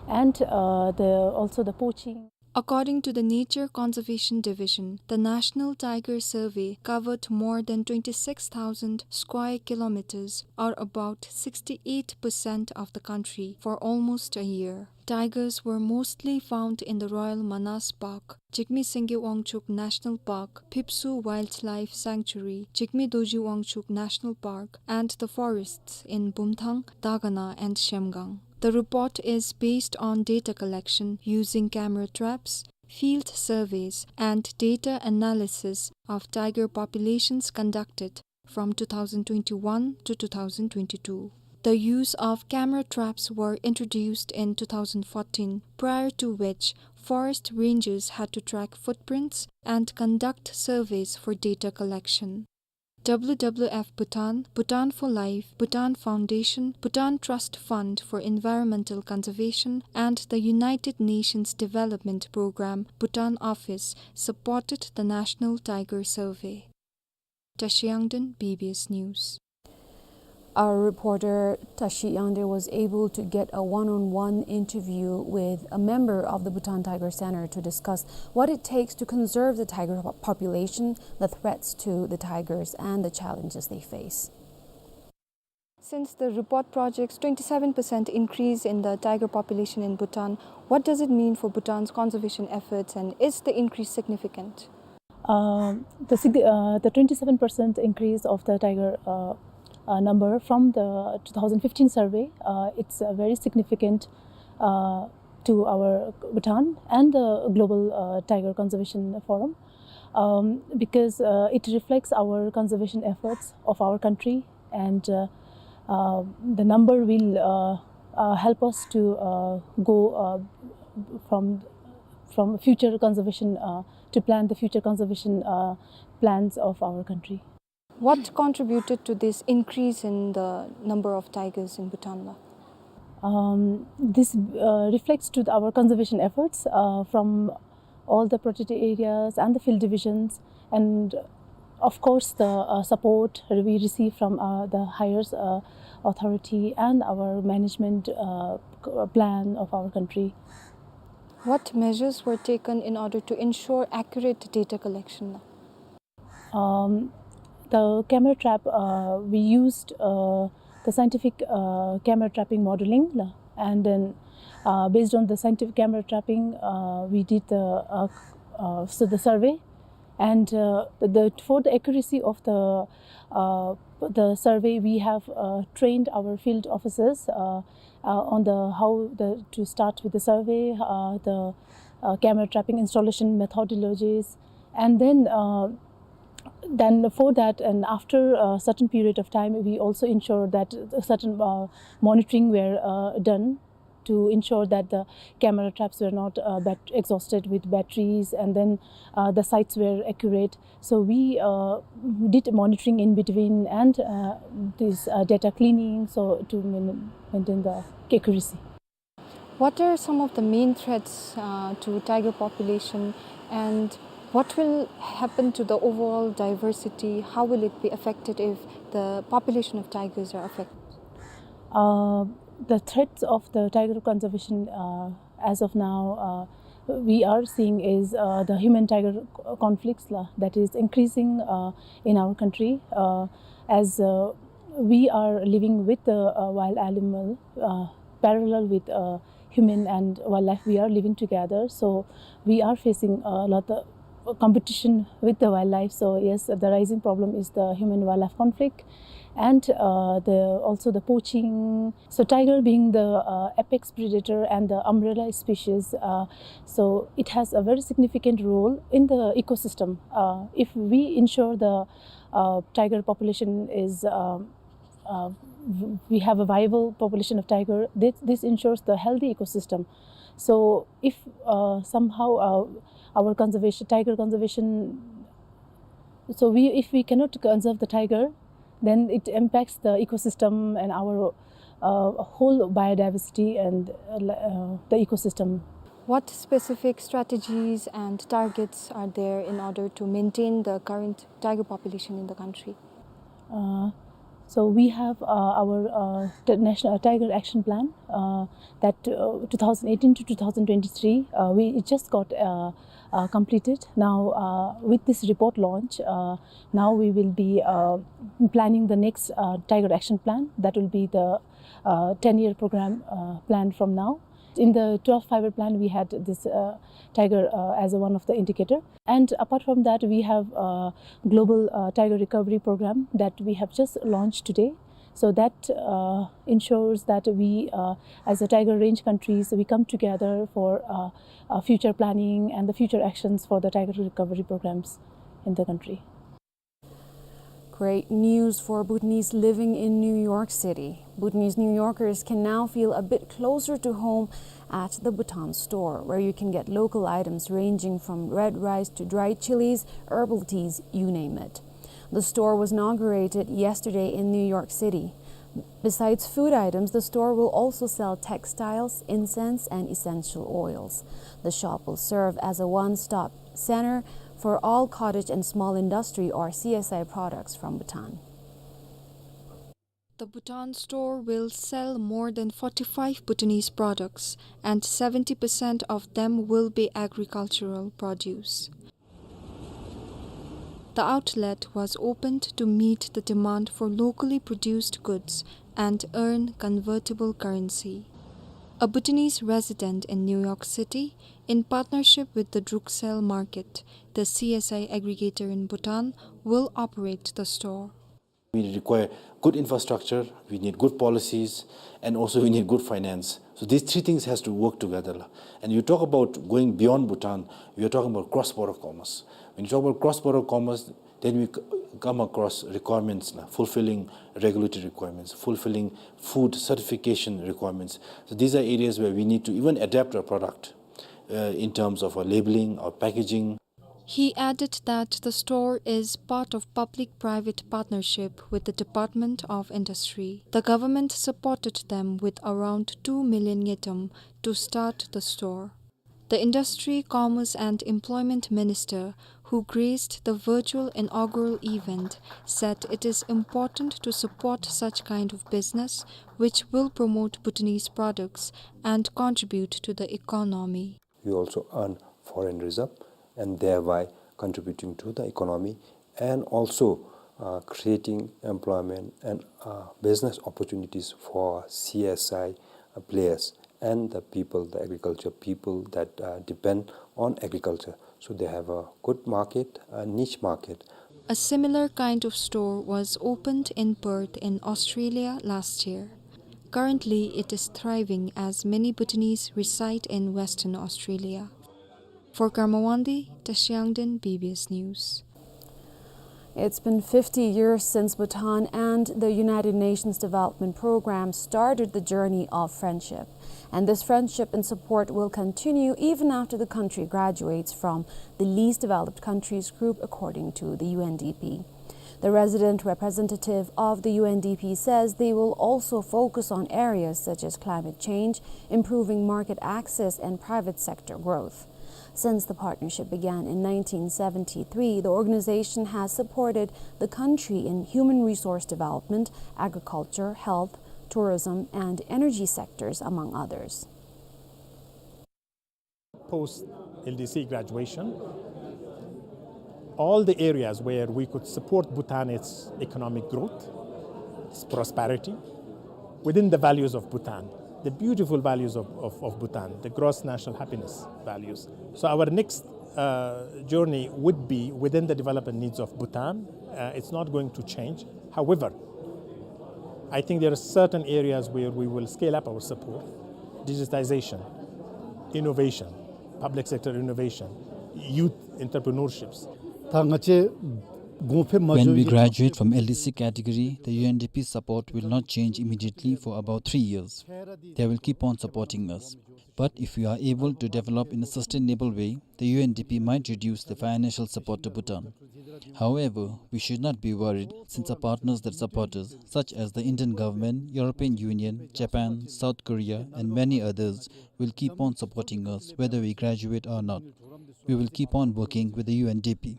and, uh, the, also the poaching. According to the Nature Conservation Division, the National Tiger Survey covered more than twenty-six thousand square kilometers, or about sixty-eight percent of the country, for almost a year. Tigers were mostly found in the Royal Manas Park, Jigme Singye Wangchuck National Park, Phipsoo Wildlife Sanctuary, Jigme Dorji Wangchuck National Park, and the forests in Bumthang, Dagana, and Zhemgang. The report is based on data collection using camera traps, field surveys, and data analysis of tiger populations conducted from two thousand twenty-one to two thousand twenty-two. The use of camera traps were introduced in two thousand fourteen, prior to which forest rangers had to track footprints and conduct surveys for data collection. W W F Bhutan, Bhutan for Life, Bhutan Foundation, Bhutan Trust Fund for Environmental Conservation, and the United Nations Development Programme Bhutan Office supported the National Tiger Survey. Tashi Yangden, B B S News. Our reporter Tashi Yangden was able to get a one-on-one interview with a member of the Bhutan Tiger Center to discuss what it takes to conserve the tiger po-, population, the threats to the tigers, and the challenges they face. Since the report projects twenty-seven percent increase in the tiger population in Bhutan, what does it mean for Bhutan's conservation efforts, and is the increase significant? Um, the sig-, uh, the twenty-seven percent increase of the tiger, uh, uh, number from the two thousand fifteen survey, uh, it's, uh, very significant, uh, to our Bhutan and the Global, uh, Tiger Conservation Forum, um, because, uh, it reflects our conservation efforts of our country and, uh, Uh, the number will, uh, uh, help us to, uh, go, uh, from, from future conservation, uh, to plan the future conservation, uh, plans of our country. What contributed to this increase in the number of tigers in Bhutan, la? Um, this, uh, reflects to the, our conservation efforts, uh, from all the protected areas and the field divisions, and of course the, uh, support we receive from, uh, the higher, uh, authority and our management, uh, c-, plan of our country. What measures were taken in order to ensure accurate data collection? Um, the camera trap, uh, we used, uh, the scientific, uh, camera trapping modeling, la, and then, uh, based on the scientific camera trapping, uh, we did the, uh, uh, so the survey, and, uh, the, the, for the accuracy of the, uh, the survey, we have, uh, trained our field officers, uh, uh, on the, how the, to start with the survey, uh, the, uh, camera trapping installation methodologies, and then, uh, then for that and after a certain period of time, we also ensure that certain, uh, monitoring were, uh, done to ensure that the camera traps were not, uh, bat-, exhausted with batteries, and then, uh, the sites were accurate. So we, uh, did monitoring in between and, uh, this, uh, data cleaning, so to main-, maintain the accuracy. What are some of the main threats, uh, to tiger population, and what will happen to the overall diversity? How will it be affected if the population of tigers are affected? Uh, the threats of the tiger conservation, uh, as of now, uh, we are seeing is, uh, the human-tiger c-, conflicts, la, that is increasing, uh, in our country, uh, as, uh, we are living with the, uh, wild animal, uh, parallel with, uh, human and wildlife. We are living together, so we are facing a lot of competition with the wildlife. So yes, the rising problem is the human-wildlife conflict, and, uh, the, also the poaching. So tiger being the, uh, apex predator and the umbrella species, uh, so it has a very significant role in the ecosystem. Uh, if we ensure the, uh, tiger population is, uh, uh, w-, we have a viable population of tiger, this, this ensures the healthy ecosystem. So if, uh, somehow, uh, our conservation, tiger conservation, so we, if we cannot conserve the tiger, then it impacts the ecosystem and our, uh, whole biodiversity and, uh, li-, uh, the ecosystem. What specific strategies and targets are there in order to maintain the current tiger population in the country? Uh, so we have, uh, our, uh, t-, National Tiger Action Plan, uh, that, uh, two thousand eighteen to two thousand twenty-three, uh, we, it just got, uh, uh, completed. Now, uh, with this report launch, uh, now we will be, uh, planning the next, uh, Tiger Action Plan. That will be the, uh, ten-year program, uh, plan from now. In the twelfth Five-Year Plan, we had this, uh, tiger, uh, as a one of the indicator. And apart from that, we have a global, uh, tiger recovery program that we have just launched today. So that, uh, ensures that we, uh, as a tiger range countries, we come together for, uh, uh, future planning and the future actions for the tiger recovery programs in the country. Great news for Bhutanese living in New York City. Bhutanese New Yorkers can now feel a bit closer to home at the Bhutan Store, where you can get local items ranging from red rice to dried chilies, herbal teas, you name it. The store was inaugurated yesterday in New York City. Besides food items, the store will also sell textiles, incense, and essential oils. The shop will serve as a one-stop center for all cottage and small industry, or C S I, products from Bhutan. The Bhutan Store will sell more than forty-five Bhutanese products, and seventy percent of them will be agricultural produce. The outlet was opened to meet the demand for locally produced goods and earn convertible currency. A Bhutanese resident in New York City, in partnership with the Druksel Market, the C S I aggregator in Bhutan, will operate the store. We require good infrastructure, we need good policies, and also we need good finance. So these three things has to work together, la. And you talk about going beyond Bhutan, we are talking about cross-border commerce. When you talk about cross-border commerce, Then we c-, come across requirements, na, fulfilling regulatory requirements, fulfilling food certification requirements. So these are areas where we need to even adapt our product, uh, in terms of our labeling, our packaging. He added that the store is part of public-private partnership with the Department of Industry. The government supported them with around two million ngultrum to start the store. The Industry, Commerce and Employment Minister, who graced the virtual inaugural event, said it is important to support such kind of business, which will promote Bhutanese products and contribute to the economy. We also earn foreign reserve and thereby contributing to the economy and also, uh, creating employment and, uh, business opportunities for C S I, uh, players and the people, the agriculture people that, uh, depend on agriculture. So they have a good market, a niche market. A similar kind of store was opened in Perth in Australia last year. Currently, it is thriving as many Bhutanese reside in Western Australia. For Karma Wangdi, Tashi Yangden, B B S News. It's been fifty years since Bhutan and the United Nations Development Programme started the journey of friendship. And this friendship and support will continue even after the country graduates from the least developed countries group, according to the U N D P. The resident representative of the U N D P says they will also focus on areas such as climate change, improving market access, and private sector growth. Since the partnership began in nineteen seventy-three, the organization has supported the country in human resource development, agriculture, health, tourism, and energy sectors, among others. Post L D C graduation, all the areas where we could support Bhutan, its economic growth, its prosperity, within the values of Bhutan, the beautiful values of, of, of Bhutan, the gross national happiness values. So our next, uh, journey would be within the development needs of Bhutan. Uh, it's not going to change. However, I think there are certain areas where we will scale up our support. Digitization, innovation, public sector innovation, youth entrepreneurships. ད་ང་བཅས་གོང་འཕེལ་མ་When འགྱོ་we བའི་གི་graduate from L D C category, the U N D P support will not change immediately for about three years. They will keep on supporting us. But if we are able to develop in a sustainable way, the U N D P might reduce the financial support to Bhutan. However, we should not be worried, since our partners that support us, such as the Indian government, European Union, Japan, South Korea, and many others, will keep on supporting us whether we graduate or not. We will keep on working with the U N D P.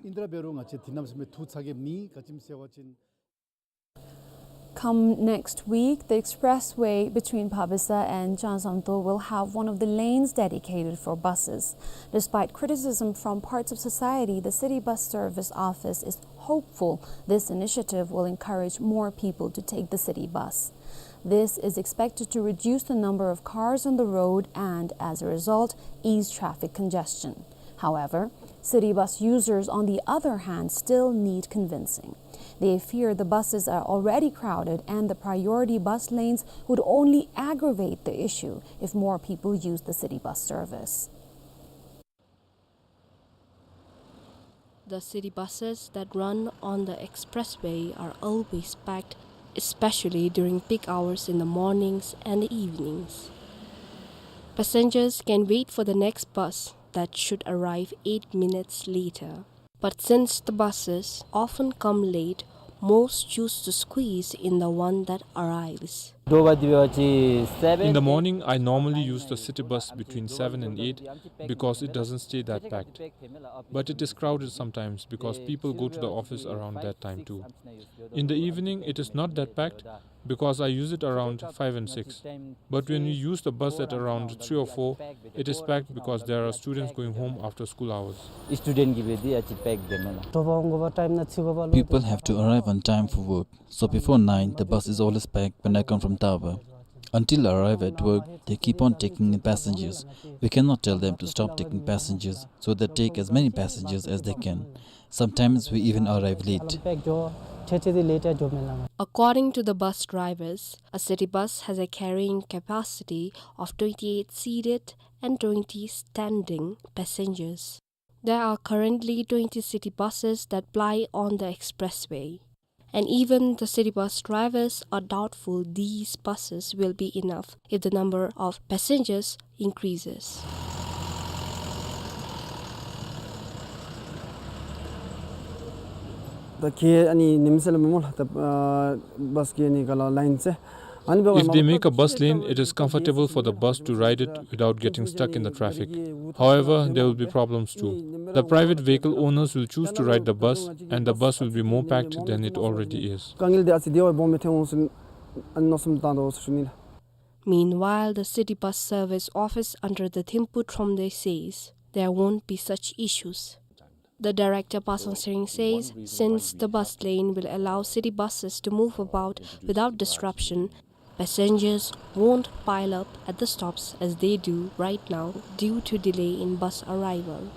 Come next week, the expressway between Phabasa and Changsamto will have one of the lanes dedicated for buses. Despite criticism from parts of society, the City Bus Service Office is hopeful this initiative will encourage more people to take the city bus. This is expected to reduce the number of cars on the road and, as a result, ease traffic congestion. However, city bus users, on the other hand, still need convincing. They fear the buses are already crowded and the priority bus lanes would only aggravate the issue if more people use the city bus service. The city buses that run on the expressway are always packed, especially during peak hours in the mornings and the evenings. Passengers can wait for the next bus that should arrive eight minutes later. But since the buses often come late, most choose to squeeze in the one that arrives. In the morning, I normally use the city bus between seven and eight because it doesn't stay that packed. But it is crowded sometimes because people go to the office around that time too. In the evening, it is not that packed because I use it around five and six. But when we use the bus at around three or four, it is packed because there are students going home after school hours. Student གིས་འབད་དེ་ཨ་ཙི་པེཀ་འབད་མས་ལགས། དྲོ་པ་འོང་དགོ་པ་ཊའིམ་ནང་འཛུལ་དགོ་པ་ལུ། People have to arrive on time for work. So before nine, the bus is always packed when I come from Taba. Until I arrive at work, they keep on taking in passengers. We cannot tell them to stop taking passengers, so they take as many passengers as they can. Sometimes we even arrive late. པེཀ་འགྱོ་ཁྲེ་ཁྲེ་དེ་ལེཊ་ཡང་འགྱོ་མས་ལགས། According to the bus drivers, a city bus has a carrying capacity of twenty-eight seated and twenty standing passengers. There are currently twenty city buses that ply on the expressway. And even the city bus drivers are doubtful these buses will be enough if the number of passengers increases. ད་ཁེ་ཨ་ནི་ཉིམ་སེ་ལ་མེན་མོ་ལགས། ད་ཨ་བཱས་ཀྱི་ཨ་ནི་ག་ལ་ལའིན་ཟེར། ཨ་ནི་འབདཝ་If they make a bus lane, it is comfortable for the bus to ride it without getting stuck in the traffic. However, there will be problems too. The private vehicle owners will choose to ride the bus, and the bus will be more packed than it already is. དཀའ་ངལ་འདི་ཨ་ཙི་དེ་བ་སྦོམ་སྦེ་ཐོན་འོང་ཟེར་ཨ་ནི་མནོ་བསམ་བཏང་དོ་ཟེར་ཞུ་ནི་ལགས། Meanwhile, the city bus service office under the Thimphu Thromde says there won't be such issues. The director, Pasang Sering, says since the bus lane will allow city buses to move about without disruption, passengers won't pile up at the stops as they do right now due to delay in bus arrival.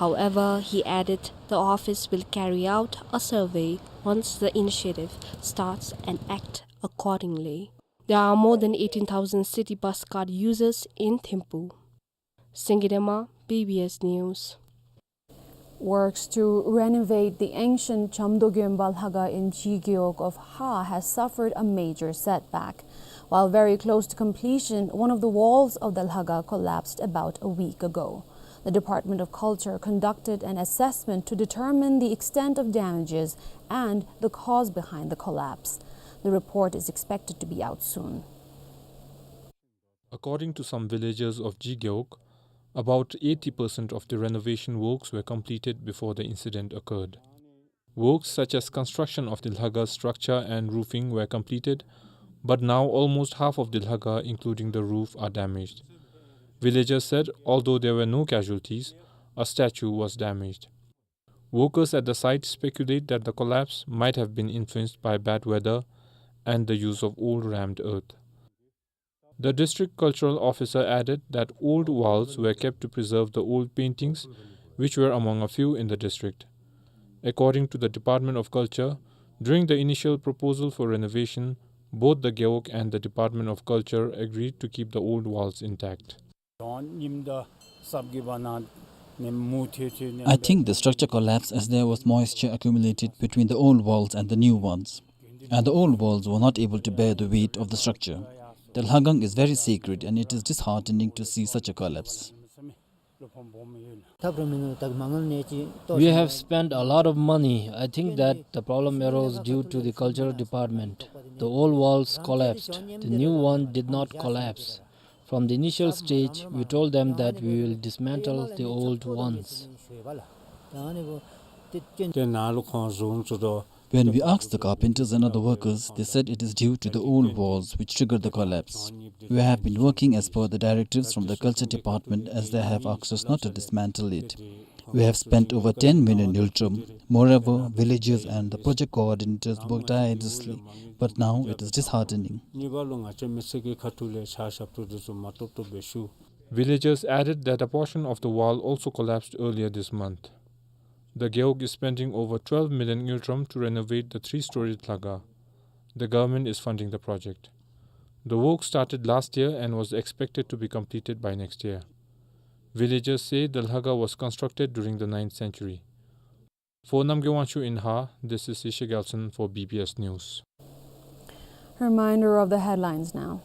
However, he added the office will carry out a survey once the initiative starts and act accordingly. There are more than eighteen thousand city bus card users in Thimphu. Singye Dema, B B S News. Works to renovate the ancient Chamdo Gyonba Lhaga in Jigeok of Ha has suffered a major setback. While very close to completion, one of the walls of the Lhaga collapsed about a week ago. The Department of Culture conducted an assessment to determine the extent of damages and the cause behind the collapse. The report is expected to be out soon. According to some villagers of Jigeok, about eighty percent of the renovation works were completed before the incident occurred. Works such as construction of the Lhaga structure and roofing were completed, but now almost half of the Lhaga, including the roof, are damaged. Villagers said, although there were no casualties, a statue was damaged. Workers at the site speculate that the collapse might have been influenced by bad weather and the use of old rammed earth. The district cultural officer added that old walls were kept to preserve the old paintings, which were among a few in the district. According to the Department of Culture, during the initial proposal for renovation, both the Gewog and the Department of Culture agreed to keep the old walls intact. I think the structure collapsed as there was moisture accumulated between the old walls and the new ones, and the old walls were not able to bear the weight of the structure. The Lhagang is very sacred, and it is disheartening to see such a collapse. We have spent a lot of money. I think that the problem arose due to the cultural department. The old walls collapsed. The new one did not collapse. From the initial stage, we told them that we will dismantle the old ones. When we asked the carpenters and other workers, they said it is due to the old walls which triggered the collapse. We have been working as per the directives from the culture department, as they have asked us not to dismantle it. We have spent over ten million ngultrum. Moreover, villagers and the project coordinators worked tirelessly, but now it is disheartening. Villagers added that a portion of the wall also collapsed earlier this month. The Gewog is spending over twelve million ngultrum to renovate the three-storied Lhaga. The government is funding the project. The work started last year and was expected to be completed by next year. Villagers say the Lhaga was constructed during the ninth century. For Namgay Wangchuk in Ha, this is Yeshe Gyaltsen for B B S News. Reminder of the headlines now.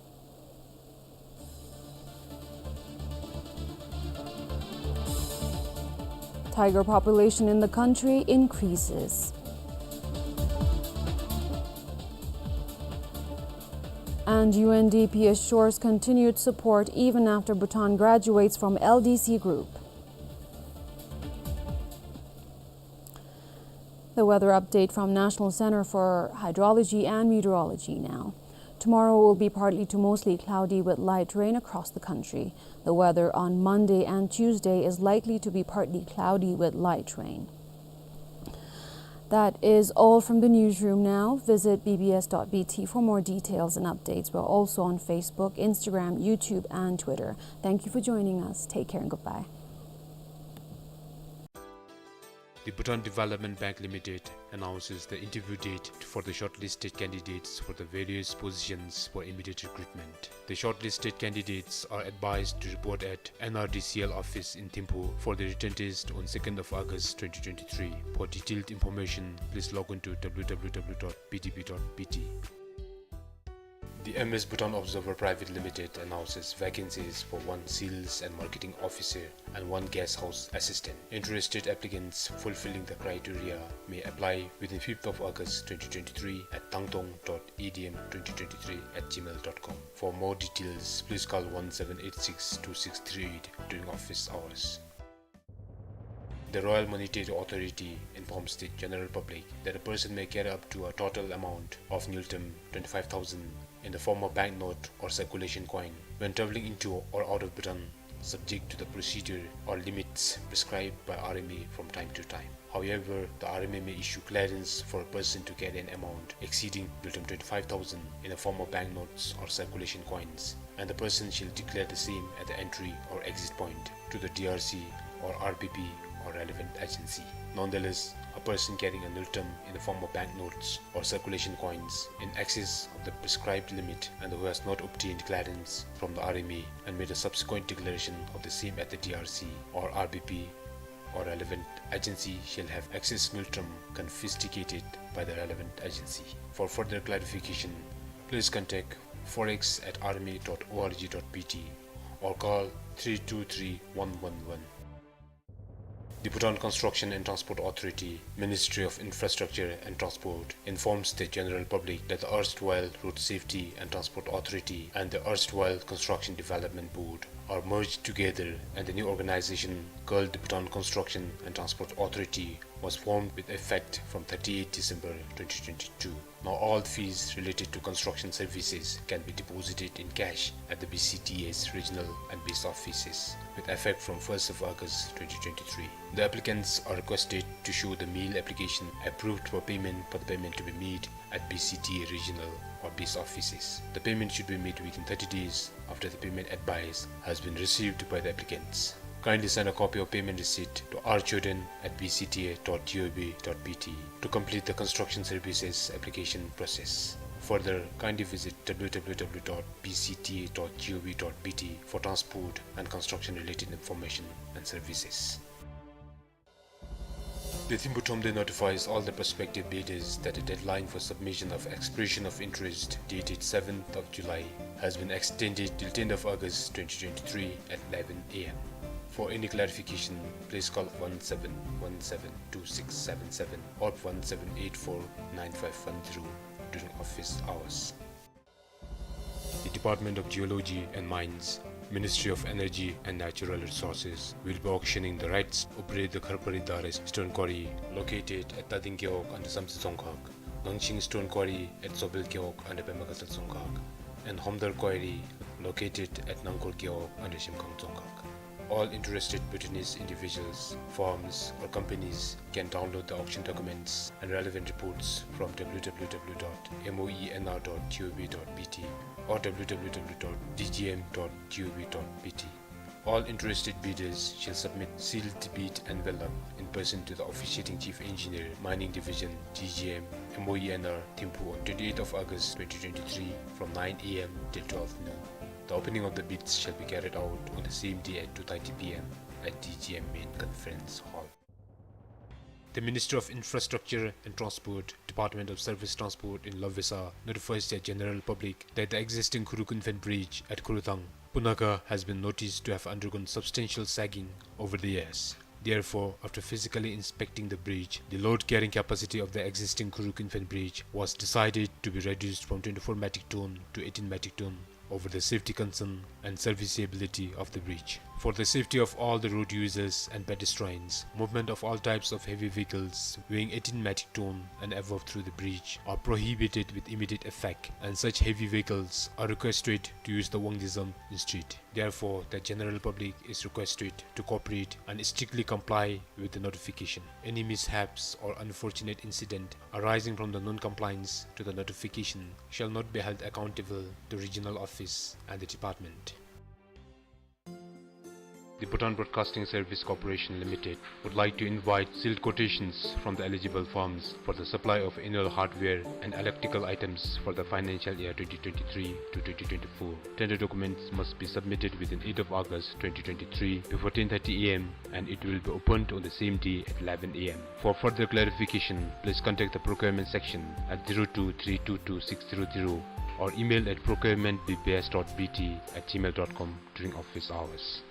Tiger population in the country increases. And U N D P assures continued support even after Bhutan graduates from L D C group. The weather update from National Center for Hydrology and Meteorology now. Tomorrow will be partly to mostly cloudy with light rain across the country. The weather on Monday and Tuesday is likely to be partly cloudy with light rain. That is all from the newsroom now. Visit B B S dot B T for more details and updates. We're also on Facebook, Instagram, YouTube, and Twitter. Thank you for joining us. Take care and goodbye. The Bhutan Development Bank Limited announces the interview date for the shortlisted candidates for the various positions for immediate recruitment. The shortlisted candidates are advised to report at N R D C L office in Thimphu for the written test on second of August twenty twenty-three. For detailed information, please log on to W W W dot B D B dot B T. The M S Bhutan Observer Private Limited announces vacancies for one sales and marketing officer and one guest house assistant. Interested applicants fulfilling the criteria may apply within fifth of August twenty twenty-three at tangtong dot A D M twenty twenty-three at gmail dot com. For more details, please call one seven eight six two six three eight during office hours. The Royal Monetary Authority informs the general public that a person may carry up to a total amount of ngultrum twenty-five thousand in the form of banknote or circulation coin when traveling into or out of Bhutan, subject to the procedure or limits prescribed by R M A from time to time. However, the R M A may issue clearance for a person to carry an amount exceeding ngultrum twenty-five thousand in the form of banknotes or circulation coins, and the person shall declare the same at the entry or exit point to the D R C or R B P or relevant agency. Nonetheless, a person carrying a ngultrum in the form of banknotes or circulation coins in excess of the prescribed limit and who has not obtained clearance from the R M A and made a subsequent declaration of the same at the D R C or R B P or relevant agency shall have excess ngultrum confiscated by the relevant agency. For further clarification, please contact forex at R M A dot O R G dot B T or call three two three one one one. The Bhutan Construction and Transport Authority, Ministry of Infrastructure and Transport, informs the general public that the erstwhile Road Safety and Transport Authority and the erstwhile Construction Development Board are merged together, and the new organization, called the Bhutan Construction and Transport Authority, was formed with effect from thirty-eight December twenty twenty-two. Now all fees related to construction services can be deposited in cash at the B C T A's regional and base offices with effect from first of August twenty twenty-three. The applicants are requested to show the mail application approved for payment for the payment to be made at B C T A regional or base offices. The payment should be made within thirty days after the payment advice has been received by the applicants. Kindly send a copy of payment receipt to R Choden at B C T A dot G O V dot B T to complete the construction services application process. Further, kindly visit W W W dot B C T A dot G O V dot B T for transport and construction related information and services. The Thimphu Thromde notifies all the prospective bidders that the deadline for submission of expression of interest, dated seventh of July, has been extended till tenth of August twenty twenty-three at eleven A M. For any clarification, please call one seven one seven two six seven seven or one seven eight four nine five one zero during office hours. The Department of Geology and Mines, Ministry of Energy and Natural Resources, will be auctioning the rights to operate the Kharpari Dare Stone Quarry, located at Tading Gewog under Samtse Dzongkhag, Gangching Stone Quarry at Zobel Gewog under Pema Gatshel Dzongkhag, and Homdar Quarry, located at Nangkor Gewog under Shemkhang Dzongkhag. All interested Bhutanese individuals, firms, or companies can download the auction documents and relevant reports from W W W dot M O E N R dot G O V dot B T or W W W dot D G M dot G O V dot B T. All interested bidders shall submit sealed bid envelope in person to the officiating Chief Engineer, Mining Division, D G M, M O E N R, Thimphu on twenty-eighth of August twenty twenty-three from nine A M till twelve noon. The opening of the bids shall be carried out on the same day at two thirty P M at D G M Main Conference Hall. The Ministry of Infrastructure and Transport, Department of Surface Transport in Lobvesa, notifies the general public that the existing Khuruk Infant Bridge at Khurthang, Punakha, has been noticed to have undergone substantial sagging over the years. Therefore, after physically inspecting the bridge, the load carrying capacity of the existing Khuruk Infant Bridge was decided to be reduced from twenty-four metric ton to eighteen metric ton over the safety concern and serviceability of the bridge. For the safety of all the road users and pedestrians, movement of all types of heavy vehicles weighing eighteen metric ton and above through the bridge are prohibited with immediate effect, and such heavy vehicles are requested to use the Wangdue Zam instead. Therefore, the general public is requested to cooperate and strictly comply with the notification. Any mishaps or unfortunate incident arising from the non-compliance to the notification shall not be held accountable to regional office and the department. The Bhutan Broadcasting Service Corporation Limited would like to invite sealed quotations from the eligible firms for the supply of annual hardware and electrical items for the financial year twenty twenty-three to twenty twenty-four. Tender documents must be submitted within eighth of August twenty twenty-three before ten thirty A M, and it will be opened on the same day at eleven A M. For further clarification, please contact the procurement section at zero two three two two six zero zero or email at procurement B B S dot B T at gmail dot com during office hours.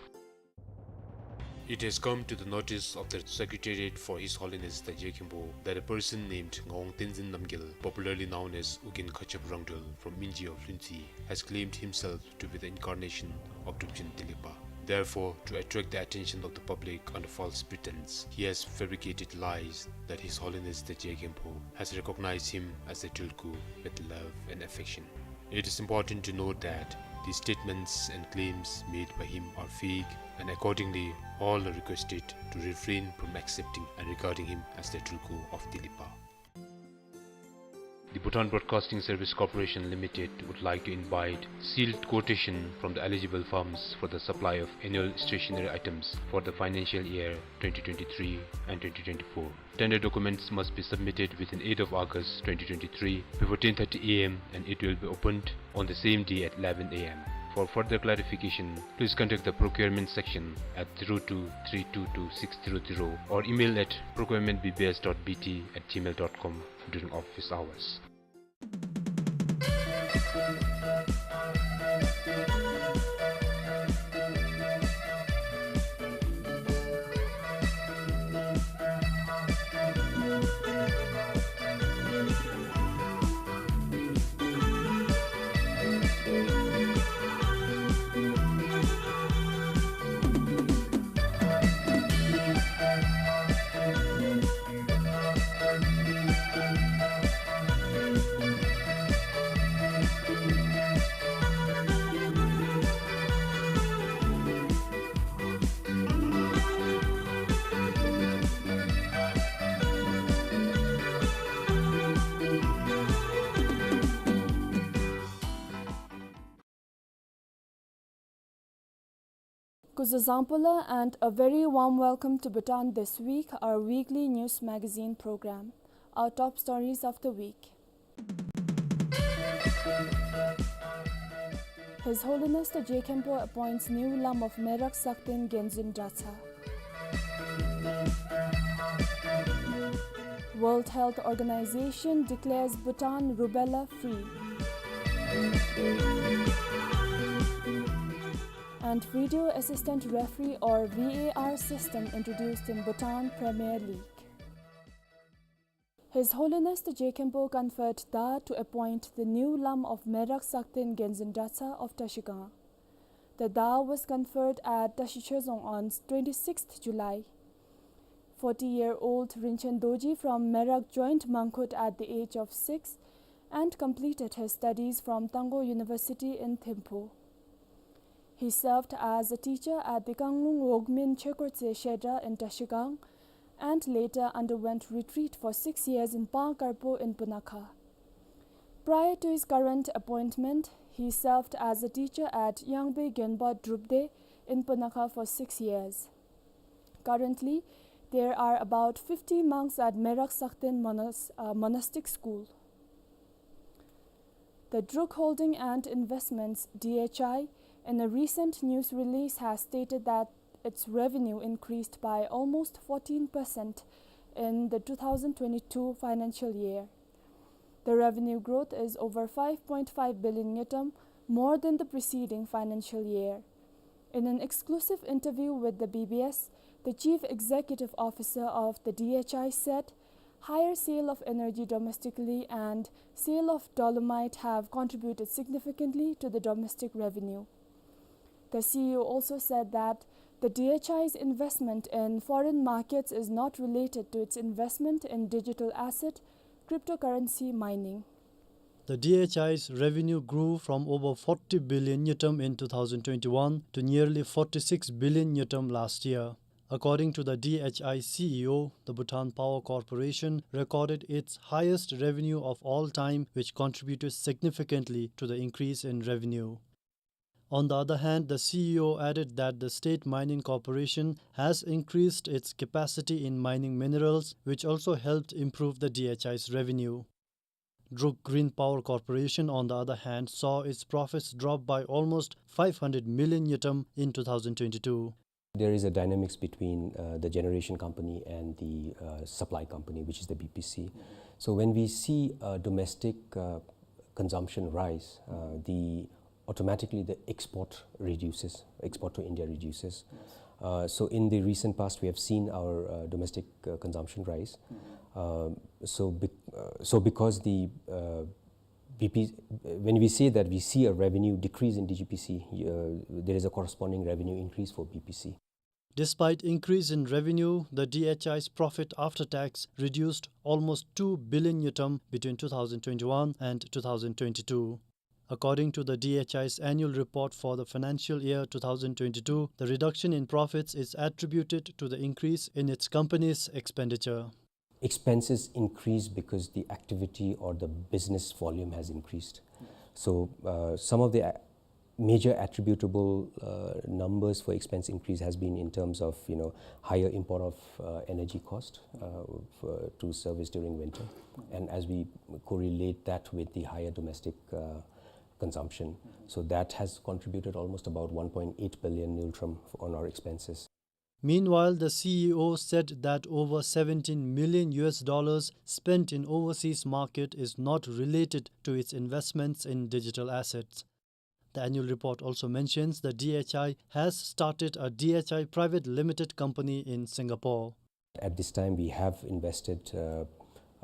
It has come to the notice of the Secretariat for His Holiness the Je Khenpo that a person named Ngawang Tenzin Namgyal, popularly known as Ugyen Khatchep Rangdrol from Minji of Lhuentse, has claimed himself to be the incarnation of Drukjin Delekpa. Therefore, to attract the attention of the public under false pretense, he has fabricated lies that His Holiness the Je Khenpo has recognized him as the Tulku with love and affection. It is important to note that these statements and claims made by him are fake, and accordingly, all are requested to refrain from accepting and regarding him as the Tulku of Delekpa. The Bhutan Broadcasting Service Corporation Limited would like to invite sealed quotation from the eligible firms for the supply of annual stationery items for the financial year twenty twenty-three and twenty twenty-four. Tender documents must be submitted within eighth of August twenty twenty-three before ten thirty A M, and it will be opened on the same day at eleven A M. For further clarification, please contact the procurement section at zero two three two two six zero zero or email at procurement B B S dot B T at gmail dot com during office hours. Kuzuzangpo la, and a very warm welcome to Bhutan This Week, our weekly news magazine program. Our top stories of the week. His Holiness the Je Khenpo appoints new lam of Merak Sakten Genzin Dratshang. World Health Organization declares Bhutan rubella free. And video assistant referee or V A R system introduced in Bhutan Premier League. His Holiness the Je Khenpo conferred Da to appoint the new lam of Merak Sakten Genzin Dratshang of Trashigang. The Da was conferred at Trashichhezong on twenty-sixth July. Forty-year-old Rinchen Dorji from Merak joined Mangkhut at the age of six and completed his studies from Tangkhul University in Thimphu. He served as a teacher at the Kanglung Wogmin Chekortse Shedra in Trashigang and later underwent retreat for six years in Pang Karpo in Punakha. Prior to his current appointment, he served as a teacher at Yangbe Genpa Drupde in Punakha for six years. Currently, there are about fifty monks at Merak Sakten Monas-, uh, Monastic School. The Druk Holding and Investments, D H I, in a recent news release has stated that its revenue increased by almost fourteen percent in the two thousand twenty-two financial year. The revenue growth is over five point five billion ngultrum, more than the preceding financial year. In an exclusive interview with the B B S, the Chief Executive Officer of the D H I said, higher sale of energy domestically and sale of dolomite have contributed significantly to the domestic revenue. The C E O also said that the D H I's investment in foreign markets is not related to its investment in digital asset, cryptocurrency mining. The D H I's revenue grew from over forty billion ngultrum in two thousand twenty-one to nearly forty-six billion ngultrum last year. According to the D H I C E O, the Bhutan Power Corporation recorded its highest revenue of all time, which contributed significantly to the increase in revenue. On the other hand, the C E O added that the State Mining Corporation has increased its capacity in mining minerals, which also helped improve the D H I's revenue. Druk Green Power Corporation, on the other hand, saw its profits drop by almost five hundred million ngultrum in two thousand twenty-two. There is a dynamics between, uh, the generation company and the, uh, supply company, which is the B P C. So when we see, uh, domestic, uh, consumption rise, uh, the automatically the export reduces, export to India reduces. Yes. Uh, so in the recent past, we have seen our, uh, domestic, uh, consumption rise. Mm-hmm. Um, so bec-, uh, so because the, uh, B P, when we say that we see a revenue decrease in D G P C, uh, there is a corresponding revenue increase for B P C. Despite increase in revenue, the D H I's profit after tax reduced almost two billion ngultrum between two thousand twenty-one and two thousand twenty-two. According to the D H I's annual report for the financial year two thousand twenty-two, the reduction in profits is attributed to the increase in its company's expenditure. Expenses increase because the activity or the business volume has increased. So, uh, some of the a-, major attributable, uh, numbers for expense increase has been in terms of, you know, higher import of, uh, energy cost, uh, for, to service during winter. And as we correlate that with the higher domestic, uh, consumption. So that has contributed almost about one point eight billion ngultrum on our expenses. Meanwhile, the C E O said that over seventeen million U S dollars spent in overseas market is not related to its investments in digital assets. The annual report also mentions the D H I has started a D H I Private Limited Company in Singapore. At this time, we have invested, uh,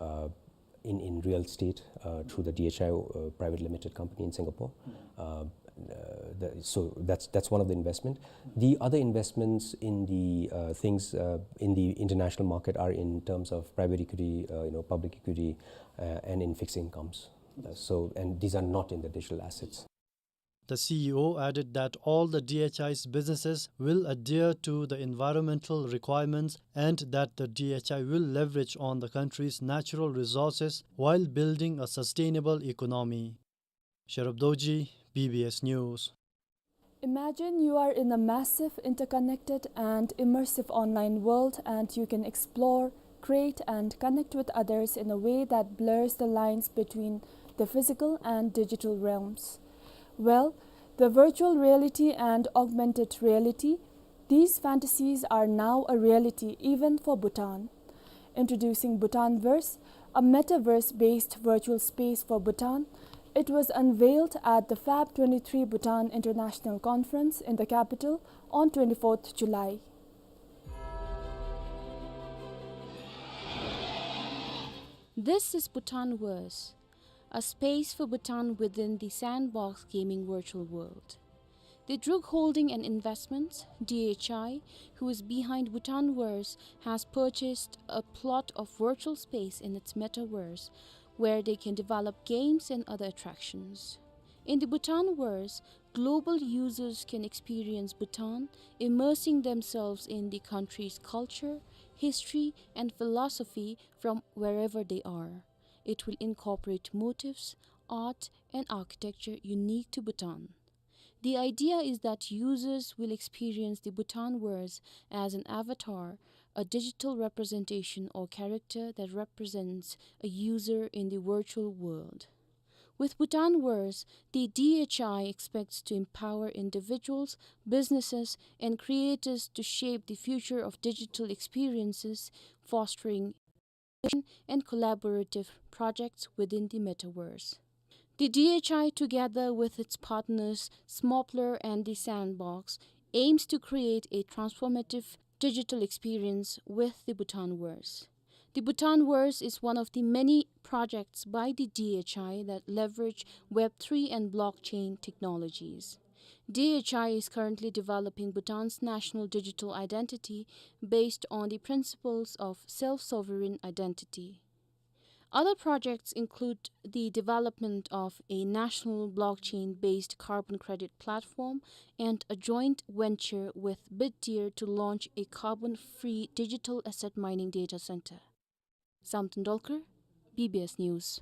uh, in, in real estate, uh, through the D H I, uh, Private Limited Company in Singapore. Uh, uh, the, so that's, that's one of the investment. The other investments in the, uh, things, uh, in the international market are in terms of private equity, uh, you know, public equity, uh, and in fixed incomes. Uh, so, and these are not in the digital assets. The C E O added that all the D H I's businesses will adhere to the environmental requirements and that the D H I will leverage on the country's natural resources while building a sustainable economy. Sherab Dorji, B B S News. Imagine you are in a massive, interconnected, and immersive online world, and you can explore, create, and connect with others in a way that blurs the lines between the physical and digital realms. Well, the virtual reality and augmented reality, these fantasies are now a reality even for Bhutan. Introducing Bhutanverse, a metaverse-based virtual space for Bhutan, it was unveiled at the Fab twenty-three Bhutan International Conference in the capital on twenty-fourth July. This is Bhutanverse, a space for Bhutan within the sandbox gaming virtual world. The Druk Holding and Investments, D H I, who is behind Bhutanverse, has purchased a plot of virtual space in its metaverse where they can develop games and other attractions. In the Bhutanverse, global users can experience Bhutan, immersing themselves in the country's culture, history, and philosophy from wherever they are. It will incorporate motifs, art, and architecture unique to Bhutan. The idea is that users will experience the Bhutanverse as an avatar, a digital representation or character that represents a user in the virtual world. With Bhutanverse, the D H I expects to empower individuals, businesses, and creators to shape the future of digital experiences, fostering and collaborative projects within the metaverse. The D H I, together with its partners Smopler and The Sandbox, aims to create a transformative digital experience with the Bhutanverse. The Bhutanverse is one of the many projects by the D H I that leverage Web three and blockchain technologies. D H I is currently developing Bhutan's national digital identity based on the principles of self-sovereign identity. Other projects include the development of a national blockchain-based carbon credit platform and a joint venture with Bitdeer to launch a carbon-free digital asset mining data center. Samten Dolkar, B B S News.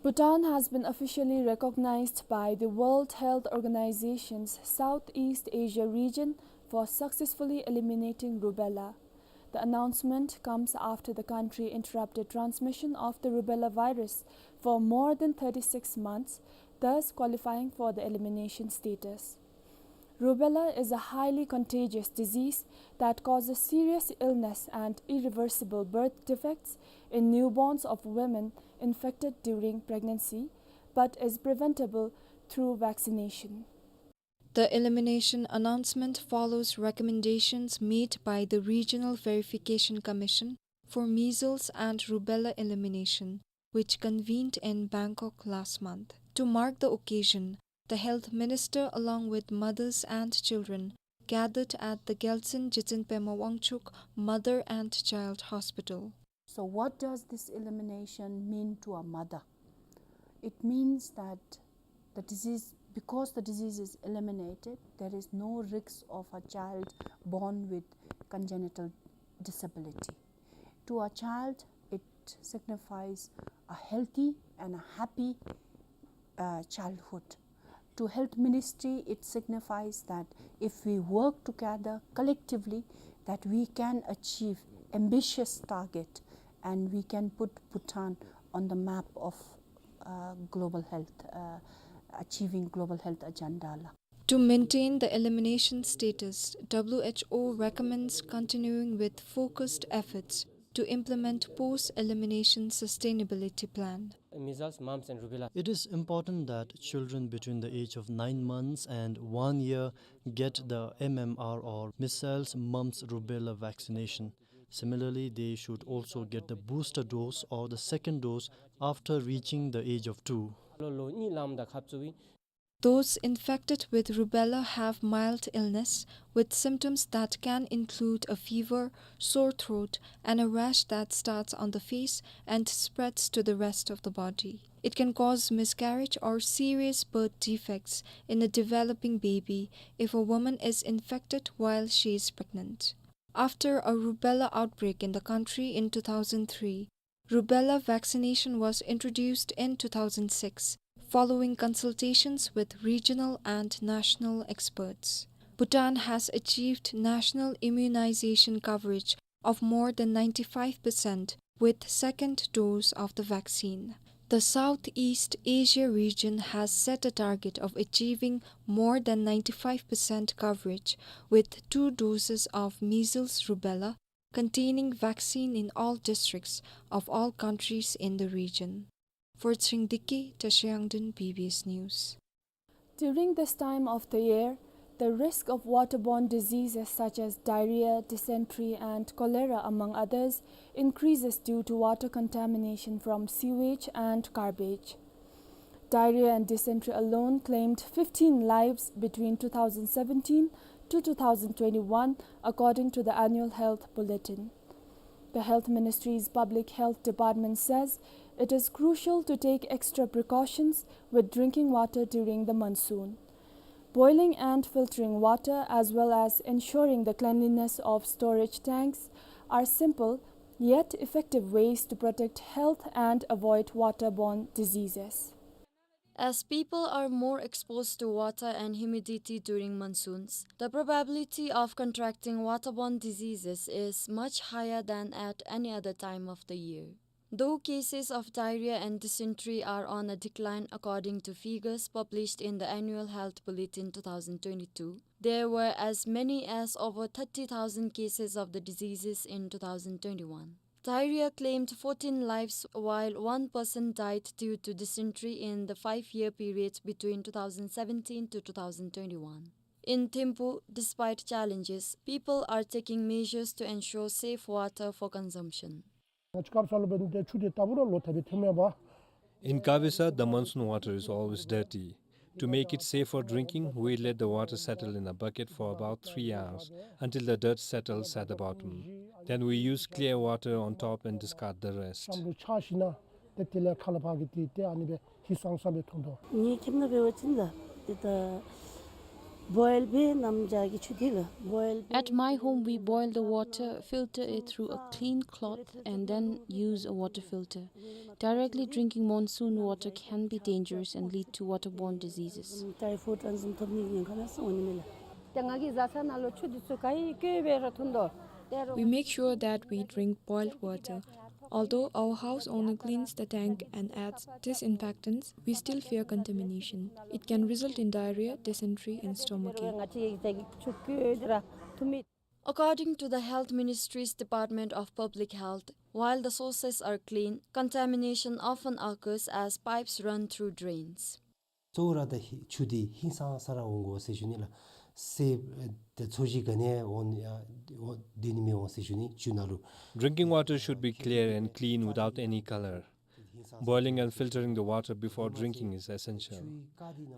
Bhutan has been officially recognized by the World Health Organization's Southeast Asia region for successfully eliminating rubella. The announcement comes after the country interrupted transmission of the rubella virus for more than thirty-six months, thus qualifying for the elimination status. Rubella is a highly contagious disease that causes serious illness and irreversible birth defects in newborns of women infected during pregnancy, but is preventable through vaccination. The elimination announcement follows recommendations made by the Regional Verification Commission for Measles and Rubella Elimination, which convened in Bangkok last month. To mark the occasion, the health minister, along with mothers and children, gathered at the Gyaltsuen Jiten Pema Wangchuck Mother and Child Hospital. So what does this elimination mean to a mother? It means that the disease, because the disease is eliminated, there is no risk of a child born with congenital disability. To a child, it signifies a healthy and a happy, uh, childhood. To health ministry, it signifies that if we work together collectively, that we can achieve ambitious target and we can put Bhutan on the map of, uh, global health, uh, achieving global health agenda la. To maintain the elimination status, W H O recommends continuing with focused efforts to implement post-elimination sustainability plan. Measles, mumps and rubella. It is important that children between the age of nine months and one year get the M M R or measles, mumps, rubella vaccination. Similarly, they should also get the booster dose or the second dose after reaching the age of two. Lo, lo, ni lam da khap tsui. Those infected with rubella have mild illness, with symptoms that can include a fever, sore throat, and a rash that starts on the face and spreads to the rest of the body. It can cause miscarriage or serious birth defects in a developing baby if a woman is infected while she is pregnant. After a rubella outbreak in the country in two thousand three, rubella vaccination was introduced in two thousand six, following consultations with regional and national experts. Bhutan has achieved national immunization coverage of more than ninety-five percent with second dose of the vaccine. The Southeast Asia region has set a target of achieving more than ninety-five percent coverage with two doses of measles rubella containing vaccine in all districts of all countries in the region. For Tshering Deki, Tashayangdin, B B S News. During this time of the year, the risk of waterborne diseases such as diarrhea, dysentery, and cholera, among others, increases due to water contamination from sewage and garbage. Diarrhea and dysentery alone claimed fifteen lives between two thousand seventeen to two thousand twenty-one, according to the annual health bulletin. The Health Ministry's Public Health Department says it is crucial to take extra precautions with drinking water during the monsoon. Boiling and filtering water, as well as ensuring the cleanliness of storage tanks, are simple yet effective ways to protect health and avoid waterborne diseases. As people are more exposed to water and humidity during monsoons, the probability of contracting waterborne diseases is much higher than at any other time of the year. Though cases of diarrhea and dysentery are on a decline according to figures published in the Annual Health Bulletin two thousand twenty-two, there were as many as over thirty thousand cases of the diseases in two thousand twenty-one. Diarrhea claimed fourteen lives, while one person died due to dysentery in the five-year period between two thousand seventeen to two thousand twenty-one. In Thimphu, despite challenges, people are taking measures to ensure safe water for consumption. In Kavisa, the monsoon water is always dirty. To make it safe for drinking, we let the water settle in a bucket for about three hours until the dirt settles at the bottom. Then we use clear water on top and discard the rest. ནི་ཁྱིམ་ནང་འབད་བ་ཅིན་ལགས་ཏེ་ད་ Boil སྦེ་གནམ་བྱཱར་གྱི་ཆུ་དེ་ལུ་boil སྦེ། At my home, we boil the water, filter it through a clean cloth, and then use a water filter. Directly drinking monsoon water can be dangerous and lead to waterborne diseases. Typhoid ཨ་ནི་བཟུམ་ཐོབ་ནིའི་ཉེན་ཁ་ཡང་ཟེར་འོང་ནི་མས་ལགས། ཏེ་ང་གིས་བཟའ་ཚང་ནང་ལུ་ཆུ་འདི་ཚུ་ག་ཡི་བཀོལ་སྦེ་ར་འཐུང་དོ། We make sure that we drink boiled water. Although our house owner cleans the tank and adds disinfectants, we still fear contamination. It can result in diarrhea, dysentery, and stomachache. According to the Health Ministry's Department of Public Health, while the sources are clean, contamination often occurs as pipes run through drains. གཙོ་བོ་ར་ད་ཧི་ཆུ་འདི་ཧིང་སངས་ས་ར་འོང་དགོ་ཟེར་ཞུ་ནི་ལགས། སེར་ཨེ་ད་ཚོས་གཞི་ག་ནི་ཡང་འོང་ཨ་འོང་སྡོད་ནི་མི་འོང་ཟེར་ཞུ་ནི་ཆུ་ནང་ལུ། Drinking water should be clear and clean without any color. Boiling and filtering the water before drinking is essential.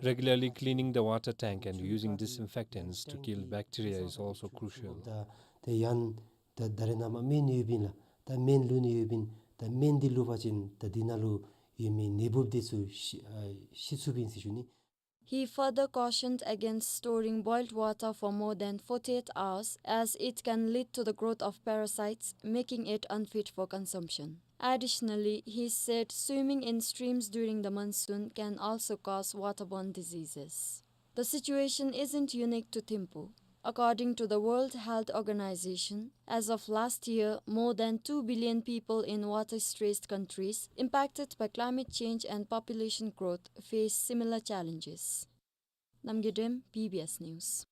Regularly cleaning the water tank and using disinfectants to kill bacteria is also crucial. ད་ཏེ་ཡང་ད་ད་རེས་ནངས་པ་སྨན་ཡོདཔ་ཨིན་ལགས། ད་སྨན་བླུགས་ནི་ཡོདཔ་ཨིན། ད་སྨན་འདི་བླུགས་པ་ཅིན་ད་འདི་ནང་ལུ་ཡོད་མི་ནད་འབུཔ་འདི་ཚུ་ཤི་ཨ་ཤི་ཚུགསཔ་ཨིན་ཟེར་ཞུ་ནི། He further cautioned against storing boiled water for more than forty-eight hours, as it can lead to the growth of parasites, making it unfit for consumption. Additionally, he said swimming in streams during the monsoon can also cause waterborne diseases. The situation isn't unique to Thimphu. According to the World Health Organization, as of last year, more than two billion people in water-stressed countries impacted by climate change and population growth face similar challenges. Namgay Dem, B B S News.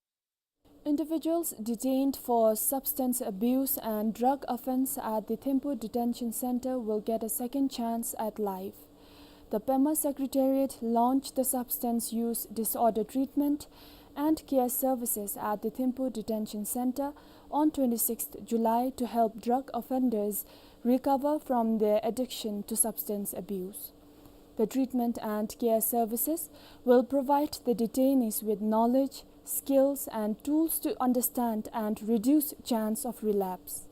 Individuals detained for substance abuse and drug offense at the Thimphu Detention Center will get a second chance at life. The Pema Secretariat launched the Substance Use Disorder Treatment and Care Services at the Thimphu Detention Center on twenty-sixth July to help drug offenders recover from their addiction to substance abuse. The treatment and care services will provide the detainees with knowledge, skills, and tools to understand and reduce chance of relapse.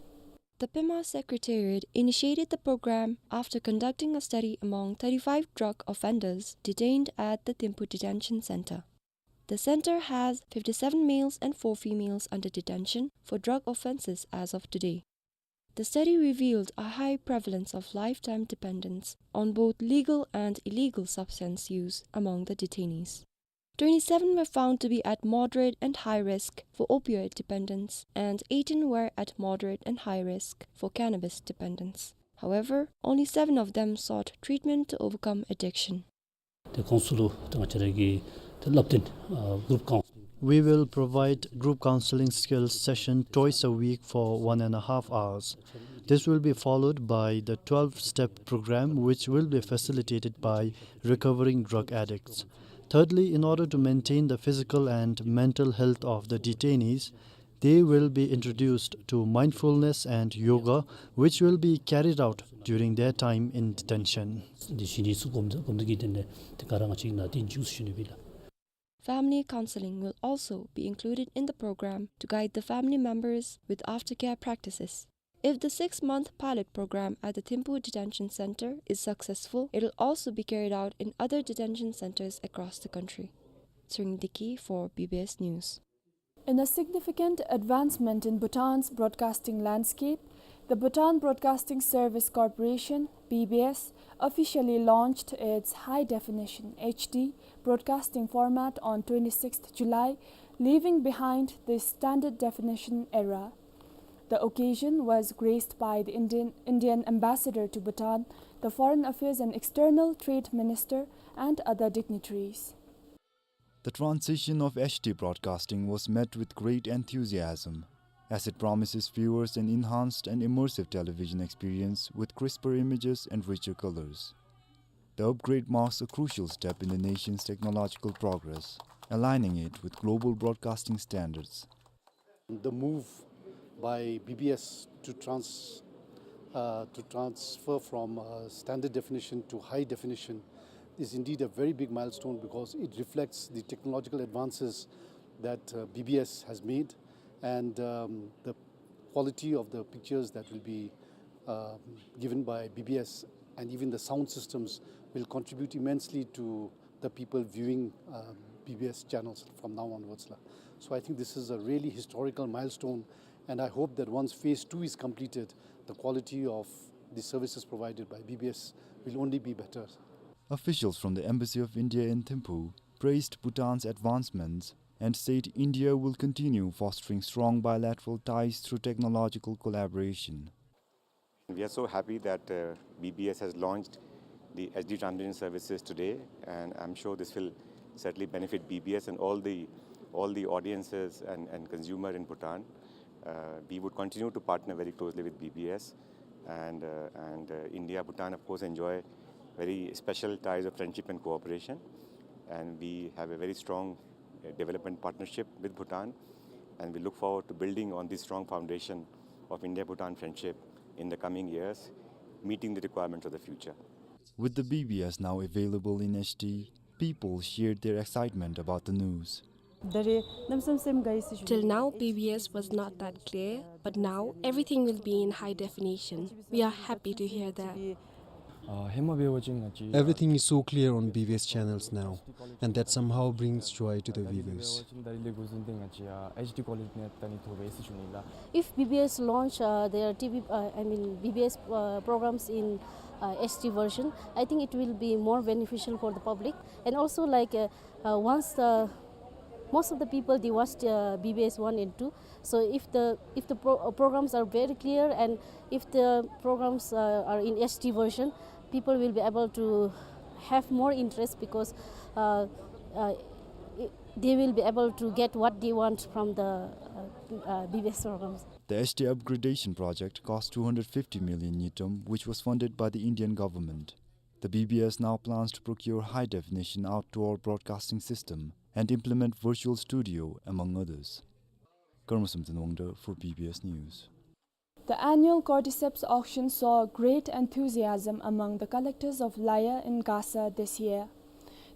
The Pema Secretariat initiated the program after conducting a study among thirty-five drug offenders detained at the Thimphu Detention Center. The center has fifty-seven males and four females under detention for drug offenses as of today. The study revealed a high prevalence of lifetime dependence on both legal and illegal substance use among the detainees. Twenty-seven were found to be at moderate and high risk for opioid dependence, and eighteen were at moderate and high risk for cannabis dependence. However, only seven of them sought treatment to overcome addiction. ཏེ་ཁོང་ཚུ་ལུ་ད་ང་བཅས་ར་གིས་ཏེ་བསླབ་སྟོན་ཨ་group counselling. We will provide group counseling skills session twice a week for one and a half hours. This will be followed by the twelve-step program, which will be facilitated by recovering drug addicts. Thirdly, in order to maintain the physical and mental health of the detainees, they will be introduced to mindfulness and yoga, which will be carried out during their time in detention. འདི་བཞིན་ནི་ཚུ་སྒོམ་སྒོམ་སྟེ་གི་དེ་ནས་ཏེ་ག་ར་ང་བཅས་ནང་དེ་འཇུག་ཞུ་ནི་སྦེ་ལགས། Family counseling will also be included in the program to guide the family members with aftercare practices. If the six-month pilot program at the Thimphu Detention Center is successful, it'll also be carried out in other detention centers across the country. Tshering Deki for B B S News. In a significant advancement in Bhutan's broadcasting landscape, the Bhutan Broadcasting Service Corporation, B B S, officially launched its high-definition, H D, broadcasting format on twenty-sixth July, leaving behind the standard definition era. The occasion was graced by the Indian, Indian ambassador to Bhutan, the Foreign Affairs and External Trade Minister, and other dignitaries. The transition of H D broadcasting was met with great enthusiasm, as it promises viewers an enhanced and immersive television experience with crisper images and richer colors. The upgrade marks a crucial step in the nation's technological progress, aligning it with global broadcasting standards. The move by B B S to trans-, uh, to transfer from, uh, standard definition to high definition is indeed a very big milestone because it reflects the technological advances that, uh, B B S has made and, um, the quality of the pictures that will be, um, given by B B S and even the sound systems will contribute immensely to the people viewing, um, B B S channels from now onwards la. So I think this is a really historical milestone, and I hope that once phase two is completed, the quality of the services provided by B B S will only be better. Officials from the Embassy of India in Thimphu praised Bhutan's advancements and said India will continue fostering strong bilateral ties through technological collaboration. We are so happy that, uh, B B S has launched the H D transmission services today, and I'm sure this will certainly benefit B B S and all the, all the audiences and, and consumer in Bhutan. Uh, we would continue to partner very closely with B B S, and, uh, and, uh, India, Bhutan, of course, enjoy very special ties of friendship and cooperation, and we have a very strong, uh, development partnership with Bhutan, and we look forward to building on this strong foundation of India-Bhutan friendship in the coming years, meeting the requirements of the future. With the B B S now available in H D, people shared their excitement about the news. Till now, B B S was not that clear, but now everything will be in high definition. We are happy to hear that. Everything is so clear on B B S channels now, and that somehow brings joy to the viewers. If B B S launch, uh, their T V, uh, I mean, B B S, uh, programs in, uh, H D version, I think it will be more beneficial for the public. And also, like, uh, uh, once the, most of the people, they watched, uh, B B S one and two. So if the, if the pro-, uh, programs are very clear, and if the programs, uh, are in H D version, people will be able to have more interest because, uh, uh, i-, they will be able to get what they want from the, uh, uh, B B S programs. The H D upgradation project cost two hundred fifty million ngultrum, which was funded by the Indian government. The B B S now plans to procure high-definition outdoor broadcasting system and implement virtual studio, among others. Karma Samten Wangda for B B S News. The annual cordyceps auction saw great enthusiasm among the collectors of Laya in Gasa this year.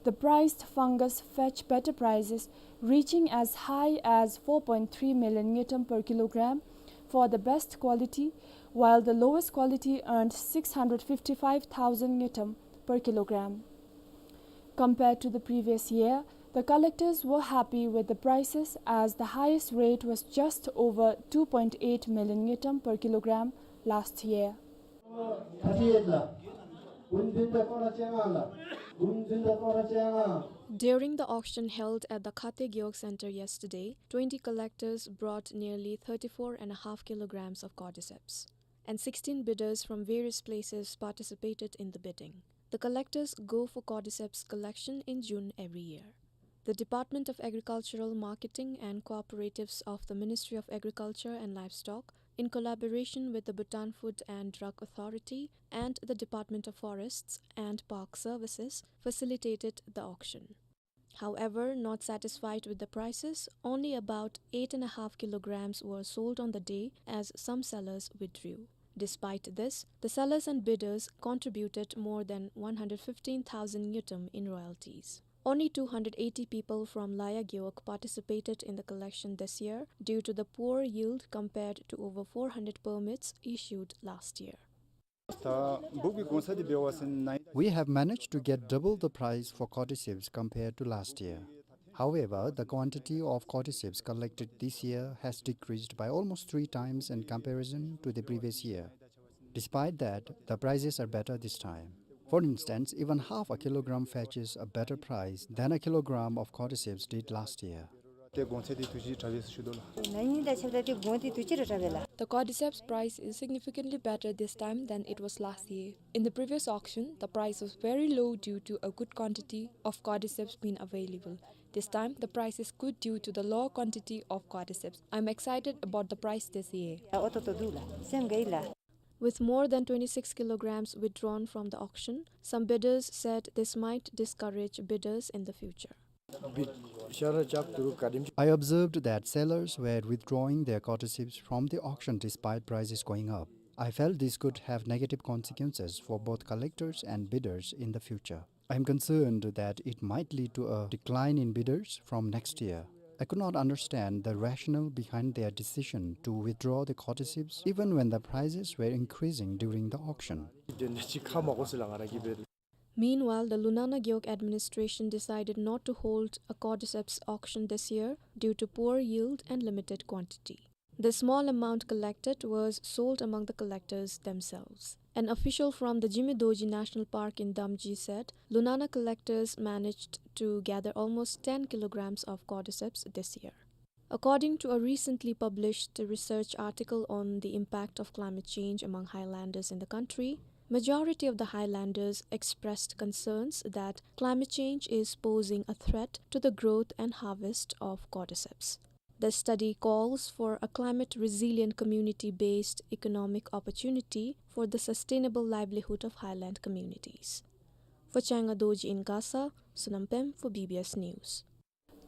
The prized fungus fetched better prices, reaching as high as four point three million ngultrum per kilogram for the best quality, while the lowest quality earned six hundred fifty-five thousand ngultrum per kilogram. Compared to the previous year, the collectors were happy with the prices, as the highest rate was just over two point eight million ngultrum per kilogram last year. During the auction held at the Khate Gewog Center yesterday, twenty collectors brought nearly thirty-four and a half kilograms of cordyceps, and sixteen bidders from various places participated in the bidding. The collectors go for cordyceps collection in June every year. The Department of Agricultural Marketing and Cooperatives of the Ministry of Agriculture and Livestock, in collaboration with the Bhutan Food and Drug Authority and the Department of Forests and Park Services, facilitated the auction. However, not satisfied with the prices, only about eight and a half kilograms were sold on the day, as some sellers withdrew. Despite this, the sellers and bidders contributed more than one hundred fifteen thousand ngultrum in royalties. Only two hundred eighty people from Laya Gewog participated in the collection this year due to the poor yield compared to over four hundred permits issued last year. We have managed to get double the price for cordyceps compared to last year. However, the quantity of cordyceps collected this year has decreased by almost three times in comparison to the previous year. Despite that, the prices are better this time. For instance, even half a kilogram fetches a better price than a kilogram of cordyceps did last year. The cordyceps price is significantly better this time than it was last year. In the previous auction, the price was very low due to a good quantity of cordyceps being available. This time, the price is good due to the low quantity of cordyceps. I'm excited about the price this year. With more than twenty-six kilograms withdrawn from the auction, some bidders said this might discourage bidders in the future. I observed that sellers were withdrawing their cordyceps from the auction despite prices going up. I felt this could have negative consequences for both collectors and bidders in the future. I am concerned that it might lead to a decline in bidders from next year. I could not understand the rationale behind their decision to withdraw the cordyceps, even when the prices were increasing during the auction. Meanwhile, the Lunana Gewog administration decided not to hold a cordyceps auction this year due to poor yield and limited quantity. The small amount collected was sold among the collectors themselves. An official from the Jime Dorji National Park in Damji said Lunana collectors managed to gather almost ten kilograms of cordyceps this year. According to a recently published research article on the impact of climate change among highlanders in the country, majority of the highlanders expressed concerns that climate change is posing a threat to the growth and harvest of cordyceps. The study calls for a climate-resilient community-based economic opportunity for the sustainable livelihood of highland communities. For Changa Dorji in Gasa, Sonam Pem for B B S News.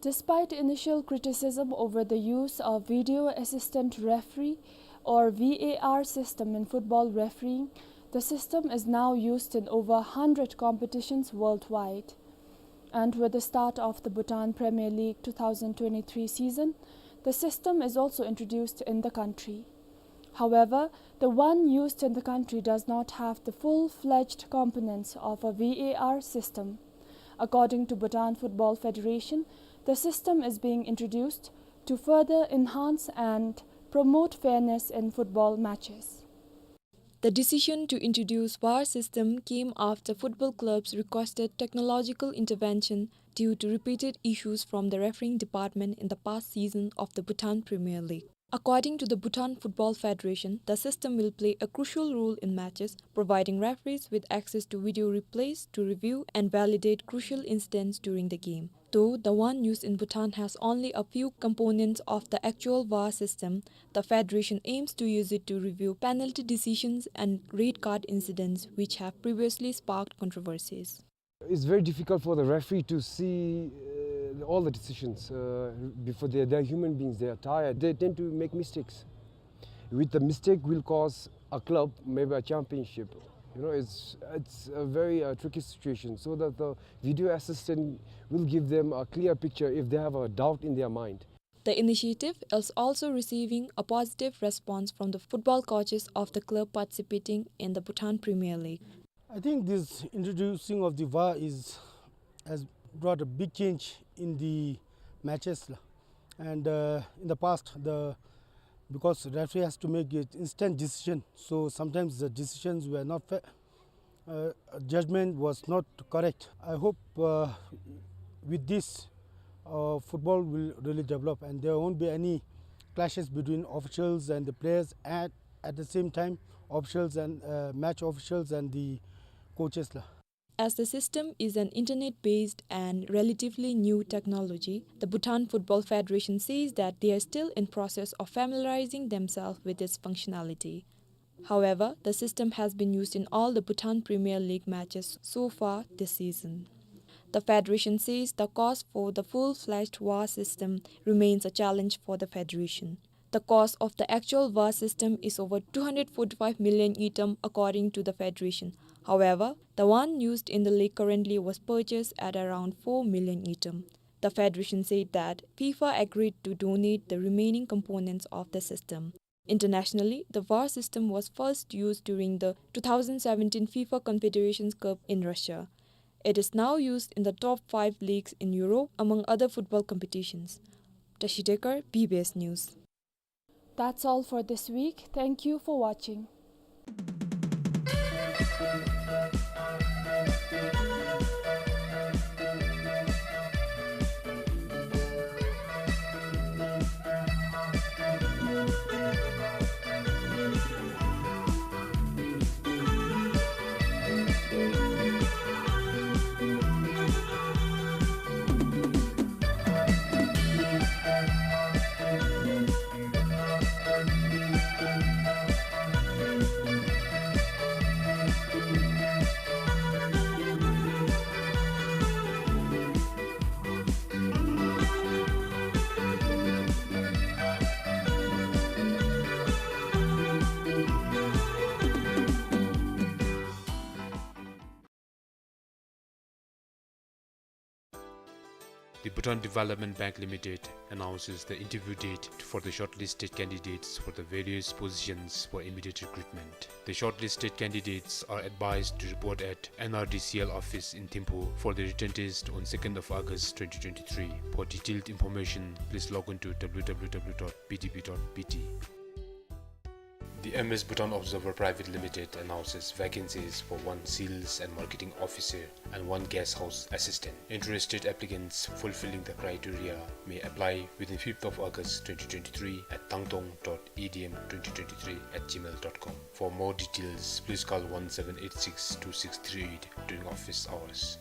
Despite initial criticism over the use of video assistant referee or V A R system in football refereeing, the system is now used in over a hundred competitions worldwide. And with the start of the Bhutan Premier League two thousand twenty-three season, the system is also introduced in the country. However, the one used in the country does not have the full-fledged components of a V A R system. According to Bhutan Football Federation, the system is being introduced to further enhance and promote fairness in football matches. The decision to introduce V A R system came after football clubs requested technological intervention due to repeated issues from the refereeing department in the past season of the Bhutan Premier League. According to the Bhutan Football Federation, the system will play a crucial role in matches, providing referees with access to video replays to review and validate crucial incidents during the game. Though the one used in Bhutan has only a few components of the actual V A R system, the federation aims to use it to review penalty decisions and red card incidents which have previously sparked controversies. It's very difficult for the referee to see, uh, all the decisions, uh, before they, they're human beings, they are tired. They tend to make mistakes. With the mistake will cause a club, maybe a championship. You know, it's, it's a very, uh, tricky situation, so that the video assistant will give them a clear picture if they have a doubt in their mind. The initiative is also receiving a positive response from the football coaches of the club participating in the Bhutan Premier League. I think this introducing of the V A R is, has brought a big change in the matches, la. And, uh, in the past, the, because referee has to make it instant decision, so sometimes the decisions were not fair. Uh, judgment was not correct. I hope, uh, with this, uh, football will really develop and there won't be any clashes between officials and the players, and at the same time, officials and, uh, match officials and the coaches, la. As the system is an internet-based and relatively new technology, the Bhutan Football Federation says that they are still in process of familiarizing themselves with its functionality. However, the system has been used in all the Bhutan Premier League matches so far this season. The federation says the cost for the full-fledged V A R system remains a challenge for the federation. The cost of the actual V A R system is over two hundred forty-five million ngultrum, according to the federation. However, the one used in the league currently was purchased at around four million ngultrum. The federation said that FIFA agreed to donate the remaining components of the system. Internationally, the V A R system was first used during the two thousand seventeen FIFA Confederations Cup in Russia. It is now used in the top five leagues in Europe, among other football competitions. Tashi Dekar, B B S News. That's all for this week. Thank you for watching. The Bhutan Development Bank Limited announces the interview date for the shortlisted candidates for the various positions for immediate recruitment. The shortlisted candidates are advised to report at N R D C L office in Thimphu for the written test on second of August twenty twenty-three. For detailed information, please log on to W W W dot B D B dot B T. The M S Bhutan Observer Private Limited announces vacancies for one sales and marketing officer and one guest house assistant. Interested applicants fulfilling the criteria may apply within fifth of August twenty twenty-three at tangtong dot E D M twenty twenty-three at gmail dot com. For more details, please call one seven eight six two six three eight during office hours.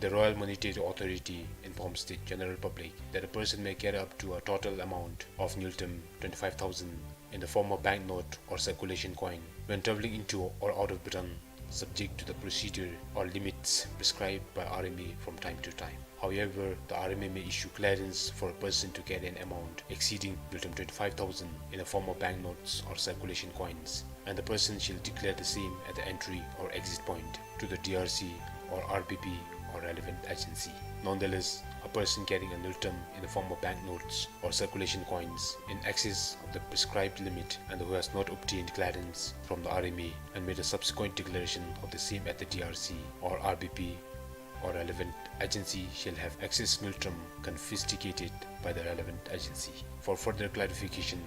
The Royal Monetary Authority informs the general public that a person may carry up to a total amount of ngultrum twenty-five thousand in the form of banknote or circulation coin when traveling into or out of Bhutan, subject to the procedure or limits prescribed by R M A from time to time. However, the R M A may issue clearance for a person to carry an amount exceeding ngultrum twenty-five thousand in the form of banknotes or circulation coins, and the person shall declare the same at the entry or exit point to the D R C or R B P or relevant agency. Nonetheless, a person carrying a ngultrum in the form of banknotes or circulation coins in excess of the prescribed limit and who has not obtained clearance from the R M A and made a subsequent declaration of the same at the D R C or R B P or relevant agency shall have excess ngultrum confiscated by the relevant agency. For further clarification,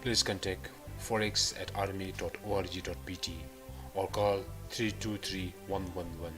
please contact forex at R M A dot O R G dot B T or call three two three one one one.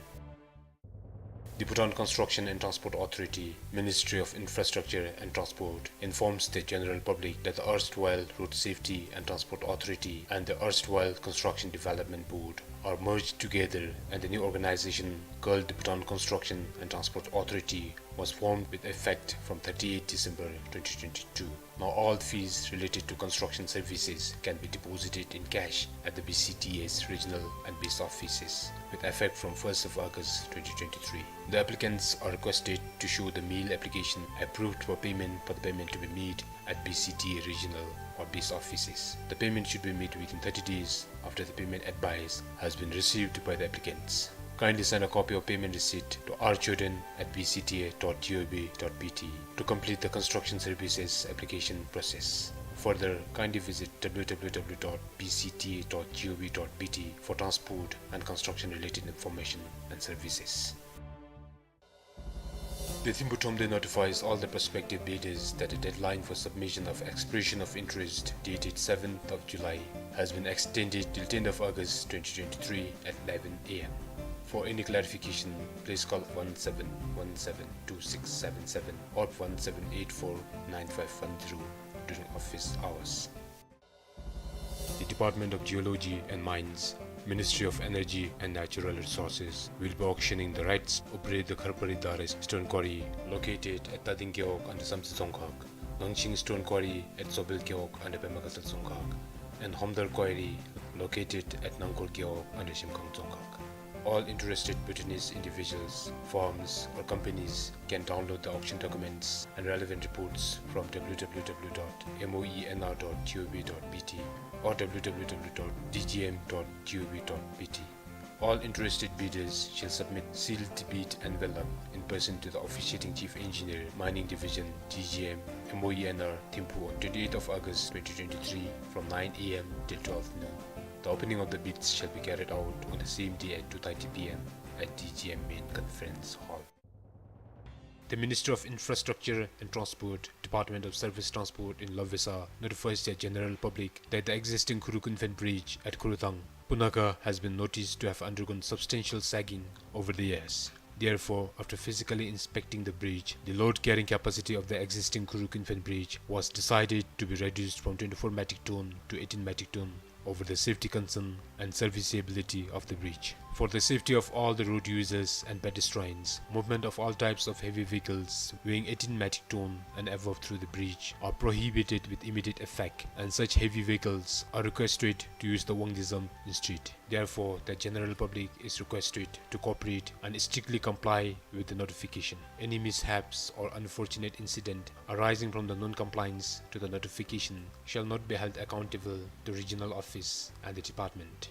The Bhutan Construction and Transport Authority, Ministry of Infrastructure and Transport, informs the general public that the erstwhile Road Safety and Transport Authority and the erstwhile Construction Development Board are merged together, and the new organization, called the Bhutan Construction and Transport Authority, was formed with effect from thirty-eight December twenty twenty-two. Now all fees related to construction services can be deposited in cash at the B C T A's regional and base offices with effect from first of August twenty twenty-three. The applicants are requested to show the mail application approved for payment for the payment to be made at B C T A regional or base offices. The payment should be made within thirty days after the payment advice has been received by the applicants. Kindly send a copy of payment receipt to R Choden at B C T A dot G O V dot B T to complete the construction services application process. Further, kindly visit W W W dot B C T A dot G O V dot B T for transport and construction related information and services. The Thimphu Thromde notifies all the prospective bidders that the deadline for submission of expression of interest, dated seventh of July, has been extended till tenth of August twenty twenty-three at eleven A M. For any clarification, please call one seven one seven two six seven seven or one seven eight four nine five one zero during office hours. The Department of Geology and Mines, Ministry of Energy and Natural Resources, will be auctioning the rights to operate the Kharpari Dare Stone Quarry located at Tading Gewog under Samtse Dzongkhag, Gangshing Stone Quarry at Sobel Gewog under Pema Gatshel Dzongkhag, and Homdar Quarry located at Nangkhor Gewog under Shemkhang Dzongkhag. All interested Bhutanese individuals, firms or companies can download the auction documents and relevant reports from W W W dot M O E N R dot G O V dot B T or W W W dot D G M dot G O V dot B T. All interested bidders shall submit sealed bid envelope in person to the officiating Chief Engineer, Mining Division, D G M, M O E N R, Thimphu on twenty-eighth of August twenty twenty-three from nine A M till twelve noon. The opening of the bids shall be carried out on the same day at two thirty P M at D G M Main Conference Hall. The Ministry of Infrastructure and Transport, Department of Surface Transport in Lovesa, notifies the general public that the existing Khuruk Infant Bridge at Khurutang, Punakha, has been noticed to have undergone substantial sagging over the years. Therefore, after physically inspecting the bridge, the load carrying capacity of the existing Khuruk Infant Bridge was decided to be reduced from twenty-four metric ton to eighteen metric ton over the safety concern and serviceability of the bridge. For the safety of all the road users and pedestrians, movement of all types of heavy vehicles weighing eighteen metric ton and above through the bridge are prohibited with immediate effect, and such heavy vehicles are requested to use the Wangdue Zam instead. Therefore, the general public is requested to cooperate and strictly comply with the notification. Any mishaps or unfortunate incident arising from the non-compliance to the notification shall not be held accountable to regional office and the department.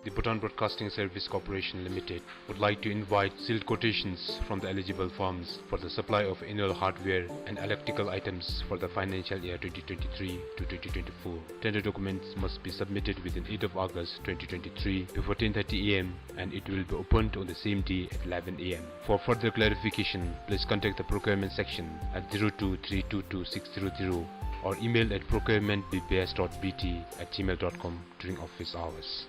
The Bhutan Broadcasting Service Corporation Limited would like to invite sealed quotations from the eligible firms for the supply of annual hardware and electrical items for the financial year twenty twenty-three to twenty twenty-four. Tender documents must be submitted within eighth of August twenty twenty-three before ten thirty a m and it will be opened on the same day at eleven a m. For further clarification, please contact the procurement section at zero two three two two six zero zero or email at procurement B B S dot B T at gmail dot com during office hours.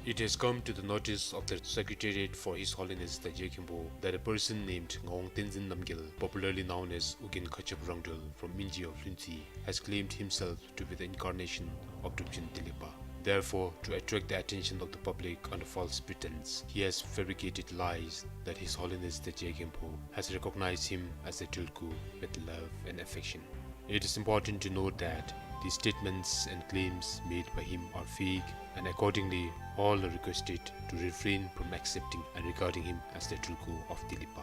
It has come to the notice of the Secretariat for His Holiness the Je Khenpo that a person named Ngawang Tenzin Namgyal, popularly known as Ugyen Khachab Rangdrol from Minji of Lhuentse, has claimed himself to be the incarnation of Drukjyun Tilikpa. Therefore, to attract the attention of the public under false pretense, he has fabricated lies that His Holiness the Je Khenpo has recognized him as the tulku with love and affection. It is important to note that these statements and claims made by him are fake, and accordingly, all are requested to refrain from accepting and regarding him as the tulku of Tilikpa.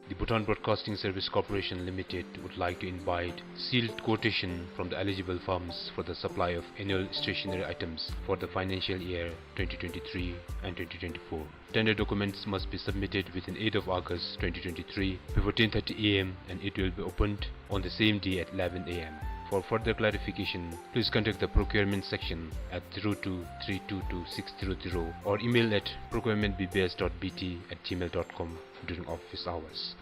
The Bhutan Broadcasting Service Corporation Limited would like to invite sealed quotation from the eligible firms for the supply of annual stationery items for the financial year twenty twenty-three and twenty twenty-four. Tender documents must be submitted within eighth of August twenty twenty-three before ten thirty a m and it will be opened on the same day at eleven a m. For further clarification, please contact the procurement section at zero two three two two six zero zero or email at procurement B B S dot B T at gmail dot com during office hours.